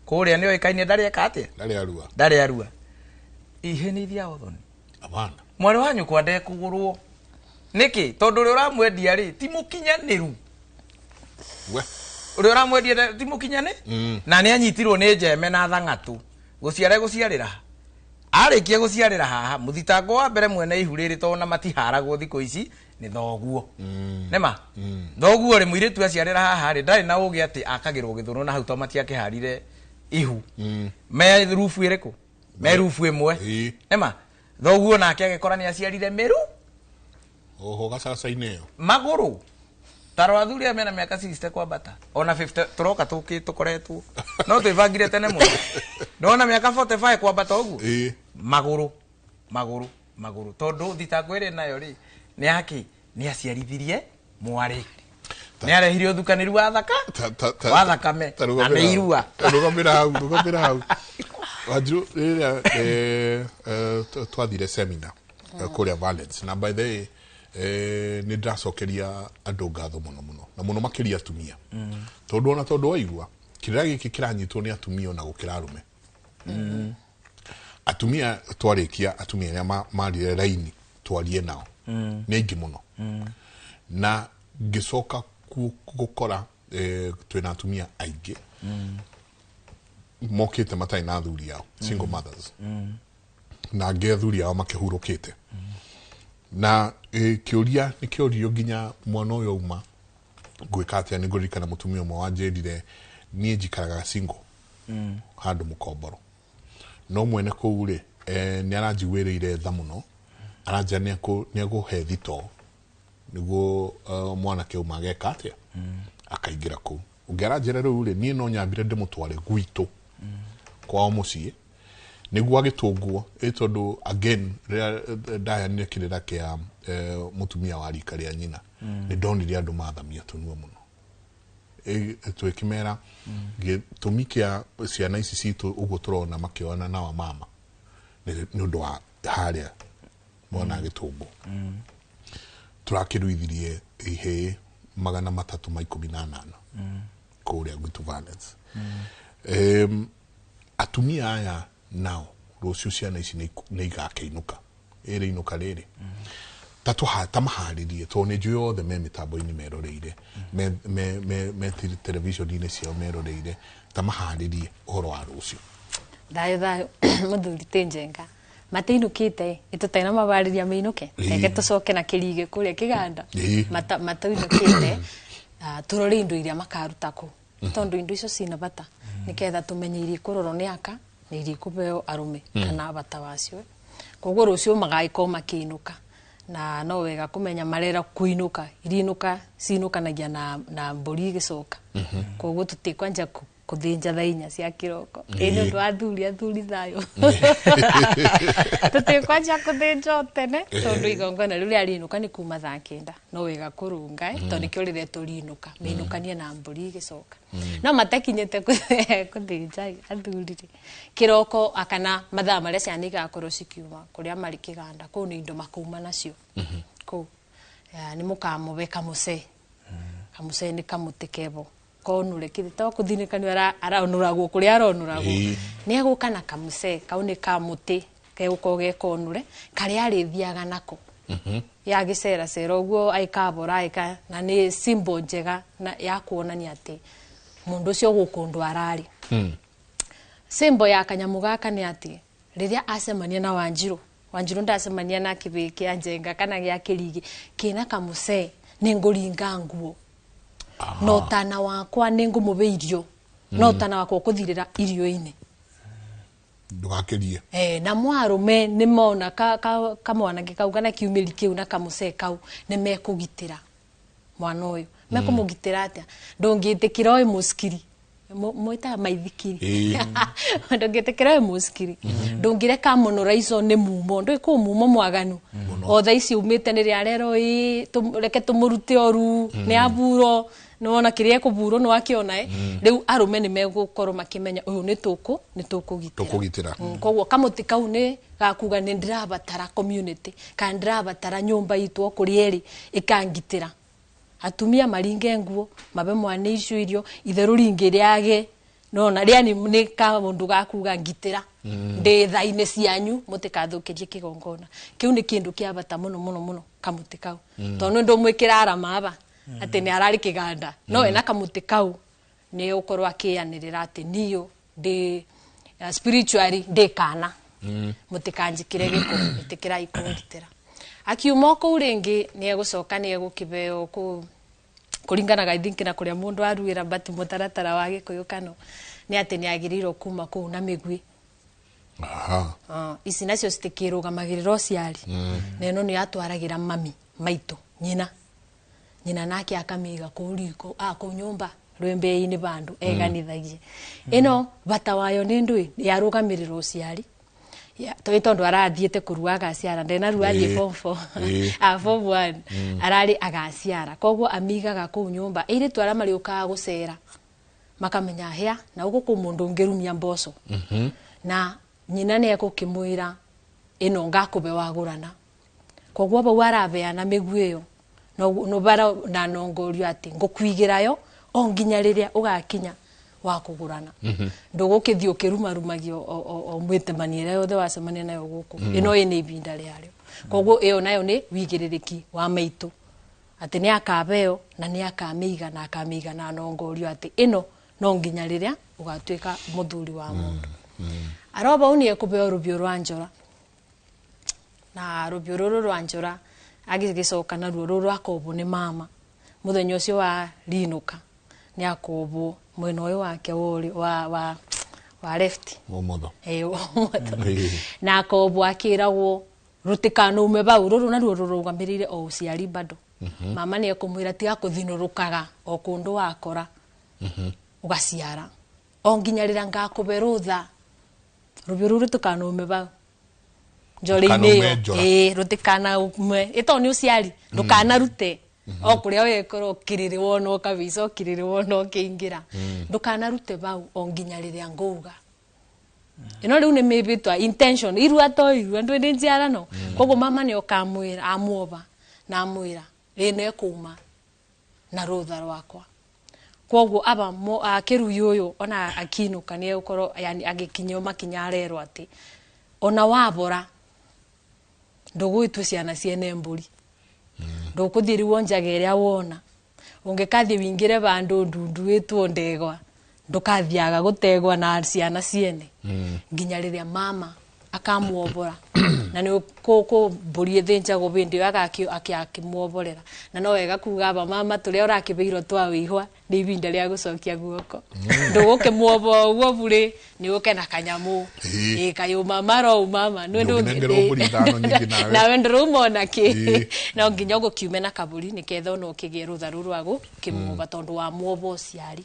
kũrĩa nĩ oĩkaine ndarĩ eka atĩa, ndarĩ arua, ndarĩ arua. Ihe nĩ ithiaga ũthoni. Hapana. Mwarĩ wa nyũkwa ndekũgũrwo nĩkĩ? Tondũ ũrĩa ũramwendia rĩ ti mũkinyanĩru. We. Ũrĩa ũramwendia ti mũkinyanĩ na nĩ anyitirwo nĩ njeme na thang'atũ gũciara gũciarĩra arĩkia gũciarĩra haha mũthitango wa mbere mwene ihu rĩrĩ tondũ na matiharagwo thikũ ici nĩ thoguo. Nĩma thoguo rĩ mũirĩtu aciarĩra haha rĩ ndarĩ na ũgĩ atĩ akagĩrwo gĩthũnũ na hau tondũ matiakĩharire ihu. Me rubu ĩrĩkũ? Me rubu ĩmwe. Nĩma thoguo nake agĩkora nĩ aciarire mĩru oho gacaca-inĩ ĩyo magũrũ taro athuri aya mena mĩaka 60 kwambata ona 50 tũroka tũkĩ tũkoretwo no twĩbangire tene mũno ndona mĩaka 45 kwambata ũguo magũrũ magũrũ magũrũ tondũ thitango ĩrĩ nayo rĩ nĩ yake nĩ aciarithirie mwarĩ nĩ arehire ũthukanĩru wa thaka wa thakame na nĩ irua. Rũgamĩra hau, rũgamĩra hau Wanjiru, rĩrĩa twathire seminar kũrĩa Valence na by the way nĩ ndĩracokeria andũ ngatho mũno mũno na mũno makĩria atumia tondũ ona tondũ waigua kĩrĩra gĩkĩ kĩranyitwo nĩ atumia ona gũkĩra arũme. Atumia twarĩkia atumia arĩa marire raini twarie nao nĩ aingĩ mũno na ngĩcoka gũkora twĩna atumia aingĩ mokĩte matarĩ na athuri ao, single mothers, na angĩ athuri ao makĩhurũkĩte na kĩũria nĩ kĩũrio nginya mwana ũyũ auma ngwĩka atĩa. Nĩ ngũririkana mũtumia ũmwe wanjĩrire niĩ njikaraga single handũ mũkomboro no mwene kũu rĩ nĩ aranjiguĩrĩire tha mũno aranjĩra nĩ egũhe thitoo nĩguo mwanake auma ageka atĩa akaingĩra kũu. Ũngĩ aranjĩra rĩu rĩ niĩ no nyambire ndĩmũtware gwitũ kwao mũciĩ nĩguo agĩtũngwo tondũ again rĩrĩa ndaheanire kĩrĩra kĩa mũtumia wa rika rĩa nyina nĩ ndonire andũ mathamia tũnua mũno twĩkĩmera gĩtũmi kĩa ciana ici citũ ũguo tũrona makĩoana na wamama nĩ ũndũ wa harĩa mwana agĩtũngwo. Tũrakĩruithirie ihĩĩ 318 kũrĩa gwitũ Valence. Atumia aya nao rũciũ ciana ici nĩ igakĩinũka ĩrĩ inũka rĩrĩ ta maharĩrie tondũ nĩ njũĩ othe me mĩtambo-inĩ meroreire me television-inĩ ciao meroreire ta maharĩrie ũhoro wa rũciũ. Thayũ thayũ mũthuri ti njenga matiinũkĩte ĩtũtaina mabarĩria mĩinũke reke tũcoke na kĩrige kũrĩa kĩganda matainũkĩte tũrore indo iria makaruta kũ tondũ indo icio cina bata nĩgetha tũmenye iria ikũrorwo nĩ aka na iria ikũbeo arũme kana bata wacio. Koguo rũciũ magagĩkorwo makĩinũka na no wega kũmenya marera kũinũka irinũka cinũkanagia na mbũri igĩcoka. Koguo tũtikwanja kũthĩnja thaa inya cia kĩroko ĩ nĩ ũndũ wa athuri athuri thayũ tũtikwanja kũthĩnja o tene tondũ igongona rĩu rĩa rĩinũka nĩ kuma thaa 9 no wega kũrũnga tondũ nĩkĩo rĩretwo rĩinũka mĩinũkanie na mbũri igĩcoka no matakinyĩte kũthĩnja athuri rĩ kĩroko kana mathaa marĩa ciana igakorwo cikiuma kũrĩa marĩ kĩganda kũu nĩ indo makauma nacio kũu nĩ mũkamũbe kamũcee kamũcee nĩ kamũtĩ kebo konure kithĩ to kũthinĩka nĩ aronũragwo kũrĩa aronũragwo nĩ egũka na kamũcee kau nĩ kamũtĩ gegũkorwo gekonũre karĩa arĩthiaga nako yagĩceracera ũguo aikabora aika na nĩ symbol njega ya kuonania atĩ mũndũ ũcio gũkũ ũndũ ararĩ. Symbol ya kanyamũ gaka nĩ atĩ rĩrĩa acemania na Wanjiru Wanjiru ndacemania na kĩbĩĩ kĩa njenga kana gĩa kĩrigi kĩna kamũcee nĩ ngũringa nguo no tana wakwa nĩ ngũmũbe irio no tana wakwa ũkũthirĩra irio-inĩ ndũgakĩrie na mwarũme nĩ mona kamwanake kau kana kiumĩri kĩu na kamũcee kau nĩ mekũgitĩra mwana ũyũ mekũmũgitĩra atĩa ndũngĩtĩkĩra ũyũ mũcikiri mwĩtaga maithikiri ndũngĩtĩkĩra ũyũ mũcikiri ndũngĩreka mũnũraico nĩ mumo ndũĩ kũu mumo mwaganu o thaa ici umĩte nĩ rĩa rero reke tũmũrute oru nĩ aburo Nĩwona kĩrĩa ekũburwo nĩwakĩona rĩu arũme nĩ megũkorwo makĩmenya ũyũ nĩ tũkũgitĩra. Koguo kamũtĩ kau nĩ gakuga nĩ ndĩrabatara community kana ndĩrabatara nyũmba itũ o kũrĩa ĩrĩ ĩkangitĩra. Atumia maringe nguo mabe mwana icio irio itherũ ringĩ rĩage nona rĩani nĩ kaũndũ gakuga ngitĩra ndĩ tha-inĩ cianyu mũtikathũkĩrie kĩgongona. Kĩu nĩ kĩndũ kĩa bata mũno mũno mũno kamũtĩ kau tondũ ndũmwĩkĩra arama aba atĩ nĩ ararĩ kĩganda no ena kamũtĩ kau nĩ ũkorwo akĩanĩrĩra atĩ niyo ndĩ spiritually ndĩ kana mũtikanjĩkĩre gĩko ĩtĩkĩrai kũngitĩra. Akiuma kũu rĩngĩ nĩ egũcoka nĩ egũkĩbeo kũ kũringanaga I think na kũrĩa mũndũ aruĩra but mũtaratara wa Gĩkũyũ kano nĩ atĩ nĩ agĩrĩirwo kuma kũu na mĩguĩ. Ici nacio citikĩrũgamagĩrĩra ũciari na ĩno nĩ yatwaragĩra mami maitũ nyina nyina nake akamĩiga kũu riko kũu nyũmba rwembei-inĩ bandũ eganithagie. Ĩno bata wayo nĩ ndũĩ yarũgamĩrĩra ũciari tondũ tondu arathiĩte kũrua agaciara ndenarua athiĩ form 4 form 1 ararĩ agaciara koguo amigaga kũu nyũmba airĩtu arĩa marĩũkaga gũcera makamenya hĩa na gũkũ kwĩ mũndũ ũngĩrumia mboco na nyina nĩ egũkĩmwĩra ĩno ngakũbe wagũrana koguo bau arabeana mĩguĩ ĩyo no bara na nongorio atĩ ngũkuigĩra yo o nginya rĩrĩa ũgakinya wa kũgũrana ndũgũkĩthiĩ ũkĩrumarumagio o mwĩtemania ĩrĩa yothe wacemania nayo gũkũ ĩno ĩnĩ ibinda rĩarĩo koguo ĩyo nayo nĩ wĩigĩrĩrĩki wa maitũ atĩ nĩ akabeo na nĩ akamĩiga na akamĩiga na nongorio atĩ ĩno no nginya rĩrĩa ũgatuĩka mũthuri wa mũndũ. Aroba ũũ nĩ ekũbeo rũbiũ rwa njora na rũbiũ rũrũ rwa njora agĩgĩcoka naruo rũrũ rwakobwo nĩ mama mũthenya ũcio wa rinũka nĩ akobwo mwena ũyũ wake wa left ũmotho na akobwo akĩragwo rũtikanaume bau rũrũ naruo rũrũgamĩrĩire o ũciari bado. Mama nĩ ekũmwĩra tiga kũthinũrũkaga o kũndũ wakora ũgaciara o nginya rĩrĩa ngakũbe rũtha rũbiũ rũrũ rũtikanaume bau njora-inĩ ĩyo rũtikanaume ĩtondũ nĩ ũciari ndũkanarute o kũrĩa wekora ũkĩrĩrĩ wona ũkabica ũkĩrĩrĩ wona ũkĩingĩra ndũkanarute bau o nginya rĩrĩa ngũuga. Ĩno rĩu nĩ mĩbĩtwa intention irua to irua ndũĩ nĩ njiarano koguo mama nĩ okamwĩra amuoba na amwĩra ĩno ĩkũma na rũtha rwakwa koguo aba akĩrui ũyũ ona akinũka nĩ egũkorwo yani agĩkinyio makinya arerwo atĩ ona wabora ndũgũĩtwo ciana ciene mbũri ndũkũthiĩ rĩu wonjaga ĩrĩa wona ũngĩkathiĩ wĩingĩre bandũ ndundu wĩtwo ndegwa ndũkathiaga gũtegwa na ciana ciene nginya rĩrĩa mama akamuobora na nĩ mbũri ĩthĩnjagwo hĩndĩ ĩyo akĩmuoborera na no wega kuga aba mama tũrĩa ũrakĩbeirwo twa wĩihwa nĩ ibinda rĩa gũcokia guoko ndũgũkĩmuoboa ũguo burĩ nĩ ũke na kanyamũ kayũ mama ro mama nawe ndũrauma ona kĩ no nginya ũgũkiume na kabũri nĩketha ona ũkĩgĩe rũtha rũu rwa gũkĩmuoba tondũ wa muoba ũciari.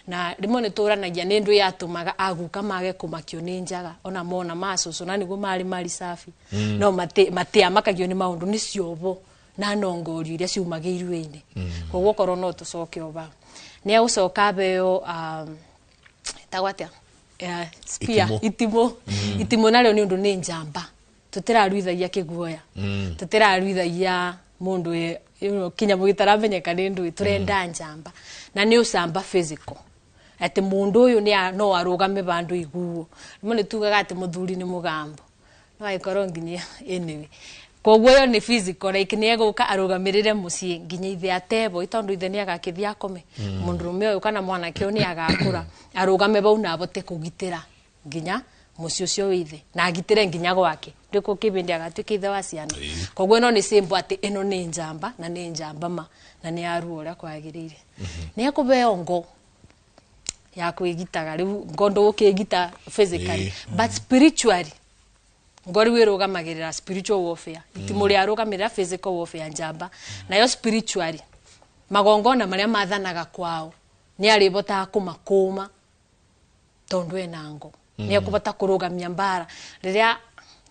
Na rĩmwe nĩ tũranagia nĩ ndũ yatũmaga aguka mage kũmakio nĩ njaga ona mona macũcũ na nĩguo marĩ mari safi no matiamakagio nĩ maũndũ nĩ ciobo na nongorio iria ciumaga iruĩ-inĩ koguo korwo no tũcoke o bau nĩ egũcoka abeo ĩtagwo atĩa spear itimũ itimũ narĩo nĩ ũndũ nĩ njamba tũtĩraruithagia kĩguoya tũtĩraruithagia mũndũ kĩnyamũ gĩtaramenyeka nĩ ndũĩ tũrenda njamba na nĩ ũcamba physical atĩ mũndũ ũyũ no arũgame bandũ iguo rĩmwe nĩ tugaga atĩ mũthuri nĩ mũgambo no agĩkorwo nginya anyway koguo ĩyo nĩ physical like nĩ egũka arũgamĩrĩre mũciĩ nginya ithe atebo tondũ ithe nĩ agakĩthiĩ akome mũndũrũme ũyũ kana mwanake ũyũ nĩ agakũra arũgame bau na abote kũgitĩra nginya mũciĩ ũcio wĩ ithe na agitĩre nginya gwake ndĩkũ kĩbindi agatuĩka ithe wa ciana koguo ĩno nĩ symbol atĩ ĩno nĩ njamba na nĩ njamba ma na nĩ yarua ũrĩa kwagĩrĩire. Nĩ ekũbeo ngo ya kwĩgitaga rĩu ngo ndũgũkĩgita physically but spiritually ngo rĩu ĩrũgamagĩrĩra spiritual warfare itimũ rĩarũgamĩrĩra physical warfare njamba nayo spiritually magongona marĩa mathanaga kwao nĩ arĩbotaga kũmakũma tondũ ena ngo nĩ ekũbota kũrũgamia mbara rĩrĩa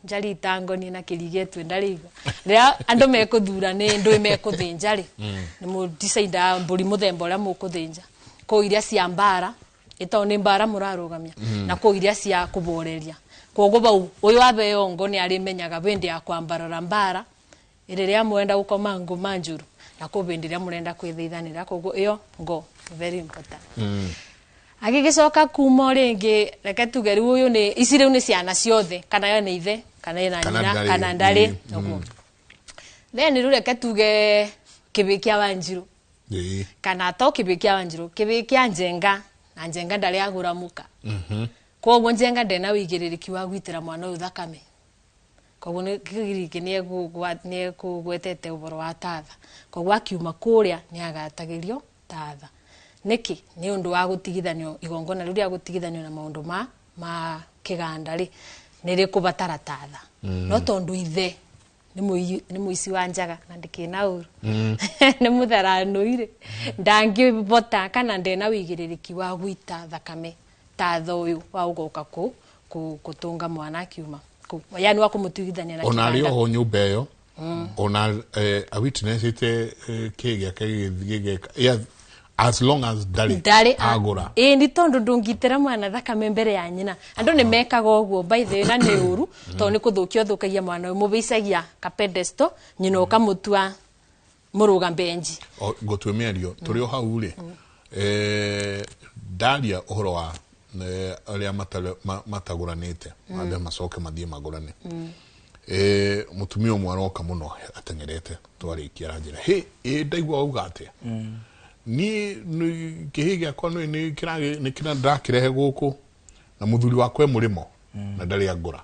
Njari itangoni na kĩrigetwe ndarĩigua rĩrĩa andũ mekũthura nĩ ndũĩ mekũthĩnja rĩ, nĩ mũdicaida mbũri mũthemba ũrĩa mũkũthĩnja, kũ iria cia mbara ĩtondũ nĩ mbara mũrarũgamia, na kũ iria cia kũboreria. Koguo bau ũyũ abeo ngo nĩ arĩmenyaga bĩndĩ ya kwambarara mbara ĩrĩrĩa mwenda gũkoma ngũma njuru na kũ bĩndĩ ĩrĩa mũrenda kwĩthithanĩra. Koguo ĩyo ngo very important. Agĩgĩcoka kuma o rĩngĩ, reke tuge rĩu ũyũ nĩ ici rĩu nĩ ciana ciothe, kana yo nĩ ithe kana ĩna Kana nyina ndarĩ, kana ndarĩ ũguo. Then rĩu reke tuge kĩbĩ kĩa Wanjiru, kana to kĩbĩ kĩa Wanjiru, kĩbĩ kĩa Njenga, na Njenga ndarĩ agũra mũka. Koguo Njenga ndena wĩigĩrĩrĩki wa gwitĩra mwana ũyũ thakame. Koguo nĩ kĩgiriki nĩ ekũgwetete ũhoro wa tatha. Koguo akiuma kũrĩa nĩ agatagĩrio tatha. Nĩkĩ? Nĩ ũndũ wa gũtigithanio igongona rĩu rĩa gũtigithanio na maũndũ ma kĩganda rĩ, nĩ rĩkũbatara tatha. No tondũ ithe nĩ mũici wa njaga na ndĩkĩna ũru, nĩ mũtharanũi rĩ, ndangĩbota kana ndena wĩigĩrĩrĩki wa gwita thakame tatha ũyũ wa gũgoka kũtũnga mwana akiuma kũ, yani wa kũmũtigithania na Ona arĩ kĩganda. Oho nyũmba ĩyo ona awitnessĩte kĩ gĩake gĩgĩka, yeah, as long as ndarĩ ndarĩ agũra. Ĩĩ, nĩ tondũ ndũngitĩra mwana thakame mbere ya nyina. Andũ nĩ mekaga ũguo by the way, na nĩ ũru tondũ nĩ kũthũkia ũthũkagia mwana ũyũ. Mũbĩcagia ka pedestal, nyina ũkamũtua mũrũga mbenji. Ngũtue mĩario tũrĩ o hau rĩ, ndaria ũhoro wa arĩa matagũranĩte, mambe macoke mathiĩ magũrane. Mũtumia ũmwe aroka mũno ateng'erete, twarĩkia aranjĩra, hĩ ĩ ndaigua wauga atĩa, niĩ kĩhĩ gĩakwa nĩ nĩ kĩra ndakĩrehe gũkũ na mũthuri wakwa e mũrĩmo na ndarĩ angũra.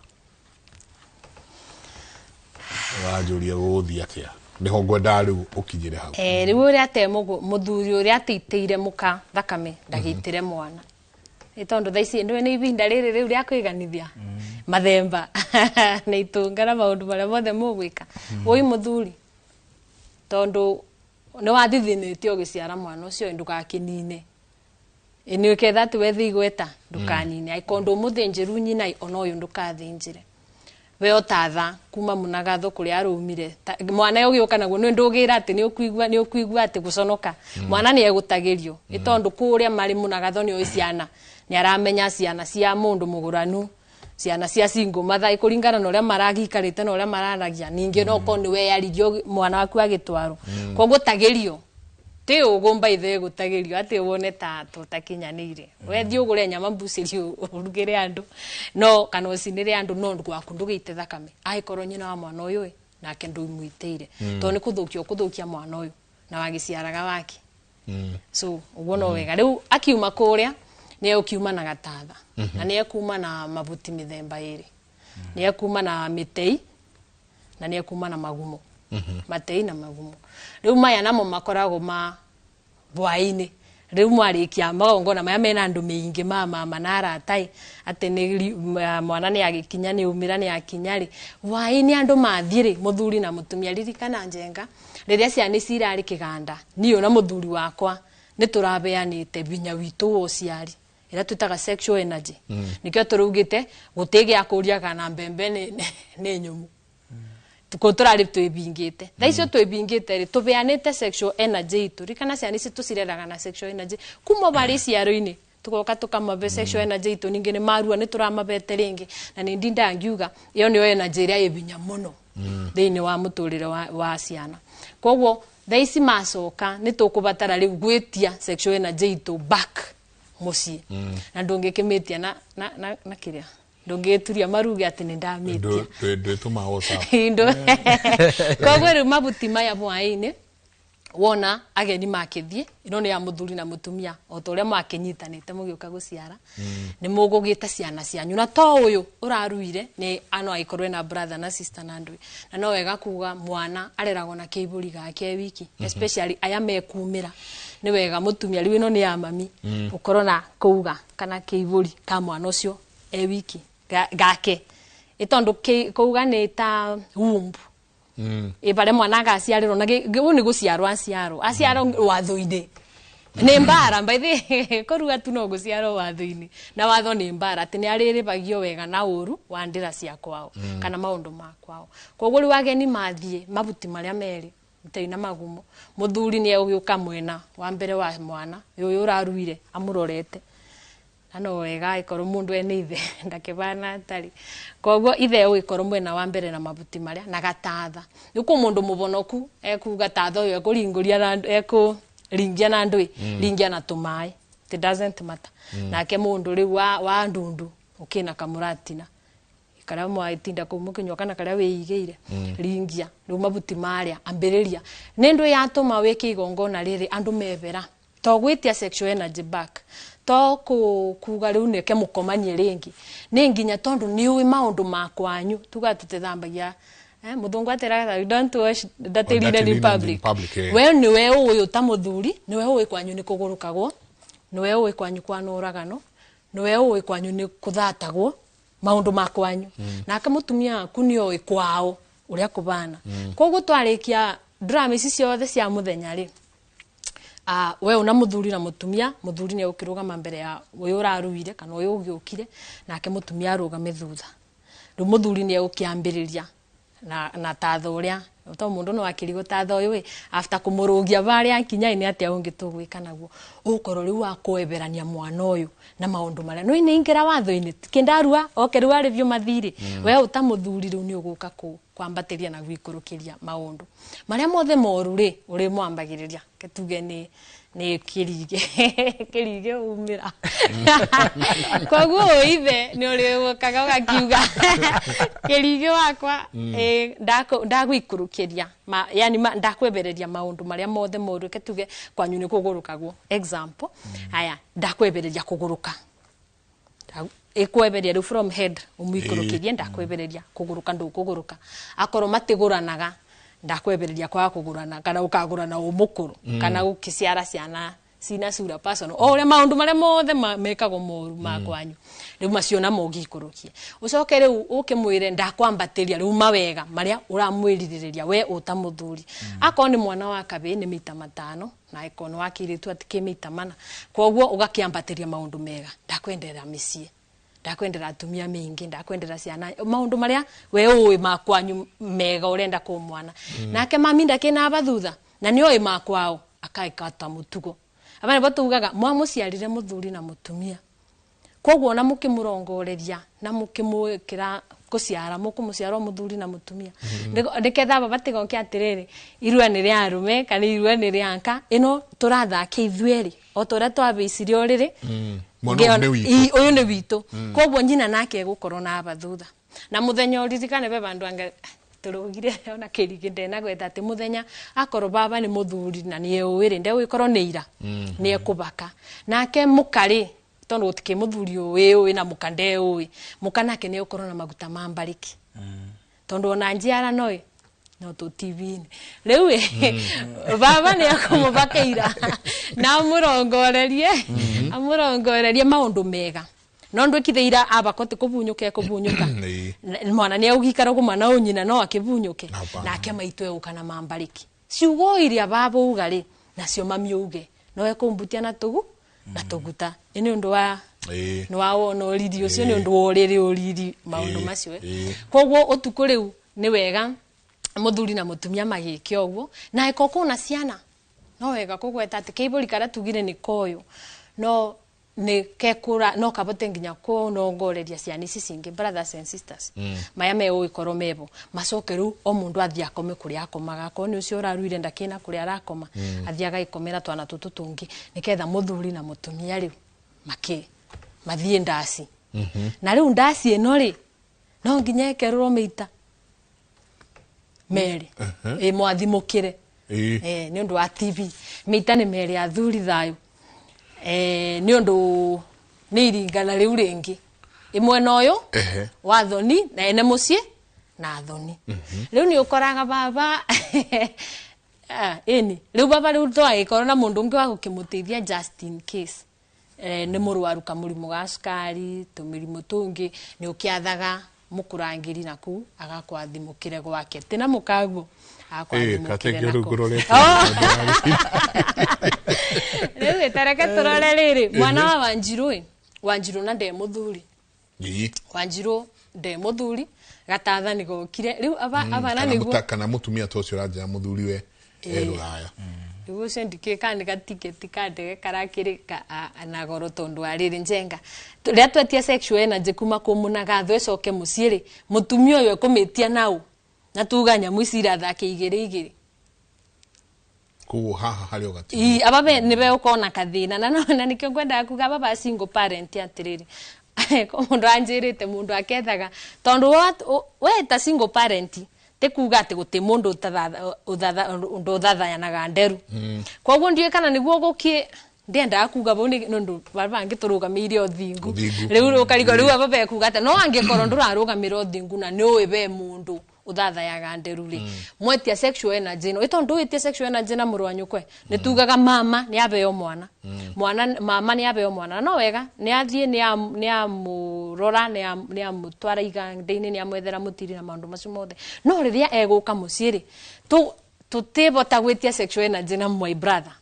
Ũranjũria gũgũthiĩ atĩa, nĩho ngwendaga rĩu ũkinyĩre hau. Rĩu ũrĩa ate mũthuri ũrĩa ateiteire mũka thakame ndagĩitĩre mwana, nĩ tondũ thaa ici ndũĩ nĩ ibinda rĩrĩ rĩu rĩa kwĩganithia mathemba na itũnga na maũndũ marĩa mothe mũgwĩka. Ũi mũthuri, tondũ nĩ wathithinĩtie ũgĩciara mwana ũcio, ndũgakĩnine. Nĩ ũketha atĩ wethe igweta, ndũkanine. Angĩkorwo ndũmũthĩnjĩru nyina, ona ũyũ ndũkathĩnjĩre. We otatha kuma mũnagatho kũrĩa arũmire, mwana ũgĩũka naguo nĩ ndũgĩra atĩ nĩ ũkũigua atĩ gũconoka. Mwana nĩ egũtagĩrio, nĩ tondũ kũrĩa marĩ mũnagatho nĩ oĩ ciana, nĩ aramenya ciana cia mũndũ mũgũranu, ciana cia single mother, kũringana na ũrĩa maragikarĩte na ũrĩa mararagia. Ningĩ no korwo nĩ weyaririo mwana waku agĩtwarwo. Koguo tagĩrio ti ũguo by the way, gũtagĩrio atĩ wone ta tũtakinyanĩire. We thiĩ ũgũre nyama mbucĩri ũrugĩre andũ, no kana ũcinĩre andũ, no gwaku ndũgĩite thakame angĩkorwo nyina wa mwana ũyũ ĩ nake ndũmwĩtĩire, tondũ nĩ kũthũkia ũkũthũkia mwana ũyũ na wagĩciaraga wake. So ũguo no wega rĩu akiuma kũrĩa nĩ egũkiuma na gatatha, na nĩ ekuma na mabuti mĩthemba ĩrĩ, nĩ ekuma na mĩtei na nĩ ekuma na magumo. Matei na magumo rĩu maya namo makoragwo ma hwaĩ-inĩ. Rĩu mwarĩkia magongona maya mena andũ mĩingĩ ma mama na aratai atĩ nĩ mwana nĩ agĩkinya, nĩ umĩra nĩ akinya rĩ, hwaĩ-inĩ andũ mathiĩ rĩ, mũthuri na mũtumia. Ririkana Njenga, rĩrĩa ciana ici irarĩ kĩganda, niĩ na mũthuri wakwa nĩ tũrabeanĩte binya witũ wa ũciari ĩrĩa twĩtaga sexual energy. Nĩkĩo tũraugĩte gũtĩ gĩa kũria kana mbembe nĩ nyũmũ, kũ tũrarĩ twĩbingĩte. Thaa icio twĩbingĩte rĩ, tũbeanĩte sexual energy itũ. Ririkana ciana ici tũcireraga na sexual energy kuma barĩ ciaro-inĩ, tugoka tukamabe sexual energy itũ. Ningĩ nĩ marua nĩ tũramabete rĩngĩ, na nĩ ndindaga ngiuga ĩyo nĩyo energy ĩrĩa ĩ binya mũno thĩinĩ wa mũtũrĩre wa ciana. Koguo thaa ici macoka nĩ tũkũbatara rĩu gwĩtia sexual energy itũ back mũciĩ, na ndũngĩkĩmĩtia na kĩrĩa ndũngĩturia maruge atĩ nĩ ndamĩtia. Ndwĩtũma WhatsApp. Koguo rĩu mabuti maya hwaĩ-inĩ wona ageni makĩthiĩ, ĩno nĩ ya mũthuri na mũtumia o ta ũrĩa mwakĩnyitanĩte mũgĩũka gũciara, nĩ mũgũgĩta ciana cianyu, na to ũyũ ũraruire nĩ ano agĩkorwo ena brother na sister na ndũĩ, na no wega kuga mwana areragwo na kĩibũri gake wiki, especially aya mekumĩra. Nĩ wega mũtumia rĩu ĩno nĩ ya mami, ũkorwo na kũuga kana kĩibũri ka mwana ũcio e wiki gake, ĩ tondũ kũuga nĩ ta womb ĩ barĩa mwana agaciarĩrwo, na ũyũ nĩ gũciarwo aciarwo watho-inĩ. Nĩ mbara mbaithi kũrua tu no gũciarwo watho-inĩ na watho nĩ mbara atĩ nĩ arĩrĩbagio wega na ũru wa ndĩra cia kwao kana maũndũ ma kwao. Koguo rĩu ageni mathiĩ mabuti marĩa merĩ mtei na magumo, mũthuri nĩ egũgĩũka mwena wa mbere wa mwana ũyũ ũraruire amũrorete, na no wega ĩkorwo mũndũ ene ithe ndakĩbana atarĩ. Koguo ithe egũgĩkorwo mwena wa mbere na mabuti marĩa na gatatha. Rĩu kwĩ mũndũ mũbonoku ekuga tatha ũyũ ekũringũria na ekũringia na ndũĩ ringia na tũmaĩ, it doesn't matter. Nake mũndũ rĩu wa ndundu ũkĩna kamũratina karia mwaitinda kũu mũkĩnyua kana karia wĩigĩire ringia rĩu mabuti marĩa ambĩrĩria nĩ ndũ yatũma wĩke igongona rĩrĩ andũ mebera to gwĩtia sexual energy back to kuga rĩu nĩke mũkomanie rĩngĩ nĩ nginya tondũ nĩ ũĩ maũndũ ma kwanyu tuga tũtithambagia mũthũngũ atĩraga we don't wash dirty linen in public. We nĩwe ũĩ ũta mũthuri, nĩwe ũĩ kwanyu nĩ kũgũrũkagwo, nĩwe ũĩ kwanyu kwanũragano, nĩwe ũĩ kwanyu nĩ kũthatagwo maũndũ ma kwanyu. Nake mũtumia waku nĩ oĩ kwao ũrĩa kũbana. Koguo twarĩkia drama ici ciothe cia mũthenya rĩ, we una mũthuri na mũtumia, mũthuri nĩ egũkĩrũgama mbere ya ũyũ ũraruire kana ũyũ ũgĩũkire, nake mũtumia arũgame thutha. Rĩu mũthuri nĩ egũkĩambĩrĩria na tatha ũrĩa to mũndũ no akĩrigwo tatha ũyũ ĩ after kũmũrũgia barĩa akinya nĩ atĩa ũngĩ tũgwĩka naguo ũkorwo rĩu wa kweberania mwana ũyũ na maũndũ marĩa no nĩ ingĩra watho-inĩ kĩndarua oke rĩu arĩvio mathirĩ we ũta mũthuri rĩu nĩ ũgũka kwambatĩria na gwikũrũkĩria maũndũ marĩa mothe moru rĩ ũrĩ mwambagĩrĩria ketuge nĩ kĩrige kĩrige umĩra koguo ithe nĩ ũrĩũkaga ũgakiuga kĩrige wakwa ndagwikũrũkĩria yani ndakwebereria maũndũ marĩa mothe moru ketuge kwanyu nĩ kũgũrũkagwo example haya ndakwebereria kũgũrũka ikweberia rĩu from head ũmwikũrũkĩrie ndakwebereria kũgũrũka ndũkũgũrũka akorwo matigũranaga ndakwebereria kwaga kũgũrana kana ũkagũrana ũmũkũrũ kana gũkĩciara ciana cina sura personal o ũrĩa maũndũ marĩa mothe mekagwo moru ma kwanyu rĩu macio namo ũngĩikũrũkie ũcoke rĩu ũkĩmwĩre ndakwambatĩria rĩu mawega marĩa ũramwĩrirĩria we ũta mũthuri akorwo nĩ mwana wa kabĩĩ nĩ mĩita 5 na akorwo nĩ wa kĩirĩtu atikĩ mĩita 4 koguo ũgakĩambatĩria maũndũ mega ndakwendera mĩciĩ ndakwendera atumia mingi ndakwendera ciana maundu maria we uwi makwanyu mega urenda ku mwana nake mami ndakina abathutha na ni oi makwao akaikata mutugo abana batugaga mwamuciarire muthuri na mutumia koguo na mukimurongoreria na mukimwikira kuciara mukumuciara muthuri na mutumia ndiketha baba tigonke atiriri irua ni ria arume kana irua ni ria nka ino turathake ithueri o turia twabicirie uriri uyu ni witũ koguo nyina nake egukorwo na abathutha na muthenya uririkane be bandu ange turugire ona kirigi ndena gwetha ati muthenya akorwo baba ni muthuri na ni uwiri nde ugikorwo ni ira ni ekubaka nake mukari tondu gutiki muthuri uwi na mukande uwi mukanake ni ukorwo na maguta ma mbariki tondu ona njiara noi no tu TV-inĩ rĩu baba nĩ akumũbakeira na amũrongorerie amũrongorerie maũndũ mega no ndwĩkithe abakote kũbunyũka ekũbunyũka mwana nĩ egũgĩikara ũguo mwana ũyũ nyina no akĩbunyũke nake maitũ egũka na mambarĩki ciugo iria baba uga rĩ nacio mami uge no ekũmbutia na tũgu na tũguta nĩ ũndũ wa nĩ wa wona ũriri ũcio nĩ ũndũ wa ũrĩrĩ ũriri maũndũ macio koguo ũtukũ rĩu nĩ wega muthuri na mutumia magike uguo na eko kuna ciana no wega kugweta ati kiburi karia tugire ni koyo no ni kekura no kabote nginya kunongoreria ciana ici cingi brothers and sisters maya me uikorwo mebo macoke riu o mundu athie akome kuria akomaga akorwo ni ucio uraruire ndakina kuria arakoma athie agaikomera twana tutu tungi niketha muthuri na mutumia riu maki mathie ndaci na riu ndaci ino ri no nginya ekerwo meita Mary mwathimukire ni undu wa TV meita ni Mary athuri thayo ni undu ni iringana riu ringi imwe noyo wa thoni na ene mucii na thoni riu ni ukoraga baba eni riu baba riu twagikorwo na mundu ungi wa gukimuteithia just in case ni murwaru kamurimu ga cukari tumirimu tungi ni ukiathaga Mukurangiri naku agakwathimukire gwake tina mukaguo agakwathimukire naku riu tareke turore riri mwana wa Wanjiru Wanjiru na nde muthuri Wanjiru nde muthuri gatathani gokire riu abana niguo kana mutumia to ucio uranja muthuri we ruraya riu ucio ndikĩ kana nĩ gatiketi ka ndege karakĩrĩ na goro tondu arĩrĩ njenga rĩrĩa twetia sexual energy kuma kũ mũnagatho ĩcoke mũciĩ rĩ mũtumia ũyũ ekũmĩtia nau na tuga nyamũ ici irathake igĩrĩ igĩrĩ koguo haha harĩ ũgati ii aba nĩbe ũkona kathĩna na na nĩkĩo ngwendaga kuga aba ba single parent atĩrĩrĩ ko mũndũ anjĩrĩte mũndũ akethaga tondu we ta single parent te kuga ati guti mundu uthathayanaga nderu koguo ndiwe kana niguo guki ndiendaga kuga bau ni nundu bangi turugamiire uthingu riu ukarigo riu aba bekuga ati no angikorwo ndurarugamira uthingu na niui be mundu uthathayaga nderu ri mwetia sexual energy no ito nduitie sexual energy na muru wa nyukwe ni tugaga mama ni abeo mwana mwana mama ni abeo mwana no wega ni athie ni amurora ni amutwara iganda-ini ni amwethera mutiri na maundu macio mothe no riria eguka mucii ri tutibota gwitia sexual energy na my brother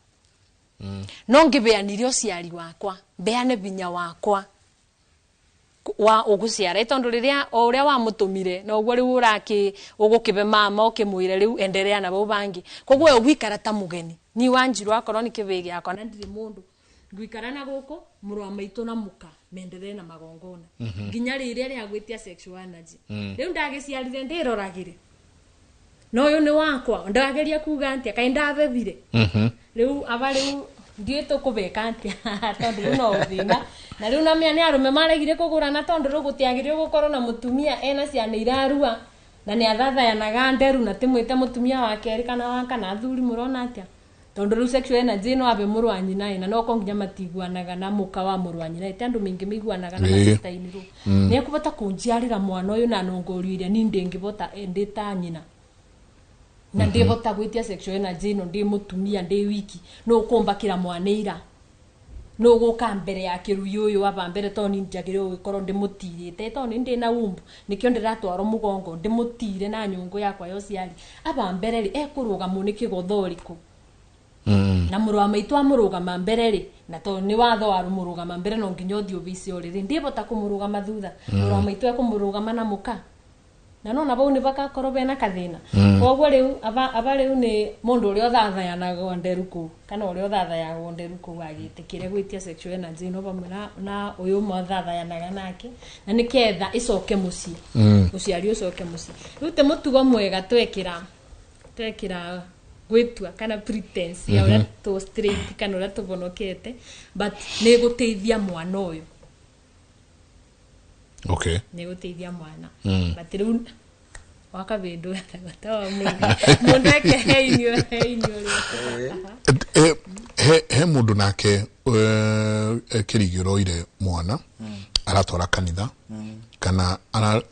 no ngibeanire uciari wakwa mbeane binya wakwa wa uguciara tondu riria o uria wamutumire no uguo riu uraki ugukibe mama ukimwire riu enderea na bau bangi koguo ugwikara ta mugeni ni Wanjiru akorwo ni kibi giakwa na ndiri mundu ngwikara na guku muru wa maitu na muka menderee na magongona nginya riria ria gwitia sexual energy riu ndagiciarire ndiroragire no uyu ni wakwa ndageria kuga atia kai ndabebire riu aba riu ndiä tå kå beka atia tondu riu no thina na riu na mĩa nĩ arũme maregire kũgũrana tondu riu gũtiagĩrĩirwo gũkorwo na mũtumia ena ciana irarua na nĩ athathayanaga nderu na timwĩte mũtumia wa kerĩ kana wa kana athuri mũrona atĩa tondu riu sexual energy no abe mũrũ wa nyina na no ko nginya matiguanaga na mũka wa mũrũ wa nyina ti andũ maingĩ maiguanaga na macita-inĩ rĩu nĩ ekũbota kũnjiarĩra mwana ũyũ na nongorio iria ni ndĩngĩbota ndĩ ta nyina na ndibota gwitia sexual energy no ndi mutumia ndi wiki no kumbakira mwana ira no guka mbere ya kirui uyu aba mbere to ni ndiagire gukorwo ndimutirite to ni ndi na womb nikio ndiratwaro mugongo ndimutire na nyungu yakwa yociari aba mbere ri ekurugamwo ni kigotho uriku na muru wa maitu amurugama mbere ri na to ni watho wa murugama mbere no nginya uthio bici uriri ndibota kumurugama thutha muru wa maitu ekumurugama na muka na no na bau ni bakakorwo bena kathina koguo riu aba riu ni mundu uria uthathayanaga nderu kuu kana uria uthathayagwo nderu kuu agitikire gwitia sexual energy no pamwe na uyu mothathayanaga nake na niketha icoke mucii uciari ucoke mucii riu te mutugo mwega twekira gwitua kana pretense ya uria tu straight kana uria tubonokete but ni guteithia mwana uyu okay ni guteithia mwana but riu wakabindu gatawa mundu eke heinio he mundu nake kirigiro mwana aratwara kanitha kana ara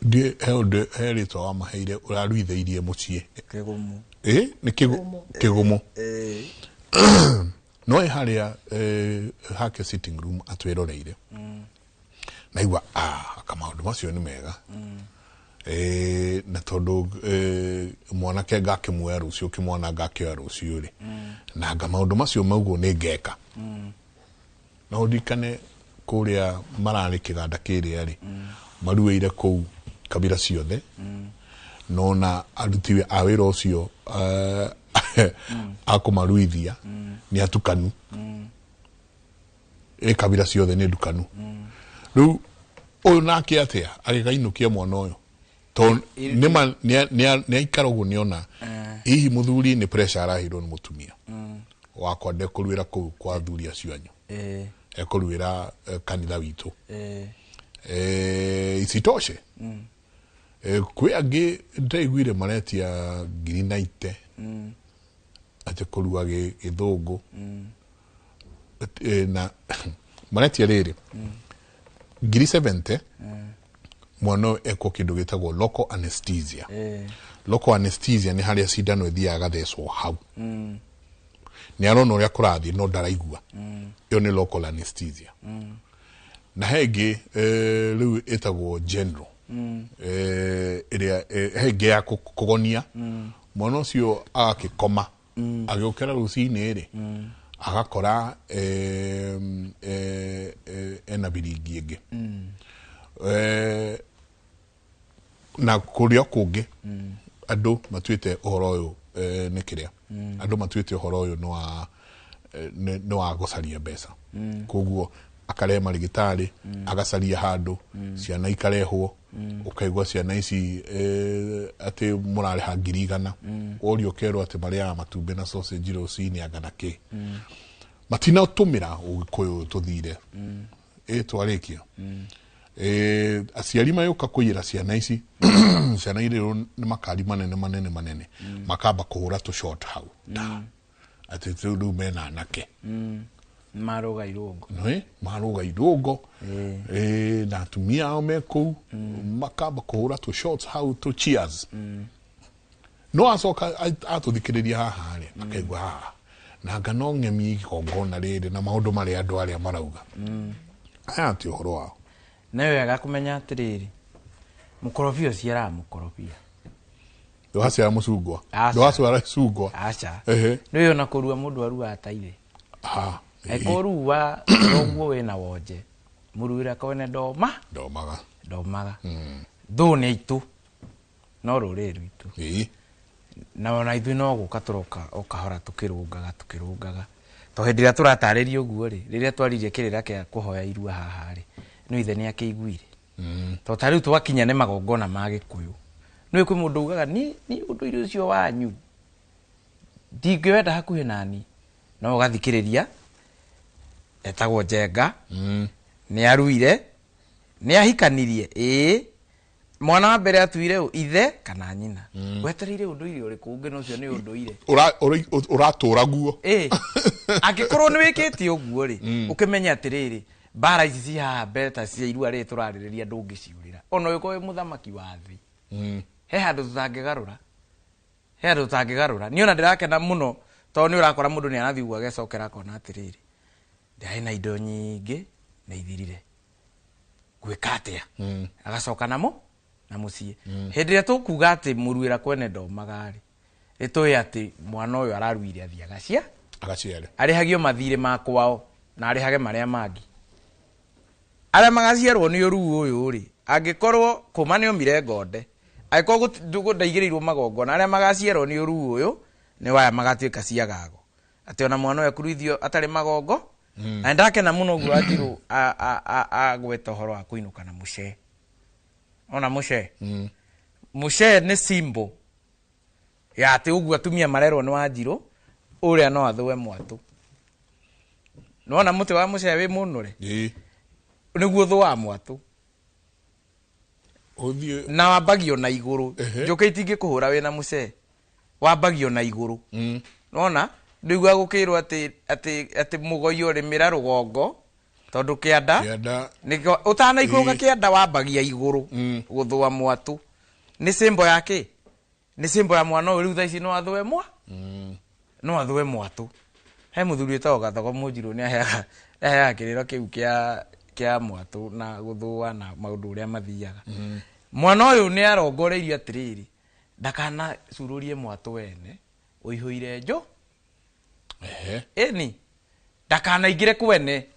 he ritwa wa maheire uraruitheirie mucii kigumu ni kigumu no haria hake sitting room atwiroreire naigua kamaundu macio ni mega na tondu mwanake ngakimuoya rucio kimwana ngakioya rucio ri na nga maundu macio mauguo ni ngeka na urikane kuria marari kiganda kiria ri maruire kuu kabira ciothe no na aruti a wira ucio akumaruithia ni atukanu kabira ciothe ni ndukanu riu uyu nake atia agigainukia mwana uyu to nima ni aikara uguo niona hihi muthuri ni pressure arahirwo ni mutumia wakwa ndekuruira kuu kwa athuri acio anyu ekuruira kanitha witu isitoshe kwi angi ndaiguire maretia ngiri na ite ati kurua githungu na maretia riri ngiri 70 mwana eko kindu gitagwo local anesthesia. Local anesthesia ni haria cindano ithiaga gathecwo hau ni arona uria kurathie no ndaraigua iyo ni local anesthesia. Na hengi riu itagwo general. Ĩrĩa he ĩngĩ ya kũgonia mwana ũcio agakĩkoma agĩũkĩra rũcinĩ rĩ agakora ena biringi ĩngĩ. Na kũrĩa kũngĩ andũ matuĩte ũhoro ũyũ nĩ kĩrĩa andũ matuĩte ũhoro ũyũ nĩ wa gũcaria mbeca. Koguo akarehe marigitari agacaria handũ ciana ikarehwo ũkaigua ciana ici atĩ mũrarĩha 100,000 ũrio ũkerwo atĩ marĩaga matumbĩ na sausage rũcinĩ anga na kĩ. Matinatũmĩra ũgĩkũyũ tũthire twarĩkia. Aciari mayũka kũiyĩra ciana ici ciana irĩrwo nĩ makari manene manene manene makamba kũhũra tũ short hau atĩ rĩu mena anake Marũga irũngo. Nĩ marũga irũngo na atumia ao me kũu makamba kũhũra tũ shots hau tũ cheers. No acoka atũthikĩrĩria haha rĩ akaigua haha na anga no ng'emie igongona rĩrĩ na maũndũ marĩa andũ arĩa marauga. Aya ti ũhoro wao. Nĩ wega kũmenya atĩrĩrĩ mũkorobia ũciaraga mũkorobia. Ndũgaciara mũcungwa. Ndũgaciara icungwa. Aca. Nĩ ona kũrua mũndũ aruaga ta ithe. Ekũrua ũguo wĩna wonje mũruĩre kwene ndoma ndomaga ndomaga. Thũ nĩ aitũ no rũrĩrĩ rwitũ. Na ona ithuĩ no gũka tũroka o kahora tũkĩrũngaga tũkĩrũngaga to hĩndĩ ĩrĩa tũratarĩria ũguo rĩ rĩrĩa twaririe kĩrĩra kĩa kũhoya irua haha rĩ nĩ ithe nĩ akĩiguire. To ta rĩu twakinya nĩ magongona ma Gĩkũyũ nĩ kwĩ mũndũ ugaga ni ũndũire ũcio wanyu ndingĩwenda hakuhĩ nani no ũgathikĩrĩria etagwo Njenga nĩ aruire nĩ ahikanirie ĩĩ mwana wa mbere atuire ithe kana nyina wetereire ũndũire ũrĩkũ ũngĩ na ũcio nĩ ũndũire ũratũra guo. Angĩkorwo nĩ wĩkĩte ũguo rĩ ũkĩmenye atĩrĩrĩ mbara ici ci haha mbere ta cia irua rĩrĩ tũrarĩrĩria ndũngĩciũrĩra ona ũgĩkorwo wĩ mũthamaki wa thĩ. He handũ tũtangĩgarũra he handũ tũtangĩgarũra niĩ ona ndĩrakena mũno tondũ nĩ ũrakora mũndũ nĩ arathiĩ ũguo agecokera akona atĩrĩrĩ ndĩrarĩ na indo nyingĩ na ithirire gwĩka atĩa agacoka namo na mũciĩ. Hĩndĩ ĩrĩa tũkuga atĩ mũruĩra kwene ndomaga rĩ nĩtũĩ atĩ mwana ũyũ araruire athiĩ agaciare arĩhagio mathirĩ ma kwao na arĩhage marĩa mangĩ arĩa magaciarwo nĩ ũruu ũyũ rĩ angĩkorwo kũma nĩ omire ngonde angĩkorwo ndaigĩrĩirwo magongona arĩa magaciarwo nĩ ũruu ũyũ nĩ waya magatuĩka ciagago atĩ ona mwana ũyũ akuruithio atarĩ magongo. Na ndakena mũno ũguo Wanjirũ agweta ũhoro wa kũinũka na mũcee. Ona mũcee mũcee nĩ symbol ya atĩ ũguo atumia marerwo nĩ Wanjirũ ũrĩa no athũe mwatũ. Nĩwona mũtĩ wa mũcee wĩ mũnũre nĩguo thũaga mwatũ na wambagio na igũrũ njũkĩ itingĩkũhũra wĩna mũcee wambagio na igũrũ. Nĩwona ndũiguaga gũkĩrwo atĩ mũgoi ũrĩmĩra rũgongo tondũ kĩanda nĩkĩo ũtanaikũrũka kĩanda wambagia igũrũ gũthũa mwatũ. Nĩ symbol ya kĩ? Nĩ symbol ya mwana ũyũ rĩu thaa ici no athũe mwa no athũe mwatũ. He mũthuri wĩtagwo Gathogo Mũnjirũ nĩ aheaga kĩrĩro kĩu kĩa mwatũ na gũthũa na maũndũ ũrĩa mathiaga. Mwana ũyũ nĩ arongoreirio atĩrĩrĩ ndakanacururie mwatũ wene ũihũire njũ ĩni ndakanaingĩre kwene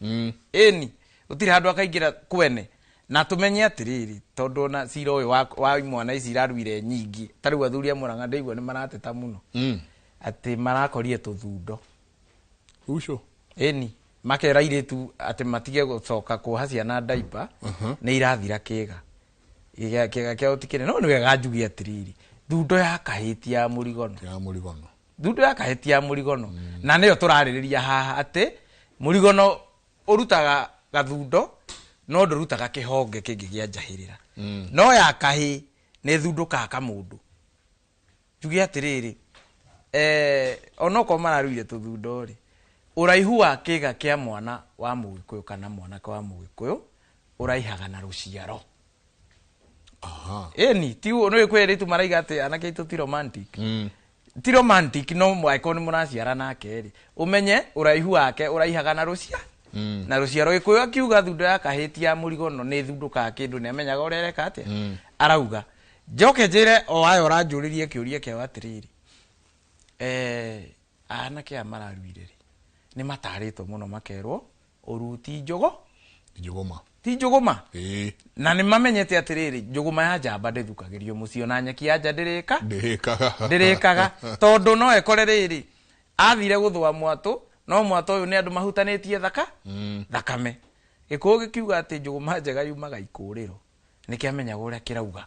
ĩni gũtirĩ handũ akaingĩra kwene. Na tũmenye atĩrĩrĩ tondũ ona cira ũyũ wa imwana ici iraruire nyingĩ ta rĩu athuri a Mũrang'a ndaigua nĩ marateta mũno atĩ marakorire tũthundo ucio ĩni makera airĩtu atĩ matige gũcoka kuoha ciana ndaipa nĩ irathira kĩga kĩga kĩao ti kĩnene. No nĩ wega njuge atĩrĩrĩ thundo ya kahĩti ya mũrigono thundo ya kahĩti ya mũrigono na nĩyo tũrarĩrĩria haha atĩ mũrigono ũrutaga gathundo no ndũrutaga kĩhonge kĩngĩ kĩa njahĩrĩra. No ya kahĩ nĩ thundũkaga kamũndũ. Njuge atĩrĩrĩ onokorwo mararuire tũthundo rĩ ũraihu wa kĩga kĩa mwana wa mũgĩkũyũ kana mwanake wa mũgĩkũyũ ũraihaga na rũciaro. Ĩni ti nĩ kwĩ airĩtu maraiga atĩ anake aitũ ti romantic. Ti romantic no angĩkorwo nĩ mũraciara nake rĩ ũmenye ũraihu wake ũraihaga na Na rũciaro Gĩkũyũ akiuga thundo ya kahĩti ya mũrigo no nĩ thundũkaga kĩndũ nĩ amenyaga ũrĩa areka atĩa. Arauga njoke njĩre o aya ũranjũrĩrie kĩũria kĩao atĩrĩrĩ, anake aya mararuire rĩ nĩ matarĩtwo mũno makerwo ũru ti njogo njũgũma ti njũgũma. Na nĩ mamenyete atĩrĩrĩ, njũgũma ya njamba ndĩthukagĩrio mũciĩ ona nyeki ya nja ndĩrĩka ndĩrĩkaga tondũ no ekore rĩrĩ athire gũthũa mwatũ no mwatũ ũyũ nĩ andũ mahutanĩtie thakame. Gĩkũyũ gĩkiuga atĩ njũgũma njega yumaga ikũrĩro nĩkĩamenyaga ũrĩa kĩrauga.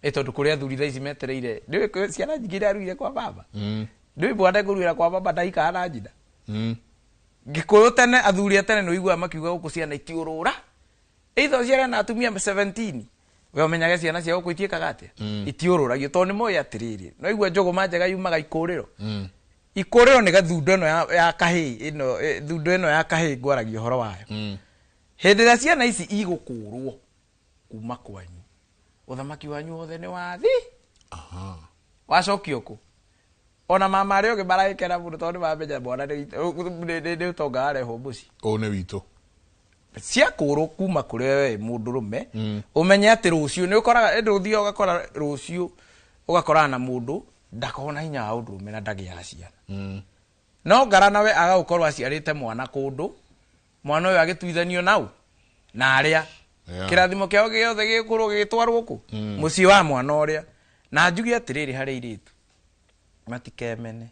Tondũ kũrĩ athuri thaa ici metereire ndĩũĩ ciana nyingĩ iraruire kwa baba, ndĩũĩ mwana ekũruĩra kwa baba ndaikara na nyina. Gĩkũyũ tene athuri a tene nĩ ũiguaga makiuga gũkũ ciana itiũrũra, either ũciare na atumia 17 we ũmenyage ciana cia gũkũ itiĩkaga atĩa, itiũrũragio tondũ nĩ moĩ atĩrĩrĩ no igua njũgũma njega yumaga ikũrĩro. Ikũrĩro nĩ gathundo ĩno ya kahĩĩ ĩno, thundo ĩno ya kahĩĩ ngwaragia ũhoro wayo. Hĩndĩ ĩrĩa ciana ici igũkũrwo kuma kwanyu, ũthamaki wanyu wothe nĩ wathi wacokio kũ. Ona mama arĩa ũngĩ maragĩkena mũno tondũ nĩmamenya mwana nĩ ũtonga warehwo mũciĩ. Ũyũ nĩ witũ. Ciakũrwo kuma kũrĩ we mũndũrũme, ũmenye atĩ rũciũ nĩ ũkoraga ĩndĩ ũthiaga ũgakora rũciũ ũgakorana na mũndũ ndakoragwo na hinya wa ũndũrũme na ndagĩaga ciana. No ngara nawe agagũkorwo aciarĩte mwana kũndũ, mwana ũyũ agĩtuithanio nau na arĩa kĩrathimo kĩao gĩothe gĩgũkorwo gĩgĩtwarwo kũ mũciĩ wa mwana ũrĩa. Na njuge atĩrĩrĩ harĩ airĩtu matikemene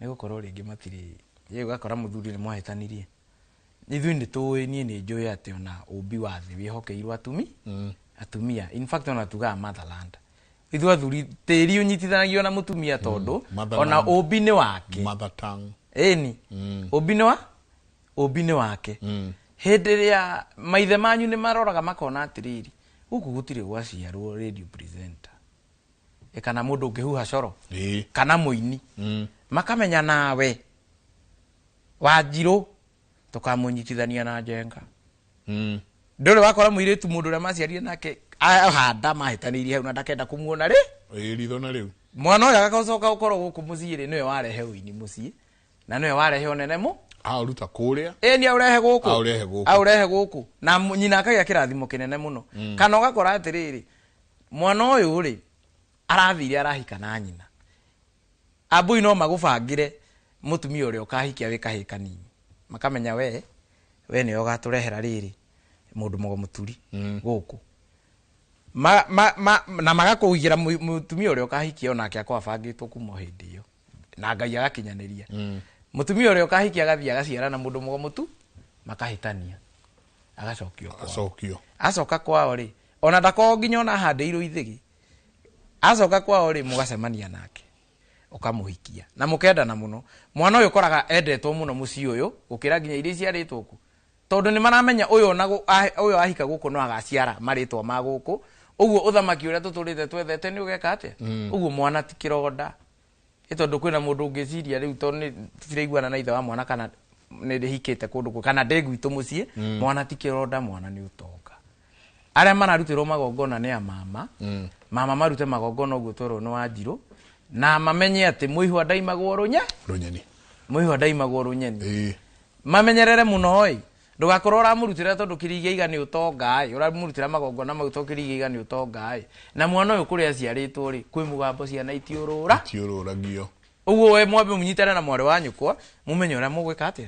nĩ gũkorwo rĩngĩ matirĩ ĩ ũgakora mũthuri nĩ mwahĩtanirie. Ithuĩ nĩ tũĩ, niĩ nĩ njũĩ atĩ ona ũmbi wa thĩ wĩhokeirwo atumia. In fact ona tugaga motherland. Ithuĩ athuri tĩri ũnyitithanagio na mũtumia tondũ ona ũmbi nĩ wake. Mother tongue. Ĩni ũmbi nĩ wa ũmbi nĩ wake. Hĩndĩ ĩrĩa maithe manyu nĩ maroraga makona atĩrĩrĩ gũkũ gũtirĩ gwaciarwo radio presenter kana mũndũ ũngĩhuha coro kana mũini, makamenya nawe Wanjirũ tũkamũnyitithania na Njenga. Ndũrĩ wakora mũirĩtu mũndũ ũrĩa maciarire nake ahanda mahĩtanĩirie hau na ndakenda kũmuona rĩ ritho na rĩu mwana ũyũ agacoka gũkorwo gũkũ mũciĩ rĩ nĩwe warehe ũini mũciĩ na nĩwe warehe ũnene mũ aũruta kũrĩa ĩni aũrehe gũkũ aũrehe gũkũ na nyina akagĩa kĩrathimo kĩnene mũno. Kana ũgakora atĩrĩrĩ mwana ũyũ rĩ arathire arahika na nyina, ambui no magũbangĩre mũtumia ũrĩa ũkahikia wĩ kahĩĩ kanini, makamenya we nĩwe ũgatũrehera rĩrĩ mũndũ mũgo mũturi gũkũ na magakũigĩra mũtumia ũrĩa ũkahikia onake akorwo abangĩtwo kuma hĩndĩ ĩyo na Ngai agakinyanĩria. Mũtumia ũrĩa ũkahikia agathiĩ agaciara na mũndũ mũgo mũtu makahĩtania agacokio kwao. Acoka kwao rĩ ona ndakorwo nginya ona ahandĩirwo ithĩgi, acoka kwao rĩ mũgacemania nake ũkamũhikia na mũkendana mũno. Mwana ũyũ ũkoraga endetwo mũno mũciĩ ũyũ gũkĩra nginya iria iciarĩtwo kũ tondũ nĩ maramenya ũyũ ona ũyũ ahika gũkũ no agaciara marĩtwa ma gũkũ, ũguo ũthamaki ũrĩa tũtũrĩte twethete nĩ ũgeka atĩa. Ũguo mwana ti kĩronda ĩ tondũ kwĩna mũndũ ũngĩciria rĩu tondũ nĩ tũtiraiguana na ithe wa mwana kana nĩ ndĩhikĩte kũndũ kũ kana ndĩ gwitũ mũciĩ, mwana ti kĩronda, mwana nĩ ũtonga. Arĩa mararutĩrwo magongona nĩ a mama, mama marute magongona ũguo twerwo nĩ Wanjirũ, na mamenye atĩ mũihwa ndaimagwo rũnyeni, mũihwa ndaimagwo rũnyeni. Mamenyerere mũno ĩ ndũgakorwo ũramũrutĩra tondũ kĩrigĩiga nĩ ũtonga ĩ, ũramũrutĩra magongona mau tondũ kĩrigĩiga nĩ ũtonga ĩ, na mwana ũyũ kũrĩa aciarĩtwo rĩ kwĩ mũgambo ciana itiũrũra itiũrũragio. Ũguo we mwambe mũnyitane na mwarĩ wa nyũkwa mũmenye ũrĩa mũgwĩka atĩa,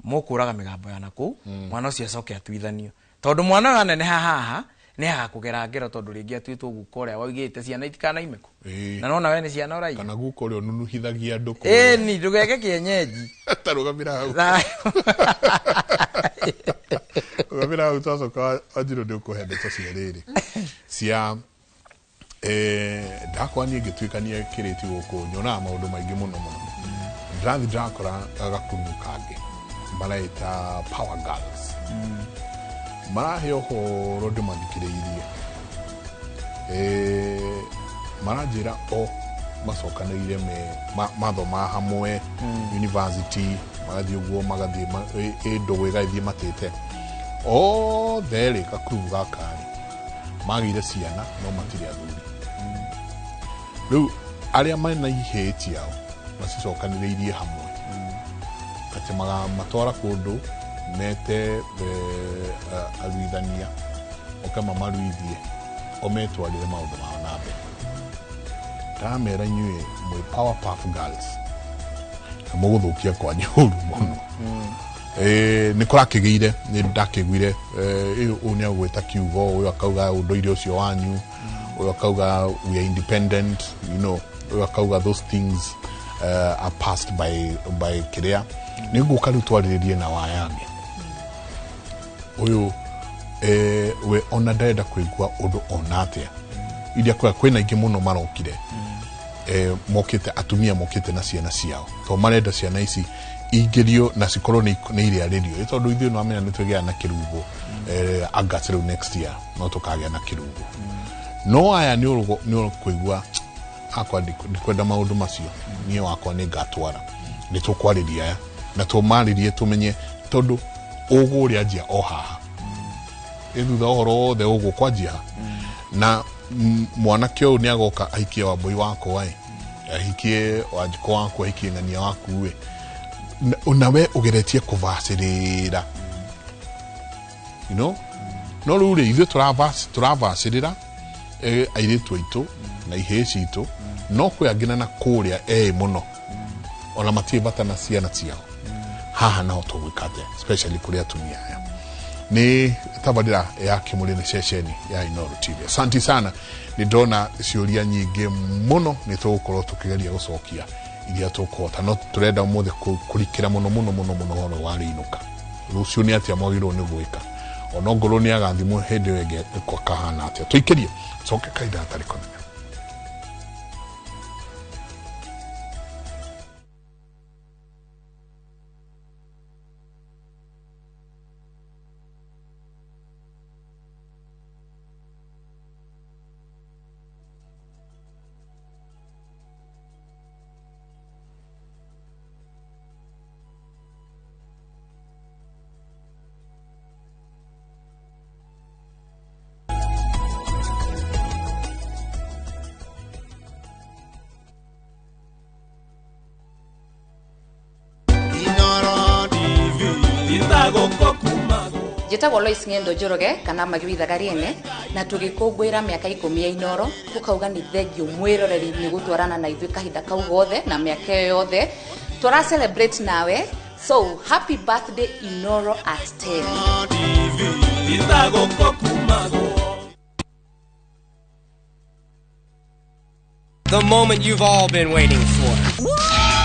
mũkũraga mĩgambo ya nakũu, mwana ũcio acoke atuithanio tondũ mwana ũyũ aneneha haha nĩ agakũgera ngero tondũ rĩngĩ atuĩtwo guka ũrĩa waugĩte ciana itikanaime kũ na nona we nĩ ciana ũraiya kana guka ũrĩa ũnunuhithagia andũ kũrĩa. Ĩni ndũgeke kĩenyenji tarũgamĩra hau rũgamĩra hau twacoka Wanjirũ nĩ ũkũhe ndeto cia rĩrĩ cia ndakwa niĩ ngĩtuĩkania kĩrĩti gũkũ nyonaga maũndũ maingĩ mũno mũno. Ndĩrathiĩ ndĩrakora gakurumu kangĩ maraita Power Girls. Marahe ũhoro ndĩmathikĩrĩirie, maranjĩra o macokanĩrĩire mathoma hamwe university magathiĩ ũguo magathiĩ ndũgũ ĩgathiĩ matĩte othe rĩ gakurubu gaka rĩ magĩire ciana no matirĩ athuri. Rĩu arĩa mena ihĩĩ ciao macicokanĩrĩirie hamwe Atĩ magamatwara kũndũ mete aruithania oke mamaruithie o metwarĩre maũndũ mao na mbere. Ndamera inyuĩ mwĩ Powerpuff Girls na mũgũthũkia kwanyu ũru mũno. Nĩ kũrakĩgĩire, nĩ ndakĩguire ũyũ nĩ agwĩta kiugo, ũyũ akauga ũndũire ũcio wanyu, ũyũ akauga we are independent, you know, ũyũ akauga those things are passed by kĩrĩa. Nĩ ngũka rĩu twarĩrĩrie na wayange ũyũ we ona ndarenda kũigua ũndũ ona atĩa. Iria kwĩna aingĩ mũno marokire, mokĩte atumia mokĩte na ciana ciao to marenda ciana ici ingĩrio na cikorwo nĩ irĩarĩrio, tondũ ithuĩ no amenya nĩ twĩgĩa na kĩrugo August rĩu next year no tũkagĩa na kĩrugo. No aya nĩ ũkũigua akwa ndikwenda maũndũ macio, niĩ wakwa nĩ ngatwara. Nĩ tũkwarĩria aya na tũmarĩrie tũmenye, tondũ ũgũ ũrĩa o haha thutha ũhoro wothe ũgũkwanjia ha na mwanake ũyũ nĩ agoka ahikie Wambũi wakwa ĩ, ahikie Wanjikũ waku, ahikie ng'ania waku ĩ, nawe ũgeretie kũbacĩrĩra, you know. No rĩu rĩ ithuĩ tũravacĩrĩra airĩtu aitũ na ihĩĩ citũ, no kwĩ angĩ na kũrĩa ĩ mũno ona matirĩ bata na ciana ciao. Haha naho tũgwĩka atĩa, especially kũrĩ atumia aya. Nĩ tabarĩra ya Kĩmũrĩ nĩ ceceni ya Inooro TV. Asante sana, nĩ ndona ciũria nyingĩ mũno, nĩ tũgũkorwo tũkĩgeria gũcokia iria tũkũhota, no tũrenda ũmũthĩ kũrikĩra mũno mũno mũno mũno ũhoro wa rĩinũka. Rũciũ nĩ atĩa mwagĩrĩirwo nĩ gwĩka, ona ongorwo nĩ agathimwo hĩndĩ ĩyo ĩngĩ kahana atĩa. Tũikĩrie coke kahinda gatarĩ kanene. Njĩtagwo Lois Ng'endo Njoroge kana Magĩrithaga Rĩene, na tũgĩkũngũĩra mĩaka 10 ya Inooro, tũkauga nĩ thengio mwĩroreri nĩ gũtwarana na ithuĩ kahinda kau gothe na mĩaka ĩyo yothe tũra celebrate nawe. So happy birthday Inooro at 10. The moment you've all been waiting for.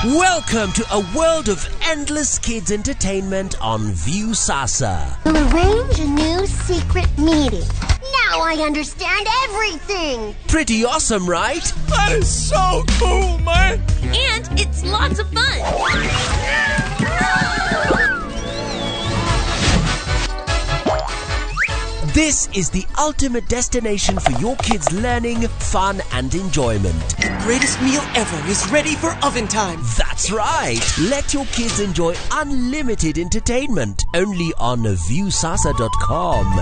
Welcome to a world of endless kids entertainment on Viusasa. We'll arrange a new secret meeting. Now I understand everything. Pretty awesome, right? That is so cool, man. And it's lots of fun. This is the ultimate destination for your kids' learning, fun, and enjoyment. The greatest meal ever is ready for oven time. That's right. Let your kids enjoy unlimited entertainment only on Viusasa.com.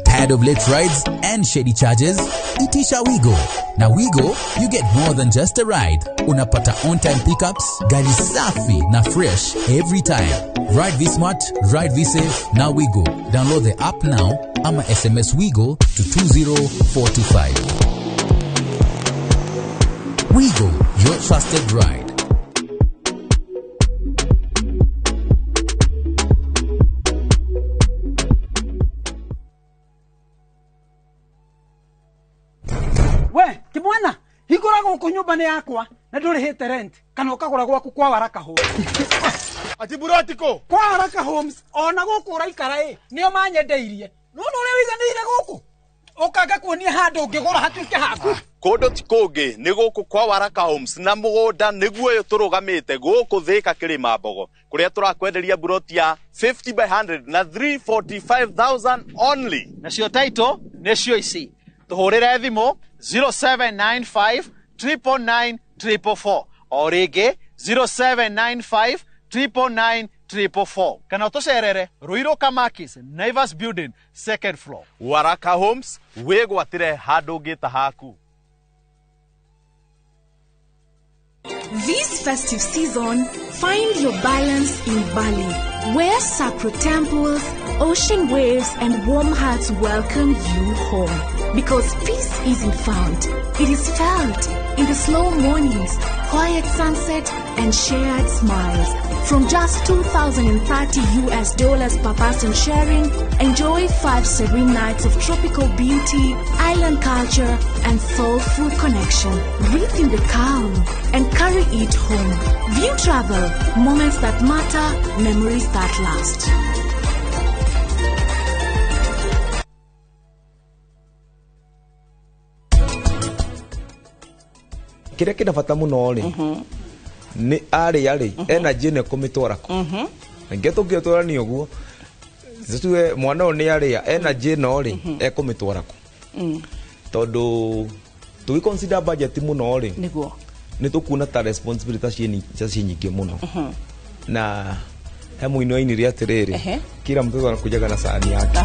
Tired of late rides and shady charges? Itisha Wigo. Na Wigo, you get more than just a ride. Unapata on-time pickups, gari safi na fresh every time. Ride V-Smart, ride V-Safe, na Wigo. Download the app now ama SMS Wigo to 20425. Wigo, your trusted ride. We, kimwana, hingũra gũkũ nyũmba nĩ yakwa na ndũrĩhĩte rent kana ũkagũra gwaku kwa Waraka Homes. Ati burotiko kwa Waraka Homes ona gũkũ ũraikara ĩ nĩo manyendeirie. Nĩwona ũrĩa wĩiganĩire gũkũ? Ũkanga kuonia handũ ũngĩgũra hatuĩke haku. Kũndũ ti kũngĩ nĩ gũkũ kwa Waraka Homes na mũgũnda nĩguo ũyũ tũrũgamĩte gũkũ Thĩka Kĩrĩma Mbogo kũrĩa tũrakwenderia buroti ya 50 by 100 na 345,000 only. Nacio title nĩcio ici. Tũhũrĩre thimũ 0795 999 444 o rĩngĩ 0795 999 444 kana ũtũcerere Ruiru Kamakis, Naivas Building, second floor. Waraka Homes, wĩgwatĩre handũ ũngĩta haku. This festive season, find your balance in Bali, where sacred temples, ocean waves, and warm hearts welcome you home. Because peace isn't found, it is felt in the slow mornings, quiet sunset, and shared smiles. From just $2,030 US per person sharing, enjoy 5 serene nights of tropical beauty, island culture, and soulful connection. Breathe in the calm and carry it home. View Travel, moments that matter, memories that last. Kĩrĩa kĩna bata mũno rĩ, nĩ arĩa rĩ energy ĩno ĩkũmĩtwara kũ? Ningĩ tũngĩtwarania ũguo, tuge mwana ũyũ nĩ arĩa energy ĩno rĩ, ekũmĩtwara kũ? Tondũ tũgĩ consider budget mũno rĩ, nĩguo nĩ tũkuona ta responsibility ta ciĩ nyingĩ mũno, na he mũini wainire atĩrĩrĩ, kila mtoto anakujaga na sahani yake.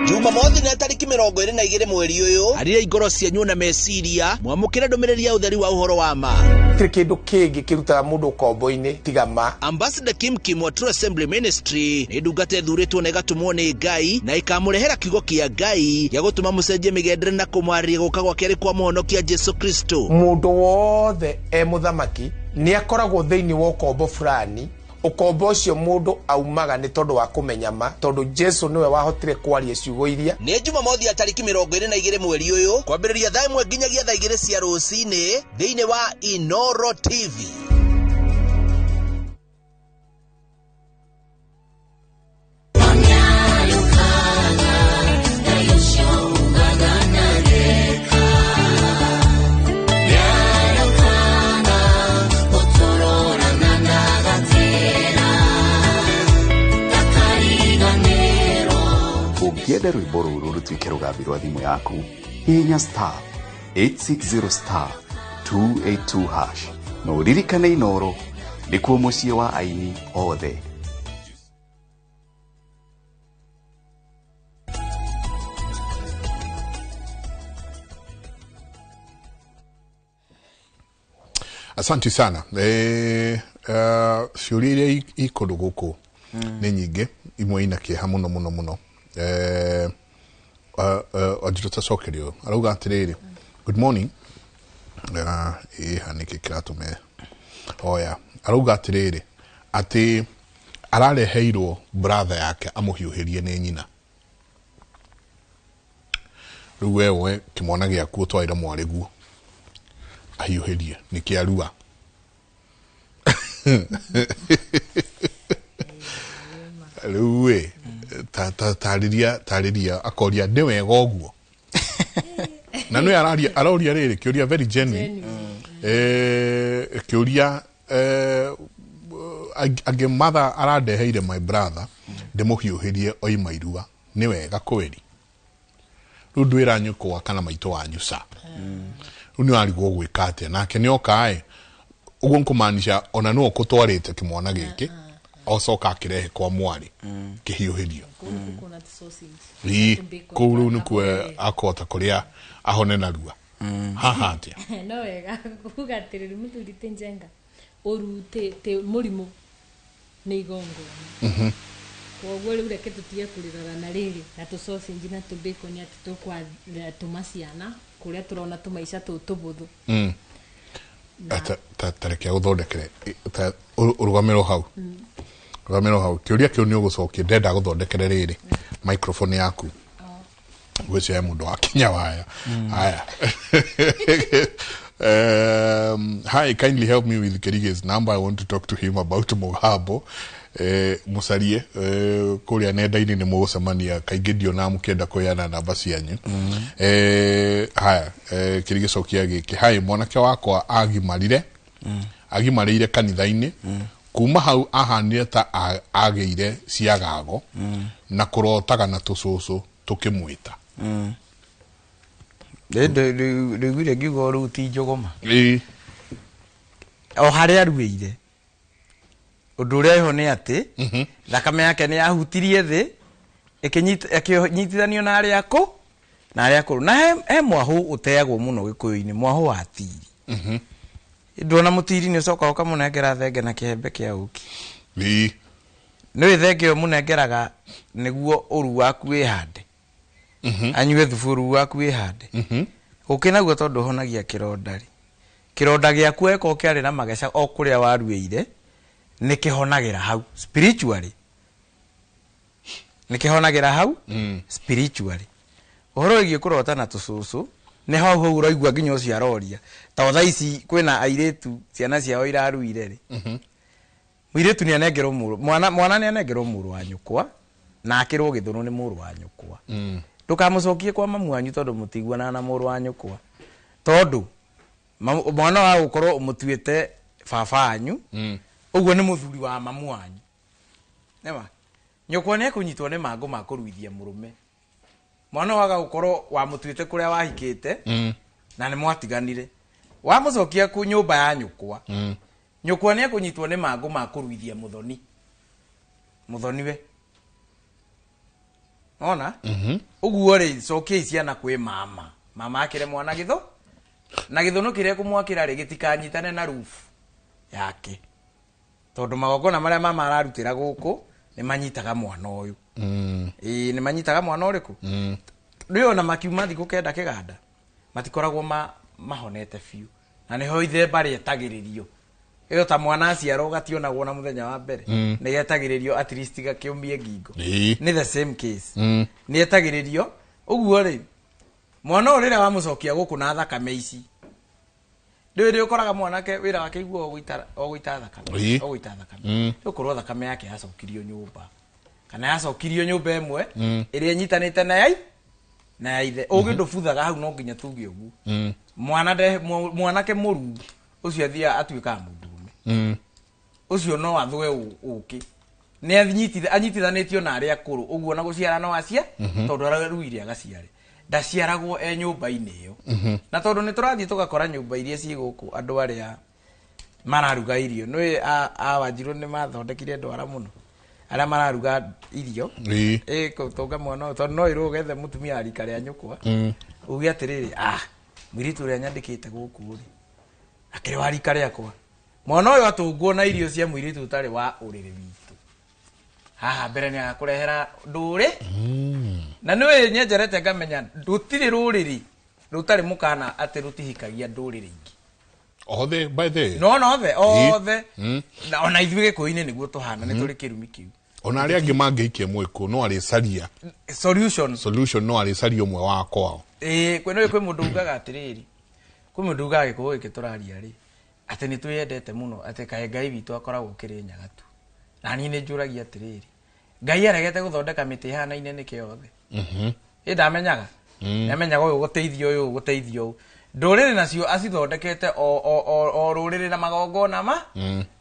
Jumamothi na tariki 22 mweri ũyũ, arĩa ngoro cianyu na meciria mwamũkĩre ndũmĩrĩri ya ũtheri wa ũhoro wa ma. Gũtirĩ kĩndũ kĩngĩ kĩrutaga mũndũ ũkombo-inĩ tiga ma. Ambassador Kim Kim wa True Assembly Ministry nĩ ndungata ĩthurĩtwo na ĩgatũmwo nĩ Ngai na ĩkamũrehera kiugo kĩa Ngai gĩa gũtũma mũcenjie mĩgendere na kũmwarĩria gũka gwake arĩ kwa mũhonokia Jesu Kristo. Mũndũ wothe e mũthamaki nĩ akoragwo thĩinĩ wa ũkombo fulani. Ũkombo ũcio mũndũ aumaga nĩ tondũ wa kũmenya ma, tondũ Jesu nĩwe wahotire kwaria ciugo iria. Nĩ Jumamothi ya tariki 22 mweri ũyũ, kwambĩrĩria thaa 1 nginyagia thaa 2 cia rũcinĩ thĩinĩ wa Inoro TV. Ũngĩenda rwĩmbo rũrũ rũtuĩke rũgambi rwa thimũ yaku, hihinya star 860 star 282 hash na ũririkane Inoro nĩkuo mũciĩ wa aini othe. Asante sana. Ciũria iria i kũndũ gũkũ nĩ nyingĩ, imwe ina kĩeha mũno mũno mũno. Wanjirũ tacokerio arauga atĩrĩrĩ, good morning. Ĩha nĩkĩ kĩratũme oya, arauga atĩrĩrĩ atĩ arareheirwo brother yake amũhiũhĩrie nĩ nyina. Rĩu wewe kĩmwana gĩaku ũtwarĩre mwarĩguo ahiũhĩrie nĩ kĩarua. Rĩu ĩ tarĩria akoria nĩ wega ũguo, na nĩ araria aroria rĩrĩ kĩũria very genuine, kĩũria angĩ mother arandeheire my brother ndĩmũhiũhĩrie oima irua, nĩ wega kweri? Rĩu ndwĩra nyũkwa kana maitũ wanyu ca, rĩu nĩ warigwo gwĩka atĩa nake nĩ oka ĩ ũguo, nkũmaanisha ona nĩwe ũkũtwarĩte kĩmwana gĩkĩ ocoka akĩrehe kwa mwarĩ kĩhiũhĩrio ii kũu, rĩu nĩkuo akũhota kũrĩa ahone narua haha atĩa? No wega kuga atĩrĩrĩ, mũthuri ti njenga ũru ti mũrimũ nĩ igongona, koguo rĩu reke tũtige kũrĩrora na rĩrĩ na tũ sausage na tũ bacon atĩ tũkwatũma ciana kũrĩa tũrona tũmaica tũu tũbũthũ. Ta reke agũthondekere, ũrũgamĩrwo hau, rũgamĩrwo hau, kĩũria kĩu nĩ ũgũcokia, ndenda gũthondekere rĩrĩ microphone yaku gwĩcio he mũndũ wa kinya waya haya. Hi, kindly help me with Kerige's number. I want to talk to him about Mugambo. Mucarie kũrĩa nenda-inĩ nĩ mũgũcemania kaingĩ, ndionaga mũkĩenda kũheana namba cianyu. Haya, kĩrĩ gĩcokia gĩkĩ, hi, mwanake wakwa agimarire agimarĩire kanitha-inĩ, kuma hau ahanire ta agĩire ciagago na kũrotaga na tũcũcũ tũkĩmwĩta. Ndĩiguire ngiuga rĩu ti njũgũma o harĩa aruĩire, ũndũ ũrĩa ĩho nĩ atĩ thakame yake nĩ yahutirie thĩ. Ĩkĩnyitithanio na arĩa akũ na arĩa akũrũ. Na he mwahũ ũteagwo mũno Gĩkũyũ-inĩ, mwahũ wa tiri. Nduona mũtiri nĩ ũcokaga ũkamũnengera thenge na kĩhembe kĩa ũkĩ. Nĩũĩ thenge ĩyo mũnengeraga nĩguo ũru waku wĩhande. Anyue thubu ũru waku wĩhande. Ũkĩ naguo tondũ ũhonagia kĩronda rĩ. Kĩronda gĩaku eko kĩarĩ na mageca o kũrĩa waruĩire, nĩ kĩhonagĩra hau spiritually. Nĩ kĩhonagĩra hau spiritually. Ũhoro wĩgiĩ kũrota na tũcũcũ, nĩ hau hau ũraigua nginya ũcio aroria. Ta thaa ici kwĩna airĩtu ciana ciao iraruire rĩ. Mũirĩtu nĩ anengerwo mũrũ, mwana nĩ anengerwo mũrũ wa nyũkwa, na akĩrwo gĩthũnũ nĩ mũrũ wa nyũkwa. Ndũkamũcokie kwa mamu wanyu tondũ mũtiguanaga na mũrũ wa nyũkwa. Tondũ mwana wa gũkorwo ũmũtuĩte baba wanyu, ũguo nĩ mũthuri wa mamu wanyu. Nĩma? Nyũkwa nĩ ekũnyitwo nĩ mangũ ma kũruithia mũrũme. Mwana waga gũkorwo wamũtuĩte kũrĩa wahikĩte, na nĩ mwatiganire. Wamũcokia ku nyũmba ya nyũkwa. Nyũkwa nĩ ekũnyitwo nĩ mangũ ma kũruithia mũthoni. Mũthoni we. Ona? Ũguo rĩ, cokiai ciana kwĩ mama. Mama akĩre mwana gĩthũ. Na gĩthũnũ kĩrĩa kũmwakĩra rĩ, gĩtikanyitane na roof yake. Tondũ magongona marĩa mama ararutĩra gũkũ, nĩ manyitaga mwana ũyũ. Ĩĩ, nĩ manyitaga mwana ũrĩkũ? Rĩu ona makiuma thikũ 9 kĩganda, matikoragwo mahonete biũ. Na nĩho ithemba rĩetagĩrĩrio. Ĩyo ta mwana aciarwo gationagwo na mũthenya wa mbere. Nĩ getagĩrĩrio at least gakĩũmie ngingo. Nĩ the same case. Nĩ etagĩrĩrio. Ũguo rĩ, mwana ũyũ rĩrĩa wamũcokia gũkũ na thakame ici, ndũĩ rĩ ũkoraga mwanake wĩra wake iguo ogũita thakame. Ogũita thakame. Nĩgũkorwo thakame yake yacokirio nyũmba. Kana yacokirio nyũmba ĩmwe, ĩrĩa ĩnyitanĩte na ya na ya ithe. Ũgĩ ndũbuthaga hau no nginya tuge ũguo. Mwanake mũruu ũcio athiaga atuĩkaga mũndũrũme. Ũcio no athũe ũkĩ. Nĩ anyitithanĩtio na arĩa akũrũ, ũguo na gũciara no acia, tondũ araruire agaciare. Ndaciaragwo e nyũmba-inĩ ĩyo. Na tondũ nĩ tũrathiĩ tũgakora nyũmba iria ciĩ gũkũ andũ arĩa mararuga irio. Nĩũĩ a Wanjirũ nĩ mathondekire ndwara mũno. Arĩa mararuga irio. Tũnga mwana ũyũ, tondũ no ĩrwo ũgethe mũtumia wa rika rĩa nyũkwa. Uge atĩrĩrĩ, mũirĩtu ũrĩa nyandĩkĩte gũkũ rĩ, akĩrĩ wa rika rĩakwa. Mwana ũyũ atũngwo na irio cia mũirĩtu ũtarĩ wa ũrĩrĩ witũ. Haha mbere nĩ agakũrehera ndũrĩ. Na nĩũĩ nyenjerete ngamenya rũtirĩ rũrĩrĩ rũtarĩ mũkana atĩ rũtihikagia ndũrĩrĩ ingĩ. Othe by the. No, no, othe, othe. Na ona ithuĩ Gĩkũyũ-inĩ nĩguo tũhana, nĩ tũrĩ kĩrumi kĩu. Ona arĩa angĩ mangĩikia mwĩkũ no arĩcaria. Solution. Solution no arĩcaria ũmwe wa kwao. Kwĩ kwĩ mũndũ ugaga atĩrĩrĩ. Kwĩ mũndũ ugaga Gĩkũyũ gĩkĩ tũraria rĩ, atĩ nĩ twĩyendete mũno, atĩ kaĩ Ngai witũ akoragwo Kĩrĩnyaga tu. Na niĩ nĩ njũragia atĩrĩrĩ, Ngai aregete gũthondeka mĩtĩ ĩhanaine nĩkĩ yothe? Ĩ ndamenyaga. Ndamenyaga ũyũ gũteithio ũyũ gũteithio ũyũ. Ndũrĩrĩ nacio acithondekete o rũrĩrĩ na magongona ma?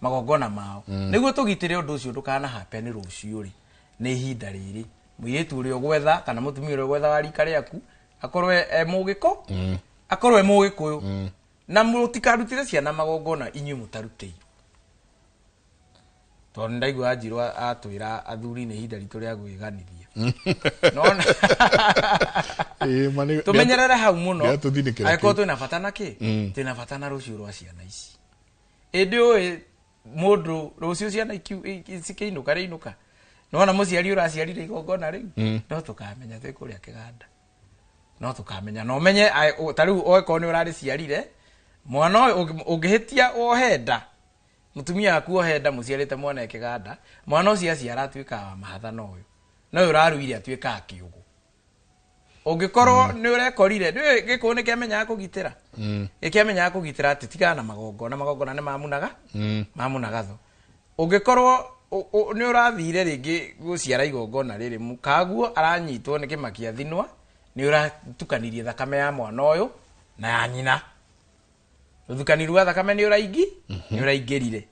Magongona mao. Nĩguo tũgitĩre ũndũ ũcio ndũkanahape nĩ rũciũ rĩ, nĩ ihinda rĩrĩ. Mũirĩtu ũrĩa ũgwetha kana mũtumia ũrĩa ũgwetha wa rika rĩaku akorwo e mũgĩkũ, akorwo e mũgĩkũyũ. Na mũtikarutĩre ciana magongona inyuĩ mũtarutĩirwo. Tondũ ndaigua Wanjirũ atwĩra athuri nĩ ihinda ritũ rĩa gwĩganithia. Nona. Tũmenyerere hau mũno. Angĩkorwo twĩna bata na kĩ? Twĩna bata na rũciũ rwa ciana ici. Ĩndĩ ũĩ mũndũ rũciũ ciana cikĩinũka rĩinũka. Nĩwona mũciari ũraciarire igongona rĩu? No tũkamenya twĩ kũrĩa kĩganda. No tũkamenya. Na ũmenye, ta rĩu okorwo nĩ ũrarĩciarire, mwana ũyũ ũngĩhĩtia wohe nda, mũtumia waku wohe nda mũciarĩte mwana e kĩganda, mwana ũcio aciara atuĩkaga wa mahatha na ũyũ. Na ũyũ ũraruire atuĩkaga kĩũgũ. Ũngĩkorwo nĩ ũrekorire, nĩũĩ Gĩkũyũ nĩ kĩamenyaga kũgitĩra. Gĩkĩamenyaga kũgitĩra atĩ tigana na magongona, magongona nĩ mamunaga, mamunaga thũ. Ũngĩkorwo nĩ ũrathire rĩngĩ gũciara igongona rĩrĩ, mũkaguo aranyitwo nĩ kĩmakia thinwa, nĩ ũratukanirie thakame ya mwana ũyũ na ya nyina. Ũthukani rwa thakame nĩ ũraingi, nĩ ũraingĩrire.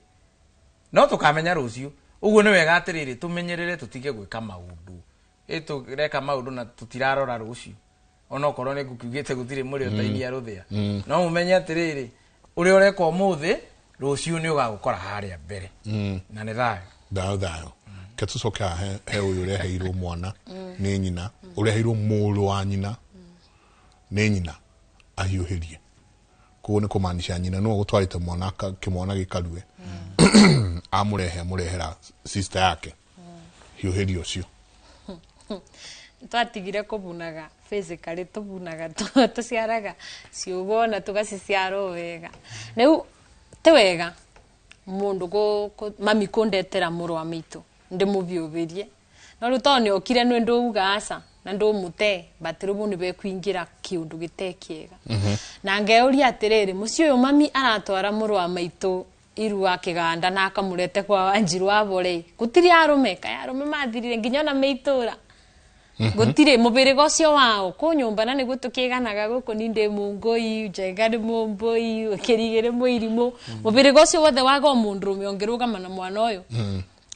No tũkamenya rũciũ. Ũguo nĩ wega atĩrĩrĩ, tũmenyerere tũtige gwĩka maũndũ. Ĩ tũreka maũndũ na tũtirarora rũciũ. Ona okorwo nĩ ngũkiugĩte gũtirĩ mũrĩ ũtainia rũthĩa. No mũmenye atĩrĩrĩ, ũrĩa ũreka ũmũthĩ, rũciũ nĩ ũgagũkora harĩa mbere. Na nĩ thayũ. Thayũ, thayũ. Ke tũcoke haha he ũyũ ũreheirwo mwana nĩ nyina, ũreheirwo mũrũ wa nyina nĩ nyina ahiũhĩrie. Koguo nĩ kũmaanisha nyina nĩwe ũgũtwarĩte mwana kĩmwana gĩkarue. Amũrehe amũrehera sister yake. Hiũhĩria ũcio. Twatigire kũbunaga physically, tũbunaga tũciaraga ciugo na tũgaciciara o wega. Rĩu ti wega mũndũ mami kũndetera mũrũ wa maitũ ndĩmũbiũbĩrie. No rĩu tondũ nĩokire nĩ ndũuga aca na ndũmũte, but rĩu nĩ bekuingĩra kĩũndũ gĩte kĩega. Na ngeuria atĩrĩrĩ, mũciĩ ũyũ mami aratwara mũrũ wa maitũ irua kĩganda na akamũrete kwa Wanjiru wabo rĩ, gũtirĩ arũme, kaĩ arũme mathirire nginya ona mĩitũra. Gũtirĩ mũbĩrĩga ũcio wao kũ nyũmba na nĩguo tũkĩganaga gũkũ ni ndĩ mũngũi, Njenga nĩ mũmbũi, Kĩrigĩ nĩ mũirimũ. Mũbĩrĩga ũcio wothe waga o mũndũrũme ũngĩrũgama na mwana ũyũ.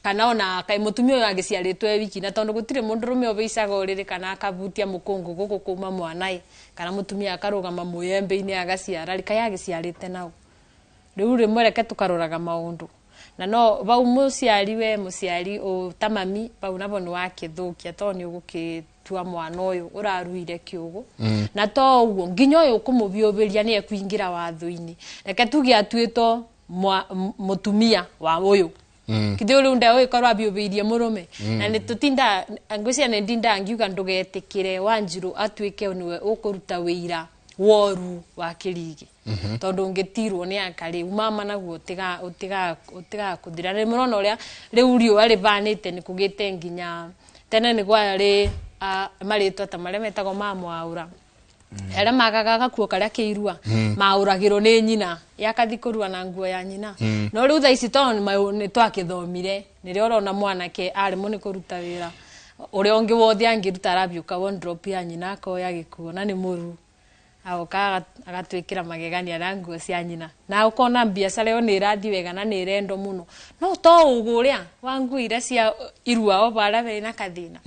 Kana ona kaĩ mũtumia ũyũ angĩciarĩtwo e wiki, na tondũ gũtirĩ mũndũrũme ũbaicaga ũrĩrĩ kana akabutia mũkũngũ gũkũ kuma mwana ĩ, kana mũtumia akarũgama mũyembe-inĩ agaciara rĩ, kaĩ agĩciarĩte nao. Rĩu rĩmwe reke tũkaroraga maũndũ. Na no bau mũciari we mũciari ta mami bau nabo nĩ wakĩthũkia tondũ nĩ ũgũkĩtua mwana ũyũ ũraruire kĩũgũ. Na to ũguo nginya ũyũ ũkũmũbiũbĩria nĩ ekuingĩra watho-inĩ. Reke tuge atuĩtwo mũtumia wa ũyũ. Kithĩ rĩu ndeũgĩkorwo abiũbĩirie mũrũme. Na nĩ tũtinda ngwĩciria nĩ ndindaga ngiuga ndũgetĩkĩre Wanjiru atuĩke nĩwe ũkũruta wĩira woru wa Kĩrigĩ. Tondũ ũngĩtirwo nĩ aka rĩu mama naguo ũtigakuthira. Nĩ mũrona ũrĩa rĩu riũa rĩbanĩte nĩ kũgĩte nginya tene nĩ kwarĩ marĩtwa ta marĩa metagwo ma mwaũra. Arĩa magaga gakuo karĩa kĩirua maũragĩrwo nĩ nyina yakathi kũrua na nguo ya nyina. No rĩu thaa ici tondũ nĩ twakĩthomire nĩrĩo ũrona mwanake aremwo nĩ kũruta wĩra ũrĩa ũngĩ wothe angĩruta arabiũka one drop ya nyina akoya gĩkuo na nĩ mũru. Agoka agatwĩkĩra magegania na nguo cia nyina na ũkona biacara ĩyo nĩ ĩrathiĩ wega na nĩ ĩrendwo mũno. No to ũgũ ũrĩa wa nguo iria cia irua o barĩa bena kathĩna.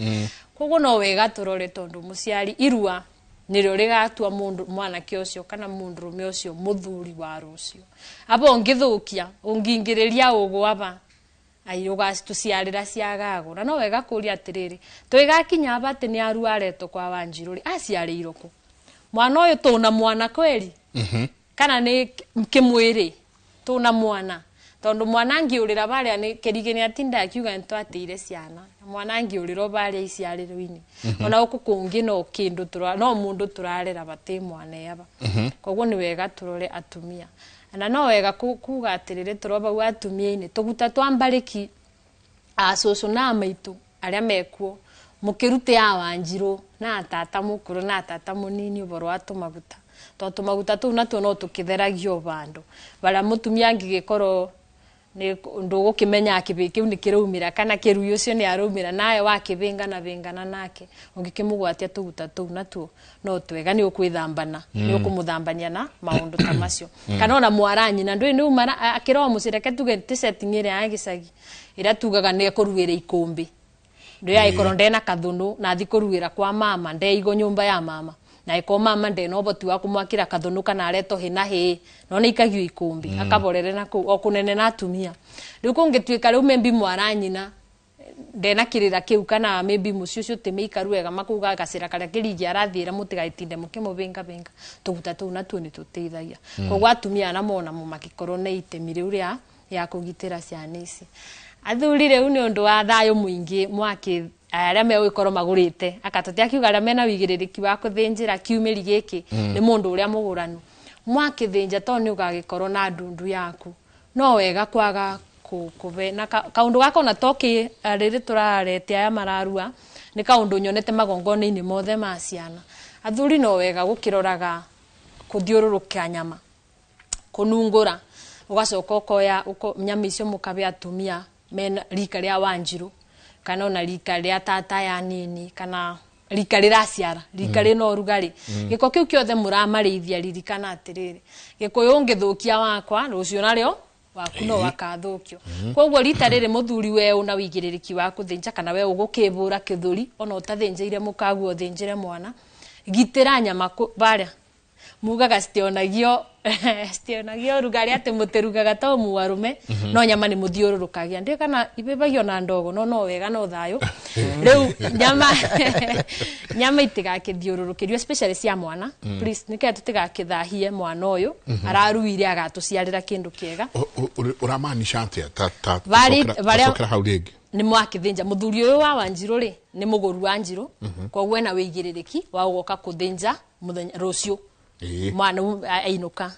Koguo no wega tũrore tondũ mũciari irua nĩrĩo rĩgatua mũndũ mwanake ũcio kana mũndũrũme ũcio mũthuri wa rũciũ. Aba ũngĩthũkia ũngĩingĩrĩria ũgũ aba ai ũgacitũciarĩra ciagago. Na no wega kũria atĩrĩrĩ, twĩgakinya aba atĩ nĩ arua aretwo kwa Wanjiru rĩ, aciarĩirwo kũ? Mwana ũyũ tũna mwana kweri? Kana nĩ kĩmwĩrĩ tũna mwana? Tondũ mwana angĩũrĩra barĩa nĩ Kĩrigĩ nĩ atinda akiuga nĩ twatĩire ciana. Mwana angĩũrĩra barĩa iciarĩro-inĩ. Ona gũkũ kũngĩ no kĩndũ no mũndũ tũrarera batĩ mwana aba. Koguo nĩ wega tũrore atumia. Na no wega kuga atĩrĩrĩ tũroba atumia-inĩ tũguta twa mbarĩki acũcũ na maitũ arĩa mekuo mũkĩrute a Wanjiru na tata mũkũrũ na tata mũnini ũboro wa tũmaguta. Tondũ tũmaguta tũu natuo no tũkĩtheragio bandũ. Barĩa mũtumia angĩgĩkorwo nĩ ndũgũkĩmenya kĩbĩ kĩu nĩ kĩraumĩra kana kĩrui ũcio nĩ araumĩra nawe wakĩbĩngana bĩngana nake ũngĩkĩmũgwatia tũguta tũu natuo no twega nĩ ũkwĩthambana nĩ ũkũmũthambania na maũndũ ta macio. Kana ona mwara nyina ndũĩ nĩ uma akĩrwo mũciĩ reke tuge ti setting ĩrĩa ya gĩcagi ĩrĩa tugaga nĩ ekũruĩra ikũmbĩ. Ndũĩ agĩkorwo ndena kathũnũ na athi kũruĩra kwa mama ndeigo nyũmba ya mama na ĩkorwo mama ndena ũhoti wa kũmwakĩra kathũnũ kana aretwo hĩ na hĩ no nĩ ikagio ikũmbĩ akaborere na kũu o kũnene na atumia. Rĩu kũngĩtuĩka rĩu maybe mwara nyina ndena kĩrĩra kĩu kana maybe mũciĩ ũcio ti mĩikaru wega makuga gacĩra karĩa Kĩrigĩ arathiĩra mũtigagĩtinde mũkĩmũbĩngabĩnga tũguta tũu natuo nĩ tũteithagia. Koguo atumia namo onamo makĩkorwo na itemi rĩu rĩa ya kũgitĩra ciana ici. Athuri rĩu nĩ ũndũ wa thayũ mũingĩ mwakĩ arĩa megũgĩkorwo magũrĩte akatũtia akiuga arĩa mena wĩigĩrĩrĩki wa kũthĩnjĩra kiumĩri gĩkĩ nĩ mũndũ ũrĩa mũgũranu. Mwakĩthĩnja tondũ nĩ ũgagĩkorwo na ndundu yaku no wega kwaga kũbe na kaũndũ gaka ona to kĩ rĩrĩ tũrarete aya mararua nĩ kaũndũ nyonete magongona-inĩ mothe ma ciana. Athuri no wega gũkĩroraga kũthiũrũrũka nyama kũnungũra ũgacoka ũkoya nyama icio mũkabe atumia mena rika rĩa Wanjiru kana ona rika rĩa tata ya nini kana rika rĩraciara rika rĩna ũrugarĩ. Gĩko kĩu kĩothe mũramarĩithia ririkana atĩrĩrĩ Gĩkũyũ ũngĩthũkia wakwa rũciũ narĩo waku no wakathũkio. Koguo rita rĩrĩ mũthuri we una wĩigĩrĩrĩki wa kũthĩnja kana we ũgũkĩbũra kĩthũri ona ũtathĩnjĩire mũkaguo ũthĩnjĩre mwana gitĩra nyama barĩa Mugaga citionagio citionagio rugarĩ atĩ mũtĩrugaga to muarume. No nyama nĩ mũthiũrũrũkagia ndiũ kana ibĩbagio na ndogo no no wega no thayũ rĩu nyama nyama itigakĩthiũrũrũkĩrio especially cia mwana. Please nĩkĩo tũtigakĩthahie mwana ũyũ. Araruire agatũciarĩra kĩndũ kĩega. Ũramaanisha atĩa ta ta Varĩa tũcokera hau rĩngĩ? Nĩ mwakĩthĩnja mũthuri ũyũ wa Wanjirũ rĩ nĩ mũgũru wa Njirũ. Koguo ena wĩigĩrĩrĩki wa gũgoka kũthĩnja mũthenya rũciũ mwana ainũka.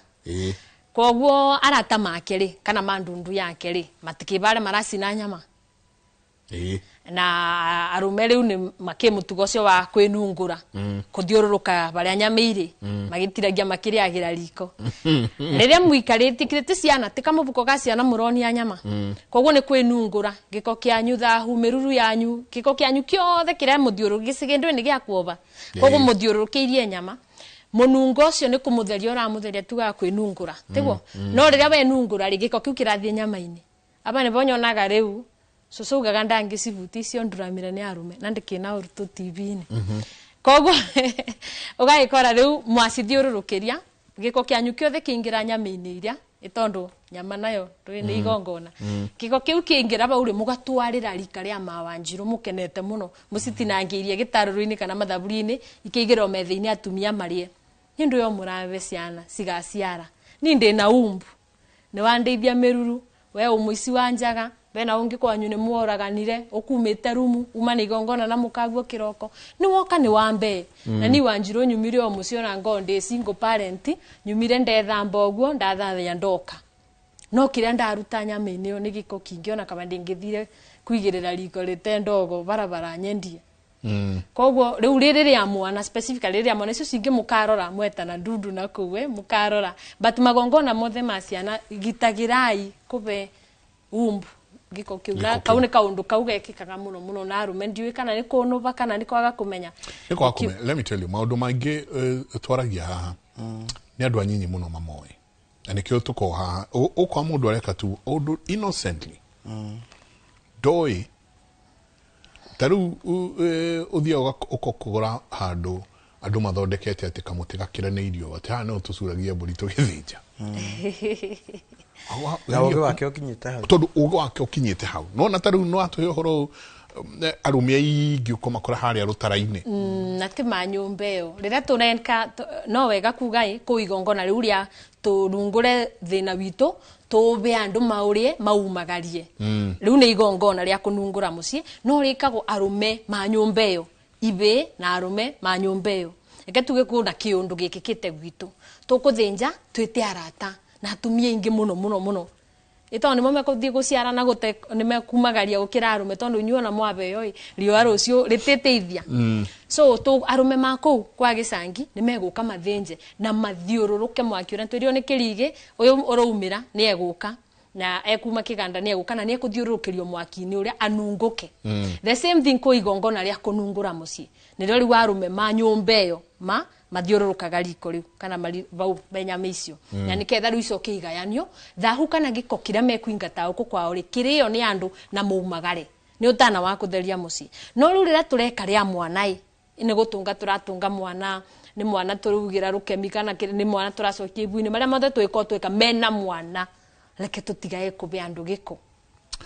Koguo arata make rĩ kana ma ndundu yake rĩ matikĩbare maracina nyama. Na arume rĩu nĩ makĩ mũtugo ũcio wa kwĩnungũra kũthiũrũrũka barĩa nyama irĩ. Magĩtiragia makĩrĩagĩra riko rĩrĩa mũikarĩtie kĩrĩ ti ciana ti kamũbuko ga ciana mũronia nyama. Koguo nĩ kwĩnungũra gĩko kĩanyu thahu mĩruru yanyu gĩko kĩanyu kĩothe kĩrĩa mũthiũrũrũkĩirie kĩndũ nĩ gĩa kuoba. Koguo mũthiũrũrũkĩirie nyama mũnungo ũcio nĩ kũmũtheria ũramũtheria tugaga kwĩnungũra tiguo. No rĩrĩa wenungũra rĩ gĩko kĩu kĩrathiĩ nyama-inĩ aba nĩbo nyonaga rĩu cũcũ ugaga ndangĩcibuti icio nduramire nĩ arume na ndĩkĩna ũrutũ TV-inĩ. Koguo ũgagĩkora rĩu mwacithiũrũrũkĩria gĩko kĩanyu kĩothe kĩingĩra nyama-inĩ iria ĩtondũ nyama nayo ndũĩ nĩ igongona. Gĩko kĩu kĩingĩra bau rĩ mũgatwarĩra rika rĩa mawanjirũ mũkenete mũno mũcitinangĩirie gĩtarũrũ-inĩ kana mathaburi-inĩ ikĩigĩrwo metha-inĩ atumia marĩe nĩ ndũ yo mũrabe ciana cigaciara ni ndĩ na umbu nĩ wandeithia mĩruru we ũmũici wa njaga bena ũngĩ kwanyu nĩ mworaganire ũkumĩte rumu uma nĩ igongona na mũkaguo kĩroko nĩ woka nĩ wa mbee. Na ni Wanjirũ nyumire o mũciĩ ona ngoo ndĩ single parent nyumire ndethamba ũguo ndathathia ndoka no kĩrĩa ndaruta nyama-inĩ ĩyo nĩ gĩko kĩingĩ ona kama ndĩngĩthire kũigĩrĩra riko rĩte ndogo barabara nyendie. Koguo rĩu rĩrĩ rĩa mwana specifically rĩrĩa mwana icio cingĩ mũkarora mwetana ndundu na kũu mũkarora but magongona mothe ma ciana gitagĩrai kũbe umbu gĩko kĩu na kau nĩ kaũndũ kau gekĩkaga mũno mũno na arume ndiũĩ kana nĩ kũnũba kana nĩ kwaga kũmenya. Nĩ kwaga kũmenya. Let me tell you maũndũ maingĩ twaragia haha nĩ andũ anyinyi mũno mamoĩ na nĩkĩo tũkoragwo haha ũkwa mũndũ areka tu ũndũ innocently ndoĩ ta rĩu ũthiaga ũkagũra handũ andũ mathondekete atĩ kamũtĩ gakĩranĩirio atĩ haha no tũcuragia mbũri tũgĩthĩnja. Na ũgĩ wake ũkinyĩte hau. Tondũ ũgĩ wake ũkinyĩte hau nona ta rĩu no atũhe ũhoro arũme aingĩ ũkũmakora harĩa rũtara-inĩ. Na ti ma nyũmba ĩyo rĩrĩa tũrenka no wega kuga ĩ kũu igongona rĩu rĩa tũrungũre thĩna witũ tũbe andũ maũrĩe maumagarie. Rĩu nĩ igongona rĩa kũnungũra mũciĩ no rĩkagwo arũme ma nyũmba ĩyo ibĩ na arũme ma nyũmba ĩyo reke tuge kwĩna kĩũndũ gĩkĩkĩte gwitũ tũkũthĩnja twĩte arata na atumia aingĩ mũno mũno mũno ĩtondũ nĩmo mekũthiĩ gũciara na gũte nĩ mekumagaria gũkĩra arũme tondũ inyuĩ ona mwabeo ĩ riũa rũciũ rĩtĩteithia. So arũme ma kũu kwa gĩcangi nĩ megũka mathĩnje na mathiũrũrũke mwaki ũrĩa twĩrio nĩ kĩrigĩ ũyũ ũraumĩra nĩ egũka na ekuma kĩganda nĩ egũka na nĩ ekũthiũrũrũkĩrio mwaki-inĩ ũrĩa anungũke. The same thing kũ igongona rĩa kũnungũra mũciĩ nĩrĩo rĩu arũme ma nyũmba ĩyo ma mathiũrũrũkaga riko rĩu kana bau be nyama icio. Na nĩketha rĩu icoke igayanio thahu kana gĩko kĩrĩa mekuingata gũkũ kwao rĩ kĩrĩo nĩ andũ na maumagare nĩ ũtana wa kũtheria mũciĩ. No rĩu rĩrĩa tũreka rĩa mwana ĩ nĩ gũtũnga tũratũnga mwana nĩ mwana tũrugĩra rũkemi kana nĩ mwana tũracokia ibu-inĩ marĩa mothe twĩka twĩka mena mwana reke tũtigae kũbe andũ gĩko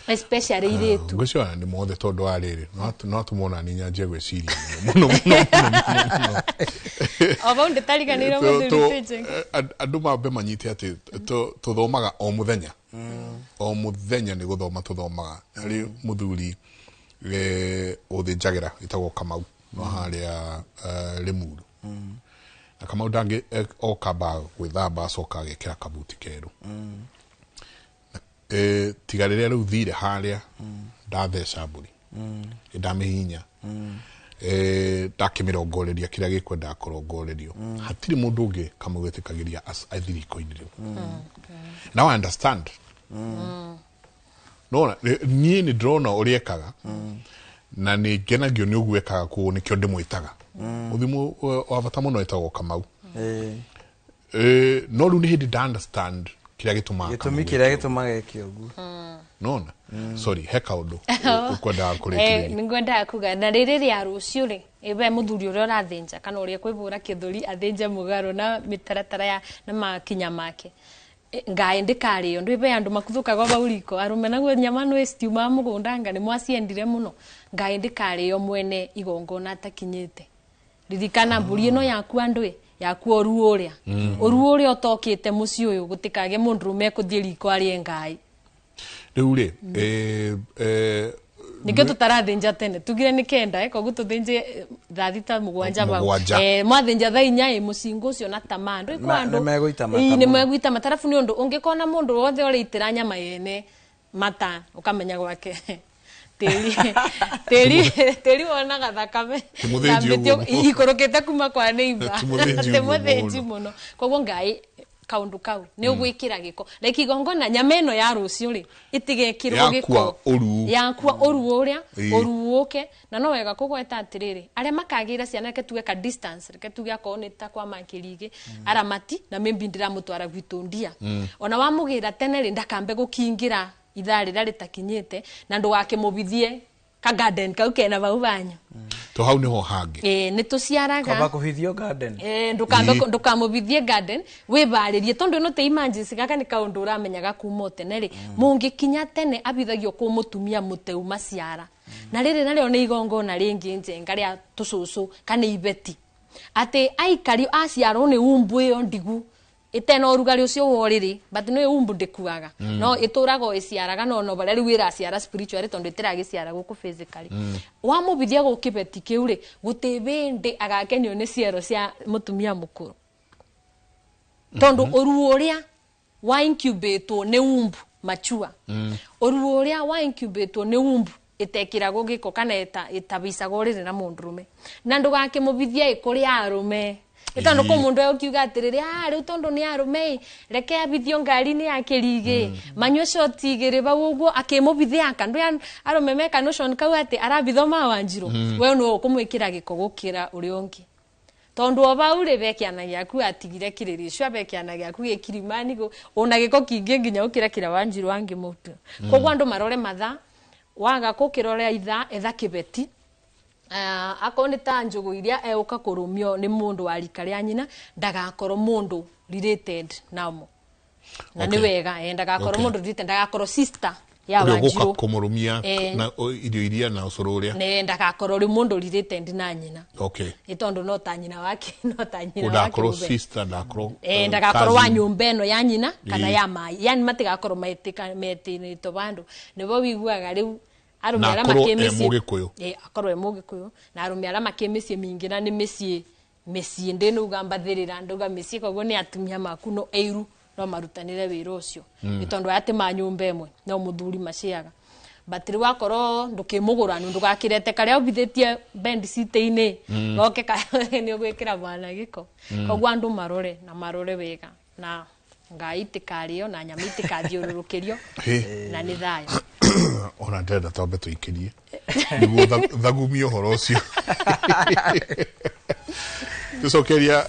especially irĩtu. Ngwĩciria nĩ mothe tondũ wa rĩrĩ no atũmona nĩ nyanjie gwĩciria mũno mũno mũno. O bau ndĩtariganĩirwo mũthuri Tĩnjĩ. Andũ mambe manyite atĩ tũthomaga o mũthenya o mũthenya nĩ gũthoma tũthomaga harĩ mũthuri ũthĩnjagĩra ĩtagwo Kamau no harĩa Limuru. Na Kamau ndangĩ oka gwĩthamba acoka agekĩra kabuti kerũ. Tiga rĩrĩa rĩu thire harĩa ndatheca mbũri ndamĩhihinya ndakĩmĩrongoreria kĩrĩa gĩkwendaga kũrongorerio hatirĩ mũndũ ũngĩ Kamau wĩtĩkagĩria athiĩ riko-inĩ rĩu. Now I understand. No niĩ nĩ ndĩrona ũrĩa ekaga na nĩ ngenagio nĩ ũguo ekaga kũu nĩkĩo ndĩmwĩtaga mũthimũ wa bata mũno ĩtagwo Kamau. No rĩu nĩ hĩndĩ nda understand Kĩrĩa gĩtũmaga Gĩtũmi kĩrĩa gĩtũmaga eke ũguo. Nona sorry, he kaũndũ ũkwendaga kũrĩkĩrĩria. Nĩngwendaga kuga na rĩrĩ rĩa rũciũ rĩ, ĩwe mũthuri ũrĩa ũrathĩnja kana ũrĩa kwĩbũra kĩthũri athĩnje mũgarũ na mĩtaratara ya na makinya make, ngaĩ ndĩkarĩo ndwĩbe andũ makuthũkaga bau riko arũme naguo nyama nĩ citiumaga mũgũnda nga nĩ mwaciendire mũno. Ngaĩ ndĩkarĩo mwene igongona atakinyĩte. Ririkana mbũri ĩno yaku andũ yaku ũruo ũrĩa ũruo ũrĩa ũtokĩte mũciĩ ũyũ gũtikage mũndũrũme ekũthiĩ riko arĩe ngaĩ. Rĩu rĩ, nikio tutarathĩnja tene tugire nĩ 9 koguo tũthĩnje thaa 6 7 bau. Mwathĩnja thaa 4 mũcingo ũcio na tamaa ndũ ĩkũ andũ nĩ megũita mata. Arabu nĩ ũndũ ũngĩkona mũndũ wothe ũrĩitĩra nyama yene mata ũkamenya gwake tĩri wonaga thakame ikũrũkĩte kuma kwa neighbor ti mũthĩnji mũno. Koguo ngai kaundu kau ni ugwikira giko like igongona nyama ĩno ya rũciũ rĩ itigekirwo giko yakua ũru ũrĩa ũru ũke. Na no wega kũgweta atĩrĩrĩ arĩa makagĩra ciana reke tuge ka distance, reke tuge akorwo nĩ ta kwa makĩrigĩ aramati na maybe ndiramũtwara gwitũ ndia ona wamũgĩra tene rĩ ndakambe gũkingĩra ithaa rĩrĩa rĩtakinyĩte na ndũgakĩmũbithie ka garden kau kena bau banyu to hau niho hangi nĩ tũciaraga kaba kũhithio garden ndũkamũbithie garden wĩbarĩrie tondũ ĩno te emergency gaka nĩ kaũndũ ũramenyaga kuma tene rĩ mũngĩkinya tene abithagio kũ mũtumia mũteu maciara. Na rĩrĩ narĩo nĩ igongona rĩngĩ njenga rĩa tũcũcũ kana ibeti atĩ aikario aciarwo nĩ umbu ĩyo ndigu itena ũrugarĩ ũcio wa ũrĩrĩ but nĩ umbu ndĩkuaga no ĩtũraga ĩciaraga no no barĩa rĩu ĩraciara spiritually tondũ ĩtĩragĩciara gũkũ physically. Wamũbithia gũkĩbeti kĩu rĩ gũtĩ bĩndĩ agakenio nĩ ciero cia mũtumia mũkũrũ tondũ ũruo ũrĩa wa incubatwo nĩ umbu machua ũruo ũrĩa wa incubatwo nĩ umbu ĩtekĩragwo gĩko kana ĩtabicagwo ũrĩrĩ na mũndũrũme na ndũgakĩmũbithia ĩkũrĩa arũme. Tondu ko mundu ukiuga atiriri riu tondu ni arume reke abithio ngari-ini ya kirigi manyue shoti igiri bau uguo akimubithia aka ndu arume meka notion kau ati arabithwo ma Wanjiru we no ukumwikira giko gukira uria ungi tondu o bau ri be kiana giaku atigire kiriri cio be kiana giaku gikirimani ona giko kingi nginya ukira kira Wanjiru angi mutu. Koguo andu marore mathaa waga kukirore ithaa etha kibeti akorwo nĩ ta njũgũ iria egũka kũrũmio nĩ mũndũ wa rika rĩa nyina ndagakorwo mũndũ related namo na nĩ wega ndagakorwo mũndũ related ndagakorwo sister ya Wanjiru kũmũrũmia na irio iria na ũcũrũ ũrĩa nĩ ndagakorwo rĩ mũndũ related na nyina nĩ tondũ no ta nyina wake no ta nyina wake ndagakorwo sister ndagakorwo ndagakorwo wa nyũmba ĩno ya nyina kana ya mai yani matigakorwo metĩnĩtwo bandũ nĩbo wiguaga rĩu arume arĩa makĩ akorwo e mũgĩkũyũ na arume arĩa makĩ mĩciĩ mĩingĩ na nĩ mĩciĩ ndĩnauga mbathĩrĩra ndauga mĩciĩ koguo nĩ atumia maku no eiru no marutanĩre wĩra ũcio nĩ tondũ aya ti ma nyũmba ĩmwe no mũthuri maciaga but rĩu wakorwo ndũkĩmũgũra ndũgakĩrete karĩa ũbithĩtie bed seat-inĩ goke nĩ ũgwĩkĩra mwana gĩko. Koguo andũ marore na marore wega na ngai itikarĩo na nyama itikathiũrũrũkĩrio na nĩ thayũ. Ona ndĩrenda twambe tũikĩrie nĩguo thagumie ũhoro ũcio tũcokeria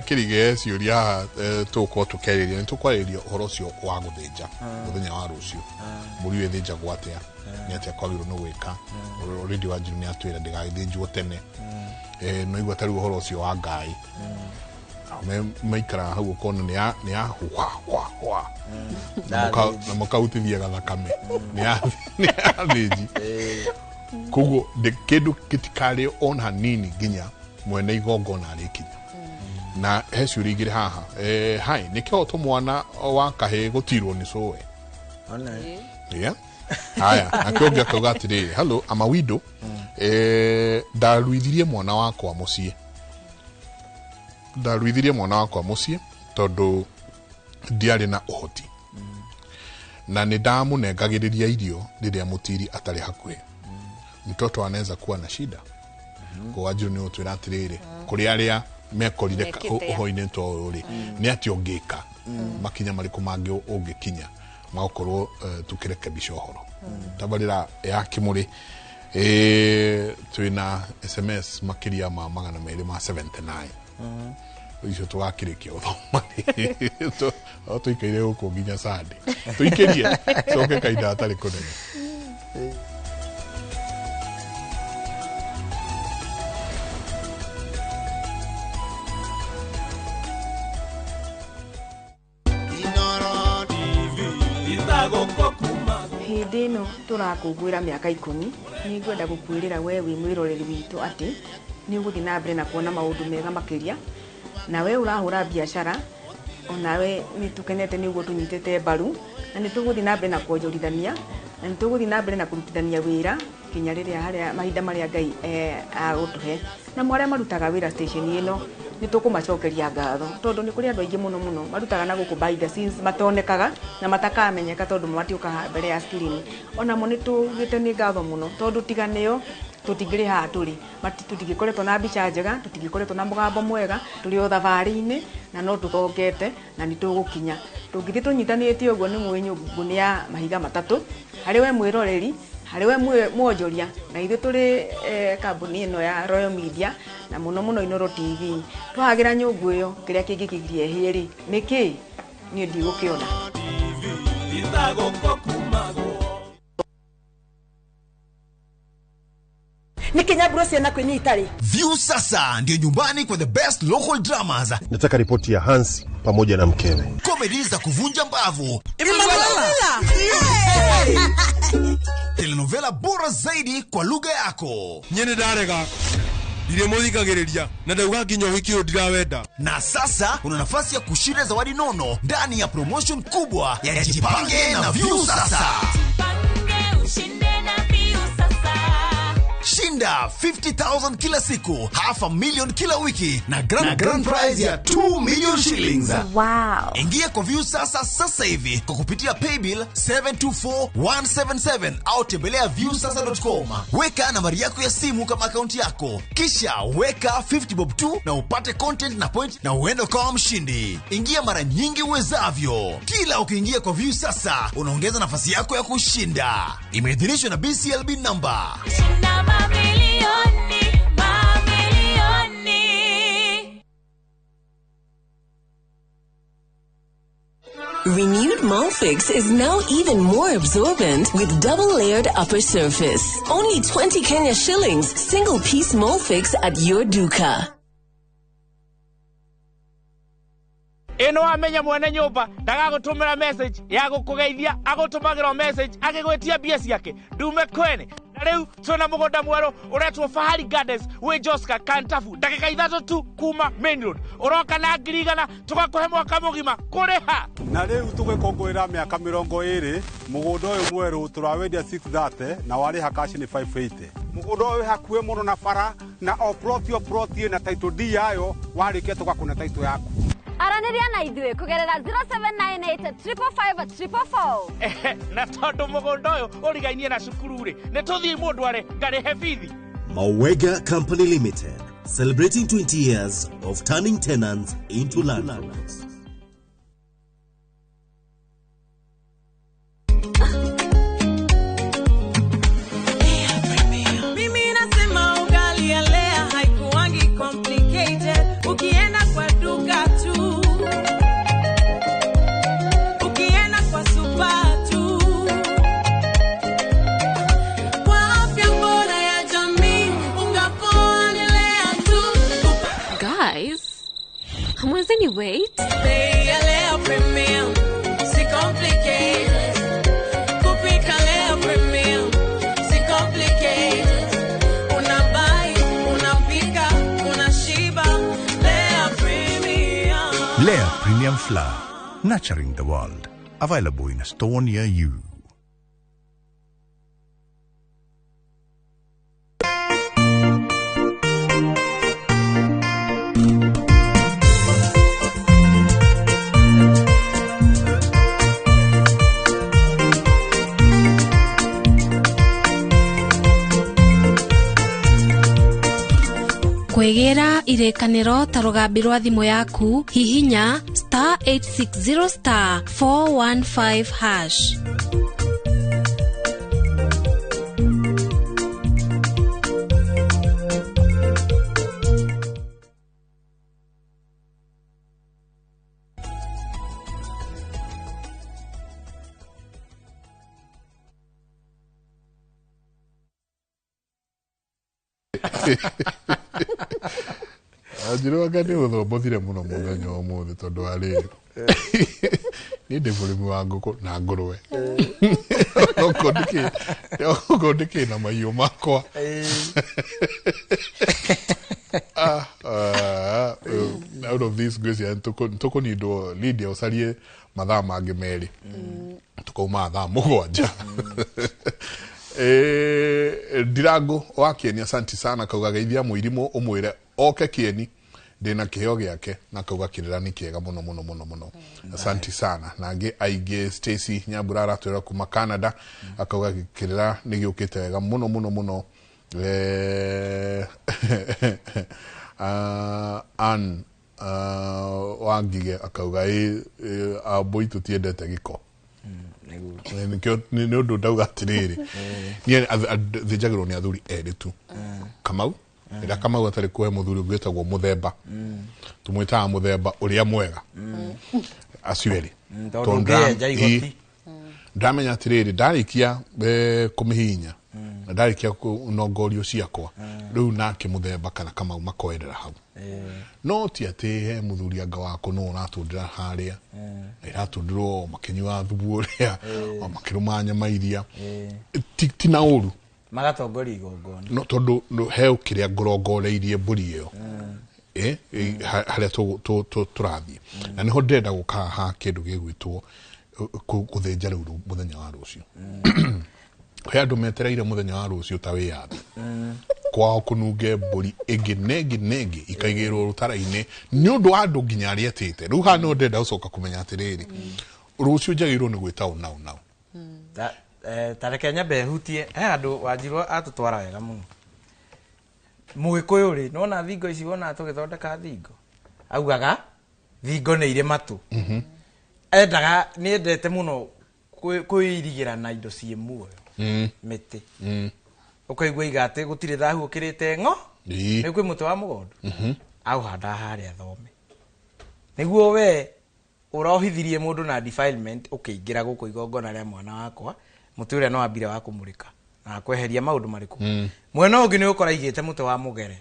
kĩrige ciũria haha tũgũkorwo tũkĩarĩria nĩ tũkwarĩrĩria ũhoro ũcio wa gũthĩnja mũthenya wa rũciũ mbũri ĩyo ĩthĩnjagwo atĩa nĩ atĩa kwagĩrĩirwo nĩ gwĩka already Wanjiru nĩ atwĩra ndĩgagĩthĩnjwo tene no igua ta rĩu ũhoro ũcio wa ngai maikaraga hau ũkona nĩ ya hwa hwa hwa na mũkautithia gathakame nĩ ya thĩnji koguo kĩndũ gĩtikarĩo ona hanini nginya mwene igongona arĩkinya. Na he ciũria igĩrĩ haha hai nĩ kĩhoto mwana wa kahĩĩ gũtirwo nĩ cũwe? Haya nake ũngĩ akauga atĩrĩrĩ hello I'm a widow ndaruithirie mwana wakwa mũciĩ tondũ ndiarĩ na ũhoti na nĩ ndamũnengagĩrĩria irio rĩrĩa mũtiri atarĩ hakuhĩ. Mtoto anaweza kuwa na shida. Kwa Wanjiru nĩ ũtwĩra atĩrĩrĩ kũrĩ arĩa mekorire ũhoro-inĩ ta ũyũ rĩ nĩ atĩa ũngĩka makinya marĩkũ mangĩ ũngĩkinya magakorwo tũkĩrekebisha ũhoro. Tabarĩra ya Kĩmũrĩ twĩna SMS makĩria ma 279 Icio tũgakĩrĩkia gũthoma no tũikaire gũkũ nginya Sunday. Tũikĩrie coke kahinda hatarĩ kũnene. Hĩndĩ ĩno tũrakũngũĩra mĩaka 10 nĩ ngwenda gũkwĩrĩra we wĩ mwĩroreri witũ atĩ nĩ ũgũthiĩ na mbere na kuona maũndũ mega makĩria, na we ũrahũra biacara onawe nĩ tũkenete nĩ ũguo tũnyitĩte mbaru, na nĩ tũgũthiĩ na mbere na kuonjorithania, na nĩ tũgũthiĩ na mbere na kũrutithania wĩra nginya rĩrĩa harĩa mahinda marĩa Ngai agũtũhe. Na arĩa marutaga wĩra station ĩno nĩ tũkũmacokeria ngatho, tondũ nĩ kũrĩ andũ aingĩ mũno mũno marutaga na gũkũ by the scenes matonekaga na matakamenyeka tondũ matiũkaga mbere ya screen. Onamo nĩ tugĩte nĩ ngatho mũno, tondũ tiga nĩo tũtingĩrĩ haha tũrĩ, tũtingĩkoretwo na mbica njega, tũtingĩkoretwo na mũgambo mwega, tũrĩ o thabarĩ-inĩ na no tũthongete na nĩ tũgũkinya. Tũngĩthiĩ tũnyitanĩte ũguo nĩ mũĩ nyũngũ nĩ ya mahiga matatũ, harĩ we mwĩroreri, harĩ we mwonjoria, na ithuĩ tũrĩ kambuni ĩno ya Royal Media na mũno mũno Inooro TV. Twahagĩra nyũngũ ĩyo kĩrĩa kĩngĩkĩgiria ĩhĩe rĩ nĩ kĩĩ? Niĩ ndigũkĩona. View sasa ndio nyumbani kwa the best local dramas. Nataka ripoti ya Hans pamoja na mkewe. Comedy za kuvunja mbavu. Emanuela. Telenovela bora zaidi kwa lugha yako. Nyene darega. Ndiremuthikagiriria na ndauga nginya uhiki uyu ndirawenda. Na sasa una nafasi ya kushinda zawadi nono ndani ya promotion kubwa ya Jipange na View sasa. Jipange ushinde na View sasa. Shinda 50,000 kila siku, 500,000 kila wiki na grand prize ya 2 million shillings. Wow. Ingia kwa View sasa sasa hivi kwa kupitia paybill 724177 au tembelea viewsasa.com. Weka nambari yako ya simu kama akaunti yako, kisha weka 50 bob tu na upate content na point na uende kwa mshindi. Ingia mara nyingi uwezavyo. Kila ukiingia kwa View sasa unaongeza nafasi yako ya kushinda. Imeidhinishwa na BCLB number. Shinda mamilioni, mamilioni. Renewed Molfix is now even more absorbent with double-layered upper surface. Only 20 Kenya shillings, single-piece Molfix at your duka. Ĩno amenya mwene nyũmba ndagagũtũmĩra message ya gũkũgeithia, agũtũmagĩra message agĩgwĩtia mbia ciake ndume kwene. Na rĩu twĩna mũgũnda mwerũ ũretwo Fahari Gardens wĩ Joska Kantafu, ndagĩka 3 tu kuma main road. Ũroka na 100,000 tũgakũhe mwaka mũgima kũrĩha. Na rĩu tũgĩkũngũĩra mĩaka 20 mũgũnda ũyũ mwerũ tũrawendia 630 na warĩha cash nĩ 580. Mũgũnda ũyũ wĩ hakuhĩ mũno na bara na o plot o plot ĩna title deed yayo, warĩkia tũgakũne title yaku. Aranĩria na ithuĩ kũgerera 0798 555 444. Na tondũ mũgũnda ũyũ ũrigainie na cukuru rĩ, nĩ tũthiĩ mũndũ are ngarĩhe bithi. Mawega Company Limited, celebrating 20 years of turning tenants into landlords. Mimi nasema ugali ya Lea haikuangi complicated. Ukienda kwa duka tu, ukienda kwa super tu, kwa afya bora ya jamii, unga poa ni Lea tu. Guys, hamwezi ni wait? Bei ya Lea Premium, si complicated. Kupika Lea Premium, si complicated. Unabai, unapika, unashiba. Lea Premium. Lea Premium Flour, nurturing the world. Available in a store near you. Kwĩgĩra irĩkanĩro ta rũgambi rwa thimũ yaku, hihinya *860 *415#. Anjirũ anga nĩ ũthombothire mũno mũthenya wa ũmũthĩ tondũ wa rĩrĩ niĩ ndĩ mũrĩmi wa ngũkũ na ngũrwe okorwo ndĩkĩ na mahiũ makwa. Out of this ngwĩciria tũkũnindwo Lydia ũcarie mathaa mangĩ merĩ tũkauma thaa 7. Ndirango wa Kieni, asanti sana, kauga geithia mũirimũ ũmwĩre oke Kieni ndĩna kĩheo gĩake, na kauga kĩrĩra nĩ kĩega mũno mũno mũno mũno, asanti sana. Na angĩ aingĩ, Stacy Nyambura aratwĩra kuma Canada, akauga kĩrĩra nĩ gĩũkĩte wega mũno mũno mũno. Ann Wangige akauga ambũi tũtiendete gĩko. Nĩ ũndũ ndauga atĩrĩrĩ, niĩ thĩnjagĩrwo nĩ athuri erĩ tu, Kamau rĩrĩa Kamau atarĩ kuhe mũthuri ũngĩ wĩtagwo Mũthemba, tũmwĩtaga Mũthemba ũrĩa mwega, acio erĩ. Tondũ ũngĩenja igoti. Ndamenya atĩrĩrĩ, ndarĩkia kũmĩhihinya na ndarĩkia kũnongorio ciakwa, rĩu nake Mũthemba kana Kamau makoerera hau. No ti atĩ he mũthuri anga wako no ũratũndĩra harĩa na iratũndĩrwo makĩnyua thubu ũrĩa o makĩrũma nyama iria ti na ũru magatongoria igongona. No tondũ he kĩrĩa ngũrongoreirie mbũri ĩyo harĩa tũrathiĩ, na nĩho ndĩrenda gũka haha kĩndũ gĩgwĩtwo gũthĩnja rĩu mũthenya wa rũciũ. He andũ metereire mũthenya wa rũciũ ta wĩyathi kwao kũnunge mbũri ĩngĩ nengĩ nengĩ ikaigĩrwo rũtara-inĩ nĩ ũndũ wa andũ nginya arĩa etĩte. Rĩu haha nĩho ndĩrenda gũcoka kũmenya atĩrĩrĩ, rũciũ njagĩrĩirwo nĩ gwĩta ũ na ũ na ũ. Ta reke nyambe hutie he andũ Wanjirũ atũtwara wega mũno. Mũgĩkũyũ rĩ, nĩwona thingo ici wona tũgĩthondeka thingo, augaga thingo nĩ irĩ matũ. Endaga nĩendete mũno kwĩirigĩra na indo ciĩ muoyo, mĩtĩ. Ũkaigua iga atĩ gũtirĩ thahu ũkĩrĩte ng'o, nĩ kwĩ mũtĩ wa mũgondo aũhandaga harĩa thome, nĩguo we ũrohithirie mũndũ na defilement ũkĩingĩra gũkũ igongona rĩa mwana wakwa, mũtĩ ũrĩa no wambire wa kũmũrĩka na kweheria maũndũ marĩkũ. Mwena ũngĩ nĩ ũkora aigĩte mũtĩ wa mũgere,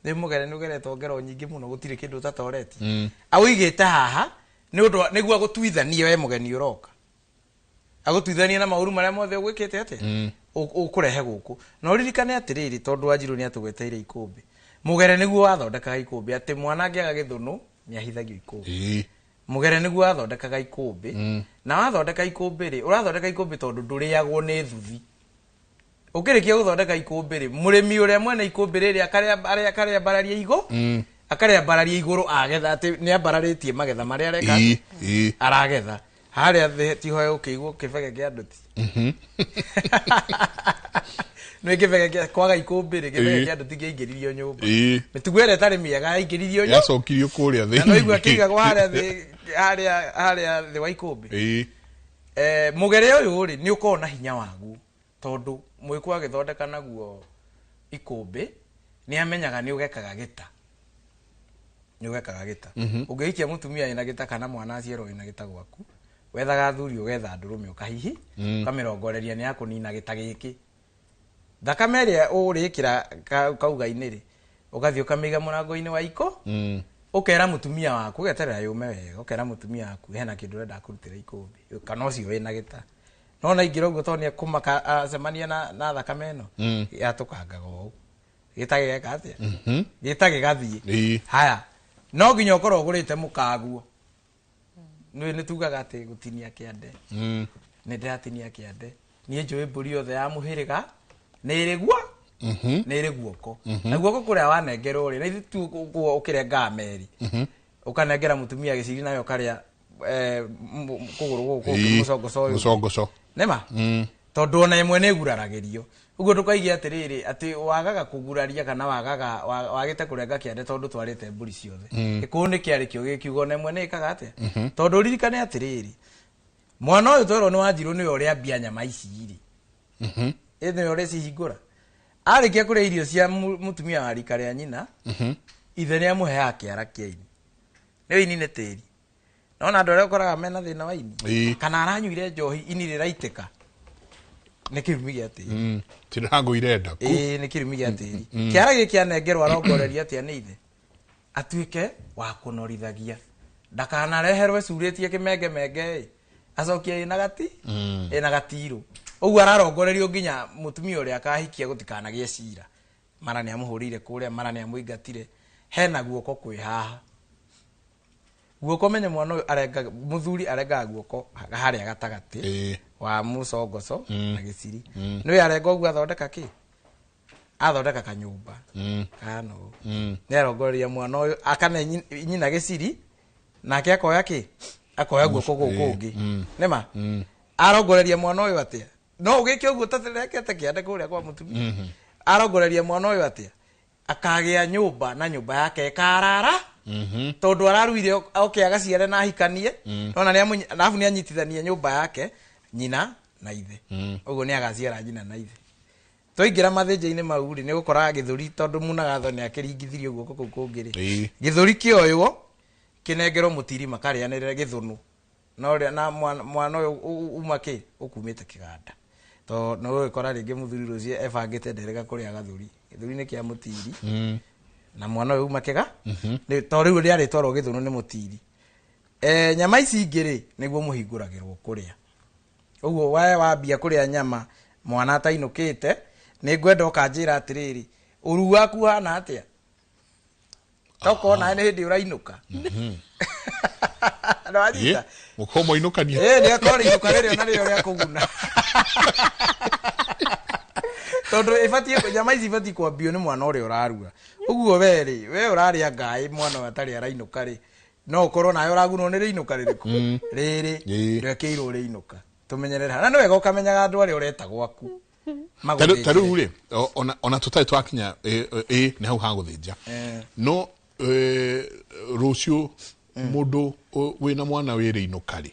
nĩ mũgere nĩ ũgeretwo ngero nyingĩ mũno, gũtirĩ kĩndũ ũtatoretie. Aũigĩte haha nĩ ũndũ nĩguo agũtuithanie we mũgeni ũroka, agũtuithanie na maũru marĩa mothe ũgwĩkĩte atĩa ũkũrehe gũkũ. Na ũririkane atĩrĩrĩ, tondũ Wanjirũ nĩ atũgweteire ikũmbĩ, mũgere nĩguo wathondekaga ikũmbĩ, atĩ mwana angĩaga gĩthũnũ nĩ ahithagio ikũmbĩ. Mũgere nĩguo wathondekaga ikũmbĩ, na wathondeka ikũmbĩ rĩ, ũrathondeka ikũmbĩ tondũ ndũrĩagwo nĩ thuthi. Ũkĩrĩkia gũthondeka ikũmbĩ rĩ, mũrĩmi ũrĩa mwene ikũmbĩ rĩrĩ akarĩambararia igũ, akarĩambararia igũrũ agetha, atĩ nĩ ambararĩtie magetha marĩa areka aragetha. Harĩa thĩ tiho ũkĩigwo kĩbege kĩa nduti. Nĩ kĩbege kĩa kwaga ikũmbĩ rĩ, kĩbege kĩa nduti kĩaingĩririo nyũmba. Mĩtugo ĩrĩa ĩtarĩ mĩega yaingĩririo nyũmba. Yacokirio kũrĩa thĩ. Na no igua kĩigagwo harĩa thĩ, harĩa thĩ wa ikũmbĩ. Mũgere ũyũ rĩ, nĩ ũkoragwo na hinya waguo, tondũ mũgĩkũyũ agĩthondeka naguo ikũmbĩ nĩ amenyaga nĩ ũgekaga gĩta. Nĩ ũgekaga gĩta. Ũngĩhikia mũtumia wĩna gĩta kana mwana aciarwo wĩna gĩta gwaku, wethaga athuri ũgetha ndũrũme ũkahihi, ũkamĩrongoreria nĩ ya kũnina gĩta gĩkĩ. Thakame ĩrĩa ũrĩkĩra kauga-inĩ rĩ, ũgathiĩ ũkamĩiga mũrango-inĩ wa iko, ũkera mũtumia waku, ũgeterera yũme wega, ũkera mũtumia waku hena kĩndũ ũrenda kũrutĩra ikũmbĩ, kana ũcio wĩna gĩta. No na ingĩra ũguo tondũ nĩ ekũmaka acemania na thakame ĩno, yatũkangaga ũũ. Gĩta gĩgeka atĩa? Gĩta gĩgathiĩ. Haya, no nginya ũkorwo ũgũrĩte mũkaguo. Nĩ tugaga atĩ gũtinia kĩande. Nĩ ndĩratinia kĩande. Niĩ njũĩ mbũri yothe ya mũhĩrĩga nĩ ĩrĩ guo, nĩ ĩrĩ guoko. Na guoko kũrĩa wanengerwo rĩ, na ithuĩ tu ũkĩrengaga meri. Ũkanengera mũtumia gĩciri nawe ũkarĩa kũgũrũ gũkũ mũcongoco ũyũ. Mũcongoco. Nĩma? Tondũ ona ĩmwe nĩ ĩguraragĩrio. Ũguo ndũkaige atĩrĩrĩ atĩ wagaga kũguraria kana wagaga wagĩte kũrenga kĩande tondũ twarĩte mbũri ciothe. Gĩkũyũ nĩ kĩarĩ kĩo gĩkiuga ona ĩmwe nĩ ĩkaga atĩa? Tondũ ũririkane atĩrĩrĩ, mwana ũyũ twerwo nĩ Wanjirũ nĩwe ũrĩambia nyama ici rĩ. Nĩwe ũrĩcihingũra. Arĩkia kũrĩa irio cia mũtumia wa rika rĩa nyina, ithe nĩ amũheaga kĩara kĩa ini. Nĩ ini nĩ tĩri. Nona andũ arĩa ũkoraga mena thĩna wa ini. Kana aranyuire njohi ini rĩraitĩka. Nĩ kĩrumi gĩa tĩri. Tirangũire nda ku. Ĩĩ nĩ kĩrumi gĩa tĩri. Kĩara gĩkĩ anengerwo arongoreria atĩa nĩ ithe? Atuĩke wa kũnorithagia. Ndakanareherwo ecurĩtie kĩmengemenge ĩ. Acokie ĩna gati? Ĩna gatirũ. Ũguo ararongorerio nginya mũtumia ũrĩa akahikia gũtikanagĩe cira. Mara nĩ amũhũrĩire kũrĩa, mara nĩ amũingatire. Hena guoko kwĩ haha. Guoko menye mwana ũyũ arengaga, mũthuri arengaga guoko harĩa gatagatĩ wa mũcongoco na gĩciri. Nĩwe arenga ũguo athondeka kĩ? Athondeka kanyũmba. Kana ũũ. Nĩ arongoreria mwana ũyũ akane nyina gĩciri nake akoya kĩ? Akoya guoko kũu kũngĩ. Nĩma? Arongoreria mwana ũyũ atĩa? No ũgĩke ũguo ũtarekete kĩande kũrĩa kwa mũtumia. Arongoreria mwana ũyũ atĩa? Akagĩa nyũmba na nyũmba yake ĩkarara. Tondũ araruire oke agaciare na ahikanie. Nona nĩ alafu nĩ anyitithanie nyũmba yake nyina na ithe. Ũguo nĩ agaciara nyina na ithe. Twaingĩra mathĩnja-inĩ mau rĩ, nĩ ũgũkora gĩthũri tondũ Munagatho nĩ akĩringithirio guoko kũu kũngĩ rĩ. Gĩthũri kĩoywo kĩnengerwo mũtiri makarĩanĩrĩre gĩthũnũ. Na ũrĩa na mwana ũyũ uma kĩ ũkumĩte kĩganda. To no ũgĩkora rĩngĩ mũthuri rũciũ ebangĩte nderega kũrĩa gathũri. Gĩthũri nĩ kĩa mũtiri. Na mwana ũyũ uma kĩga? Nĩ to rĩu rĩarĩtwarwo gĩthũnũ nĩ mũtiri. Nyama ici ingĩ rĩ, nĩguo mũhingũragĩrwo kũrĩa. Ũguo we wambia kũrĩa nyama mwana atainũkĩte, nĩ ngwenda ũkanjĩra atĩrĩrĩ, ũru waku hana atĩa? Tokorwo nawe nĩ hĩndĩ ũrainũka. Nĩwanyita? Mũkorwo mwainũkania. Nĩ akorwo rĩinũka rĩrĩ ona rĩo rĩa kũguna. Tondũ ĩbatiĩ, nyama ici ibatiĩ kwambio nĩ mwana ũrĩa ũrarua. Ũguo we rĩ, we ũrarĩa ngaĩ mwana ũyũ atarĩ arainũka rĩ, no ũkorwo nawe ũragunwo nĩ rĩinũka rĩrĩkũ? Rĩrĩ, ndwekĩirwo rĩinũka. Tũmenyerere. Na nĩ wega ũkamenyaga andũ arĩa ũreta gwaku. Ta rĩu rĩ, ona tũtarĩ twakinya nĩ hau ha gũthĩnja. No rũciũ mũndũ wĩna mwana wĩ rĩinũka rĩ,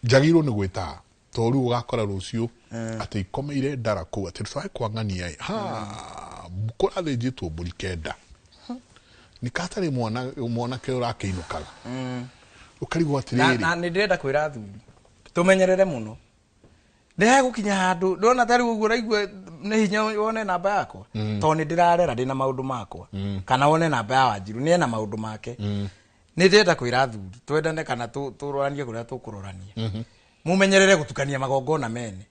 njagĩrĩirwo nĩ gwĩta to rĩu ũgakora rũciũ atĩ ikomeire ndara kũu atĩ twae kwang'ania ĩ, ha kũrathĩnjĩtwo mbũri 9. Nĩ katarĩ mwanake ũrakĩinũkaga. Ũkarigwo atĩrĩrĩ. Na nĩ ndĩrenda kwĩra athuri tũmenyerere mũno. Nĩ hegũkinya handũ ndona ta rĩu ũguo ũraigua nĩ hinya wone namba yakwa. Tondũ nĩ ndĩrarera ndĩna maũndũ makwa. Kana wone namba ya Wanjiru nĩ ena maũndũ make. Nĩ ndĩrenda kwĩra athuri twendane kana tũroranie kũrĩa tũkũrorania. Mũmenyerere gũtukania magongona mene.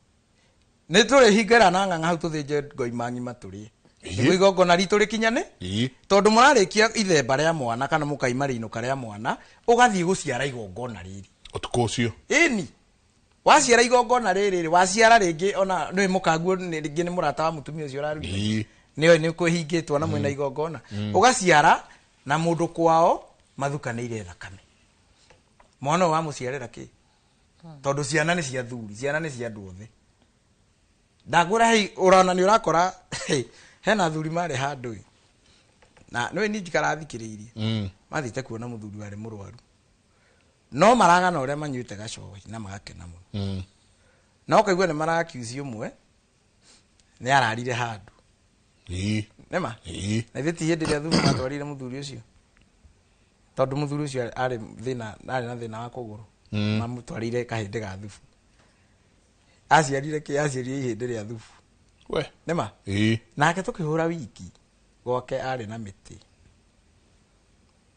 Nĩ tũrĩhingĩra na ng'ang'a hau tũthĩnje ngoima ng'ima tũrĩe. Nĩguo igongona ritũ rĩkinyane. Tondũ mũrarĩkia ithemba rĩa mwana kana mũkaima rĩinũka rĩa mwana, ũgathiĩ gũciara igongona rĩrĩ. Ũtukũ ũcio. Ĩni. Waciara igongona rĩrĩ rĩ, waciara rĩngĩ ona nĩ mũkaguo rĩngĩ nĩ mũrata wa mũtumia ũcio ũraruga. Nĩoĩ nĩ kwĩhingĩtwo na mwĩna igongona. Ũgaciara na mũndũ kwao mathukanĩire thakame. Mwana ũyũ wamũciarĩra kĩ? Tondũ ciana nĩ cia thuri, ciana nĩ cia andũ othe. Ndagwĩra hei, ũrona nĩ ũrakora hena athuri marĩ handũ ĩ. Na nĩũĩ niĩ njikaraga thikĩrĩirie. Mathiĩte kuona mũthuri warĩ mũrwaru. No maragana ũrĩa manyuĩte gacohi na magakena mũno. Na ũkaigua nĩ marakiuci ũmwe nĩ ararire handũ. Nĩma? Na ithuĩ ti hĩndĩ ĩrĩa thubu matwarire mũthuri ũcio. Tondũ mũthuri ũcio arĩ thĩna, arĩ na thĩna wa kũgũrũ. Mamũtwarire kahĩndĩ ga thubu. Aciarire kĩ? Aciarire ihĩndĩ rĩa thubu. We. Nĩma? Nake tũkĩhũra wiki gwake arĩ na mĩtĩ.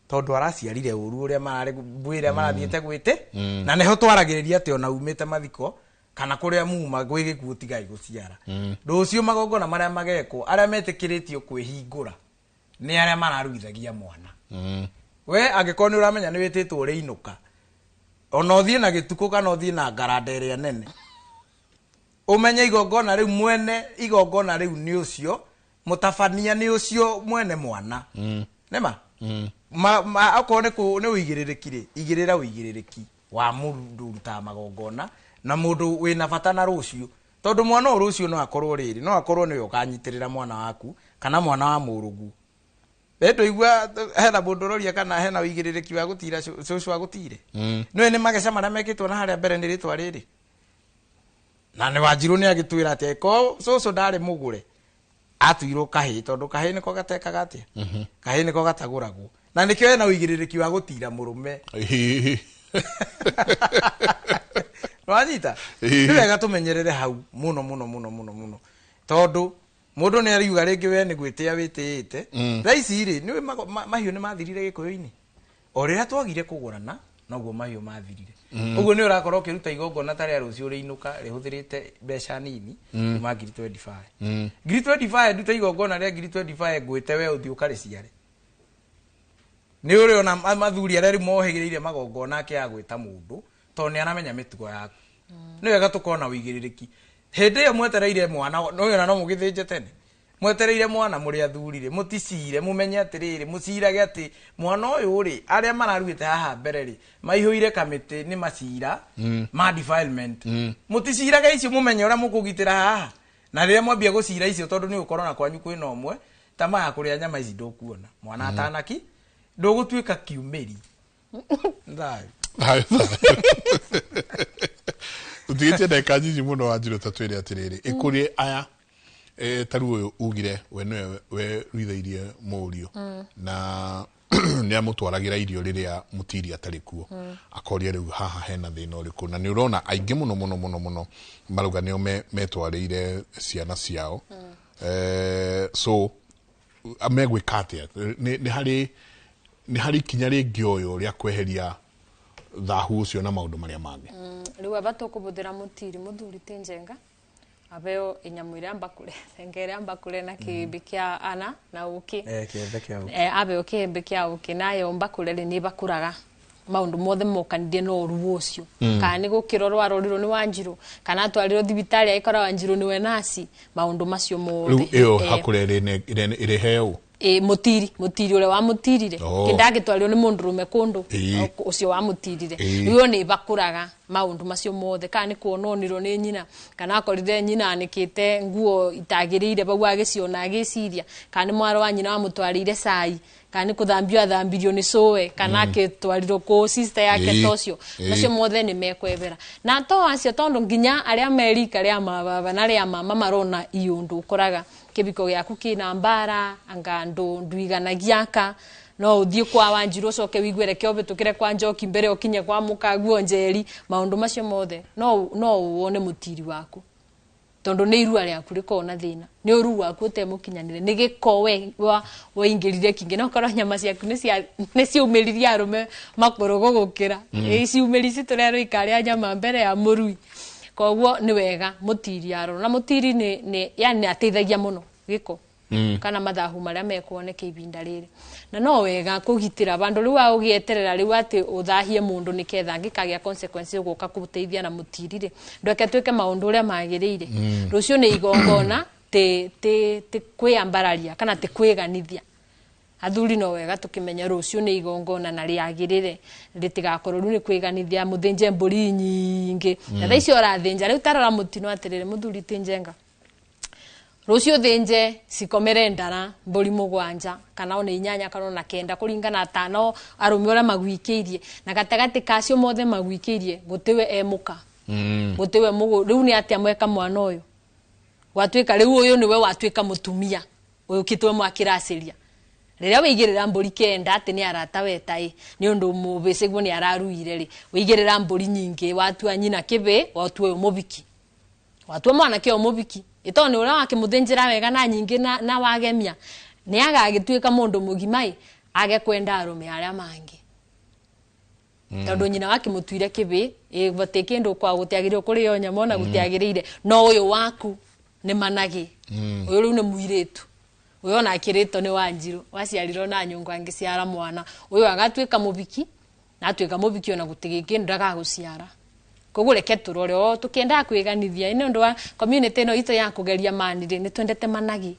Tondũ araciarire ũru ũrĩa mararĩ mbui ĩrĩa marathiĩte gwĩte. Na nĩho twaragĩrĩria atĩ ona umĩte mathiko kana kũrĩa muma gwĩ gĩkuũ tigai gũciara. Rũciũ magongona marĩa magekwo arĩa metĩkĩrĩtio kwĩhingũra nĩ arĩa mararuithagia mwana. We angĩkorwo nĩ ũramenya nĩ wĩtĩtwo rĩinũka, ona ũthiĩ na gĩtukũ kana ũthiĩ na ngaranda ĩrĩa nene, ũmenye igongona rĩu mwene igongona rĩu nĩ ũcio mũtabania nĩ ũcio mwene mwana. Nĩma? Okorwo nĩ ũigĩrĩrĩki rĩ, igĩrĩra ũigĩrĩrĩki wa mũndũ ũrutaga magongona na mũndũ wĩna bata na rũciũ. Tondũ mwana ũyũ rũciũ no akorwo rĩrĩ, no akorwo nĩwe ũkanyitĩrĩra mwana waku kana mwana wa mũrũguo. Ndũigua hena mũndũ ũroria kana hena ũigĩrĩrĩki wa gũtira cũcũ agũtire. Nĩũĩ nĩ mageca marĩa mekĩtwo na harĩa mbere nĩ rĩtwa rĩrĩ. Na nĩ Wanjiru nĩ agĩtwĩra atĩ ko cũcũ ndarĩ mũgũre atuirwo kahĩĩ tondũ kahĩĩ nĩko gatekaga atĩa? Kahĩĩ nĩko gatagũragwo. Na nĩkĩo ena ũigĩrĩrĩki wa gũtira mũrũme. Wanyita nĩ wega tũmenyerere hau mũno mũno mũno mũno mũno tondũ mũndũ nĩ ariuga rĩngĩ we nĩ gwĩtĩa wĩtĩĩte. Thaa ici rĩ nĩ mahiũ nĩ mathirire Gĩkũyũ-inĩ, o rĩrĩa twagire kũgũrana noguo mahiũ mathirire. Ũguo nĩ ũrakorwo ũkĩruta igongona ta rĩa rũciũ rĩinũka rĩhũthĩrĩte mbeca nini kuma ngiri 25. Ngiri 25 ndute igongona rĩa ngiri 25 ngwĩte we ũthiĩ ũkarĩciare. Nĩ ũrĩ ona mathuri arĩa rĩu mohĩgĩrĩire magongona ake ya gwĩta mũndũ tondũ nĩ aramenya mĩtugo yaku. Nĩ wega tũkorwo na ũigĩrĩrĩki hĩndĩ ĩyo mwetereire mwana no no mũgĩthĩnje tene mwetereire mwana mũrĩ athuri rĩ mũticire mũmenye atĩrĩrĩ mũcirage atĩ mwana ũyũ rĩ arĩa mararuĩte haha mbere rĩ maihũire kamĩtĩ nĩ macira ma defilement. Mũticirage icio mũmenye ũrĩa mũkũgitĩra haha na rĩrĩa mwambia gũcira icio tondũ nĩ ũkorwo na kwanyu kwĩna ũmwe ta maya kũrĩa nyama ici ndũkuona mwana atanaki ndũgũtuĩka kiumĩri. Thayũ. Tutigĩtie ndagĩka nyinyi mũno Wanjirũ ta twĩre atĩrĩrĩ ĩkũrĩ aya ta rĩu ũyũ ugire we nĩwe weruithĩirie mũriũ na nĩ amũtwaragĩra irio rĩrĩa mũtiri atarĩ kuo akoria rĩu haha hena thĩna ũrĩkũ na nĩ ũrona aingĩ mũno mũno mũno mũno marauga nĩo metwarĩire ciana ciao. So megwĩka atĩa? Nĩ harĩ ikinya rĩngĩ ũyũ rĩa kweheria thahu ũcio na maũndũ marĩa mangĩ. Rĩu aba tũkũbũthĩra mũtiri mũthuri ti njenga abeo inyamu iria mbakure thenge iria mbakure na kĩhĩmbĩ kĩa ana na ũkĩ kĩhĩmbĩ kĩa ũkĩ abeo kĩhĩmbĩ kĩa ũkĩ nayo mbakure rĩ nĩ bakũraga maũndũ mothe mokanirie na ũruo ũcio. Kana nĩ gũkĩrorwo arorirwo nĩ Wanjirũ kana atwarirwo thibitarĩ agĩkora Wanjirũ nĩwe naci maũndũ macio mothe. Rĩu ĩyo hakũre ĩrĩheo mũtiri ũrĩa wamũtirire kĩndagĩtwarirwo nĩ mũndũrũme kũndũ ũcio wamũtirire rĩu nĩ bakũraga maũndũ macio mothe kana nĩ kuononirwo nĩ nyina kana akorire nyina anĩkĩte nguo itagĩrĩire bau agĩciona agĩciria kana nĩ mwarĩ wa nyina wamũtwarĩire cai kana nĩ kũthambio athambirio nĩ cũwe kana akĩtwarirwo kũ sister yake tocio macio mothe nĩ mekwebera na to acio tondũ nginya arĩa merika rĩa mababa na arĩa mama marona iũndũ ũkoraga kĩbiko gĩaku kĩna mbara anga nduiganagia aka no ũthiĩ kwa Wanjirũ ũcoke wĩigue reke ũhĩtũkĩre kwa Njoki mbere ũkinye kwa mũkaguo Njeri maũndũ macio mothe no wone mũtiri waku tondũ nĩ irua rĩaku rĩkoragwo na thĩna nĩ ũru waku ũtemũkinyanĩre nĩ gĩko we waingĩrire kĩingĩ no korwo nyama ciaku nĩ ciumĩririe arũme makũrũ gũgũkĩra ciumĩri ici tũrĩa rũikarĩa nyama mbere ya mũrui koguo nĩ wega mũtiri arorwo na mũtiri nĩ yani ateithagia mũno gĩko kana mathahu marĩa mekuoneka ibinda rĩrĩ na no wega kũgitĩra bandũ rĩu ũgĩeterera rĩu atĩ ũthahie mũndũ nĩketha angĩkagĩa consequence ũgũka kũteithia na mũtiri rĩ ndweke twĩke maũndũ ũrĩa magĩrĩire. Rũciũ nĩ igongona ti kwĩambararia kana ti kwĩganithia athuri no wega tũkĩmenya rũciũ nĩ igongona na rĩagĩrĩre rĩtigakorwo rĩu nĩ kwĩganithia mũthĩnje mbũri nyingĩ na thaa icio ũrathĩnja rĩu tarora mũtino atĩrĩrĩ mũthuri ti njenga rũciũ thĩnje cikomere ndara mbũri 7 kana ona 8 kana ona 9 kũringana tano arũme ũrĩa magwikĩirie na gatagatĩ kacio mothe magwikĩirie gũtiwe e mũka gũtiwe mũgũ rĩu nĩ atĩa mweka mwana ũyũ gwatuĩka rĩu ũyũ nĩwe watuĩka mũtumia ũyũ kĩtwe mwakĩracĩria rĩrĩa wĩigĩrĩra mbũri 9 atĩ nĩ arata weta ĩ nĩ ũndũ mũbĩcĩguo nĩ araruire rĩ wĩigĩrĩra mbũri nyingĩ watua nyina kĩbĩ watua ũyũ mũbiki watua mwanake ũyũ mũbiki ito nĩ ũrĩa wakĩmũthĩnjĩra wega na nyingĩ na wagemia nĩ agagĩtuĩka mũndũ mũgima ĩ age kwenda arũme arĩa mangĩ tondũ nyina wakĩmũtuire kĩbĩ gũtĩ kĩndũ kwa gũtiagĩrĩirwo kũrĩo nyama ona gũtiagĩrĩire no ũyũ waku nĩ managĩ ũyũ rĩu nĩ mũirĩtu ũyũ ona akĩrĩtwo nĩ Wanjirũ waciarirwo na nyũngũ angĩciara mwana ũyũ agatuĩka mũbiki na atuĩka mũbiki ona gũtigĩ kĩndũ ndagagũciara koguo reke tũrore o tũkĩendaga kwĩganithia nĩ ũndũ wa community ĩno itũ ya kũgeria mani rĩ nĩ twendete managi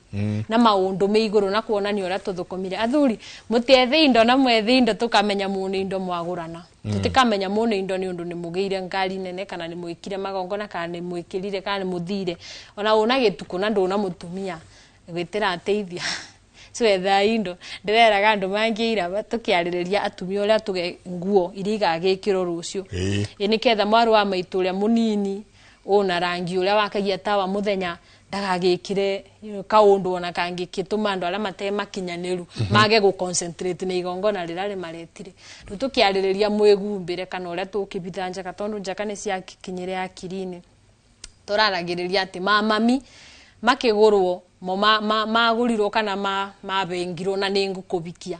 na maũndũ me igũrũ na kuonania ũrĩa tũthũkũmire athuri mũtiethe indo na mwethe indo tũkamenya mũnĩ indo mwagũrana tũtikamenya mũnĩ indo nĩ ũndũ nĩ mũgĩire ngari nene kana nĩ mwĩkire magongona kana nĩ mwĩkĩrire kana nĩ mũthire ona ũna gĩtukũ na ndũna mũtumia gwĩtĩra ateithia ciwetha indo ndĩreraga andũ mangĩira tũkĩarĩrĩria atumia ũrĩa tũge nguo iria igagĩkĩrwo rũciũ ĩ nĩketha mwarĩ wa maitũ ũrĩa mũnini ũna rangi ũrĩa wakagia tawa mũthenya Ndagagĩkire kaũndũ ona kangĩkĩtũma andũ arĩa mate makinyanĩru mage gũ concentrate na igongona rĩrĩa rĩmaretire. Rĩu tũkĩarĩrĩria mwĩgumbĩre kana ũrĩa tũkĩbitha njaka tondũ njaka nĩ ciakinyire akiri-inĩ. Tũraragĩrĩria atĩ mamami makĩgũrwo mo magũrirwo kana mabengirwo na nĩ ngũkũbikia.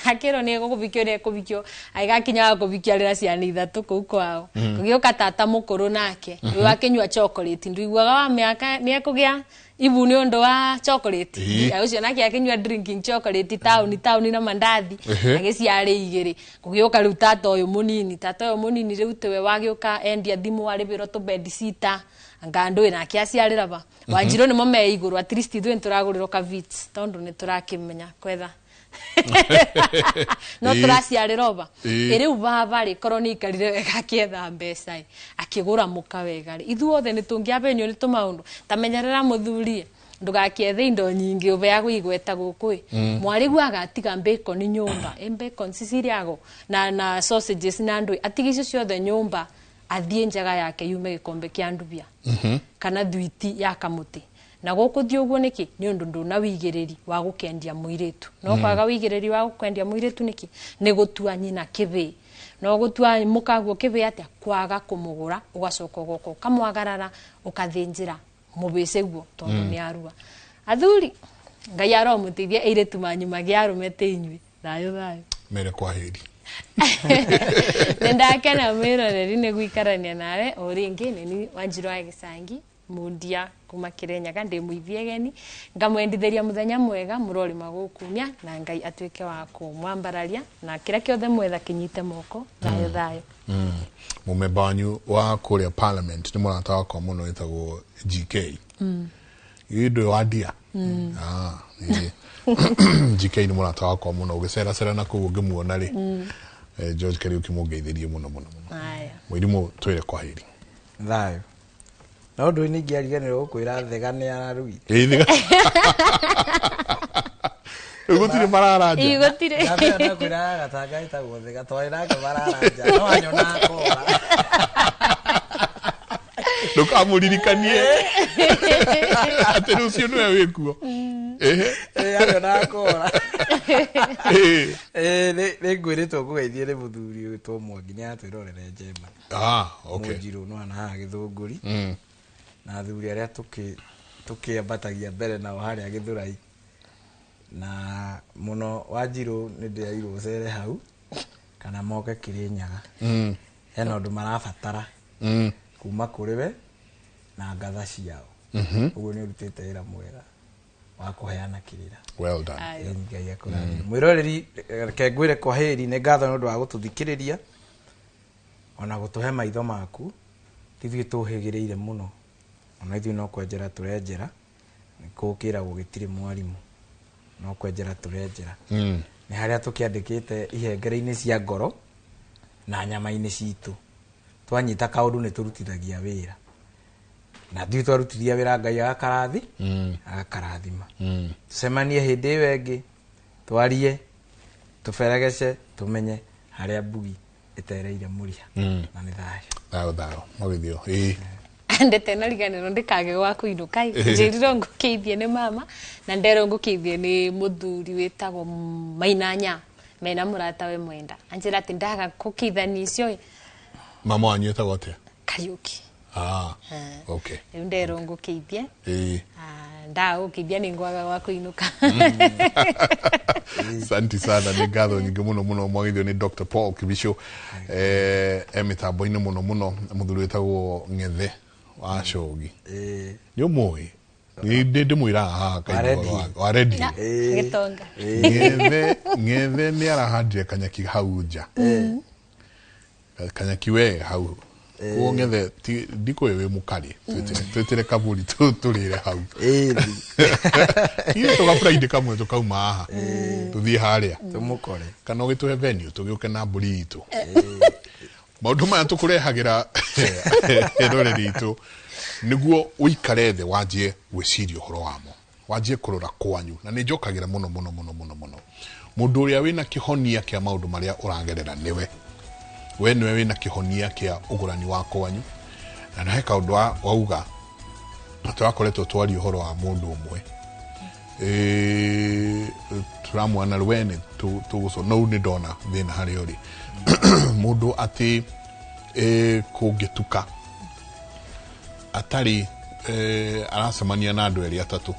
Akĩrwo nĩ gũkũbikio nĩ ekũbikio agĩgakinya kũbikia rĩrĩa ciana ithatũ kũu kwao. Kũgĩũka tata mũkũrũ nake ũyũ akĩnyua chocolate nduiguaga wa mĩaka nĩ ekũgĩa ibu nĩ ũndũ wa chocolate. Ũcio nake akĩnyua drinking chocolate taũni na mandathi agĩciarĩ igĩrĩ. Kũgĩũka rĩu tata ũyũ mũnini rĩu tiwe wagĩũka endia thimũ arĩbĩrwo tũ sita ngandũ nake aciarĩra ba. Wanjirũ nĩmo me igũrũ at least ithuĩ nĩtũragũrĩrwo ka Vits tondũ nĩtũrakĩmenya kwetha. No tũraciarĩra oba. Rĩu baba rĩ korwo nĩ aikarire wega akĩetha mbeca ĩ akĩgũra mũka wega rĩ ithuothe nĩtũngĩabenio nĩ tũmaũndũ ta menyerera mũthuri ndũgakĩethe indo nyingĩ ũbeagwo igweta gũkũ ĩ. Mwarĩguo agatiga bacon nyũmba bacon ciciriago na sausages na ndũ atige icio ciothe nyũmba athiĩ njaga yake yume gĩkombe kĩa ndubia kana thwiti ya kamũtĩ. Na gũkũthiĩ ũguo nĩkĩ nĩ ũndũ ndũna wĩigĩrĩri wa gũkendia mũirĩtu. No kwaga wĩigĩrĩri wa gũkendia mũirĩtu nĩkĩ nĩ gũtua nyina kĩbĩ. No gũtua mũkaguo kĩbĩ atĩa kwaga kũmũgũra ũgacoka ũgoka ũkamwagarara ũkathĩnjĩra mũbĩce guo tondũ nĩ arua. Athuri Ngai aromũteithia airĩtu manyu magĩe arũme ta inyuĩ. Thayũ thayũ. Mere kwaheri. Nĩndakena mwĩroreri nĩ gũikarania nawe o rĩngĩ nĩ Wanjirũ wa Gĩcangi mundia kuma Kĩrĩnyaga ndĩ mũithiegeni ngamwendithĩria mũthenya mwega mũrorima gũkumia na Ngai atuĩke wa kũmwambararia na kĩrĩa kĩothe mwetha kĩnyite moko. Thayũ thayũ. Mũmemba wanyu wa kũrĩa parliament nĩ mũrata wakwa mũno wĩtagwo GK. Ĩ wa ndia. GK nĩ mũrata wakwa mũno ũgĩceracera na kũu ũngĩmuona rĩ George Kariuki mũngeithĩrie mũno mũno mũno. Mũirimũ twĩre kwaheri. Thayũ. No ndũ nĩ ingĩariganĩrwo gũkwĩra thega nĩ ararugire. Ĩ thega. Gũtirĩ mararanja. Ĩ gũtirĩ. Ndakwĩra gatanga ĩtagwo thega twarĩ nake mararanja no anyona akora. Ndũkamũririkanie atĩ rũciũ nĩwe wĩkuo. Anyona akora. Nĩ ngwĩrĩtwo ngũgeithie nĩ mũthuri wĩtwo Mwangi nĩ aratwĩrorere njema. Okay. Mũnjirũ no ana haha Gĩthũngũri. Na athuri arĩa tũkĩambatagia mbere nao harĩa Gĩthũrai. Na mũno Wanjirũ nĩ ndĩrairwo cere hau kana moke Kĩrĩnyaga. Hena ũndũ marabatara kuma kũrĩ we na ngatha ciao. Ũguo nĩ ũrutĩte wĩra mwega wa kũheana kĩrĩra. Well done. Ngai akũrathime. Mwĩroreri reke ngwĩre kwaheri nĩ ngatho nĩ ũndũ wa gũtũthikĩrĩria ona gũtũhe maitho maku. Ti ithuĩ tũhĩgĩrĩire mũno ona ithuĩ no kwenjera tũrenjera nĩkũkĩragwo gĩtirĩ mwarimũ no kwenjera tũrenjera. Nĩ harĩa tũkĩandĩkĩte ihengere-inĩ cia ngoro na nyama-inĩ citũ. Twanyita kaũndũ nĩ tũrutithagia wĩra na ithuĩ twarutithia wĩra Ngai agakarathi agakarathima. Tũcemanie hĩndĩ ĩyo ĩngĩ twarie tũberegece tũmenye harĩa mbugi ĩtereire mũriha. Na nĩ thayũ. Thayũ thayũ. Magĩthio. Ĩ ndete na riganĩrwo ndĩkage gwa kũinũka njĩrirwo ngũkĩithie nĩ mama na nderwo ngũkĩithie nĩ mũthuri wĩtagwo Mainanya mena mũrata we Mwenda anjĩra atĩ ndaga gũkĩithania icio. Mama wanyu etagwo atĩa? Kariũki. Okay. Rĩu nderwo ngũkĩithie. Ndaga gũkĩithia nĩ ngwaga gwa kũinũka. Asante sana nĩ ngatho nyingĩ mũno mũno mwagithio nĩ Dr. Paul Kibicho e mĩtambo-inĩ mũno mũno mũthuri wĩtagwo Ng'ethe wa Cogi. Nĩ ũmũĩ? Nĩ ndĩmwĩraga haha kaingĩ wa redio. Gĩtonga. Ng'ethe nĩ arahandire kanyaki hau nja. Kanyaki we hau. Koguo Ng'ethe ndikũĩ wĩ mũkarĩ twĩtĩre kaburi tũrĩre hau. Ithuĩ tũga Friday kamwe tũkauma haha tũthiĩ harĩa tũmũkore kana ũgĩtũhe venue tũgĩũke na mbũri itũ. Maũndũ maya tũkũrehagĩra rũrĩrĩ itũ nĩguo ũikare thĩ wanjie gwĩciria ũhoro wamo wanjie kũrora kwanyu na nĩ njokagĩra mũno mũno mũno mũno mũno mũndũ ũrĩa wĩna kĩhonia kĩa maũndũ marĩa ũragerera nĩwe we nĩwe wĩna kĩhonia kĩa ũgũrani wa kwanyu na he kaũndũ wauga Tũrakoretwo twaria ũhoro wa mũndũ ũmwe tũramwana rwene tũgũco no nĩ ndona thĩna harĩa ũrĩ mũndũ atĩ kũngĩtuka atarĩ aracemania na andũ erĩ atatũ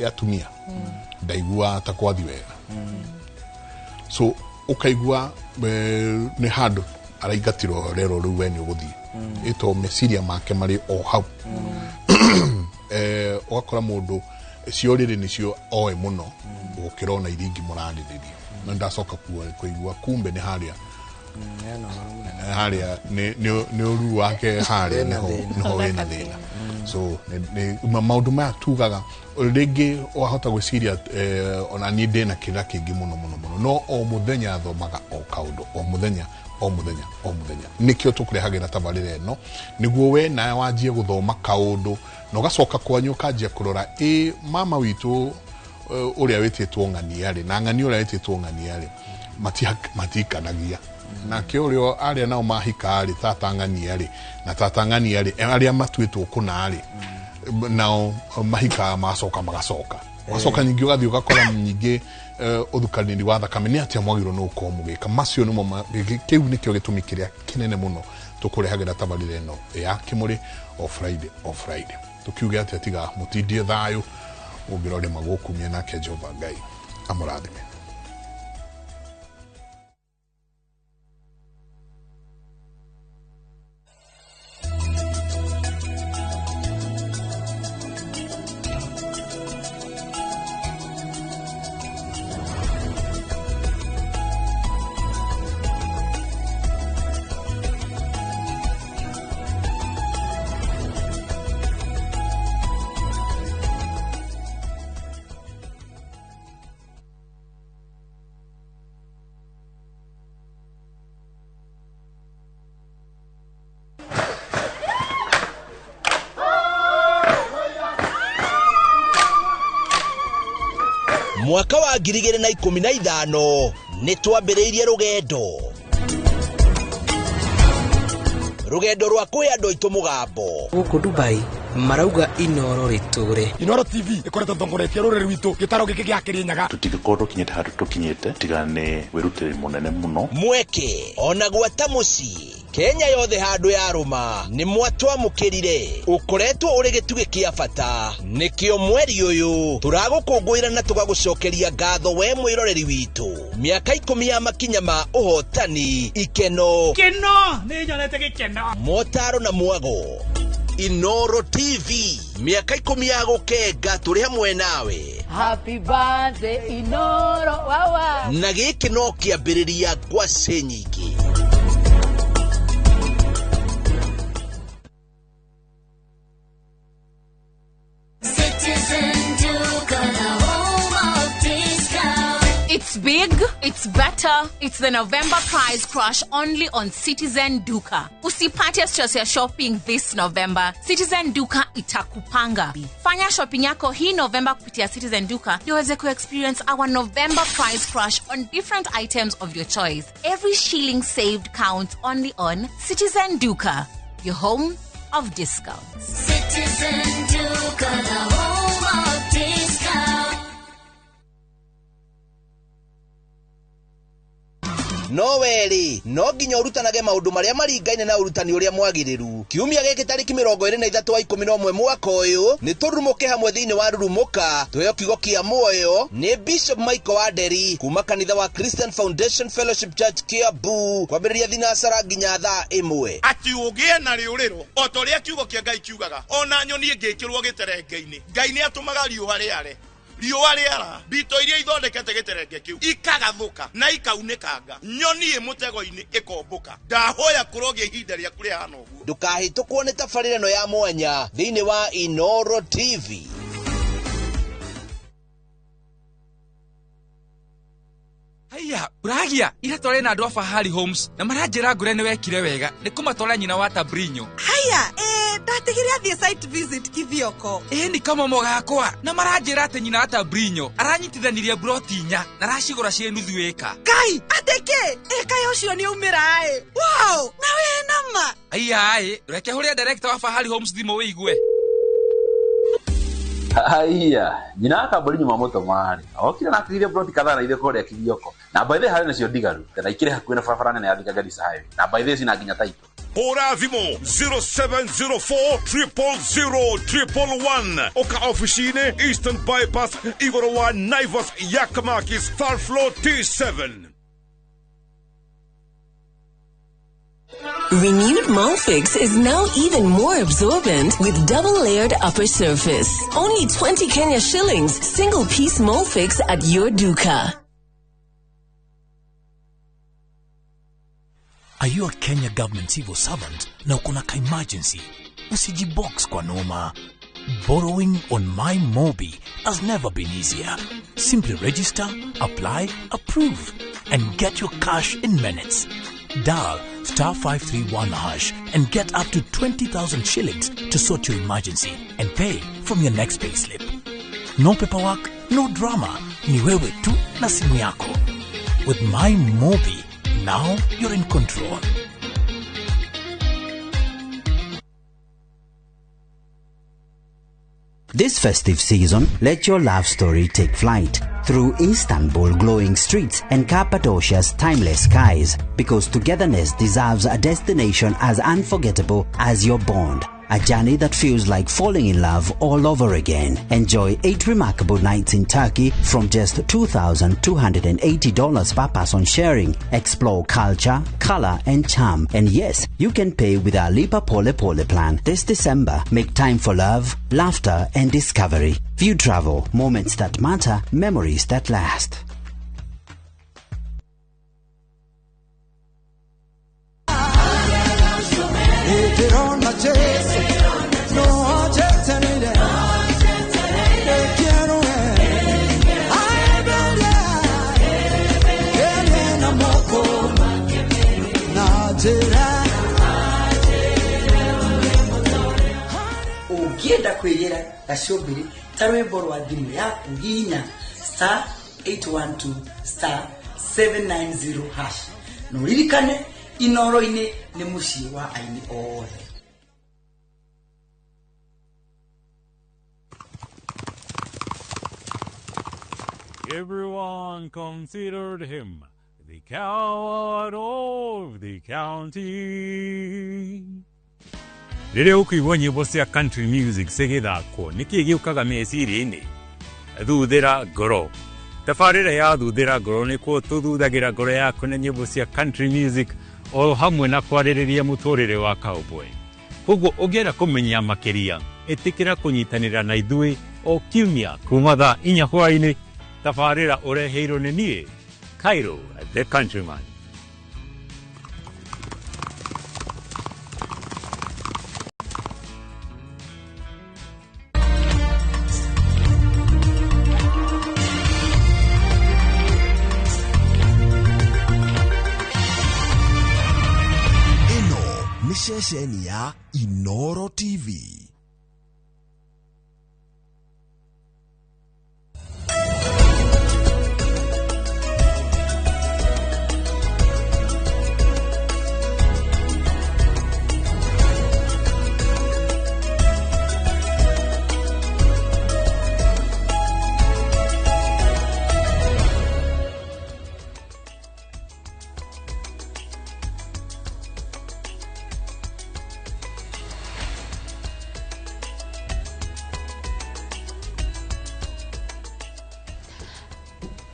atumia ndaigua ta kwathi wega so ukaigua nĩ handũ araingatirwo rero rĩu we nĩ ũgũthiĩ ĩto meciria make marĩ o hau ũgakora mũndũ cio rĩrĩ nĩcio oĩ mũno gũkĩra ona iria ingĩ mũrarĩrĩria na ndacoka kũigua kumbe nĩ harĩa harĩa nĩ ũru wake harĩa nĩho wĩna thĩna so maũndũ maya tugaga rĩngĩ wahota gwĩciria ona niĩ ndĩna kĩrĩra kĩingĩ mũno mũno mũno no o mũthenya thomaga o kaũndũ o mũthenya o mũthenya o mũthenya nĩkĩo tũkũrehagĩra tabarĩra ĩno nĩguo we nawe wanjie gũthoma kaũndũ na ũgacoka kwanyu ũkanjia kũrora ĩ mama witũ ũrĩa wĩtĩtwo ng'ania rĩ na ng'ania ũrĩa wĩtĩtwo ng'ania rĩ matikanagia nake ũrĩa arĩa nao mahika rĩ tata ng'ania rĩ na tata ng'ania rĩ arĩa matuĩtwo kũna rĩ nao mahika magacoka magacoka ũgacoka nyingĩ ũgathiĩ ũgakora nyingĩ ũthukanĩri wa thakame nĩ atĩa mwagĩrĩirwo nĩ gũkorwo mũgĩka macio nĩmo kĩu nĩkĩo gĩtũmi kĩrĩa kĩnene mũno tũkũrehagĩra tabarĩra ĩno ya Kĩmũrĩ o Friday o Friday tũkiuge atĩa tiga mũtindie thayũ ũngĩrore magũkumia nake Jehova Ngai amũrathime. Mwaka wa 2015 nĩ twambĩrĩirie rũgendo rwa kũhe andũ aitũ mũgambo gũkũ Dubai marauga Inoro rĩtũre. Inoro TV ĩkoretwo ĩtongoretie rũrĩrĩ rwitũ gĩtaro gĩkĩ gĩa Kĩrĩnyaga. Tũtingĩkorwo tũkinyĩte handũ tũkinyĩte tiga nĩ wĩrutĩri mũnene mũno. Mweke ona gwata mũciĩ Kenya yothe handũ yarũma nĩ mwatwamũkĩrire ũkoretwo ũrĩ gĩtugĩ kĩa bata nĩkĩo mweri ũyũ tũragũkũngũĩra na tũgagũcokeria ngatho we mwĩroreri witũ mĩaka 10 ya makinya ma ũhotani ikeno keno nĩ nyonete gĩkeno motaro na mwago. Inoro TV mĩaka 10 ya gũkenga tũrĩ hamwe nawe. Happy birthday Inoro wawa na gĩkĩ no kĩambĩrĩria ngwacĩ nyingĩ. It's big, it's better, it's the November price crash only on Citizen Duka. Usipate stress ya shopping this November. Citizen Duka itakupanga. Fanya shopping yako hii November kupitia Citizen Duka ndio uweze ku-experience our November price crash on different items of your choice. Every shilling saved counts only on Citizen Duka, your home of discounts. Citizen Duka, the home of discounts. No weri no nginya urutanage maundu maria maringaine na urutani uria mwagiriru kiumia giki tariki 23 wa 11 mwaka uyu ni turumuke hamwe thiini wa rurumuka tuheo kiugo kia muoyo ni Bishop Michael Wanderi kuma kanitha wa Christian Foundation Fellowship Church Kiambu kwambiriria thinacara nginya thaa 1 ati ugie na riuriro o ta uria kiugo kia Ngai kiugaga ona nyoni ingikirwo giterenge-ini Ngai ni atumaga riua riare riũa rĩara mbito iria ithondekete gĩterenge kĩu ikagathuka na ikaunĩkanga nyoni ĩ mũtego-inĩ ĩkombũka ndahoya kũrogia ihinda rĩaku rĩhana ũguo. Ndũkahĩtũkwo nĩ tabarĩra ĩno ya mwanya thĩinĩ wa Inoro TV. Haya, Uragia, ira tware na andũ a Fahari Homes na maranjĩra ngũre nĩ wekire wega nĩ kũmatwara nyina wa Tabrinyo. Haya, ndatigire athiĩ site visit Kithioko. Ni kamomo gakwa na maranjĩra atĩ nyina wa Tabrinyo aranyitithanirie broti 4 na aracigũra ciĩ nuthu ĩka. Kai, atĩ kĩ? Ĩka ũcio nĩ aumĩra ĩ. Wow, na wĩ na Nĩma. Aiya, reke hũrĩre director wa Fahari Homes thimũ wĩigue. Haiya, nyina wa kambũri nyuma mũtomarĩ okire na akĩgithia ploti kadhaa na ithe kũrĩa Kithioko na by the way harĩ nacio ndigaru na ikĩrĩ hakuhĩ na barabara nene ya Thika Garissa Highway na by the way cina nginya title. Hũra thimũ 0704 000 111 oka ofici-inĩ Eastern Bypass igũrũ wa Naivas Yakamakis third floor T7. Renewed Molfix is now even more absorbent with double-layered upper surface. Only 20 Kenya shillings, single-piece Molfix at your duka. Are you a Kenya government civil servant na uko na ka emergency? Usijibox kwa noma. Borrowing on My Mobi has never been easier. Simply register, apply, approve, and get your cash in minutes. Dial star 531 hash and get up to 20,000 shillings to sort your emergency and pay from your next payslip. No paperwork, no drama. Ni wewe tu na simu yako. With My Mobi, now you're in control. This festive season, let your love story take flight through Istanbul glowing streets and Cappadocia's timeless skies, because togetherness deserves a destination as unforgettable as your bond. A journey that feels like falling in love all over again. Enjoy 8 remarkable nights in Turkey from just $2,280 per person sharing. Explore culture, color, and charm. And yes, you can pay with our Lipa Pole Pole plan. This December, make time for love, laughter, and discovery. View Travel, moments that matter, memories that last. Ũngĩenda kwĩgĩra gacũmbĩrĩ ta rwĩmbo rwa thimũ yaku hihinya star 812 star 790 hash na ũririkane Inoro-inĩ nĩ mũciĩ wa aini othe. Everyone considered him the coward of the county. Rĩrĩa ũkũigua nyĩmbo cia country music cigĩthakwo nĩkĩĩ gĩũkaga meciria-inĩ? Thuthĩra ngoro. Tabarĩra ya thuthĩra ngoro nĩkuo tũthuthagĩra ngoro yaku na nyĩmbo cia country music o hamwe na kwarĩrĩria mũtũrĩre wa cowboy. Koguo ũngĩenda kũmenya makĩria, ĩtĩkĩra kũnyitanĩra na ithuĩ o kiumia kuma thaa 4 hwaĩ-inĩ. Tabarĩra ũreheirwo nĩ niĩ Cairo the Countryman. Ĩno nĩ ceceni ya Inoro TV.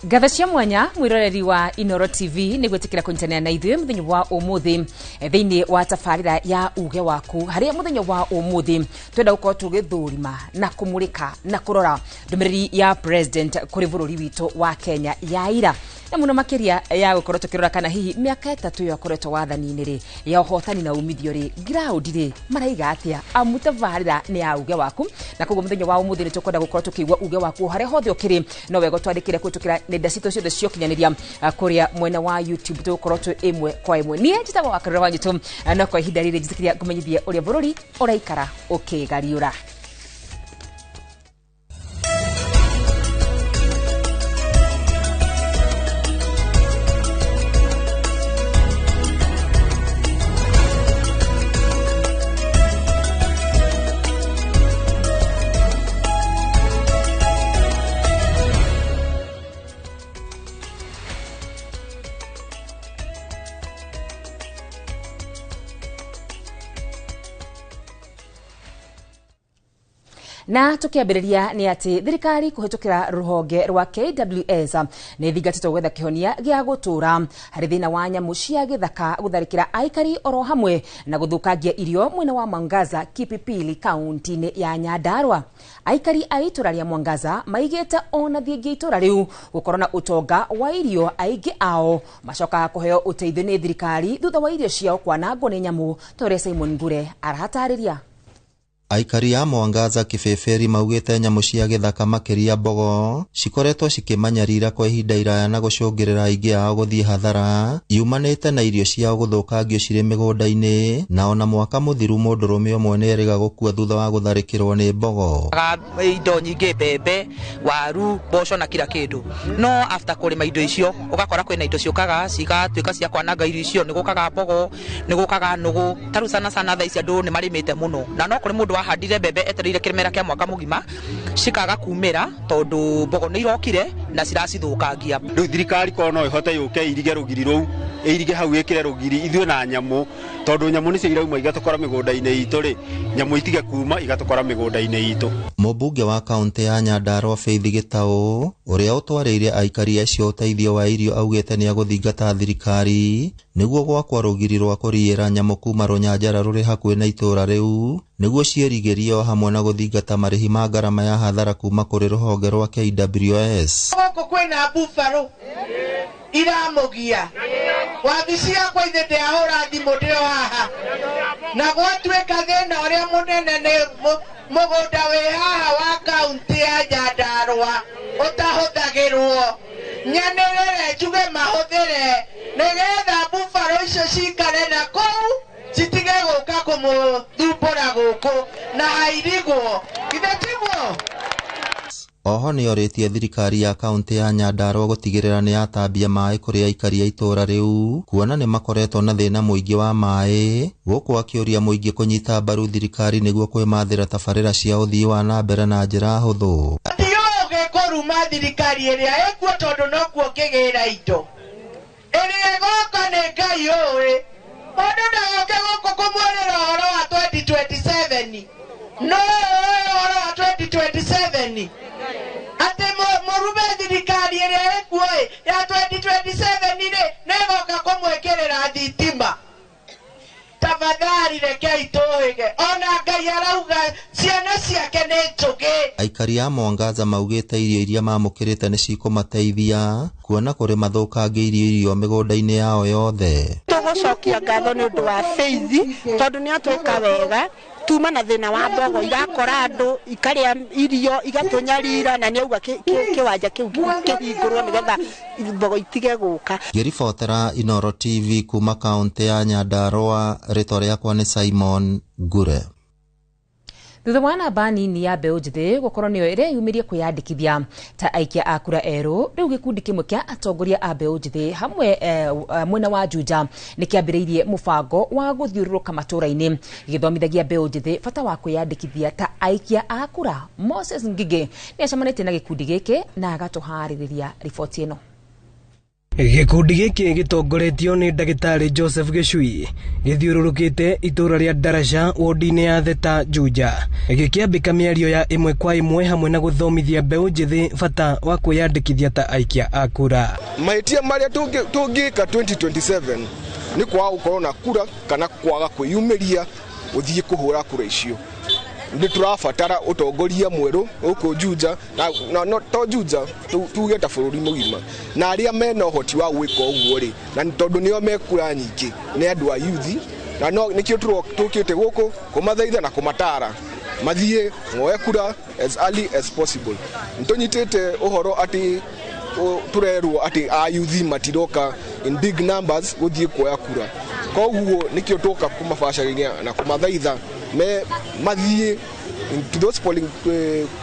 Ngatho cia mwanya mwiroreri wa Inoro TV nĩ gwĩtĩkĩra kũnyitanĩra na ithuĩ mũthenya wa ũmũthĩ thĩinĩ wa tabarĩra ya uge waku harĩa mũthenya wa ũmũthĩ twenda gũkorwo tũgĩthũrima na kũmũrĩka na kũrora ndũmĩrĩri ya president kũrĩ bũrũri witũ wa Kenya ya ira na mũno makĩria ya gũkorwo tũkĩrora kana hihi mĩaka 3 ĩyo akoretwo wathani-inĩ rĩ ya ũhotani na umithio rĩ ground rĩ maraiga atĩa amu tabarĩra nĩ ya uge waku na koguo mũthenya wa ũmũthĩ nĩ tũkwenda gũkorwo tũkĩigua uge waku harĩa hothe ũkĩrĩ no wega twandĩkĩre kũhĩtũkĩra nenda citũ ciothe cia ũkinyanĩria kũrĩa mwena wa YouTube tũgũkorwo twĩ ĩmwe kwa ĩmwe. Niĩ njĩtagwo Wakarura wa Nyitũ no kwa ihinda rĩrĩ njĩtĩkĩria ngũmenyithie ũrĩa bũrũri ũraikara ũkĩgariũra. Na tukiambĩrĩria nĩ atĩ thirikari kũhĩtũkĩra rũhonge rwa KWS nĩ thingatĩtwo gwetha kĩhonia gĩa gũtũra harĩ thĩna wa nyamũ cia gĩthaka gũtharĩkĩra aikari oro hamwe na gũthũkangia irio mwena wa Mwangaza Kipipili kaunti-inĩ ya Nyandarua. Aikari a itũra rĩa Mwangaza maigĩte ona thingi itũra rĩu gũkorwo na ũtonga wa irio, aingĩ ao macokaga kũheo ũteithio nĩ thirikari thutha wa irio ciao kwanangwo nĩ nyamũ, ta ũrĩa Simon Ngure arahatarĩria. Aikari a Mwangaza Kibeberi maugĩte nyamũ cia gĩthaka makĩria mbogo cikoretwo cikĩmanyarira kwa ihinda iraya na gũcũngĩrĩra aingĩ ao gũthiĩ hathara yumanĩte na irio ciao gũthũkangio cirĩ mĩgũnda-inĩ, na ona mwaka mũthiru mũndũrũme ũmwe nĩerĩga gũkua thutha wa gũtharĩkĩrwo nĩ mbogo. Indo nyingĩ, mbembe, waru, mboco na kila kĩndũ, no after kũrĩma indo icio ũgakora kwĩna indo ciũkaga cigatuĩka cia kwananga irio icio. Nĩ gũkaga mbogo, nĩ gũkaga nũgũ. Tarĩu sana sana thaa ici andũ nĩ marĩmĩte mũno, na no kũrĩ mũndũ wahandire mbembe etereire kĩmera kĩa mwaka mũgima cikaga kumĩra tondũ mbogo nĩ irokire na ciracithũkangia. Rĩu thirikari korwo no ĩhote yũke ĩirige rũgiri rũu, ĩirige hau ĩkĩre rũgiri ithuĩ na nyamũ, tondũ nyamũ nĩcio irauma igatũkora mĩgũnda-inĩ itũ rĩ, nyamũ itige kuma igatũkora mĩgũnda-inĩ itũ. Mũmbunge wa kaunti ya Nyandarua Faith Gĩtaũ ũrĩa ũtwarĩire aikari acio ũteithio wa irio augĩte nĩ agũthingata thirikari nĩguo gwakwo rũgiri rwa kũriĩra nyamũ kuma rũnyanjara rũrĩ hakuhĩ na itũũra rĩu nĩguo ciĩrigĩrio hamwe na gũthingata marĩhi ma ngarama ya hathara kuma kũrĩ rũhonge rwa KWS. Gũkũ kwĩna buffalo iramũgia wabici yakwa ithe ndĩahũra thimũ ndĩ o haha, na gwatuĩka thĩna ũrĩa mũnene nĩ mũgũnda wĩ haha wa kaunti ya Nyandarua ũtahũthagĩrwo. Nyanĩrĩre njuge mahũthĩre nĩgetha buffalo icio cikare na kũu citige gũka kũmũthumbũra gũkũ na hairigwo, ithe tiguo? Oho nĩorĩtie thirikari ya kaunti ya Nyandarua gũtigĩrĩra nĩ yatambia maĩ kũrĩ aikari a itũũra rĩu kuona nĩ makoretwo na thĩna mũingĩ wa maĩ, gũkũ akĩũria mũingĩ kũnyita mbaru thirikari nĩguo kwĩmathĩra tabarĩra cia ũthii wa na mbere na njĩra hũthũ. Ti ũgĩ kũruma thirikari ĩrĩa ĩkuo tondũ nokuo kĩgĩra indo ĩrĩa ĩgoka nĩ Ngai ũĩ. Mũndũ ndagoke gũkũ kũmwĩrĩra ũhoro wa 2027, no ũĩ ũhoro wa 2027 atĩ mũrume thirikari ĩrĩa ĩkuo ĩ ya 2027 rĩ nĩĩgoka kũmwĩkĩrĩra thitima. Tafadhali rekei tũhĩge, ona Ngai arauga ciana ciake nĩ njũgĩ. Aikari a Mwangaza maugĩte irio iria mamũkĩrĩte nĩ cikũmateithia kuona kũrĩ mathũkangĩirio irio mĩgũnda-inĩ yao yothe. Tũgũcokia ngatho nĩ ũndũ wa Faith tondũ nĩ atwĩka wega, tuma na thĩna wa mbogo irakora andũ ikarĩa irio igatũnyarira, na nĩauga kĩwanja kĩu kĩhingũrwo nĩgetha mbogo itige gũka. Ngĩribotera Inooro TV kuma kaunti ya Nyandarua, rĩtwa rĩakwa nĩ Simon Ngure. Thutha wa namba nini ya mbeũ njĩthĩ gũkorwo nĩyo ĩrĩa yumĩrie kwĩyandĩkithia ta aikia a kura erũ, rĩu gĩkundi kĩmwe kĩa atongoria a mbeũ njĩthĩ hamwe mwena wa Juja nĩ kĩambĩrĩirie mũbango wa gũthiũrũrũka matũũra-inĩ gĩgĩthomithagia mbeũ njĩthĩ bata wa kwĩyandĩkithia ta aikia a kura. Moses Ngigĩ nĩ acemanĩtie na gĩkundi gĩkĩ na agatũharĩrĩria riboti ĩno. Gĩkundi gĩkĩ gĩtongoretio nĩ ndagĩtarĩ Joseph Gĩcui gĩthiũrũrũkĩte itũũra rĩa Daraca wodi-inĩ ya Theta Juja, gĩkĩambĩka mĩario ya ĩmwe kwa ĩmwe hamwe na gũthomithia mbeũ njĩthĩ bata wa kwĩyandĩkithia ta aikia a kura. Mahĩtia marĩa tũngĩka 2027 nĩ kwaga gũkorwo na kura kana kwaga kwĩyumĩria gũthiĩ kũhũra kura icio. Nĩ tũrabatara ũtongoria mwerũ gũkũ Juja, na to Juja tuge ta bũrũri mũgima, na arĩa mena ũhoti wa gwĩka ũguo rĩ, na tondũ nĩo me kura nyingĩ nĩ andũ a youth, na no nĩkĩo tũkĩte gũkũ kũmathaitha na kũmatara mathiĩ moe kura as early as possible. Nĩtũnyitĩte ũhoro atĩ tũrerwo atĩ a youth matiroka in big numbers gũthiĩ kuoya kura, koguo nĩkĩo tũka kũmabacĩrĩria na kũmathaitha me mathiĩ to those polling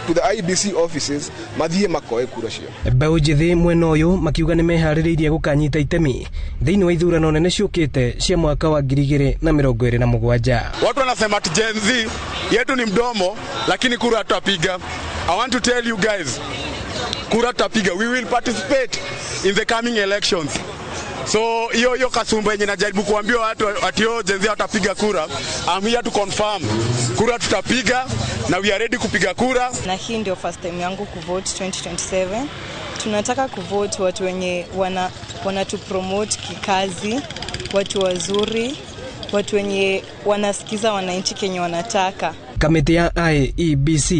to the IBC offices mathiĩ makoe kura cio. Mbeũ njĩthĩ mwena ũyũ makiuga nĩ meharĩrĩirie gũkanyita itemi thĩinĩ wa ithurano nene ciũkĩte cia mwaka wa 2027. Watu wanasema ati Gen Z yetu ni mdomo, lakini kura tutapiga. I want to tell you guys, kura tutapiga. We will participate in the coming elections. So hiyo hiyo kasumba yenye najaribu kuambia watu ati yo Gen Z watapiga kura, I'm here to confirm kura tutapiga na we are ready kupiga kura. Na hii ndio first time yangu kuvote 2027. Tunataka kuvote watu wenye wanatupromote kikazi, watu wazuri, watu wenye wanasikiza wananchi kenye wanataka. Kamĩtĩ ya IEBC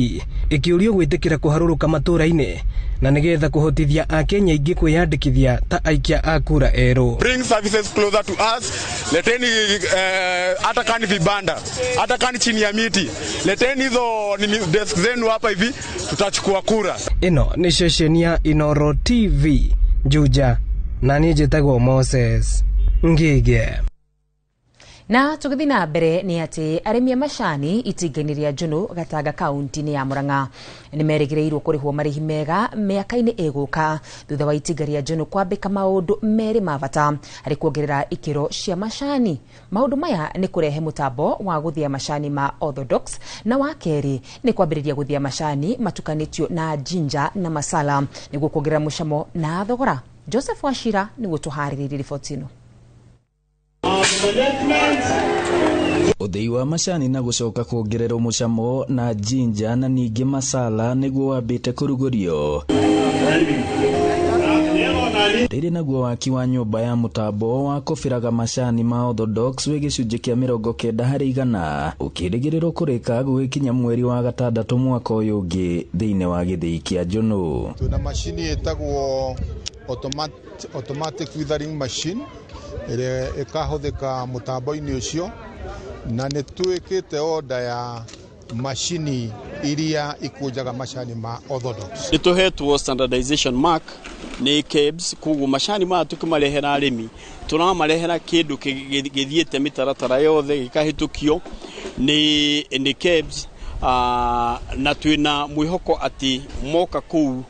ĩkĩũrio gwĩtĩkĩra kũharũrũka matũũra-inĩ na nĩgetha kũhotithia akenya aingĩ kwĩyandĩkithia ta aikia a kura erũ. Bring services closer to us. Leteni hata kani vibanda, hata kani chini ya miti, leteni hizo desk zenu hapa hivi, tutachukua kura. Ĩno nĩ ceceni ya Inoro TV Juja, na niĩ njĩtagwo Moses Ngige. Na tũgĩthiĩ na mbere nĩ atĩ arĩmi a macani itinga-inĩ rĩa Njũnũ Gatanga kaunti-inĩ ya Murang'a nĩ merĩgĩrĩirwo kũrĩhwo marĩhi mega mĩaka-inĩ ĩgũka thutha wa itinga rĩa Njũnũ kwambĩka maũndũ merĩ ma bata harĩ kuongerera ikĩro cia macani. Maũndũ maya nĩ kũrehe mũtambo wa gũthĩa macani ma orthodox na wa kerĩ nĩ kwambĩrĩria gũthĩa macani matukanĩtio na ginger na masala nĩguo kuongerera mũcamo na thogora. Joseph Wachira nĩguo tũharĩrĩirie riboti ĩno. Uthii wa macani na gucoka kuongererwo mucamo na ginger na ningi masala niguo wambite kurugurio. Rĩrĩ naguo waki wa nyũmba ya mũtambo wa kũbĩraga macani ma orthodox wĩ gĩcunjĩ kĩa 90% ũkĩrĩgĩrĩrwo kũrĩka gũgĩkinya mweri wa gatandatũ mwaka ũyũ ũngĩ thĩinĩ wa gĩthĩi kĩa Njũnũ. Twĩna macini ĩtagwo automatic withering machine ĩrĩa ĩkahũthĩka mũtambo-inĩ ũcio, na nĩ twĩkĩte order ya macini iria ikũnjaga macani ma orthodox. Nĩ tũhetwo standardization mark nĩ KEBS, koguo macani maya tũkĩmarehera arĩmi tũramarehera kĩndũ gĩthiĩte mĩtaratara yothe gĩkahĩtũkio nĩ KEBS, na twĩna mwĩhoko atĩ moka kũu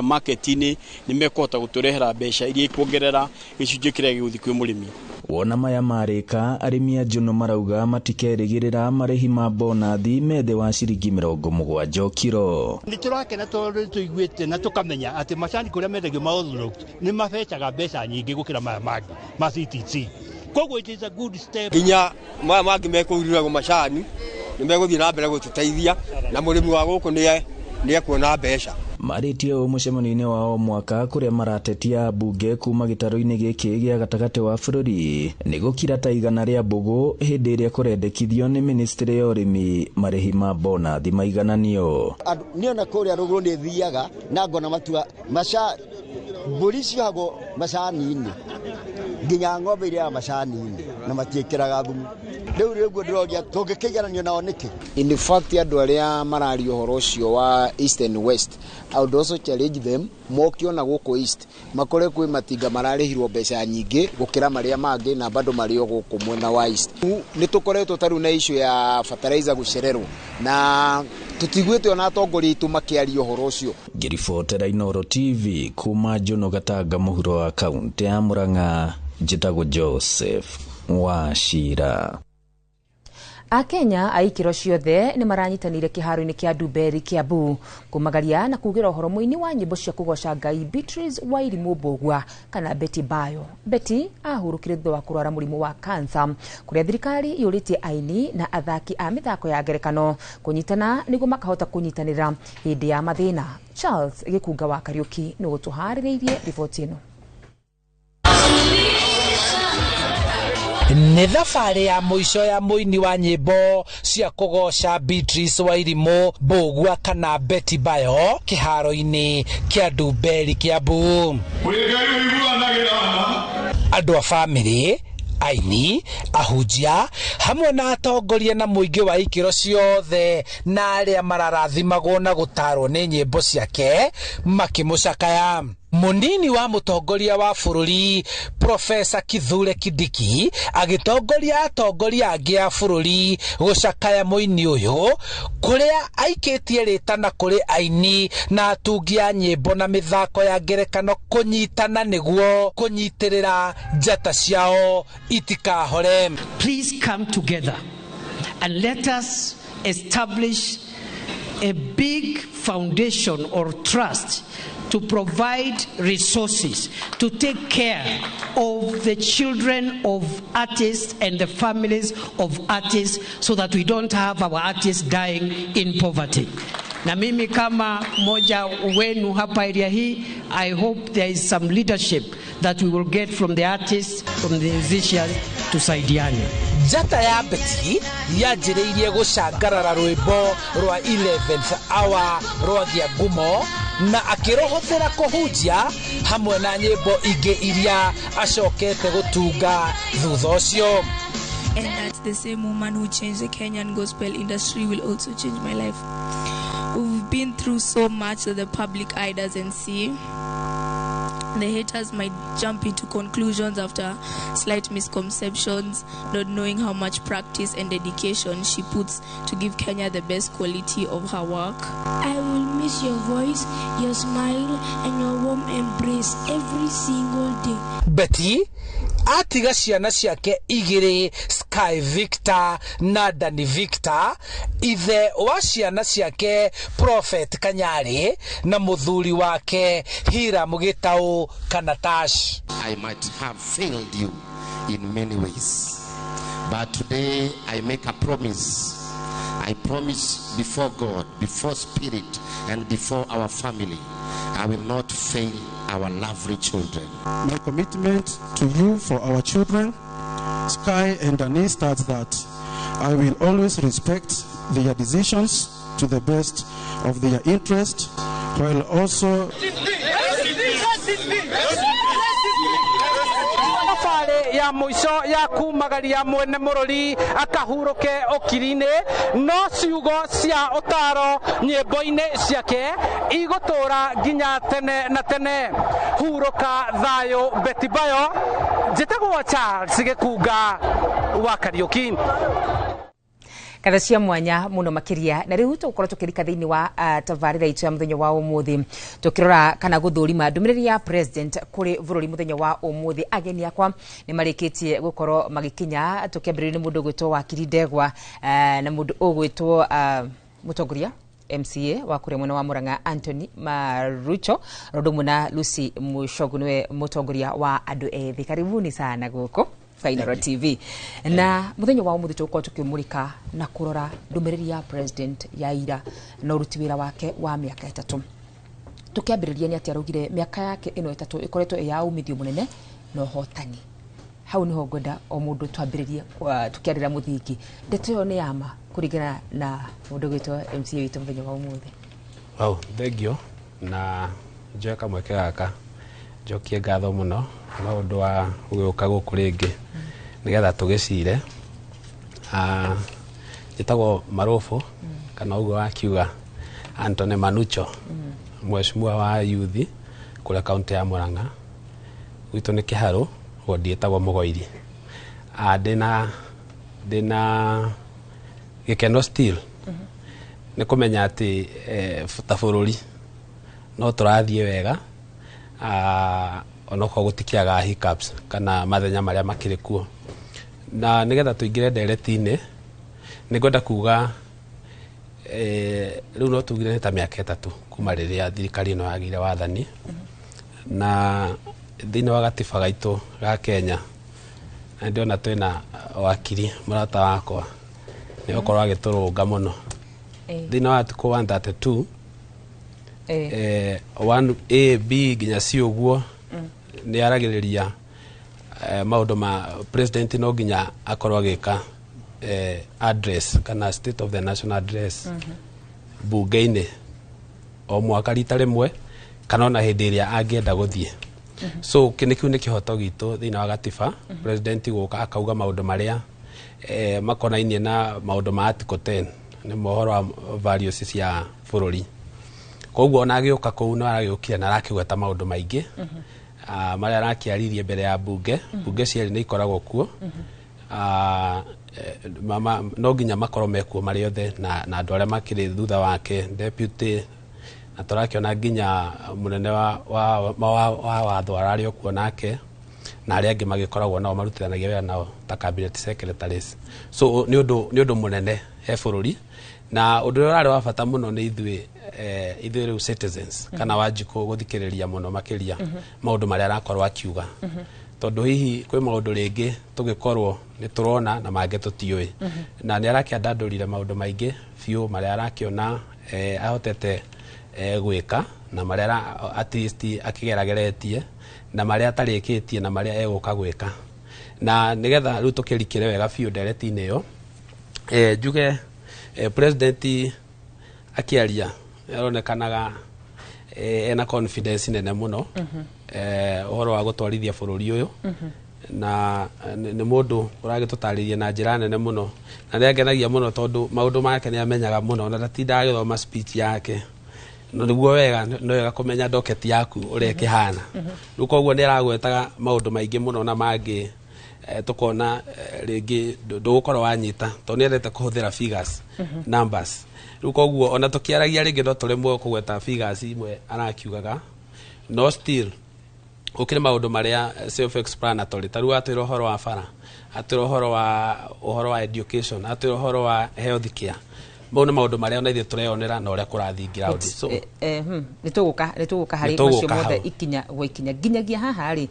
market-inĩ nĩ mekũhota gũtũrehera mbeca iria ikuongerera gĩcunjĩ kĩrĩa gĩgũthiĩ kwĩ mũrĩmi. Wona maya marĩka, arĩmi a Njũnũ marauga matikerĩgĩrĩra marĩhi ma bonathi me thĩ wa ciringi 70 kiro. Nĩ tũrakena tondũ tũiguĩte na tũkamenya atĩ macani kũrĩa mendagio ma orthodox nĩ mabecaga mbeca nyingĩ gũkĩra maya mangĩ ma CTC. Koguo it is a good step. Nginya maya mangĩ mekũiruragwo macani nĩ megũthiĩ na mbere gũtũteithia na mũrĩmi wa gũkũ nĩ ekuona mbeca. Marĩtie ũũ mũcemanio-inĩ wa o mwaka kũrĩa maratetia mbunge kuma gĩtarũ-inĩ gĩkĩ gĩa gatagatĩ wa bũrũri nĩ gũkira ta 100 rĩa mbũgũ hĩndĩ ĩrĩa kũrendekithio nĩ ministry ya ũrĩmi marĩhi ma bonathi maigananio. Niĩ ona kũrĩa rũgũrũ nĩ thiaga na ngona matua maca mbũri ciohagwo macani-inĩ nginya ng'ombe iria macani-inĩ na matiĩkĩraga thumu. Rĩu rĩguo ndĩroria tũngĩkĩigananio nao nĩkĩ? In fact andũ arĩa mararia ũhoro ũcio wa East and West, I would also challenge them moke ona gũkũ East makore kwĩ matinga mararĩhirwo mbeca nyingĩ gũkĩra marĩa mangĩ na bado marĩ o gũkũ mwena wa East. Nĩ tũkoretwo tarĩu na issue ya fertilizer gũcererwo na tũtiguĩte ona atongoria aitũ makĩaria ũhoro ũcio. Ngĩribotera Inoro TV kuma Njũnũ Gatanga mũhuro wa kaunti ya Murang'a, njĩtagwo Joseph Wachira. Akenya a ikĩro ciothe nĩ maranyitanĩire kĩharo-inĩ kĩa Ndumberi Kiambu kũmagaria na kugĩra ũhoro mũini wa nyĩmbo cia kũgoca Ngai Beatrice Wairimu Mbũgua kana Betty Bayo. Betty ahurũkire thutha wa kũrwara mũrimũ wa kansa kũrĩa thirikari yũrĩtie aini na athaki a mĩthako ya ngerekano kũnyitana nĩguo makahota kũnyitanĩra hĩndĩ ya mathĩna. Charles Gĩkunga wa Kariũki nĩ ũtũharĩrĩirie riboti ĩno. Nĩ thabarĩ ya mũico ya mũini wa nyĩmbo cia kũgoca Beatrice Wairimu Mbũgua kana Betty Bayo kĩharo-inĩ kĩa Ndumberi Kiambu. Andũ a bamĩrĩ, aini, ahunjia hamwe na atongoria na mũingĩ wa ikĩro ciothe na arĩa mararathimagwo na gũtarwo nĩ nyĩmbo ciake makĩmũcakaya. Munini wa mũtongoria wa bũrũri Profesa Kithure Kindiki agĩtongoria atongoria angĩ a bũrũri gũcakaya mũini ũyũ kũrĩa aikĩtie rĩtana kũrĩ aini na atungi a nyĩmbo na mĩthako ya ngerekano kũnyitana nĩguo kũnyitĩrĩra njata ciao itikahore. Please come together and let us establish a big foundation or trust to provide resources to take care of the children of artists and the families of artists so that we don't have our artists dying in poverty. Na mimi kama mmoja wenu hapa area hii, I hope there is some leadership that we will get from the artists, from the musicians, tusaidiane. Njata ya Betty yanjĩrĩirie gũcangarara rwĩmbo rwa 11th hour rwagĩa ngumo na akĩrũhũthĩra kũhunjia hamwe na nyĩmbo ingĩ iria acokete gũtunga thutha ũcio. And that the same woman who changed the Kenyan gospel industry will also change my life. We've been through so much that the public eye doesn't see. The haters might jump into conclusions after slight misconceptions, not knowing how much practice and dedication she puts to give Kenya the best quality of her work. I will miss your voice, your smile, and your warm embrace every single day. Betty atiga ciana ciake igĩrĩ, Sky Victor na Danny Victor, ithe wa ciana ciake Prophet Kanyari na mũthuri wake Hiram Gitau kana Tash. I might have failed you in many ways, but today I make a promise. I promise before God, before Spirit, and before our family, I will not fail our lovely children. My commitment to you for our children, Sky and Danny, starts that I will always respect their decisions to the best of their interest, while also thabarĩ ya mũico ya kumagaria mwene mũrũri akahurũke ũkiri-inĩ, no ciugo cia ũtaro nyĩmbo-inĩ ciake igũtũra nginya tene na tene. Hurũka thayũ Betty Bayo. Njĩtagwo Charles Gĩkunga wa Kariũki. Ngatho cia mwanya muno makiria. Na riu tugukorwo tukirika thiini wa tabarĩra itũ ya muthenya wa umuthi, tukirora kana guthurima ndumiriri ya president kuri bururi muthenya wa umuthi. Ageni akwa ni marikitie gukorwo magikinya, tukiambiriria ni mundu ugwitwo Wakiri Ndegwa na mundu ugwitwo mutongoria MCA wa kuria mwena wa Murang'a Anthony Marucho, undu muna Lucy Mushogu niwe mutongoria wa andu ethi. Karibuni sana guku Inooro TV. Na muthenya wa umuthi tugukorwo tukimurika na kurora ndumiriri ya president ya ira na uruti wira wake wa miaka 3. Tukiambiriria ni ati araugire miaka yake ino 3 ikoretwo ya umithio munene na uhotani. Hau niho ngwenda o mundu twambiririe tukiarira muthingi. Ndeto iyo ni yama kuringana na mundu gwitwo MCA witũ muthenya wa umuthi. Wow, thengio na njoe kamweke gaka njokie ngatho muno na undu wa gũgĩũka gũkũ rĩngĩ nĩgetha tũgĩcire. Njĩtagwo Marufu kana ũguo wakiuga Anthony Manucho, mheshimiwa wa youth kũrĩa kaunti ya Murang'a. Gwitũ nĩ Kĩharũ, wodi ĩtagwo Mũgoiri. Ndĩna gĩkeno still nĩ kũmenya atĩ ta bũrũri no tũrathiĩ wega, onokorwo gũtikĩaga hiccups kana mathenya marĩa makĩrĩ kuo. Na nĩgetha tũingĩre ndereti-inĩ, nĩ ngwenda kuga rĩu no tugire nĩ ta mĩaka 3 kuma rĩrĩa thirikari ĩno yagĩire wathani. Na thĩinĩ wa gatiba gaitũ ga Kenya, na ndĩrona twĩna wakiri mũrata wakwa nĩ gũkorwo agĩtũrũnga mũno. Thĩinĩ wa article 132 1A B nginya C ũguo nĩ aragĩrĩria maũndũ ma president no nginya akorwo agĩka address kana state of the national address bunge-inĩ o mwaka rita rĩmwe kana ona hĩndĩ ĩrĩa angĩenda gũthiĩ. So kĩu nĩ kĩhoto gitũ thĩinĩ wa gatiba, president gũka akauga maũndũ marĩa makonainie na maũndũ ma article 10 nĩ mohoro wa values cia bũrũri. Koguo ona agĩũka kũu no aragĩũkire na arakĩgweta maũndũ maingĩ marĩa arakĩaririe mbere ya bunge. Bunge cierĩ nĩ ikoragwo kuo, no nginya makorwo mekuo marĩ othe na andũ arĩa makĩrĩ thutha wake deputy, na tũrakĩona nginya mũnene wa watho ararĩ o kuo nake na arĩa angĩ magĩkoragwo nao marutithanagia wĩra nao ta cabinet secretaries. So nĩ ũndũ mũnene he bũrũri, na ũndũ ũrĩa ũrarĩ wa bata mũno nĩ ithuĩ ithuĩ rĩu citizens kana Wanjikũ gũthikĩrĩria mũno makĩria maũndũ marĩa arakorwo akiuga, tondũ hihi kwĩ maũndũ rĩngĩ tũgĩkorwo nĩ tũrona na mangĩ tũtiũĩ. Na nĩ arakĩandandũrire maũndũ maingĩ biũ marĩa arakĩona ahotete gwĩka, na marĩa at least akĩgerageretie, na marĩa atarĩkĩtie, na marĩa egũka gwĩka. Na nĩgetha rĩu tũkĩrikĩre wega biũ ndereti-inĩ ĩyo, njuge president akĩaria aronekanaga ena confidence nene mũno ũhoro wa gũtwarithia bũrũri ũyũ, na nĩ mũndũ ũragĩtũtarĩria na njĩra nene mũno, na nĩ angenagia mũno tondũ maũndũ make nĩ amenyaga mũno na ndatindaga agĩthoma speech yake. No nĩguo wega, no wega kũmenya docket yaku ũrĩa ĩkĩhana. Rĩu koguo nĩ aragwetaga maũndũ maingĩ mũno na mangĩ tũkona rĩngĩ ndũgũkorwo wanyita, tondũ nĩ endete kũhũthĩra figures, numbers. Rĩu koguo ona tũkĩaragia rĩngĩ no tũremwo kũgweta figures imwe arakiugaga, no still gũkĩrĩ maũndũ marĩa self explanatory. Ta rĩu atwĩra ũhoro wa bara, atwĩra ũhoro wa education, atwĩra ũhoro wa health care. Mau nĩ maũndũ marĩa ona ithuĩ tũreyonera na ũrĩa kũrathiĩ ground. So nĩ tũgũka harĩ macio mothe ikinya gwa ikinya nginyagia haha rĩ.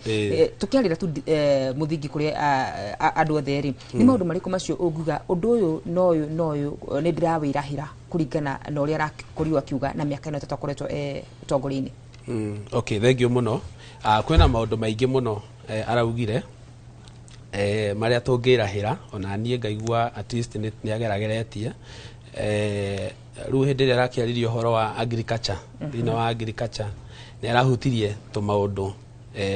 Tũkĩarĩra tu mũthingi kũrĩ andũ othe rĩ, nĩ maũndũ marĩkũ macio ũngiuga ũndũ ũyũ na ũyũ na ũyũ nĩ ndĩrawĩrahĩra kũringana na ũrĩa arakorirwo akiuga na mĩaka ĩno 3 akoretwo ũtongoria-inĩ? Okay, thank you mũno. Kwĩna maũndũ maingĩ mũno araugire marĩa tũngĩrahĩra, ona niĩ ngaigua at least nĩ agerageretie. Rĩu hĩndĩ ĩrĩa arakĩaririe ũhoro wa agriculture, thĩinĩ wa agriculture nĩ arahutirie tũmaũndũ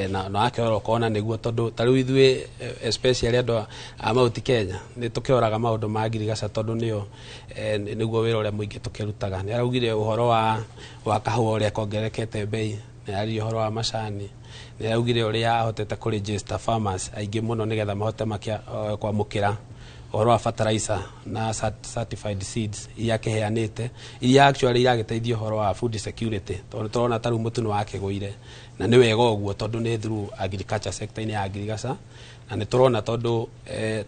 na akĩrora ũkona nĩguo, tondũ ta rĩu ithuĩ especially andũ a Mount Kenya nĩ tũkĩroraga maũndũ ma agriculture, tondũ nĩo nĩguo wĩra ũrĩa mũingĩ tũkĩrutaga. Nĩ araugire ũhoro wa kahũa ũrĩa kongererekete bei, nĩ araririe ũhoro wa macani, nĩ araugire ũrĩa ahotete kũ register farmers aingĩ mũno nĩgetha mahote kwamũkĩra ũhoro wa fertilizer na certified seeds iria akĩheanĩte, iria actually iragĩteithia ũhoro wa food security, tondũ tũrona ta rĩu mũtu nĩ wakĩgũire, na nĩ wega ũguo tondũ nĩ through agriculture sector-inĩ ya agriculture, na nĩ tũrona tondũ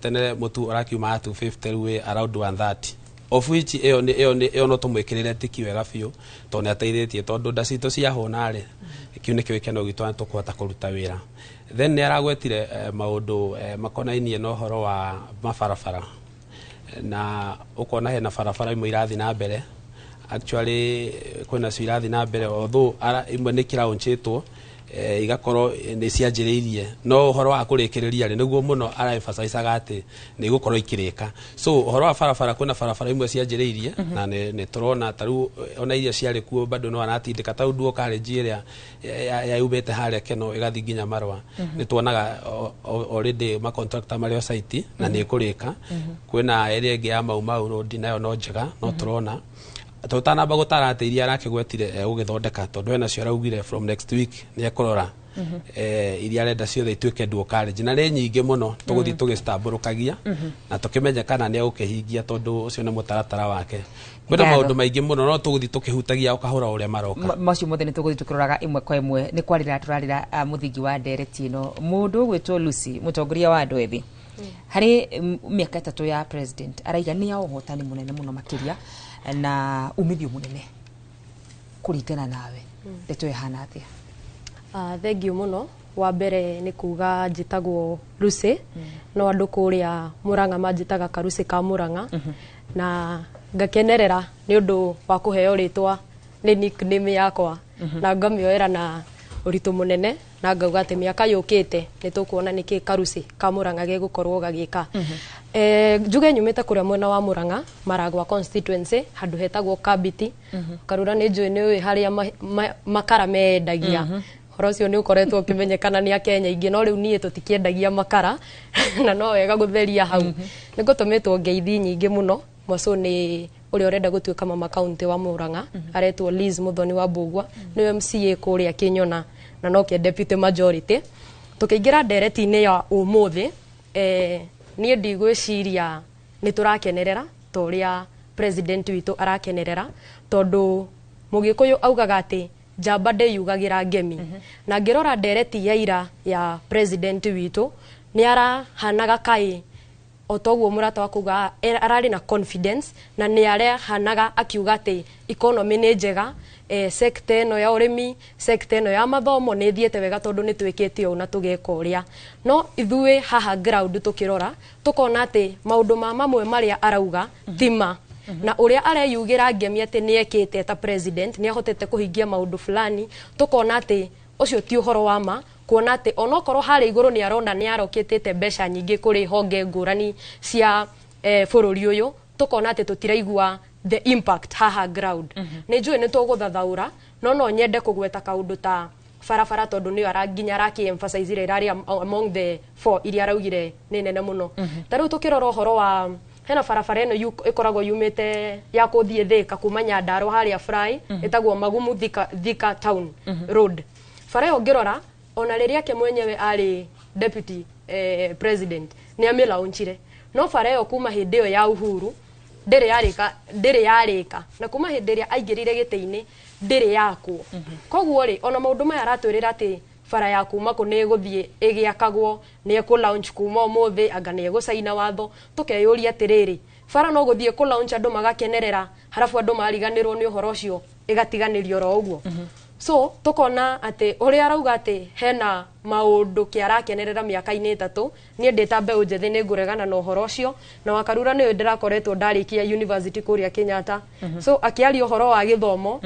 tene mũtu ũrakiuma 250 rĩu wĩ around 130, of which ĩyo no tũmwĩkĩrĩre tiki wega biũ tondũ nĩ ateithĩtie, tondũ nda citũ ciahũna rĩ, kĩu nĩkĩo gĩkeno gitũ na tũkũhota kũruta wĩra. Then nĩ aragwetire maũndũ makonainie na ũhoro wa mabarabara, na ũkona hena barabara imwe irathiĩ na mbere, actually kwĩna cio irathiĩ na mbere, although imwe nĩ kĩraunchĩtwo igakorwo nĩ cianjĩrĩirie, no ũhoro wa kũrĩkĩrĩria rĩ nĩguo mũno ara-emphasizaga atĩ nĩ igũkorwo ikĩrĩka. So ũhoro wa barabara, kwĩna barabara imwe cianjĩrĩirie na nĩ tũrona ta rĩu ona iria ciarĩ kuo bado no aratindĩka, ta rĩu Duo College ĩrĩa yaumĩte harĩa Keno ĩgathiĩ nginya Marwa, nĩ tuonaga already ma-contractor marĩ o site na nĩ ĩkũrĩka. Kwĩna ĩrĩa ĩngĩ ya Mau Mau Road, nayo no njega, no tũrona tũtanamba gũtara atĩ iria arakĩgwetire gũgĩthondeka, tondũ hena cio araugire from next week nĩ ekũrora iria arenda ciothe ituĩke dual carriage, na nĩ nyingĩ mũno tũgũthiĩ tũgĩcitambũrũkagia na tũkĩmenye kana nĩ egũkĩhingia, tondũ ũcio nĩ mũtaratara wake. Kwĩna maũndũ maingĩ mũno no tũgũthiĩ tũkĩhutagia o kahora ũrĩa maroka. Macio mothe nĩ tũgũthiĩ tũkĩroraga ĩmwe kwa ĩmwe. Nĩ kwarĩra tũrarĩra mũthingi wa ndereti ĩno. Mũndũ ũgwĩtwo Lucy, mũtongoria wa andũ ethĩ, harĩ mĩaka 3 ya president araiga nĩ ya ũhotani mũnene mũno makĩria na umithio mũnene kũringana nawe, ndeto ĩhana atĩa? Thank you mũno. Wa mbere nĩ kuga njĩtagwo Lucy, no andũ kũrĩa Murang'a manjĩtaga Karuci ka Murang'a, na ngakenerera nĩ ũndũ wa kũheo rĩtwa nĩ nickname yakwa, na ngamĩoera na ũritũ mũnene, na ngauga atĩ mĩaka yũkĩte nĩ tũkuona nĩkĩ Karuci ka Murang'a gegũkorwo gagĩka. Njuge nyumĩte kũrĩa mwena wa Murang'a, Maragwa constituency, handũ hetagwo Kabiti. Karura nĩ njũĩ nĩ ũĩ harĩa makara mendagia. Ũhoro ũcio nĩ ũkoretwo ũkĩmenyekana nĩ Akenya aingĩ, no rĩu niĩ tũtikĩendagia makara na no wega gũtheria hau. Nĩ ngũtũmĩtwo ngeithi nyingĩ mũno. Mwaco nĩ ũrĩa ũrenda gũtuĩka mama county wa Murang'a, aretwo Liz Muthoni wa Mbugua, nĩwe MCA kũrĩa Kĩnyona na noke deputy majority. Tũkĩingĩra ndereti-inĩ ya ũmũthĩ, niĩ ndigwĩciria nĩ tũrakenerera ta ũrĩa president witũ arakenerera, tondũ Mũgĩkũyũ augaga atĩ njamba ndĩyugagĩra ngemi. Na ngĩrora ndereti ya ira ya president witũ, nĩ arahanaga kaĩ O toguo mũrata wa kuga ararĩ na confidence na nĩ arehanaga akiuga atĩ economy nĩ njega, sector ĩno ya ũrĩmi, sector ĩno ya mathomo nĩ ĩthiĩte wega tondũ nĩ twĩkĩte ũũ na tũgeka ũrĩa. No ithuĩ haha ground tũkĩrora tũkona atĩ maũndũ ma mamwe marĩa arauga ti ma, na ũrĩa areyugĩra ngemi atĩ nĩ ekĩte ta president, nĩ ahotete kũhingia maũndũ fulani, tũkona atĩ ũcio ti ũhoro wa ma, kuona atĩ onokorwo harĩa igũrũ nĩ arona nĩ arokĩtĩte mbeca nyingĩ kũrĩ honge ngũrani cia bũrũri ũyũ, tũkona atĩ tũtiraigua the impact haha ground. Nĩ njũĩ nĩ tũgũthathaũra, no nyende kũgweta kaũndũ ta barabara tondũ nĩyo nginya araki emphasize ĩrarĩ among the four iria araugire nĩ nene mũno. Ta rĩu tũkĩrora ũhoro wa hena barabara ĩno ĩkoragwo yumĩte ya kũthiĩ Thika kuma Nyandarua harĩa Fry, ĩtagwo Magumu Thika Town Road. Bara ĩyo ngĩrora ona rĩrĩa ke mwenyewe arĩ deputy president nĩ amĩlaunchire, no bara ĩyo kuma hĩndĩ ĩyo ya Uhuru ndĩrĩ yarĩka, na kuma hĩndĩ ĩrĩa aingĩrire gĩtĩ-inĩ ndĩrĩ yakwo. Koguo rĩ, ona maũndũ maya aratwĩrĩra atĩ bara ya kuma kũ nĩ ĩgũthiĩ ĩgĩakagwo, nĩ ĩkũ launch kuma ũmũthĩ, anga nĩ ĩgũcaina watho, tũkeyũria atĩrĩrĩ, bara no gũthiĩ kũ launch andũ magakenerera, harabu andũ mariganĩrwo nĩ ũhoro ũcio ĩgatiganĩrio oro ũguo. So tukona atĩ ũrĩa arauga atĩ hena maũndũ kĩ arakenerera mĩaka-inĩ 3, niĩ ndĩ ta mbeũ njĩthĩ nĩ ngũregana na ũhoro ũcio, na Wakarura nĩwe ndĩrakoretwo ndarĩkia university kũrĩa Kenyatta. So akĩaria ũhoro wa gĩthomo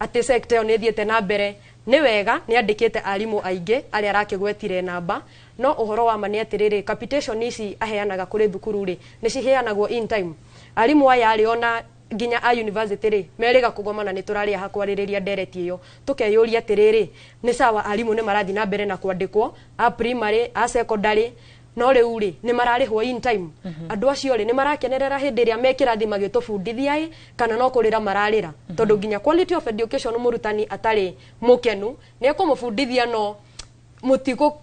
atĩ sector ĩyo nĩ ĩthiĩte na mbere, nĩ wega nĩ andĩkĩte arimũ aingĩ arĩa arakĩgwetire namba, no ũhoro wa ma nĩ atĩrĩrĩ, capitation ici aheanaga kũrĩ thukuru rĩ nĩ ciheanagwo in time. Arimũ aya rĩ ona nginya a university rĩ merĩga kũgomana nĩ tũrarĩa hakwarĩrĩria ndereti ĩyo, tũkeyũria atĩrĩrĩ, nĩ sawa arimũ nĩ marathiĩ na mbere na kwandĩkwo a primary a secondary, no rĩu rĩ nĩ mararĩhwo in time. Andũ acio rĩ nĩ marakenerera hĩndĩ ĩrĩa me kĩrathi magĩtũbundithia ĩ, kana no kũrĩra mararĩra, tondũ nginya quality of education mũrutani atarĩ mũkenu nĩ ekũmũbundithia no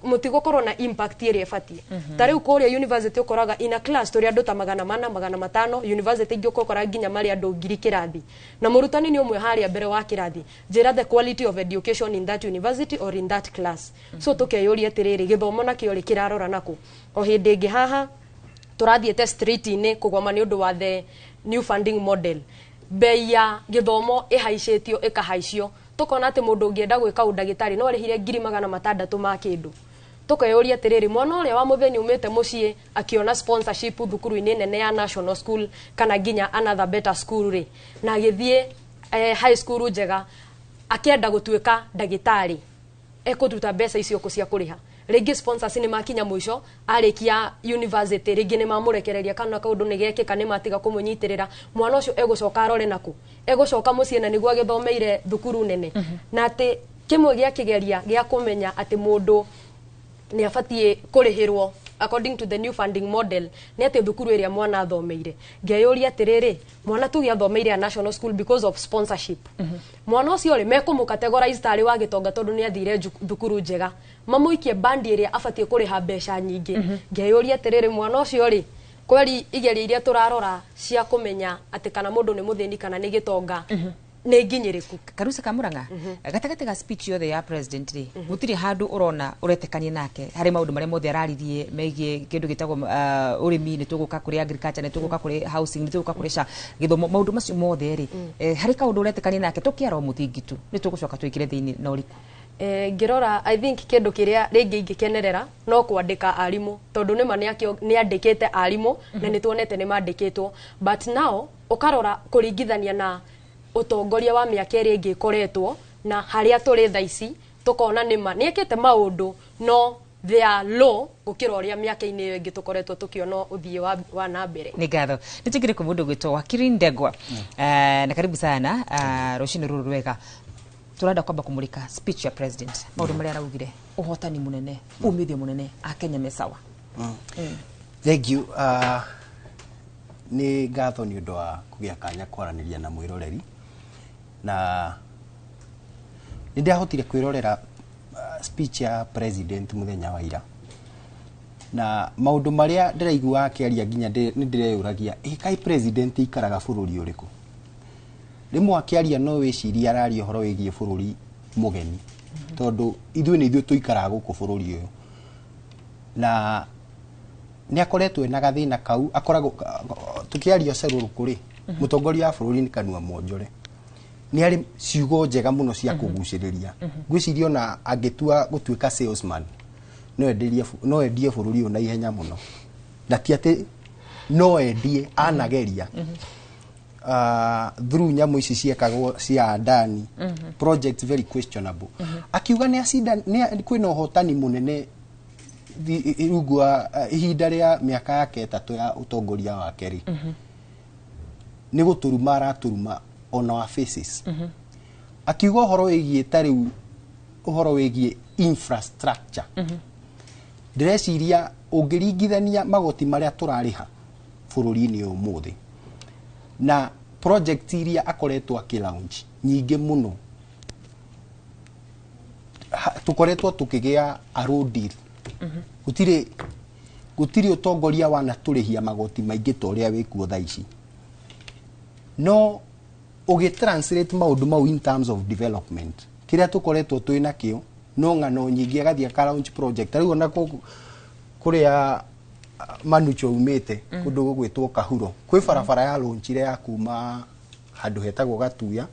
mũtigũkorwo na impact ĩrĩa ĩbatiĩ. Ta rĩu kũrĩa university ũkoraga in a class tũrĩ andũ ta 400 500, university ingĩ ũgũkora nginya marĩ andũ 1000 kĩrathi, na mũrutani nĩ ũmwe harĩa mbere wa kĩrathi. Njĩra the quality of education in that university or in that class. So tũkeyũria atĩrĩrĩ, gĩthomo nakĩo rĩ kĩrarora nakũ? O hĩndĩ ĩngĩ haha tũrathiĩte street-inĩ kũgoma nĩ ũndũ wa the new funding model, bei ya gĩthomo ĩhaicĩtio ĩkahaicio, tukona atĩ mũndũ ũngĩenda gwĩka ũndagĩtarĩ no arĩhire 600,000 ma kĩndũ. Tukeyũria atĩrĩrĩ, mwana ũrĩa wa mũthĩni umĩte mũciĩ akĩona sponsorship thukuru-inĩ nene ya national school kana nginya another better school rĩ, na agĩthiĩ high school njega akĩenda gũtuĩka ndagĩtarĩ, ekũruta mbeca icio kũ cia kũrĩha? Rĩngĩ sponsors nĩ makinya mũico arĩkia university, rĩngĩ nĩ mamũrekereria kana kaũndũ nĩ gekĩka nĩ matiga kũmũnyitĩrĩra, mwana ũcio egũcoka arore nakũ? Egũcoka mũciĩ na nĩguo agĩthomeire thukuru nene. Na atĩ kĩmwe gĩa kĩgeria gĩa kũmenya atĩ mũndũ nĩ abatiĩ kũrĩhĩrwo according to the new funding model nĩ atĩ thukuru ĩrĩa mwana athomeire. Ngeyũria atĩrĩrĩ, mwana tuge athomeire a national school because of sponsorship, mwana ũcio rĩ mekũmũ-categorize tarĩ wa gĩtonga tondũ nĩ athire thukuru njega, mamũikie bandi ĩrĩa abatiĩ kũrĩha mbeca nyingĩ. Ngeyũria atĩrĩrĩ, mwana ũcio rĩ kweri igerio iria tũrarora cia kũmenya atĩ kana mũndũ nĩ mũthĩni kana nĩ gĩtonga nĩ nginyĩrĩku? Karuca ka Murang'a, gatagatĩ ga speech yothe ya president rĩ, gũtirĩ handũ ũrona ũretĩkania nake harĩ maũndũ marĩa mothe araririe megiĩ kĩndũ gĩtagwo ũrĩmi, nĩ tũgũka kũrĩ agriculture, nĩ tũgũka kũrĩ housing, nĩ tũgũka kũrĩ SHA, gĩthomo, maũndũ macio mothe rĩ, harĩ kaũndũ ũretĩkania nake? Tũkĩara o mũthingi tu, nĩ tũgũcoka twĩkĩre thĩinĩ na ũriku. Ngĩrora I think kĩndũ kĩrĩa rĩngĩ ingĩkenerera no kwandĩka arimũ, tondũ nĩma nĩ andĩkĩte arimũ na nĩ tuonete nĩ mandĩkĩtwo, but now ũkarora kũringithania na ũtongoria wa mĩaka ĩrĩa ĩngĩ ĩkoretwo na harĩa tũrĩ thaa ici, tũkona nĩma nĩ ekĩte maũndũ no they are low gũkĩra ũrĩa mĩaka-inĩ ĩyo ĩngĩ tũkoretwo tũkĩona ũthiĩ wa na mbere. Nĩ ngatho. Nĩ tũingĩre kwĩ mũndũ gwĩtwo Wakiri Ndegwa. Na karibu sana rũcinĩ rũrũ rwega. Tũrenda kwamba kũmũrĩka speech ya president, maũndũ marĩa araugire, ũhotani mũnene, umithio mũnene, akenya me sawa. Thank you. Nĩ ngatho nĩ ũndũ wa kũgĩa kanya kwaranĩria na mwĩroreri, na nĩ ndahotire kwĩrorera speech ya president mũthenya wa ira, na maũndũ marĩa ndĩraigua akĩaria nginya nĩ ndĩreyũragia, ĩ kaĩ president ikaraga bũrũri ũrĩkũ? Rĩmwe akĩaria no wĩcirie araria ũhoro wĩgiĩ bũrũri mũgeni, tondũ ithuĩ nĩ ithuĩ tũikaraga gũkũ bũrũri ũyũ, na Nĩ akoretwo ena gathĩna kau, akoragwo tũkĩaria cerũrũkũ rĩ, mũtongoria wa bũrũri nĩ kanua monjore, nĩ arĩ ciugo njega mũno cia kũgucĩrĩria. Ngwĩciria ona angĩtua gũtuĩka salesman no enderie, no endie bũrũri ũyũ na ihenya mũno, na ti atĩ no endie, anageria through nyamũ ici ciekagwo cia Adani projects very questionable. Akiuga nĩ acinda nĩ kwĩna ũhotani mũnene rungu wa ihinda rĩa mĩaka yake 3 ya ũtongoria wake rĩ, nĩ gũtũruma aratũruma on our faces. Akiuga ũhoro wĩgiĩ ta rĩu ũhoro wĩgiĩ infrastructure, ndĩreciria ũngĩringithania magoti marĩa tũrarĩha bũrũri-inĩ ũyũ ũmũthĩ na project iria akoretwo akĩ launch nyingĩ mũno, tũkoretwo tũkĩgĩa a road deal. Gũtirĩ ũtongoria wanatũrĩhia magoti maingĩ ta ũrĩa wĩkuo thaa ici, no ũgĩ translate maũndũ mau in terms of development, kĩrĩa tũkoretwo twĩ nakĩo no ng'ano nyingĩ. Agathiĩ aka launch project rĩu ona kũrĩa Manucho umĩte, kũndũ gũgwĩtwo Kahuro, kwĩ barabara ya launchire ya kuma handũ hetagwo Gatuya,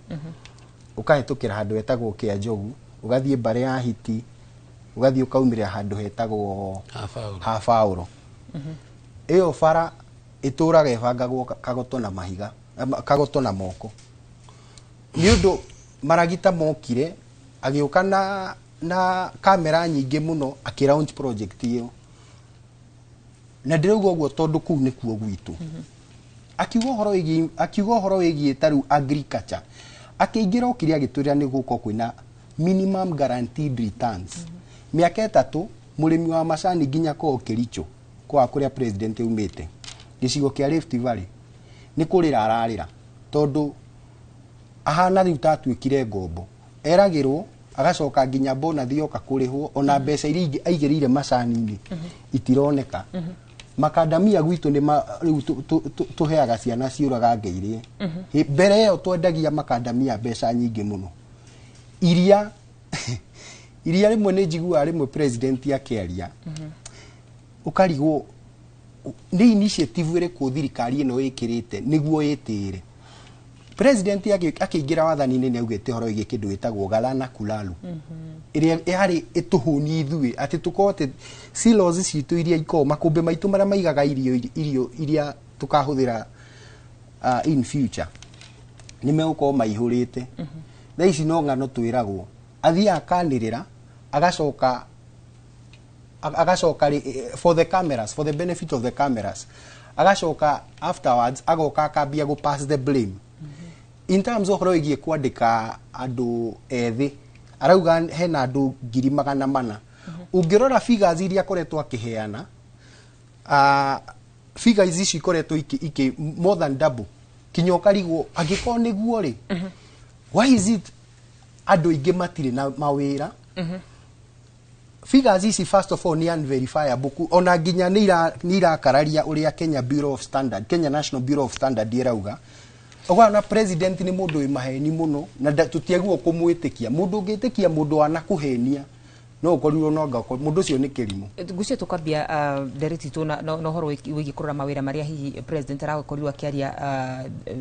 ũkahĩtũkĩra handũ hetagwo Kĩanjogu, ũgathiĩ Mbare ya Hiti, ũgathiĩ ũkaumĩrĩra handũ hetagwo Habaũro. Ĩyo bara ĩtũraga ĩbangagwo kagoto na mahiga, kagoto na moko, nĩ ũndũ maragita mokire agĩũka na kamera nyingĩ mũno akĩ launch project ĩyo. Na ndĩrauga ũguo tondũ kũu nĩkuo gwitũ. Akiuga ũhoro wĩgiĩ ta rĩu agriculture, akĩingĩra okire agĩtwĩra nĩ gũkorwo kwĩna minimum guaranteed returns mĩaka 3, mũrĩmi wa macani nginya kũo Kericho kwa kũrĩa president aumĩte, gĩcigo kĩa Rift Valley, nĩ kũrĩra ararĩra tondũ ahana rĩu tatuĩkire ngombo, eragĩrwo agacoka nginya bonathi yoka kũrĩhwo, ona mbeca iria ingĩ aigĩrĩire macani-inĩ itironeka. Makandamia gwitũ nĩ rĩu tũheaga ciana ciũragange irie. Mbere ĩyo twendagia makandamia mbeca nyingĩ mũno. Iria rĩmwe nĩ njiguaga rĩmwe president akĩaria ũkarigwo nĩ initiative ĩrĩkũ thirikari ĩno ĩkĩrĩte nĩguo ĩtĩĩre. President akĩingĩra wathani-inĩ nĩ augĩte ũhoro wĩgiĩ kĩndũ gĩtagwo Galana Kulalu, ĩrĩa yarĩ ĩtũhũnie ithuĩ atĩ tũkorwo atĩ silos citũ iria ikoragwo makũmbĩ maitũ marĩa maigaga irio iria tũkahũthĩra in future nĩ megũkorwo maihũrĩte. Thaa ici no ng'ano twĩragwo, athiaga akanĩrĩra agacoka for the cameras, for the benefit of the cameras, agacoka afterwards agoka akambia gũ pass the blame in terms of ũhoro wĩgiĩ kwandĩka andũ ethĩ. Arauga hena andũ 400,000. Ũngĩrora figures iria akoretwo akĩheana, figures ici ikoretwo ikĩ more than double, kinya ũkarigwo angĩkorwo nĩguo rĩ, why is it andũ aingĩ matirĩ na mawĩra? Figures ici first of all nĩ unverifiable, ona nginya nĩ irakararia ũrĩa Kenya Bureau of Standard, Kenya National Bureau of Standard ĩrauga. Ũkona president nĩ mũndũ wĩ maheni mũno na tũtiagĩrĩirwo kũmwĩtĩkia. Mũndũ ũngĩtĩkia mũndũ wanakũhenia no ũkorirwo no anga mũndũ ũcio nĩ kĩrimũ. Ngucio tukambia ndereti tu na ũhoro wĩgiĩ kũrora mawĩra marĩa hihi president arakorirwo akĩaria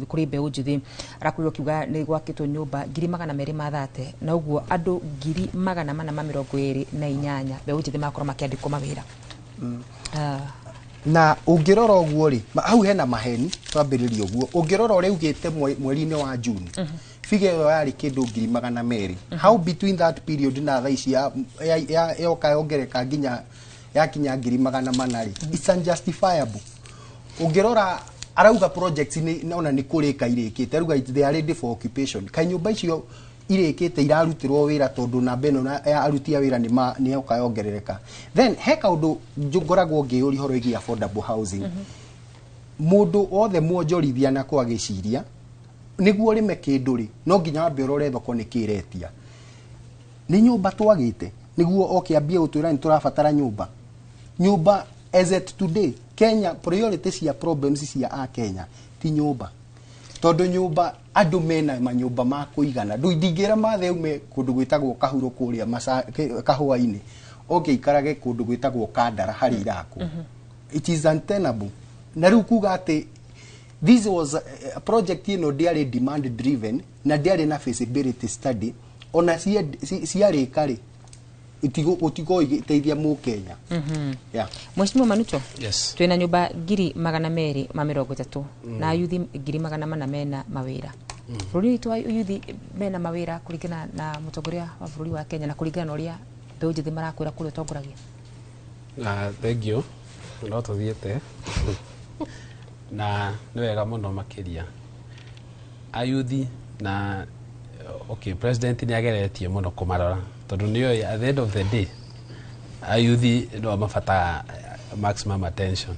kũrĩ mbeũ njĩthĩ. Arakorirwo akiuga nĩ gwakĩtwo nyũmba 230,000, na ũguo andũ 428,000 mbeũ njĩthĩ magakorwo makĩandĩkwo mawĩra. Na ũngĩrora ũguo rĩ, hau hena maheni twambĩrĩria ũguo. Ũngĩrora ũrĩa augĩte mweri-inĩ wa June, figure ĩyo yarĩ kĩndũ 200,000. How between that period na thaa ici yoka yongereka nginya yakinya 400,000 rĩ, it's unjustifiable. Ũngĩrora arauga projects nĩ ona nĩ kũrĩka irĩkĩte, arauga they are ready for occupation. Kaĩ nyũmba icio irĩkĩte irarutĩrwo wĩra tondũ namba ĩno ya aruti a wĩra nĩ yoka yongerereka? Then he kaũndũ ngoragwo ngĩyũria ũhoro wĩgiĩ affordable housing. Mũndũ wothe mwonjorithia na kwagĩciria nĩguo ũrĩme kĩndũ rĩ, no nginya wambe ũrore thoko nĩ kĩretia. Nĩ nyũmba twagĩte nĩguo oke ambie gũtwĩra nĩ tũrabatara nyũmba. Nyũmba as at today Kenya, priority cia problems cia a Kenya ti nyũmba, tondũ nyũmba andũ mena manyũmba ma kũigana. Ndingĩra mathe ume kũndũ gwĩtagwo Kahuro kũrĩa kahũa-inĩ oke ikarage kũndũ gwĩtagwo Kandara harĩa irakwo. It is untenable. Na rĩu kuga atĩ this was a project ĩno ndĩarĩ demand driven na ndĩarĩ na feasibility study, ona ciarĩka rĩ, gũtigũkorwo igĩteithia mũkenya. Yeah. Mheshimiwa Manucho. Yes. Twina nyumba 230,000 na yuthi 400,000 mena mawira. Bũrũri witũ wa yuthi mena mawĩra kũringana na mũtongoria wa bũrũri wa Kenya na kũringana na ũrĩa mbeũ njĩthĩ marakwĩra kũrĩa ũtongoragia? Na thank you, no tũthiĩte na nĩ wega mũno makĩria ayuthi na, okay, president nĩ ageretie mũno kũmarora tondũ nĩoĩ at the end of the day ayuthi no mabataga maximum attention.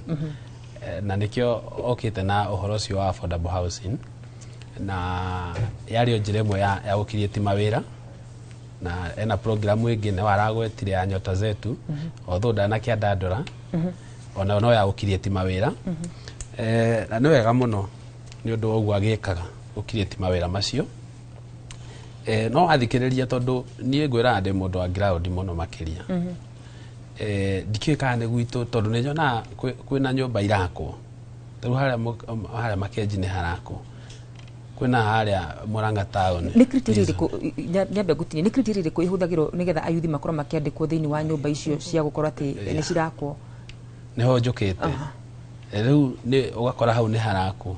Na nĩkĩo okĩte na ũhoro ũcio wa affordable housing, na yarĩ o njĩra ĩmwe ya gũkiriĩti mawĩra, na ena programu ĩngĩ nĩwe aragwetire ya Nyota Zetu, although ndanakĩandandũra, ona no ya gũkiriĩti mawĩra. Na nĩ wega mũno nĩ ũndũ wa ũguo agĩkaga gũkiriĩti mawĩra macio. No athikĩrĩria, tondũ niĩ ngwĩraga ndĩ mũndũ wa ground mũno makĩria. Ndikĩũĩ kana nĩ gwitũ, tondũ nĩ nyonaga kwĩna nyũmba irakwo tarĩu harĩa Makenji nĩ harakwo, kwĩna harĩa Murang'a town. Nĩ criteria ĩrĩkũ, nyambe ngũtinie, nĩ criteria ĩrĩkũ ĩhũthagĩrwo nĩgetha ayuthi makorwo makĩandĩkwo thĩinĩ wa nyũmba icio cia gũkorwo atĩ nĩ cirakwo? Nĩho njũkĩte. Rĩu nĩ ũgakora hau nĩ harakwo,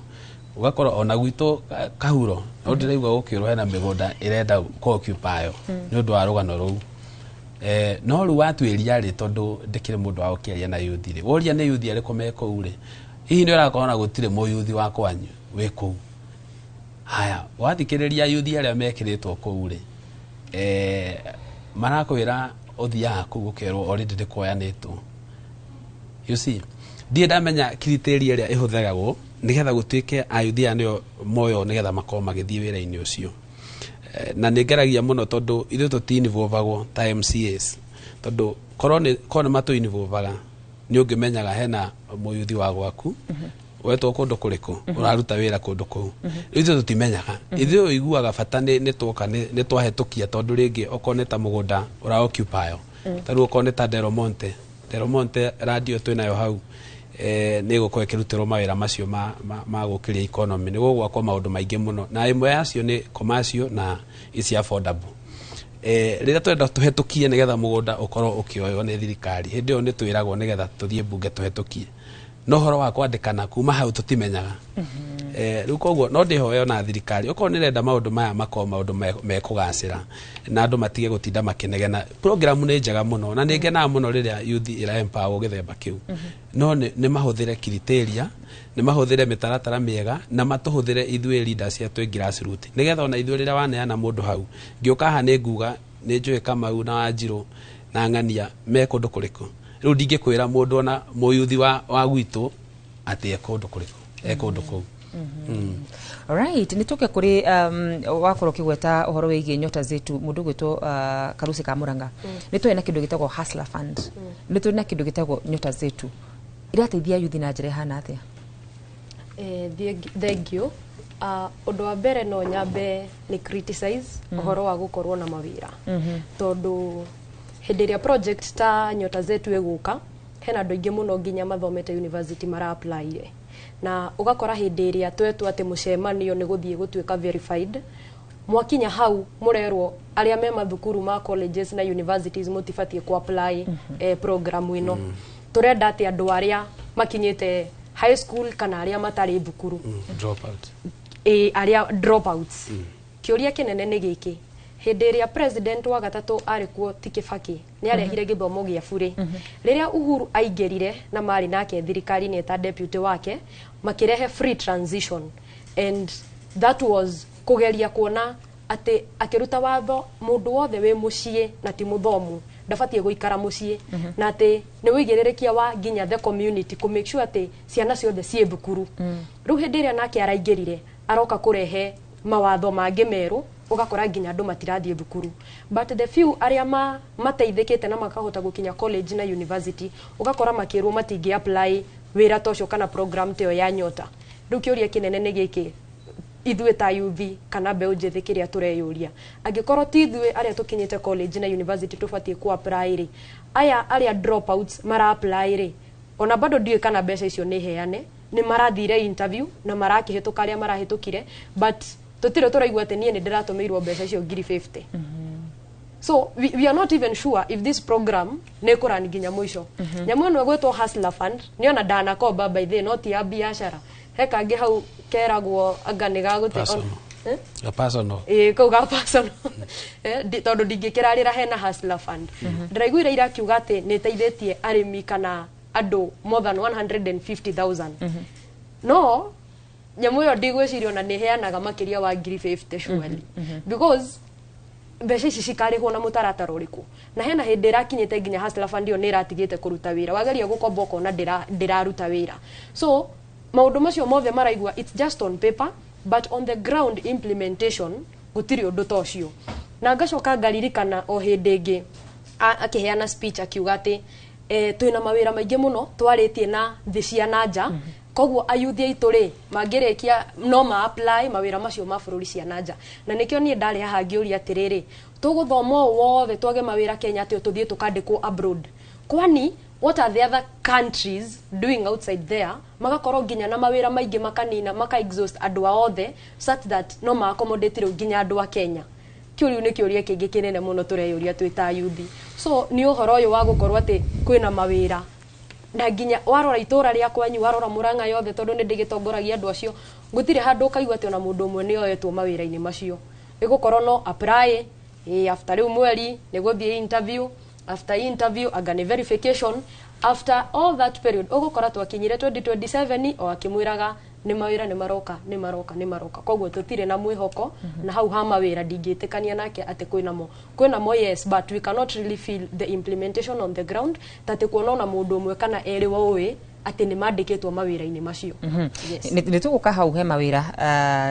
ũgakora ona gwitũ Kahuro no ndĩraigua gũkĩrwo hena mĩgũnda ĩrenda kũ-occupy nĩ ũndũ wa rũgano rũu. No rĩu watuĩria rĩ, tondũ ndĩkĩrĩ mũndũ wa gũkĩaria na yuthi rĩ, woria nĩ yuthi arĩkũ me kũu rĩ, hihi nĩ ũrakorwo na gũtirĩ mũyuthi wa kwanyu wĩ kũu? Haya, wathikĩrĩria yuthi arĩa mekĩrĩtwo kũu rĩ, marakwĩra ũthiaga kũu ũkerwo already nĩ kuoyanĩtwo. You see, ndirĩ ndamenya criteria ĩrĩa ĩhũthagĩrwo nĩgetha gũtuĩke ayuthi aya nĩo moyo nĩgetha makorwo magĩthiĩ wĩra-inĩ ũcio. Na nĩ ngeragia mũno tondũ ithuĩ tũti-involvagwo ta MCAs, tondũ korwo nĩ matũ-involvaga nĩ ũngĩmenyaga hena mũyuthi wa gwaku wetwo kũndũ kũrĩkũ, ũraruta wĩra kũndũ kũu. Rĩu ithuĩ tũtimenyaga, ithuĩ ũiguaga bata nĩ twoka nĩ twahĩtũkia, tondũ rĩngĩ okorwo nĩ ta mũgũnda ũra occupy, ta rĩu okorwo nĩ ta Del Monte radio twĩnayo hau, nĩ ĩgũkorwo ĩkĩrutĩrwo mawĩra macio ma gũkĩria economy, nĩ gũgwakwo maũndũ maingĩ mũno, na ĩmwe yacio nĩ commercial na ici affordable. Rĩrĩa twenda tũhetũkie nĩgetha mũgũnda ũkorwo ũkĩoywo nĩ thirikari, hĩndĩ ĩyo nĩ twĩragwo nĩgetha tũthiĩ mbunge tũhetũkie, no ũhoro wa kwandĩkana kuma hau tũtimenyaga. Rĩu koguo no ndĩhoe ona thirikari okorwo nĩ ĩrenda maũndũ maya makorwo maũndũ mekũgacĩra na andũ matige gũtinda makĩnegena. Program nĩ njega mũno na nĩ ngenaga mũno rĩrĩa youth ĩra empower gĩthemba kĩu, no nĩ mahũthĩre criteria, nĩ mahũthĩre mĩtaratara mĩega na matũhũthĩre ithuĩ leaders cia twĩ grassroots, nĩgetha ona ithuĩ rĩrĩa waneana mũndũ hau, ngĩũka haha nĩ nguga nĩ njũĩ Kamau na Wanjirũ na Ng'ania me kũndũ kũrĩkũ. Rĩu ndingĩkwĩra mũndũ ona mũyuthi wa gwitũ atĩ e kũndũ kũrĩkũ, e kũndũ kũu. Alright, nĩ tũke kũrĩ wakorwo ũkĩgweta ũhoro wĩgiĩ Nyota Zetu, mũndũ ũgwĩtwo Karuci ka Mũrang'a. Nĩ tũrĩ na kĩndũ gĩtagwo Hustler Fund, nĩ tũrĩ na kĩndũ gĩtagwo Nyota Zetu, irateithia yuthi na njĩra ĩhana atĩa? Thank you. Ũndũ wa mbere no nyambe nĩ criticize ũhoro wa gũkorwo na mawĩra, tondũ hĩndĩ ĩrĩa project ta Nyota Zetu ĩgũka, hena andũ aingĩ mũno nginya mathomete university mara apply, na ũgakora hĩndĩ ĩrĩa twetwo atĩ mũcemanio nĩ gũthiĩ gũtuĩka verified, mwakinya hau mũrerwo arĩa me mathukuru ma colleges na universities mũtibatiĩ ku apply program ĩno. Tũrenda atĩ andũ arĩa makinyĩte high school kana arĩa matarĩ thukuru. Drop out. Ĩ, arĩa dropouts. Kĩũria kĩnene nĩ gĩkĩ: hĩndĩ ĩrĩa president wa gatatũ arĩ kuo, ti Kibaki, nĩ arehire gĩthomo gĩa burĩ. Rĩrĩa Uhuru aingĩrire na marĩ nake thirikari-inĩ ta deputy wake, makĩrehe free transition, and that was kũgeria kuona atĩ akĩruta watho mũndũ wothe wĩ mũciĩ na ti mũthomu ndabatiĩ gũikara mũciĩ, na atĩ nĩ wĩigĩrĩrĩkia wa nginya the community kũ make sure atĩ ciana ciothe ciĩ thukuru. Rĩu hĩndĩ ĩrĩa nake araingĩrire, aroka kũrehe mawatho mangĩ merũ, ũgakora nginya andũ matirathiĩ thukuru, but the few arĩa mateithĩkĩte na makahota gũkinya college na university, ũgakora makĩrwo matingĩ apply wĩra ta ũcio kana program ta ĩyo ya Nyota. Rĩu kĩũria kĩnene nĩ gĩkĩ: ithuĩ ta youth kana mbeũ njĩthĩ, kĩrĩa tũreyũria, angĩkorwo ti ithuĩ arĩa tũkinyĩte college na university tũbatiĩ ku apply rĩ, aya arĩa dropouts mara apply rĩ? Ona bado ndiũĩ kana mbeca icio nĩ heane, nĩ marathire interview na marakĩhĩtũka arĩa marahĩtũkire, but tũtirĩ tũraigua atĩ niĩ nĩ ndĩratũmĩirwo mbeca icio ngiri 50. So we are not even sure if this program nĩ kũrani nginya mũico. Nyamũ ĩno ĩgwĩtwo Hustler Fund nĩ ona ndanakomba by the way, no ti ya biacara, he kangĩ hau keragwo anga nĩ gagũte. Personal. Eh? A personal. Ĩĩ, kau ga personal. Tondũ ndingĩkĩrarĩra hena Hustler Fund. Ndĩraiguire irakiuga atĩ nĩ ĩteithĩtie arĩmi kana andũ more than 150,000, no nyamũ ĩyo ndigwĩciria ona nĩ ĩheanaga makĩria wa ngiri 50 surely, because mbeca ici cikarĩhwo na mũtaratara ũrĩkũ? Na hena hĩndĩ ĩrakinyĩte nginya Hustler Fund ĩyo nĩ ĩratigĩte kũruta wĩra, wageria gũkomba ũkona ndĩraruta wĩra. So maũndũ macio mothe maraigua, it's just on paper, but on the ground implementation gũtirĩ ũndũ ta ũcio. Na ngacoka ngaririkana o hĩndĩ ĩngĩ akĩheana speech akiuga atĩ twĩna mawĩra maingĩ mũno twarĩtie na thĩ cia na nja, koguo ayuthi aitũ rĩ mangĩrĩkia no ma apply mawĩra macio ma bũrũri cia na nja. Na nĩkĩo niĩ ndarĩ haha ngĩũria atĩrĩrĩ, tũgũthoma ũũ wothe twage mawĩra Kenya atĩ tũthiĩ tũkandĩkwo abroad? Kwani what are the other countries doing outside there, magakorwo nginya na mawĩra maingĩ, makanina maka exhaust andũ ao othe such that no ma accommodate rĩu nginya andũ a Kenya? Kĩu rĩu nĩ kĩũria kĩngĩ kĩnene mũno tũreyũria twĩ ta yuthi. So nĩ ũhoro ũyũ wa gũkorwo atĩ kwĩna mawĩra, na nginya warora itũra rĩa kwanyu, warora Murang'a yothe, tondũ nĩ ndĩgĩtongoragia andũ acio, gũtirĩ handũ ũkaigua atĩ ona mũndũ ũmwe nĩ oetwo mawĩra-inĩ macio. Ĩgũkorwo no apply, after rĩu mweri nĩ gũthiĩ interview, after interview anga nĩ verification, after all that period ũgũkora twakinyire 2027 o akĩmwĩraga nĩ mawĩra nĩ maroka, nĩ maroka, nĩ maroka. Koguo tũtirĩ na mwĩhoko na hau ha mawĩra. Ndingĩtĩkania nake atĩ kwĩnamo. Kwĩnamo, yes, but we cannot really feel the implementation on the ground, tatĩ kuona ona mũndũ ũmwe kana erĩ woĩ atĩ nĩ mandĩkĩtwo mawĩra-inĩ macio. Yes. Nĩ tũgũka hau he mawĩra,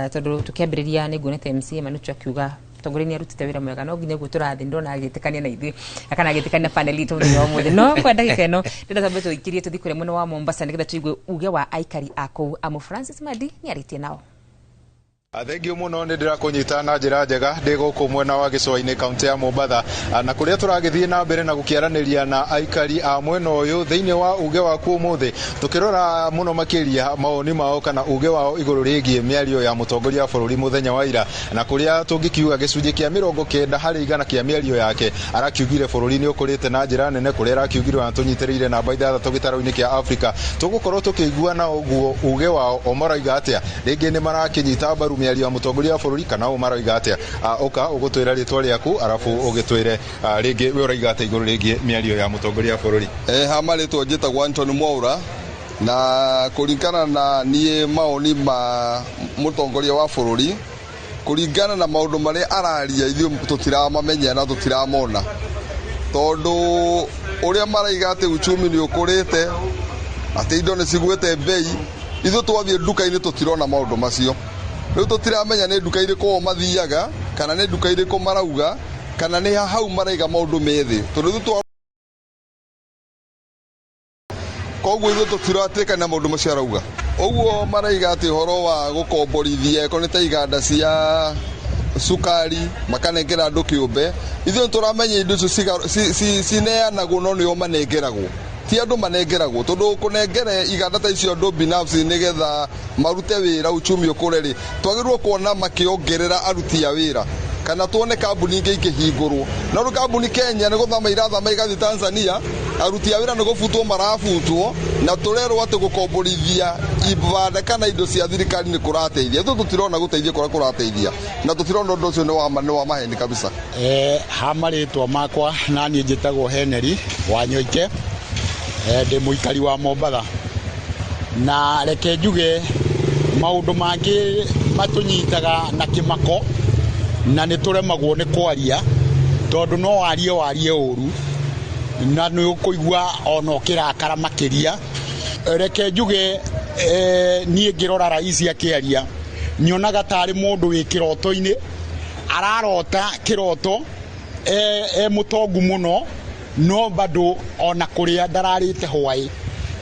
tondũ tũkĩambĩrĩria nĩ nguonete MCA Manucho akiuga mũtongoria nĩ arutĩte wĩra mwega, no nginya ũguo tũrathiĩ ndona agĩtĩkania na ithuĩ kana agĩtĩkania na panel itũ mũthenya wa ũmũthĩ. No kwa ndagĩka ĩno ndĩrenda twambe tũikĩrie tũthiĩ kũrĩa mwena wa Mombasa nĩgetha tũigue uge wa aikari a kũu, amu Francis Madi nĩ arĩtie nao. Thengiũ mũno, nĩ ndĩrakũnyita na njĩra njega ndĩ gũkũ mwena wa gĩcũa-inĩ, kaunti ya Mombatha, na kũrĩa tũragĩthiĩ na mbere na gũkĩaranĩria na aikari a mwena ũyũ thĩinĩ wa uge waku ũmũthĩ, tũkĩrora mũno makĩria mawoni mao kana uge wao igũrũ rĩgiĩ mĩario ya mũtongoria wa bũrũri mũthenya wa ira, na kũrĩa tũngĩkiuga gĩcunjĩ kĩa 90% kĩa mĩario yake arakiugire bũrũri nĩ ũkũrĩte na njĩra nene, kũrĩa arakiugire ona tũnyitĩrĩire namba 6 gĩtarũ-inĩ kĩa Afrika. Tũgũkorwo tũkĩigua na ũguo uge wao o maroiga atĩa, rĩngĩ nĩ marakĩnyita mbaru mĩario ya mũtongoria wa bũrũri kana o maroiga atĩa. Ũka ũgũtwĩra rĩtwa rĩaku, arabu ũgĩtwĩre rĩngĩ we ũraiga atĩa igũrũ rĩgiĩ mĩario ya mũtongoria wa bũrũri. Ha marĩtwa njĩtagwo Anthony Mwaura, na kũringana na niĩ maoni ma mũtongoria wa bũrũri, kũringana na maũndũ marĩa araria, ithuĩ tũtiramamenya na tũtiramona, tondũ ũrĩa maraiga atĩ uchumi nĩ ũkũrĩte, atĩ indo nĩ cigwĩte mbei, ithuĩ twathiĩ nduka-inĩ tũtirona maũndũ macio. Rĩu tũtiramenya nĩ nduka irĩkũ o mathiaga, kana nĩ nduka irĩkũ marauga, kana nĩ hau maraiga maũndũ methĩ, tondũ ithuĩ twa koguo ithuĩ tũtiratĩkana na maũndũ macio arauga. Ũguo maraiga atĩ ũhoro wa gũkomborithia eko nĩ ta iganda cia cukari makanengera andũ kĩũmbe, ithuĩ nĩtũramenya indo icio cineanagwo, no nĩo manengeragwo, ti andũ manengeragwo, tondũ kũnengere iganda ta icio andũ binafsi nĩgetha marute wĩra uchumi ũkũre rĩ, twagĩrĩirwo kuona makĩongerera aruti a wĩra, kana tuone kambuni ingĩ ikĩhingũrwo. No rĩu kambuni Kenya nĩ gũthama irathama igathiĩ Tanzania, aruti a wĩra nĩ gũbutwo marabutwo, na tũrerwo atĩ gũkomborithia ibanda kana indo cia thirikari nĩ kũrateithia. Ithuĩ tũtirona gũteithia kũrĩa kũrateithia, na tũtirona ũndũ ũcio nĩ wa maheni kabisa. Ha marĩtwa makwa na niĩ njĩtagwo Henry Wanyoike, ndĩ mũikari wa Mombatha, na reke njuge maũndũ mangĩ matũnyitaga na kĩmako na nĩ tũremagwo nĩ kwaria, tondũ no warie warie ũru na nĩ ũkũigua ona ũkĩrakara makĩria. Reke njuge niĩ ngĩrora raisi akĩaria nyonaga tarĩ mũndũ wĩ kĩroto-inĩ, ararota kĩroto e mũtongu mũno, no bado ona kũrĩa ndararĩte hwaĩ.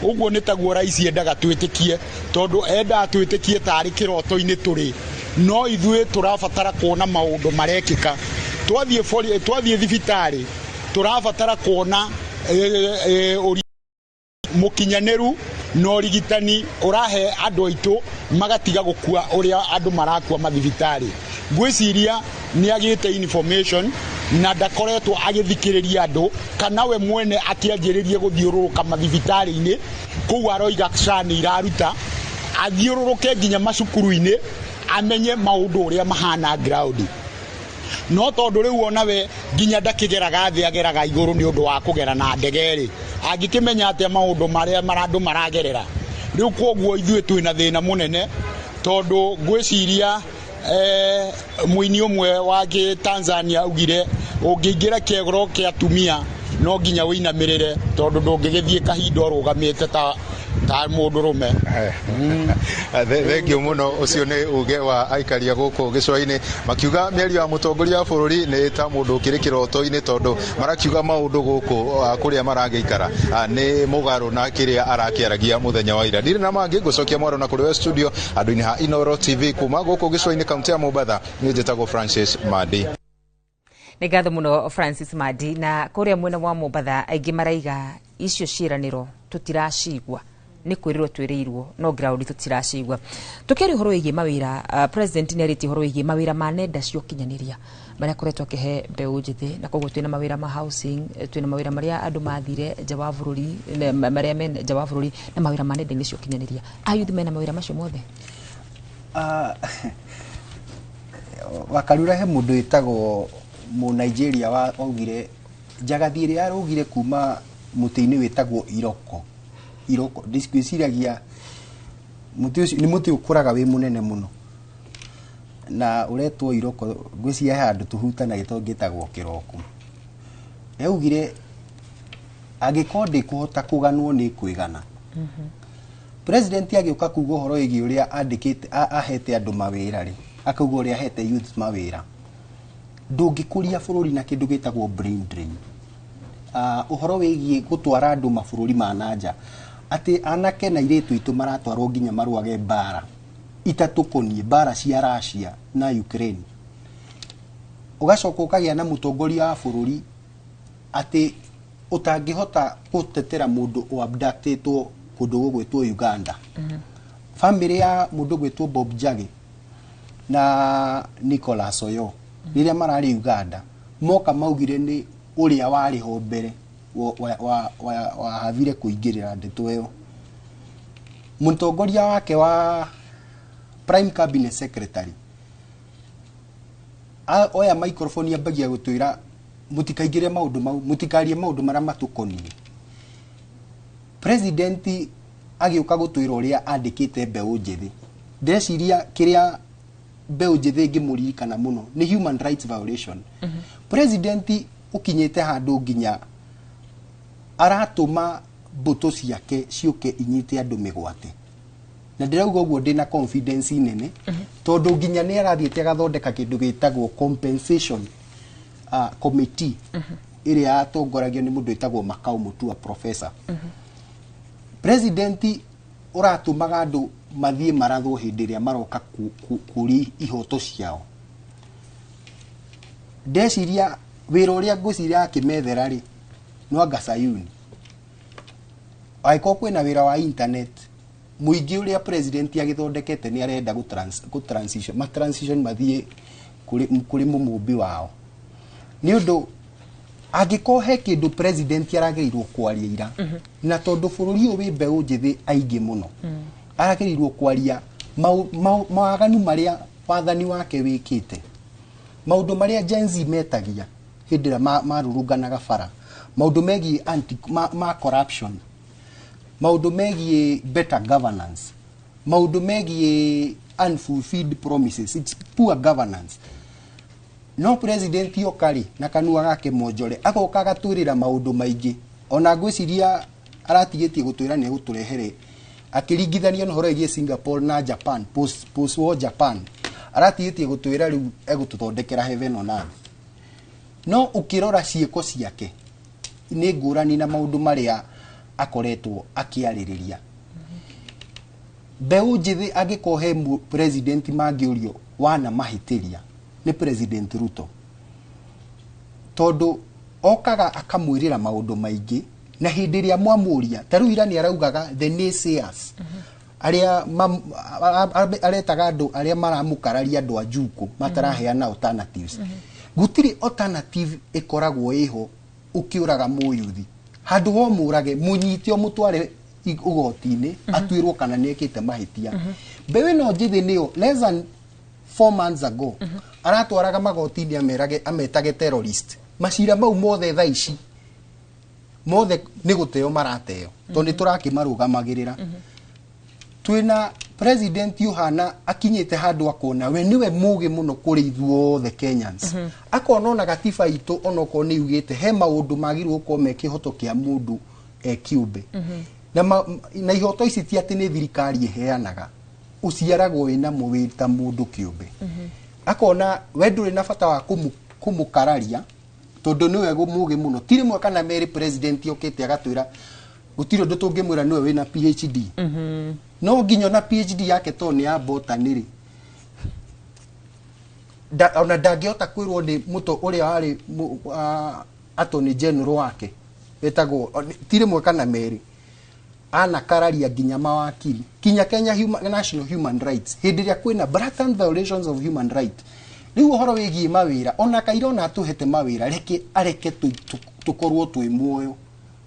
Ũguo nĩ taguo raisi endaga twĩtĩkie, tondũ endaga twĩtĩkie tarĩ kĩroto-inĩ tũrĩ, no ithuĩ tũrabatara kuona maũndũ marekĩka. Twathiĩ thibitarĩ tũrabatara kuona Mũkinyanĩru na ũrigitani ũrahe andũ aitũ magatiga gũkua ũrĩa andũ marakua mathibitarĩ. Ngwĩciria nĩ agĩte information na ndakoretwo agĩthikĩrĩria andũ, kana we mwene akĩanjĩrĩrie gũthiũrũrũka mathibitarĩ-inĩ kũu aroiga SHA nĩ iraruta, athiũrũrũke nginya macukuru-inĩ amenye maũndũ ũrĩa mahana ground. No tondũ rĩu ona we nginya ndakĩgeraga thĩ, ageraga igũrũ nĩ ũndũ wa kũgera na ndege rĩ, angĩkĩmenya atĩa maũndũ marĩa andũ maragerera? Rĩu kwoguo ithuĩ twĩna thĩna mũnene, tondũ ngwĩciria mũini ũmwe wa Tanzania augire ũngĩingĩra kĩoro kĩa atumia no nginya ũinamĩrĩre, tondũ ndũngĩgĩthiĩ kahinda ũrũgamĩte ta mũndũrũme. Thengio mũno. Ũcio nĩ uge wa aikaria gũkũ gĩcũa-inĩ, makiuga mĩario ya mũtongoria wa bũrũri nĩ ta mũndũ ũkĩrĩ kĩroto-inĩ, tondũ marakiuga maũndũ gũkũ kũrĩa maragĩikara nĩ mũgarũ na kĩrĩa arakĩaragia mũthenya wa ira. Ndirĩ na mangĩ, ngũcokia mwaro na kũrĩ we studio andũ-inĩ ha Inoro TV kuma gũkũ gĩcũa-inĩ, kaunti ya Mombatha. Niĩ njĩtagwo Francis Mandi. Nĩ ngatho mũno, Francis Mandi. Na kũrĩa mwena wa Mombatha aingĩ maraiga icio ciĩranĩro tũtiracigua, nĩ kwĩrĩrwo twĩrĩirwo no ground tũtiracigua. Tũkĩaria ũhoro wĩgiĩ mawĩra, president nĩ arĩtie ũhoro wĩgiĩ mawĩra ma nenda cia ũkinyanĩria marĩa akoretwo akĩhe mbeũ njĩthĩ, na koguo twĩna mawĩra ma housing, twĩna mawĩra marĩa andũ mathire nja wa bũrũri, marĩa me nja wa bũrũri, na mawĩra ma nenda-inĩ cia ũkinyanĩria. Ayuthi mena mawĩra macio mothe? Wakarura, he mũndũ wĩtagwo mu Nigeria wa augire njagathi ĩrĩa yarũgire kuma mũtĩ-inĩ wĩtagwo iroko. Iroko ndiciragia mũtĩ ũcio nĩ mũtĩ ũkũraga wĩ mũnene mũno na ũretwo iroko. Ngwĩciria he handũ tũhutanagia tondũ ngĩtagwo kĩroko. Yaugire angĩkorwo ndĩkũhota kũganwo nĩ kwĩgana. President agĩũka kuga ũhoro wĩgiĩ ũrĩa andĩkĩte ahete andũ mawĩra rĩ, akauga ũrĩa ahete youth mawĩra. Ndũngĩkũria bũrũri na kĩndũ gĩtagwo brain drain, ũhoro wĩgiĩ gũtwara andũ mabũrũri ma nanja, atĩ anake na airĩtu aitũ maratwarwo nginya marũage mbara itatũkoniĩ, mbara cia Russia na Ukraine. Ũgacoka ũkagĩa na mũtongoria wa bũrũri atĩ ũtangĩhota gũtetera mũndũ ũabductĩtwo kũndũ gũgwĩtwo Uganda. Family ya mũndũ gwĩtwo Bob Njagi na Nicholas Oyo, rĩrĩa mararĩ Uganda, moka maugire nĩ ũrĩa warĩ ho mbere wahavire kũingĩrĩra ndeto ĩyo. Mũtongoria wake wa prime cabinet secretary oya microphone ambagia gũtwĩra mũtikaingĩre maũndũ mau, mũtikarie maũndũ marĩa matũkoniĩ. President agĩũka gũtwĩra ũrĩa andĩkĩte mbeũ njĩthĩ, ndĩreciria kĩrĩa mbeũ njĩthĩ ĩngĩmũririkana mũno nĩ human rights violation. President ũkinyĩte handũ nginya aratũma mbũtũ ciake ciũke inyite andũ mĩgwate, na ndĩrauga ũguo ndĩna confidence nene, tondũ nginya nĩ arathiĩte agathondeka kĩndũ gĩtagwo compensation committee ĩrĩa yatongoragio nĩ mũndũ wĩtagwo Makau Mutua, professor. President ũratũmaga andũ mathiĩ marathwo hĩndĩ ĩrĩa maroka kũria ihoto ciao. Ndeciria wĩra ũrĩa ngwĩciria akĩmethera rĩ, no anga Sayuni angĩkorwo kwĩna wĩra wa internet mũingĩ ũrĩa president agĩthondekete, nĩ arenda gũ transition, ma transition mathiĩ kũrĩ mũmũmbi wao, nĩ ũndũ angĩkorwo he kĩndũ president aragĩrĩirwo kwaria ira, na tondũ bũrũri ũyũ wĩ mbeũ njĩthĩ aingĩ mũno, aragĩrĩirwo kwaria mawaganu marĩa wathani wake wĩkĩte, maũndũ marĩa Gen Z metagia hĩndĩ ĩrĩa marũrũnganaga bara, maũndũ megiĩ anti ma corruption, maũndũ megiĩ better governance, maũndũ megiĩ unfulfilled promises, it's poor governance. No president oka rĩ na kanua gake monjore, agoka agatwĩrĩra maũndũ maingĩ. Ona ngwĩciria aratigĩtie gũtwĩra nĩ egũtũrehere akĩringithania na ũhoro wĩgiĩ Singapore na Japan, post war Japan. Aratigĩtie gũtwĩra rĩu egũtũthondekera heaven on earth, no ũkĩrora ciĩko ciake nĩ ngũrani na maũndũ marĩa akoretwo akĩarĩrĩria. Mbeũ njĩthĩ, angĩkorwo he president mangĩũrio wana mahĩtĩria, nĩ President Ruto, tondũ okaga akamwĩrĩra maũndũ maingĩ Na hĩndĩ ĩrĩa mwamũria ta rĩu ira nĩ araugaga the naysayers arĩa aretaga andũ arĩa maramũkararia, andũ a Juko mataraheana alternatives. Gũtirĩ alternative ĩkoragwo ĩho. Ũkĩũraga mũyuthi, handũ ho mũrage, mũnyite, ũmũtware igoti-inĩ, atuĩrwo kana nĩ ekĩte mahĩtia. Mbeũ ĩno njĩthĩ nĩyo less than 4 months ago aratwaraga magoti-inĩ amerage, ametage terrorist. Macira mau mothe thaa ici mothe nĩ gũteo marateo, tondũ nĩ tũrakĩmarũgamagĩrĩra. Twĩna president ũhana akinyĩte handũ akona we nĩwe mũgĩ mũno kũrĩ ithuothe Kenyans. Akona ona gatiba itũ onokorwo nĩ yugĩte he maũndũ magĩrĩirwo gũkorwo me kĩhoto kĩa mũndũ e kĩũmbe, na ihoto ici ti atĩ nĩ thirikari ĩheanaga, ũciaragwo wĩnamo wĩ ta mũndũ kĩũmbe. Akona we ndũrĩ na bata wa kũmũkararia tondũ nĩwe mũgĩ mũno. Ti rĩmwe kana merĩ president okĩte agatwĩra gũtirĩ ũndũ tũngĩmwĩra, nĩwe wĩna PhD. No nginya ona PhD yake to nĩ ya botany rĩ, ona ndangĩhota kwĩrwo nĩ mũto ũrĩa warĩ attorney general wake wetagwo ti rĩmwe kana merĩ anakararia nginya mawakiri, kinya Kenya National Human Rights hĩndĩ ĩrĩa kwĩna blatant violations of human right. Rĩu ũhoro wĩgiĩ mawĩra, ona kaira ona atũhete mawĩra, reke areke tũkorwo twĩ muoyo,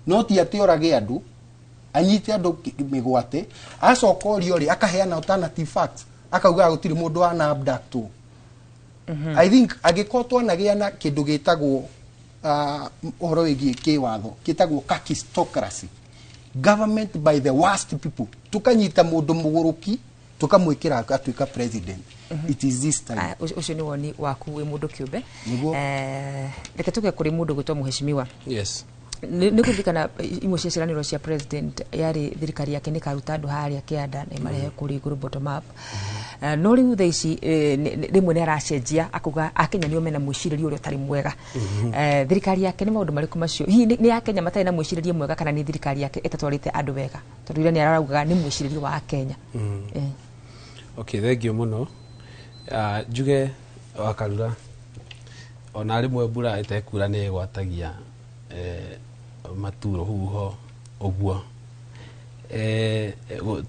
no ti atĩ orage andũ, anyite andũ mĩgwate, acoka orio rĩ akaheana alternative facts, akauga gũtirĩ mũndũ wana abductwo. I think angĩkorwo twanagĩa na kĩndũ gĩtagwo ũhoro wĩgiĩ kĩwatho gĩtagwo kakistocracy, government by the worst people, tukanyita mũndũ mũgũrũki tukamwĩkĩra atuĩka president, it is this time. Ah, ũcio nĩ woni waku wĩ mũndũ kĩũmbe. Nĩguo. Reke tũke kũrĩ mũndũ gwĩtwo mũheshimiwa. Yes. Nĩ kũririkana imwe cia ciĩranĩro cia president yarĩ thirikari yake nĩ karuta andũ harĩa kĩanda na ĩmarehe kũrĩ igũrũ, bottom up. No rĩu thaa ici rĩmwe nĩ aracenjia akauga akenya nĩo mena mwĩcirĩrie ũrĩa ũtarĩ mwega. Thirikari yake nĩ maũndũ marĩkũ macio? Hihi nĩ akenya matarĩ na mwĩcirĩrie mwega kana nĩ thirikari yake ĩtatwarĩte andũ wega? Tondũ ira nĩ araugaga nĩ mwĩcirĩrie wa akenya. Okay, thank you mũno. Njuge wakarura ona rĩmwe mbura ĩtekura nĩ ĩgwatagia matu rũhuho ũguo.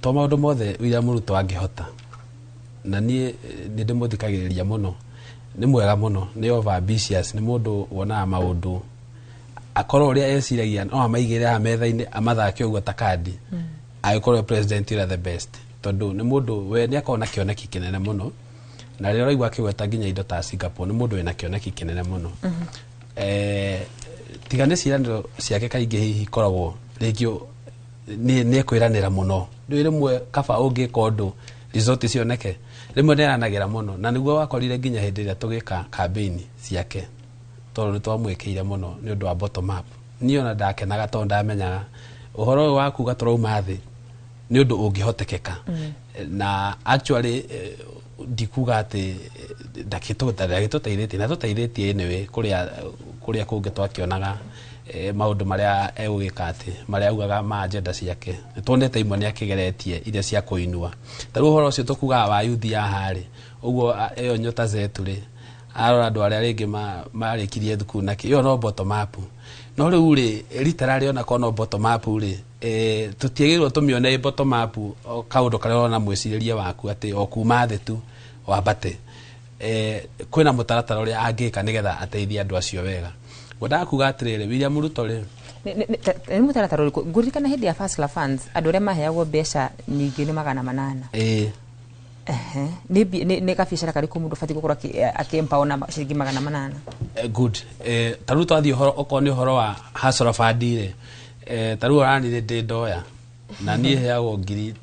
To maũndũ mothe William Ruto angĩhota, na niĩ nĩ ndĩmũthikagĩrĩria mũno, nĩ mwega mũno, nĩ over ambitious, nĩ mũndũ wonaga maũndũ akorwo ũrĩa eciragia no amaigĩre haha metha-inĩ amathake ũguo ta kandi, agĩkorwo president ũrĩa the best, tondũ nĩ mũndũ we nĩ akoragwo na kĩoneki kĩnene mũno, na rĩrĩa ũraigua akĩgweta nginya indo ta Singapore, nĩ mũndũ wĩna kĩoneki kĩnene mũno. Tiga nĩ ciĩranĩro ciake kaingĩ hihi ikoragwo rĩngĩ nĩ ekwĩranĩra mũno. Rĩu rĩmwe kaba ũngĩka ũndũ result cioneke, rĩmwe nĩ eranagĩra mũno, na nĩguo wakorire nginya hĩndĩ ĩrĩa tũgĩka campaign ciake, tondũ nĩ twamwĩkĩire mũno nĩ ũndũ wa bottom up. Niĩ ona ndakenaga tondũ ndamenyaga ũhoro ũyũ wa kuga tũrauma thĩ nĩ ũndũ ũngĩhotekeka. Na actually ndikuga atĩ ndagĩtũteithĩtie, na tũteithĩtie anyway kũrĩa kũngĩ twakĩonaga maũndũ marĩa egũgĩka, atĩ marĩa augaga ma agenda ciake nĩ tuonete imwe nĩ akĩgeretie iria cia kũinua. Ta rĩu ũhoro ũcio tũkugaga wa yuthi haha rĩ, ũguo ĩyo Nyota Zetu rĩ, arora andũ arĩa rĩngĩ marĩkirie thukuru na kĩ, ĩyo no bottom up. No rĩu rĩ, literally ona korwo no bottom up rĩ, tũtiagĩrĩirwo tũmĩone ĩ bottom up o kaũndũ karĩa ũrona mwĩcirĩrie waku atĩ o kuma thĩ tu wambate. Kwĩna mũtaratara ũrĩa angĩka nĩgetha ateithie andũ acio wega. Ngwendaga kuga atĩrĩrĩ, William Ruto rĩ, Nĩ mũtaratara ũrĩkũ? Ngũririkana hĩndĩ ya Hustler Funds andũ arĩa maheagwo mbeca nyingĩ nĩ 800. Ĩĩ. Ehe. Nĩ gabiacara karĩkũ mũndũ ũbatiĩ gũkorwo akĩmpawo na ciringi 800? Good. Ta rĩu twathiĩ ũhoro okorwo nĩ ũhoro wa Hustler Fund rĩ, ta rĩu orani ndĩ ndoya na niĩ heagwo 1000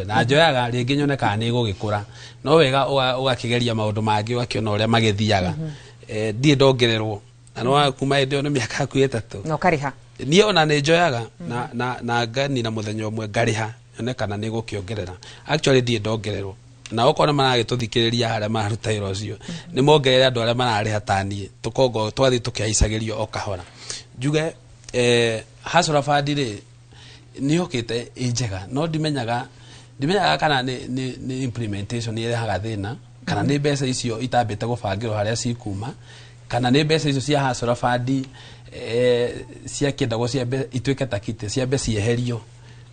na njoyaga rĩngĩ nyone kana nĩ ĩgũgĩkũra, no wega ũgakĩgeria maũndũ mangĩ ũgakĩona ũrĩa magĩthiaga. Ndirĩ ndongererwo na no kuma hĩndĩ ĩyo nĩ mĩaka hakuhĩ 3. Na ũkarĩha? Niĩ ona nĩ njoyaga na nganina mũthenya ũmwe ngarĩha nyone kana nĩ gũkĩongerera. Actually ndirĩ ndongererwo, na okorwo nĩ maragĩtũthikĩrĩria harĩa mararuta wĩra ũcio, nĩ mongerere andũ arĩa mararĩha ta niĩ, tũkongo twathiĩ tũkĩhaicagĩrio o kahora. Njuge Hustler Fund rĩ, nĩ yũkĩte ĩ njega, no ndimenyaga kana nĩ implementation ĩrehaga thĩna kana nĩ mbeca icio itambĩte gũbangĩrwo harĩa cikuma. Kana nĩ mbeca icio cia Hustler Fund ciakĩendagwo ciambe ituĩke ta kite, ciambe cieherio,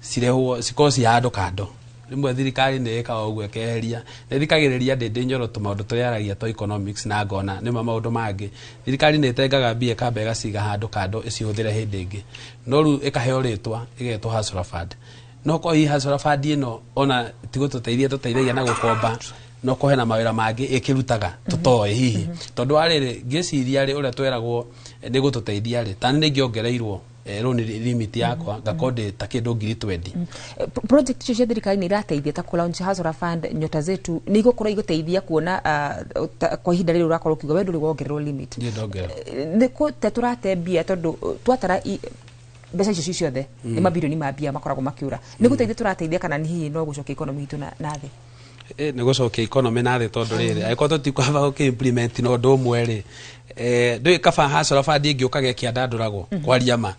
cirehwo cikorwo ci handũ kando. Rĩmwe thirikari nĩ ĩkaga ũguo, ĩkeheria. Nĩ thikagĩrĩria Ndĩndĩ Nyoro tũmaũndũ tũrĩa aragia twa economics, na ngona nĩma maũndũ mangĩ thirikari nĩ ĩtengaga mbia, ĩkamba ĩgaciga handũ kando ĩcihũthĩre hĩndĩ ĩngĩ, no rĩu ĩkaheo rĩtwa ĩgetwo Hustler Fund. No korwo hihi Hustler Fund ĩno ona ti gũtũteithia tũteithagia na gũkomba, no korwo hena mawĩra mangĩ ĩkĩrutaga tũtoĩ hihi, tondũ wa rĩrĩ, ngĩciria rĩ, ũrĩa tweragwo nĩ gũtũteithia rĩ, tani nĩ ingĩongereirwo loan limit yakwa, ngakorwo ndĩ ta kĩndũ 20,000. Project icio cia thirikari nĩ irateithia ta kũ-launch Hustler Fund, Nyota Zetu, nĩ igũkorwo igũteithia kuona kwa ihinda rĩrĩ ũrakorwo ũkiuga we ndũrĩ wongererwo limit? Niĩ ndongererwo. Nĩ kũte tũrate mbia, tondũ twatara mbeca icio ci ciothe nĩ mabirioni ma mbia makoragwo makĩũra. Nĩ gũteithia tũrateithia, kana nĩ hihi no gũcokia economy itũ na thĩ? Nĩ gũcokia economy na thĩ, tondũ rĩrĩ, angĩkorwo tũtikwamba gũkĩ-implement na ũndũ ũmwe rĩ, ndũĩ kaba Hustler Fund ĩngĩũkaga ĩkĩandandũragwo. Kwaria ma,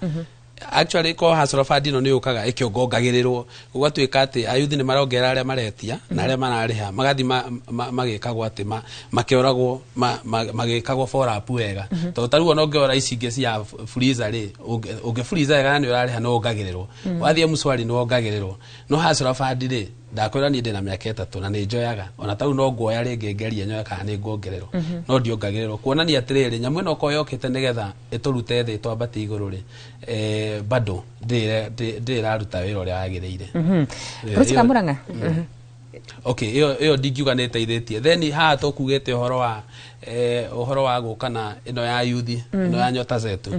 actually ko Hustler Fund ĩno nĩ yũkaga ĩkĩongongagĩrĩrwo, gũgatuĩka atĩ ayuthi nĩ marongerera arĩa maretia na arĩa mararĩha magathi magĩkagwo atĩ makĩoragwo magĩkagwo follow up wega. Tondũ ta rĩu ona ũngĩora ici ingĩ cia freezer rĩ, ũngĩ freezer wega na nĩ ũrarĩha, no wongagĩrĩrwo. Wathiĩ Mshwari nĩ wongagĩrĩrwo. No Hustler Fund rĩ, ndakwĩra niĩ ndĩna mĩaka 3 na nĩ njoyaga, ona tarĩu no nguoya rĩngĩ ngerie nyoe kana nĩ nguongererwo. No ndiongererwo, kuonania atĩrĩrĩ, nyamũ ĩno okorwo yokĩte nĩgetha ĩtũrute thĩ twambatie igũrũ rĩ, bado ndĩrĩ ĩraruta wĩra ũrĩa wagĩrĩire. Ruth Kamurang'a. Okay, ĩyo ndingiuga nĩ ĩteithĩtie. Then haha tũkugĩte ũhoro wa gũka na ĩno ya yuthi, ĩno ya Nyota Zetu.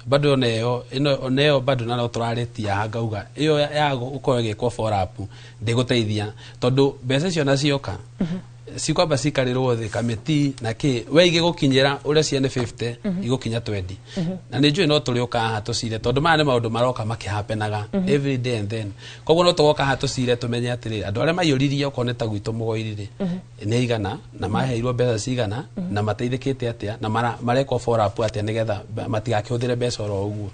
Bado ona ĩyo ĩno, ona ĩyo bado na no tũrarĩtia haha, ngauga ĩyo ya gũkorwo ĩgĩkwo follow up ndĩgũteithia, tondũ mbeca icio nacioka cikwamba cikarĩrwo thĩ kamĩti na kĩ we igĩgũkinyĩra ũrĩa ciene 50 igũkinya 20. Na nĩ njũĩ no tũrĩũka haha tũcire, tondũ maya nĩ maũndũ maroka makĩhapenaga every day and then, koguo no tũgoka haha tũcire tũmenye atĩrĩrĩ, andũ arĩa maiyũririe okorwo nĩ ta gwitũ mũgoiri rĩ, nĩ igana na maheirwo mbeca cigana na mateithĩkĩte atĩa na marekwo follow up atĩa nĩgetha matigakĩhũthĩre mbeca oro ũguo.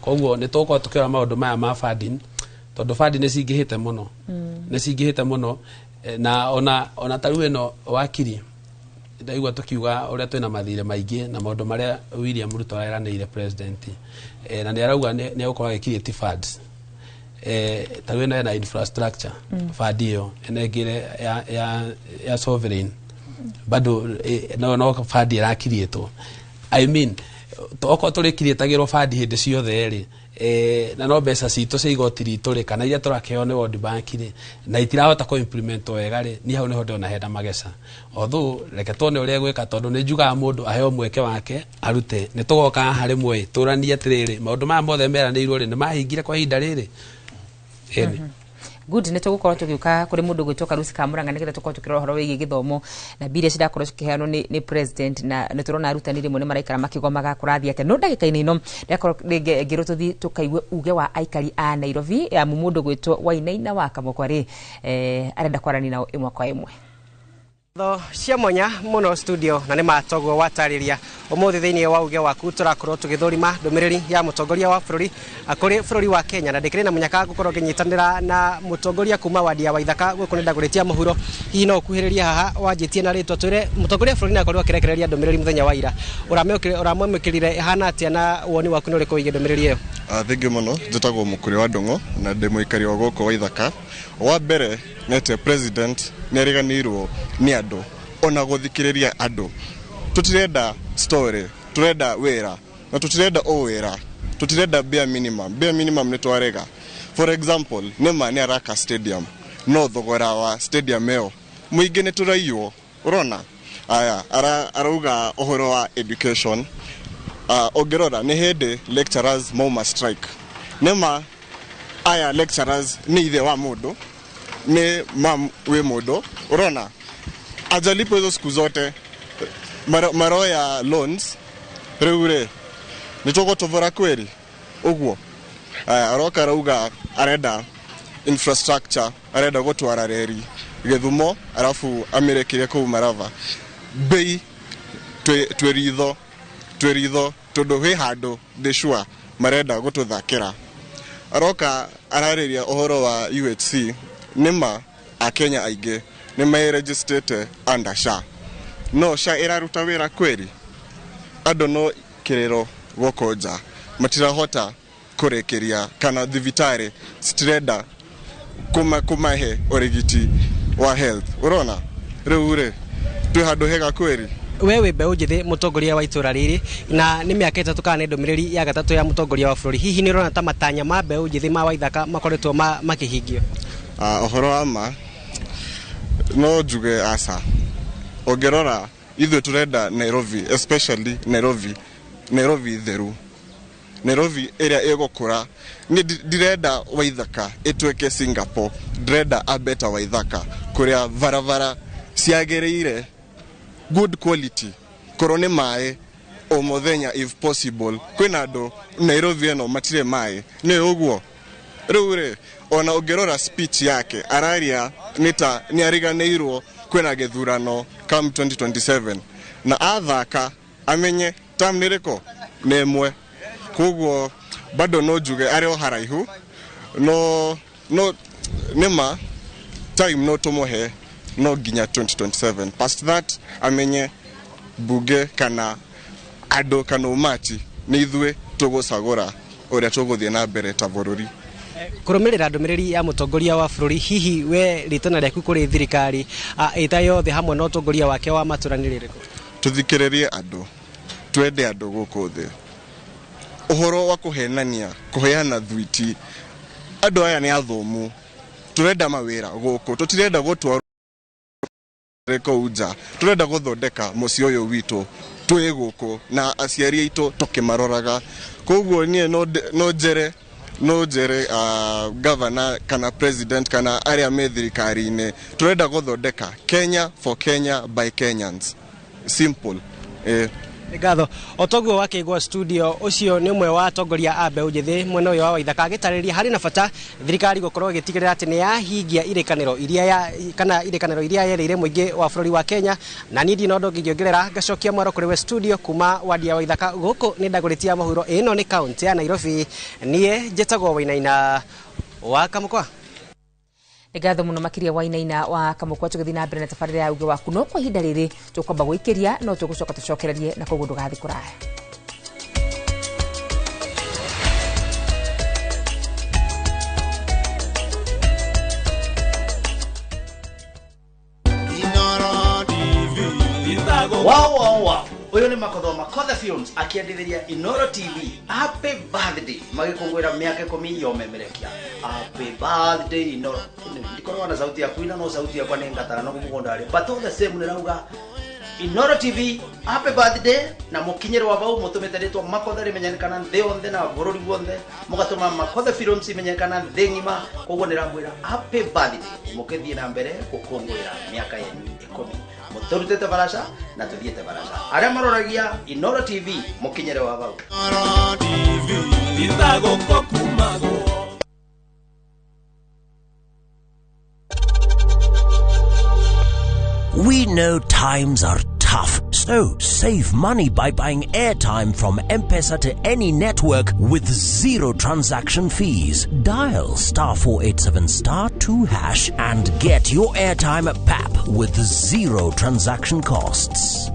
Koguo nĩ tũgũkorwo tũkĩrora maũndũ maya ma funding, tondũ funding nĩ cingĩhĩte mũno, nĩ cingĩhĩte mũno. Na ona ta rĩu ĩno wakiri ndaigua tũkiuga ũrĩa twĩna mathirĩ maingĩ na maũndũ marĩa William Ruto areranĩire president, na nĩ arauga nĩ egũkorwo agĩ create funds. Ta rĩu ĩno ĩna infrastructure fund, ĩyo ĩno ĩngĩ ya sovereign bado no fund ĩrakiriĩtwo. I mean, okorwo tũrĩkiriĩtagĩrwo fund hĩndĩ ciothe rĩ, na no mbeca citũ cia igoti ritũ rĩ, kana iria tũrakĩheo nĩ World Bank rĩ, na itirahota kũ implement wega rĩ, niĩ hau nĩho ndĩrona hena mageca. Although reke tuone ũrĩa egwĩka, tondũ nĩ njugaga mũndũ aheo mweke wake arute. Nĩ tũgoka haha rĩmwe tũranie atĩrĩrĩ, maũndũ maya mothe meranĩirwo rĩ, nĩ mahingire kwa ihinda rĩrĩ? Ĩni. Good, nĩ tũgũkorwo tũgĩũka kũrĩ mũndũ gwĩtwo Karusi Kamurang'a nĩgetha tũkorwo tũkĩrora ũhoro wĩgiĩ gĩthomo na mbia iria cirakorwo cikĩheanwo nĩ president, na nĩ tũrona arutani rĩmwe nĩ maraikara makĩgomaga, kũrathiĩ atĩa? No ndagĩka-inĩ ĩno ndĩrakorwo ngĩrwo tũthiĩ tũkaigue uge wa aikari a Nairobi, amu mũndũ gwĩtwo Wainaina wa Kamũkwa rĩ, arenda kwaranio nao ĩmwe kwa ĩmwe. Tho cia mwanya mũno studio, na nĩ matoguo watarĩria ũmũthĩ thĩinĩ wa uge waku tũrakorwo tũgĩthũrima ndũmĩrĩri ya mũtongoria wa bũrũri kũrĩ bũrũri wa Kenya, na ndĩkĩrĩ na mũnyaka gũkorwo ngĩnyitanĩra na mũtongoria kuma wadi ya Waithaka gũkũ nĩ ndagũrĩtia mũhuro. Hihi no ũkuhĩrĩrie haha wanjĩtie na rĩtwa, twĩre mũtongoria wa bũrũri nĩ akorirwo akĩrekereria ndũmĩrĩri mũthenya wa ira, ũramwamũkĩrire ĩhana atĩa na woni waku nĩ ũrĩkũ wĩgiĩ ndũmĩrĩri ĩyo? Thengiũ mũno, njĩtagwo Mũkũrĩ wa Ndũng'o na ndĩ mũikari wa gũkũ Waithaka. Wa mbere nĩ atĩ president nĩ ariganĩirwo nĩ andũ ona gũthikĩrĩria andũ. Tũtirenda story, tũrenda wĩra, na tũtirenda o wĩra, tũtirenda bare minimum. Bare minimum nĩ twarega. For example, nĩma nĩ araka stadium, no thogora wa stadium ĩyo mũingĩ nĩ tũraiywo. Ũrona aya arauga ũhoro wa education, ũngĩrora nĩ hĩndĩ lecturers mauma strike. Nĩma aya lecturers nĩ ithe wa mũndũ, nĩ mam wĩ mũndũ, ũrona ajalipwo hizo siku zote, maroya loans. Rĩu rĩ, nĩ tũgũtũbũra kweri ũguo? Aya, aroka arauga arenda infrastructure, arenda gũtwara reri Gĩthumo arabu amĩrekerie kũu Marava. Bei twĩ ritho, twĩ ritho, tondũ hĩ handũ ndĩ sure marenda gũtũthakĩra. Aroka ararĩria ũhoro wa UHC. Nĩma akenya aingĩ nĩ meregistrĩte under SHA, no SHA ĩraruta wĩra kweri? Andũ no kĩrĩro gũkũ nja matirahota kũrĩkĩria kana thibitarĩ citirenda kũmahe ũrigiti wa health. Ũrona rĩu rĩ twĩ handũ hega kweri. We wĩ mbeũ njĩthĩ mũtongoria wa itũra rĩrĩ na nĩ mĩaka 3 kana nĩ ndũmĩrĩri ya gatatũ ya mũtongoria wa bũrũri, hihi nĩ ũrona ta matanya ma mbeũ njĩthĩ ma Waithaka makoretwo makĩhingio? Ũhoro wa ma no njuge aca. Ũngĩrora ithuĩ tũrenda Nairobi, especially Nairobi, Nairobi theru, Nairobi ĩrĩa ĩgũkũra. Niĩ ndirenda Waithaka ĩtuĩke Singapore, ndĩrenda a better Waithaka kũrĩa barabara ciagĩrĩire, good quality, korwo nĩ maĩ o mũthenya if possible. Kwĩna andũ Nairobi ĩno matirĩ maĩ, nĩ ũguo. Rĩu rĩ ona ũngĩrora speech yake araria nĩ ta nĩ ariganĩirwo kwĩna gĩthurano come 2027 na athaka amenye term nĩ ĩrĩkũ, nĩ ĩmwe. Koguo bado no njuge arĩ o haraihu, no nĩma time no tũmũhe no nginya 2027. Past that amenye bunge kana andũ kana ũmati nĩ ithuĩ tũgũcagũra ũrĩa tũgũthiĩ na mbere ta bũrũri. Kũrũmĩrĩra ndũmĩrĩri ya mũtongoria wa bũrũri, hihi we rĩtana rĩaku kũrĩ thirikari ĩta yothe hamwe na ũtongoria wake wa matũra nĩ rĩrĩkũ? Tũthikĩrĩrie andũ, twende andũ gũkũ thĩ. Ũhoro wa kũhenania, kũheana thwiti, andũ aya nĩ athomu, tũrenda mawĩra gũkũ, tũtirenda gũtwarwo kũu nja, tũrenda gũthondeka mũciĩ ũyũ witũ twĩ gũkũ na aciari aitũ tũkĩmaroraga. Koguo niĩ no njere governor kana president kana arĩa me thirikari-inĩ, tũrenda gũthondeka Kenya for Kenya by Kenyans, simple. Ngatho. O toguo wakĩigua studio, ũcio nĩ ũmwe wa atongoria a mbeũ njĩthĩ mwena ũyũ wa Waithaka agĩtarĩria harĩ na bata thirikari gũkorwo ĩgĩtigĩrĩra atĩ nĩ yahingia irĩkanĩro iria kana irĩkanĩro iria yerĩire mũingĩ wa bũrũri wa Kenya. Na niĩ ndina ũndũ ngĩongerera, ngacokia mwaro kũrĩ we studio kuma wadi ya Waithaka. Gũkũ nĩ Dagoretti ya Mũhuro, ĩno nĩ kaũntĩ ya Nairobi. Niĩ njĩtagwo Wainaina wa Kamũkwa. Ngatho mũno makĩria Wainaina wa Kamũkwa. Tũgĩthiĩ na mbere na tabarĩra ya uge waku, no kwa ihinda rĩrĩ tũkwamba gũikĩria, no tũgũcoka tũcokererie na koguo ndũgathiĩ kũraya. Wow, wow, wow. Uyu ni Makothoma Makothe Films akiendithĩria Inoro TV happy birthday magĩkũngũĩra mĩaka 10 ya ũmemerekia. Happy birthday Inoro. Ndikoragwo na sauti ya kuina no sauti yakwa nĩ ngatara no mũgũnda rĩ, but all the same nĩrauga Inoro TV happy birthday na mũkinyĩrwo vau mũtũmĩte rĩtwa Makothe rĩmenyekana thĩ yothe na bũrũri wothe, mũgatũma Makothe Films imenyekana thĩ ng'ima. Koguo nĩramwĩra happy birthday mũkĩthiĩ na mbere gũkũngũĩra mĩaka yanyu 10 mũtũrutĩte baraca na tũthiĩte baraca. Arĩa maroragia Inoro TV mũkinyĩre wa vau. We know times are tough, so save money by buying airtime from M-Pesa to any network with zero transaction fees. Dial *487*2# and get your airtime at PAP with zero transaction costs.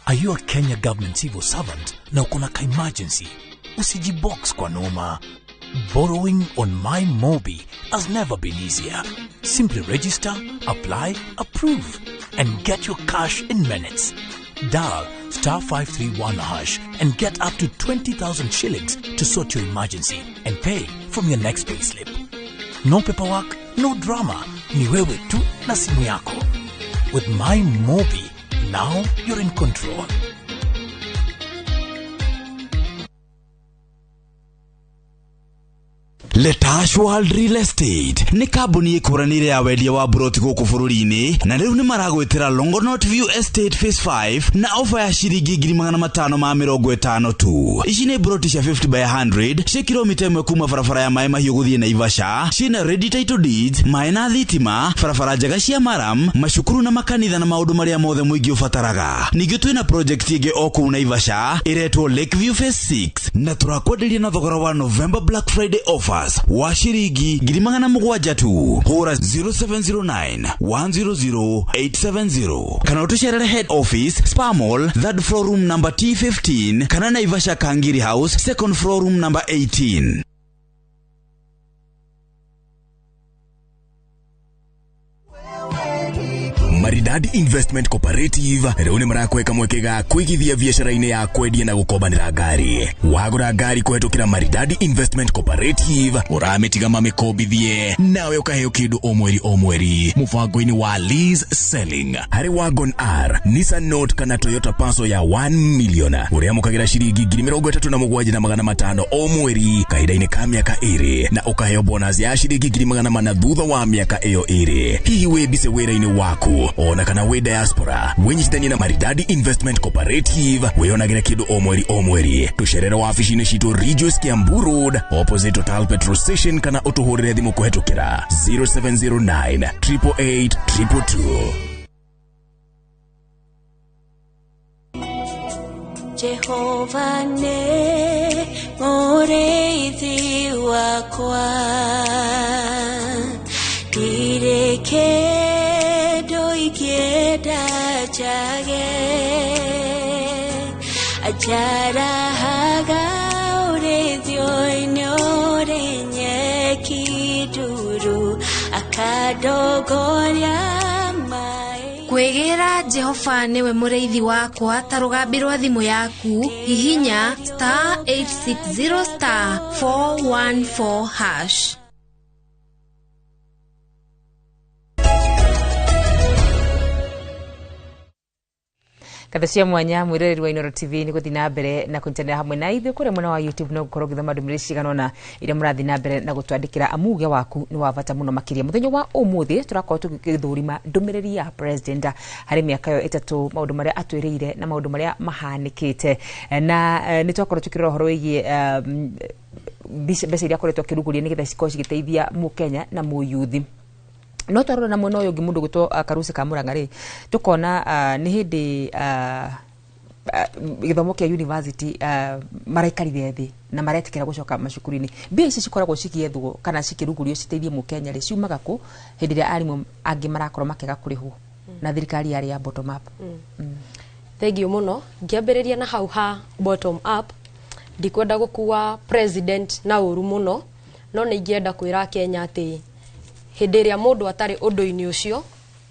Are you a Kenya government civil servant na uko na ka-emergency? Usijibox kwa noma. Borrowing on MyMobi has never been easier. Simply register, apply, approve, and get your cash in minutes. Dial *531# and get up to 20,000 shillings to sort your emergency and pay from your next payslip. No paperwork, no drama. Ni wewe tu na simu yako. With MyMobi, now you're in control. Letash World Real Estate nĩ kambuni ĩkũranĩire ya wendia wa buroti gũkũ bũrũri-inĩ, na rĩu nĩ maragwĩtĩra Longonot View Estate Phase 5 na ofa ya ciringi 550 tu. Ici nĩ buroti cia 50 by 100 cia kilomita 1 kuma barabara ya Maĩ Mahiũ gũthiĩ Naivasha, ciĩna ready title deeds, maĩ na thitima, barabara njega cia maram, macukuru na makanitha na maũndũ marĩa mothe mũingĩ ũbataraga. Ningĩ twĩna project ĩngĩ o kũu Naivasha ĩretwo Lakeview Phase 6 na tũrakwenderia na thogora wa November Black Friday offer plus wa ciringi 700,000 tu. Hũra 0709 100 870 kana ũtũcerere head office Spa Mall, third floor room number T15 kana Naivasha Kangiri House, second floor room number 18. Maridadi Investment Cooperative rĩu nĩ marakweka mweke ga kũigithia biacara-inĩ ya kwendia na gũkombanĩra ngari. Wagũra ngari kũhetũkĩra Maridadi Investment Cooperative ũramĩtiga mamĩkombithie nawe ũkaheo kĩndũ o mweri o mweri mũbango-inĩ wa lease selling. Harĩ Wagon R, Nissan Note kana Toyota Passo ya 1 million ũrĩamũkagĩra ciringi 37,500 o mweri kahinda-inĩ ka mĩaka 2 na ũkaheo bonus ya ciringi 400,000 thutha wa mĩaka ĩyo 2. Hihi wĩ mbise wĩra-inĩ waku ona kana wĩ diaspora, wĩnyitithanie na Maridadi Investment Cooperative wĩyonagĩre kĩndũ o mweri o mweri. Tũcerere wabici-inĩ citũ Ridgeways Kiambu Road opposite Total Petrol Station kana ũtũhũrĩre thimũ kũhetũkĩra 0709 888 222. Jehova nĩ mũrĩithi wakwa, ndirĩ kĩndũ ingĩenda njage, anjarahaga ũrĩithio-inĩ ũrĩ nyeki nduru, akandongoria maĩ. Kwĩgĩra Jehova nĩwe mũrĩithi wakwa ta rũgambi rwa thimũ yaku, hihinya star 860 star 414 hash. Katha cia mwanya mwirereri wa Inooro TV ni guthi na mbere na kunyitanira hamwe na ithuĩ kũrĩa mwena wa YouTube no gũkorwo ũgĩthoma ndũmĩrĩri cigana ũna iria mũrathiĩ na mbere na gũtwandĩkĩra amuge waku nĩ wa bata mũno makĩria. Mũthenya wa ũmũthĩ tũrakorwo tũgĩthũrima ndũmĩrĩri ya president harĩ mĩaka ĩyo 3, maũndũ marĩa atwĩrĩire na maũndũ marĩa mahanĩkĩte, na nĩ twakorwo tũkĩrora ũhoro wĩgiĩ mbeca iria akoretwo akĩrugũria nĩgetha cikorwo cigĩteithia mũkenya na mũyuthi. No twarora na mwena ũyũ ũngĩ mũndũ gwĩtwo Karuci ka Mũrang'a rĩ, tũkona nĩ hĩndĩ gĩthomo kĩa university maraikarire thĩ na maretĩkĩra gũcoka macukuru-inĩ. Mbia ici cikoragwo cigĩethwo kana cikĩrugũrio citeithie mũkenya rĩ, ciumaga kũ hĩndĩ ĩrĩa arimũ angĩ marakorwo makĩaga kũrĩhwo na thirikari yarĩ ya bottom up? Thengiũ mũno. Ngĩambĩrĩria na hau ha bottom up, ndikwenda gũkua president na ũru mũno, no nĩ ingĩenda kwĩra Kenya atĩ hĩndĩ ĩrĩa mũndũ atarĩ ũndũ-inĩ ũcio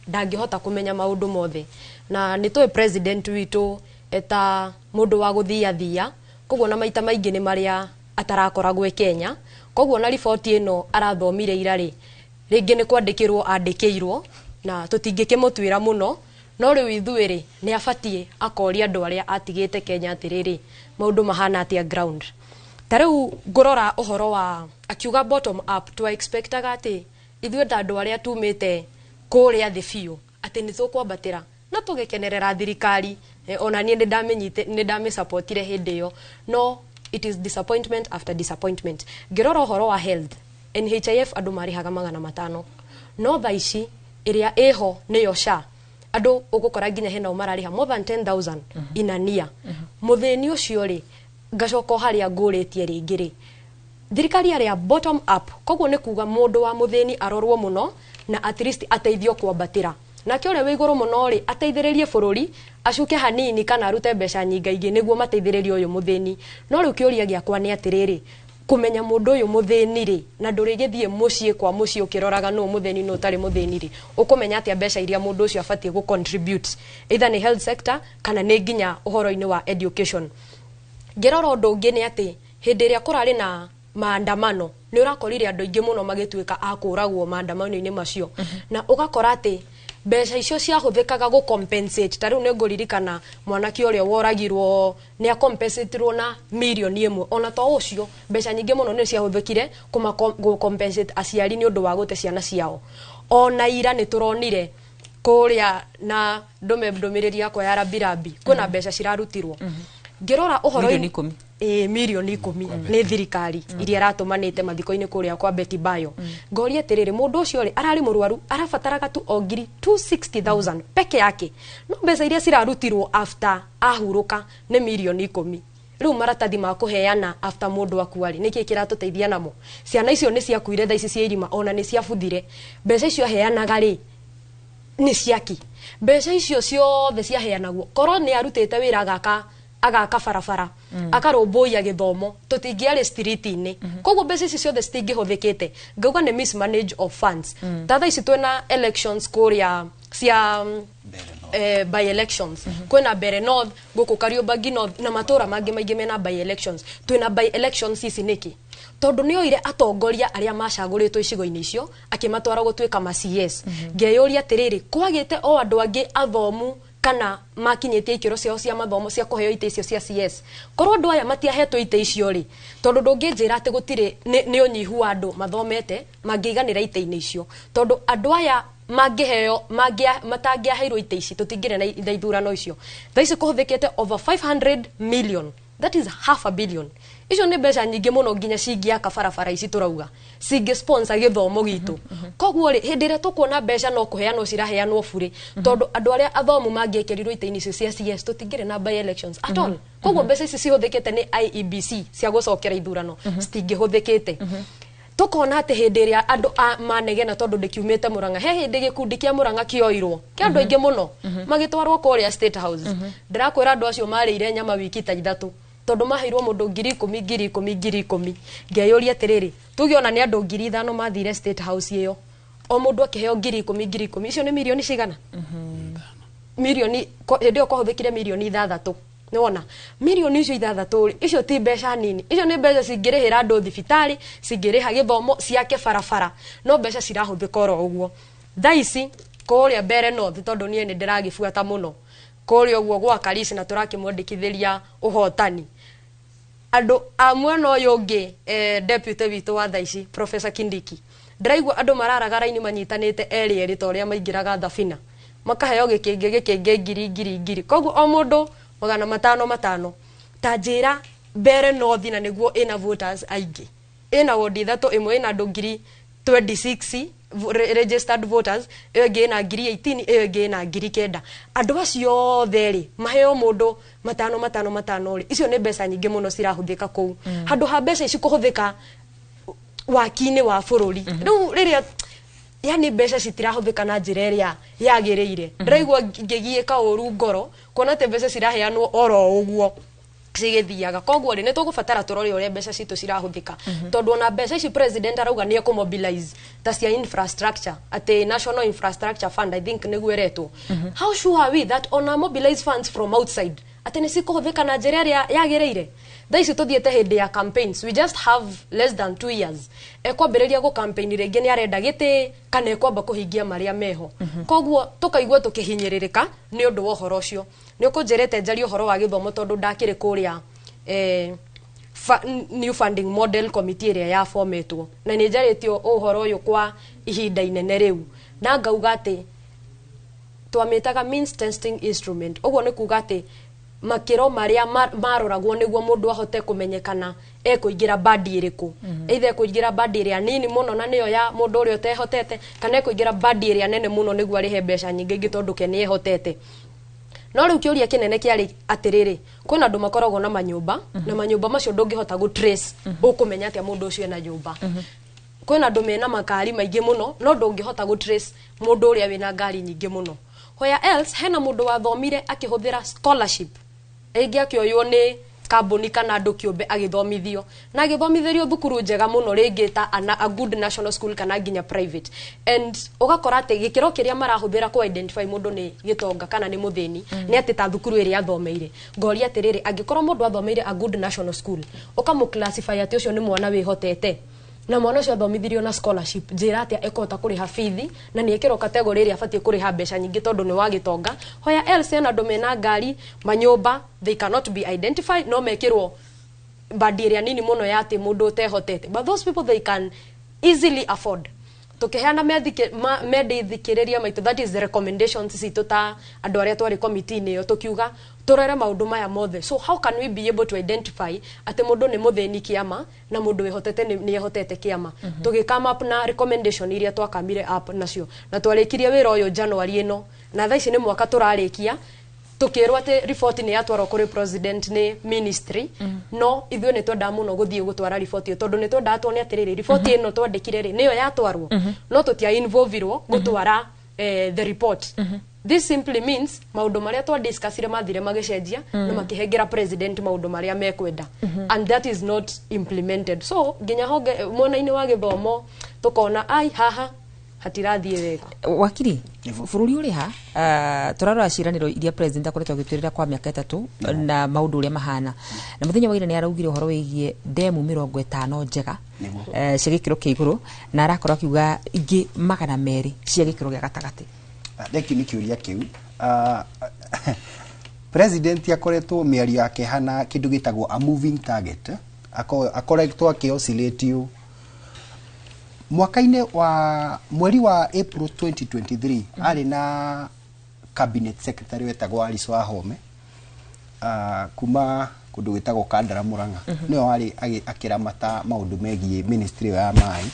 ndangĩhota kũmenya maũndũ mothe. Na nĩ tũĩ president witũ eta mũndũ wa gũthiathia, koguo na maita maingĩ nĩ marĩa atarakoragwo e Kenya, koguo na riboti ĩno arathomire ira rĩ, rĩngĩ nĩ kwandĩkĩrwo andĩkĩirwo na tũtingĩkĩmũtuĩra mũno, no rĩu ithuĩ rĩ nĩ abatiĩ akoria andũ arĩa atigĩte Kenya atĩrĩrĩ, maũndũ mahana atĩa ground. Ta rĩu ngũrora ũhoro wa akiuga bottom up, twa expectaga atĩ ithuĩ ta andũ arĩa tumĩte kũrĩa thĩ biũ atĩ nĩ tũkwambatĩra na tũgĩkenerera thirikari. Ona niĩ nĩ ndamĩsupportire hĩndĩ ĩyo, no it is disappointment after disappointment. Ngĩrora ũhoro wa health, NHIF andũ marĩhaga 500, no thaa ici ĩrĩa ĩho nĩyo SHA, andũ ũgũkora nginya hena o mararĩha more than 10,000 inania. Mũthĩni ũcio rĩ, ngacoka o harĩa ngũrĩtie rĩngĩ rĩ, thirikari yarĩ bottom up, koguo nĩ kuga mũndũ wa mũthĩni arorwo mũno na at least ateithio kwambatĩra, nake ũrĩa wĩ igũrũ mũno rĩ ateithĩrĩrie bũrũri acuke hanini kana arute mbeca nyingaingĩ nĩguo mateithĩrĩrie ũyũ mũthĩni. No rĩu kĩũria gĩakwa nĩ atĩrĩrĩ, kũmenya mũndũ ũyũ mũthĩni rĩ, na ndũrĩgĩthiĩ mũciĩ kwa mũciĩ ũkĩroraga nũ mũthĩni nũ ũtarĩ mũthĩni rĩ, ũkũmenya atĩa mbeca iria mũndũ ũcio abatiĩ gũ contribute either nĩ health sector kana nĩ nginya ũhoro-inĩ wa education. Ngĩrora ũndũ ũngĩ nĩ atĩ hĩndĩ ĩrĩa kũrarĩ na maandamano nĩ ũrakorire andũ aingĩ mũno magĩtuĩka a kũragwo maandamano-inĩ macio, na ũgakora atĩ mbeca icio ciahũthĩkaga gũ compensate. Ta rĩu nĩ ngũririkana mwanake ũrĩa woragirwo nĩ acompensatirwo na mirioni 1, ona to ũcio mbeca nyingĩ mũno nĩ ciahũthĩkire gũ compensate aciari nĩ ũndũ wa gũte ciana ciao. Ona ira nĩ tũronire kũrĩa na ndũmĩrĩri yakwa ya rambirambi kwĩna mbeca cirarutirwo. Ngĩrora ũhoro mirioni 10 nĩ thirikari iria ĩratũmanĩte mathiko-inĩ kũrĩa kwa Betty Bayo. Ngoria atĩrĩrĩ, mũndũ ũcio rĩ ararĩ mũrwaru, arabataraga tu o ngiri 260,000 peke yake, no mbeca iria cirarutirwo after ahurũka nĩ mirioni 10. Rĩu maratathi ma kũheana after mũndũ akua rĩ, nĩkĩ kĩratũteithia namo? Ciana icio nĩ ciakuire, thaa ici cia irima, ona nĩ ciabuthire. Mbeca icio aheanaga rĩ, nĩ ciaki? Mbeca icio ciothe ciaheanagwo, korwo nĩ arutĩte wĩra agaka barabara, akarũmbũiya gĩthomo, tũtingĩarĩ street-inĩ. Koguo mbeca ici ciothe citingĩhũthĩkĩte. Ngauga nĩ mismanage of funds. Ta thaa ici twĩna elections kũrĩa cia by elections, kwĩna Mbere North, gũkũ Kariobangi North na matũra mangĩ maingĩ mena by elections. Twĩna by elections ici nĩkĩ? Tondũ nĩ oire atongoria arĩa macagũrĩtwo icigo-inĩ icio, akĩmatwara gũtuĩka ma CS. Ngeyũria atĩrĩrĩ, kwagĩte o andũ angĩ athomu kana makinyĩtie ikĩro ciao cia mathomo cia kũheo itĩ icio cia CS? Korwo andũ aya matiahetwo itĩ icio rĩ, tondũ ndũngĩnjĩra atĩ gũtirĩ nĩ ũnyihu wa andũ mathomete mangĩiganĩra itĩ-inĩ icio, tondũ andũ aya mangĩheo matangĩaheirwo itĩ ici, tũtingĩrĩ na ithurano icio. Thaa ici kũhũthĩkĩte over 500 million, that is half a billion. Icio nĩ mbeca nyingĩ mũno, nginya cingĩaka barabara ici tũrauga, cingĩ sponsor gĩthomo gitũ. Koguo rĩ, hĩndĩ ĩrĩa tũkuona mbeca no kũheanwo ciraheanwo burĩ, tondũ andũ arĩa athomu mangĩekĩrirwo itĩ-inĩ icio cia CS, tũtingĩrĩ na by elections at all. Koguo mbeca ici cihũthĩkĩte nĩ IEBC cia gũcokera ithurano citingĩhũthĩkĩte. Tukona atĩ hĩndĩ ĩrĩa andũ a manegena, tondũ ndĩkiumĩte Mũrang'a, he hĩndĩ gĩkundi kĩa Mũrang'a kĩoirwo kĩa andũ aingĩ mũno, magĩtwarwo kũrĩa State House. Ndĩrakwĩra andũ acio marĩire nyama wiki ta 3, tondũ maheirwo mũndũ 10,000, 10,000, 10,000. Ngeyũria atĩrĩrĩ, tuge ona nĩ andũ 5,000 mathire State House ĩyo, o mũndũ akĩheo 10,000, 10,000, icio nĩ mirioni cigana? Mirioni hĩndĩ ĩyo kwahũthĩkire mirioni 6. Nĩwona mirioni icio 6 rĩ, icio ti mbeca nini. Icio nĩ mbeca cingĩrĩhĩra andũ thibitarĩ, cingĩrĩha gĩthomo, ciake barabara, no mbeca cirahũthĩka oro ũguo. Thaa ici kũrĩa Mbere North, tondũ niĩ nĩ ndĩragĩbuata mũno kũrĩa ũguo gwa Karisi na tũrakĩmwandĩkithĩria ũhotani, andũ a mwena ũyũ ũngĩ, deputy witũ wa thaa ici, Professor Kindiki, ndĩraigua andũ mararaga raini manyitanĩte erĩ erĩ, ta ũrĩa maingĩraga thabina, makaheo gĩkĩngĩ gĩkĩngĩ, ngiri ngiri ngiri, koguo o mũndũ 500 500. Ta njĩra, Mbere North na nĩguo ĩna voters aingĩ, ĩna wodi ithatũ, ĩmwe ĩna andũ 26,000 registered voters, ĩyo ĩngĩ ĩna 18,000, ĩyo ĩngĩ ĩna 9,000. Andũ acio othe rĩ, maheo mũndũ matano matano matano rĩ, icio nĩ mbeca nyingĩ mũno cirahũthĩka kũu, handũ ha mbeca ici kũhũthĩka waki-inĩ wa bũrũri. Rĩu rĩrĩa yani mbeca citirahũthĩka na njĩra ĩrĩa yagĩrĩire, ndĩraigua ngĩgiĩka ũru ngoro kuona atĩ mbeca ciraheanwo oro ũguo cigĩthiaga. Koguo rĩ, nĩ tũgũbatara tũrore ũrĩa mbeca citũ cirahũthĩka, tondũ ona mbeca ici president arauga nĩ ekũmobilize ta cia infrastructure, atĩ National Infrastructure Fund, I think nĩguo ĩretwo, how sure are we that ona mobilize funds from outside atĩ nĩ cikũhũthĩka na njĩra ĩrĩa yagĩrĩire? Thaa ici tũthiĩte hĩndĩ ya campaigns, we just have less than 2 years. Ekwambĩrĩria gũ campaign rĩngĩ, nĩ arenda gĩtĩ kana ekwamba kũhingia marĩa meho? Koguo tũkaigua tũkĩhinyĩrĩrĩka nĩ ũndũ wa ũhoro ũcio. Nĩ ũkũnjĩrĩte njarie ũhoro wa gĩthomo, tondũ ndakĩrĩ kũrĩa new funding model committee ĩrĩa yabometwo, na nĩ njarĩtio ũhoro ũyũ kwa ihinda inene rĩu, na ngauga atĩ twamĩtaga means testing instrument. Ũguo nĩ kuga atĩ makĩro marĩa maroragwo nĩguo mũndũ ahote kũmenyekana ekũingĩra bandi ĩrĩkũ, either ekũingĩra bandi ĩrĩa nini mũno na nĩyo ya mũndũ ũrĩa ũtehotete, kana ekũingĩra bandi ĩrĩa nene mũno nĩguo arĩhe mbeca nyingĩ ingĩ tondũ ke nĩ ehotete. No rĩu kĩũria kĩnene kĩarĩ atĩrĩrĩ, kwĩna andũ makoragwo na manyũmba, na manyũmba macio ndũngĩhota gũ trace, ũkũmenya atĩa mũndũ ũcio ena nyũmba? Kwĩna andũ mena makari maingĩ mũno, no ndũngĩhota gũ trace mũndũ ũrĩa wĩna ngari nyingĩ mũno. Where else hena mũndũ wathomire akĩhũthĩra scholarship, rĩngĩ akĩoywo nĩ kambuni kana andũ kĩũmbe, agĩthomithio na agĩthomithĩrio thukuru njega mũno, rĩngĩ ta a good national school kana nginya private, and ũgakora atĩ gĩkĩro kĩrĩa marahũthĩra kũ identify mũndũ nĩ gĩtonga kana nĩ mũthĩni nĩ atĩ ta thukuru ĩrĩa athomeire. Ngoria atĩrĩrĩ, angĩkorwo mũndũ athomeire a good national school, ũkamũ classify atĩ ũcio nĩ mwana wĩhotete, na mwana ũcio athomithirio na scholarship, njĩra atĩa ekũhota kũrĩha bithi na nĩ ĩkĩrwo category ĩrĩa abatiĩ kũrĩha mbeca nyingĩ tondũ nĩ wa gĩtonga? Where else hena andũ mena ngari, manyũmba, they cannot be identified, no mekĩrwo bandi ĩrĩa nini mũno ya atĩ mũndũ ũtehotete, but those people, they can easily afford. Tukiheana mendithikĩrĩria maitũ, that is the recommendations citũ ta andũ arĩa twarĩ committee-inĩ ĩyo, tukiuga tũrore maũndũ maya mothe. So how can we be able to identify atĩ mũndũ nĩ mũthĩni kĩama na mũndũ wĩhotete nĩ ehotete kĩama? Tũgĩ come up na recommendation iria twakamire up nacio, na twarĩkirie wĩra ũyũ January ĩno, na thaa ici nĩ mwaka tũrarĩkia. Tukirwo ati report ni yatwarwo kuri president ni ministry. No ithuĩ nĩ twendaga mũno gũthiĩ gũtwara report ĩyo, tondũ nĩ twendaga tuone atĩrĩrĩ, report ĩno twandĩkire rĩ, nĩyo yatwarwo? No tũtia involvirwo gũtwara the report. This simply means maũndũ marĩa twadiscussire mathire magĩcenjia na makĩhengera president maũndũ marĩa mekwenda, and that is not implemented. So nginya honge mwena-inĩ wa gĩthomo tũkona ai haha hatirathiĩ wega. Wakiri, bũrũri ũrĩ ha? Tũrarora ciĩranĩro iria president akoretwo agĩtwĩrĩra kwa mĩaka 3 na maũndũ ũrĩa mahana, na mũthenya wa ira nĩ araugire ũhoro wĩgiĩ ndemu 50 njega cia gĩkĩro kĩa igũrũ, na arakorwo akiuga ingĩ 200 cia gĩkĩro gĩa gatagatĩ. Thank you nĩ kĩũria kĩu. President akoretwo mĩario yake hana kĩndũ gĩtagwo a moving target. Akoretwo akĩ-oscillate ũũ. Mwaka-inĩ wa mweri wa April 2023 arĩ na cabinet secretary wetagwo Alice Wahome, kuma kũndũ gwĩtagwo Kandara, Murang'a. Nĩwe warĩ akĩramata maũndũ megiĩ ministry ĩyo ya maĩ.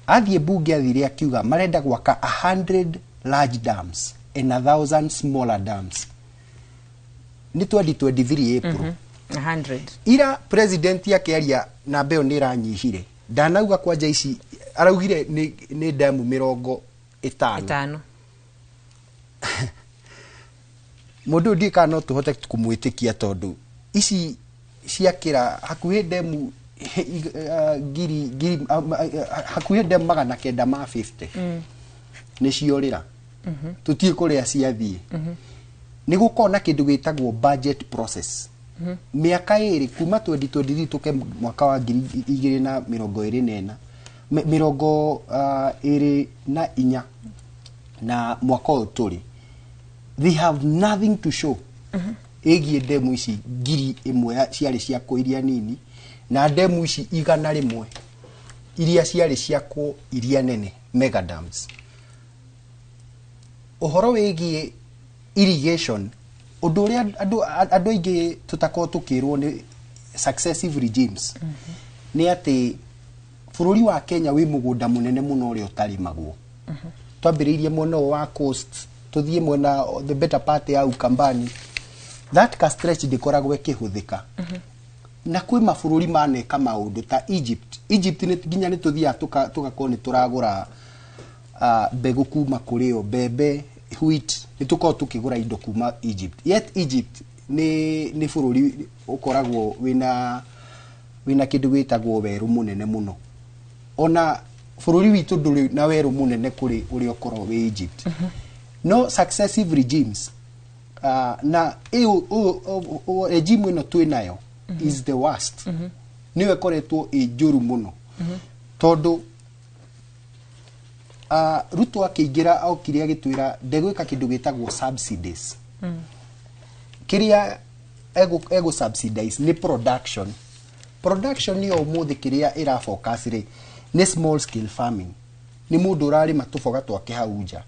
Athiĩ bunge, athire akiuga marenda gwaka 100 large dams and 1,000 smaller dams. Nĩ 2023 April. 100. Ira president akĩaria namba ĩyo nĩ ĩranyihire. Ndanauga kwanja ici araugire nĩ ndemu 50. Ĩtano. Mũndũ ũyũ ndiũĩ kana no tũhote kũmwĩtĩkia, tondũ ici ciakĩra hakuhĩ ndemu ngiri ngiri hakuhĩ ndemu 950 nĩ ciorĩra, tũtiĩ kũrĩa ciathiĩ. Nĩ gũkorwo na kĩndũ gĩtagwo budget process mĩaka 2 kuma 2023 tũke mwaka wa 2024, 24 na mwaka ũyũ tũrĩ, they have nothing to show ĩgiĩ ndemu ici 1000 ciarĩ ciakwo iria nini, na ndemu ici 100 iria ciarĩ ciakwo iria nene, mega dams. Ũhoro wĩgiĩ irrigation, ũndũ ũrĩa andũ aingĩ tũtakorwo tũkĩrwo nĩ successive regimes nĩ atĩ bũrũri wa Kenya wĩ mũgũnda mũnene mũno ũrĩa ũtarĩmagwo. Twambĩrĩirie mwena ũyũ wa coast, tũthiĩ mwena the better part ya Ukambani, that ka stretch ndĩkoragwo ĩkĩhũthĩka. Na kwĩ mabũrũri maneka maũndũ ta Egypt. Egypt nĩ nginya nĩ tũthiaga tũgakorwo nĩ tũragũra mbegũ kuma kũrĩ o, mbembe, wheat, nĩ tũkoragwo tũkĩgũra indo kuma Egypt. Yet Egypt nĩ bũrũri ũkoragwo wĩna kĩndũ gĩtagwo werũ mũnene mũno. Ona bũrũri witũ ndũrĩ na werũ mũnene kũrĩ ũrĩa ũkoragwo wĩ Egypt. No successive regimes, na ĩyo regime ĩno twĩ nayo is the worst, nĩyo ĩkoretwo ĩ njũru mũno, tondũ Ruto akĩingĩra okire agĩtwĩra ndegwĩka kĩndũ gĩtagwo subsidies. Kĩrĩa egũ subsidize nĩ production. Production yo ũmũthĩ kĩrĩa ĩra focus rĩ, nĩ small scale farming, nĩ mũndũ ũrarĩma tũboga twake hau nja,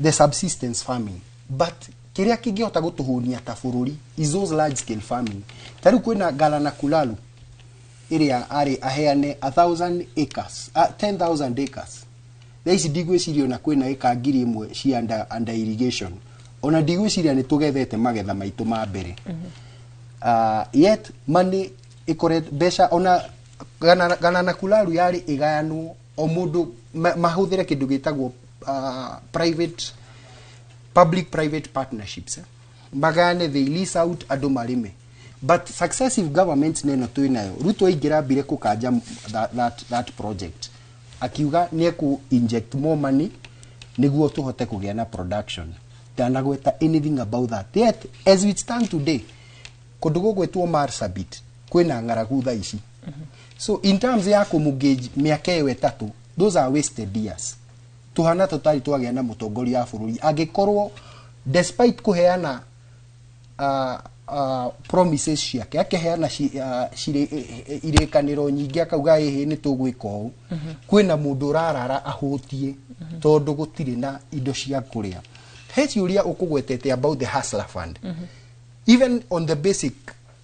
the subsistence farming. But kĩrĩa kĩngĩhota gũtũhũnia ta bũrũri is those large scale farming. Ta rĩu kwĩna Galana Kulalu ĩrĩa arĩ aheane 1,000 acres, 10,000 acres. Thaa ici ndigwĩciria ona kwĩna ĩka 1000 cia under irrigation. Ona ndigwĩciria nĩ tũgethete magetha maitũ ma mbere. Yet money ĩkoretwo, mbeca, ona Galana Kulalu yarĩ ĩgayanwo o mũndũ mahũthĩre kĩndũ gĩtagwo private public private partnerships, eh? Magayane, they lease out, andũ marĩme. But successive governments neno twĩ nayo, Ruto aingĩra ambire kũkanja that project, akiuga nĩ ekũ inject more money nĩguo tũhote kũgĩa na production. Ndanagweta anything about that. Yet as we stand today, kũndũ gũgwĩtwo Marsabit kwĩna ng'aragu thaa ici. So in terms ya kũmũgauge mĩaka ĩyo 3, those are wasted years. Tuhana tũtarĩ twagĩa na mũtongoria wa bũrũri angĩkorwo despite kũheana promises ciake, akĩheana irĩkanĩro nyingĩ, akauga ĩhĩ nĩ tũgwĩka ũũ, kwĩna mũndũ ũrarara ahũtie tondũ gũtirĩ na indo cia kũrĩa. He ciũria ũkũgwetete about the Hustler Fund. Even on the basic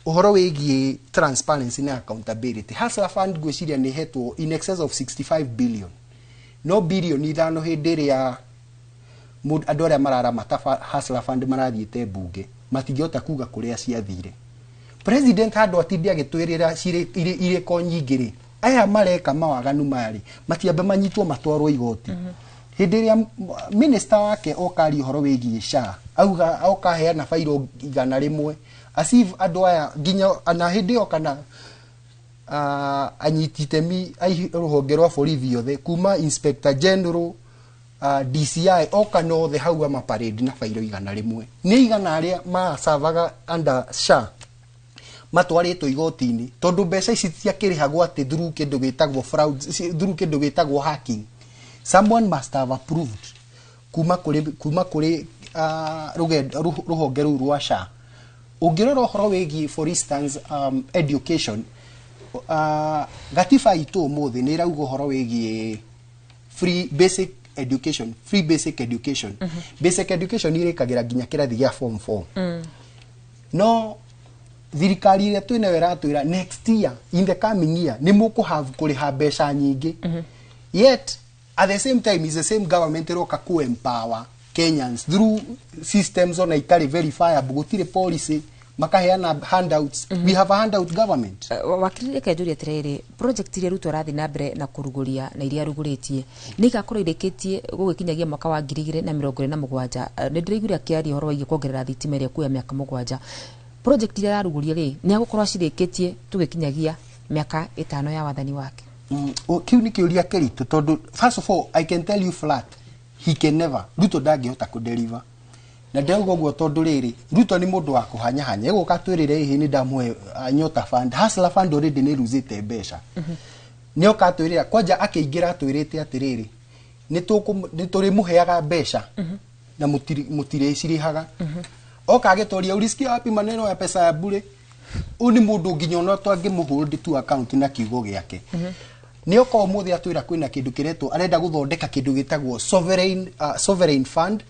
ũhoro wĩgiĩ transparency na accountability, Hustler Fund ngwĩciria nĩ hetwo in excess of 65 billion, no 5 billion hĩndĩ ĩrĩa Andũ arĩa mararamata Hustler Fund marathiĩte mbunge matingĩhota kuga kũrĩa ciathire. President handũ atinde agĩtwĩrĩra irĩko nyingĩ rĩ, aya mareka mawaganu maya rĩ, matiambe manyitwo matwarwo igoti. Hĩndĩ ĩrĩa minister wake okaria ũhoro wĩgiĩ SHA, auga oka heana bairo 100 as if andũ aya nginya na hĩndĩ ĩyo kana anyiti itemi a rũhonge rwa borithi othe kuma inspector general, DCI oka nothe hau ama parade na bairo 100 nĩ igana arĩa macavaga under SHA matwarĩtwo igoti-inĩ, tondũ mbeca ici ciakĩrĩhagwo atĩ through kĩndũ gĩtagwo fraud, through kĩndũ gĩtagwo hacking. Someone must have approved kuma kũrĩ rũhonge rũu rwa SHA. Ũngĩrora ũhoro wĩgiĩ, for instance, education, gatiba itũ ũmũthĩ nĩ ĩrauga ũhoro wĩgiĩ free basic education. Free basic education, basic education irĩkagĩra nginya kĩrathi gĩa form 4. No thirikari ĩrĩa twĩnayo ĩratwĩra next year, in the coming year, nĩ mũkũ have kũrĩha mbeca nyingĩ. Yet at the same time is the same government ĩroka ku empower Kenyans through systems ona itarĩ verifiable. Gũtirĩ policy, makaheana handouts. We have a handout government. Wakiri, reke njũrie atĩrĩrĩ, project iria Ruto arathiĩ na mbere na kũrugũria na iria arugũrĩtie nĩ igakorwo irĩkĩtie gũgĩkinyagia mwaka wa 2027? Nĩ ndĩraiguire akĩaria ũhoro wĩgiĩ kuongerera thitima ĩrĩa kuoya mĩaka 7. Project iria ararugũria rĩ, nĩ agũkorwo acirĩkĩtie tũgĩkinyagia mĩaka 5 ya wathani wake? Kĩu nĩ kĩũria kĩritũ, tondũ first of all, I can tell you flat, he can never. Ruto ndangĩhota kũdeliver, na ndĩrauga ũguo tondũ rĩrĩ, Ruto nĩ mũndũ wa kũhanyahanya. Ĩgũka twĩrĩre ĩhĩ nĩ ndamũhe Nyota Fund. Hustler Fund already nĩ ruzĩte mbeca. Nĩ oka atwĩrĩra kwanja akĩingĩra atwĩrĩte atĩrĩrĩ, nĩ tũrĩmũheaga mbeca na mũtirĩcirĩhaga. Oka agĩtũria, "Ulisikia wapi maneno ya pesa ya bure?" Ũyũ nĩ mũndũ nginya ona twangĩmũhold to account na kiugo gĩake. Nĩ oka ũmũthĩ atwĩra kwĩna kĩndũ kĩretwo, arenda gũthondeka kĩndũ gĩtagwo sovereign fund.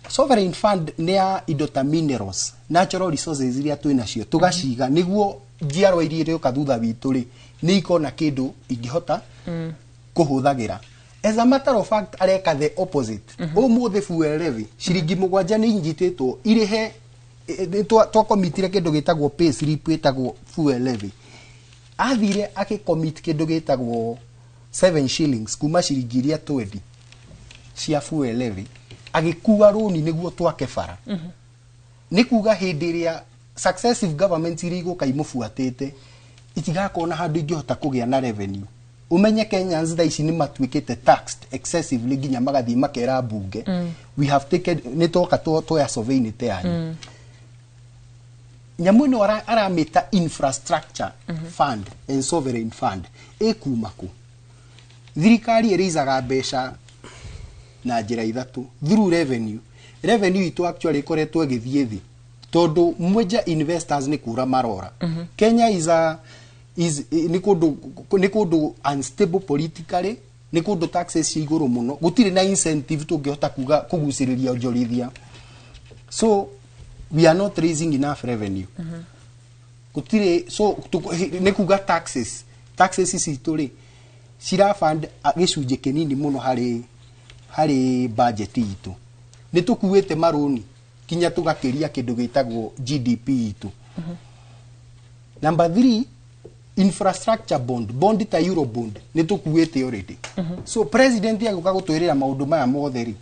Sovereign fund nĩ ya indo ta minerals, natural resources iria twĩ nacio, tũgaciga nĩguo njiarwa iria irĩũka thutha witũ rĩ, nĩ ikona kĩndũ ingĩhota kũhũthagĩra. As a matter of fact, areka the opposite. Ũmũthĩ fuel levy ciringi 7 nĩ inyitĩtwo irĩhe. Nĩ twakomitire kĩndũ gĩtagwo pay slip ĩtagwo fuel levy. Athire agĩcommit kĩndũ gĩtagwo 7 shillings kuma ciringi iria 20 cia fuel levy, agĩkua rũni nĩguo twake bara. Nĩ kuga hĩndĩ ĩrĩa successive governments iria igũka imũbuatĩte itigakorwo na handũ ingĩhota kũgĩa na revenue. Umenye Kenyans thaa ici nĩ matuĩkĩte taxed excessively nginya magathiĩ makera mbunge, "We have taken, nĩ twoka twoya sovereignty yanyu." Nyamũ ĩno aramĩta infrastructure fund and sovereign fund ĩkuma kũ? Thirikari ĩrĩicaga mbeca na njĩra ithatũ: through revenue. Revenue itũ actually ĩkoretwo ĩgĩthiĩ thĩ tondũ major investors nĩ kũra marora. Kenya is a is nĩ kũndũ unstable politically, nĩ kũndũ taxes ci igũrũ mũno, gũtirĩ na incentive tũngĩhota kuga kũgucĩrĩria onjorithia. So we are not raising enough revenue, gũtirĩ. So nĩ kuga taxes citũ rĩ, cirafund gĩcunjĩ kĩnini mũno harĩ budget itũ. Nĩ tũkuĩte marũni kinya tũgakĩria kĩndũ gĩtagwo GDP itũ. Number three, infrastructure bond ta eurobond nĩ tũkuĩte already. So president agũka gũtwĩrĩra maũndũ maya mothe rĩ,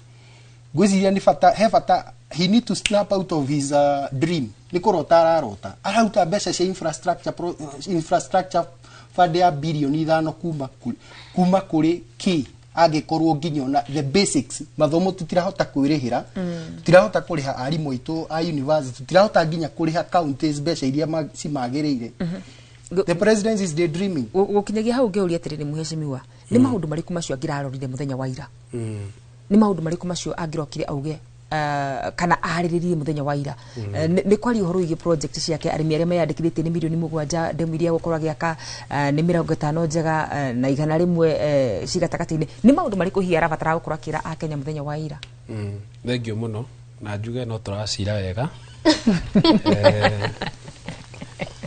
ngwĩciria nĩ bata, he bata, he need to snap out of his dream. Nĩ kũrota ararota. Araruta mbeca cia infrastructure fund ya birioni 5 kuma kũrĩ kĩ, angĩkorwo nginya ona the basics, mathomo tutirahota kwĩrĩhĩra, tutirahota kũrĩha arimũ aitũ a university, tutirahota nginya kũrĩha counties mbeca iria cimagĩrĩire. The president is daydreaming. Gũkinyagia hau ngĩũria atĩrĩrĩ, mũhecimiwa, nĩ maũndũ marĩkũ macio angĩrarorire mũthenya wa ira? Nĩ maũndũ marĩkũ macio angĩrokire auge kana arĩrĩrie mũthenya wa ira? Nĩ kwaria ũhoro wĩgiĩ project ciake, arĩmi arĩa meyandĩkithĩtie nĩ mirioni 7, ndemu iria gũkorwo agĩaka nĩ 50 njega na 100 ci gatagatĩ-inĩ. Nĩ maũndũ marĩkũ hihi arabatara gũkorwo akĩra akenya mũthenya wa ira? Thank you mũno, na njuge no tũracira wega.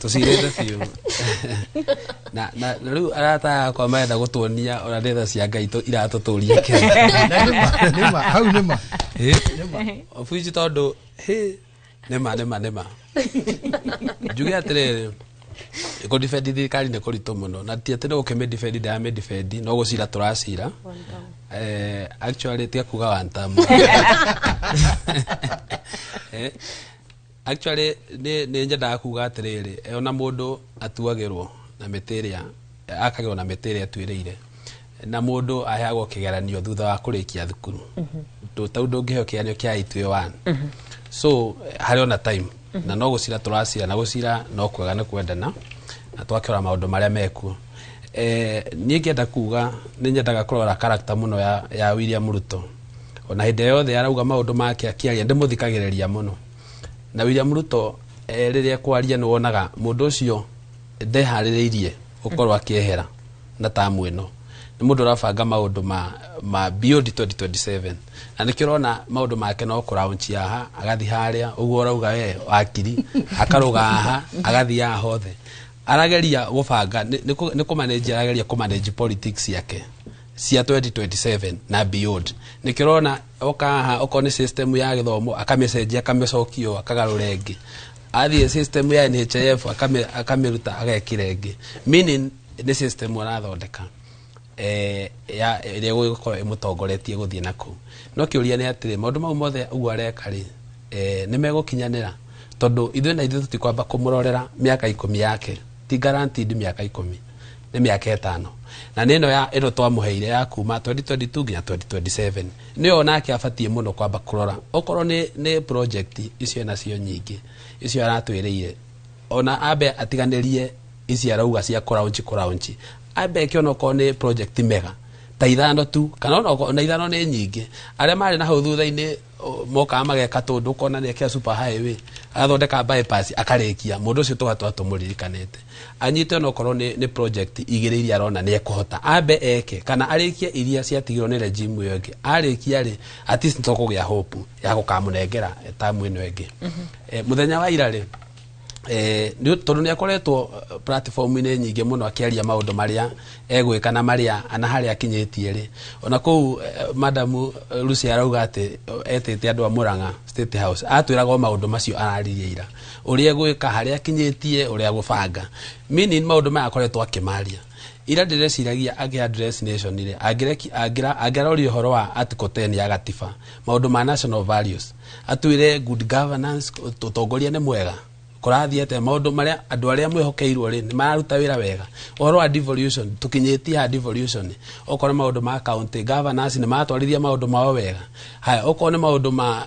Tũcirĩte biũ na na na rĩu arata akwa marenda gũtuonia ona nĩ tha cia Ngai iratũtũria Kenya. Na nĩma, nĩma, hau nĩma. Obuici tondũ hĩ nĩma nĩma nĩma njuge atĩrĩrĩ, kũdefend thirikari nĩ kũritũ mũno, na ti atĩ nĩ gũkĩmĩdefend, ndĩramĩdefend, no gũcira tũracira. Actually tiga kuga one term. Actually nĩ nyendaga kuga atĩrĩrĩ, ona mũndũ atuagĩrwo na mĩtĩ ĩrĩa akagĩrwo na mĩtĩ ĩrĩa atuĩrĩire, na mũndũ aheagwo kĩgeranio thutha wa kũrĩkia thukuru. Tau ndũngĩheo kĩgeranio kĩa 8 so harĩ ona time na no gũcira tũracira, na gũcira no kwega nĩ kwendana na twakĩrora maũndũ marĩa mekuo. Niĩ ngĩenda kuga nĩ nyendaga kũrora character mũno ya William Ruto. Ona hĩndĩ yothe arauga maũndũ make akĩaria ndĩmũthikagĩrĩria mũno. Na William Ruto rĩrĩa ekwaria nĩ wonaga mũndũ ũcio ndeharĩrĩirie gũkorwo akĩehera na tamu ĩno. Nĩ mũndũ ũrabanga maũndũ ma beyond 2027, na nĩkĩo ũrona maũndũ make no kũraunchi haha agathiĩ harĩa ũguo ũrauga we wakiri, akarũga haha agathiĩ haha hothe. Arageria gũbanga nĩ kũmanage, arageria kũmanage politics yake cia 2027 na beyond. Nĩkĩo ũrona oka haha, okorwo nĩ system ya gĩthomo akamĩcenjia, akamĩcokia ũũ, akagarũra ĩngĩ, athiĩ system ya NHIF akamĩruta agekĩra ĩngĩ, meaning nĩ system arathondeka ya ĩrĩa ĩgũkorwo ĩmũtongoretie gũthiĩ na kũu. No kĩũria nĩ atĩrĩ, maũndũ mau mothe ũguo areka rĩ, nĩ megũkinyanĩra? Tondũ ithuĩ na ithuĩ tũtikwamba kũmũrorera mĩaka 10 yake, ti guaranteed mĩaka 10, nĩ mĩaka 5, na nĩ ĩno ya ĩno twamũheire ya kuma 2022 nginya 2027, nĩyo nake abatiĩ mũno kwamba kũrora. Okorwo nĩ project icio nacio nyingĩ icio aratwĩrĩire, ona ambe atiganĩrie ici arauga cia kũraunchi, ambe eke onokorwo nĩ project mega ta 5 tu, kana ona 5 nĩ nyingĩ. Arĩa marĩ na hau thutha-inĩ mokaga mageka tũndũ, ũkona nĩ ekĩra super highway, agathondeka bypass, akarĩkia mũndũ ũcio tũgatũra tũmũririkanĩte. Anyite onokorwo nĩ project 2 iria arona nĩ ekũhota, ambe eke kana arĩkie iria ciatigirwo nĩ regime ĩyo ĩngĩ. Arĩkia rĩ, at least nĩtũkũgĩa hope ya gũkamũnengera tamu ĩno ĩngĩ. Mũthenya wa ira rĩ, tondũ nĩ akoretwo platform-inĩ nyingĩ mũno akĩaria maũndũ marĩa egwĩka na marĩa na harĩa akinyĩtie rĩ, ona kũu Madam Lucy arauga atĩ etĩte andũ a Murang'a State House, atwĩraga o maũndũ macio araririe ira, ũrĩa egwĩka, harĩa akinyĩtie, ũrĩa gũbanga, meaning maũndũ maya akoretwo akĩmaria ira. Ndĩreciragia angĩ address nation rĩ, angĩaroria ũhoro wa article 10 ya gatiba, maũndũ ma national values, atwĩre good governance, ũtongoria nĩ mwega, kũrathiĩ atĩa, maũndũ marĩa andũ arĩa mwĩhokeirwo rĩ nĩ mararuta wĩra wega, ũhoro wa devolution tũkinyĩtie ha devolution, okorwo nĩ maũndũ ma county governance nĩ maratwarithia maũndũ mao wega, haya okorwo nĩ maũndũ ma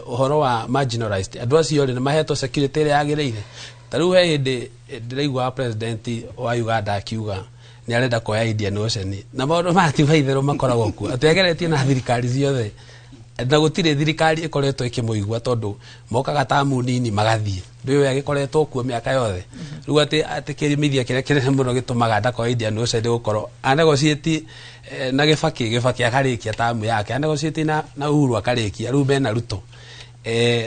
ũhoro wa marginalized andũ acio rĩ nĩ mahetwo security ĩrĩa yagĩrĩire. Ta rĩu he hĩndĩ ndĩraigua president wa Uganda akiuga nĩ arenda kuoya Indian Ocean, na maũndũ maya ti maitherũ makoragwo kuo, atĩ ageretie na thirikari ciothe na gũtirĩ thirikari ĩkoretwo ĩkĩmũigua, tondũ mokaga tamu nini magathiĩ, ndũĩ agĩkoretwo kuo mĩaka yothe. Rĩu atĩ kĩrimithia kĩrĩa kĩnene mũno gĩtũmaga ndakoe Indian Ocean gũkorwo anegotiate na Gĩbaki akarĩkia tamu yake, anegotiate na Uhuru akarĩkia, rĩu mena Ruto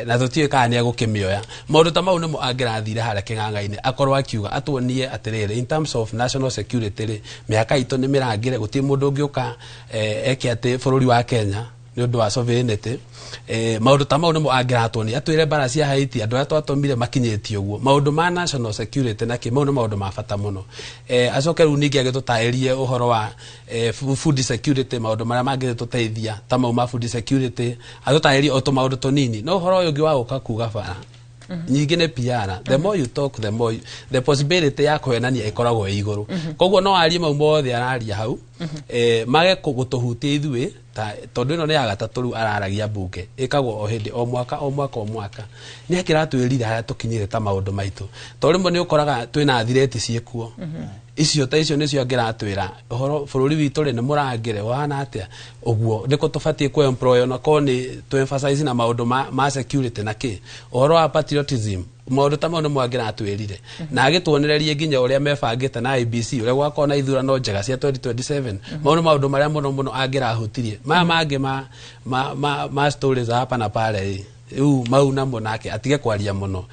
na tũtiũĩ kana nĩ egũkĩmĩoya. Maũndũ ta mau nĩmo angĩrathire harĩa kĩng'ang'a-inĩ akorwo akiuga, atuonie atĩrĩrĩ, in terms of national security rĩ, mĩhaka itũ nĩ mĩrangĩre, gũtirĩ mũndũ ũngĩũka eke atĩ bũrũri wa Kenya nĩ ũndũ wa sovereignty. Maũndũ ta mau nĩmo angĩratuonia, atwĩre mbara cia Haiti andũ arĩa twatũmire makinyĩtie ũguo, maũndũ ma national security na kĩ, mau nĩ maũndũ ma bata mũno. Acoke rĩu ningĩ agĩtũtarĩrie ũhoro wa food security, maũndũ marĩa mangĩtũteithia ta mau ma food security, atũtarĩrie o tũmaũndũ tũnini. No ũhoro ũyũ ũngĩ wa gũka kuga bara nyingĩ nĩ PR, the more you talk the more the possibility ya kũhenania ĩkoragwo ĩ igũrũ. Koguo no arie mau mothe araria hau, mage gũtũhutia ithuĩ, tondũ ĩno nĩ ya gatatũ rĩu araragia mbunge, ĩkagwo o hĩndĩ o mwaka o mwaka o mwaka. Nĩ akĩratwĩrire harĩa tũkinyĩte ta maũndũ maitũ, tondũ rĩmwe nĩ ũkoraga twĩna thireti ciĩkuo icio ta icio nĩcio angĩratwĩra ũhoro bũrũri witũ rĩ nĩ mũrangĩre ũhana atĩa, ũguo nĩkũ tũbatiĩ kũ employ, ona korwo nĩ tũ emphasize na maũndũ ma security na kĩ, ũhoro wa patriotism, maũndũ ta mau nĩmo angĩratwĩrire, na agĩtuonererie nginya ũrĩa mebangĩte na IBC, ũrĩa gwakorwo na ithurano njega cia 2027. Mau nĩ maũndũ marĩa mũno mũno angĩrahutirie. Maya mangĩ ma stories hapa na pale ĩ Riu mau namo nake atige kwaria muno.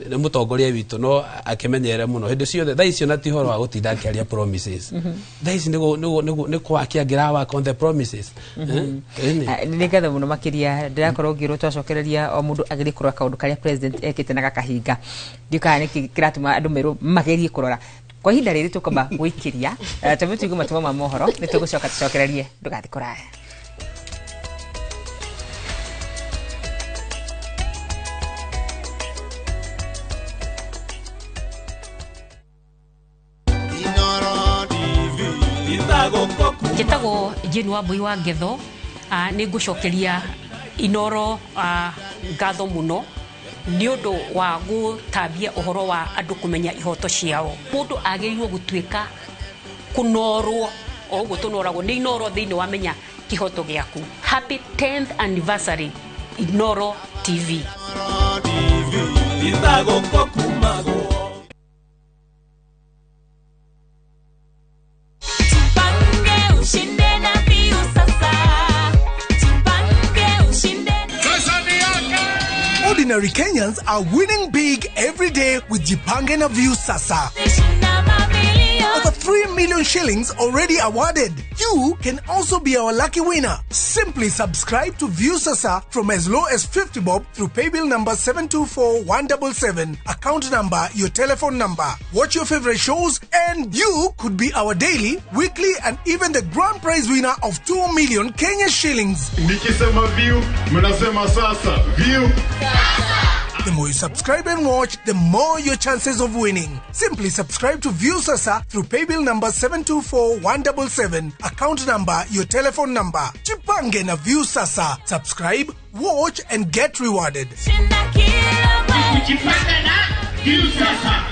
Ni mutongoria witũ no akimenyere muno hindi ciothe. Thaa icio na ti horo wa gutinda akiaria promises. Thaa ici nĩ kwakia ngĩrawa on the promises. Nĩ ngatho mũno makĩria. Ndĩrakorwo ngĩrwo twacokereria o mũndũ agerie kũrora kaũndũ karĩa president ekĩte na gakahinga. Ndiũ kana nĩkĩ kĩratũma andũ merwo magerie kũrora. Kwa ihinda rĩrĩ tũkwamba gwĩkĩria twambe tũigue matũmo ma mohoro, nĩ tũgũcoka tũcokererie. Ndũgathiĩ kũraya. Njĩtagwo Jane Wambui wa Ngetho. Nĩ ngũcokeria Inoro ngatho mũno nĩ ũndũ wa gũtambia ũhoro wa andũ kũmenya ihoto ciao. Mũndũ agĩrĩirwo gũtuĩka kũnorwo o ũguo tũnoragwo nĩ Inoro thĩinĩ wa menya kĩhoto gĩaku. Happy 10th anniversary Inoro TV. Ordinary Kenyans are winning big every day with Jipange na Viusasa. Over 3 million shillings already awarded. You can also be our lucky winner. Simply subscribe to Viusasa from as low as 50 bob through paybill number 724177, account number, your telephone number. Watch your favorite shows and you could be our daily, weekly and even the grand prize winner of 2 million Kenya shillings. Nikisema view, mnasema sasa. View. The more you subscribe and watch, the more your chances of winning. Simply subscribe to Viusasa through paybill number 724177, account number, your telephone number. Jipange na Viusasa. Subscribe, watch and get rewarded. Jipange na Viusasa.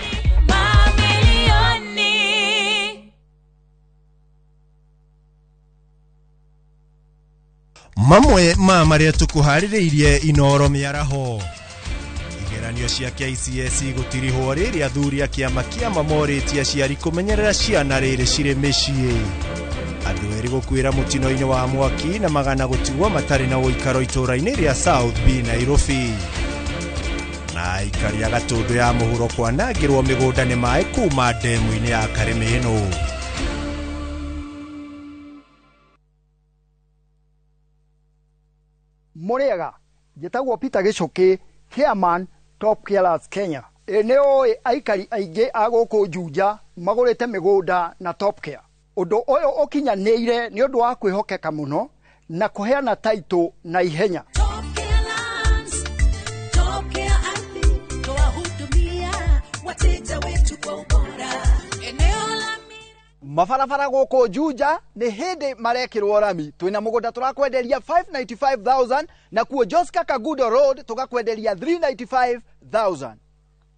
Mamwe ma maria tukuharĩrĩirie Inoro mĩaraho. Igeranio cia KCSE gũtirihwo rĩrĩa athuri a kĩama kĩa mamorĩtie aciari kũmenyerera ciana rĩrĩ cirĩ mĩciĩ. Andũ erĩ gũkuĩra mũtino-inĩ wa mwaki na magana gũtigwo matarĩ na ũikaro itũũra-inĩ rĩa South B Nairobi. Na aikari a Gatũndũ ya mũhuro kwanangĩrwo mĩgũnda nĩ maĩ kuma ndemu-inĩ ya Karĩmĩnũ. Mũrĩega, njĩtagwo Peter Gĩcũkĩ, chairman Top Carers Kenya. Nĩ ũĩ aikari aingĩ a gũkũ Juja magũrĩte mĩgũnda na Top Care. Ũndũ ũyũ ũkinyanĩire nĩ ũndũ wa kwĩhokeka mũno na kũheana taitũ na ihenya. Mabarabara gũkũ Juja nĩ hĩndĩ marekĩrwo rami. Twĩna mũgũnda tũrakwenderia 595,000 na kuo Joska Kagudo Road tũgakwenderia 395,000.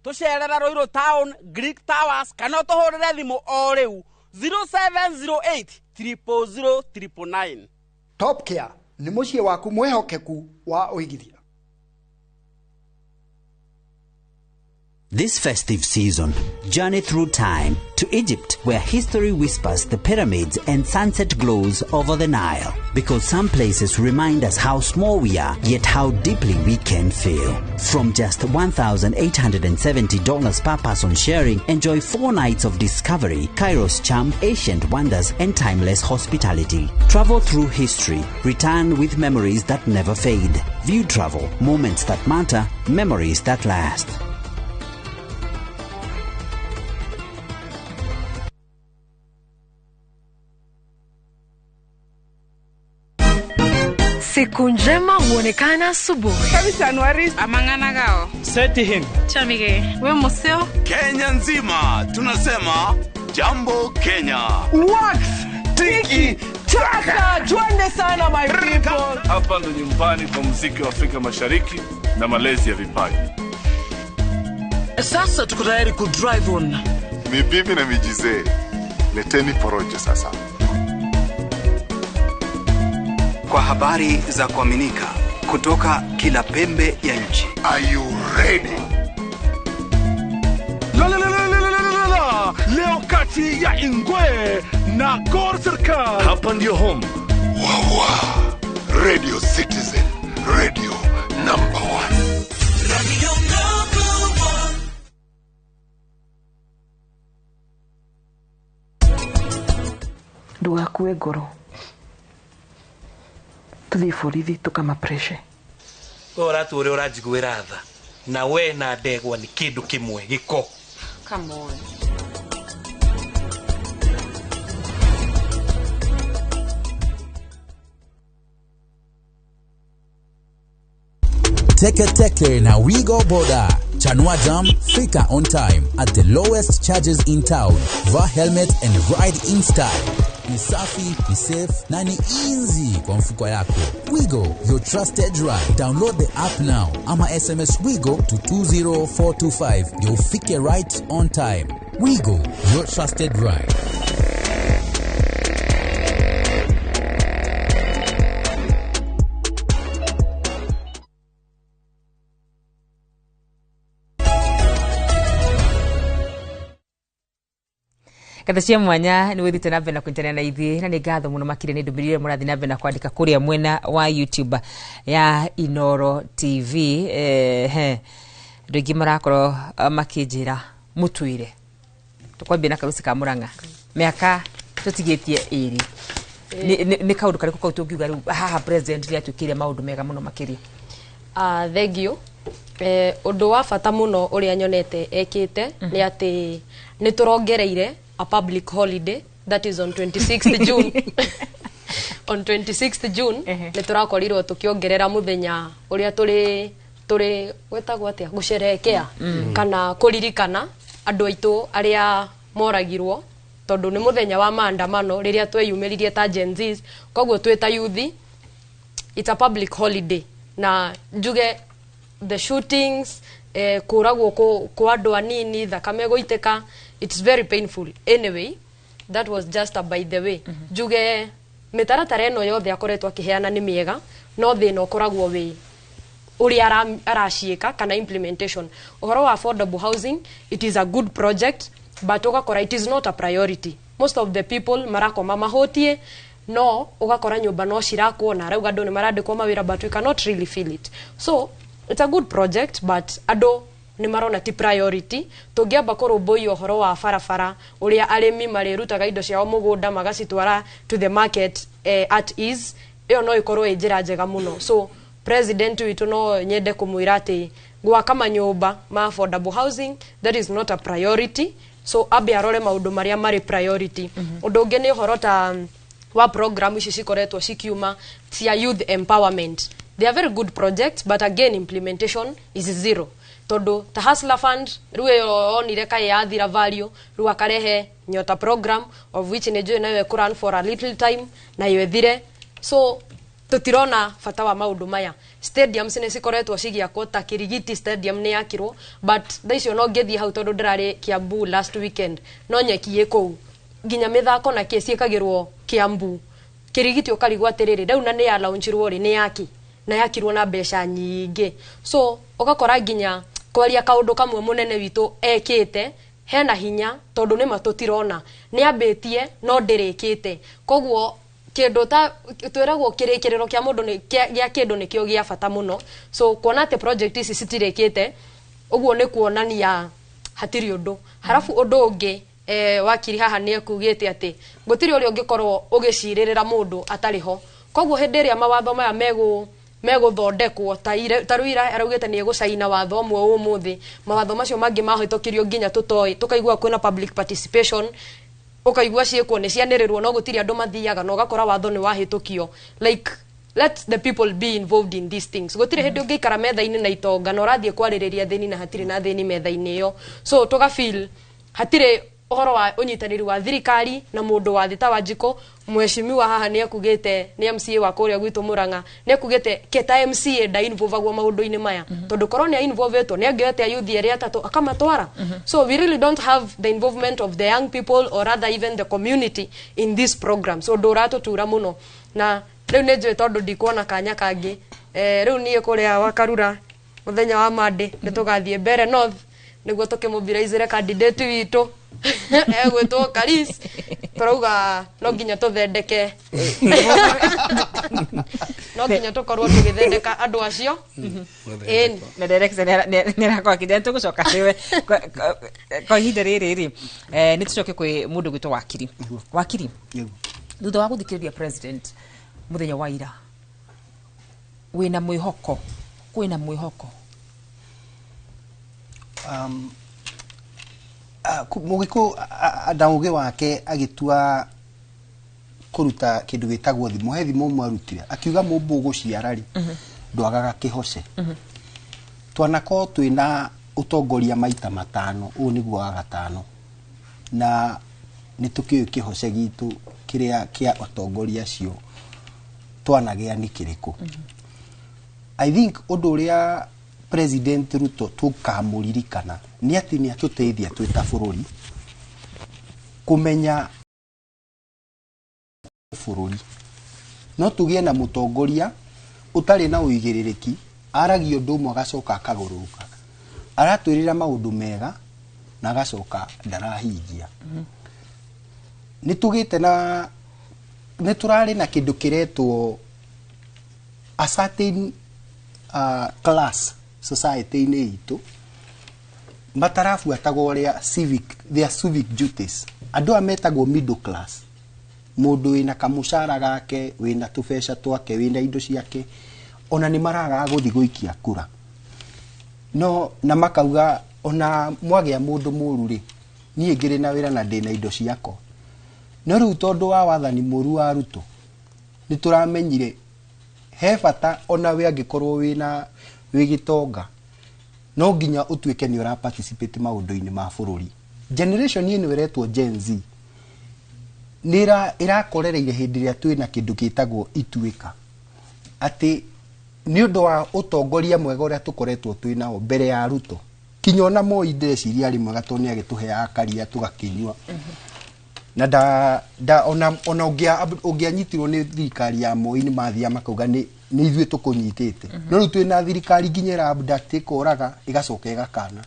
Tũcerera Ruiru Town, Greek Towers kana ũtũhũrĩre thimũ o rĩu 0708 000 999. Top Care nĩ mũciĩ waku mwĩhokeku wa ũigithia. This festive season, journey through time to Egypt, where history whispers the pyramids and sunset glows over the Nile. Because some places remind us how small we are, yet how deeply we can feel. From just $1,870 per person sharing, enjoy 4 nights of discovery, Cairo's charm, ancient wonders, and timeless hospitality. Travel through history, return with memories that never fade. View travel, moments that matter, memories that last. Siku njema huonekana asubuhi. Kabisa Anuari amangana gao. Seti him. Chamige. We museo. Kenya nzima tunasema jambo Kenya. Wax tiki taka twende sana my people. Hapa ndo nyumbani kwa muziki wa Afrika Mashariki na malezi ya vipaji. Sasa tuko tayari ku drive on. Ni bibi na mijize. Leteni porojo sasa. Kwa habari za kuaminika kutoka kila pembe ya nchi. Are you ready? La la la la la la la. Leo kati ya Ingwe na Gor Serikal. Hapa ndio home. Wawa. Radio Citizen. Radio number 1. Ndũgakue ngoro. Tũthiĩ borithi tũkamapreshe. We ũratua ũrĩa ũranjiguĩra tha na we na ndegwa nĩ kĩndũ kĩmwe gĩko. Come on. Teke Teke na Wigo Boda. Chanua Jam, fika on time at the lowest charges in town. Vaa helmet and ride in style. Ni safi, ni safe na ni easy kwa mfuko yako. Wigo, your trusted ride. Download the app now ama SMS Wigo to 20425. You'll fike right on time. Wigo, your trusted ride. Ngatho cia mwanya nĩ wĩthiĩte na mbere na kũnyitanĩra na ithuĩ na nĩ ngatho mũno makĩria nĩ ndũmĩrĩri ĩrĩa mũrathiĩ na mbere na kwandĩka kũrĩa mwena wa YouTube ya Inooro TV. Andũ aingĩ marakorwo makĩnjĩra mũtwĩre tũkwambia na karuci ka Murang'a mĩaka tũtigĩtie ĩrĩ nĩ kaũndũ karĩkũ kau tũngiuga rĩu haha president nĩ atwĩkĩire maũndũ mega mũno makĩria? Thank you. Ũndũ wa bata mũno ũrĩa nyonete ekĩte nĩ atĩ nĩ tũrongereire a public holiday that is on 26th June. On 26th June nĩ tũrakorirwo tũkĩongerera mũthenya ũrĩa tũrĩ gwĩtagwo atĩa gũcerehekea kana kũririkana andũ aitũ arĩa moragirwo tondũ nĩ mũthenya wa maandamano rĩrĩa tweyumĩririe ta Gen Zs, koguo twĩ ta youth it's a public holiday na njuge the shootings, kũragwo kwa andũ anini, thakame gũitĩka, it's very painful. Anyway, that was just a by the way. Njuge mĩtaratara ĩno yothe akoretwo akĩheana nĩ mĩega, no thĩna ũkoragwo wĩ ũrĩa araciĩka kana implementation. Ũhoro wa affordable housing, it is a good project, but ũgakora it is not a priority. Most of the people marakoma mahũtie, no ũgakora nyũmba no cirakwo na arauga andũ nĩ marandĩkwo mawĩra, but we cannot really feel it. So it's a good project, but andũ nĩ marona ti priority. Tũngĩamba kũrũmbũiya ũhoro wa barabara ũrĩa arĩmi marĩrutaga indo ciao mũgũnda magacitwara to the market at ease, ĩyo no ĩkorwo ĩ njĩra njega mũno. So president witũ no nyende kũmwĩra atĩ gwaka manyũmba ma affordable housing, that is not a priority. So ambe arore maũndũ marĩa marĩ priority. Ũndũ ũngĩ nĩ ũhoro ta wa program ici cikoretwo cikiuma cia youth empowerment. They are very good projects, but again implementation is zero. Tondu ta Hustler Fund rĩu ĩyo onire kaĩ yathira value, rĩu akarehe Nyota program of which nĩ njũĩ nayo ĩkũ run for a little time na yo ĩthire. So tũtirona bata wa maũndũ maya. Stadiums nĩ cikoretwo cigĩakwo ta Kirigiti Stadium nĩ yakirwo, but thaa icio no ngĩthiĩ hau tondũ ndĩrarĩ Kiambu last weekend, no nyeki ĩ kũu nginya mĩthako na kĩ ciĩkagĩrwo Kiambu. Kirigiti ũkarigwo atĩrĩrĩ, rĩu na nĩ ya launchirwo rĩ, nĩ yaki na yakirwo na mbeca nyingĩ. So ũgakora nginya kwaria kaũndũ kamwe mũnene witũ ekĩte hena hinya tondũ nĩ ma tũtirona nĩ ambĩtie no ndĩrĩkĩte. Koguo kĩndũ ta twĩragwo kĩrĩkĩrĩro kĩa mũndũ nĩ gĩa kĩndũ nĩkĩo gĩa bata mũno. So kuona atĩ project ici citirĩkĩte ũguo nĩ kuonania hatirĩ ũndũ. Harafu ũndũ ũngĩ wakiri haha nĩ ekugĩte atĩ gũtirĩ ũrĩa ũngĩkorwo ũgĩcirĩrĩra mũndũ atarĩ ho. Koguo hĩndĩ ĩrĩa mawatho maya megũthondekwo ta rĩu ira araugĩte nĩ egũcaina watho ũmwe ũmũthĩ, mawatho macio mangĩ mahĩtũkirio nginya tũtoĩ, tũkaigua kwĩna public participation, ũkaigua ciĩkwo nĩ cianĩrĩrwo no gũtirĩ andũ mathiaga na ũgakora watho nĩ wahĩtũkio. Like let the people be involved in these things. Gũtirĩ hĩndĩ ũngĩikara metha-inĩ na itonga na ũrathiĩ kwarĩrĩria thĩni na hatirĩ na thĩni metha-inĩ ĩyo. So tũga feel hatirĩ ũhoro wa ũnyitanĩri wa thirikari na mũndũ wa thĩ ta Wanjikũ. Mheshimiwa haha nĩ ekugĩte nĩ MCA wa kũrĩa gwitũ Murang'a, nĩ ekugĩte ke ta MCA nda involvagwo maũndũ-inĩ maya, tondũ korwo nĩ involvetwo nĩ angĩoete youth erĩ atatũ akamatwara. So we really don't have the involvement of the young people or rather even the community in this program. So ũndũ ũratũtura mũno na rĩu nĩ njũĩ tondũ ndikuona kanya kangĩ. Rĩu niĩ kũrĩa Wakarura mũthenya wa Monday nĩ tũgathiĩ Mbere North nĩguo tũkĩmobilize candidate witũ egwĩtwo Karis. Tũrauga no nginya tũthendeke, no nginya tũkorwo tũgĩthendeka andũ acio. Ĩni na director nĩ arakorwo akĩnjĩra tũgũcoka harĩwe kwa ihinda rĩrĩ rĩ, nĩ tũcoke kwĩ mũndũ gwĩtwo Wakiri. Wakiri, Thutha wa gũthikĩrĩria president mũthenya wa ira, wĩna mwĩhoko, kwĩna mwĩhoko? Mũgĩkũyũ na ũgĩ wake agĩtua kũruta kĩndũ gĩtagwo thimo. He thimo ũmwe arutire akiuga mũmbũ ũgũciara rĩ, ndwagaga kĩhoce. Twanakorwo twĩna ũtongoria maita 5, ũyũ nĩguo wa 5, na nĩ tũkĩũĩ kĩhoce gitũ kĩrĩa kĩa atongoria acio twanagĩa nĩ kĩrĩkũ. I think ũndũ ũrĩa President Ruto tũkamũririkana nĩ atĩ nĩ atũteithia twĩ ta bũrũri kũmenya bũrũri. No tũgĩe na mũtongoria ũtarĩ na ũigĩrĩrĩki, aragia ũndũ ũmwe agacoka akagũrũka, aratwĩrĩra maũndũ mega na agacoka ndarahingia. Nĩ tũgĩte na nĩ tũrarĩ na kĩndũ kĩretwo a certain class society-inĩ itũ matarabuataga ũrĩa civic, their civic duties. Andũ aya metagwo middle class, mũndũ wĩna kamũcara gake, wĩna tũbeca twake, wĩna indo ciake, ona nĩ maragaga gũthiĩ gũikia kura, no na makauga ona mwagĩa mũndũ mũru rĩ, niĩ ngĩrĩ na wĩra na ndĩna indo ciakwa. No rĩu tondũ wa wathani mũru wa Ruto, nĩ tũramenyire he bata ona we angĩkorwo wĩna wĩ gĩtonga, no nginya ũtuĩke nĩ ũra participate maũndũ-inĩ ma bũrũri. Generation ĩno ĩretwo Gen Z nĩ ĩrakorereire hĩndĩ ĩrĩa twĩna kĩndũ gĩtagwo ituĩka, atĩ nĩ ũndũ wa ũtongoria mwega ũrĩa tũkoretwo twĩ nao mbere ya Ruto, kinya ona Moi ndĩreciria arĩ mwega tondũ nĩ agĩtũheaga karia tũgakĩnyua, na da ona ũngĩanyitirwo nĩ thirikari ya Moi nĩ mathiaga makauga nĩ ithuĩ tũkũnyitĩte. No rĩu twĩna thirikari nginya ĩra abduct ĩkoraga ĩgacoka ĩgakana.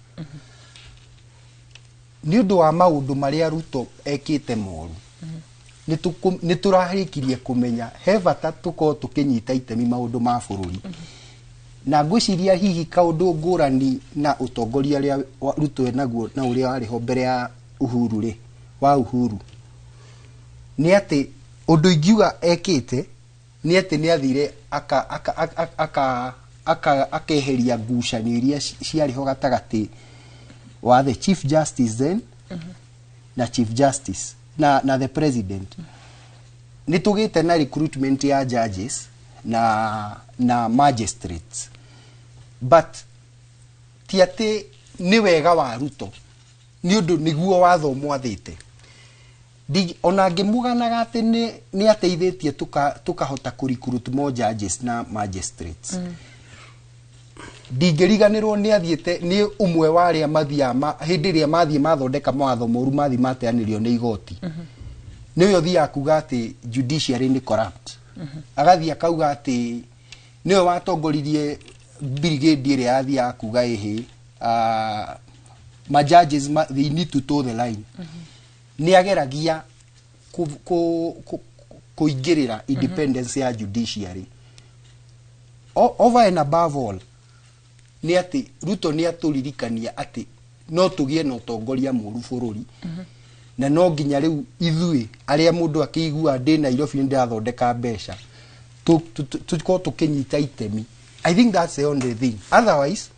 Nĩ ũndũ wa maũndũ marĩa Ruto ekĩte moru, nĩ tũrarĩkirie kũmenya he bata tũkorwo tũkĩnyita itemi maũndũ ma bũrũri. Na ngwĩciria hihi kaũndũ ngũrani na ũtongoria ũrĩa Ruto enaguo na ũrĩa warĩ ho mbere ya Uhuru rĩ, wa Uhuru, nĩ atĩ ũndũ ingiuga ekĩte nĩ atĩ nĩ athire akeheria ngucanio iria ciarĩ ho gatagatĩ wa the Chief Justice then na Chief Justice na the President. Nĩ tũgĩte na recruitment ya judges na magistrates, but ti atĩ nĩ wega wa Ruto nĩ ũndũ nĩguo watho mwathĩte. Ona ngĩmuganaga atĩ nĩ ateithĩtie tũkahota kũ recruit more judges na magistrates. Ndingĩriganĩrwo nĩ athiĩte nĩ ũmwe wa arĩa mathiaga hĩndĩ ĩrĩa mathiĩ mathondeka mawatho moru mathiĩ mateanĩrio nĩ igoti. Nĩwe ũthiaga kuga atĩ judiciary nĩ corrupt. Agathiĩ akauga atĩ nĩwe watongoririe brigade ĩrĩa yathiaga kuga ĩhĩ, ma judges they need to toe the line. Nĩ ageragia kũingĩrĩra independence ya judiciary. Over and above all, nĩ atĩ Ruto nĩ atũririkania atĩ no tũgĩe na ũtongoria mũru bũrũri, na no nginya rĩu ithuĩ arĩa mũndũ akĩigua ndĩ Nairobi nĩndĩrathondeka mbeca tũkorwo tũkĩnyita itemi. I think that's the only thing. Otherwise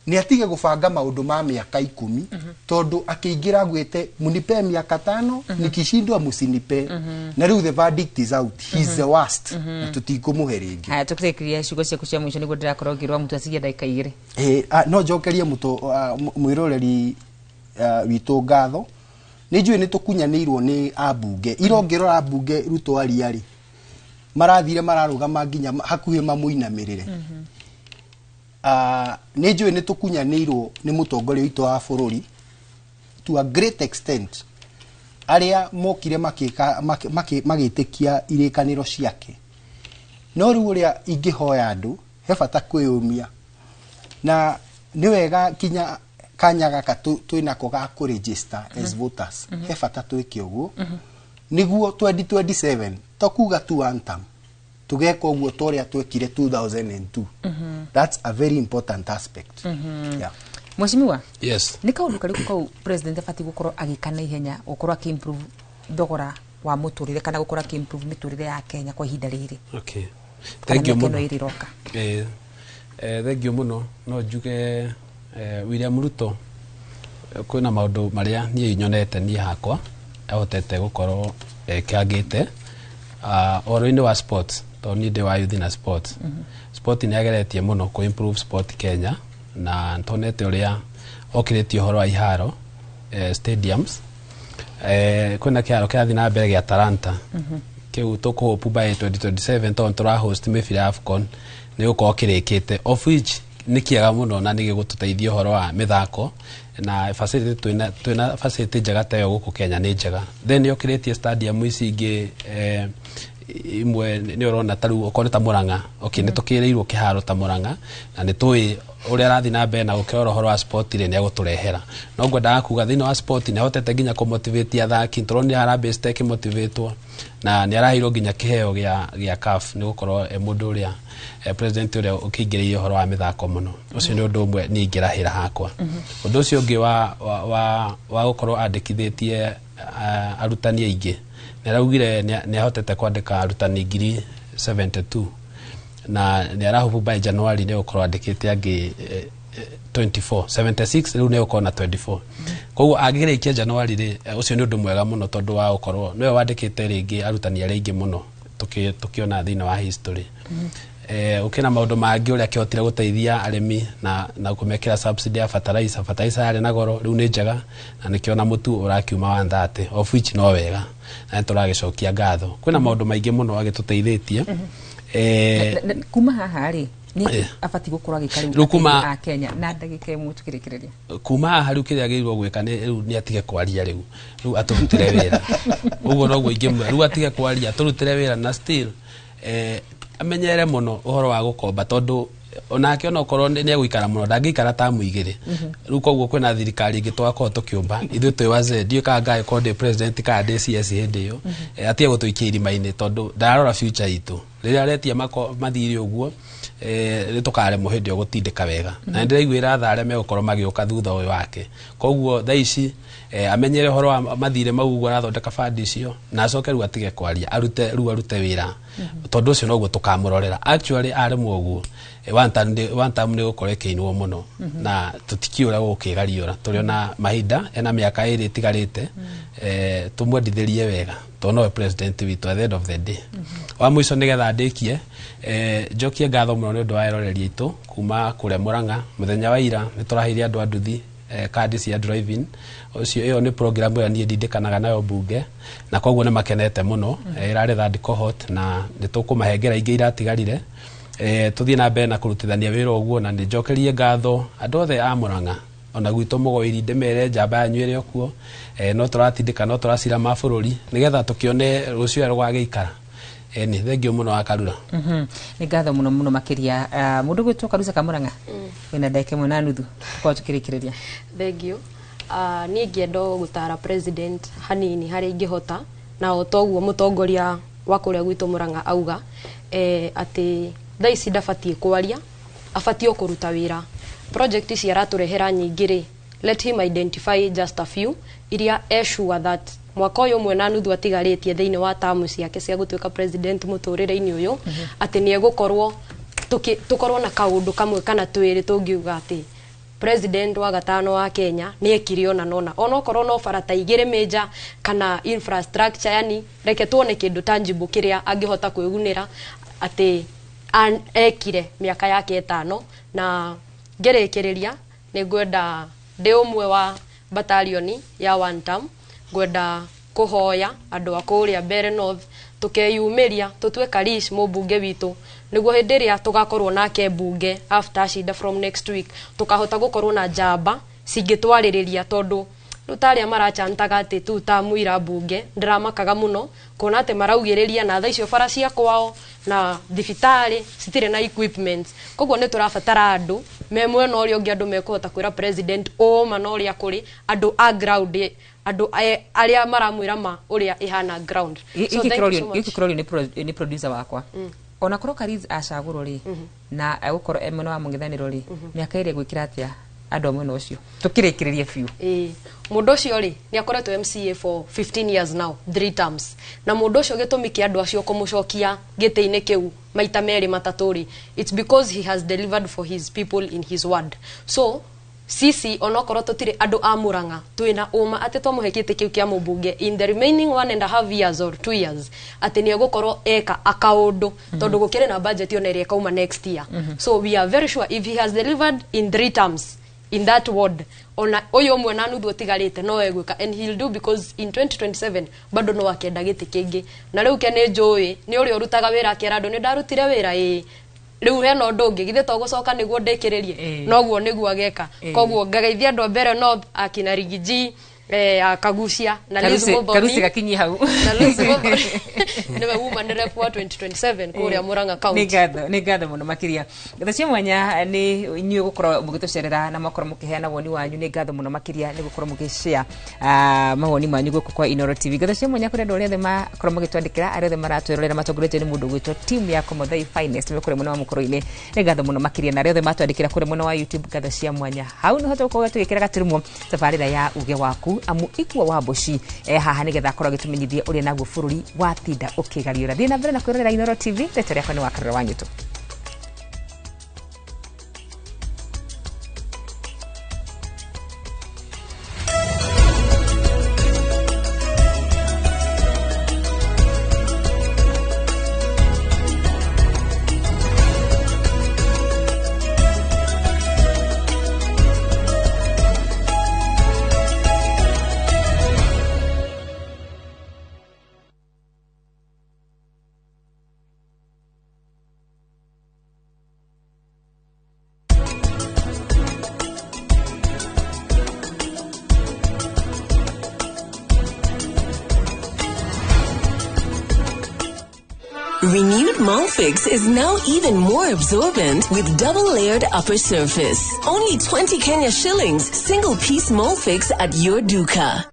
nĩ atige gũbanga maũndũ ma mĩaka 10, tondũ akĩingĩra gwĩte munipe mĩaka 5, nikishindwa musinipe. Na rĩu the verdict is out, he's the worst, na tũtikũmũhe rĩngĩ. Haya, tũkĩrĩkĩria ciugo ciaku cia mũico nĩguo ndĩrakorwo ngĩrwo mũtu acigie ndagĩka 2. No njokerie mwĩroreri witũ ngatho. Nĩ njũĩ nĩ tũkunyanĩirwo nĩ ambunge. Ira ũngĩrora ambunge Ruto aria rĩ, marathire mararũgama nginya hakuhĩ mamũinamĩrĩre. Nĩ njũĩ nĩ tũkunyanĩirwo nĩ mũtongoria witũ wa bũrũri to a great extent, arĩa mokire magĩtĩkia irĩkanĩro ciake. No rĩu ũrĩa ingĩhoya andũ, he bata kwĩyũmia, na nĩ wega kinya kanya gaka twĩnako ga kũ-register as voters. He bata twĩke ũguo nĩguo 2027 to kuga tu one term, tũgeka ũguo ta ũrĩa twekire 2002. That's a very important aspect. Yeah. Mheshimiwa, yes, nĩ kaũndũ karĩkũ kau president abatiĩ gũkorwo agĩka na ihenya gũkorwo akĩ-improve thogora wa mũtũrĩre kana gũkorwo akĩ improve mĩtũrĩre ya Kenya kwa ihinda rĩrĩ? Okay, kana thank you mĩaka mũno. Ĩno ĩrĩ ĩroka. Thank you mũno. No njuge William Ruto kwĩna maũndũ marĩa niĩ nyonete niĩ hakwa ahotete gũkorwo ekangĩte ũhoro-inĩ wa sports, tondũ niĩ ndĩ wa youth na sports. Sport nĩ ageretie mũno kũ improve sport Kenya, na nĩtuonete ũrĩa okĩrĩtie ũhoro wa iharo, stadiums. Kwĩna kĩharo kĩrathiĩ na mbere gĩa Talanta kĩu tũkũhope by 2027, tondũ tũra host mĩbira ya AFCON, nĩ gũkorwo kĩrĩkĩte, of which nĩ kĩega mũno na nĩ gĩgũtũteithia ũhoro wa mĩthako na facility. Twĩna facility njega ta ĩyo gũkũ Kenya nĩ njega. Then yũkĩrĩtie stadium ici ingĩ imwe nĩ ũrona ta rĩu okorwo nĩ ta Murang'a, okay, nĩ tũkĩrĩirwo kĩharo ta Murang'a, na nĩ tũĩ ũrĩa arathiĩ na mbere na gũkĩrora ũhoro wa sport rĩ, nĩ egũtũrehera. No ngwendaga kuga thĩinĩ wa sport nĩ ahotete nginya kũmotivate athaki. Tũronire Harambee Stars ĩkĩmotivatwo na nĩ araheirwo nginya kĩheo gĩa CAF nĩ gũkorwo e mũndũ ũrĩa president ũrĩa ũkĩingĩrĩire ũhoro wa mĩthako mũno. Ũcio nĩ ũndũ ũmwe niĩ ingĩrahĩra hakwa. Ũndũ ũcio ũngĩ wa gũkorwo andĩkithĩtie arutani aingĩ, nĩ araugire nĩ ahotete kwandĩka arutani 72,000, na nĩ arahope by January nĩ gũkorwo andĩkĩte angĩ 24, 76, rĩu nĩ gũkorwo na 24. Koguo angĩrĩkia January rĩ, ũcio nĩ ũndũ mwega mũno, tondũ wa gũkorwo nĩwe wandĩkĩte rĩngĩ arutani arĩa aingĩ mũno tũkĩona thĩinĩ wa history. Ũkĩna maũndũ mangĩ ũrĩa akĩhotire gũteithia arĩmi na kũmekĩra subsidy ya fertilizer. Fertilizer yarĩ na goro, rĩu nĩ njega, na nĩkĩo na mũtu ũrakiuma 130, of which no wega na nĩ tũragĩcokia ngatho. Kwĩna maũndũ maingĩ mũno agĩtũteithĩtie. Kuma haha rĩ, nĩ abatiĩ gũkorwo agĩka rĩu Rĩu kuma- a Kenya na ndagĩka ĩmwe tukĩrĩkĩrĩria? Kuma haha rĩu kĩrĩa agĩrĩirwo gwĩka nĩ rĩu nĩ atige kwaria, rĩu atũrutĩre wĩra. Ũguo noguo ingĩmwĩra, rĩu atige kwaria, atũrutĩre wĩra, na still amenyere mũno ũhoro wa gũkomba, tondũ onake onokorwo nĩ egũikara mũno, ndangĩikara tamu 2. Rĩu koguo kwĩna thirikari ĩngĩ tũgakorwo tũkĩũmba ithuĩ twĩ wazee. Ndiũĩ kana ngagĩkorwo ndĩ president kana ndĩ CS hĩndĩ ĩyo. Atige gũtũikia irima-inĩ, tondũ ndararora future itũ. Rĩrĩa aretia mathirĩ ũguo, nĩ tũkaremwo hĩndĩ ĩyo gũtindĩka wega, na nĩ ndĩraiguĩra tha arĩa megũkorwo magĩũka thutha ũyũ wake. Koguo thaa ici amenyere ũhoro wa mathirĩ mau ũguo arathondeka bandi icio, na acoke rĩu atige kwaria, arute rĩu arute wĩra, tondũ ũcio noguo tũkamũrorera. Actually aremwo ũguo, one term nĩ gũkorwo ĩkĩinwo mũno, na tũtikiũĩ ũrĩa gũgũkĩgariũra. Tũrĩ ona mahinda, ena mĩaka 2 ĩtigarĩte, tũmwendithĩrie wega, tondũ nowe president witũ at the end of the day. Wa mũico, nĩgetha ndĩkie, njokie ngatho mũno nĩ ũndũ wa eroreri aitũ kuma kũrĩa Murang'a. Mũthenya wa ira nĩ tũraheire andũ a nduthi kandi cia driving. Ũcio ĩyo nĩ program ĩrĩa niĩ ndindĩkanaga nayo mbunge, na koguo nĩ makenete mũno. Ĩrarĩ third cohort, na nĩ tũkũmahengera ingĩ iratigarire, tũthiĩ na mbere na kũrutithania wĩra ũguo. Na nĩ njokerie ngatho andũ othe a Murang'a, ona gwitũ Mũgoiri, ndĩmere njamba yanyu ĩrĩ o kuo. No tũratindĩka, no tũracira ma bũrũri nĩgetha tũkĩone rũciũ rũgagĩikara. Nĩ thengio mũno wa Karura. Nĩ ngatho mũno mũno makĩria. Mũndũ gwĩtwo Karuca Kamũrang'a, wĩna ndagĩka 1.5 tũkorwo tukĩrĩkĩrĩria. Thank you. Niĩ ingĩenda o gũtara president hanini harĩa ingĩhota, na o toguo mũtongoria wa kũrĩa gwitũ Murang'a auga, atĩ thaa ici ndabatiĩ kwaria, abatiĩ o kũruta wĩra. Project ici aratũrehera nyingĩ rĩ, let him identify just a few iria e sure that mwaka ũyũ 1.5 atigarĩtie thĩinĩ wa tamu ciake cia gũtuĩka president mũtũrĩre-inĩ ũyũ, atĩ nĩ egũkorwo tũkorwo na kaũndũ kamwe kana twĩrĩ tũngiuga atĩ president wa gatano wa Kenya nĩ ekire ona nona, onokorwo no bara ta 2 major kana infrastructure, yani reke tuone kĩndũ tangible kĩrĩa angĩhota kwĩgunĩra atĩ ekire mĩaka yake 5. Na ngĩrĩkĩrĩria, nĩ ngwenda ndĩ ũmwe wa batalioni ya one term, ngwenda kũhoya andũ a kũrĩa Mbere North tũkeyumĩria tũtue Karish mũmbunge witũ, nĩguo hĩndĩ ĩrĩa tũgakorwo nake mbunge after acinda from next week, tũkahota gũkorwo na njamba cingĩtwarĩrĩria, tondũ rĩu ta arĩa marachantaga atĩ tu ta mũira mbunge, ndĩramakaga mũno kuona atĩ maraugĩrĩria na thaa icio bara cia kwao na thibitarĩ citirĩ na equipment. Koguo nĩ tũrabatara andũ me mwena ũrĩa ũngĩ, andũ mekũhota kwĩra president ũma na ũrĩa kũrĩ, andũ a ground, andũ arĩa maramwĩra ma ũrĩa ĩhana ground. So thank you so much. Gĩkĩ kĩrorio nĩ producer wakwa. Ona korwo Kariz acagũrwo rĩ, na egũkorwo e mwena wa mũng'ethanĩro rĩ, mĩaka ĩrĩ egwĩkĩra atĩa? Andũ a mwena ũcio tũkĩrĩkĩrĩrie biũ. Ĩĩ, mũndũ ũcio rĩ, nĩ akoretwo MCA for 15 years now, 3 terms, na mũndũ ũcio gĩtũmi kĩa andũ acio kũmũcokia gĩtĩ-inĩ kĩu maita merĩ matatũ rĩ, it's because he has delivered for his people in his ward. So sisi onokorwo tũtirĩ andũ a Murang'a, twĩna ũma atĩ twamũhe gĩtĩ kĩu kĩa mũmbunge in the remaining 1.5 years or 2 years, atĩ nĩ egũkorwo eka akaũndũ, tondũ gũkĩrĩ na budget ona ĩrĩa ĩkauma next year. So we are very sure if he has delivered in three terms in that ward, ona ũyũ ũmwe na nuthu ũtigarĩte no egwĩka, and he'll do, because in 2027 bado no akenda gĩtĩ kĩngĩ. Na rĩu ke nĩ njũĩ nĩ ũrĩa ũrutaga wĩra akera andũ nĩ ndarutire wĩra, ĩĩ, rĩu hena ũndũ ũngĩ githĩ to gũcoka nĩguo ndĩkĩrĩrie, noguo nĩguo ageka. Koguo ngagaithia andũ a Mbeere North, akina Rigiji, Kagucia na Liz Muthoni. Karuci gakinyie hau. Na Liz Muthoni nĩwe woman rep wa 2027 kũrĩa Murang'a County. Nĩ ngatho mũno makĩria. Ngatho cia mwanya nĩ inyuĩ gũkorwo mũgĩtũcerera na mwakorwo mũkĩheana woni wanyu. Nĩ ngatho mũno makĩria nĩ gũkorwo mũgĩshare mawoni manyu gũkũ kwa Inoro TV. Ngatho cia mwanya kũrĩ andũ arĩa othe makorwo magĩtwandĩkĩra, arĩa othe maratwĩrorera matongoretio nĩ mũndũ ũgwĩtwo team ya Komothai Finest me kũrĩa mwena wa Mũkũrũ-inĩ. Nĩ ngatho mũno makĩria. Na arĩa othe matwandĩkĩra kũrĩa mwena wa YouTube, ngatho cia mwanya. Hau nĩho tũgũkorwo tũgĩkĩra gaturumo tabarĩra ya uge waku, amu Ikua wa Mboci haha nĩgetha akorwo agĩtũmenyithia ũrĩa naguo bũrũri watinda ũkĩgariũra. Thiĩ na mbere na kwĩrorera Inoro TV. Rĩtwa rĩakwa nĩ Wakarora wa Nyũtũ. Renewed Molfix is now even more absorbent with double-layered upper surface. Only 20 Kenya shillings, single piece Molfix at your duka.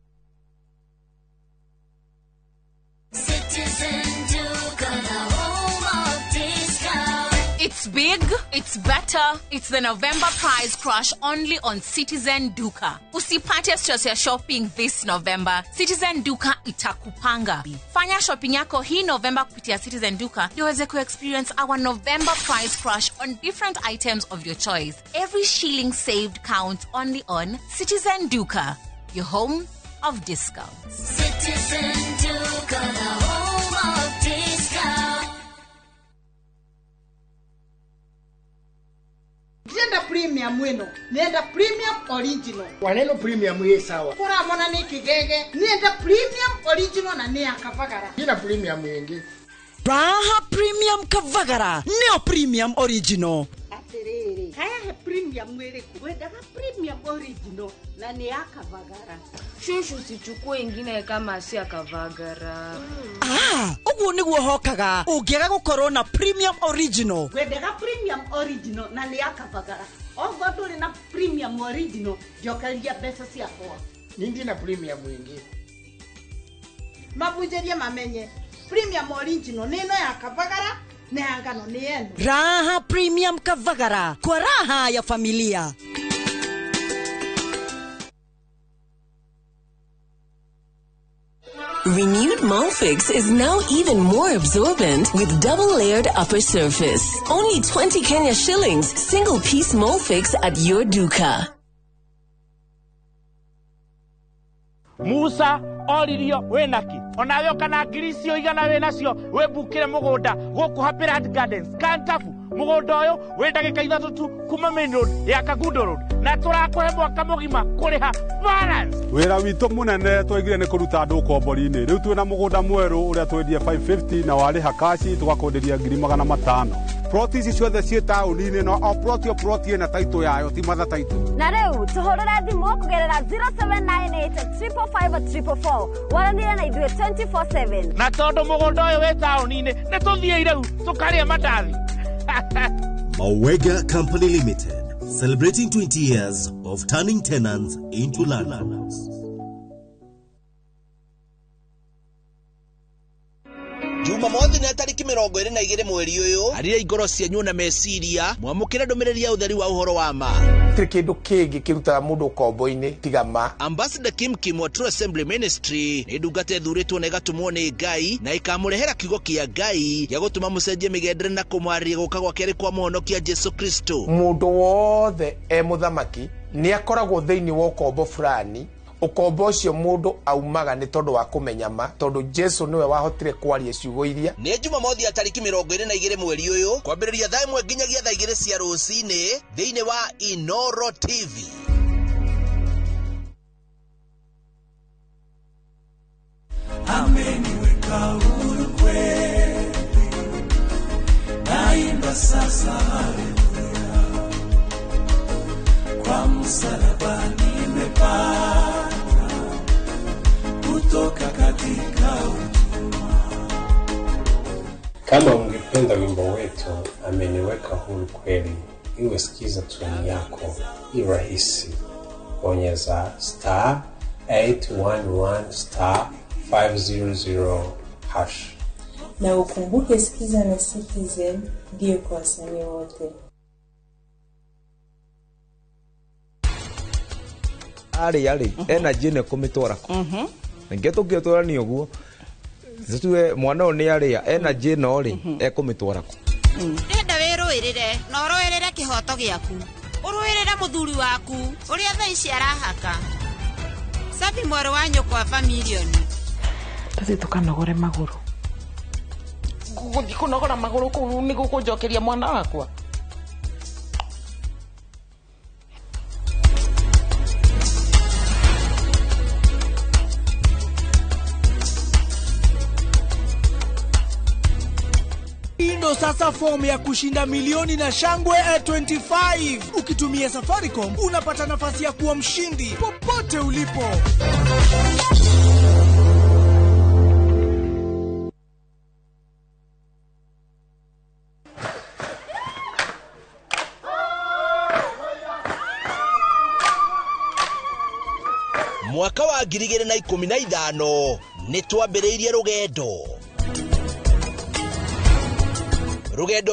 Citizen Duka, the home of discount. It's big, it's better, it's the November price crash only on Citizen Duka. Usipate stress ya shopping this November. Citizen Duka itakupanga. Fanya shopping yako hii November kupitia Citizen Duka ndio uweze kuexperience our November price crash on different items of your choice. Every shilling saved counts only on Citizen Duka, your home of discounts. Citizen Duka, the home of discount. Ndienda premium ĩno, nenda premium original. Waneno premium ĩ sawa. Kũramona nĩ kĩgege, nenda premium original na nĩ ya Kavagara. Ina premium ĩngĩ. Raha Premium Kavagara neo premium original. Atĩrĩrĩ, hayahe premium ĩrĩkũ? Wendaga premium original na nĩ ya Kavagara. Shushu, usichukue ingine kama si ya Kavagara. Ah, ũguo nĩguo hokaga ũngĩaga gũkorwo na premium original. Wendaga premium original na nĩ ya Kavagara. Ogo ndũrĩ na premium original, njokeria mbeca ciakwa. Nindi na premium ĩngĩ. Mabunjĩrie mamenye premium original nĩ ĩno ya Kavagara na ya ngano nĩ ĩno. Raha Premium Kavagara kwa raha ya familia. Renewed Molfix is now even more absorbent with double-layered upper surface. Only 20 Kenya shillings, single piece Molfix at your duka. Musa oririo wĩnaki onawe ũkana ngiri icio igana wĩnacio wĩmbukĩre mũgũnda gũkũ Happy Gardens Kantafu. Mũgũnda ũyũ wĩ ndagĩka 3 tu kuma main road ya Kangundo Road, na tũrakũhe mwaka mũgima kũrĩha balance. Wĩra witũ mũnene twaigire nĩ kũruta andũ ũkombori-inĩ. Rĩu twĩna mũgũnda mwerũ ũrĩa twendie 550 na warĩha kaci tũgakwenderia ngiri 500. Ploti ici ciothe ciĩ taũni-inĩ, no o ploti o ploti ĩna taitũ yayo, ti matha taitũ. Na rĩu tũhũrĩre thimũ kũgerera 0798 555 444 waranĩre na ithuĩ 24/7. Na tondũ mũgũnda ũyũ wĩ taũni-inĩ, nĩ tũthiĩ rĩu tũkarĩe mandathi. Mawega Company Limited, celebrating 20 years of turning tenants into landlords. Jumamothi nĩ tarĩki 22 mweri ũyũ arĩria ngoro cianyu na meciria mwamũkĩre ndũmĩrĩri ya ũtheri wa ũhoro wa ma. Gũtirĩ kĩndũ kĩngĩ kĩrutaga mũndũ ũkombo-inĩ tiga ma. Ambassador Kim Kim wa True Assembly Ministry nĩ ndungata ĩthurĩtwo na ĩgatũmwo nĩ Ngai na ĩkamũrehera kiugo kĩa Ngai gĩa gũtũma mũcenjie mĩgendere na kũmwarĩria gũka gwake arĩ kwa mũhonokia Jesu Kristo. Mũndũ wothe e mũthamaki nĩ akoragwo thĩinĩ wa ũkombo fulani. Ũkombo ũcio mũndũ aumaga nĩ tondũ wa kũmenya ma, tondũ Jesu nĩwe wahotire kwaria ciugo iria. Nĩ Jumamothi ya tarĩki 22 mweri ũyũ kwambĩrĩria thaa 1 nginyagia thaa 2 cia rũcinĩ thĩinĩ wa Inoro TV. Ameniweka huru kweli, naimba sasa haleluya, kwa msalaba nimepata kutoka katika utumwa. Kama ungependa wimbo wetu ameniweka huru kweli, iwe sikiza tune yako irahisi, bonyeza star 811 star 500 hash. Na ukumbuke Sikiza na Citizen ndio kwa wasanii wote. Arĩ energy nĩ kũmĩtwara kũ ningĩ tũngĩtwarania ũguo tue mwana ũyũ nĩ arĩa energy ĩno rĩ ekũmĩtwara kũ. Ndĩrenda wĩrũĩrĩre na ũrũĩrĩre kĩhoto gĩaku, ũrũĩrĩre mũthuri waku ũrĩa thaa ici arahaka. Sabi mwarĩ wa nyũkwa bamirioni. Tũthiĩ tũkanogore magũrũ. Gũthiĩ kũnogora magũrũ kũu nĩ gũkũnjokeria mwana wakwa. Ndo sasa fomu ya kushinda milioni na shangwe 25. Ukitumia Safaricom unapata nafasi ya kuwa mshindi popote ulipo. Mwaka wa 2015 nĩ twambĩrĩirie rũgendo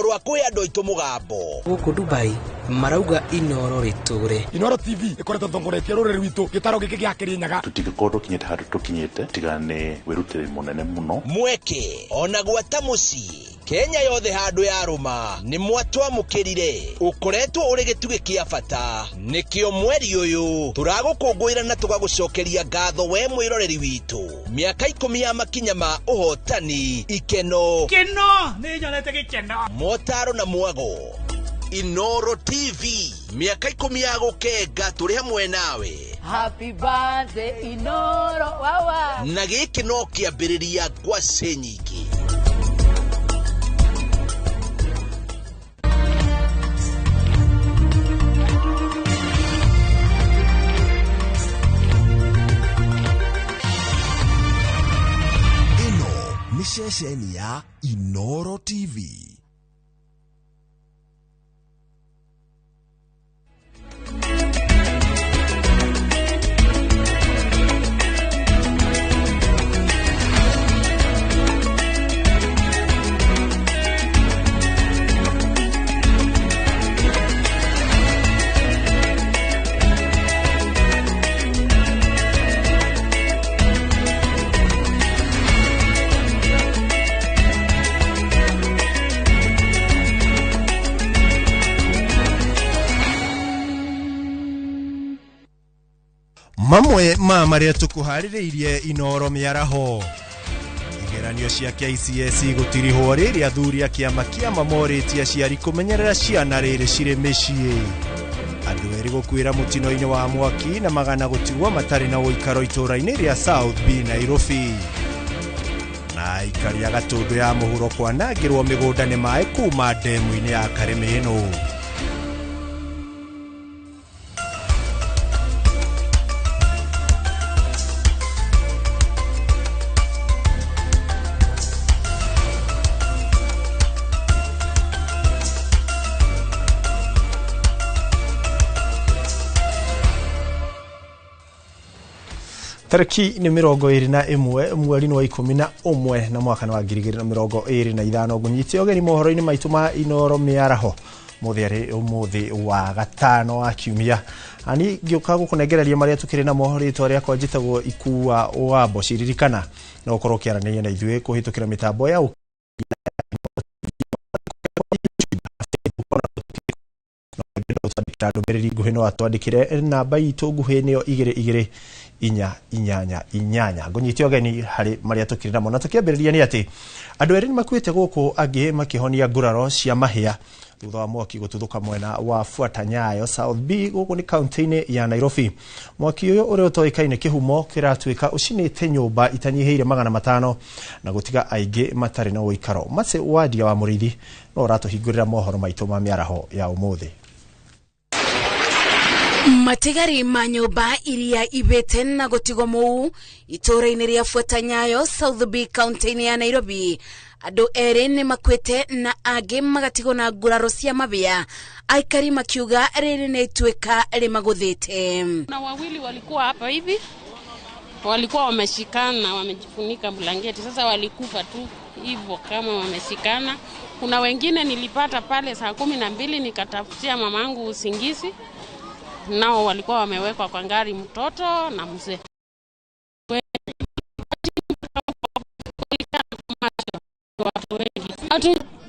rwa kwĩ andũ aitũ mũgambo. Gũkũ Dubai marauga Inoro rĩtũre. Inoro TV ĩkoretwo ĩtongoretie rũrĩrĩ rwitũ gĩtaro gĩkĩ gĩa Kĩrĩnyaga. Tũtingĩkorwo tũkinyĩte handũ tũkinyĩte tiga nĩ wĩrutĩri mũnene mũno. Mweke ona gwata mũciĩ Kenya yothe handũ ya rũma nĩ mwatwamũkĩrire, ũkoretwo ũrĩ gĩtugĩ kĩa bata. Nĩkĩo mweri ũyũ tũragũkũngũĩra na tũgagũcokeria ngatho we mwĩroreri witũ. Mĩaka 10 ya makinya ma ũhotani, ikeno, keno nĩ nyonete gĩkeno, motaro na mwago. Inoro TV mĩaka 10 ya gũkenga tũrĩ hamwe nawe. Happy birthday Inoro wawa. Na gĩkĩ no kĩambĩrĩria ngwacĩ nyingĩ. Ĩno nĩ ceceni ya Inoro TV. Mamwe ma marĩa tũkũharĩrĩirie Inoro mĩaraho. Igeranio cia KCSE gũtirihwo rĩrĩa athuri a kĩama kĩa mamorĩtie aciari kũmenyerera ciana rĩrĩ cirĩ mĩciĩ. Andũ erĩ gũkuĩra mũtino-inĩ wa mwaki na magana gũtigwo matarĩ na ũikaro itũũra-inĩ rĩa South B Nairobi. Na aikari a Gatũndũ ya mũhuro kwanangĩrwo mĩgũnda nĩ maĩ kuma ndemu-inĩ ya Karĩmĩnũ. Tarĩki nĩ 21 mweri wa 11 na mwaka wa 2025 ngũnyite ũgeni mohoro-inĩ maitũ ma Inooro mĩaraho mũthĩ arĩ ũmũthĩ wa gatano wa kiumia ani ngĩũka gũkũnengereria marĩa tũkĩrĩ namo rĩtwa rĩakwa njĩtagwo Ikua wa Mboci. Ririkana no ũkorwo ũkĩaranĩria na ithuĩ kũhĩtũkĩra mĩtambo ya ndũmĩrĩri nguhĩ no atwandĩkĩre namba itũ nguhĩ nĩyo 2 2 4 8 8. Ngũnyite ũgeni harĩ marĩa tũkĩrĩ namo na tũkĩambĩrĩria nĩ atĩ andũ erĩ nĩmakuĩte gũkũ angĩ makĩhonia nguraro cia mahĩa thutha wa mwaki gũtuthũka mwena wa Fuata Nyayo South B gũkũ nĩ kaunti-inĩ ya Nairobi. Mwaki ũyũ ũrĩa ũtoĩkaine kĩhumo kĩratuĩka ũcinĩte nyũmba itanyihĩire 500 na gũtiga aingĩ matarĩ na ũikaro. Matse Wadia wa Mũrĩithi no ũratũhingũrĩra mohoro maitũ ma mĩaraho ya ũmũthĩ. Matigari ma nyũmba iria ibĩte na gũtigwo mũu itũũra-inĩ rĩa Fuata Nyayo South B kaunti-inĩ ya Nairobi. Andũ erĩ nĩ makuĩte na angĩ magatigwo na nguraro cia mabĩa, aikari makiuga rĩrĩ nĩ ituĩka rĩmagũthĩte. Na wawili walikuwa hapa hivi, walikuwa wameshikana, wamejifunika blanketi. Sasa walikufa tu hivyo kama wameshikana. Kuna wengine nilipata pale saa 12 nikatafutia mamangu usingizi, nao walikuwa wamewekwa kwa ngari, mtoto na mzee.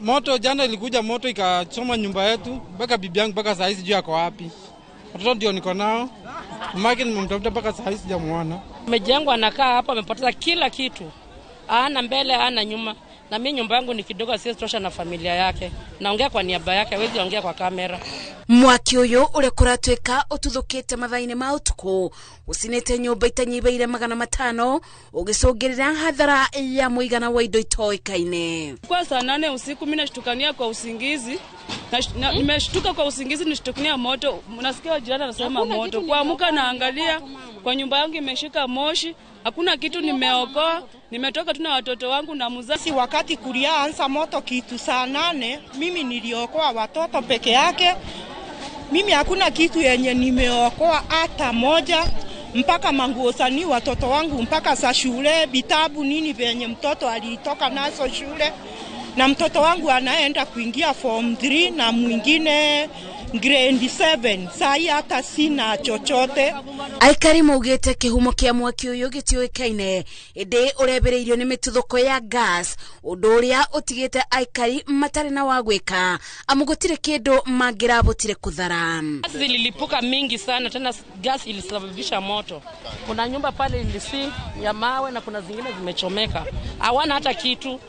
Moto jana ilikuja, moto ikachoma nyumba yetu mpaka bibi yangu mpaka saa hizi sijui ako wapi. Watoto ndio niko nao, mamake nimemtafuta mpaka saa hizi sijamuona. Mejengwa anakaa hapa, amepoteza kila kitu, ana mbele ana nyuma. Na mimi nyumba yangu ni kidogo, siwezi tosha na familia yake. Naongea kwa niaba yake, hawezi ongea kwa kamera. Mwaki ũyũ ũrĩa kũratuĩka ũtuthũkĩte mathaa-inĩ ma ũtukũ ũcinĩte nyũmba itanyihĩire 500 ũgĩcũngĩrĩra hathara ya mũigana wa indo itoĩkaine. Kwa saa 8 usiku mimi nashtukania kwa usingizi. Nimeshtuka kwa usingizi, nishtukania moto. Nasikia jirani anasema moto. Kuamka naangalia kwa nyumba yangu imeshika moshi. Hakuna kitu nimeokoa. Nimetoka tu na watoto wangu na mzazi. Wakati kulianza moto kitu saa 8, mimi niliokoa watoto peke yake. Mimi hakuna kitu yenye nimeokoa hata moja, mpaka manguo sani watoto wangu, mpaka za shule, vitabu nini venye mtoto alitoka nazo shule. Na mtoto wangu anaenda kuingia form 3 na mwingine grade 7. Sai hata sina chochote. Aikari maugĩte kĩhumo kĩa mwaki ũyũ gĩtiũĩkaine ĩndĩ ũrebereirio nĩ mĩtuthũko ya gas, ũndũ ũrĩa ũtigĩte aikari matarĩ na wa gwĩka amu gũtirĩ kĩndũ mangĩrabotire kũthara. Gas zililipuka mingi sana, tena gas ilisababisha moto. Kuna nyumba pale ilisink ya mawe na kuna zingine zimechomeka, hawana hata kitu.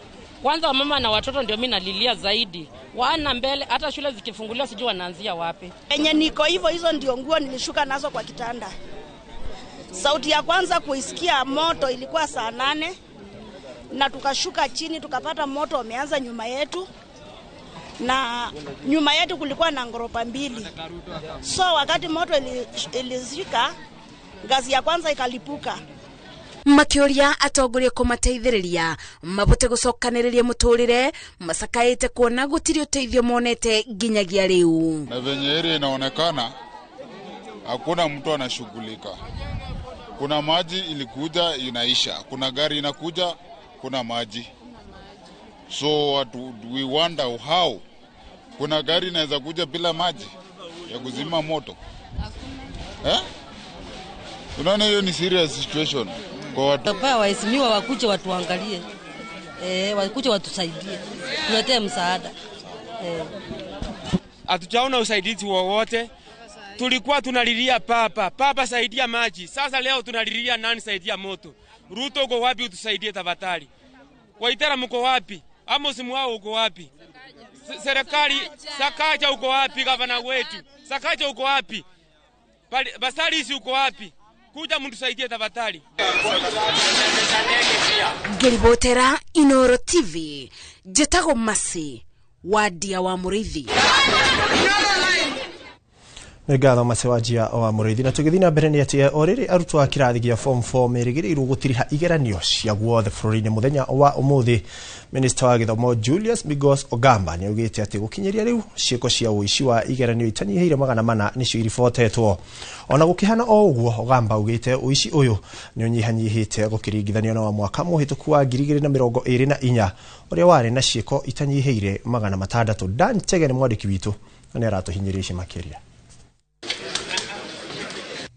Kwanza wamama na watoto ndio mimi nalilia zaidi. Wana mbele hata shule zikifunguliwa sijui wanaanzia wapi. Enye niko hivyo, hizo ndio nguo nilishuka nazo kwa kitanda. Sauti ya kwanza kuisikia moto ilikuwa saa 8 na tukashuka chini tukapata moto umeanza nyuma yetu. Na nyuma yetu kulikuwa na ngoropa 2. So wakati moto ilizika, ngazi ya kwanza ikalipuka. Makĩũria atongoria kũmateithĩrĩria mabote gũcokanĩrĩria mũtũrĩre macakaĩte kuona gũtirĩ ũteithio monete nginyagia rĩu. Na venye area inaonekana hakuna mtu anashughulika. Kuna maji ilikuja inaisha, kuna gari inakuja, kuna maji. So what we wonder how kuna gari inaweza kuja bila maji ya kuzima moto. Eh? Unaona hiyo ni serious situation. Kwa waheshimiwa wakuje watuangalie. Wakuje watusaidie. Tuletee msaada. Hatujaona usaidizi wowote. Tulikuwa tunalilia papa, papa saidia maji. Sasa leo tunalilia nani saidia moto? Ruto uko wapi utusaidie tafadhali? Waitara mko wapi? Amos Mwao uko wapi? Serikali Sakaja uko wapi gavana wetu? Sakaja uko wapi? Basarisi uko wapi? Kuja mtusaidie tafadhali. Ngĩribotera Inooro TV, njĩtagwo Masi Wadia wa Mũrĩithi. Nĩ ngatho Macewanjia wa Mũrĩithi. Na tũgĩthiĩ na mbere nĩ atĩ o rĩrĩ arutwo a kĩrathi gĩa form 4 merĩgĩrĩirwo gũtiriha igeranio cia guothe bũrũri-inĩ mũthenya wa ũmũthĩ, Minista wa gĩthomo Julius Migos Ogamba nĩ augĩte atĩ gũkinyĩria rĩu ciĩko cia ũici wa igeranio itanyihĩire 400 nĩcio iribotetwo. Ona gũkĩhana o ũguo, Ogamba augĩte ũici ũyũ nĩ ũnyihanyihĩte gũkĩringithanio na wa mwaka mũhĩtũku wa 2024 ũrĩa warĩ na ciĩko itanyihĩire 600. Dan Chege nĩ mwandĩki witũ na nĩ aratũhinyĩrĩria ici makĩria.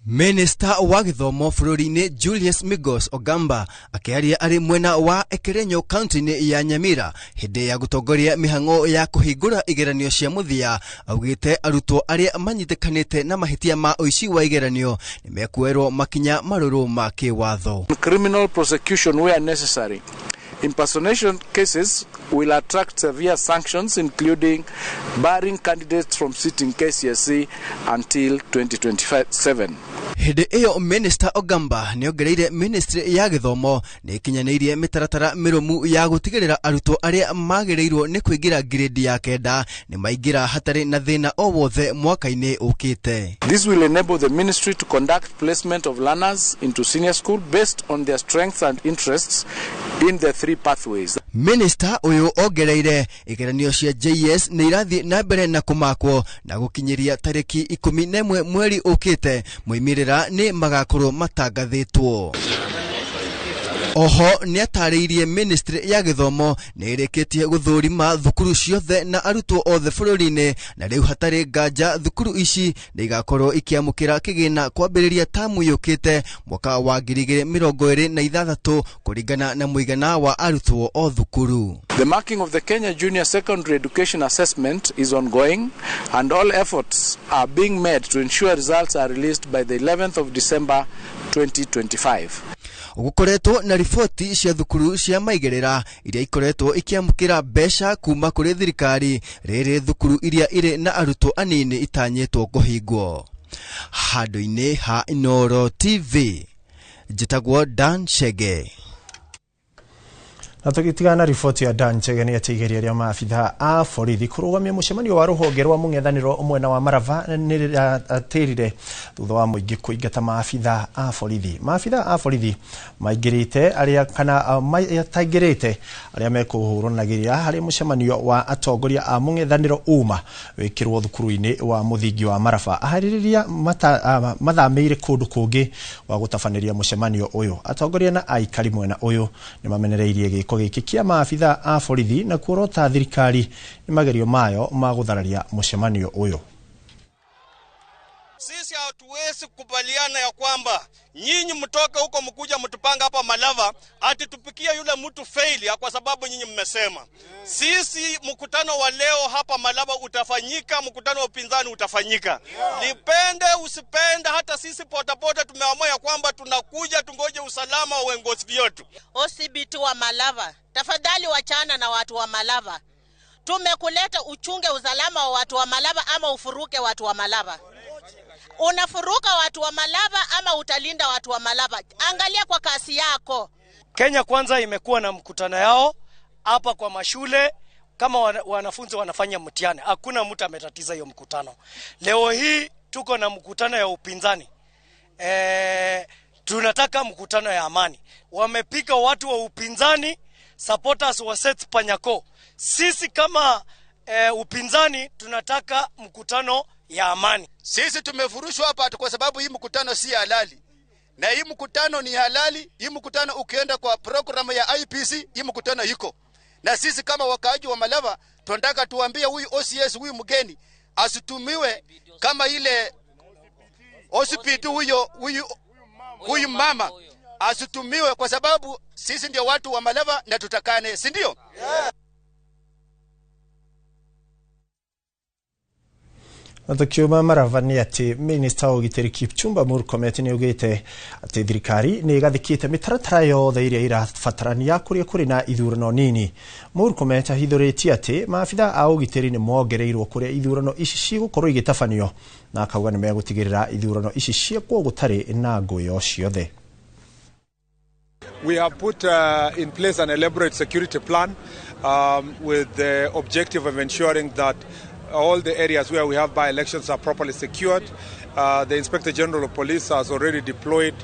Minista wa gĩthomo bũrũri-inĩ Julius Migos Ogamba akĩaria arĩ mwena wa Ekerenyo kaunti-inĩ ya Nyamira hĩndĩ ya gũtongoria mĩhang'o ya kũhingũra igeranio cia mũthia, augĩte arutwo arĩa manyitĩkanĩte na mahĩtia ma ũici wa igeranio nĩ mekuoerwo makinya marũrũ ma kĩwatho. Criminal prosecution where necessary. Impersonation cases will attract severe sanctions, including barring candidates from sitting KCSE until 2027. Hĩndĩ ĩyo Minister Ogamba nĩongereire ministry ya gĩthomo nĩ ĩkinyanĩirie mĩtaratara mĩrũmu ya gũtigĩrĩra arutwo arĩa magĩrĩirwo nĩ kũingĩra grade ya 9 nĩ maingĩra hatarĩ na thĩna o wothe mwaka-inĩ ũkĩte. This will enable the ministry to conduct placement of learners into senior school based on their strengths and interests in the three pathways. Minister ũyũ ongereire igeranio cia JS nĩ irathiĩ na mbere na kũmakwo na gũkinyĩria tarĩki 11 mweri ũkĩte moimĩrĩra nĩ magakorwo matangathĩtwo. Oho nĩatarĩirie ministry ya gĩthomo nĩ ĩrĩkĩtie gũthũrima thukuru ciothe na arutwo othe bũrũri-inĩ na rĩu hatarĩ nganja thukuru ici nĩ igakorwo ikĩamũkĩra kĩgĩna kwambĩrĩria tamu yũkĩte mwaka wa 2026 kũringana na mũigana wa arutwo o thukuru. The marking of the Kenya Junior Secondary Education Assessment is ongoing and all efforts are being made to ensure results are released by the 11th of December 2025. Gũkoretwo na riboti cia thukuru cia maigĩrĩra iria ikoretwo ikĩamũkĩra mbeca kuma kũrĩ thirikari rĩrĩ thukuru iria irĩ na arutwo anini itanyĩtwo kũhingwo. Handũ-inĩ ha Inooro TV, njĩtagwo Dan Chege. Na tũgĩtigana na riboti ya Dan Chege nĩ atĩ igeria rĩa maabitha a borithi kũrũgamia mũcemanio wa rũhonge rwa mũng'ethanĩro mwena wa Marava nĩ rĩratĩrire thutha wa mũingĩ kũingata maabitha a borithi. Maabitha a borithi maingĩrĩte arĩa kana mataingĩrĩte arĩa mekũhũranagĩria harĩ mũcemanio wa atongoria a mũng'ethanĩro uma wĩkĩrwo thukuru-inĩ wa mũthingi wa Marava. Aharĩrĩria mathamĩire kũndũ kũngĩ wa gũtabanĩria mũcemanio ũyũ. Atongoria na aikari mwena ũyũ nĩ mamenereirie gĩko gĩkĩ kĩa maabitha a borithi na kuorota thirikari nĩ magerio mayo ma gũthararia mũcemanio ũyũ. Sisi hatuwezi kukubaliana ya kwamba nyinyi mtoke huko mkuja mtupanga hapa Malava ati tupikie yule mtu failure kwa sababu nyinyi mmesema. Sisi mkutano wa leo hapa Malava utafanyika, mkutano wa upinzani utafanyika. Lipende usipende, hata sisi potapota tumeamua ya kwamba tunakuja tungoje usalama wa uongozi wetu. OCBT wa Malava, tafadhali wachana na watu wa Malava. Tumekuleta uchunge usalama wa watu wa Malava ama ufuruke watu wa Malava? Unafuruka watu wa Malava ama utalinda watu wa Malava? Angalia kwa kasi yako. Kenya Kwanza imekuwa na mkutano yao hapa kwa mashule kama wanafunzi wanafanya mtihani. Hakuna mtu ametatiza hiyo mkutano. Leo hii tuko na mkutano ya upinzani. Tunataka mkutano ya amani. Wamepika watu wa upinzani, supporters wa Seth Panyako. Sisi kama upinzani tunataka mkutano ya amani. Sisi tumefurushwa hapa kwa sababu hii mkutano si halali. Na hii mkutano ni halali. Hii mkutano ukienda kwa programu ya IPC, hii mkutano iko. Na sisi kama wakaaji wa Malava tunataka tuambie huyu OCS, huyu mgeni asitumiwe kama ile OCPT, huyu mama asitumiwe, kwa sababu sisi ndio watu wa Malava na tutakane, si ndio? Yeah. Na tukiuma Marava nĩ atĩ minista wa ũgitĩri Kipchumba Murkomen nĩ augĩte atĩ thirikari nĩ ĩgathĩkĩte mĩtaratara yothe ĩrĩa ĩrabatarania kũrĩa kũrĩ na ithurano nini. Murkomen ahithũrĩtie atĩ maabitha a ũgitĩri nĩ mongereirwo kũrĩa ithurano ici cigũkorwo igĩtabanio na akauga nĩ megũtigĩrĩra ithurano ici ciekwo gũtarĩ na ngũĩ o ciothe. We have put in place an elaborate security plan with the objective of ensuring that all the areas where we have by-elections are properly secured. The Inspector General of Police has already deployed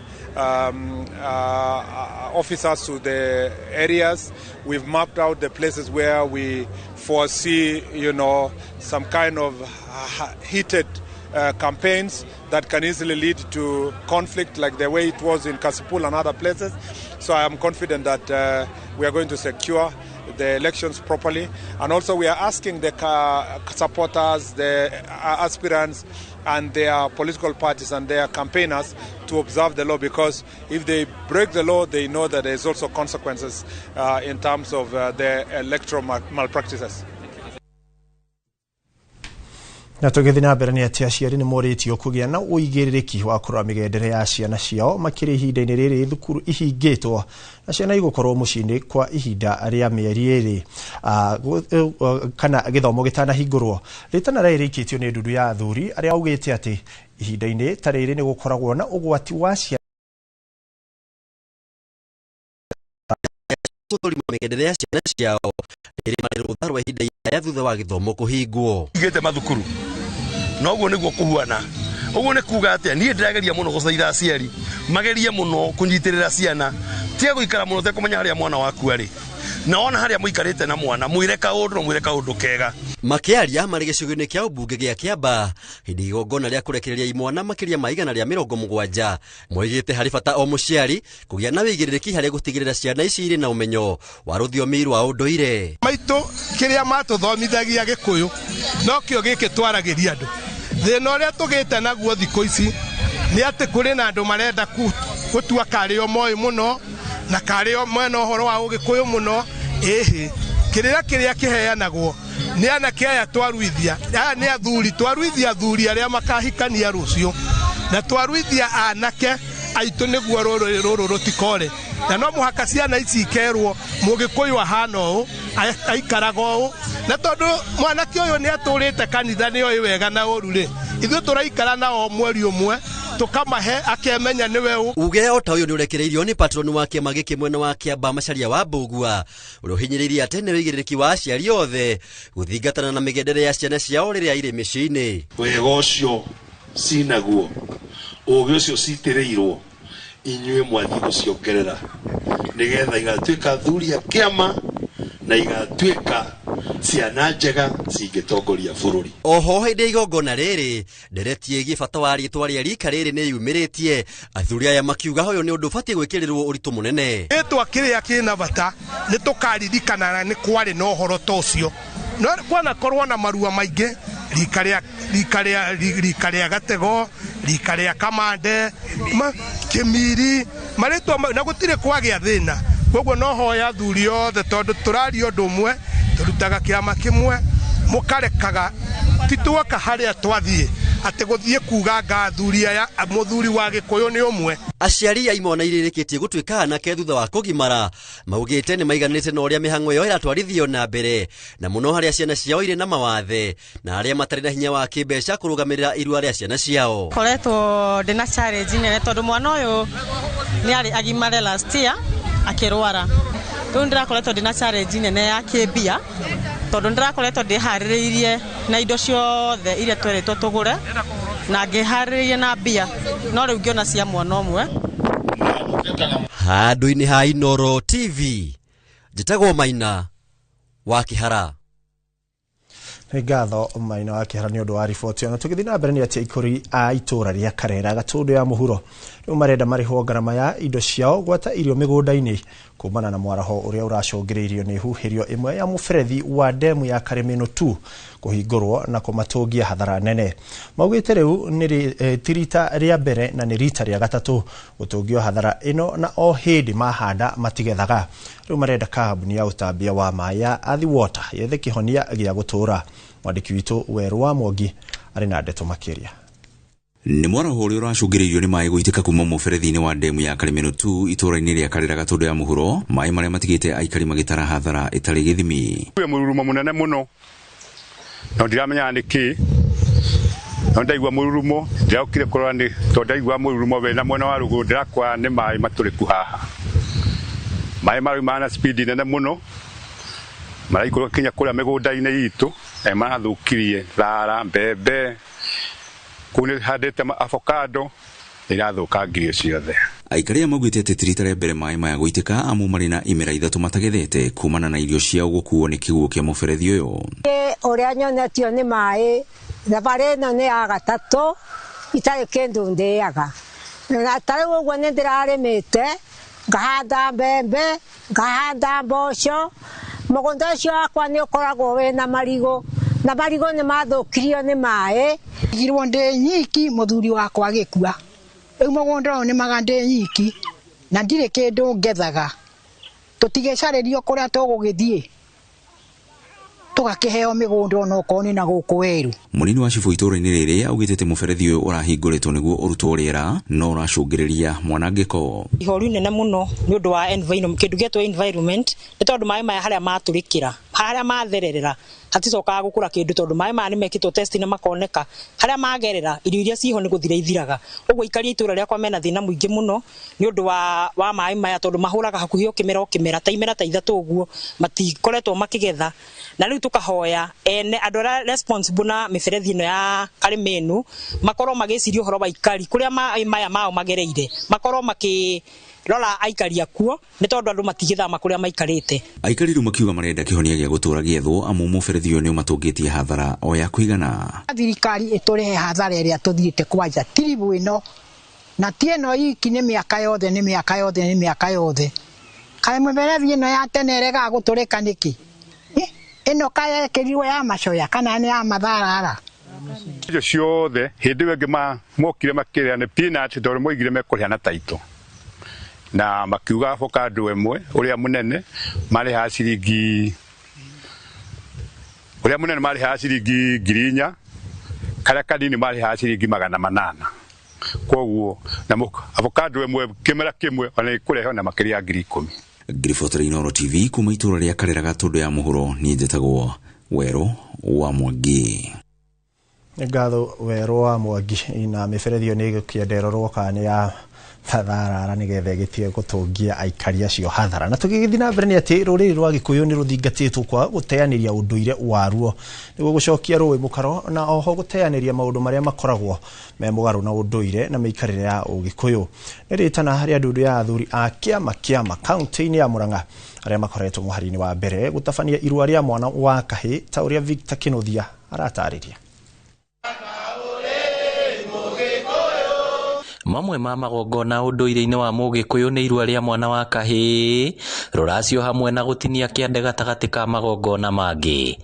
officers to the areas. We've mapped out the places where we foresee, some kind of heated campaigns that can easily lead to conflict, like the way it was in Kasipul and other places. So I am confident that we are going to secure the elections properly. And also we are asking the supporters, the aspirants, and their political parties and their campaigners to observe the law, because if they break the law, they know that there's also consequences in terms of their electoral malpractices. Na tũgĩthiĩ na mbere nĩ atĩ aciari nĩ morĩtio kũgĩa na ũigĩrĩrĩki wa kũrora mĩgendere ya ciana ciao makĩria ihinda-inĩ rĩrĩ thukuru ihingĩtwo na ciana igũkorwo mũciĩ-inĩ kwa ihinda rĩa mĩeri 2 kana gĩthomo gĩtanahingũrwo. Rĩtana rĩrĩkĩtio nĩ ndundu ya athuri arĩa augĩte atĩ ihinda-inĩ ta rĩrĩ nĩ gũkoragwo na ũgwati wa ciana gũthũrima mĩgendere ya ciana ciao rĩrĩ marĩ rũtha rwa ihinda iraya thutha wa gĩthomo kũhingwo. Igĩte mathukuru na ũguo nĩguo kũhuana. Ũguo nĩ kuga atĩa, niĩ ndĩrageria mũno gũcaitha aciari magerie mũno kũnyitĩrĩra ciana, tiga gũikara mũno ũtekũmenya harĩa mwana waku arĩ, na wona harĩa mũikarĩte na mwana mwĩre kaũndũ na mwĩre kaũndũ kega. Makĩaria marĩ gĩcigo-inĩ kĩa ũmbunge gĩa Kĩambaa hĩndĩ igongona rĩa kũrekereria imwana makĩria ma 170 moigĩte harĩ bata o mũciari kũgĩa na wĩigĩrĩrĩki harĩ gũtigĩrĩra ciana ici irĩ na ũmenyo wa rũthiomi rwa ũndũire. Maitũ kĩrĩa matũthomithagia Gĩkũyũ nokĩo gĩkĩ twaragĩria andũ. Thĩna ũrĩa tũgĩte naguo thikũ ici nĩ atĩ kũrĩ na andũ marenda gũtua karĩ o moĩ mũno na karĩ o mwena ũhoro wa ũgĩkũyũ mũno. Ĩhĩ, kĩrĩra kĩrĩa kĩheanagwo nĩ anake aya twaruithia, aya nĩ athuri, twaruithia athuri arĩa makahikania rũciũ, na twaruithia anake aitũ nĩguo rũrũ rũrũ rũtikore. Na no mũhaka ciana ici ikerwo mũgĩkũyũ ahana ũũ, aikaraga ũũ, na tondũ mwanake ũyũ nĩ atũrĩte kanitha nĩ oĩ wega na ũru rĩ, ithuĩ tũraikara nao mweri ũmwe tukamahe akemenya niwe ũ. Uge o ta ũyũ nĩũrekereirio nĩ patroni wa kĩama gĩkĩ mwena wa Kĩambaa Macharia wa Mbũgua ũrĩa ũhinyĩrĩirie atĩ nĩ wĩigĩrĩrĩki wa aciari othe gũthingatana na mĩgendere ya ciana ciao rĩrĩa irĩ mĩciĩ-inĩ. Wega ũcio cinaguo, ũgĩ ũcio citĩrĩirwo, inyuĩ mwathiĩ gũciongerera nĩgetha igatuĩka athuri a kĩama na igatuĩka ciana njega cingĩtongoria bũrũri. Oho hĩndĩ ya igongona rĩrĩ ndereti ĩgiĩ bata wa rĩtwa rĩa rika rĩrĩ nĩ yumĩrĩtie, athuri aya makiuga ũyũ nĩ ũndũ ũbatiĩ gwĩkĩrĩrwo ũritũ mũnene. Rĩtwa kĩrĩa kĩna bata nĩ tũkaririkana nĩ kwarĩ na ũhoro ta ũcio, no kwanakorwo na marua maingĩ, rika rĩa Gatego, rika rĩa Kamande, Kĩmiri, marĩtwa na gũtirĩ kwagĩa thĩna. Koguo no hoya athuri othe tondũ tũraria ũndũ ũmwe, tũrutaga kĩama kĩmwe, mũkarekaga ti tuoka harĩa twathiĩ atĩ gũthiĩ kuga nga athuri aya mũthuri wa Gĩkũyũ nĩ ũmwe. Aciari a imwana irĩrĩkĩtie gũtuĩka anake thutha wa kũgimara maugĩte nĩ maiganĩte na ũrĩa mĩhang'o ĩyo ĩratwarithio na mbere, na mũno harĩa ciana ciao irĩ na mawathe na arĩa matarĩ na hinya wa kĩmbeca kũrũgamĩrĩra irua rĩa ciana ciao. Koretwo ndĩna challenge nene tondũ mwana ũyũ nĩ arĩ agimare last year akĩrwara. Rĩu ndĩrakoretwo ndĩna challenge nene ya kĩmbia tondũ ndĩrakoretwo ndĩharĩrĩirie na indo ciothe iria tweretwo tũgũre na ngĩharĩrĩria na mbia, no rĩu ngĩona cia mwana ũmwe. Handũ-inĩ ha Inooro TV, njĩtagwo Maina wa Kĩhara. Nĩ ngatho Maina wa Kĩhara nĩ ũndũ wa riboti ĩyo. Na tũgĩthiĩ na mbere nĩ atĩ aikũri a itũũra rĩa Karera Gatũndũ ya mũhuro rĩu marenda marĩhwo ngarama ya indo ciao gwata irio mĩgũnda-inĩ kumana na mwaraho ũrĩa ũracũngĩrĩirio nĩ huhĩrio ĩmwe ya mũberethi wa demu ya Karĩmĩnũ 2 kũhingũrwo na kũmatũngia hathara nene. Maugĩte rĩu nĩ ti rita rĩa mbere na nĩ rita rĩa gatatũ gũtũngio hathara ĩno, na o hĩndĩ mahanda matigethaga. Rĩu marenda kambuni ya ũtambia wa maĩ ya Athi Water yethe kĩhonia gĩa gũtũũra. Mwandĩki witũ Werũ wa Mwangi arĩ na ndeto makĩria. Nĩ mwaraho ũrĩa ũracũngĩrĩirio nĩ maĩ gũitĩka kuma mũberethi-inĩ wa demu ya Karĩmĩnũ 2 itũũra-inĩ rĩa Karĩra Gatũndũ ya mũhuro, maĩ marĩa matigĩte aikari magĩtara hathara ĩtarĩ gĩthimi. Kwĩ mũrurumo mũnene mũno no ndiramenya nĩ kĩ, no ndaigua mũrurumo ndĩraũkire kũrora nĩ tondũ ndaigua mũrurumo wĩna mwena wa rũgũrũ ndĩrakora nĩ maĩ matũrĩku haha. Maĩ marauma na speed nene mũno Maraikũrũka kinya kũrĩa mĩgũnda-inĩ itũ na marathũkirie thara, mbembe, kũu nĩ handĩte avocado irathũkangirio ciothe. Aikari aya maugĩte atĩ ti rita rĩa mbere maĩ maya gũitĩka amu marĩ na imera 3 matagethete kumana na irio ciao gũkuo nĩ kĩguũ kĩa mũberethi ũyũ. Ũrĩa nyonetio nĩ maĩ thabarĩ ĩno nĩ ya gatatũ itarĩ kĩndũ ndĩaga, na tarĩu ũguo nĩ ndĩrarĩmĩte ngahanda mbembe, ngahanda mboco. Mũgũnda ũcio wakwa nĩ ũkoragwo wĩna marigũ, na marigũ nĩ mathũkirio nĩ maĩ. Ndigirwo ndĩ nyiki, mũthuri wakwa agĩkua. Rĩu mũgũnda ũyũ nĩmaga ndĩ nyiki na ndirĩ kĩndũ ngethaga. Tũtigĩcarĩrio kũrĩa tũgũgĩthiĩ tũgakĩheo mĩgũnda onokorwo nĩ na gũkũ werũ. Mũnini wa cibũ itũũra-inĩ rĩrĩ augĩte atĩ mũberethi ũyũ ũrahingũrĩtwo nĩguo ũrutwo rĩera no ũracũngĩrĩria mwanangĩko. Ihoru inene mũno nĩ ũndũ wa environment, kĩndũ gĩetwo environment, nĩ tondũ maĩ maya harĩa matũrĩkĩra, harĩa mathererera haticokaga gũkũra kĩndũ tondũ maĩ maya nĩ mekĩtwo test na makoneka harĩa magerera irio iria ciho nĩ gũthira ithiraga. Ũguo aikari a itũũra rĩakwa mena thĩna mũingĩ mũno nĩ ũndũ wa maĩ maya tondũ mahũraga hakuhĩ o kĩmera o kĩmera, ta imera ta 3 ũguo matikoretwo makĩgetha. Na rĩu tũkahoya ene andũ arĩa responsible na mĩberethi ĩno ya Karĩmĩnũ makorwo magĩciria ũhoro wa aikari kũrĩa maĩ maya mao magereire, makorwo makĩrora aikari akuo nĩ tondũ andũ matigĩthama kũrĩa maikarĩte. Aikari rĩu makiuga marenda kĩhonia gĩa gũtũũra gĩethwo amu mũberethi ũyũ nĩ ũmatũngĩtie hathara o ya kũigana. Thirikari ĩtũrĩhe hathara ĩrĩa tũthiĩte kwanja tiribu ĩno, na ti ĩno iki, nĩ mĩaka yothe, nĩ mĩaka yothe, nĩ mĩaka yothe. Kaĩ mĩberethi ĩno ya tene ĩregaga gũtũrĩka nĩkĩ? Ĩno kaĩ yekĩrirwo ya macoya kana nĩ ya matharara? Irio ciothe hĩndĩ ĩyo ĩngĩ mokire makĩrĩa nĩ peanut tondũ moigire mekũrĩha na taito, na makiuga avocado ĩmwe ũrĩa mũnene marĩhaga ciringi, ũrĩa mũnene marĩhaga ciringi 4,000, karĩa kanini marĩhaga ciringi 800. Koguo na avocado ĩmwe kĩmera kĩmwe ona ĩkũrehe na makĩria ya 10,000. Ngiribotera Inooro TV kuma itũũra rĩa Karĩra Gatũndũ ya mũhuro, niĩ njĩtagwo Werũ wa Mwangi. Ngatho Werũ wa Mwangi. Na mĩberethi ĩyo nĩ ĩgũkĩendererwo kana nĩ ya matharara nĩgetha ĩgĩtige gũtũngia aikari acio hathara. Na tũgĩgĩthiĩ na mbere nĩ atĩ rũrĩrĩ rwa Gĩkũyũ nĩ rũthingatĩtwo kwa gũteanĩria ũndũire waruo nĩguo gũcokia rũĩ mũkaro na oho gũteanĩria maũndũ marĩa makoragwo me mũgarũ na ũndũire na mĩikarĩre ya Ũgĩkũyũ. Nĩ rĩtana rĩa ndundu ya athuri a kĩama kĩama kaunti-inĩ ya Murang'a arĩa makoretwo mũhari-inĩ wa mbere gũtabania irua rĩa mwana wa kahĩĩ ta ũrĩa Victor Kĩnuthia aratarĩria. Mamwe ma magongona ũndũire-inĩ wa Mũgĩkũyũ nĩ irua rĩa mwana wa kahĩĩ, rũracio hamwe na gũtinia kĩande gatagatĩ ka magongona mangĩ.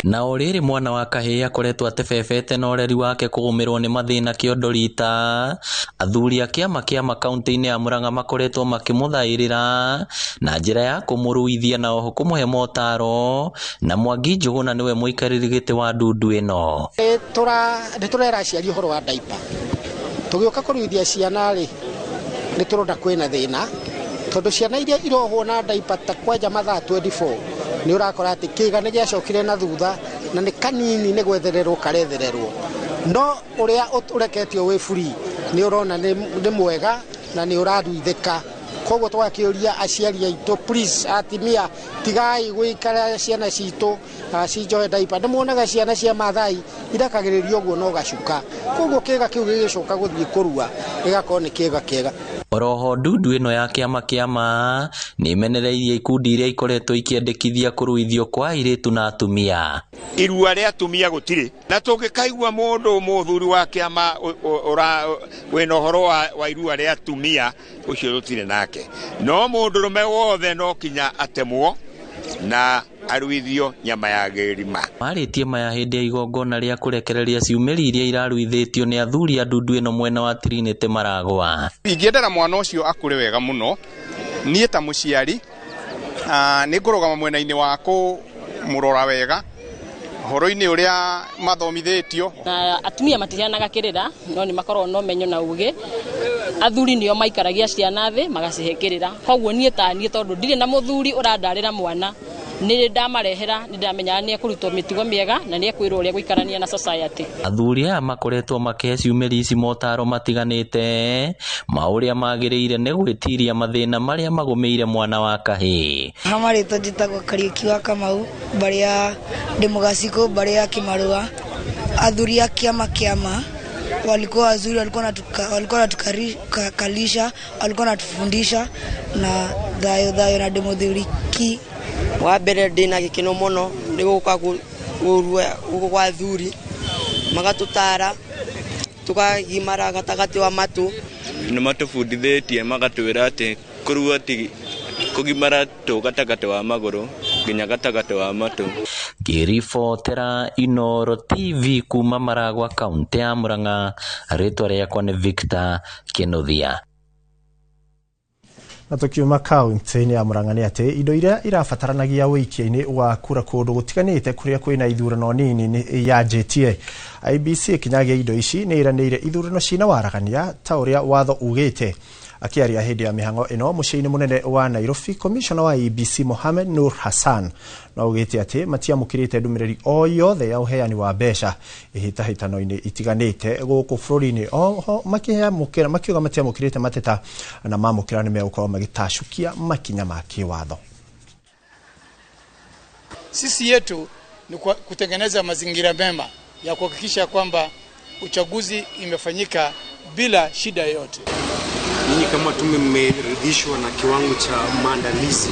Na o rĩrĩ mwana wa kahĩĩ akoretwo atebebete na ũreri wake kũgũmĩrwo nĩ mathĩna kĩondo rita, athuri a kĩama kĩama kaunti-inĩ ya Murang'a makoretwo makĩmũthaĩrĩra na njĩra ya kũmũruithia na oho kũmũhe motaro, na Mwangi Njũgũna nĩwe mũikarĩri gĩtĩ wa ndundu ĩno. Nĩ tũrera aciari ũhoro wa diaper. Tũgĩũka kũruithia ciana rĩ, nĩ tũrona kwĩna thĩna tondũ ciana iria irohwo na diaper ta kwanja mathaa 24 nĩ ũrakora atĩ kĩga nĩ gĩacokire na thutha na nĩ kanini nĩ gwethererwo karethererwo, no ũrĩa ũreketio wĩ free nĩ ũrona nĩ mwega na nĩ ũraruithĩka. Koguo twakĩũria aciari aitũ, please atimia, tigai gũikara ciana citũ cinjohe diaper. Nĩ muonaga ciana cia Maathai irakagĩrĩrio ũguo no gacuka, koguo kĩga kĩu gĩgĩcoka gũthiĩ kũrua gĩgakorwo nĩ kĩga kĩega. Oroho ndundu ĩno ya kĩama kĩama nĩ ĩmenereirie ikundi iria ikoretwo ikĩendekithia kũruithio kwa airĩtu na atumia. Irua rĩa atumia gũtirĩ, na tũngĩkaigua mũndũ mũthuri wa kĩama wĩna ũhoro wa irua rĩa atumia ũcio tũtirĩ nake, no mũndũrũme wothe no kinya atemwo na aruithio nyama ya gĩrima. Marĩtie maya hĩndĩ ya igongona rĩa kũrekereria ciumĩri iria iraruithĩtio nĩ athuri a ndundu ĩno mwena wa Trinity Maragwa. Ingĩendera mwana ũcio akũre wega mũno, niĩ ta mũciari nĩ ngũrũgama mwena-inĩ wa kũmũrora wega ũhoro-inĩ ũrĩa mathomithĩtio. Na atumia matiheanaga kĩrĩra, no nĩ makoragwo na ũmenyo na ũgĩ. Athuri nĩo maikaragia ciana thĩ magacihe kĩrĩra. Koguo niĩ ta niĩ tondũ ndirĩ na mũthuri ũrandarĩra mwana, Nĩ ndamarehera nĩ ndamenyaga nĩ ekũrutwo mĩtugo mĩega na nĩ ekwĩrwo ũrĩa gũikarania na society. Athuri aya makoretwo makĩhe ciumĩri ici motaro matiganĩte ma ũrĩa magĩrĩire nĩ gwĩtiria mathĩna marĩa magũmĩire mwana wa kahĩĩ. Ha marĩtwa njĩtagwo Kariũki wa Kamau, mbarĩ ya ndĩ Mũgacikũ, mbarĩ ya Kĩmarũa. Athuri a kĩama kĩama walikuwa wazuri, walikuwa wanatukalisha, walikuwa wanatufundisha na thayo thayo na ndĩmũthuri ki. Wa mbere ndĩna gĩkeno mũno nĩ gũka gũkũ kwa athuri magatũtara tũkagimara gatagatĩ wa matũ. Nĩ matũbundithĩtie magatwĩra atĩ kũrua ti kũgimara tũ gatagatĩ wa magũrũ nginya gatagatĩ wa matũ. Ngĩribotera Inooro TV kuma Maragwa kaunti ya Murang'a, rĩtwa rĩakwa nĩ Victor Kĩnuthia. Na tukiuma kaunti-inĩ ya Murang'a nĩ atĩ indo iria irabataranagia ũikia-inĩ wa kura kũndũ gũtiganĩte kũrĩa kwĩna ithurano nini nĩ yanjĩtie. IEBC ĩkinyagia indo ici nĩ ĩranĩire ithurano cina waragania ta ũrĩa watho ugĩte. Akĩaria hĩndĩ ya mĩhang'o ĩno mũciĩ-inĩ mũnene wa Nairobi, komishona wa IEBC Mohamed Nur Hassan no augĩte atĩ matiamũkĩrĩte ndũmĩrĩri o yothe ya ũheani wa mbeca ihĩtahĩtano-inĩ itiganĩte gũkũ bũrũri-inĩ. Oho makiuga matiamũkĩrĩte mateta na mamũkĩra nĩ megũkorwo magĩtacũkia makinya ma kĩwatho. Sisi yetu ni kutengeneza mazingira mema ya kuhakikisha kwamba uchaguzi imefanyika bila shida yoyote. Ninyi kama tume mmeridhishwa na kiwango cha maandalizi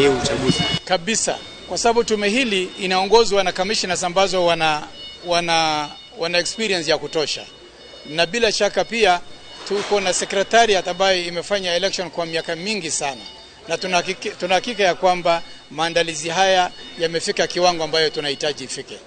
ya uchaguzi? Kabisa, kwa sababu tume hili inaongozwa na commissioners ambazo wana experience ya kutosha, na bila shaka pia tuko na secretariat ambayo imefanya election kwa miaka mingi sana, na tuna hakika ya kwamba maandalizi haya yamefika kiwango ambayo tunahitaji ifike.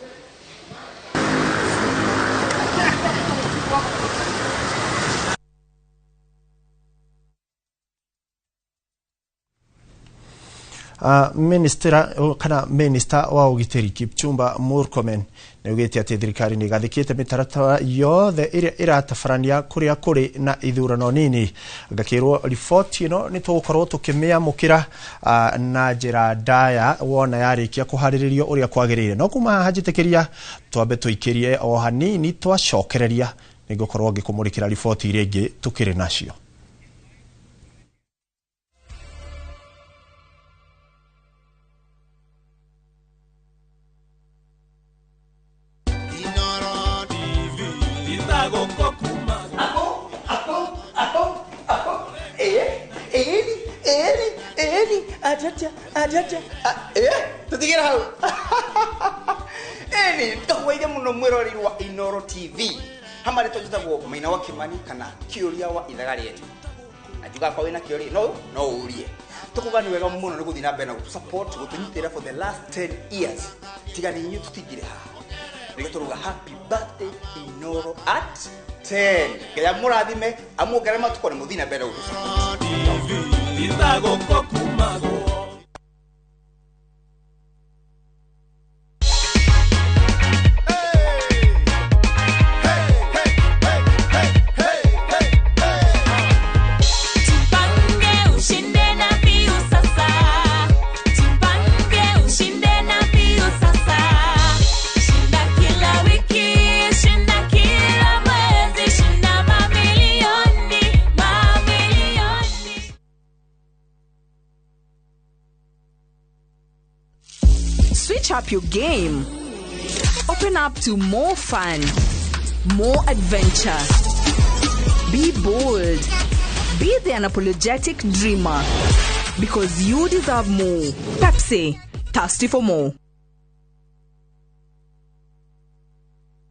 Minister wa ũgitĩri Kipchumba Murkomen nĩ augĩte atĩ thirikari nĩ ĩgathĩkĩte mĩtaratara yothe ĩrĩa ĩratabarania kũrĩa kũrĩ na ithurano nini. Ngakĩrwo riboti ĩno nĩ tũgũkorwo tũkĩmĩamũkĩra na njĩra ndaya wona yarĩkia kũharĩrĩrio ũrĩa kwagĩrĩire. No kuma haha njĩtĩkĩria twambe tũikĩrie o hanini, twacokereria nĩngũkorwo ngĩkũmũrĩkĩra riboti iria ingĩ tũkĩrĩ nacio. Tutigere hau. Eni ndakwaire muno mwiroreri wa Inooro TV. Hamari tujitagwo Maina wa Kimani kana Kiuria wa ithaga rietu. Na njuga kwa wina kiuria no urie. Tukuga ni wega muno ni guthii na mbere na gutu support gutunyitira for the last 10 years. Tiga ni inyuĩ tutingire haha. Nĩkĩo tũruga happy birthday Inooro at 10. Ngai amũrathime amuongerere matukũ na mũthiĩ na mbere gutu support. Switch up your game. Open up to more fun, more adventure. Be bold. Be the unapologetic dreamer. Because you deserve more. Pepsi, thirsty for more.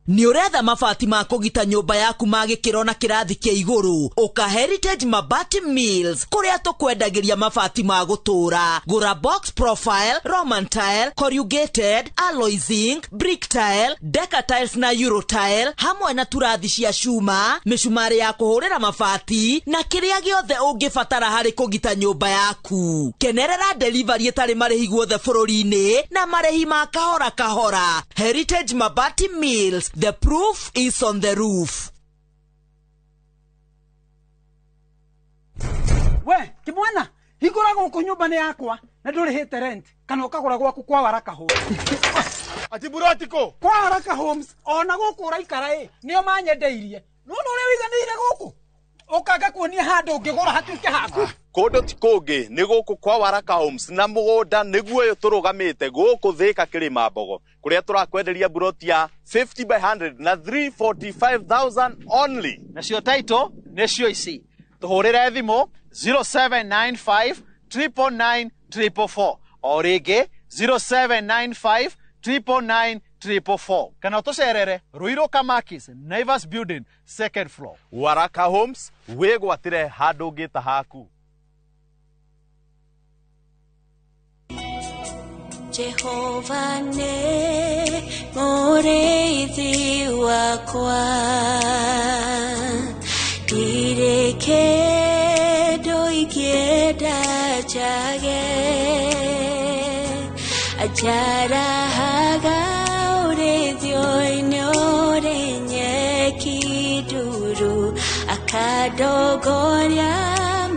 Nĩ ũretha mabati ma kũgita nyũmba yaku ma gĩkĩro na kĩrathi kĩa igũrũ? Ũka Heritage Mabati Mills kũrĩa tũkwendagĩria mabati ma gũtũũra. Gũra box profile, Roman tile, corrugated, alloy zinc, brick tile, deca tiles na euro tile, hamwe na turathi cia cuma, mĩcumarĩ ya kũhũrĩra mabati na kĩrĩa gĩothe ũngĩbatara harĩ kũgita nyũmba yaku. Kenerera delivery ĩtarĩ marĩhi guothe bũrũri-inĩ na marĩhi ma kahora kahora. Heritage Mabati Mills. The proof is on the roof. We, kimwana, Hingũra gũkũ nyũmba nĩ yakwa na ndũrĩhĩte rent kana ũkagũra gwaku kwa Waraka Homes. Ati buroti kũ? Kwa Waraka Homes ona gũkũ ũraikara ĩ nĩo manyendeirie. Nĩwona ũrĩa ũiganĩire gũkũ? Ũkanga kuonia handũ ũngĩgũra hatuĩke haku. Kũndũ ti kũngĩ nĩ gũkũ kwa Waraka Homes na mũgũnda nĩguo ũyũ tũrũgamĩte gũkũ Thĩka Kĩrĩma Mbogo kũrĩa tũrakwenderia buroti ya 50 by 100 na 345,000 only. Nacio title nĩcio ici. Tũhũrĩre thimũ 0795 999 444 o rĩngĩ 0795 999 444 kana ũtũcerere Ruiru Kamakis, Naivas Building, second floor. Waraka Homes, wĩgwatĩre handũ ũngĩta haku. Jehova nĩ mũrĩithi wakwa, ndirĩ kĩndũ ingĩenda njage. Anjarahaga ũrĩithio-inĩ ũrĩ nyeki nduru, akandongoria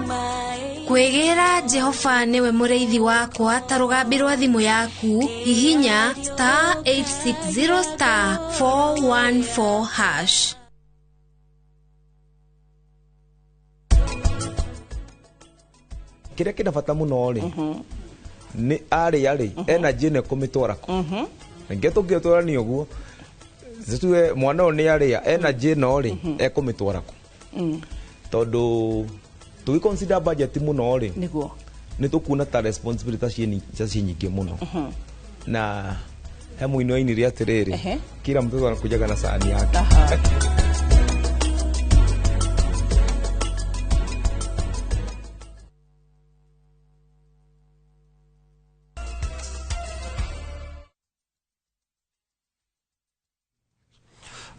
maĩ. Kwĩgĩra Jehova nĩwe mũrĩithi wakwa ta rũgambi rwa thimũ yaku, hihinya star 860 star 414 hash. Kĩrĩa kĩna bata mũno rĩ nĩ arĩa rĩ energy ĩno ĩkũmĩtwara kũ. Ningĩ tũngĩtwarania ũguo tuge mwana ũyũ nĩ arĩa energy ĩno rĩ ekũmĩtwara kũ, tondũ tũgĩ consider budget mũno rĩ nĩguo nĩ tũkuona ta responsibility ta ciĩ nyingĩ mũno. Na he mũini wainire atĩrĩrĩ, kila mtoto anakujaga na sahani yake.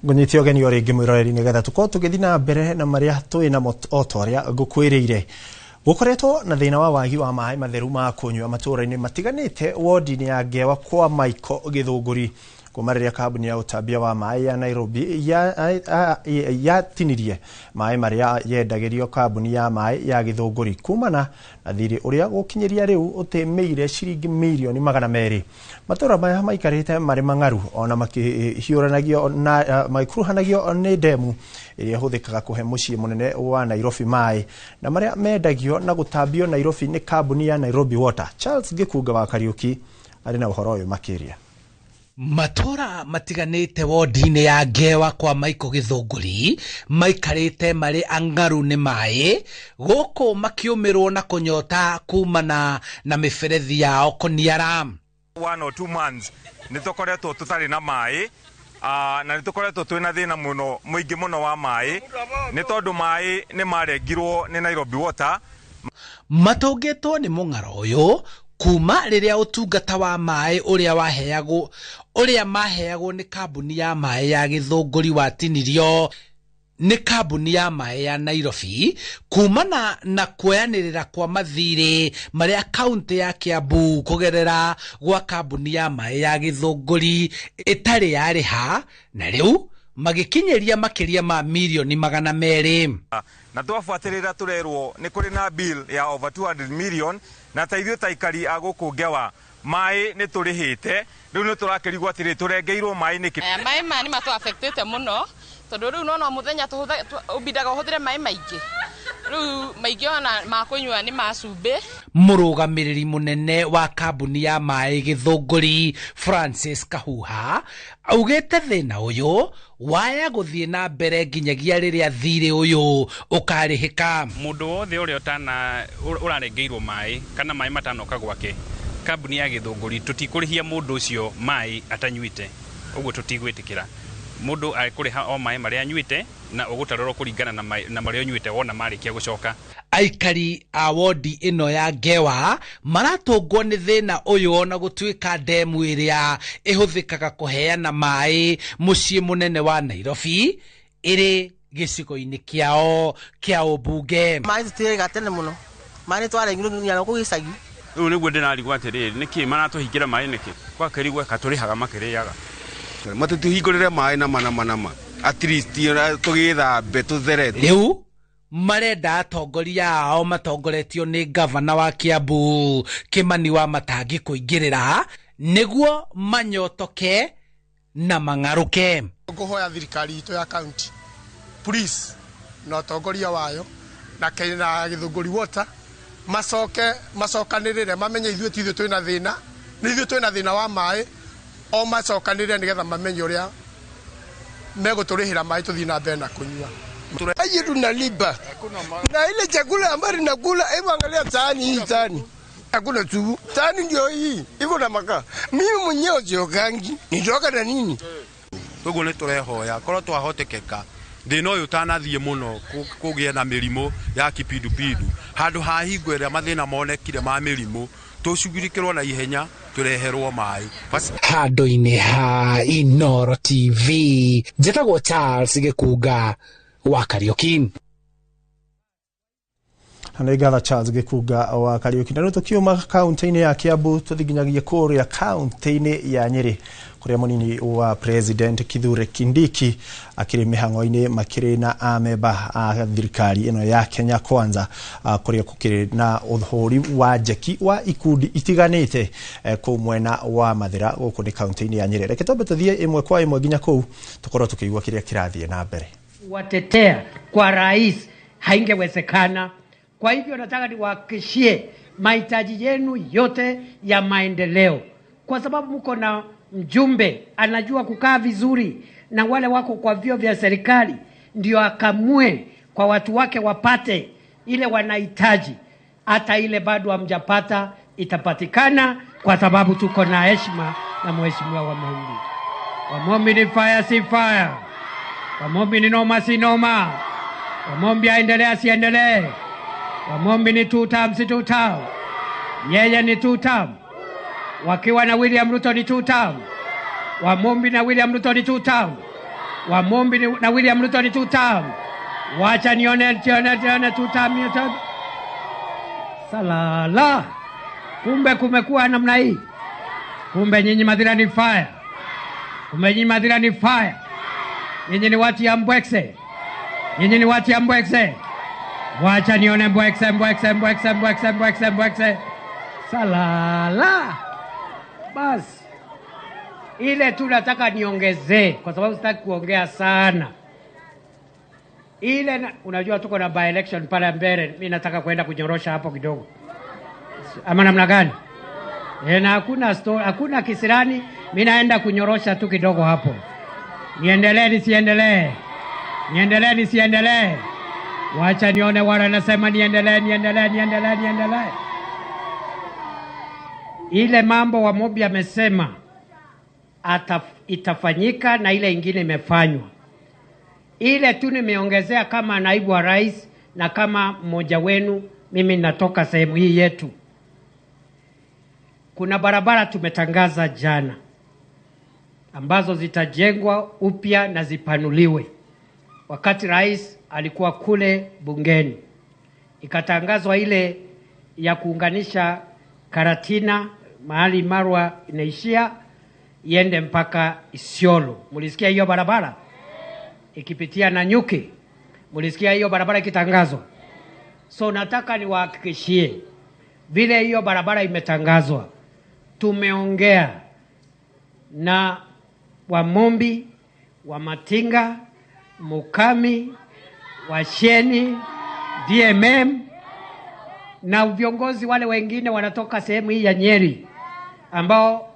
Ngũnyite ũgeni o rĩngĩ mwĩroreri nĩgetha tũkorwo tũgĩthiĩ na mbere na marĩa twĩ namo o ta ũrĩa ngũkwĩrĩire. Gũkoretwo na thĩna wa wagi wa maĩ matheru ma kũnyua matũũra-inĩ matiganĩte wodi-inĩ ya Ngewa kwa Michael Gĩthũngũri kuma rĩrĩa kambuni ya ũtambia wa maĩ ya Nairobi yatinirie maĩ marĩa yendagĩrio kambuni ya maĩ ya Gĩthũngũri kumana na thirĩ ũrĩa gũkinyĩria rĩu ũtĩmĩire ciringi mirioni 200. Matũũra maya maikarĩte marĩ mang'aru ona makĩhiũranagio na magĩkuruhanagio nĩ ndemu ĩrĩa ĩhũthĩkaga kũhe mũciĩ mũnene wa Nairobi maĩ na marĩa mendagio na gũtambio Nairobi nĩ kambuni ya Nairobi Water. Charles Gĩkunga wa Kariũki arĩ na ũhoro ũyũ makĩria. Matũũra matiganĩte wodi-inĩ ya Ngewa kwa Michael Gĩthũngũri maikarĩte marĩ ang'aru nĩ maĩ gũkũ makĩũmĩrwo na kũnyota kumana na mĩberethi yao kũniara. 1 or 2 months nĩ tũkoretwo tũtarĩ na maĩ na nĩ tũkoretwo twĩna thĩna mũno mũingĩ mũno wa maĩ nĩ tondũ maĩ nĩ marengirwo nĩ Nairobi Water. Matũngĩtwo nĩ mũng'aro ũyũ kuma rĩrĩa ũtungata wa maĩ ũrĩa waheagwo ũrĩa maheagwo nĩ kambuni ya maĩ ya Gĩthũngũri watinirio nĩ kambuni ya maĩ ya Nairobi kumana na kuoyanĩrĩra kwa mathirĩ marĩa kaunti ya Kiambu kũgerera gwa kambuni ya maĩ ya Gĩthũngũri ĩtarĩ yarĩha na rĩu magĩkinyĩria makĩria ma mirioni 200. Na twabuatĩrĩra tũrerwo nĩ kũrĩ na bill ya over 200 million na ta ithuĩ ta aikari a gũkũ Ngewa maĩ nĩ tũrĩhĩte rĩu nĩ tũrakĩrigwo atĩrĩ tũrengeirwo maĩ nĩkĩ. Maĩ maya nĩ matũ affectĩte mũno tondũ rĩu nona mũthenya ũbindaga ũhũthĩre maĩ maingĩ rĩu maingĩ ona ma kũnyua nĩ ma cumbĩ. Mũrũgamĩrĩri mũnene wa kambuni ya maĩ Gĩthũngũri Francis Kahuha augĩte thĩna ũyũ waya gũthiĩ na mbere nginyagia rĩrĩa thirĩ ũyũ ũkarĩhĩka. Mũndũ wothe ũrĩa ũrarengeirwo maĩ kana maĩ matanoka gwake kambuni ya Gĩthũngũri tũtikũrĩhia mũndũ ũcio maĩ atanyuĩte, ũguo tũtigwĩtĩkĩra. Mũndũ akũrĩha o maĩ marĩa anyuĩte na ũgũtarũrwo kũringana na marĩa ũnyuĩte wona marĩkia gũcoka. Aikari a wodi ĩno ya Ngewa maratũngwo nĩ thĩna ũyũ ona gũtuĩka ndemu ĩrĩa ĩhũthĩkaga kũheana maĩ mũciĩ mũnene wa Nairobi ĩrĩ gĩcigo-inĩ kĩao kĩa ũmbunge. Maĩ tũtirĩga tene mũno, maĩ nĩ twarengirwo nginya gũkũ gĩcagi. Rĩu nĩguo ndĩrarigwo atĩrĩrĩ, nĩkĩ maratũhingĩra maĩ nĩkĩ? Gwakĩrigwo katũrĩhaga makĩrĩaga. Matũtũhingũrĩre maĩ nama nama nama at least tũgĩthambe tũthere. Rĩu Marenda atongoria ao matongoretio nĩ ngavana wa Kiambu Kimani wa Matangi kũingĩrĩra nĩguo manyotoke na mang'arũke. Ngũhoya thirikari itũ ya county, please, na ũtongoria wayo na na Gĩthũngũri Water macoke macokanĩrĩre, mamenye ithuĩ ti ithuĩ twĩna thĩna, nĩ ithuĩ twĩna thĩna wa maĩ, o macokanĩrĩre nĩgetha mamenye ũrĩa megũtũrĩhĩra maĩ tũthiĩ na mbere na kũnyua. Maji tunalipa na ile chakula ambayo tunakula, hebu angalia sahani hii, sahani hakuna supu, sahani ndio hii iko na makaa. Mimi mwenyewe siokangi, nitoka na nini? Toguo nĩ tũrehoya korwo twahotekeka thĩna ũyũ ũtanathiĩ mũno kũgĩe na mĩrimũ ya kipindupindu, handũ ha hingo ĩrĩa mathĩna monekire ma mĩrimũ tũcugurikĩrwo na ihenya tũreherwo maĩ. Handũ-inĩ ha Inoro TV, njĩtagwo Charles Gĩkunga wa Kariuki. Na ngatha Charles Gĩkunga wa Kariuki. Na rĩu tũkiuma kaunti-inĩ ya Kiambu tũthiĩ nginyagia kũrĩa kaunti-inĩ ya Nyĩrĩ kũrĩa mũnini wa President Kithure Kindiki akĩrĩ mĩhang'o-inĩ makĩrĩ na amemba a thirikari ĩno ya Kenya Kwanza, kũrĩa gũkĩrĩ na ũhũri wa njeki wa ikundi itiganĩte kũu mwena wa Mathĩra gũkũ nĩ kaunti-inĩ ya Nyĩrĩ. Reke twambe tũthiĩ ĩmwe kwa ĩmwe nginya kũu tũkorwo tũkĩigua kĩrĩa kĩrathiĩ na mbere. Watetea kwa rais haingewezekana. Kwa hivyo nataka niwahakikishie mahitaji yenu yote ya maendeleo, kwa sababu mko na mjumbe anajua kukaa vizuri na wale wako kwa vyuo vya serikali, ndio akamue kwa watu wake wapate ile wanahitaji. Hata ile bado hamjapata itapatikana, kwa sababu tuko na heshima na mheshimiwa Wamombi. Wamombi ni fire, si fire. Wamombi ni noma, si noma. Wamombi aendelee asiendelee. Wamombi ni two term, si two term. Yeye ni two term. Wakiwa na William Ruto ni two term. Wamombi na William Ruto ni two term. Wamombi na William Ruto ni two term. Wacha nione nione two term, two term. Salala. Kumbe kumekuwa namna hii. Kumbe nyinyi Mathira ni fire. Kumbe nyinyi Mathira ni fire. Nyinyi ni watu ya Mbwekse. Nyinyi ni watu ya Mbwekse. Wacha nione Mbwekse, Mbwekse, Mbwekse, Mbwekse, Mbwekse, Mbwekse. Salala. Bas. Ile tu nataka niongezee kwa sababu sitaki kuongea sana. Ile unajua tuko na by election pale mbele, mimi nataka kwenda kunyorosha hapo kidogo. Ama namna gani? Na hakuna story, hakuna kisirani, mimi naenda kunyorosha tu kidogo hapo. Niendelee nisiendelee? Niendelee nisiendelee? Wacha nione wale wanasema niendelee, niendelee, niendelee, niendelee. Ile mambo Wamombi amesema itafanyika na ile ingine imefanywa. Ile tu nimeongezea kama naibu wa rais na kama mmoja wenu, mimi natoka sehemu hii yetu. Kuna barabara tumetangaza jana ambazo zitajengwa upya na zipanuliwe. Wakati rais alikuwa kule bungeni, ikatangazwa ile ya kuunganisha Karatina mahali Marwa inaishia iende mpaka Isiolo. Mulisikia hiyo barabara ikipitia Nanyuki? Mulisikia hiyo barabara ikitangazwa? So nataka niwahakikishie vile hiyo barabara imetangazwa, tumeongea na Wamombi, Wamatinga, Mukami, Washeni, DMM na viongozi wale wengine wanatoka sehemu hii ya Nyeri ambao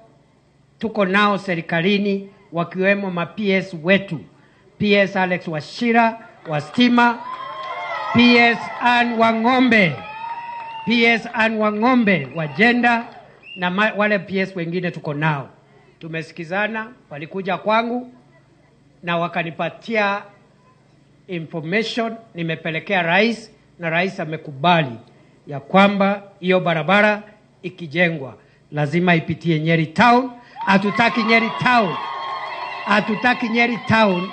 tuko nao serikalini, wakiwemo ma PS wetu, PS Alex Wachira wa stima, PS Ann Wang'ombe, PS Ann Wang'ombe wa gender na wale PS wengine tuko nao. Tumesikizana, walikuja kwangu na wakanipatia information, nimepelekea rais na rais amekubali ya kwamba hiyo barabara ikijengwa lazima ipitie Nyeri Town. Hatutaki Nyeri Town, hatutaki Nyeri Town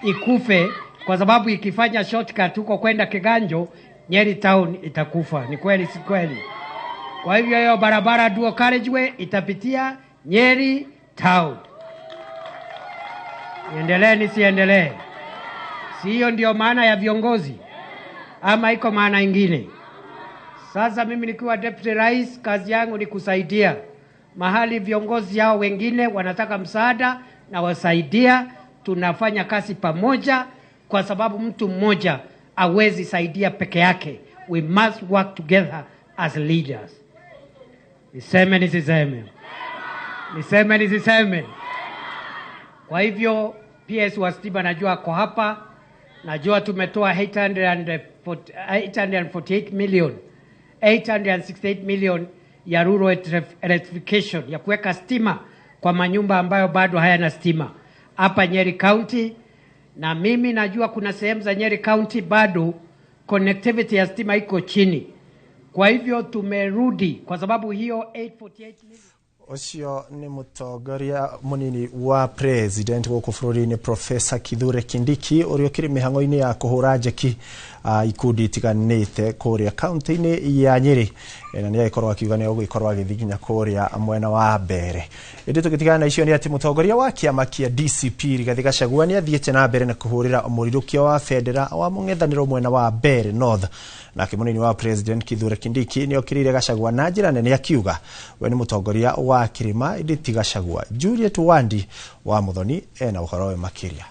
ikufe, kwa sababu ikifanya shortcut huko kwenda Kiganjo, Nyeri Town itakufa. Ni kweli si kweli? Kwa hivyo hiyo barabara dual carriageway itapitia Nyeri Town. Niendelee nisiendelee? Si hiyo ndio maana ya viongozi? Ama iko maana ingine? Sasa mimi nikiwa deputy rais, kazi yangu ni kusaidia mahali viongozi hao wengine wanataka msaada na wasaidia. Tunafanya kazi pamoja, kwa sababu mtu mmoja hawezi saidia peke yake. We must work together as leaders. Niseme nisiseme? Niseme nisiseme? Kwa hivyo PS wa stima najua ako hapa, najua tumetoa 848 million, 868 million ya rural electrification, ya kuweka stima kwa manyumba ambayo bado hayana stima hapa Nyeri County. Na mimi najua kuna sehemu za Nyeri County bado connectivity ya stima iko chini. Kwa hivyo tumerudi kwa sababu hiyo 848 million. Ũcio nĩ mũtongoria mũnini wa president gũkũ bũrũri-inĩ Professor Kithure Kindiki ũrĩa ũkĩrĩ mĩhang'o-inĩ ya kũhũra njeki ikundi itiganĩte kũrĩa kaunti-inĩ ya Nyĩrĩ. Na nĩ agĩkorwo akiuga nĩ egũgĩkorwo agĩthiĩ nginya kũrĩa mwena wa Mbere. Ĩndĩ tũgĩtigana na icio nĩ atĩ mũtongoria wa kĩama kĩa DCP Rigathĩ Gachagua nĩ athiĩte na mbere na kũhũrĩra mũrirũkia wa bendera wa mũng'ethanĩro mwena wa Mbere North. Nake mũnini wa president Kithure Kindiki nĩ okĩrĩire Gachagua na njĩra nene akiuga we nĩ mũtongoria wa kĩrĩma ĩndĩ ti Gachagua. Juliet Wandi wa Muthoni ena ũhoro we makĩria.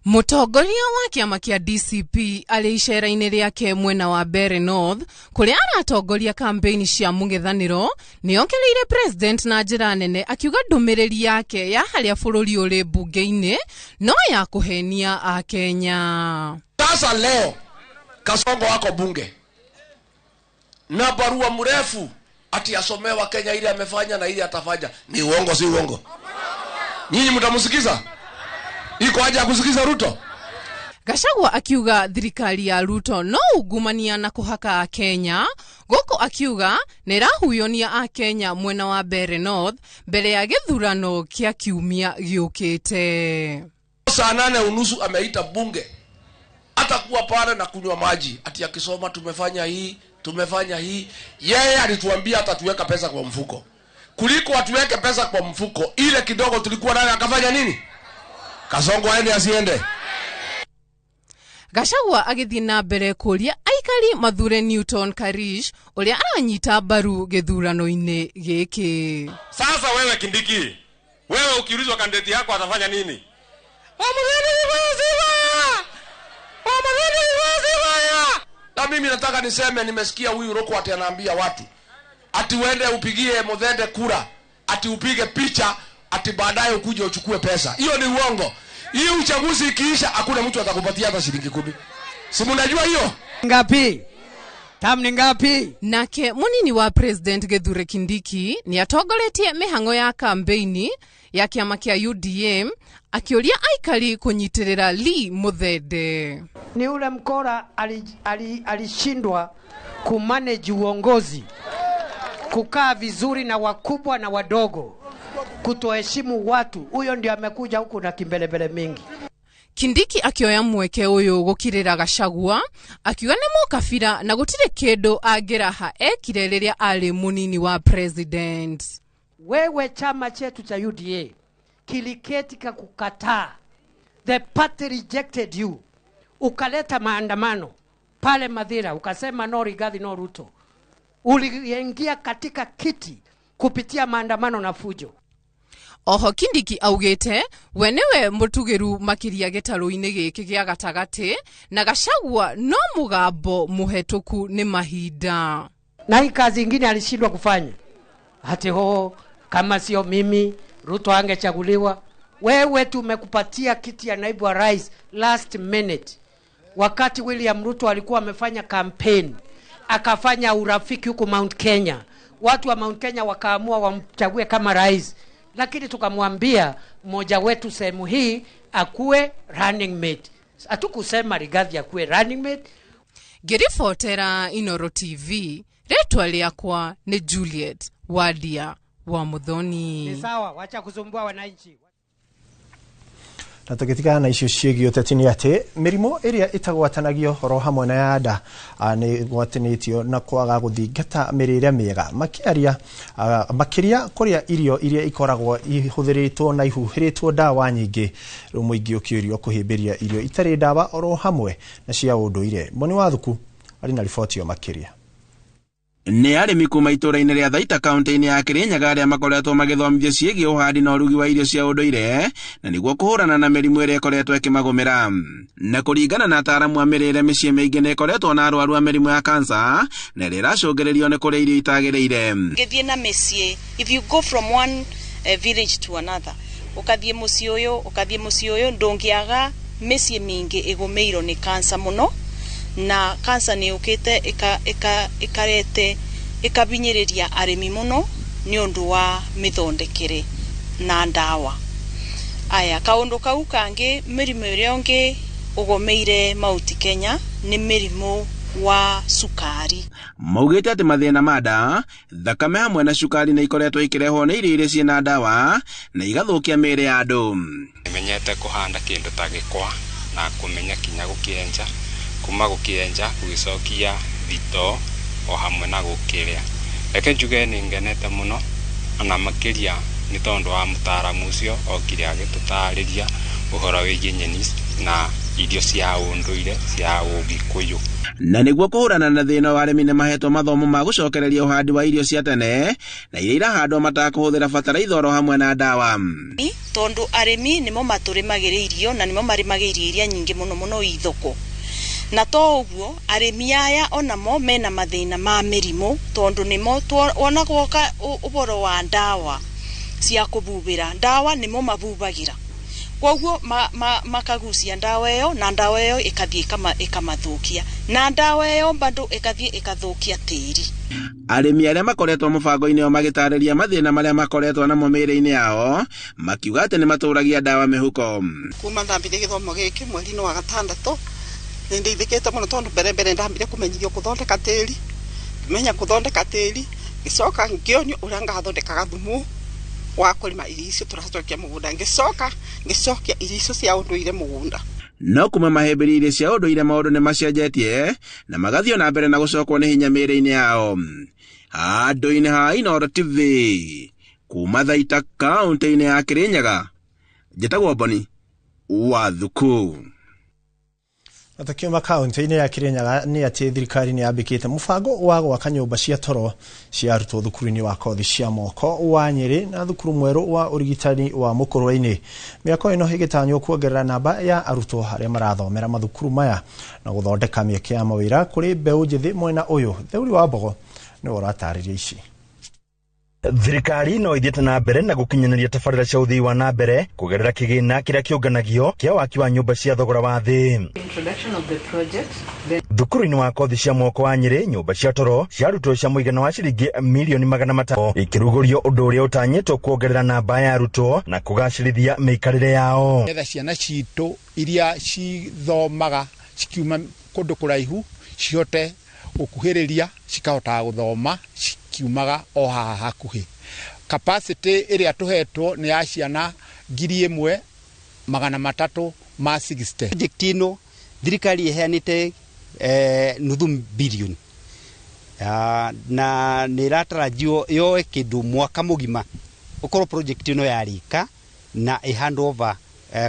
Mũtongoria wa kĩama kĩa DCP arĩ icera-inĩ rĩake mwena wa Mbeere North kũrĩa aratongoria kampeini cia mũng'ethanĩro nĩ ongereire president na njĩra nene akiuga ndũmĩrĩri yake ya harĩa bũrũri ũrĩ mbunge-inĩ no ya kũhenia Akenya. Sasa leo Kasongo wako bunge na barua mrefu ati asomewa Kenya ile amefanya na ile atafanya. Ni uongo, si uongo? Nyinyi mtamsikiza? Iko haja ya kusikiza Ruto? Gachagua akiuga thirikari ya Ruto no ungumania na kuhaka Akenya, gũkũ akiuga nĩ ĩrahuyonia Akenya mwena wa Mbeere North mbere ya gĩthurano kĩa kiumia gĩũkĩte. Saa 8:30 ameita bunge, atakuwa pale na kunywa maji ati akisoma tumefanya hii, tumefanya hii. Yeye alituambia atatuweka pesa kwa mfuko. Kuliko atuweke pesa kwa mfuko, ile kidogo tulikuwa nayo akafanya nini? Kasongo aende asiende? Gachagua agĩthiĩ na mbere kũria aikari mathure Newton Karish ũrĩa aranyita mbaru gĩthurano-inĩ gĩkĩ. Sasa wewe Kindiki, wewe ukiulizwa kandidati yako atafanya nini? Na mimi nataka niseme, nimesikia huyu Roko ati anaambia watu ati uende upigie Muthende kura, ati upige picha, ati baadaye ukuje uchukue pesa. Hiyo ni uongo. Hii uchaguzi ikiisha hakuna mtu atakupatia hata shilingi 10. Si mnajua hiyo? Ngapi? Tam ni ngapi? Nake munini wa president Kithure Kindiki ni atongoretie mihango ya kampeini ya kiama kia UDM akiuria aikari kunyitirira Lee Muthende. Ni ule mkora alishindwa kumanage uongozi, kukaa vizuri na wakubwa na wadogo, kutoheshimu watu. Huyo ndio amekuja huku na kimbelebele mingi. Kindiki akioya mweke uyu gukirira Gachagua akiuga ni mukabira na gutire kindu angiraha ekire riria ari munini wa president. Wewe chama chetu cha UDA kiliketi kukataa, the party rejected you, ukaleta maandamano pale Mathira, ukasema no Rigathi no Ruto. Uliingia katika kiti kupitia maandamano na fujo. Oho Kindiki augite we niwe mutugiru makiria gitaru-ini giki gia gatagati na Gachagua no mugambo muhetuku ni mahinda. Na hii kazi ingine alishindwa kufanya. Hati ho kama sio mimi Ruto angechaguliwa. Wewe tumekupatia kiti ya naibu wa rais last minute. Wakati William Ruto alikuwa amefanya campaign, akafanya urafiki huko Mount Kenya. Watu wa Mount Kenya wakaamua wamchague kama rais. Lakini tukamwambia mmoja wetu sehemu hii akuwe running mate. Hatukusema Rigathi akuwe running mate. Ngĩribotera Inooro TV, rĩtwa rĩakwa nĩ Juliet Wadia wa Muthoni. Ni sawa, wacha kusumbua wananchi. Na tũgĩtigana na icio ciĩgiĩ ũteti nĩ atĩ mĩrimũ ĩrĩa ĩtagwatanagio oro hamwe na ya nda nĩ ĩgwatanĩtio na kwaga gũthingata mĩrĩre mĩega makĩaria makĩria kũrĩa irio iria ikoragwo ihũthĩrĩtwo na ihuhĩrĩtwo ndawa nyingĩ. Rĩu mũingĩ ũkĩũrio kũhĩmbĩria irio itarĩ ndawa oro hamwe na cia ũndũire. Mboni wa Thuku arĩ na riboti ĩyo makĩria. Nĩ arĩmi kuma itũũra-inĩ rĩa Thaita kaunti-inĩ ya Kirinyaga arĩa makoretwo magĩthomithio ciĩgiĩ ũhandi na ũrugi wa irio cia ũndũire na nĩguo kũhũrana na mĩrimũ ĩrĩa ĩkoretwo ĩkĩmagũmĩra. Na kũringana na ataaramu a mĩrĩre, mĩciĩ mĩingĩ nĩ ĩkoretwo na arwaru a mĩrimũ ya kansa na ĩrĩa ĩracũngĩrĩrio nĩ kũrĩa irio itagĩrĩire. Ngĩthiĩ na mĩciĩ, if you go from one village to another, ũkathiĩ mũciĩ ũyũ, ũkathiĩ mũciĩ ũyũ, ndũngĩaga mĩciĩ mĩingĩ ĩgũmĩirwo nĩ kansa mũno. Na kansa nĩ yũkĩte ĩkarete ĩkabinyĩrĩria arĩmi mũno nĩ ũndũ wa mĩthondekere na ndawa. Aya, kaũndũ kau kangĩ, mĩrimũ ĩrĩa ĩngĩ ũgomeire Mount Kenya nĩ mĩrimũ wa cukari. Maugĩte atĩ mathĩna ma nda, thakame hamwe na cukari nĩ ikoretwo ikĩrehwo nĩ irio iria ciĩna ndawa na igathũkia mĩĩrĩ ya andũ. Menyete kũhanda kĩndũ ta gĩkwa na kũmenya kinya gũkĩenja, kuma gũkĩenja gũgĩcokia thitoo o hamwe na gũkĩrĩa. Reke njuge nĩ ngenete mũno ona makĩria nĩ tondũ wa mũtaaramu ũcio okire agĩtũtarĩria ũhoro wĩgiĩ nyeni na irio cia ũndũire cia ũgĩkũyũ. Na nĩguo kũhũrana na thĩna wa arĩmi nĩ mahetwo mathomo ma gũcokereria ũhandi wa irio cia tene na iria irahandwo matakũhũthĩra bataraitha oro hamwe na ndawa. Tondũ arĩmi nĩmo matũrĩmagĩra irio na nĩmo marĩmagĩra irio iria nyingĩ mũno mũno i thoko. Na to ũguo arĩmi aya onamo mena mathĩna ma mĩrimũ tondũ nĩmo wona gwoka ũhoro wa ndawa cia kũbubĩra, ndawa nĩmo mabubagĩra, koguo makagucia ndawa ĩyo na ndawa ĩyo ĩkathiĩ ĩkamathũkia, na ndawa ĩyo bado ĩkathiĩ ĩkathũkia tĩri. Arĩmi arĩa makoretwo mũbango-inĩ ũyũ magĩtarĩria mathĩna marĩa makoretwo namo mĩĩrĩ-inĩ yao makiuga atĩ nĩ matũragia ndawa mĩhuko. Kuma ndambirie gĩthomo gĩkĩ mweri-inĩ wa gatandatũ nĩ ndeithĩkĩte mũno tondũ mbere mbere ndambire kũmenyithio kũthondeka tĩri, ngĩmenya kũthondeka tĩri, ngĩcoka ngĩonio ũrĩa ngathondekaga thumu wa kũrĩma irio icio tũracokia mũgũnda, ngĩcoka ngĩcokia irio icio cia ũndũire mũgũnda. No kuma mahĩmbĩria irio cia ũndũire maũndũ nĩ macenjetie na magathiĩ na mbere na gũcokwo nĩ hinya mĩĩrĩ-inĩ yao. Handũ-inĩ ha Inooro TV kuma Thaita kaunti-inĩ ya Kirinyaga, njĩtagwo Mboni wa Thuku. Na tukiuma kaunti-inĩ ya Kirinyaga nĩ atĩ thirikari nĩ yambĩkĩte mũbango wa gwaka nyũmba cia toro cia arutwo thukuru-inĩ wa kothi cia moko wa Nyĩrĩ na thukuru mwerũ wa ũrigitani wa Mũkũrwe-inĩ. Mĩako ĩno ĩgĩtanywo kuongerera namba ya arutwo arĩa marathomera mathukuru maya na gũthondeka mĩeke ya mawĩra kũrĩ mbeũ njĩthĩ mwena ũyũ. Theuri wa Mbogo nĩwe ũratarĩria ici. Thirikari no ithiĩte na mbere na gũkinyanĩria tabarĩra cia ũthii wa na mbere kũgerera kĩgĩna kĩrĩa kĩũnganagio kĩa waki wa nyũmba cia thogora wa thĩ. Thukuru-inĩ wa kothi cia moko wa Nyĩrĩ, nyũmba cia toro cia arutwo cia mũigana wa ciringi milioni 500 ikĩrugũrio, ũndũ ũrĩa ũtanyĩtwo kuongerera namba ya arutwo na kũgacĩrithia mĩikarĩre yao. Nĩgetha ciana citũ iria cithomaga cikiuma kũndũ kũraihu cihote gũkuhĩrĩria cikahotaga gũthoma cikiumaga o haha hakuhĩ. Capacity ĩrĩa tũhetwo nĩ ya ciana 1360. Project ĩno thirikari ĩheanĩte nuthu bilioni na nĩ ĩratarajiwo yoe kĩndũ mwaka mũgima ũkorwo project ĩno yarĩka na ĩ hand over,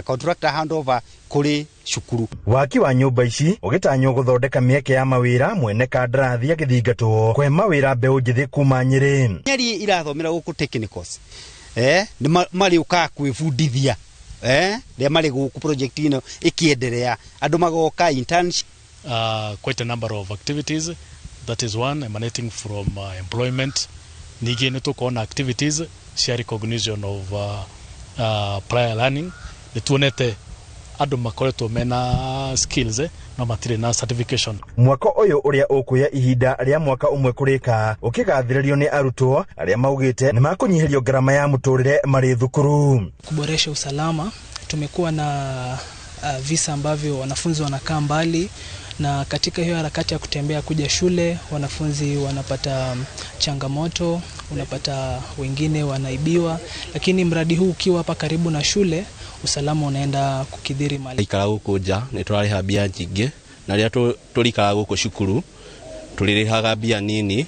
contractor hand over kũrĩ cukuru. Waki wa nyũmba ici ũgĩtanywo gũthondeka mĩeke ya mawĩra, mwene kandarathi agĩthingatwo kũhe mawĩra mbeũ njĩthĩ kuma Nyĩrĩ. Nyeri irathomera gũkũ technicals nĩ marĩũkaga kwĩbundithia rĩrĩa marĩ gũkũ project ĩno ĩkĩenderea, andũ magoka internship. Quite a number of activities, that is one emanating from employment. Ningĩ nĩ tũkuona activities cia recognition of prior learning. Nĩ tuonete andũ makoretwo mena skills no matirĩ na certification. Mwako ũyũ ũrĩa ũkuoya ihinda rĩa mwaka ũmwe kũrĩka ũkĩgathĩrĩrio nĩ arutwo arĩa maugĩte nĩ makũnyihĩrio ngarama ya mũtũrĩre marĩ thukuru. Kuboresha usalama, tumekuwa na visa ambavyo wanafunzi wanakaa mbali Na katika hiyo harakati ya kutembea kuja shule, wanafunzi wanapata changamoto, unapata wengine wanaibiwa, lakini mradi huu ukiwa hapa karibu na shule, usalama unaenda kukidhiri mali. Ikara guku nja ni turariha mbia nyingĩ na rĩrĩa tũrikara gũkũ cukuru tũrĩrĩhaga mbia nini.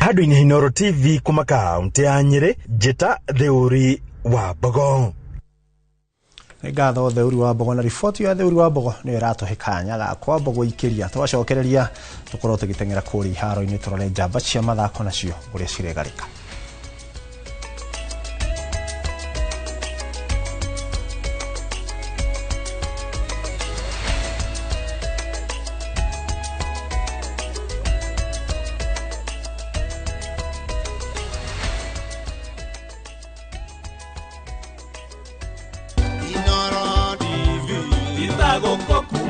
Handũ-inĩ Inooro TV kuma kaunti ya Nyĩrĩ, Njĩta Theuri wa Mbogo. Nĩ ngatho Theuri wa Mbogo, na riboti ya Theuri wa Mbogo nĩyo ĩratũhe kanya ga kwamba gũikĩria twacokereria tũkorwo tũgĩteng'era kũrĩa iharo-inĩ tũrore njamba cia mathako nacio ũrĩa ciregarĩka.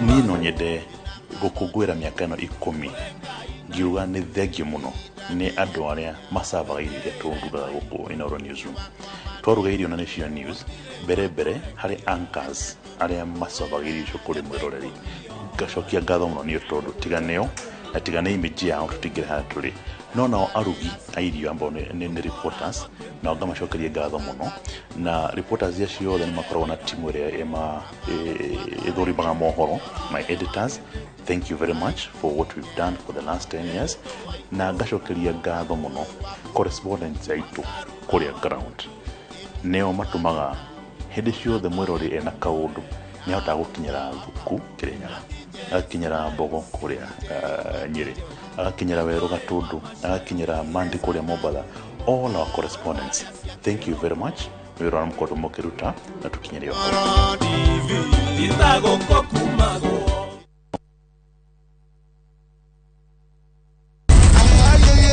Niĩ no nyende gũkũngũĩra mĩaka ĩno 10 ngiuga nĩ thengiũ mũno nĩ andũ arĩa macavaga irio iria tũrugaga gũkũ Inooro Newsroom. Twaruga irio na nĩcio news mbere mbere harĩ anchors arĩa macavaga irio icio kũrĩ mwĩroreri. Ngacokia ngatho mũno nĩ tondũ tiga nĩo na tiga nĩ image yao tũtingĩrĩ harĩa tũrĩ. No nao arugi a irio ambao nĩ reporters, nao ngamacokeria ngatho mũno. Na reporters acio othe nĩ makoragwo na timu ĩrĩa ĩthũrimaga mohoro, my editors, thank you very much for what we've done for the last 10 years. Na ngacokeria ngatho mũno correspondents aitũ kũrĩa ground, nĩo matũmaga hĩndĩ ciothe mwĩrori ena kaũndũ nĩahotaga gũkinyĩra Thuku Kĩrĩnyaga, agakinyĩra Mbogo kũrĩa Nyĩrĩ, agakinyĩra Werũ Gatũndũ, agakinyĩra Mandi kũrĩa Mombatha. All our correspondents, thank you very much nĩ wĩra ũrĩa mũkoretwo mũkĩruta na tũkinyĩre o.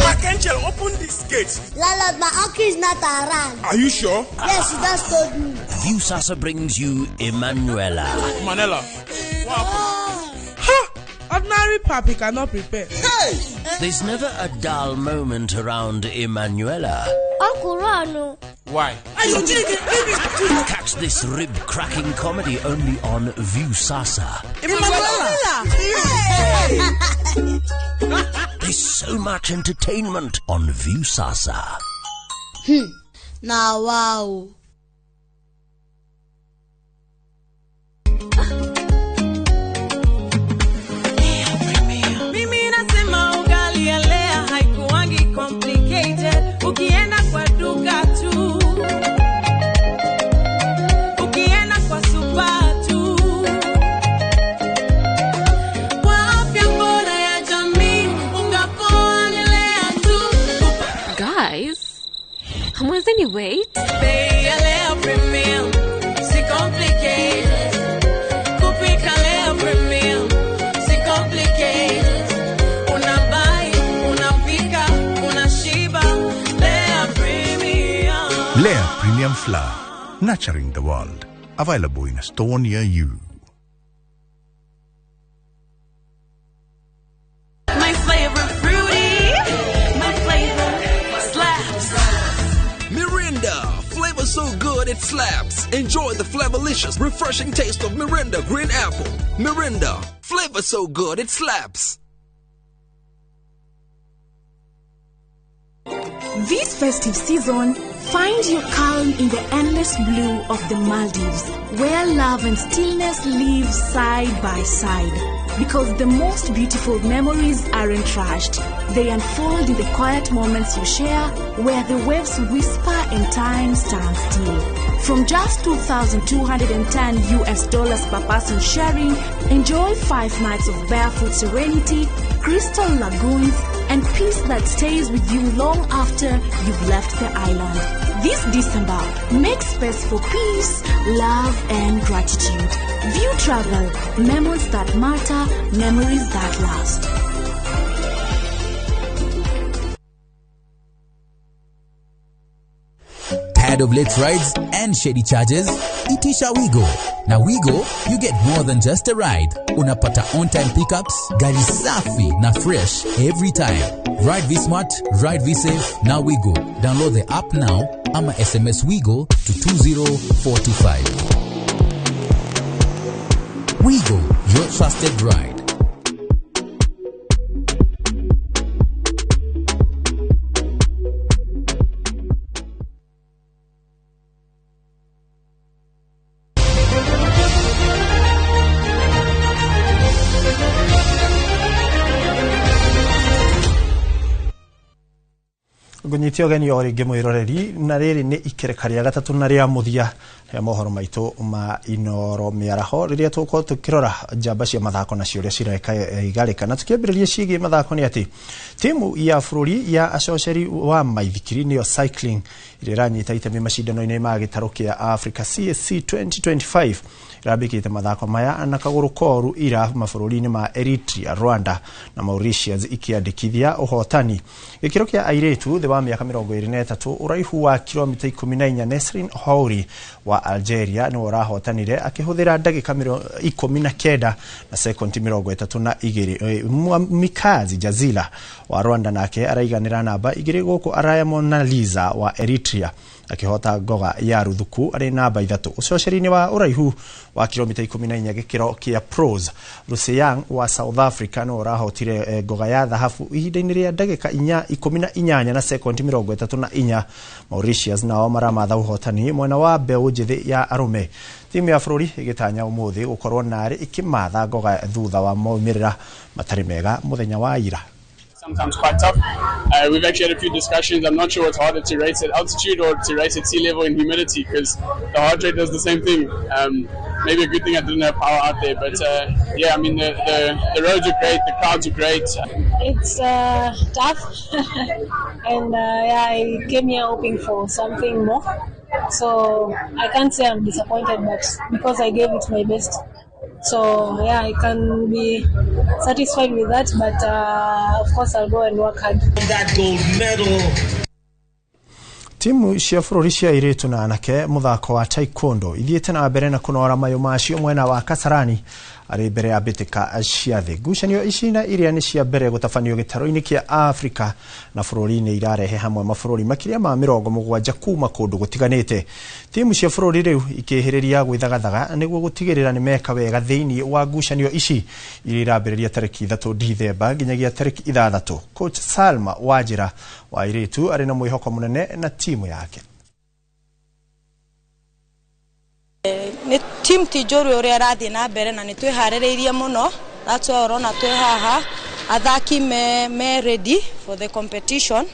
Archangel, open this gate. Landlord, my uncle is not around. Are you sure? Yes, he just told me. Viusasa brings you Emanuela. Manela. What happened? Ha! Ordinary papi cannot prepare. Hey! There's never a dull moment around Emanuela. Uncle Rano. Why? Catch this rib-cracking comedy only on Viusasa. Emanuela! There's so much entertainment on Viusasa. Now, wow. Mimi nasema ugali ya Lea haikuangi complicated. Ukienda kwa duka tu, ukienda kwa super tu. Kwa afya bora ya jamii, unga poa ni Lea tu. Guys, hamwezi wait? Bei ya Lea Premium, si complicated. Kupika Lea Premium, si complicated. Unabai, unapika, unashiba. Lea Premium. Lea Premium Flour, nurturing the world. Available in a store near you. My flavor fruity, my flavor slaps. Mirinda, flavor so good it slaps. Enjoy the flavorlicious, refreshing taste of Mirinda Green Apple. Mirinda, flavor so good it slaps. This festive season, find your calm in the endless blue of the Maldives, where love and stillness live side by side. Because the most beautiful memories aren't rushed. They unfold in the quiet moments you share, where the waves whisper and time stands still. From just $2,210 per person sharing, enjoy 5 nights of barefoot serenity, crystal lagoons, and peace that stays with you long after you've left the island. This December, make space for peace, love, and gratitude. View Travel, memories that matter, memories that last. Tired of late rides and shady charges? Itisha Wigo. Now Wigo, you get more than just a ride. Unapata on-time pickups, gari safi na fresh every time. Ride V-Smart, ride V-Safe, now Wigo. Download the app now ama SMS Wigo to 20425. Wigo, your trusted ride. Ngunyite ũgeni o rĩngĩ mwĩroreri na rĩrĩ nĩ ikereka rĩa gatatũ na rĩa mũthia rĩa mohoro maitũ ma Inoro mĩaraho rĩrĩa tũgũkorwo tũkĩrora njamba cia mathako nacio ũrĩa cireka igarĩka na tũkĩambĩrĩria ciĩgiĩ mathako nĩ atĩ timu ya bũrũri ya acoceri wa maithikiri nĩyo cycling ĩrĩa ĩranyita itemi macindano-inĩ ma gĩtarũ kĩa Africa CAC 2025 irambĩkĩte mathako maya na kagũrũ koru ira mabũrũri-inĩ ma Eritrea, Rwanda na Mauritius ikiandĩkithia ũhotani. Gĩkĩro kĩa airĩtu thĩ wa mĩaka 23 ũraihu wa kilomita 14 Nesrin Houri wa Algeria nĩwe ũrahotanire akĩhũthĩra ndagĩka 19 na sekondi 32. Mikazi Jazila wa Rwanda nake araiganĩra namba 2 gũkũ Araya Monaliza wa Eritrea akĩhota ngoga ya ruthuku arĩ namba 3. Ũcoceri-inĩ wa ũraihu wa kilomita 14 gĩkĩro kĩa pros Ruseyang wa South Africa no ũrahotire ngoga ya thahabu ihinda-inĩ rĩa ndagĩka 18 na sekondi 34. Mauritius nao maramatha ũhotani mwena wa mbeũ njĩthĩ ya arũme. Timu ya bũrũri ĩgĩtanya ũmũthĩ gũkorwo narĩ ĩkĩmatha ngoga thutha wa maumĩrĩra matarĩ mega mũthenya wa ira. Sometimes quite tough. We've actually had a few discussions. I'm not sure what's harder to race at altitude or to race at sea level in humidity, because the heart rate does the same thing. Maybe a good thing I didn't have power out there, but yeah, I mean the roads are great, the crowds are great. It's tough, and yeah, I came here hoping for something more. So I can't say I'm disappointed, but because I gave it my best. So yeah, I can be satisfied with that, but of course I'll go and work hard. That gold medal. Timu cia bũrũri cia airĩtu na anake mũthako wa taekwondo ithiĩte na mbere na kũnora mayũ macio mwena wa Kasarani arĩ mbere ya mbĩtĩka cia thĩ. Ngucanio ici na iria nĩ cia mbere gũtabanio gĩtarũ-inĩ kĩa Afrika na bũrũri-inĩ irarehe hamwe mabũrũri makĩria ma 70 kuma kũndũ gũtiganĩte. Timu cia bũrũri rĩu ikĩhĩrĩria gwĩthagathaga nĩguo gũtigĩrĩra nĩ meka wega thĩinĩ wa ngucanio ici iria irambĩrĩria tarĩki 3 Dithemba nginyagia tarĩki 6. Coach Salma Wajira wa airĩtu arĩ na mwĩhoko mũnene na timu yake. Nĩ team ti njũru ũrĩa ĩrathiĩ na mbere na nĩ twĩharĩrĩirie mũno. That's why ũrona twĩ haha athaki me ready for the competition.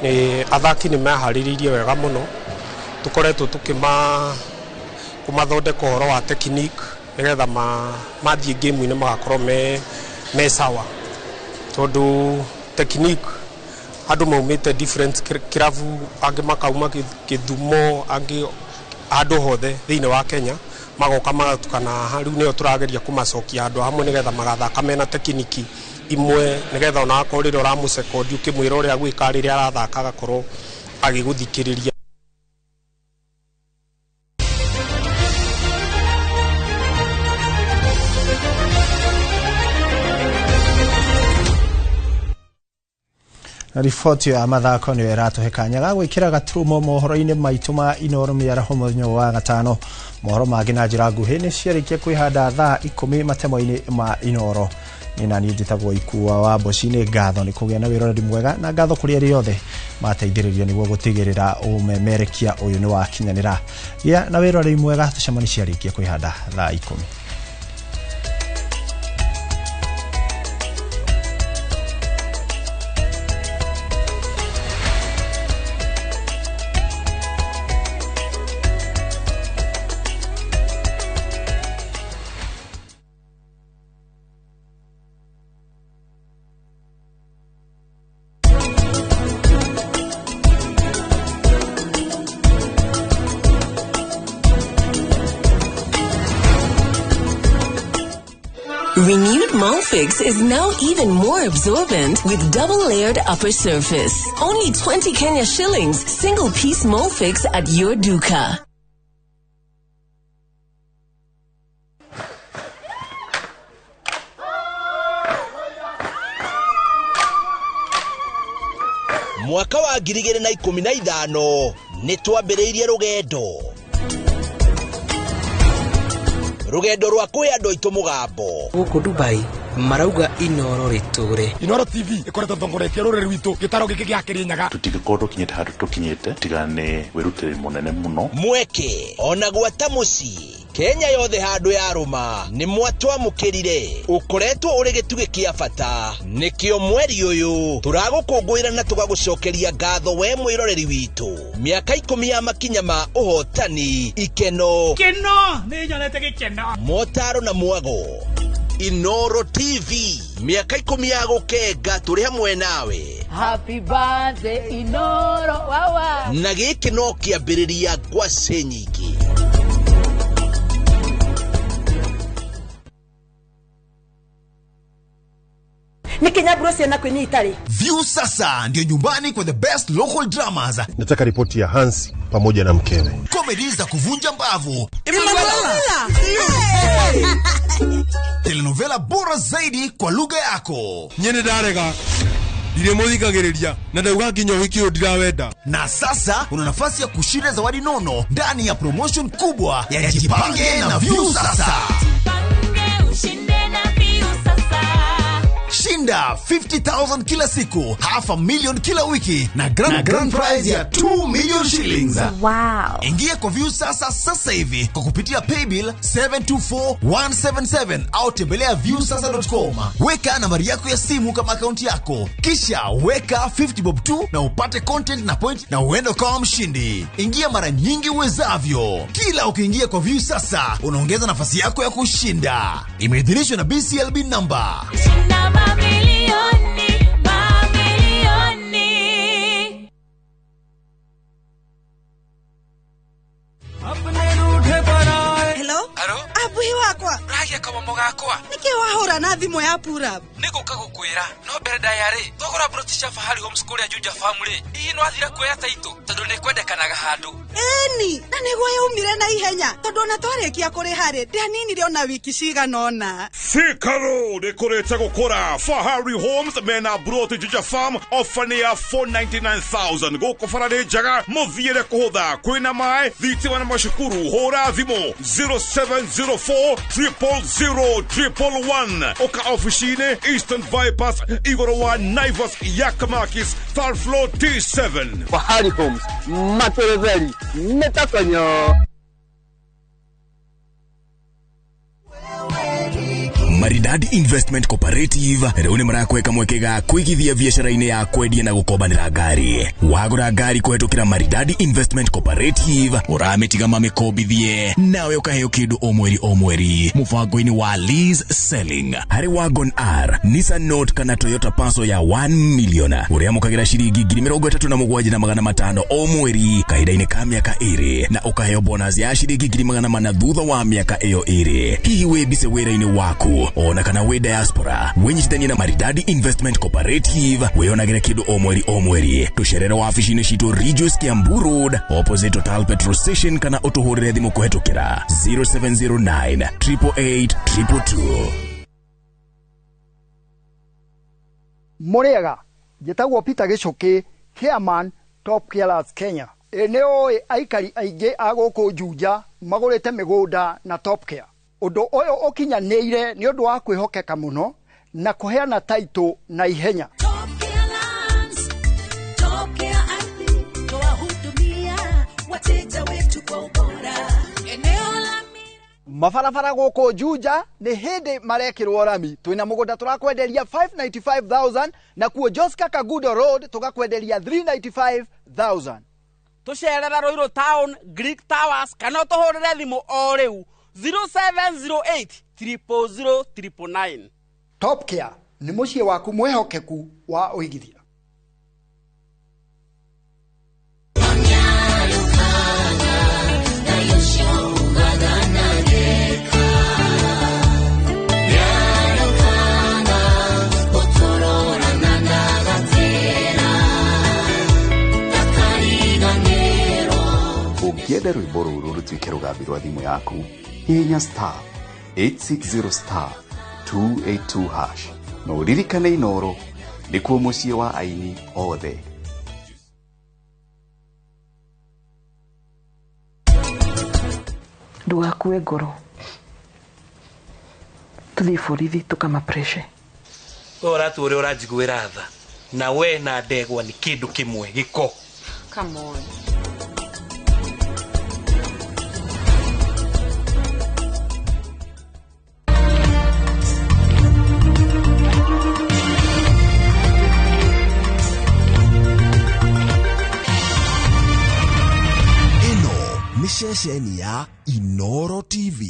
Nĩ athaki nĩ meharĩrĩirie wega mũno, tũkoretwo tũkĩma kũmathondeka ũhoro wa technique nĩgetha mathiĩ game-inĩ magakorwo me sawa, tondũ technique andũ maumĩte different kĩrabu, angĩ makauma Gĩthumo, angĩ handũ hothe thĩinĩ wa Kenya magoka magatukana haha. Rĩu nĩyo tũrageria kũmacokia handũ hamwe nĩgetha magathaka mena tekiniki imwe, nĩgetha ona akorwo rĩrĩa ũramũcekondi ũkĩmwĩra ũrĩa gwĩka rĩrĩa arathaka agakorwo agĩgũthikĩrĩria. Riboti ya mathako nĩyo ĩratũhe kanya ga gwĩkĩra gaturumo mohoro-inĩ maitũ ma Inoro mĩaraho mũthenya wa gatano. Mohoro mangĩ na njĩra nguhĩ nĩ ciarĩkia kwĩhanda thaa 10 matemo-inĩ ma Inoro. Nĩ naniĩ njĩtagwo Ikua wa Mboci. Nĩ ngatho nĩ kũgĩa na wĩroreri mwega na ngatho kũrĩ arĩa othe mateithĩrĩria nĩguo gũtigĩrĩra ũmemerekia ũyũ nĩ wakinyanĩra. Gĩa na wĩroreri mwega, tũcemanie ciarĩkia kwĩhanda thaa 10. Renewed Molfix is now even more absorbent with double-layered upper surface. Only 20 Kenya shillings, single-piece Molfix at your duka. Mwaka wa 2015 nĩ twambĩrĩirie rũgendo rwa kwĩ andũ aitũ mũgambo gũkũ Dubai marauga Inoro rĩtũre. Inoro TV ĩkoretwo ĩtongoretie rũrĩrĩ rwitũ gĩtaro gĩkĩ gĩa Kĩrĩnyaga. Tũtingĩkorwo tũkinyĩte handũ tũkinyĩte tiga nĩ wĩrutĩri mũnene mũno mweke ona gwata mũciĩ Kenya yothe handũ yarũma nĩ mwatwamũkĩrire. Ũkoretwo ũrĩ gĩtugĩ kĩa bata, nĩkĩo mweri ũyũ tũragũkũngũĩra na tũgagũcokeria ngatho we mwĩroreri witũ. Mĩaka 10 ya makinya ma ũhotani, ikeno, keno nĩ nyonete gĩkeno, motaro na mwago. Inoro TV, mĩaka 10 ya gũkenga tũrĩ hamwe nawe. Happy birthday Inoro wawa. Na gĩkĩ no kĩambĩrĩria ngwacĩ nyingĩ. View sasa ndio nyumbani kwa the best local dramas. Nataka ripoti ya Hans pamoja na mkewe. Comedy za kuvunja mbavu. Telenovela bora zaidi kwa lugha yako. Nyene ndarega. Ndiremuthikagiriria na ndauga nginya wiki uyu ndirawenda. Na sasa una nafasi ya kushinda zawadi nono ndani ya promotion kubwa ya Jipange na View Sasa. Jipange ushinde na View Sasa. Shinda 50,000 kila siku, 500,000 kila wiki na grand prize ya 2 million shillings. Wow. Ingia kwa View Sasa sasa hivi kwa kupitia paybill 724177 au tembelea viewsasa.com. Weka nambari yako ya simu kama akaunti yako, kisha weka 50 bob 2 na upate content na point na uende kama mshindi. Ingia mara nyingi uwezavyo. Kila ukiingia kwa View Sasa unaongeza nafasi yako ya kushinda. Imeidhinishwa na BCLB number. Shinda mamilioni, mamilioni. Hello? Abuhi wakwa. Ragia kama mugakwa. Niki wahura na thimu ya pura. Niguka gukwira no mbere ndayari. Thogora broti Fahari Homes kuria Juja family. Hihi no athira kuoya taito tondu ni kwendekanaga handu. Eni, na niguo yaumire na ihenya tondu ona twarikia kuriha ri ndianinire ona wiki cigana ona. Thika Road ikurite gukura. Fahari Homes mena broti Juja Farm ofa ni ya 499,000 guku bara ni njega muthiire kuhutha kwina mai thitima na macukuru. Hura thimu 0704 000 111 oka ofici-inĩ Eastern Bypass igũrũ wa Naivas Yakamakis third floor T7. Fahari Homes materetheri netakonyo. Maridadi Investment Cooperative rĩu nĩ marakweka mweke ga kũigithia biacara-inĩ ya kwendia na gũkombanĩra ngari. Wagũra ngari kũhetũkĩra Maridadi Investment Cooperative ũramĩtiga mamĩkombithie nawe ũkaheo kĩndũ o mweri o mweri mũbango-inĩ wa lease selling. Harĩ Wagon R, Nissan Note kana Toyota Passo ya 1 million ũrĩamũkagĩra ciringi 37,500 o mweri kahinda-inĩ ka mĩaka 2 na ũkaheo bonus ya ciringi 400 thutha wa mĩaka ĩyo 2. Hihi wĩ bice wĩra-inĩ waku ona kana wĩ diaspora, wĩnyitithanie na Maridadi Investment Cooperative wĩonagĩre kĩndũ o mweri o mweri. Tũcerere wabici-inĩ citũ Ridgeways Kiambu Road opposite Total Petrol Station kana ũtũhũrĩre thimũ kũhetũkĩra 0709 888 222. Mũrĩega, njĩtagwo Peter Gĩcũkĩ, chairman Top Killers Kenya. Nĩ ũĩ aikari aingĩ a gũkũ Juja magũrĩte mĩgũnda na Top Care. Ũndũ ũyũ ũkinyanĩire nĩ ũndũ wa kwĩhokeka mũno na kũheana taitũ na ihenya. Mabarabara gũkũ Juja nĩ hĩndĩ marekĩrwo rami. Twĩna mũgũnda tũrakwenderia 595,000 na kuo Joska Kagudo Road tũgakwenderia 395,000. Tũcerera Ruiru Town, Greek Towers kana ũtũhũrĩre thimũ o rĩu 0708 000 999. Top Care nĩ mũciĩ waku mwĩhokeku wa ũigithia. Ũngĩenda rwĩmbo rũrũ rũtuĩke rũgambi rwa thimũ yaku, hihinya star 860 star 282 hash na ũririkane Inoro nĩkuo mũciĩ wa aini othe. Ndũgakue ngoro, tũthiĩ borithi tũkamapreshe. We ũratua ũrĩa ũranjiguĩra tha na we na ndegwa nĩ kĩndũ kĩmwe gĩko. Come on. Nĩ ceceni ya Inoro TV.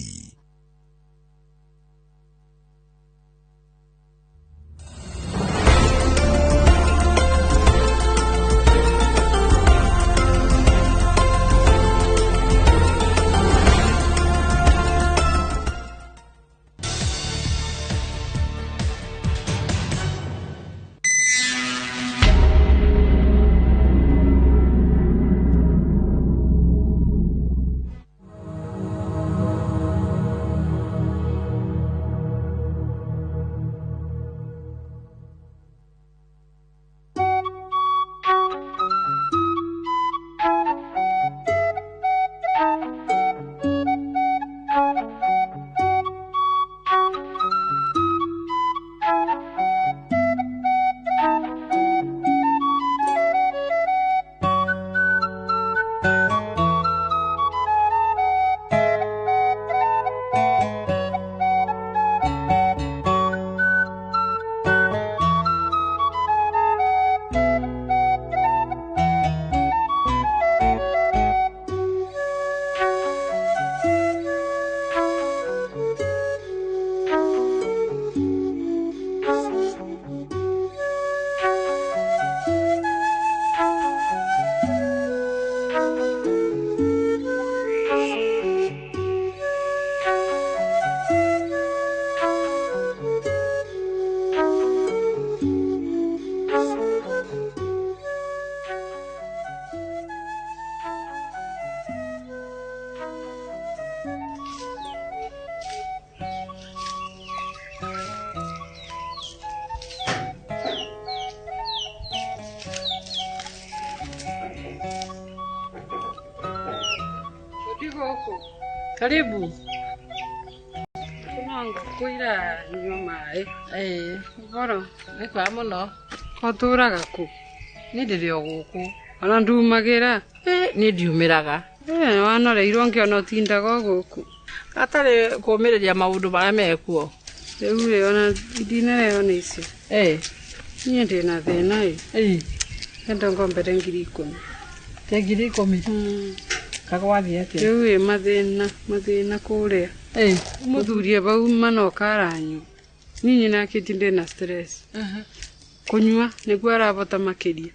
Karibu. Kuna ngũkũ iranyua maĩ. Ĩĩ. Ũhoro? Nĩ kwega mũno. Ũtũraga kũ? Niĩ ndĩrĩ o gũkũ. Ona ndumagĩra? Ĩ, niĩ ndiumĩraga. Ĩ, wanoreirwo ngĩona ũtindaga o gũkũ. Gatarĩ kũũmĩrĩria maũndũ marĩa mekuo. Rĩu rĩ, ona ndinarehwo nĩ icio. Ĩ. Niĩ ndĩna thĩna ĩ. Ĩ. Enda ngombere 10,000. Te 10,000? Kagwathiĩ atĩa? Rĩu ĩ mathĩna, mathĩna kũrĩa. Ĩ. Mũthuri bau manoka aranyua. Niĩ nyina kĩti ndĩna stress. Kũnyua nĩguo arabota makĩria.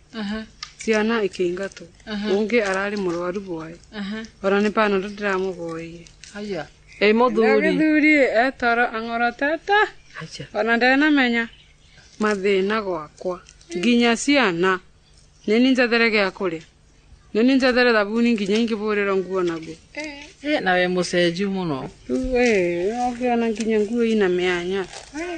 Ciana ikĩingatwo. Ũngĩ ararĩ mũrwaru bwaĩ. Ona nĩ panado ndĩramũgoeire. Haya. Ĩ mũthuri. Gĩthuri etoro ang'orotete. Ona ndenamenya mathĩna gwakwa. Nginya ciana. Nĩ niĩ njethere gĩa kũrĩa. Nĩ niĩ njethere thabuni nginya ingĩbũrĩrwo nguo naguo. Ĩ, na wĩ mũcenju mũno. Rĩu ĩ, ũkĩona nginya nguo ina mĩanya.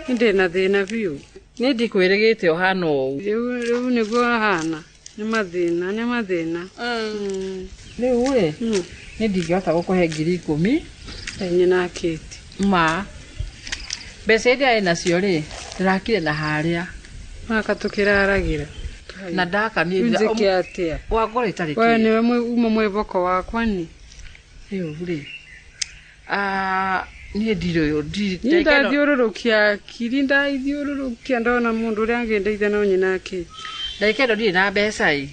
Niĩ ndĩna thĩna biũ. Niĩ ndikwĩrĩgĩte ũhana ũũ. Rĩu nĩguo hana. Nĩ mathĩna, nĩ mathĩna. Rĩu rĩ, niĩ ndingĩhota gũkũhe 10,000. Nyina akĩti. Ma. Mbeca iria ĩnacio rĩ, ndĩrakire na harĩa. Maka tũkĩraragĩra. Na ndaka niĩ Njĩke atĩa? Wangora itarĩ We nĩwe uma mwĩboko wakwa ni. Rĩu rĩ, niĩ ndirĩ ũyũ, ndirĩ. Niĩ ndathiũrũrũkia kiri ndaithiũrũrũkia ndona mũndũ ũrĩa angĩndeithia no nyina akĩti. Ndagĩka ĩno ndirĩ na mbeca ĩ.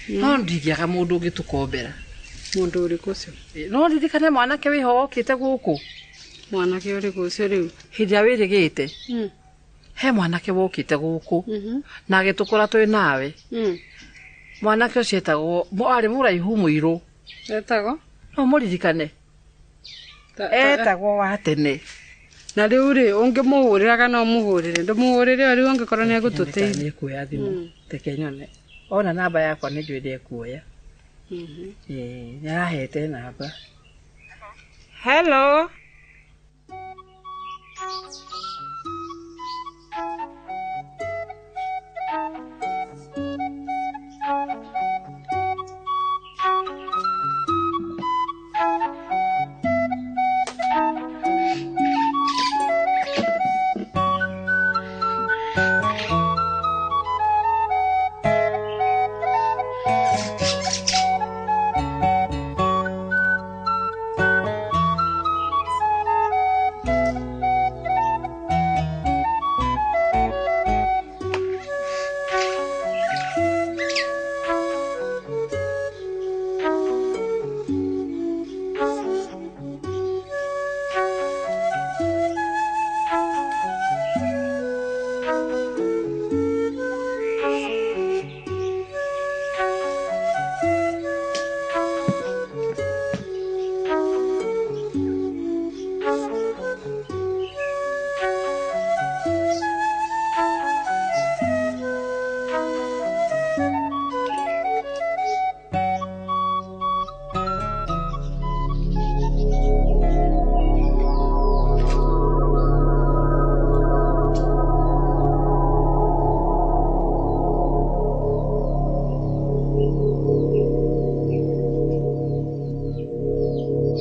No ndingĩaga mũndũ ũngĩtũkombera. Mũndũ ũrĩkũ ũcio? No ririkane mwanake wĩho wokĩte gũkũ. Mwanake ũrĩkũ ũcio rĩu? Hĩndĩ ĩrĩa wĩrĩgĩte. He mwanake wokĩte gũkũ na agĩtũkora twĩ nawe. Mwanake ũcio etagwo, arĩ mũraihu mũirũ. Etagwo? No mũririkane. Etagwo wa tene. Na rĩu rĩ, ũngĩmũhũrĩra kana ũmũhũrĩre? Ndũmũhũrĩre o rĩu angĩkorwo nĩ egũtũteithia. Nĩ kuoya thimũ. Reke nyone. Ona namba yakwa nĩ njũĩ ndekuoya. Ĩĩ, nĩ arahete namba. Hello.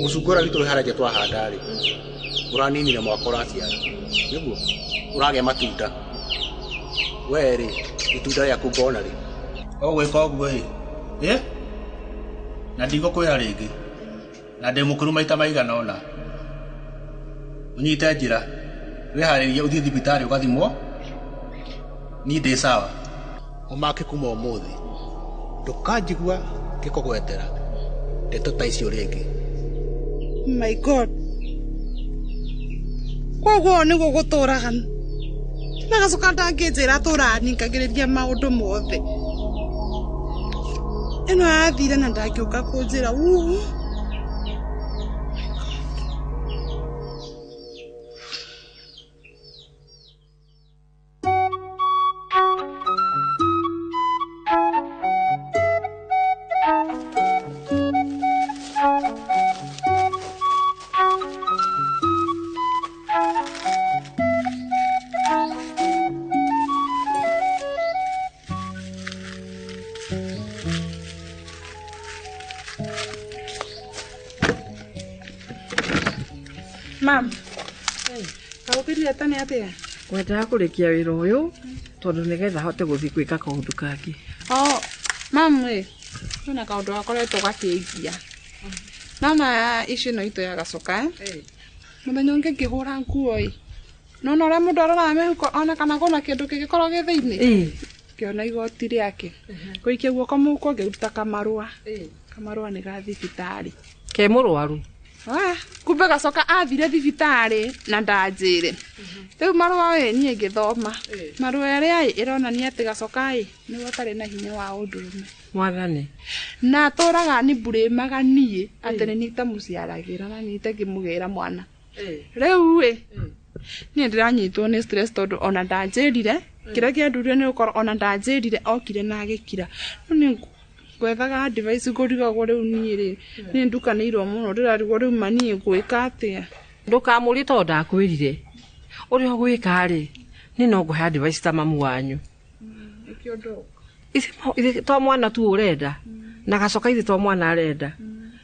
Mũcungwa ũrĩa witũ wĩ harĩa nja twahanda rĩ, ũraninire mwaka ũraciara. Nĩguo ũragĩa matunda. We rĩ, itunda rĩaku ngona rĩ. Ũgwĩka ũguo ĩ? Ĩ? Na ndigũkwĩra rĩngĩ. Na ndĩ mũkũrũ maita maigana ũna. Ũnyite njĩra. Wĩharĩrie ũthiĩ thibitarĩ ũgathimwo. Niĩ ndĩ sawa. Ũmake kuma ũmũthĩ. Ndũkanjigua ngĩkũgwetera ndeto ta icio rĩngĩ. My God. Koguo nĩguo gũtũraga. Na gacoka ndangĩnjĩra tũraningagĩrĩria maũndũ mothe. Ĩno yathire na ndangĩũka kũnjĩra. Uu. Mam. Kaũkĩrire tene atĩa? Ngwendaga kũrĩkia wĩra ũyũ tondũ nĩgetha hote gũthiĩ gwĩka kaũndũ kangĩ. Oh, mam ĩ, kwĩna kaũndũ gakoretwo gakĩngia. Nona ici ĩno itũ ya gacoka eh? Mũthenya ũngĩ ngĩhũra nguo ĩ, nona ũrĩa mũndũ aroraga mĩhuko ona kana kwĩna kĩndũ kĩngĩkorwo gĩ thĩinĩ. Ngĩona igoti rĩake. Ngũikia guoko mũhuko ngĩruta kamarũa. Kamarũa nĩ ga thibitarĩ. Ke mũrwaru? Ah, kumbe gacoka athire thibitarĩ na ndanjĩre. Rĩu marũa ĩ niĩ ngĩthoma. Marũa ĩrĩa ĩ ĩronania atĩ gacoka ĩ nĩwe ũtarĩ na hinya wa ũndũrũme. Mwathani. Na atũraga nĩ mburĩmaga niĩ atĩ nĩ niĩ itamũciaragĩra na niĩ itangĩmũgĩra mwana. Rĩu ĩ niĩ ndĩranyitwo nĩ stress tondũ ona ndanjĩrire kĩrĩa kĩandurire nĩ gũkorwo ona ndanjĩrire okire na agĩkira. Rĩu niĩ ngwethaga advice ngũrigagwo rĩu niĩ rĩ nĩ ndukanĩirwo mũno ndĩrarigwo rĩu ma niĩ ngwĩka atĩa. Ndũkamũrie tondũ ndakwĩrire. Ũrĩa ũgwĩka rĩ, niĩ no ngũhe advice ta mamu wanyu. Nĩkĩo ndoka. Ithe to mwana tu ũrenda na gacoka ithe to mwana arenda.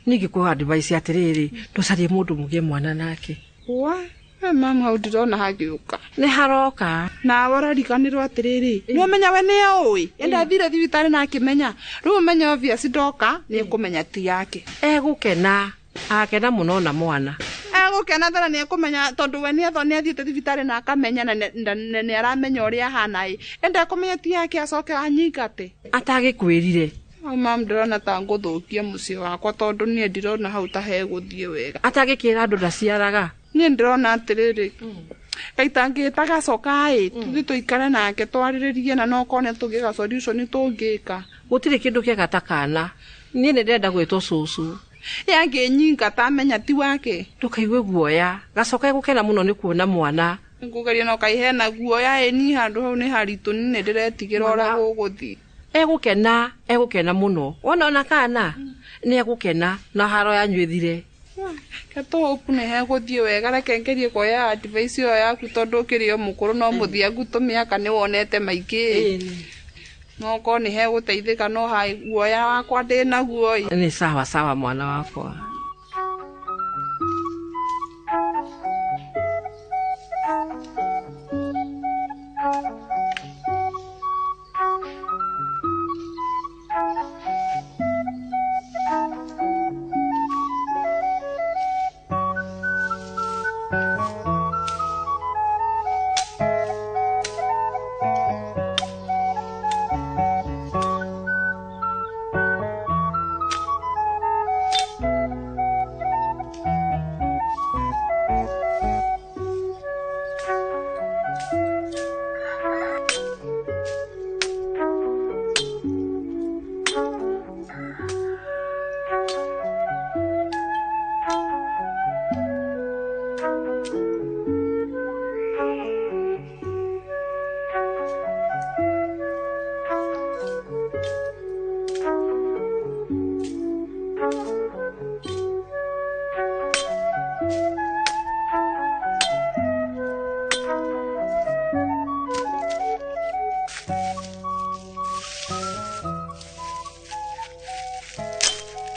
Niĩ ngĩkũhe advice atĩrĩrĩ, ndũcarie mũndũ mũgĩe mwana nake. Wa, we mamu hau ndirona hagĩũka. Nĩ haroka. Nawe ũrariganĩrwo atĩrĩrĩ, nĩ ũmenya we nĩ oĩ. Enda athire thibitarĩ na akĩmenya. Rĩu ũmenye obvious ndoka nĩ ekũmenya ti yake. Egũkena, agakena mũno na mwana. Egũkena tena nĩ ekũmenya tondũ we nĩ athiĩte thibitarĩ na akamenya na nĩ aramenya ũrĩa ahana ĩ. Enda ekũmenya ti yake acoke anyingate. Atagĩkwĩrire. Hau mamu ndĩrona ta ngũthũkia mũciĩ wakwa tondũ niĩ ndirona hau ta hegũthiĩ wega. Atagĩkĩra andũ ndaciaraga. Niĩ ndĩrona atĩrĩrĩ, kaita ngĩta gacoka ĩ, tũthiĩ tũikare nake twarĩrĩrie na no kone tũngĩga solution tũngĩka. Gũtirĩ kĩndũ kĩega ta kana. Niĩ nĩ ndĩrenda gwĩtwo cũcũ. Yangĩnyingata amenya ti wake. Ndũkaigue guoya. Gacoka egũkena mũno nĩ kuona mwana. Ngũgeria na ũkaihena guoya ĩ niĩ handũ hau nĩ haritũ niĩ nĩ ndĩretigĩra ũrĩa gũgũthiĩ. Egũkena, egũkena mũno. Wona ona kana nĩ egũkena na haro yanyu ĩthire. Ke tũhope nĩ hegũthiĩ wega reke ngerie kuoya advice ĩyo yaku tondũ ũkĩrĩ o mũkũrũ no mũthiangu tũmĩaka nĩ wonete maingĩ. No okorwo nĩ hegũteithĩka no hai guoya wakwa ndĩnaguo ĩ. Nĩ sawa sawa mwana wakwa.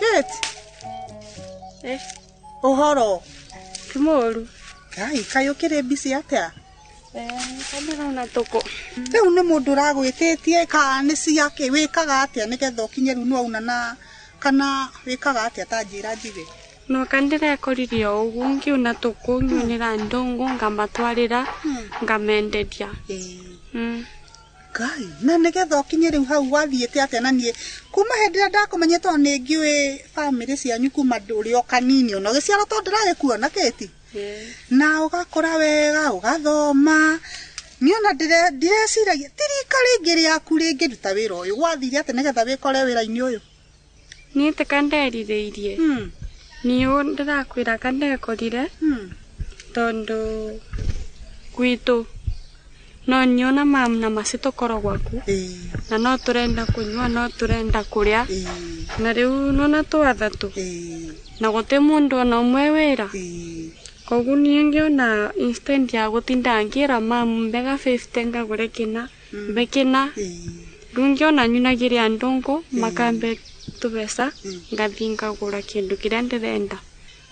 Kate. Ũhoro? Ti mũru. Ngai, kaĩ ũkĩrĩ busy atĩa? Ndĩrauna tũkũ. Rĩu nĩ mũndũ ũragwĩtĩtie kana nĩ ciake wĩkaga atĩa nĩgetha ũkinye rĩu nĩwauna na kana wĩkaga atĩa ta njĩra njigue? Noka ndĩrekoririe o ũguo ngiuna tũkũ ngiunĩra ndũngũ ngamatwarĩra ngamenderia. Ngai, na nĩgetha ũkinye rĩu hau wathiĩte atĩa na niĩ kuma hĩndĩ ĩrĩa ndakũmenyete tondũ nĩ ngĩũĩ bamĩrĩ cianyu kuma ũrĩ o kanini ona ũgĩciarwo tondũ ndĩragĩkuona Kĩti. Na ũgakũra wega ũgathoma niĩ ona ndireciragia ti rika rĩngĩ rĩaku rĩngĩruta wĩra ũyũ gwathire atĩa nĩgetha wĩkore wĩra-inĩ ũyũ? Niĩ ti kanderirĩirie. Niĩ ndĩrakwĩra kandekorire tondũ gwitũ no niĩ na mamu na maci tũkoragwo ku na no tũrenda kũnyua no tũrenda kũrĩa na rĩu nona twathatũ na gũtĩ mũndũ ona ũmwe wĩra koguo niĩ ngĩona instant ya gũtinda ngĩra mamu mbega 50 ngagũre kĩna mbe kĩna rĩu ngĩona nyunagĩre andũ ngũ makambe tũbeca ngathiĩ ngagũra kĩndũ kĩrĩa ndĩrenda.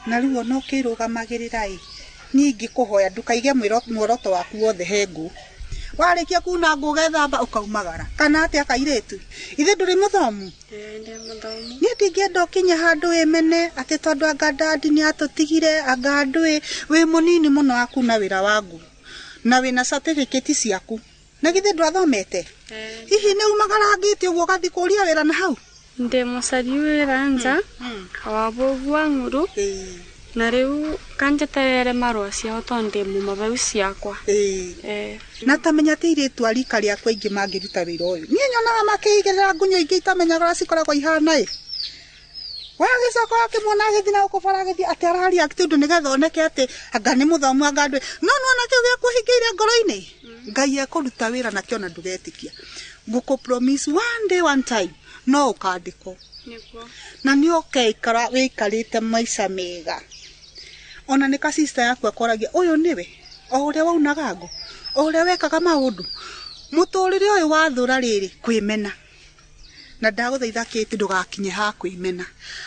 Na rĩu ona ũkĩrũgamagĩrĩra ĩ niĩ ingĩkũhoya ndũkaige muoroto waku wothe he ngũ. Warĩkia kuna ngũ ũgethamba ũkaumagara kana atĩa kairĩtu? Ithe ndũrĩ mũthomu? Ndĩ mũthomu. Niĩ ndingĩenda ũkinye handũ wĩmene atĩ tondũ anga dadi nĩatũtigire anga ndũĩ wĩ mũnini mũno wa kuna wĩra wa ngũ na wĩna certificate ciaku na githĩ ndwathomete? Hihi nĩ umagarangĩte ũguo ũgathiĩ kũria wĩra na hau? Ndĩ mũcari wĩra nja wa ng'uru na rĩu kanjeterere marũa ciao tondũ ndĩ mũmabeu ciakwa. Na tamenya atĩ airĩtu a rika rĩakwa aingĩ mangĩruta wĩra ũyũ niĩ nyonaga makĩigĩrĩra ngunyũ ingĩ itamenyaga ũrĩa cikoragwo ihana ĩ. Wagĩcoka wakĩmuona agĩthiĩ na gũkũ bara agĩthiĩ atĩ araria tondũ nĩgetha oneke atĩ anga nĩ mũthomu anga ndũĩ no nĩwona kĩu gĩakũhingĩire ngoro-inĩ Ngai ekũruta wĩra nakĩo na ndũgetĩkia. Ngũkũ promise one day one time no ũkandĩkwo na nĩ ũkeikara wĩikarĩte maica mega. Ona nĩ ka sister yaku akoragia ũyũ nĩwe o ũrĩa waunaga ngũ o ũrĩa wekaga maũndũ mũtũrĩre ũyũ wathũra rĩrĩ kwĩmena na ndagũthaitha Kĩti ndũgakinye ha kwĩmena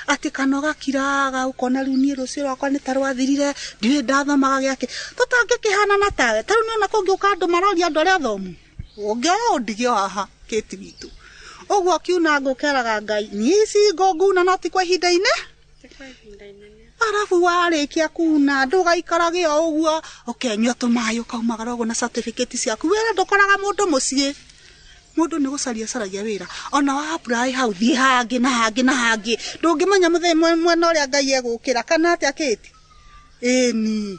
atĩ kana ũgakiraga ũkona rĩu niĩ rũciũ rwakwa nĩ ta rwathirire ndiũĩ ndathomaga gĩakĩ tũtangĩkĩhanana tawe ta rĩu nĩona kũngĩũka andũ maroria andũ arĩa athomu ũngĩoya ũndige o haha Kĩti witũ ũguo ũkiuna ngũ ũkeraga Ngai niĩ ici ngũ nguna no ti kwa ihinda inene arabu warĩkia kuna ndũgaikarage o ũguo ũkenyua tũmaĩ ũkaumagara ũguo na certificate ciaku wĩra ndũkoraga mũndũ mũciĩ mũndũ nĩ gũcaria caragia wĩra ona wa apply hau thiĩ hangĩ na hangĩ na hangĩ ndũngĩmenya mũthenya mwena ũrĩa Ngai egũkĩra kana atĩa Kĩti? Ĩni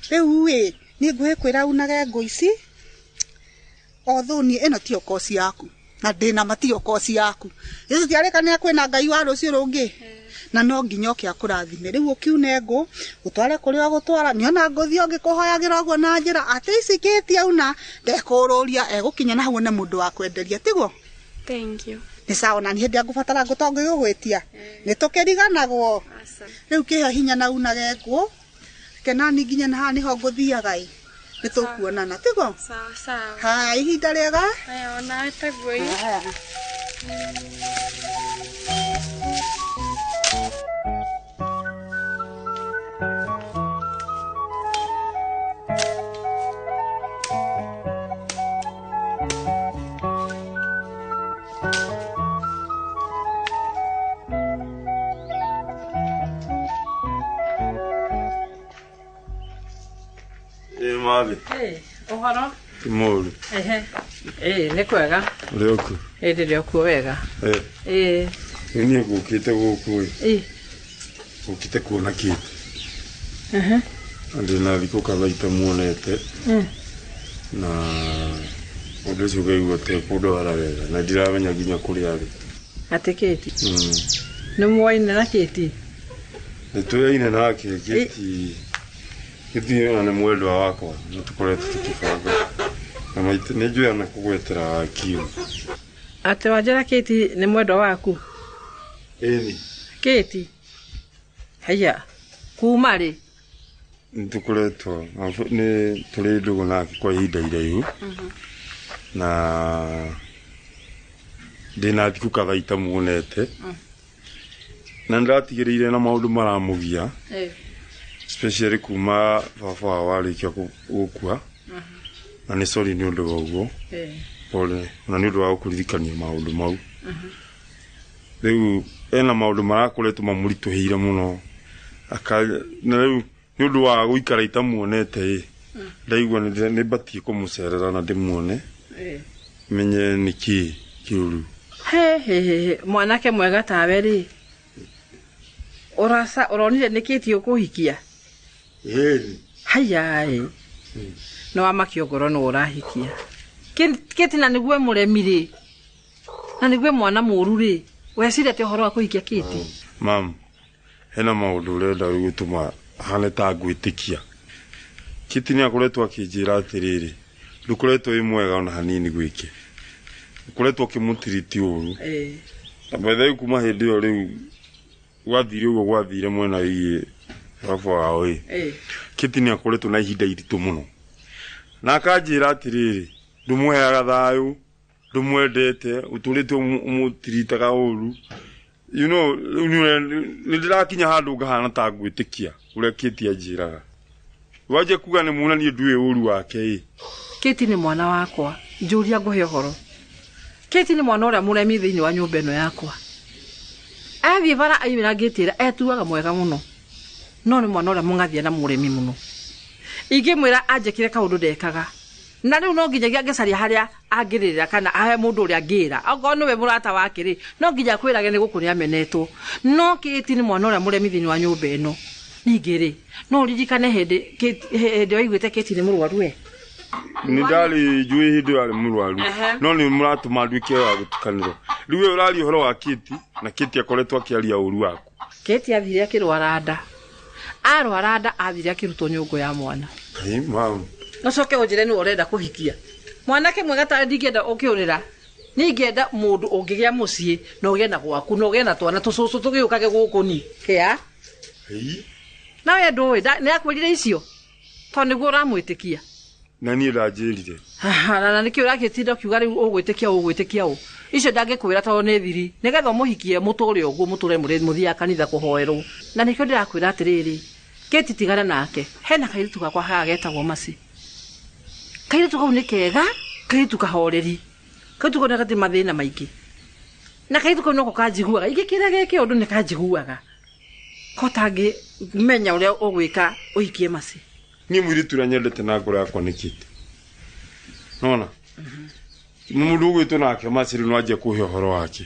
rĩu ĩ niĩ ngũgĩkwĩra unage ngũ ici although niĩ ĩno tiyo koci yaku na ndĩna ma tiyo koci yaku ĩcio tiarĩkanĩra kwĩna Ngai wa rũciũ rũngĩ na no nginya oke akũrathime rĩu ũkiune ngũ ũtware kũrĩa ũgũtwara nĩona ngũthiĩ ũngĩkũhoyagĩra ũguo na njĩra atĩ ici Kĩti auna ndekũrũria egũkinya na hau one mũndũ wa kwenderia tiguo? Thank you. Nĩ sawa na niĩ hĩndĩ ĩrĩa ngũbatara ngũ to ngĩgũgwĩtia nĩ tũkĩriganagwo rĩu kĩhe hinya na unage ngũ kenani nginya na haha nĩho ngũthiaga ĩ nĩ tũkuonana tiguo? Sawa sawa. Haya ihinda rĩega. Haya onawe taguo. Haya. Mavi. Ũhoro? Ti mũru. Ehe. Nĩ kwega. Ũrĩ oku? Ndĩrĩ okuo wega. Rĩu niĩ ngũkĩte gũkũ ĩ. Ngũkĩte kuona Kĩti. Na ndĩna thikũ kadhaa itamuonete. Na ũndũ ũcio ngaigua ũtekũndwara wega na ndiramenya nginya kũrĩa arĩ. Atĩ Kĩti? Nĩ muoaine na Kĩti? Nĩ tũyaine nake Kĩti. Kĩti ona nĩ mwendwa wakwa nĩ tũkoretwo tũkĩbanga na nĩ njũĩ ona kũgwetera wakiu. Atĩ wanjĩra Kĩti nĩ mwendwa waku? Ĩni. Kĩti? Haiya, kuma rĩ? Nĩ tũkoretwo nĩ tũrĩ ndũgũ nake kwa ihinda iraihu na ndĩna thikũ kadhaa itamuonete Na ndĩratigĩrĩire na maũndũ maramũgia. Especially kuma baba wao warĩkia gũkua. Na nĩ sorry nĩ ũndũ wa ũguo. Pole na nĩ ũndũ wa gũkũririkania maũndũ mau. Rĩu ena maũndũ marakoretwo mamũritũhĩire mũno. Na rĩu nĩ ũndũ wa gũikara itamuonete ĩ. Ndaigua nĩ batiĩ kũmũcerera na ndĩmuone. Menye nĩ kĩĩ kĩũru. He he he mwanake mwega tawe rĩ. Ũraca ũronire nĩ kĩĩ ũkũhikia? Ĩĩ. Haya ĩ. No wamakio ngoro no ũrahikia. Kĩti na nĩguo mũremi rĩ. Na nĩguo mwana mũũru rĩ. Weciria atĩ ũhoro wa kũhikia kĩti? Mam, hena maũndũ ũrenda gũtũma hane ta ngwĩtĩkia. Kĩti nĩ akoretwo akĩnjĩra atĩrĩrĩ, ndũkoretwo wĩ mwega ona hanini gwĩke. Ũkoretwo ũkĩmũtiriti ũru. Na by the way kuma hĩndĩ ĩyo rĩu gwathire ũguo gwathire mwena wĩgiĩ baba wao ĩ. Kĩti nĩ akoretwo na ihinda iritũ mũno. Na akanjĩra atĩrĩrĩ, ndũmũheaga thayũ, ndũmwendete, ũtũrĩte ũmũtiritaga ũru. You know, nĩ ndĩrakinya handũ ngahana ta ngwĩtĩkia ũrĩa Kĩti anjĩraga. Wanjia kuga nĩ muona niĩ nduĩ ũru wake ĩ. Kĩti nĩ mwana wakwa, njũria ngũhe ũhoro. Kĩti nĩ mwana ũrĩa mũremi thĩinĩ wa nyũmba ĩno yakwa. Athiĩ bara aimĩra ngĩtĩra etuaga mwega mũno. No nĩ mwana ũrĩa mũng'athia na mũremi mũno. Ingĩmwĩra anjĩkire kaũndũ ndekaga. Na rĩu no nginyagia ngĩcaria harĩa angĩrĩrĩra kana ahe mũndũ ũrĩa angĩra. Okorwo nĩwe mũrata wake rĩ, no nginya akwĩrage nĩ gũkũ nĩamenetwo. No Kĩti nĩ mwana ũrĩa mũremi thĩinĩ wa nyũmba ĩno. Ningĩ rĩ, no ũririkane hĩndĩ waiguĩte Kĩti nĩ mũrwaru we? Nĩ ndarĩ njũĩ hĩndĩ ĩyo arĩ mũrwaru. No nĩ mũratũma nduĩke wa gũtukanĩrwo. Rĩu we ũraria ũhoro wa Kĩti na Kĩti akoretwo akĩaria ũru waku. Kĩti athire akĩrwara nda. Arwara nda athire akĩrutwo nyũngũ ya mwana. Ĩ mam. Ũcoke ũnjĩre nĩwe ũrenda kũhikia. Mwanake mwega tarĩ ndingĩenda ũkĩũrĩra. Ningĩenda mũndũ ũngĩgĩa mũciĩ na ũgĩe na gwaku na ũgĩe na twana tũcũcũ tũgĩũkage gũkũ ni. Kĩa? Ĩ. Na we ndũĩ nĩ akwĩrire icio? Tondũ nĩguo ũramwĩtĩkia. Na niĩ ndanjĩrire. Na nĩkĩo ũrakĩtinda ũkiuga rĩu ũgwĩtĩkia ũgwĩtĩkia ũ. Icio ndangĩkwĩra tondũ nĩ thiri. Nĩgetha ũmũhikie mũtũre ũguo mũtũre mũthiaga kanitha kũhoerwo. Na nĩkĩo ndĩrakwĩra atĩrĩrĩ, Kĩti tigana nake. Hena kairĩtu gakwa haha getagwo Maci. Kairĩtu kau nĩ kega, kairĩtu kahoreri. Kairĩtu kau nĩ gatirĩ mathĩna maingĩ. Na kairĩtu kau noko kanjiguaga. Ingĩkĩra geke ũndũ nĩ kanjiguaga. Ko tangĩmenya ũrĩa ũgwĩka ũhikie Maci. Niĩ mũirĩtu ũrĩa nyendete na ngoro yakwa nĩ Kĩti. Nona? Mũndũ ũgwĩtwo nake Maci rĩu no anjie kũhe ũhoro wake.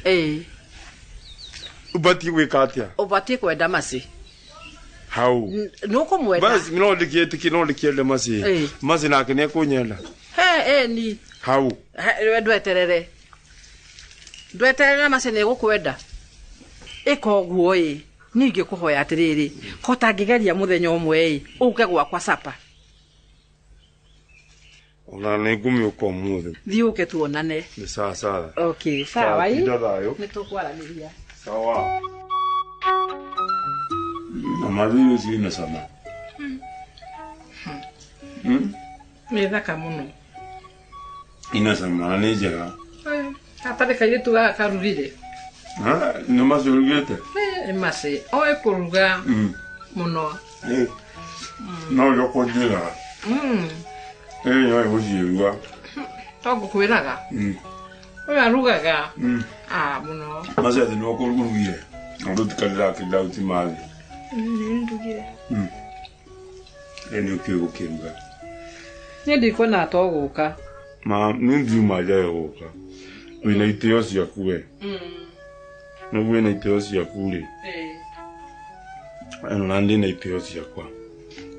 Ũbatiĩ gwĩka atĩa? Ũbatiĩ kwenda Maci. Hau. Nũkũmwenda. Basi no ndĩkĩetĩkie no ndĩkĩende Maci. Maci nake nĩekũnyenda. He ni. Hau. We ndweterere. Ndweterere Maci nĩegũkwenda. Ĩka ũguo ĩ. Niĩ ingĩkũhoya atĩrĩrĩ, ko tangĩgeria mũthenya ũmwe ĩ, ũke gwakwa sapa. Ona nĩ ngũmĩũka ũmũthĩ. Thiĩ ũke tuonane. Nĩ sawa sawa. Okay, sawa ĩ. Tinda thayũ. Nĩ tũkwaranĩria. Sawa. Na mathĩ icio ina cama. Nĩ thaka mũno. Ina cama na nĩ njega. Hatarĩ kairĩtu gaka karugire. Nĩ Maci ũrugĩte? Nĩ Maci. Oĩ kũruga mũno. No ũrĩa ũkũnjĩraga. Ĩĩ no ĩgũciĩruga. To ngũkwĩraga. Ũyũ arugaga. Mũno. Maci atĩ nĩwe ũkũrugire. Ũndũ tikanĩrakĩndauti mathĩ. Nĩ ndugire. Ĩ nĩ ũkĩũĩ gũkĩruga. Niĩ ndikwona to gũka. Ma nĩ ngiuma njae gũka. Wĩna itĩo ciaku we. Nĩguo wĩna itĩo ciaku rĩ. Na ndĩna itĩo ciakwa.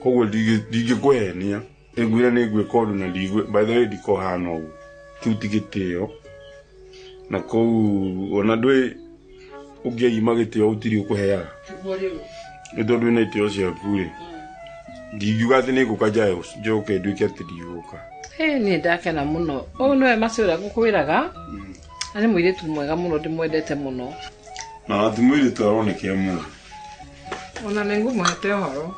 Koguo ndingĩkũhenia. Ngwĩre nĩ ngwĩka ũndũ na ndigwe. By the way ndikohana ũguo. Kĩu ti gĩtĩo. Na kũu ona ndũĩ ũngĩima gĩtĩo gũtirĩ ũkũheaga. Nĩ tondũ wĩna itĩo ciaku rĩ. Ndingiuga atĩ nĩ ngũka njae njoke nduĩke atĩ ndigũka. Niĩ ndakena mũno. Ũyũ nĩwe Maci ũrĩa ngũkwĩraga. Na nĩ mũirĩtu mwega mũno ndĩmwendete mũno. Na ti mũirĩtu aroneka e mwega. Ona nĩ ngũmũhete ũhoro.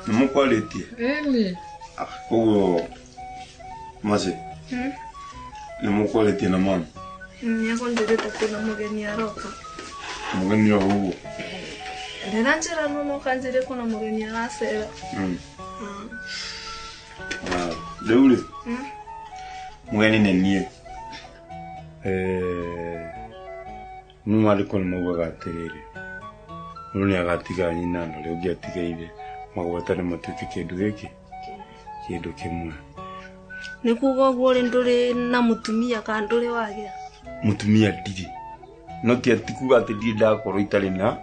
Nĩ mũkwarĩtie? Ĩni. Koguo Maci nĩ mũkwarĩtie na mami? Nĩ akũnjĩrĩte kwĩna mũgeni aroka. Mũgeni o ũguo. Ndiranjira no kanjire kuna mugeni aracera. Rĩu rĩ mugeni nĩ niĩ. No maandĩko nĩ maugaga atĩrĩrĩ, mũndũ nĩ agatiga nyina na ũrĩa ũngĩ atigaire magwatane matuĩke kĩndũ gĩkĩ kĩndũ kĩmwe. Nĩ kuga ũguo rĩ ndũrĩ na mũtumia kana ndũrĩ wagĩa? Mũtumia ndirĩ, no ti atĩ kuga atĩ ndirĩ ndakorwo itarĩ na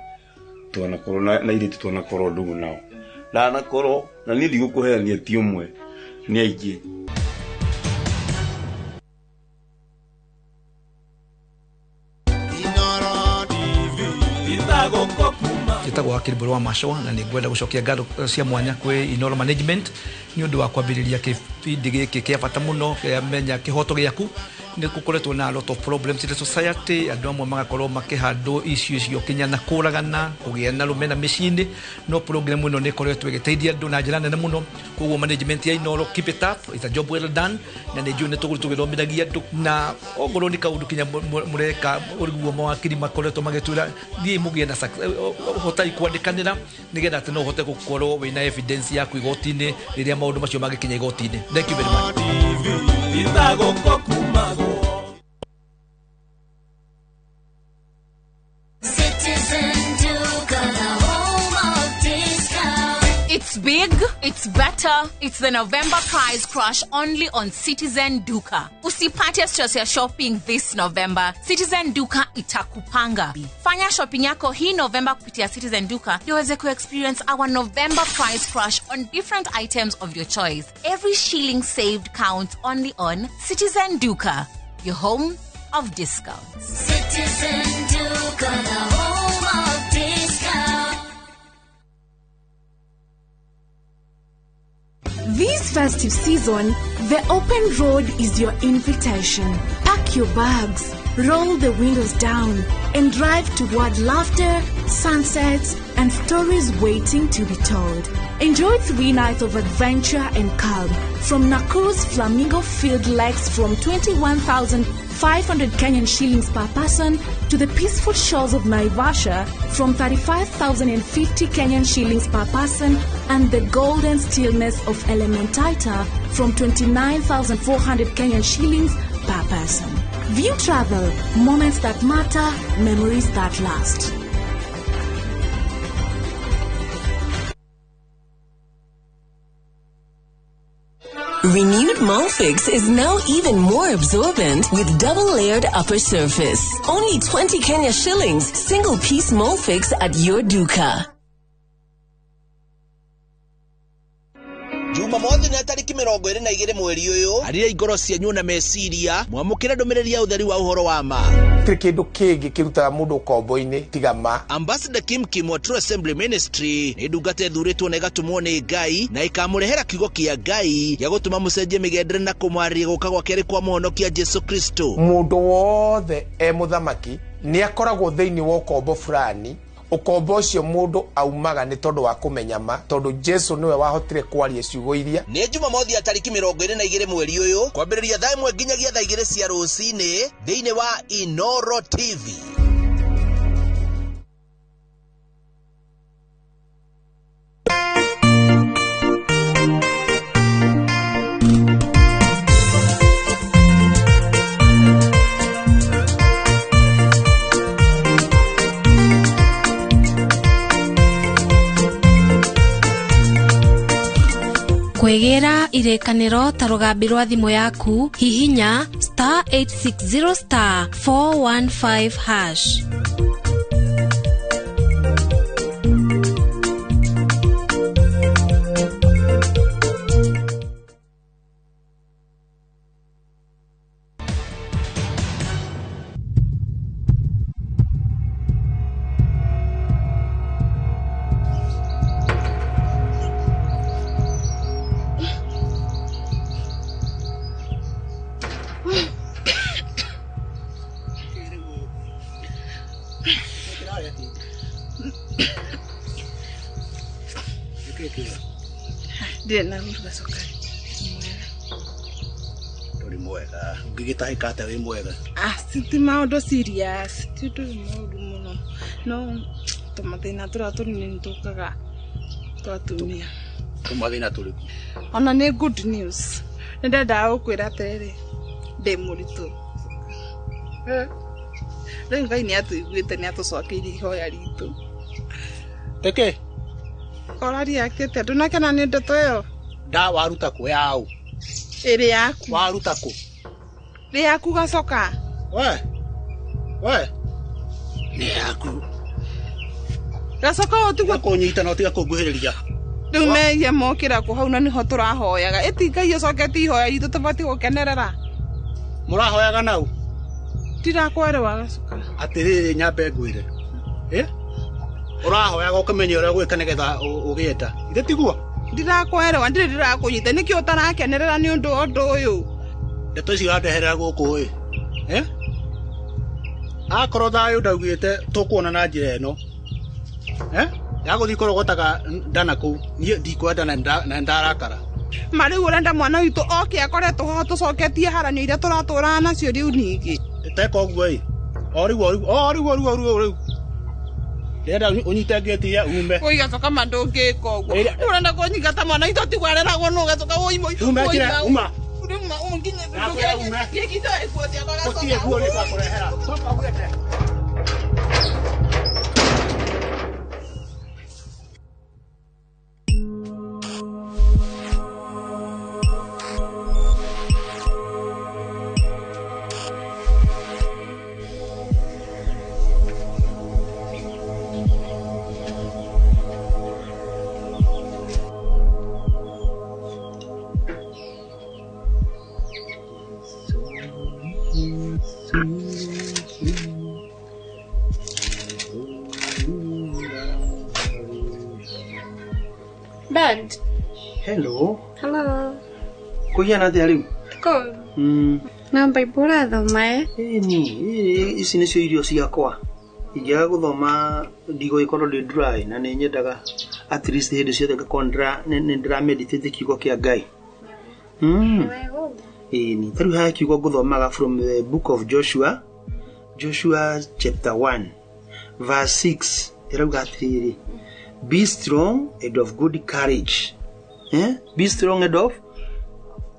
twanakorwo na airĩtu twanakorwo ndũgũ nao ndanakorwo na niĩ ndigũkũheania ti ũmwe nĩ aingĩ. Njĩtagwo Wakiri Mbũrũ wa Macũa na nĩ ngwenda gũcokia ngatho cia mwanya kwĩ Inooro Management nĩ ũndũ wa kwambĩrĩria kĩbindi gĩkĩ kĩa bata mũno kĩa Menya Kĩhoto Gĩaku. Nĩ gũkoretwo na a lot of problems in the society, andũ amwe magakorwo makĩhandwo icio icio kinya na kũragana, kũgĩa na rũmena mĩciĩ-inĩ, no program ĩno nĩ ĩkoretwo ĩgĩteithia andũ na njĩra nene mũno. Koguo management ya Inooro, keep it up, it's a job well done, na nĩ njũĩ nĩ tũgũthiĩ tũgĩthomithagia andũ, na ongorwo nĩ kaũndũ kinya mũreka ũguo mawakiri makoretwo magĩtwĩra thiĩ mũgĩe na hotai kwandĩkanĩra nĩgetha atĩ no ũhote gũkorwo wĩna evidence yaku igoti-inĩ rĩrĩa maũndũ macio mangĩkinya igoti-inĩ. Thank you very much. It's big, it's better, it's the November price crash only on Citizen Duka. Usipate stress ya shopping this November. Citizen Duka itakupanga. Fanya shopping yako hii November kupitia Citizen Duka ndio uweze ku-experience our November price crash on different items of your choice. Every shilling saved counts only on Citizen Duka, your home of discounts. Citizen Duka, the home of discounts. This festive season, the open road is your invitation. Pack your bags, roll the windows down, and drive toward laughter, sunsets, and stories waiting to be told. Enjoy 3 nights of adventure and calm from Nakuru's Flamingo Field Lakes from 21,500 Kenyan shillings per person to the peaceful shores of Naivasha from 35,050 Kenyan shillings per person and the golden stillness of Elementaita from 29,400 Kenyan shillings per person. View Travel, moments that matter, memories that last. Renewed Molfix is now even more absorbent with double-layered upper surface. Only 20 Kenya shillings, single-piece Molfix at your duka. Jumamothi na tariki 22 mweri uyu arira igoro cianyu na meciria mwamukira ndumiriri ya utheri wa uhoro wa ma tiri kindu kingi kirutaga mundu kombo-ini tiga ma. Ambassador Kim Kim wa True Assembly Ministry ni ndungata ithuritwo na igatumwo ni Ngai na ikamurehera kiugo kia Ngai gĩa gũtũma mũcenjie mĩgendere na kũmwarĩria gũka gwake arĩ kwa mũhonokia Jesu Kristo. Mundu wothe e muthamaki ni akoragwo thiini wa ukombo fulani. Ukombo ucio mundu aumaga ni tondu wa kumenya ma, tondu Jesu niwe wahotire kwaria ciugo iria. Ni Jumamothi ya tariki 22 mweri uyu kwambĩrĩria thaa 1 nginyagia thaa 2 cia rũcinĩ thĩinĩ wa Inooro TV. Kwĩgĩra irĩkanĩro ta rũgambi rwa thimũ yaku, hihinya *860 *415#. Ndĩrĩ na ruga cukari. Ndũrĩ mwega. Ũngĩgĩtahĩka atĩa wĩ mwega? Ah, ti maũndũ serious. Ti ũndũ mũũru mũno. No Tũmathĩna tũrĩa tũnini tũkaga twatumia. Tũmathĩna tũrĩkũ? Ona nĩ good news. Nĩ ndendaga gũkwĩra atĩrĩrĩ, ndĩ mũritũ. Rĩu Ngai nĩ atũiguĩte, nĩ atũcokeirie ihoya ritũ. Teke? Ũrariakĩte, ndũnakena nĩ ndeto ĩyo? Nda waruta kũ yaũ? Ĩrĩ yaku. Waruta kũ? Nĩ yaku gacoka. We? We? Nĩ yaku. Gacoka ũtigwo kũnyita na ũtiga kũnguhĩrĩria. Rĩu mehia mokĩra kũ hau na nĩho tũrahoyaga. Ĩti Ngai ũcoketie ihoya ritũ tũbatiĩ gũkenerera. Mũrahoyaga nau? Ndirakwerewa gacoka. Atĩrĩrĩ nyambe ngwĩre. Ũrahoyaga ũkamenya ũrĩa ũgwĩka nĩgetha ũgĩe nda. Ithe tiguo? Ndirakwerewa, ndirĩ ndĩrakũnyita. Nĩkĩ ũtarakenerera nĩ ũndũ ũndũ ũyũ? Ndeto ici ũrandeherera gũkũ ĩ. Akorwo thayũ ndaugĩte tũkuona na njĩra ĩno. Ya gũthiĩ kũrogotaga nda na kũu. Niĩ ndikwenda na nĩndarakara. Ma rĩu ũrenda mwana witũ oke akoretwo haha tũcoketie haranio iria tũratũraga nacio rĩu ningĩ. Teka ũguo ĩ. O rĩu o rĩu o rĩu o rĩu o rĩu o rĩu. Ndĩrenda ũnyite ngĩti ya ume. Ũi gacoka ma ndũngĩka ũguo. Rĩu ũrenda kũnyingata mwana witũ atigwo areragwo nũ gacoka wũi mũi. Ume njĩra uma. Rĩu ma ũnginye ndũngĩkita ikuo ciakwa gacoka. Gũtirĩ nguo nĩngakũrehera. Coka ũgĩte. Dad. Hello. Hello. Kuhiana atia riu? Good. Na Bible ũrathoma ĩ? Ĩni, ici nĩcio irio ciakwa. Ingĩaga gũthoma ndigũgĩkorwo ndĩ dry na nĩ nyendaga at least hĩndĩ ciothe ngakorwo nĩ ndĩra meditate kiugo kĩa Ngai. Ĩni, ta rĩu haha kiugo ngũthomaga from the book of Joshua, Joshua chapter 1 verse 6 ĩrauga atĩrĩrĩ, be strong and of good courage. Be strong and of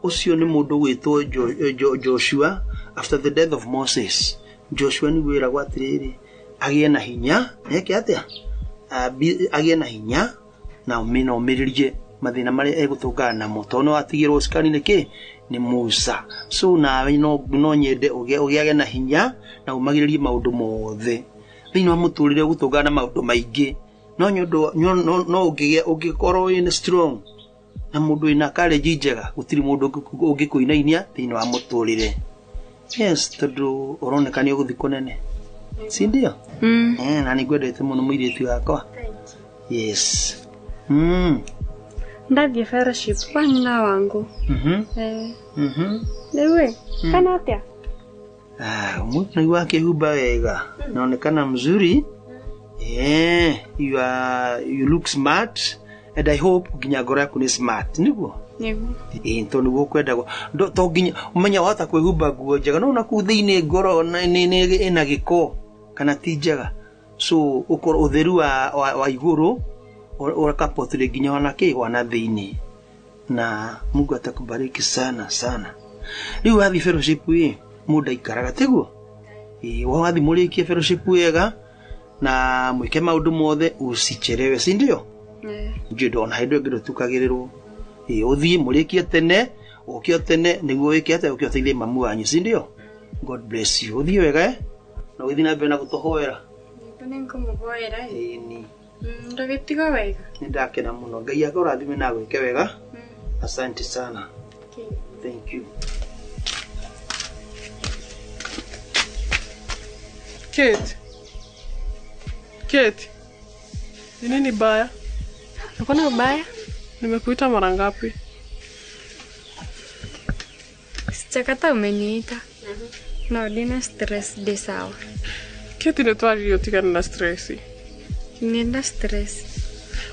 ũcio nĩ mũndũ gwĩtwo Joshua after the death of Moses. Joshua nĩ wĩragwo atĩrĩrĩ agĩe na hinya, eke atĩa? Agĩe na hinya na ũmĩrĩrie mathĩna marĩa egũtũngana namo tondũ no atigĩrwo ũcukani nĩkĩ? Nĩ Musa. So nawe no nyende ũgĩage na hinya na ũmagĩrĩrie maũndũ mothe thĩinĩ wa mũtũrĩre ũgũtũngana na maũndũ maingĩ no nyondo no ũngĩkorwo wĩna strong na mũndũ wĩna courage njega gũtirĩ mũndũ ũngĩkũinainia thĩinĩ wa mũtũrĩre. Yes, tondũ ũroneka nĩ ũgũthiĩ kũnene, si ndio? Na nĩngwendete mũno mũirĩtu wakwa. Yes. Ndathiĩ fellowship kwa nyina wangu. Rĩu kana atĩa? Mũndũ nĩguo akĩhumba wega, naonekana mzuri. You look smart and I hope nginya ngoro yaku nĩ smart, nĩguo? Nĩguo. Tondũ nĩguo kwendagwo. To nginya ũmenya wahota kwĩhumba nguo njega no nakũu thĩinĩ ngoro ĩna gĩko kana ti njega. So ũkorwo ũtheru wa igũrũ ũkapotire nginya wana kĩ wana thĩinĩ, na Mungu atakubariki sana sana. Rĩu wathiĩ fellowship ĩ mũndũ aikaraga tiguo? Wathiĩ mũrĩkie fellowship wega na mwĩke maũndũ mothe usichelewe, si ndio? Njui ndona hĩndĩ ĩngĩ ndũtukagĩrĩrwo. Ũthiĩ mũrĩkie tene, ũke tene nĩguo wĩke atĩa, ũke ũteithie mamu wanyu, si ndio? God bless you. Ũthiĩ wega na ũgĩthiĩ na mbere na gũtũhoera. Nĩngũmũhoera. Ĩni. Ndũgĩtiga wega. Nĩndakena mũno. Ngai akũrathime na agwĩke wega. Asante sana. Thank you. Kate. Kate. Ni nini baya? Hakuna ubaya. Nimekuita mara ngapi? Sijakata umeniita. No, ndina stress de sawa. Kate, nitwaririo utigane na stress. Nina stress.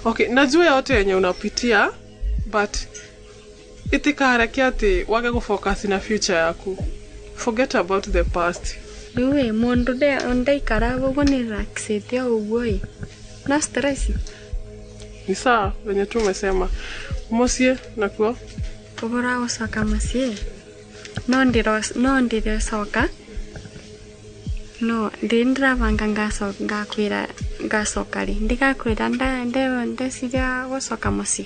Okay, najua yote yenye unapitia, but itikareke ati wage gufocus na future yaku. Forget about the past. Rĩu mundu ndaikara ũguo nĩ relaxĩte o ũguo ĩ. No stress. Ni sawa venye tu umesema. Muciĩ nakuo? Ũhoro gũcoka mũciĩ no ndĩrocoka no ndĩrabanga ngakwĩra ngacoka rĩ ndigakwĩra ndeciria gũcoka mũciĩ.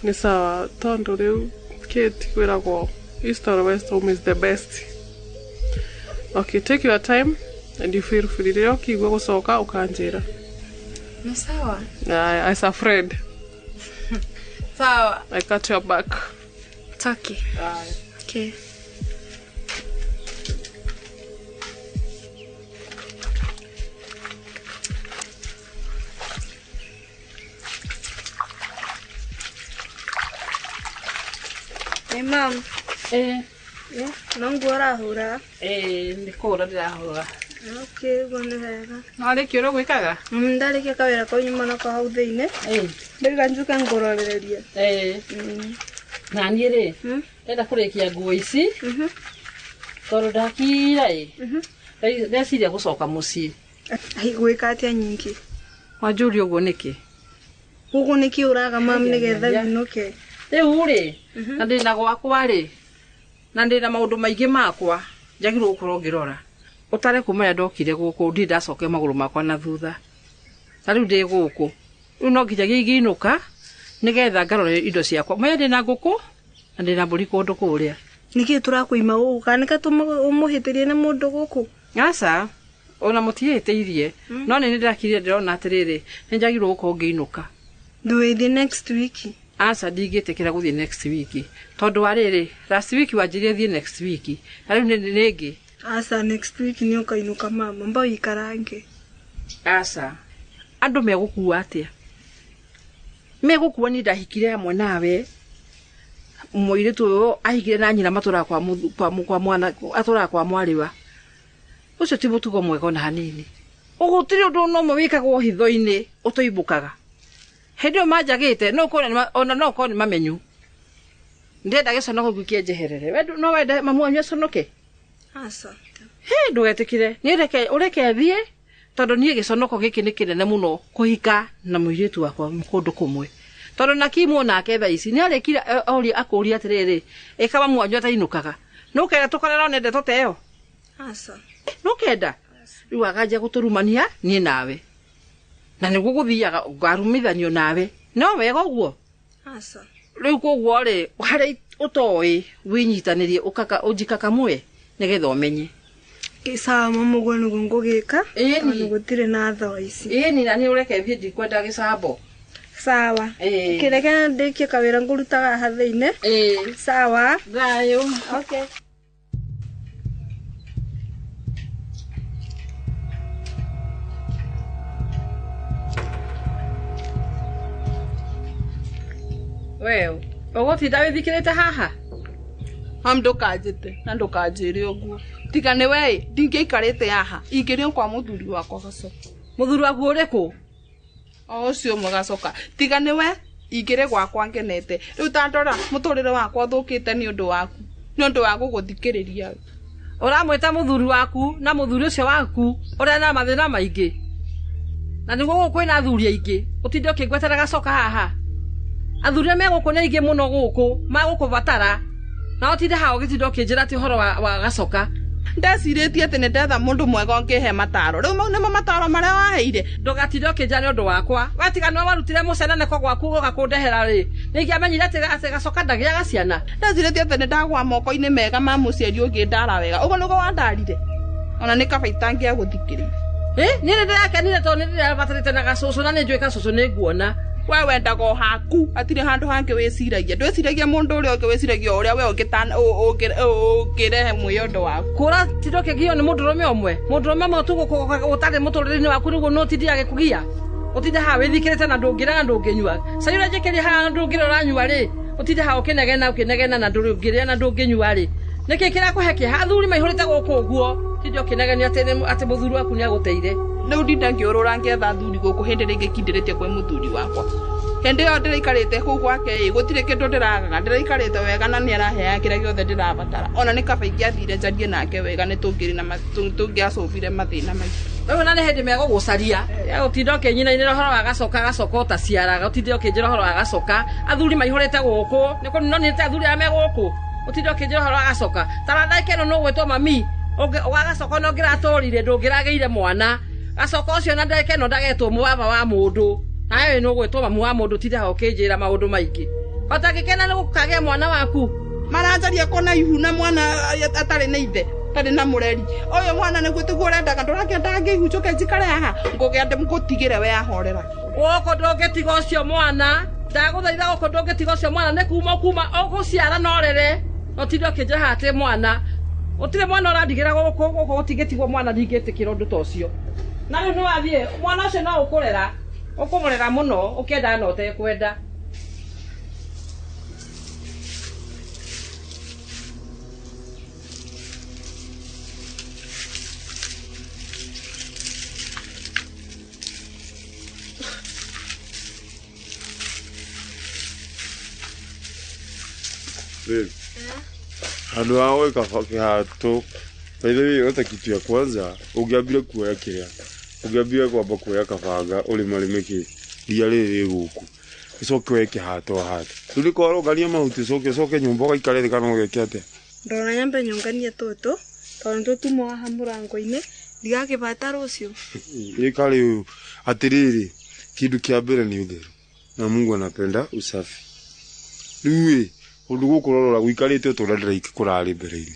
Ni sawa tondũ rĩu Kate kwĩragwo east or west home is the best. Okay, take your time and you feel free. Rĩrĩa ũkĩigua gũcoka ũkanjĩra. Ni sawa. As a friend. Sawa. I got your back. It's okay. Okay. Hey, mom. No nguo ũrahũra? Nĩ kũhũra ndĩrahũra. Okay, ũguo nĩ wega. No warĩkia ũrĩa ũgwĩkaga? Ndarĩkia kawĩra kau nyuma nako hau thĩinĩ. Ndauga njuke ngũrorererie. Na niĩ rĩ, ndĩrenda kũrĩkia nguo ici tondũ ndakira ĩ ndeciria gũcoka mũciĩ. Gwĩka atĩa nyingĩ? Wanjũria ũguo nĩkĩ? Ũguo nĩkĩ ũraga mam nĩgetha winũke? Rĩu rĩ, na ndĩna gwakwa rĩ, na ndĩna maũndũ maingĩ makwa njagĩrĩirwo gũkorwo ngĩrora. Ũtare kuma rĩrĩa ndokire gũkũ ndirĩ ndacokia magũrũ makwa na thutha. Ta rĩu ndĩ gũkũ. Rĩu no nginyagia ingĩinũka nĩgetha ngarore indo ciakwa. Menya ndĩna ngũkũ na ndĩna mbũri kũndũ kũrĩa. Nĩkĩ tũrakũima gũkũ kana nĩka ũmũhĩtĩrie nĩ mũndũ gũkũ? Aca, ona mũtihĩtĩirie. No nĩ ndĩrakirire ndĩrona atĩrĩrĩ, nĩ njagĩrĩirwo gũkorwo ngĩinũka. Ndũĩthiĩ next week? Aca ndingĩtĩkĩra gũthiĩ next week. Tondũ wa rĩrĩ, last week wanjĩrire thiĩ next week. Na rĩu nĩ ĩngĩ. Aca next week nĩ ũkainũka mama, mba ũikarange. Aca, andũ megũkua atĩa? Megũkua niĩ ndahikire hamwe nawe. Mũirĩtu ũyũ ahikire na nyina matũraga kwa mwana atũraga kwa mwarĩwa. Ũcio ti mũtugo mwega ona hanini. Gũtirĩ ũndũ ona ũmwe wĩkagwo hitho-inĩ ũtoimbũkaga. Hĩndĩ ĩyo manjagĩte no ũkorwo ona no ũkorwo nĩ mamenyu. Ndĩrenda gĩconoko gĩkĩ kĩnjeherere. We no wende mamu wanyu aconoke? Aca. Hĩ ndũgetĩkĩre. Niĩ reke ũreke thiĩ tondũ niĩ gĩconoko gĩkĩ nĩ kĩnene mũno kũhika na mũirĩtu wakwa kũndũ kũmwe. Tondũ na Kimu nake thaa ici nĩ arĩkire oria akũria atĩrĩrĩ, ĩka mamu wanyu atainũkaga. Nĩ ũkenda tũkorerwo nĩ ndeto ta ĩyo? Aca. Nĩ ũkenda? Rĩu akanjia gũtũrumania niĩ nawe. Na nĩguo gũthiaga ngarumithanio nawe. No wega ũguo? Aca. Rĩu koguo rĩ, harĩa ũtoĩ wĩnyitanĩrie ũnjikakamue nĩgetha ũmenye. Sawa mama, ũguo nĩguo ngũgĩka tondũ gũtirĩ na thaa ici. Ĩni na nĩ ũreke thiĩ ndikwenda gĩcambo. Sawa. Kĩreke ndĩkie kawĩra ngũrutaga haha thĩinĩ. Sawa. Thayũ. Okay. Wewe, ũgũtinda wĩthikĩrĩte haha? Mam ndũkanjĩte na ndũkanjĩre ũguo. Tiga nĩ we ndingĩikarĩte haha, ingĩrĩ o kwa mũthuri wakwa gacoka. Mũthuri waku ũrĩkũ? O ũcio ũmwe gacoka. Tiga nĩ we ingĩrĩ gwakwa ngenete. Rĩu ta ndora mũtũrĩre wakwa ũthũkĩte nĩ ũndũ waku, nĩ ũndũ wa gũgũthikĩrĩria. Ũramwĩta mũthuri waku na mũthuri ũcio waku ũrĩa na mathĩna maingĩ. Na nĩguo gũkũ kwĩna athuri aingĩ, ũtinde ũkĩngwetera gacoka haha. Athuri arĩa me gũkũ nĩ aingĩ mũno gũkũ, magũkũbatara. Na ũtinde haha ũgĩtinda ũkĩnjĩra atĩ ũhoro wa gacoka. Ndecirĩtie atĩ nĩ ndetha mũndũ mwega ũngĩhe mataro. Rĩu mau nĩmo mataro marĩa waheire. Ndũgatinde ũkĩnjĩra nĩ ũndũ wakwa. We tiga nĩwe warutire mũceneneko gwaku ũgoka kũndehera rĩ, nĩ ingĩamenyire atĩ gacoka ndagĩaga ciana. Ndecirĩtie atĩ nĩ ndagũa moko-inĩ mega ma mũciari ũngĩndara wega. Ũguo nĩguo wandarire. Ona nĩ kaba itangĩagũthikĩrĩirie. Niĩ nĩ ndĩrakenire tondũ nĩ ndĩrabatarĩte na gacũcũ na nĩ njũĩ gacũcũ nĩ nguona. We wendaga o haku, hatirĩ handũ hangĩ wĩciragia. Ndwĩciragia mũndũ ũrĩa ũngĩ, wĩciragia o ũrĩa we ũngĩrehe mwĩyondo waku. Kũra tinda ũkĩgio nĩ mũndũrũme ũmwe. Mũndũrũme ũmwe tu ũtarĩ mũtũrĩre-inĩ waku nĩguo no ũtinde agĩkũgia. Ũtinde haha wĩthikĩrĩte na ndũngĩrĩa na ndũngĩnyua. Cai ũrĩa njĩkĩrire haha na ndũngĩrĩa ũranyua rĩ, ũtinde haha ũkĩnegena ũkĩnegena na ndũngĩrĩa na ndũngĩnyua rĩ. Nĩkĩ kĩrakũhe kĩeha? Athuri maihũrĩte gũkũ ũguo. Tinde ũkĩnegenia atĩ mũthuri waku nĩagũteire. Rĩu ndinda ngĩũrũra ngĩetha athuri gũkũ hĩndĩ ĩrĩa ingĩkindĩrĩtie kwĩ mũthuri wakwa. Hĩndĩ ĩyo ndĩraikarĩte kũu gwake ĩ, gũtirĩ kĩndũ ndĩragaga, ndĩraikarĩte wega na nĩaraheaga kĩrĩa gĩothe ndĩrabatara. Ona nĩ kaba ingĩathire njarie nake wega nĩ tũngĩacũbire mathĩna maitũ. Rĩu na nĩ hĩndĩ megũgũcaria. Ũtinde ũkĩnyinainĩra ũhoro wa gacoka gacoka ũtaciaraga, ũtinde ũkĩnjĩra ũhoro wa gacoka. Athuri maihũrĩte gũkũ. Nĩ kũnonete athuri arĩa me gũkũ. Ũtinde ũkĩnjĩra ũhoro wa gacoka. Tara ndagĩka ĩno nũgwĩtwo mami. Ũgagacoka no ngĩratũrire ndũngĩragĩire mwana. Gacoka ũcio na ndagĩka ĩno ndagetwo baba wa mũndũ. Nawe nũgwĩtwo mamu wa mũndũ tinde haha ũkĩnjĩra maũndũ maingĩ. Ũtangĩkena nĩ gũkagĩa mwana waku. Maranjaria kona ihu na mwana atarĩ na ithe atarĩ na mũreri. Ũyũ mwana nĩguo tiguo ũrendaga ndũrakĩendaga ngĩihu njũke njikare haha ngũgĩa ngũtigĩre we ahorera. Gũkũ ndũngĩtiga ũcio mwana. Ndagũthaitha gũkũ ndũngĩtiga ũcio mwana nĩ kuma kuma ũgũciara na ũrere. Ũtinde ũkĩnjĩra haha atĩ mwana. Gũtirĩ mwana ũrandigĩra gũkũ gũkũ gũtingĩtigwo mwana ndingĩtĩkĩra ũndũ ta ũcio. Na rĩu nĩwathiĩ mwana ũcio no ũkũrera. Ũkũmũrera mũno ũkĩenda na ũtekwenda. Handũ ha gwĩka kĩhato by the way ota kitu ya kwanza ũngĩambire kuoya kĩrĩa ũngĩambire kwamba kuoya kabanga ũrĩmarĩme kĩ ria rĩrĩ rĩ gũkũ ũcoke woe kĩhato hate rĩu nĩ kwarũngania mahuti ũcoke ũcoke nyũmba ũgaikare thĩ kana ũgeke atĩa. Ndona nyambe nyũnganie tũtũ tondũ tũtuma haha mũrango-inĩ ndigakĩbata rũciũ. Ĩka rĩu atĩrĩrĩ kĩndũ kĩa mbere nĩ ũtheru na Mungu anapenda usafi. Rĩu ĩ ũndũ gũkũ ũrorora gũikarĩte o ta ũrĩa ndĩraika kũrarĩ mbere-inĩ.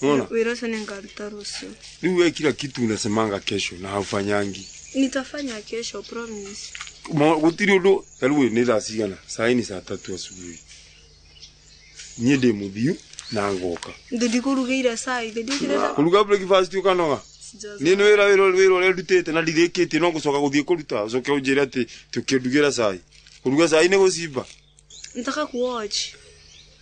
Unaona? Wĩra ũcio nĩngaruta rũciũ. Rĩu we kila kitu unasemanga kesho na haufanyangi. Nitafanya kesho promise. Gũtirĩ ũndũ ta rĩu nĩ thaa cigana? Saa hii ni saa tatu asubuhi. Niĩ ndĩ mũthiu na ngoka. Ndĩndikũrugĩire cai, ndĩndĩkĩrĩte. Kũruga breakfast ũkanoga? Niĩ nĩ wĩra wĩra ũrĩa ndutĩte na ndirĩkĩtie no gũcoka gũthiĩ kũruta ũcoke ũnjĩre atĩ tũkĩndugĩra cai. Kũruga cai nĩ gũcimba. Nataka kuwatch.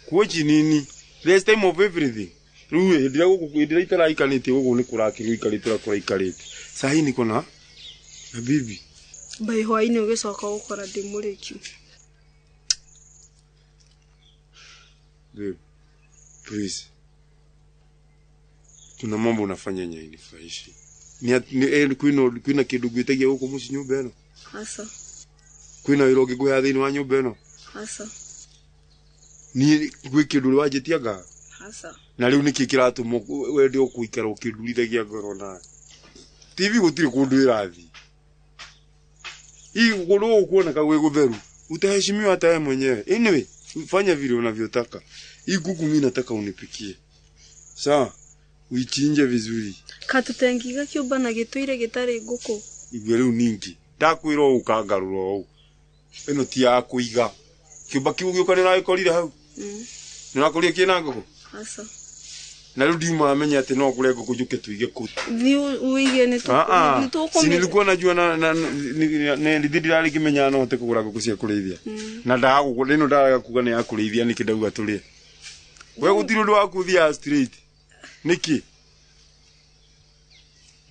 Kuwatch nini? There's time of everything. Rĩu hĩndĩ ĩrĩa gũkũ hĩndĩ ĩrĩa itaraikarĩte gũkũ nĩ kũrakĩrwo ikarĩte ũrĩa kũraikarĩte. Saa hii niko na bibi. By hwaĩ-inĩ ũgĩcoka gũkora ndĩ mũrĩkiu. Babe, please. Kuna mambo unafanya yenye hainifurahishi. Ni kwina kĩndũ ngwĩtagia gũkũ mũciĩ nyũmba ĩno? Aca. Kwĩna wĩra ũngĩ ngũheaga thĩinĩ wa nyũmba ĩno? Aca. Niĩ gwĩ kĩndũ ũrĩ wanjĩtia ngaga? Aca. Na rĩu nĩkĩ kĩratũma wende ũkũikara ũkĩndurithagia ngoro nawe? TV gũtirĩ kũndũ ĩrathiĩ. Hii kũndũ gũkũ kuoneka gwĩ gũtheru. Utaheshimiwa hata wewe mwenyewe. Anyway, fanya vile unavyotaka. Hii kuku mimi nataka unipikie. Sawa? Uichinje vizuri. Katutengiga kĩũmba na gĩtũire gĩtarĩ ngũkũ. Igwe rĩu ningĩ. Ndakwĩra ũũ ũkangarũra ũũ. Ĩno ti ya kũiga. Kĩũmba kĩu gĩũka nĩ ũragĩkorire hau? Nĩ ũrakorire kĩna ngũkũ? Aca. Na rĩu ndiuma menya atĩ no ngũre ngũkũ njũke tũige kũu. Thiĩ ũige nĩ Si nilikuwa najua na nĩ ndirarĩ ngĩmenya no hote kũgũra ngũkũ cia kũrĩithia. Na ndagũkũ ĩno ndaraga kuga nĩ ya kũrĩithia nĩkĩ ndauga tũrĩe. We gũtirĩ ũndũ waku ũthiaga straight. Nĩkĩ?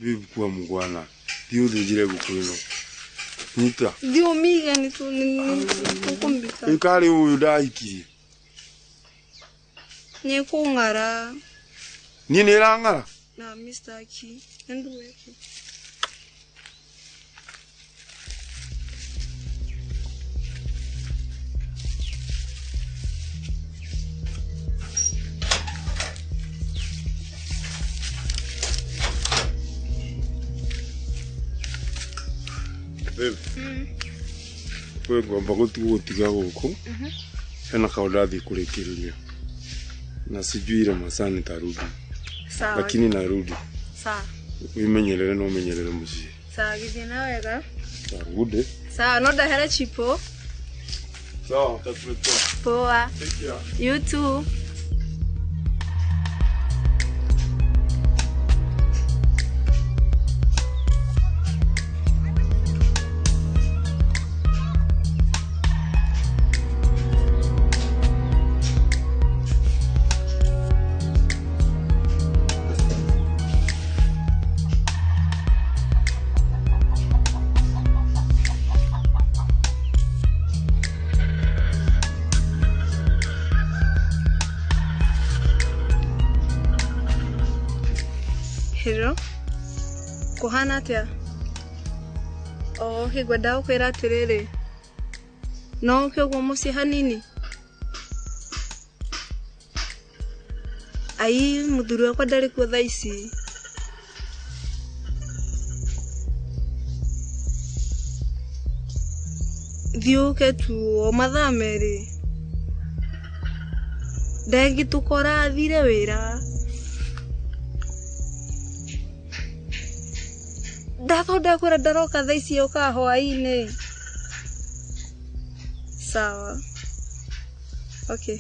Babe kuwa mungwana. Thiĩ ũthĩnjĩre ngũkũ ĩno. Nyita. Thiĩ ũmĩige nĩ tũkũmĩta. Ĩkarĩ ũyũ ndahikirie. Nĩ ĩkũng'ara. Niĩ nĩ ĩrang'ara? Na Mr. Aki. Nĩnduweke. Babe. We ngwamba gũtiga gũkũ. Hena kaũndũ ndathiĩ kũrĩkĩrĩria. Na sijui ile masaa nitarudi. Sawa. Lakini narudi. Sawa. Wimenyerere na umenyerere mũciĩ. Sawa, gĩthiĩ na wega. Tarudi. Sawa, no ndahere chipo. Sawa, nitakuletea. Poa. Take care. You too. Kuhana atia? Oh, ngwenda gukwira atiriri. No uke uguo mucii hanini. Ai, muthuri wakwa ndarĩ kuo thaa ici. Thiĩ ũke tu o mathaa merĩ. Ndengĩtũkora athire wĩra. Ndathonda kwĩra ndaroka thaa ici ũkaga hwaĩ-inĩ. Sawa. Okay.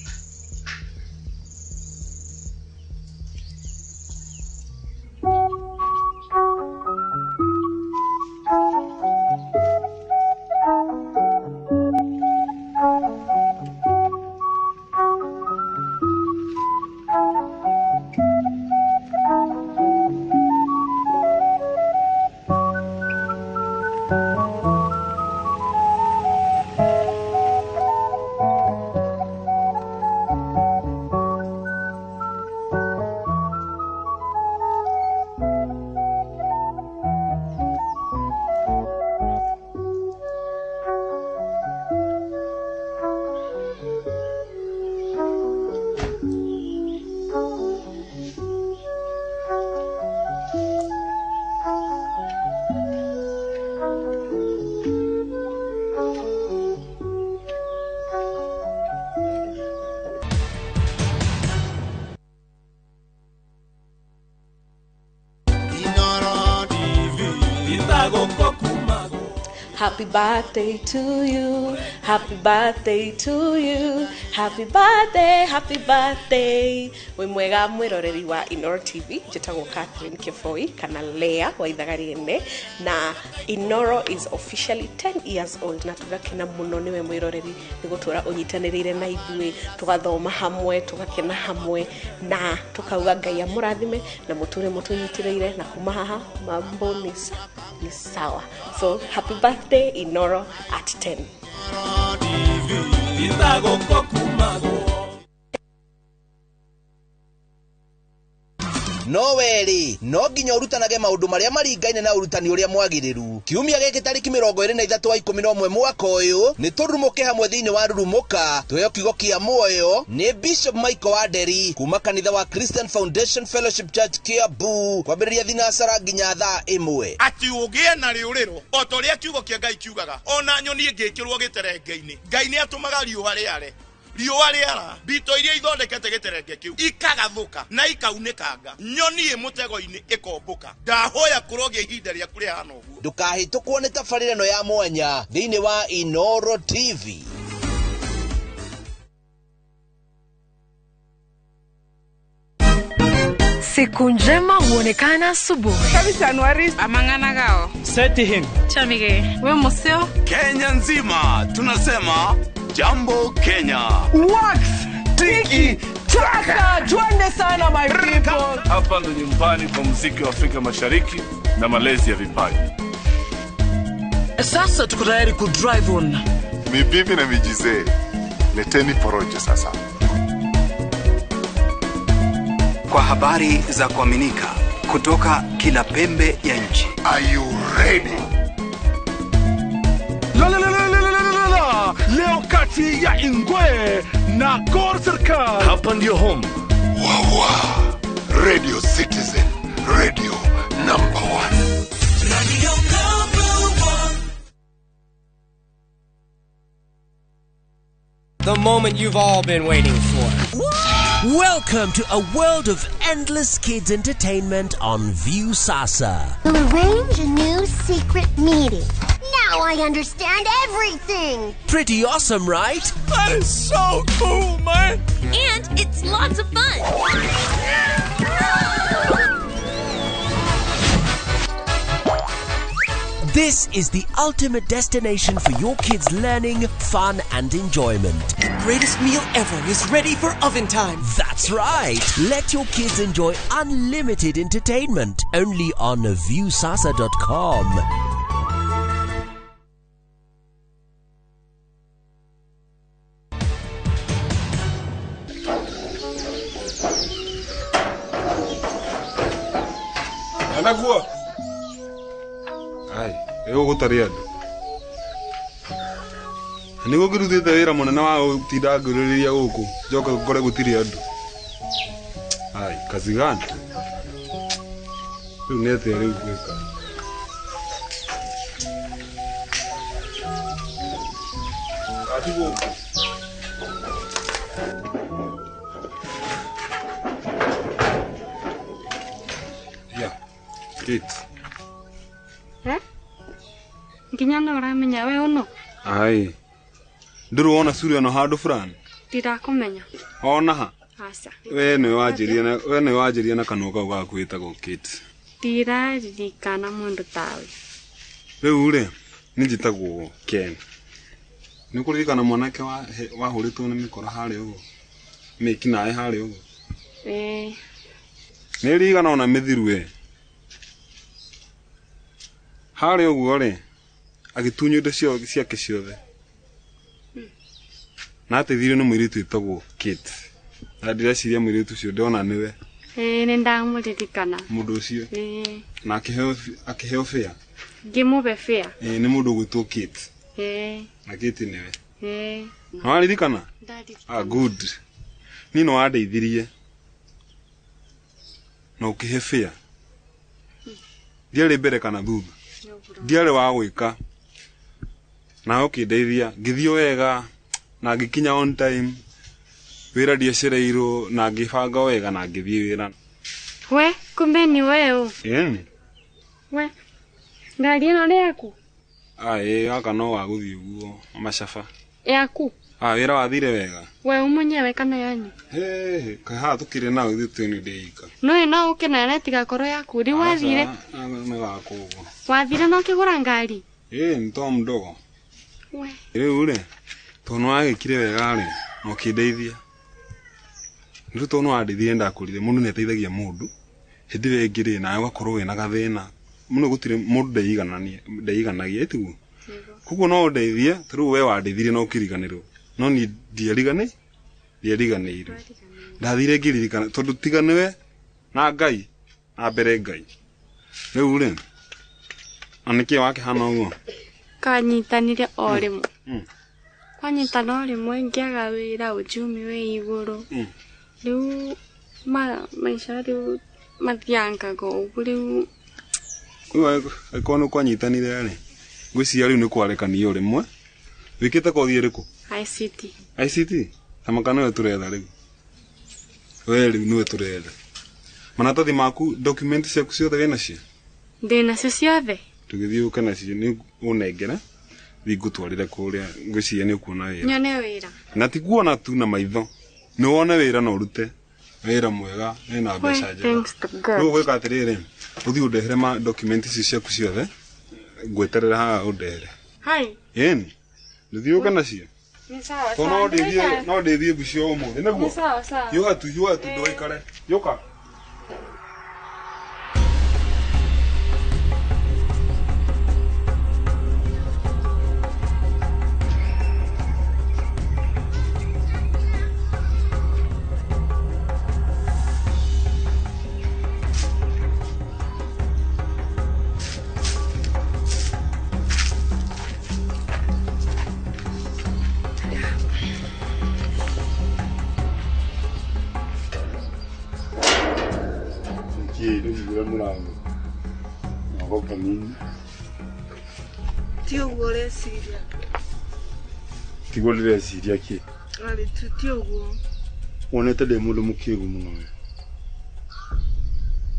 Happy birthday to you. Happy birthday to you. Happy birthday, happy birthday. Wĩ mwega mwĩroreri wa Inooro TV, njĩtagwo Catherine Kĩboi kana Lea wa ithaga rĩene, na Inooro is officially 10 years old, na tũgakena mũno nĩwe mwĩroreri nĩ gũtũra ũnyitanĩrĩire na ithuĩ, tũgathoma hamwe, tũgakena hamwe, na tũkauga Ngai amũrathime na mũtũre mũtũnyitĩrĩire, na kuma haha mambo ni sawa. So happy birthday Inooro at 10. No weri no nginya urutanage maundu maria maringaine na urutani uria mwagiriru. Kiumia giki tariki 23 wa 11 mwaka uyu ni turumuke hamwe thiini wa Rurumuka tuheo kiugo kia muoyo ni Bishop Michael Wanderi kuma kanitha wa Christian Foundation Fellowship Church Kiambu kwambiriria thinacara nginya thaa 1. Ati ugie na riuriro o ta uria kiugo kia Ngai kiugaga ona nyoni ingikirwo giterenge-ini Ngai ni atumaga riua riare riũa rĩara mbito iria ithondekete gĩterenge kĩu ikagathũka na ikaunĩkanga nyoni ĩ mũtego-inĩ ĩkombũka. Ndahoya kũrogĩa ihinda rĩaku rĩhana ũguo. Ndũkahĩtũkwo nĩ tabarĩra ĩno ya mwanya thĩinĩ wa Inooro TV. Siku njema huonekana asubuhi. Amang'ana gao. Seti him. Chamige. We museo. Kenya nzima tunasema Jambo Kenya. Wax tiki taka, twende sana my people. Hapa ndo nyumbani kwa muziki wa Afrika Mashariki na malezi ya vipaji. Sasa tuko tayari ku drive on. Mibibi na mijizee, leteni porojo sasa. Kwa habari za kuaminika kutoka kila pembe ya nchi. Are you ready? La la la la la la la. Leo kati ya Ingwe na Gor Serikal. Hapa ndio home. Wawa. Radio Citizen, radio number 1. Radio number 1. The moment you've all been waiting for. Welcome to a world of endless kids entertainment on Viusasa. We'll arrange a new secret meeting. Now I understand everything. Pretty awesome, right? That is so cool, man. And it's lots of fun. This is the ultimate destination for your kids' learning, fun, and enjoyment. The greatest meal ever is ready for oven time. That's right. Let your kids enjoy unlimited entertainment only on Viusasa.com. Anakuwa. Ego gutari andu. Niguo ngirutite wira munene wa gutinda ngĩũrĩrĩria gũkũ njoke ngore gũtirĩ andũ. Ai, kazi gani? Rĩu nĩ atĩa rĩu ngwĩka? Ati gũkũ. Yeah, Kate. Eh? Nginya no ũramenya we ũno? Ai. Ndũrĩ wona sura ĩno handũ fulani? Ndirakumenya. Ona ha? Aca. We nĩwe wanjĩria na kanua kau gaku wĩtagwo Kate. Ndiraririkana mũndũ tawe. Rĩu rĩ, niĩ njĩtagwo Ken. Nĩ ũkũririkana mwanake wahũrĩtwo nĩ mĩkora harĩa ũguo? Mĩkinaĩ harĩa ũguo? Ĩĩ. Nĩ ĩrigana ona mĩthiru we. Harĩa ũguo rĩ, agĩtunywo indo ciake ciothe. Na ateithirio nĩ mũirĩtu wĩtagwo Kate. Na ndĩreciria mũirĩtu ũcio ndĩrona nĩwe. Ĩĩ nĩ ndamũririkana. Mũndũ ũcio? Ĩĩ. Na akĩheo fare? Ngĩmũhe fare. Ĩĩ nĩ mũndũ ũgwĩtwo Kate. Ĩĩ. Na Kate nĩwe? Ĩĩ. Nĩ waririkana? Ndaririkana. Ah, good. Niĩ nĩ wandeithirie. Na ũkĩhe fare. Ndiarĩ mbere kana thutha. Ndiarĩ wa gwĩka. Nawe ũkĩndeithia ngĩthiĩ wega na ngĩkinya on time. Wĩra ndiacereirwo na ngĩbanga wega na ngĩthiĩ wĩra. We, kumbe ni wewe. Ĩni. We, ngari ĩno nĩ yaku? Ah, ĩĩ gaka no wa gũthiĩ ũguo macaba. Yaku? Ah, wĩra wathire wega. We mwenyewe kana yanyu? Hĩ, kaĩ haha tũkĩrĩ nao ithuĩ twĩ nĩ ndĩika. No no ũke nayo ĩtigakorwo yaku. Rĩu wathire? Nĩ wakwa ũguo. Wathire na ũkĩgũra ngari? Ĩĩ, nĩ to mdogo. We. Rĩu rĩ, tondũ nĩ wagĩkire wega rĩ, na ũkĩndeithia. Rĩu tondũ nĩ wandeithirie ndakũrire, mũndũ nĩ ateithagia mũndũ. Hĩndĩ ĩrĩa ĩngĩ rĩ, nawe ũgakorwo wĩna gathĩna. Mũno gũtirĩ mũndũ ndeiganagia, ĩtiguo? Koguo no ũndeithie, ta rĩu we wandeithirie na ũkĩriganĩrwo. No niĩ ndiariganĩirwo. Ndathire ngĩririkana tondũ tiga nĩwe na Ngai, na mbere Ngai. Rĩu rĩ, na nĩkĩĩ wakĩhana ũguo? Kanyitanire o rĩmwe. Kwanyitana o rĩmwe ngĩaga wĩra, uchumi wĩ igũrũ. Rĩu maica rĩu mathiangaga ũguo rĩu. Rĩu angĩkorwo nĩ kwanyitanire rĩ, ngwĩciria rĩu nĩ kwarekanio rĩmwe. Wĩkĩte kothi ĩrĩkũ? ICT. ICT? Tamaka nĩwe tũretha rĩu. We rĩu nĩwe tũretha. Maratathi maku, document ciaku ciothe wĩnacio? Ndĩnacio ciothe. Tũgĩthiĩ ũke nacio nĩ ũnengere, thiĩ ngũtwarĩre kũrĩa, ngwĩciria nĩ ũkuona wĩra. Nyone wĩra. Na ti kuona tu na maitho. Nĩ wone wĩra na ũrute wĩra mwega wĩna mbeca njega. Thanks to God. Rĩu ũgwĩka atĩrĩrĩ, ũthiĩ ũndehere ma document icio ciaku ciothe, ngweterera haha ũndehere. Hai. Ĩni. Ndũthiĩ ũke nacio? Nĩ sawa Tondũ sawa. no ndĩthiĩ mbica ũmũthĩ, nĩguo? Nĩ sawa sawa. Hiũha tu, hiũha tu, ndũgaikare. Yũka. Ti ũguo ũreciria. Tiguo ndĩreciria kĩ? Arĩ ti ũguo. Wonete ndĩ mũndũ mũkĩgu mũno we.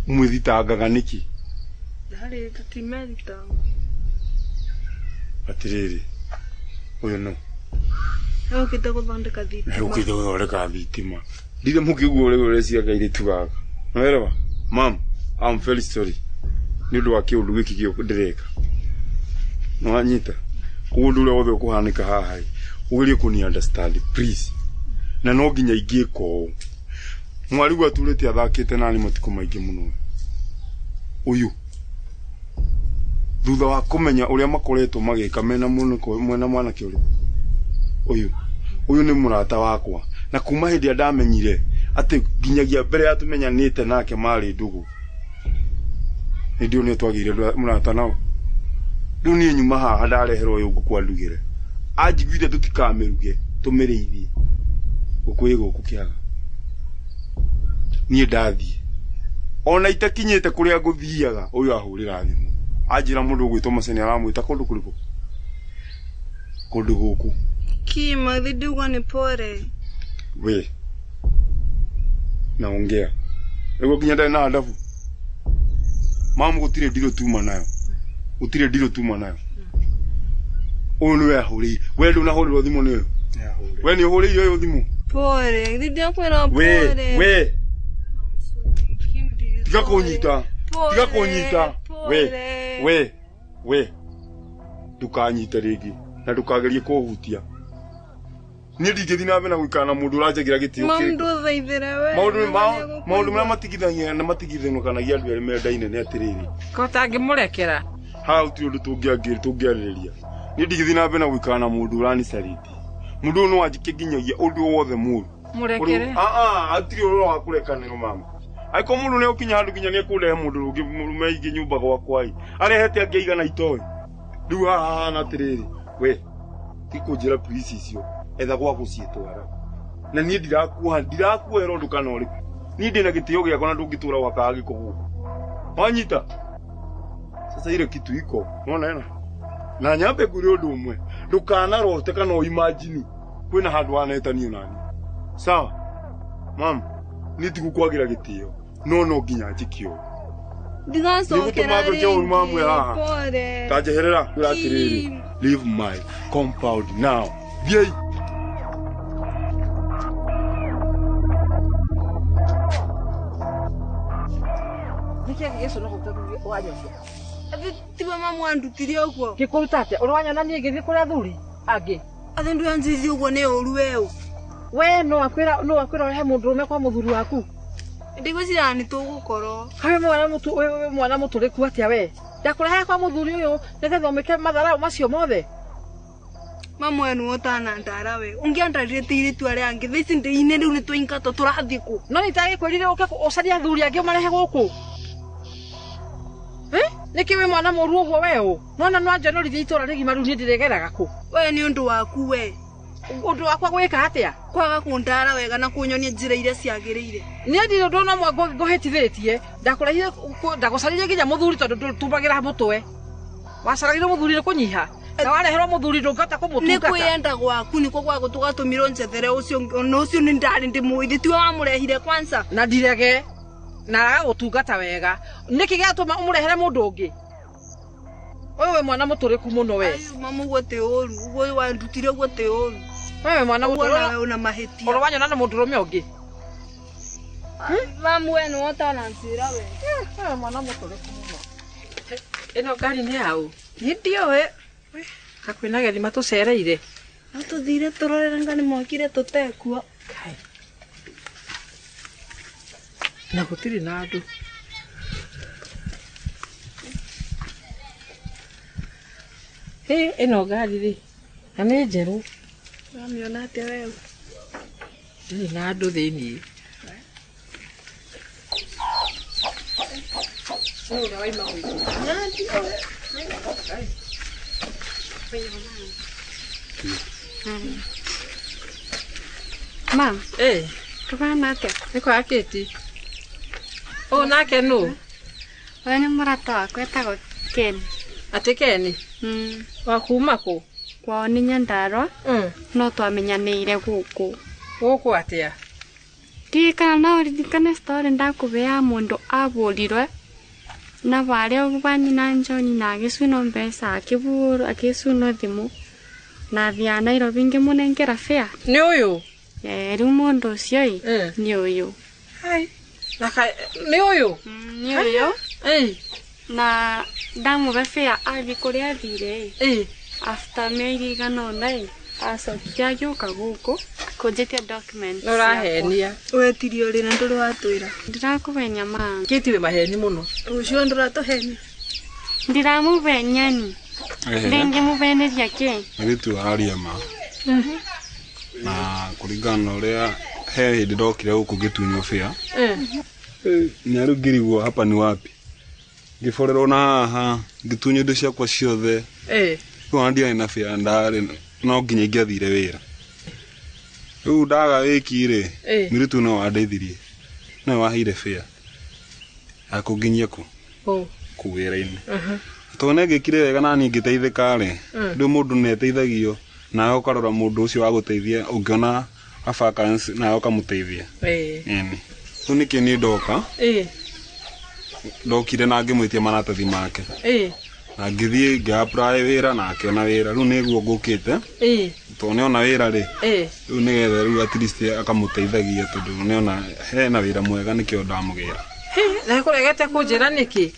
Mwĩthitangaga nĩkĩ? Harĩ tũtimethitango. Atĩrĩrĩ, ũyũ nũ? Okĩte gũthondeka thitima. Okĩte gũthondeka thitima. Ndirĩ mũkĩgu ũrĩa ũreciria kairĩtu gaka. Nĩwerewa? Mom, I'm very sorry. Nĩ ũndũ wa kĩũndũ gĩkĩ ndĩreka. Nĩwanyita? Koguo ũndũ ũrĩa wothe ũkũhanĩka haha ĩ, ũgerie kũni understand please. Na no nginya ingĩka ũũ. Mwarĩguo atũrĩte athakĩte nani matukũ maingĩ mũno. Ũyũ. Thutha wa kũmenya ũrĩa makoretwo magĩka mena mwena mwanake ũrĩkũ. Ũyũ. Ũyũ nĩ mũrata wakwa. Na kuma hĩndĩ ĩrĩa ndamenyire atĩ nginyagia mbere ya tũmenyanĩte nake marĩ ndũgũ. Hĩndĩ ĩyo nĩyo twagĩire mũrata nao. Rĩu niĩ nyuma haha ndareherwo ũyũ ngũkũ andugĩre. Anjiguire tũtikamĩruge tũmĩrĩithie. Ngũkũ ĩ gũkũ kĩaga. Niĩ ndathiĩ. Ona itakinyĩte kũrĩa ngũthiaga ũyũ ahũrĩra thimũ. Anjĩra mũndũ ũgwĩtwo Maceni aramwĩta kũndũ kũrĩkũ? Kũndũ gũkũ. Kima thiĩ ni pore. We. Naongea. Rĩu nginya ndarĩ na adabu. Mamu gũtirĩ ndirũ tuma nayo. Gũtirĩ ndirũ tuma nayo. Ũyũ nĩwe ahũrĩire. We ndũnahũrĩrwo thimũ nĩ ũyũ. We nĩ ũhũrĩire ũyũ thimũ. Pore, thiĩ kwĩra pore. We. Tiga kũnyita. Tiga kũnyita. We. We. Ndũkanyite rĩngĩ na ndũkagerie kũhutia. Niĩ ndingĩthiĩ na mbere na gũikara na mũndũ ũranjagĩra gĩtĩo Mamu kĩrĩkũ. ndũthaithĩre we. Maũndũ marĩa matigithanagia na matigithũkanagia andũ erĩ mendaine nĩ atĩrĩrĩ. Ko tangĩmũrekera. Haha gũtirĩ ũndũ tũngĩarĩrĩria. Niĩ ndingĩthiĩ na mbere na gũikara na mũndũ ũranicarĩtie. Mũndũ ũyũ no anjĩke nginyagia ũndũ wothe mũũru. Mũrekere. Hatirĩ ũhoro wa kũrekanĩrwo mama. Angĩkorwo mũndũ nĩegũkinya handũ nginya nĩekũrehe mũndũ ũngĩ mũrume aingĩ nyũmba gwakwa ĩ, arehete angĩ aigana itoĩ. Rĩu haha hahana atĩrĩrĩ, we ti kũnjĩra please icio etha gwa gũciĩtwara. Na niĩ ndirakuohera ũndũ kana ũrĩkũ. Niĩ ndĩna gĩtĩo gĩakwa na ndũngĩtũra wakaga gĩko gũkũ. Wanyita? Sasa ile kitu iko, unaona ena? Na nyambe ngwĩre ũndũ ũmwe, ndũkanarote kana ũimagine kwĩna handũ wanetanio nani. Sawa? Mama, niĩ tigũkwagĩra gĩtĩo, no no nginya njĩke ũũ. Ndigacokera rĩngĩ. Pore. Ta njeherera, kwĩra atĩrĩrĩ, leave my compound now. Thiĩi. Nĩkĩ gĩgĩconoka wanyonia? Athi tiwe mamu andutire ũguo. Ngĩkũruta atĩa? Ũrĩ wanyona niĩ ngĩthiĩ kũrĩ athuri angĩ? Athi ndũanjĩrire ũguo nĩ ũru weũ. We no akwĩra ũrehe mũndũrũme kwa mũthuri waku. Ndigwĩciria nĩ tũgũkorwo. Kaĩ mwana mũtũrĩku atĩa we? Ndakũrehe kwa mũthuri ũyũ nĩgetha ũmĩke matharau macio mothe. Mamu we nĩwe ũtanandara we. Ũngĩandarire ta airĩtu arĩa angĩ thaa ici ndĩ-inĩ rĩu nĩtwaingatwo tũrathiĩ kũ? No nĩndagĩkwĩrire ũke ũcarie athuri angĩ ũmarehe gũkũ. Nĩkĩ wĩ mwana mũũru ũguo we ũ? Nona no anjonorithie itũra rĩgima rĩu niĩ ndĩrĩgeraga kũ? We nĩ ũndũ waku we. Ũndũ wakwa gwĩka atĩa? Kwaga kũndara wega na kũnyonia njĩra iria ciagĩrĩire. Niĩ ndirĩ ũndũ ona ũmwe ngũhĩtithĩtie. Ndakũrehire ndagũcaririe nginya mũthuri tondũ ndũtumagĩra mũtwe. Wacaragĩrio mũthuri nĩ kũnyiha. Na wareherwo mũthuri ndũngĩhota kũmũtungata. Nĩ kwĩyenda gwaku nĩkuo gwa gũtũgatũmire ũnjethere ũcio ona ũcio nĩ ndarĩ ndĩmũĩ tiwe wamũrehire kwanza. Na ndirege. Na agagũtungata wega. Nĩkĩ gĩatũma ũmũrehere mũndũ ũngĩ? Ũyũ wĩ mwana mũtũrĩku mũno we. Mamu ũguo ti ũru, ũguo wandutire ũguo ti ũru. Wewe mwana mũtũrĩku. Ũguo una mahĩtia. Ũrĩ wanyona na mũndũrũme ũngĩ? Mamu we nĩwe ũtananjĩra we. Wewe mwana mũtũrĩku mũno. Ĩno ngari nĩ yaũ? Niĩ ndiũĩ. Ka kwĩna ageni matũcereire. No tũthire tũrorere nga nĩmokire tũtekuo. Na gũtirĩ na andũ. Hĩ, ĩno ngari rĩ, na nĩ njerũ. Ũramĩona atĩa weũ? Ndĩrĩ na andũ thĩiniĩ. Nũ ũrĩa waima gwitũ? Mam. Kũhana atĩa? Nĩ kwa Kĩti. Ũyũ nake nũ? Ũyũ nĩ mũrata wakwa etagwo Ken. Atĩ Ken? Wa kuma kũ? Kwao nĩ Nyandarua. No twamenyanĩire gũkũ. Gũkũ atĩa? Ndiũĩ kana no ũririkane story ndakũhe ya mũndũ abũrirwe na barĩa ba nyina John na agĩcunwo mbeca akĩbũrwo agĩcunwo thimũ na athiaga Nairobi ngĩmũnengera fare. Nĩ ũyũ? Rĩu mũndũ ũcio ĩ nĩ ũyũ. Hai. Nĩ ũyũ? Nĩ ũyũ. Na ndamũhe fare athiĩ kũrĩa athire ĩ. After mĩeri ĩigana ũna ĩ acokire agĩũka gũkũ kũnjĩtia documents. Nĩ ũrahenia. Wetirio rĩ na ndũrĩ watwĩra? Ndirakũhenia ma. Kĩti wĩ maheni mũno. Rũciũ ndũratũhenia. Ndiramũhenia ni. Ndĩngĩmũheneria kĩ? Airĩtu araria ma. Na kũringana na ũrĩa he hĩndĩ ndokire gũkũ ngĩtunywo fare. Na rĩu ngĩrigwo hapa ni wapi? Ngĩborerwo na haha ngĩtunywo indo ciakwa ciothe. Rĩu ona ndiarĩ na bĩa ndarĩ no nginya ingĩathire wĩra. Rĩu ndaga wĩki rĩ, mũirĩtu no wandeithirie. No waheire bĩa ya kũnginyia kũ? Kũu wĩra-inĩ. Tondũ nĩ ngĩkire wega na niĩ ngĩteithĩka rĩ, rĩu mũndũ nĩ ateithagio nawe ũkarora mũndũ ũcio wa gũteithia ũngĩona a vacancy nawe ũkamũteithia. Ĩni. Rĩu nĩkĩo niĩ ndoka. Ndokire na ngĩmwĩtia maratathi make. Na ngĩthiĩ ngĩ-apply wĩra na akĩona wĩra. Rĩu nĩguo ngũkĩte. Tondũ nĩona wĩra rĩ, rĩu nĩgetha rĩu at least akamũteithagia tondũ nĩona hena wĩra mwega nĩkĩo ndamũgĩra. Na kũregete kũnjĩra nĩkĩ?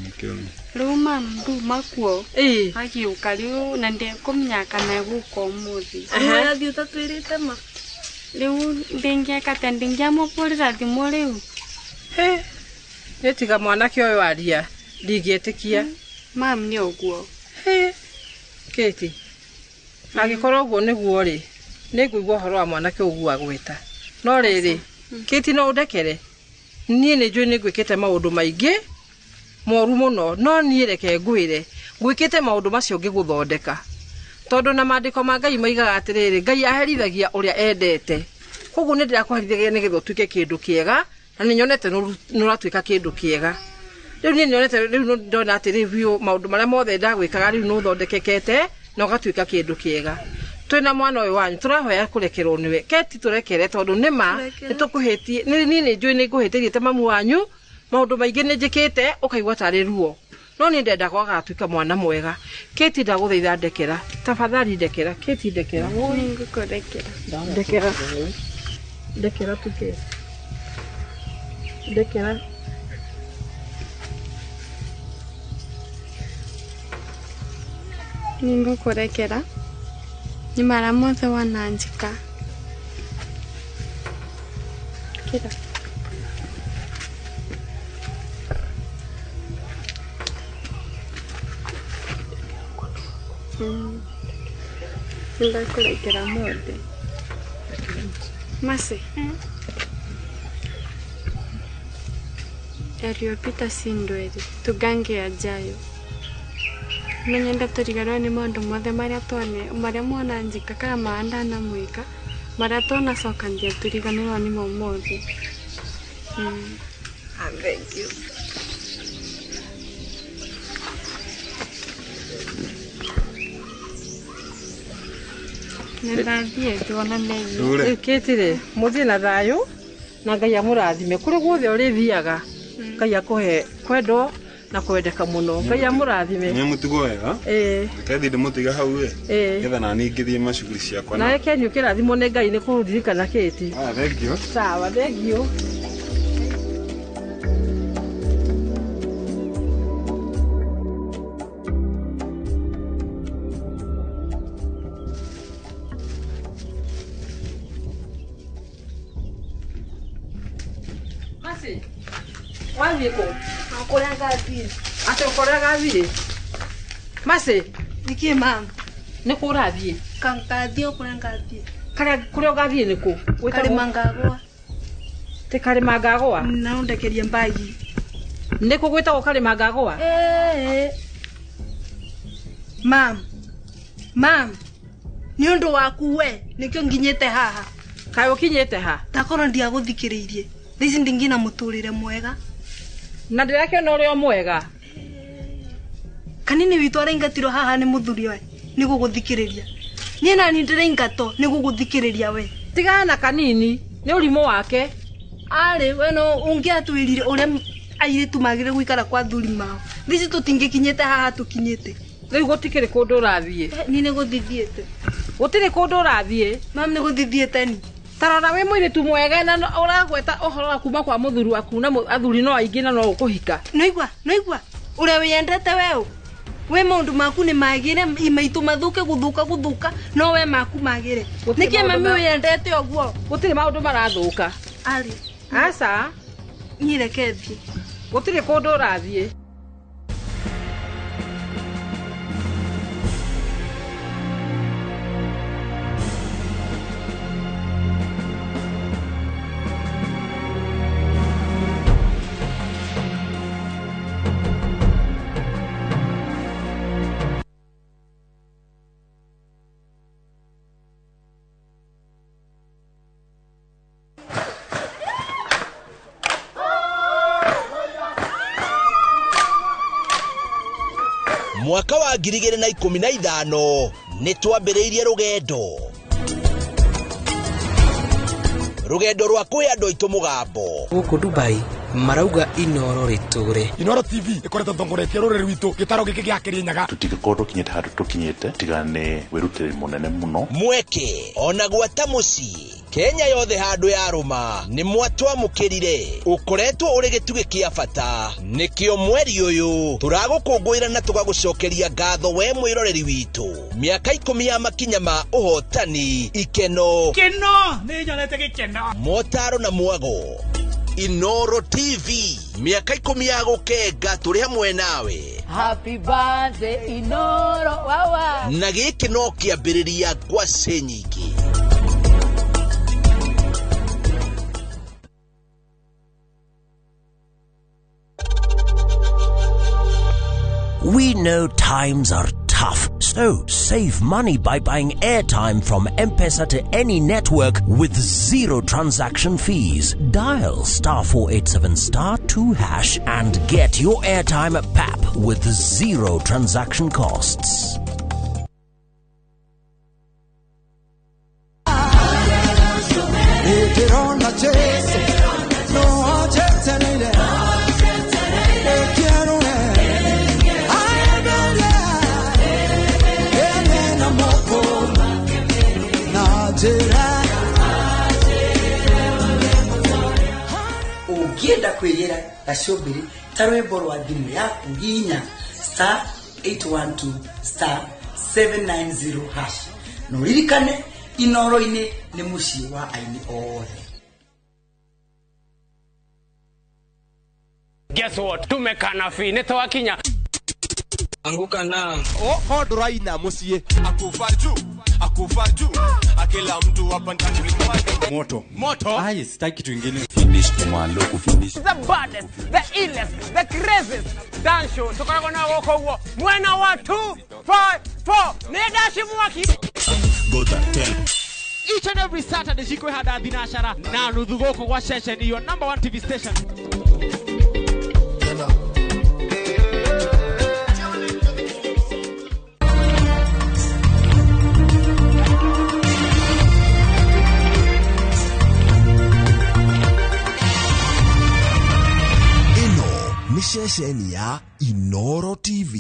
Nĩkĩo. Rĩu mam nduma kuo agĩũka rĩu na ndekũmenya kana egũka ũmũthĩ. Athiĩ ũtatwĩrĩte ma. Rĩu ndĩngĩeka atĩa ndĩngĩamũbũrĩra thimũ rĩu. Nĩ tiga mwanake ũyũ aria ndingĩtĩkia. Mam nĩ ũguo. Kĩti angĩkorwo ũguo nĩguo rĩ, nĩngũigua ũhoro wa mwanake ũguo agwĩta. No rĩrĩ, Kĩti no ũndekere, niĩ nĩ njũĩ nĩ ngwĩkĩte maũndũ maingĩ moru mũno, no niĩ reke ngwĩre ngwĩkĩte maũndũ macio ngĩgũthondeka. Tondũ na maandĩko ma Ngai maigaga atĩrĩrĩ, Ngai aherithagia ũrĩa endete. Koguo nĩ ndĩrakũherithagia nĩgetha ũtuĩke kĩndũ kĩega, na nĩ nyonete nĩ ũratuĩka kĩndũ kĩega. Rĩu niĩ nyonete rĩu ndona atĩrĩ biũ maũndũ marĩa mothe ndagwĩkaga rĩu nĩ ũthondekekete na ũgatuĩka kĩndũ kĩega. Twĩna mwana ũyũ wanyu tũrahoya kũrekerwo nĩwe. Keti tũrekere tondũ nĩma nĩtũkũhĩtie. Niĩ nĩ njũĩ nĩ ngũhĩtĩrie ta mamu wanyu, maũndũ maingĩ nĩ njĩkĩte ũkaigua tarĩ ruo. No niĩ ndendaga agatuĩka mwana mwega. Keti ndagũthaitha ndekera. Tafadhali ndekera. Keti ndekera. Nĩngũkũrekera. Ndekera. Ndekera tu Keti. Ndekera. Nĩngũkũrekera. Nĩ mara mothe wananjĩka. Kĩra. Nĩndakũrekera mothe. Masi. Yaliyopita si ndwele, tugange yajayo. No nyende tũriganĩrwo nĩ maũndũ mothe marĩa twone marĩa mwananjĩka kana marĩa ndanamwĩka marĩa twanacokanĩria tũriganĩrwo nĩmo mothe. Thank you. Nĩndathiĩ tuonane. Rĩu Kĩti rĩ, mũthiĩ na thayũ na Ngai amũrathime kũrĩ guothe ũrĩthiaga. Ngai akũhe kwendwo na kwendeka mũno. Ngai amũrathime. Nĩ mũtugo wega. Reke thiĩ ndĩmũtige hau ĩ. Nĩgetha nani ngĩthiĩ macuguri ciakwa. Nawe Ken ũkĩrathimwo nĩ Ngai nĩ kũririkana Kĩti. Thank you. Sawa, thank you. Masi, wathiĩ kũ? Kũrĩa ngathiĩ. Atĩ kũrĩa gathiĩ? Masi, Nĩkĩ mam? Nĩ kũ ũrathiĩ? Ngathiĩ o kũrĩa ngathiĩ. Kũrĩa ũgathiĩ nĩ kũ? Karĩma ngagũa. Ti karĩma ngagũa? Na ũndekerie mbagi. Nĩ kũ gwĩtagwo karĩma ngagũa? Mam. Mam. Nĩ ũndũ waku we nĩkĩo nginyĩte haha. Kaĩ ũkinyĩte ha? Takorwo ndiagũthikĩrĩirie. Thaa ici ndingĩna mũtũrĩre mwega. Na ndĩrakĩona ũrĩ o mwega. Kanini witũ araingatirwo haha nĩ mũthuri we nĩ gũgũthikĩrĩria. Niĩ nani ndĩraingatwo nĩ gũgũthikĩrĩria we. Tigana na kanini nĩ ũrimũ wake. Arĩ we no ũngĩatwĩrire ũrĩa airĩtu magĩrĩire gũikara kwa athuri mao. Thaa ici tũtingĩkinyĩte haha tũkinyĩte. Rĩu gũtikĩrĩ kũndũ ũrathiĩ. Niĩ nĩ gũthiĩ thiĩte. Gũtirĩ kũndũ ũrathiĩ. Mam nĩ gũthiĩ thiĩte ni. Tarora wĩ mũirĩtu mwega na ũragweta ũhoro wa kuma kwa mũthuri waku na athuri no aingĩ na no ũkũhika. Nĩigua, nĩigua. Ũrĩa wĩyendete we ũ. We maũndũ maku nĩ magĩre maitũ mathũke gũthũka gũthũka no we maku magĩre. Nĩkĩ mami wĩyendete ũguo? Gũtirĩ maũndũ marathũka. Arĩ. Aca. Niĩ reke thiĩ. Gũtirĩ kũndũ ũrathiĩ. Mwaka wa 2015 nĩ twambĩrĩirie rũgendo rwa kũhe andũ aitũ mũgambo. Gũkũ Dubai marauga Inoro rĩtũre. Inoro TV ĩkoretwo ĩtongoretie rũrĩrĩ rwitũ gĩtaro gĩkĩ gĩa Kĩrĩnyaga. Tũtingĩkorwo tũkinyĩte handũ tũkinyĩte tiga nĩ wĩrutĩri mũnene mũno. Mweke ona gwata mũciĩ Kenya yothe handũ yarũma nĩ mwatwamũkĩrire. Ũkoretwo ũrĩ gĩtugĩ kĩa bata, nĩkĩo mweri ũyũ tũragũkũngũĩra na tũgagũcokeria ngatho we mwĩroreri witũ. Mĩaka 10 ya makinya ma ũhotani, ikeno, keno nĩ nyonete gĩkeno, motaro na mwago. Inoro TV mĩaka 10 ya gũkenga tũrĩ hamwe nawe. Happy birthday Inoro wawa. Na gĩkĩ no kĩambĩrĩria ngwacĩ nyingĩ. We know times are tough, so save money by buying airtime from M-Pesa to any network with zero transaction fees. Dial *487*2# and get your airtime at PAP with zero transaction costs. Ũngĩenda kwĩgĩra gacũmbĩrĩ ta rwĩmbo rwa thimũ yaku hihinya *812*790# na ũririkane Inoro-inĩ nĩ mũciĩ wa aini othe. Guess what? Tumekana fi nĩ twakinya. Anguka na oh ndũraina mũciĩ akufa juu akila mtu hapa ndani moto moto. Ai, sitaki kitu kingine. Finish kumalo kufinish. The baddest, the illest, the craziest dance show tukoragwo na gũkũ guo mwena wa 2 5 4 nĩ dashi mwaki. Gota 10 each and every Saturday cikwe hada thinashara na nuthu gũkũ gwa ceceni your number 1 TV station. Nĩ ceceni ya Inoro TV.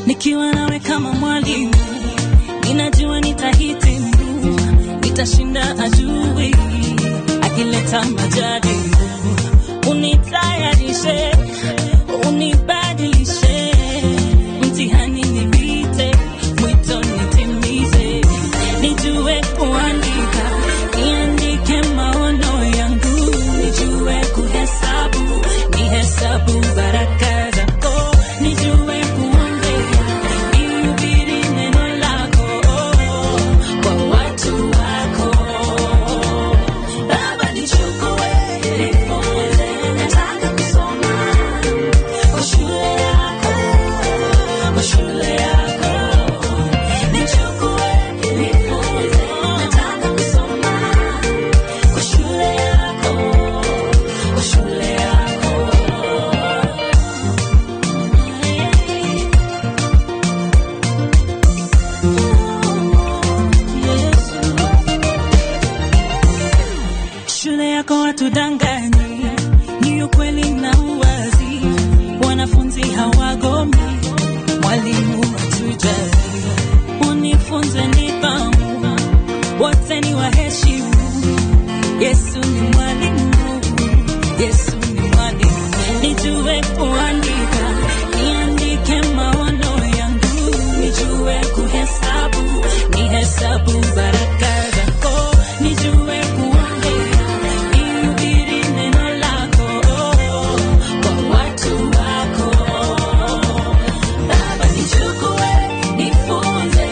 Nikiwa nawe kama mwalimu, ninajua nitahitimu, nitashinda adui akileta majaribu. Unitayarishe, unibadilishe, mtihani nipite, mwito nitimize. Nijue kuandika, niandike maono yangu, nijue kuhesabu, nihesabu.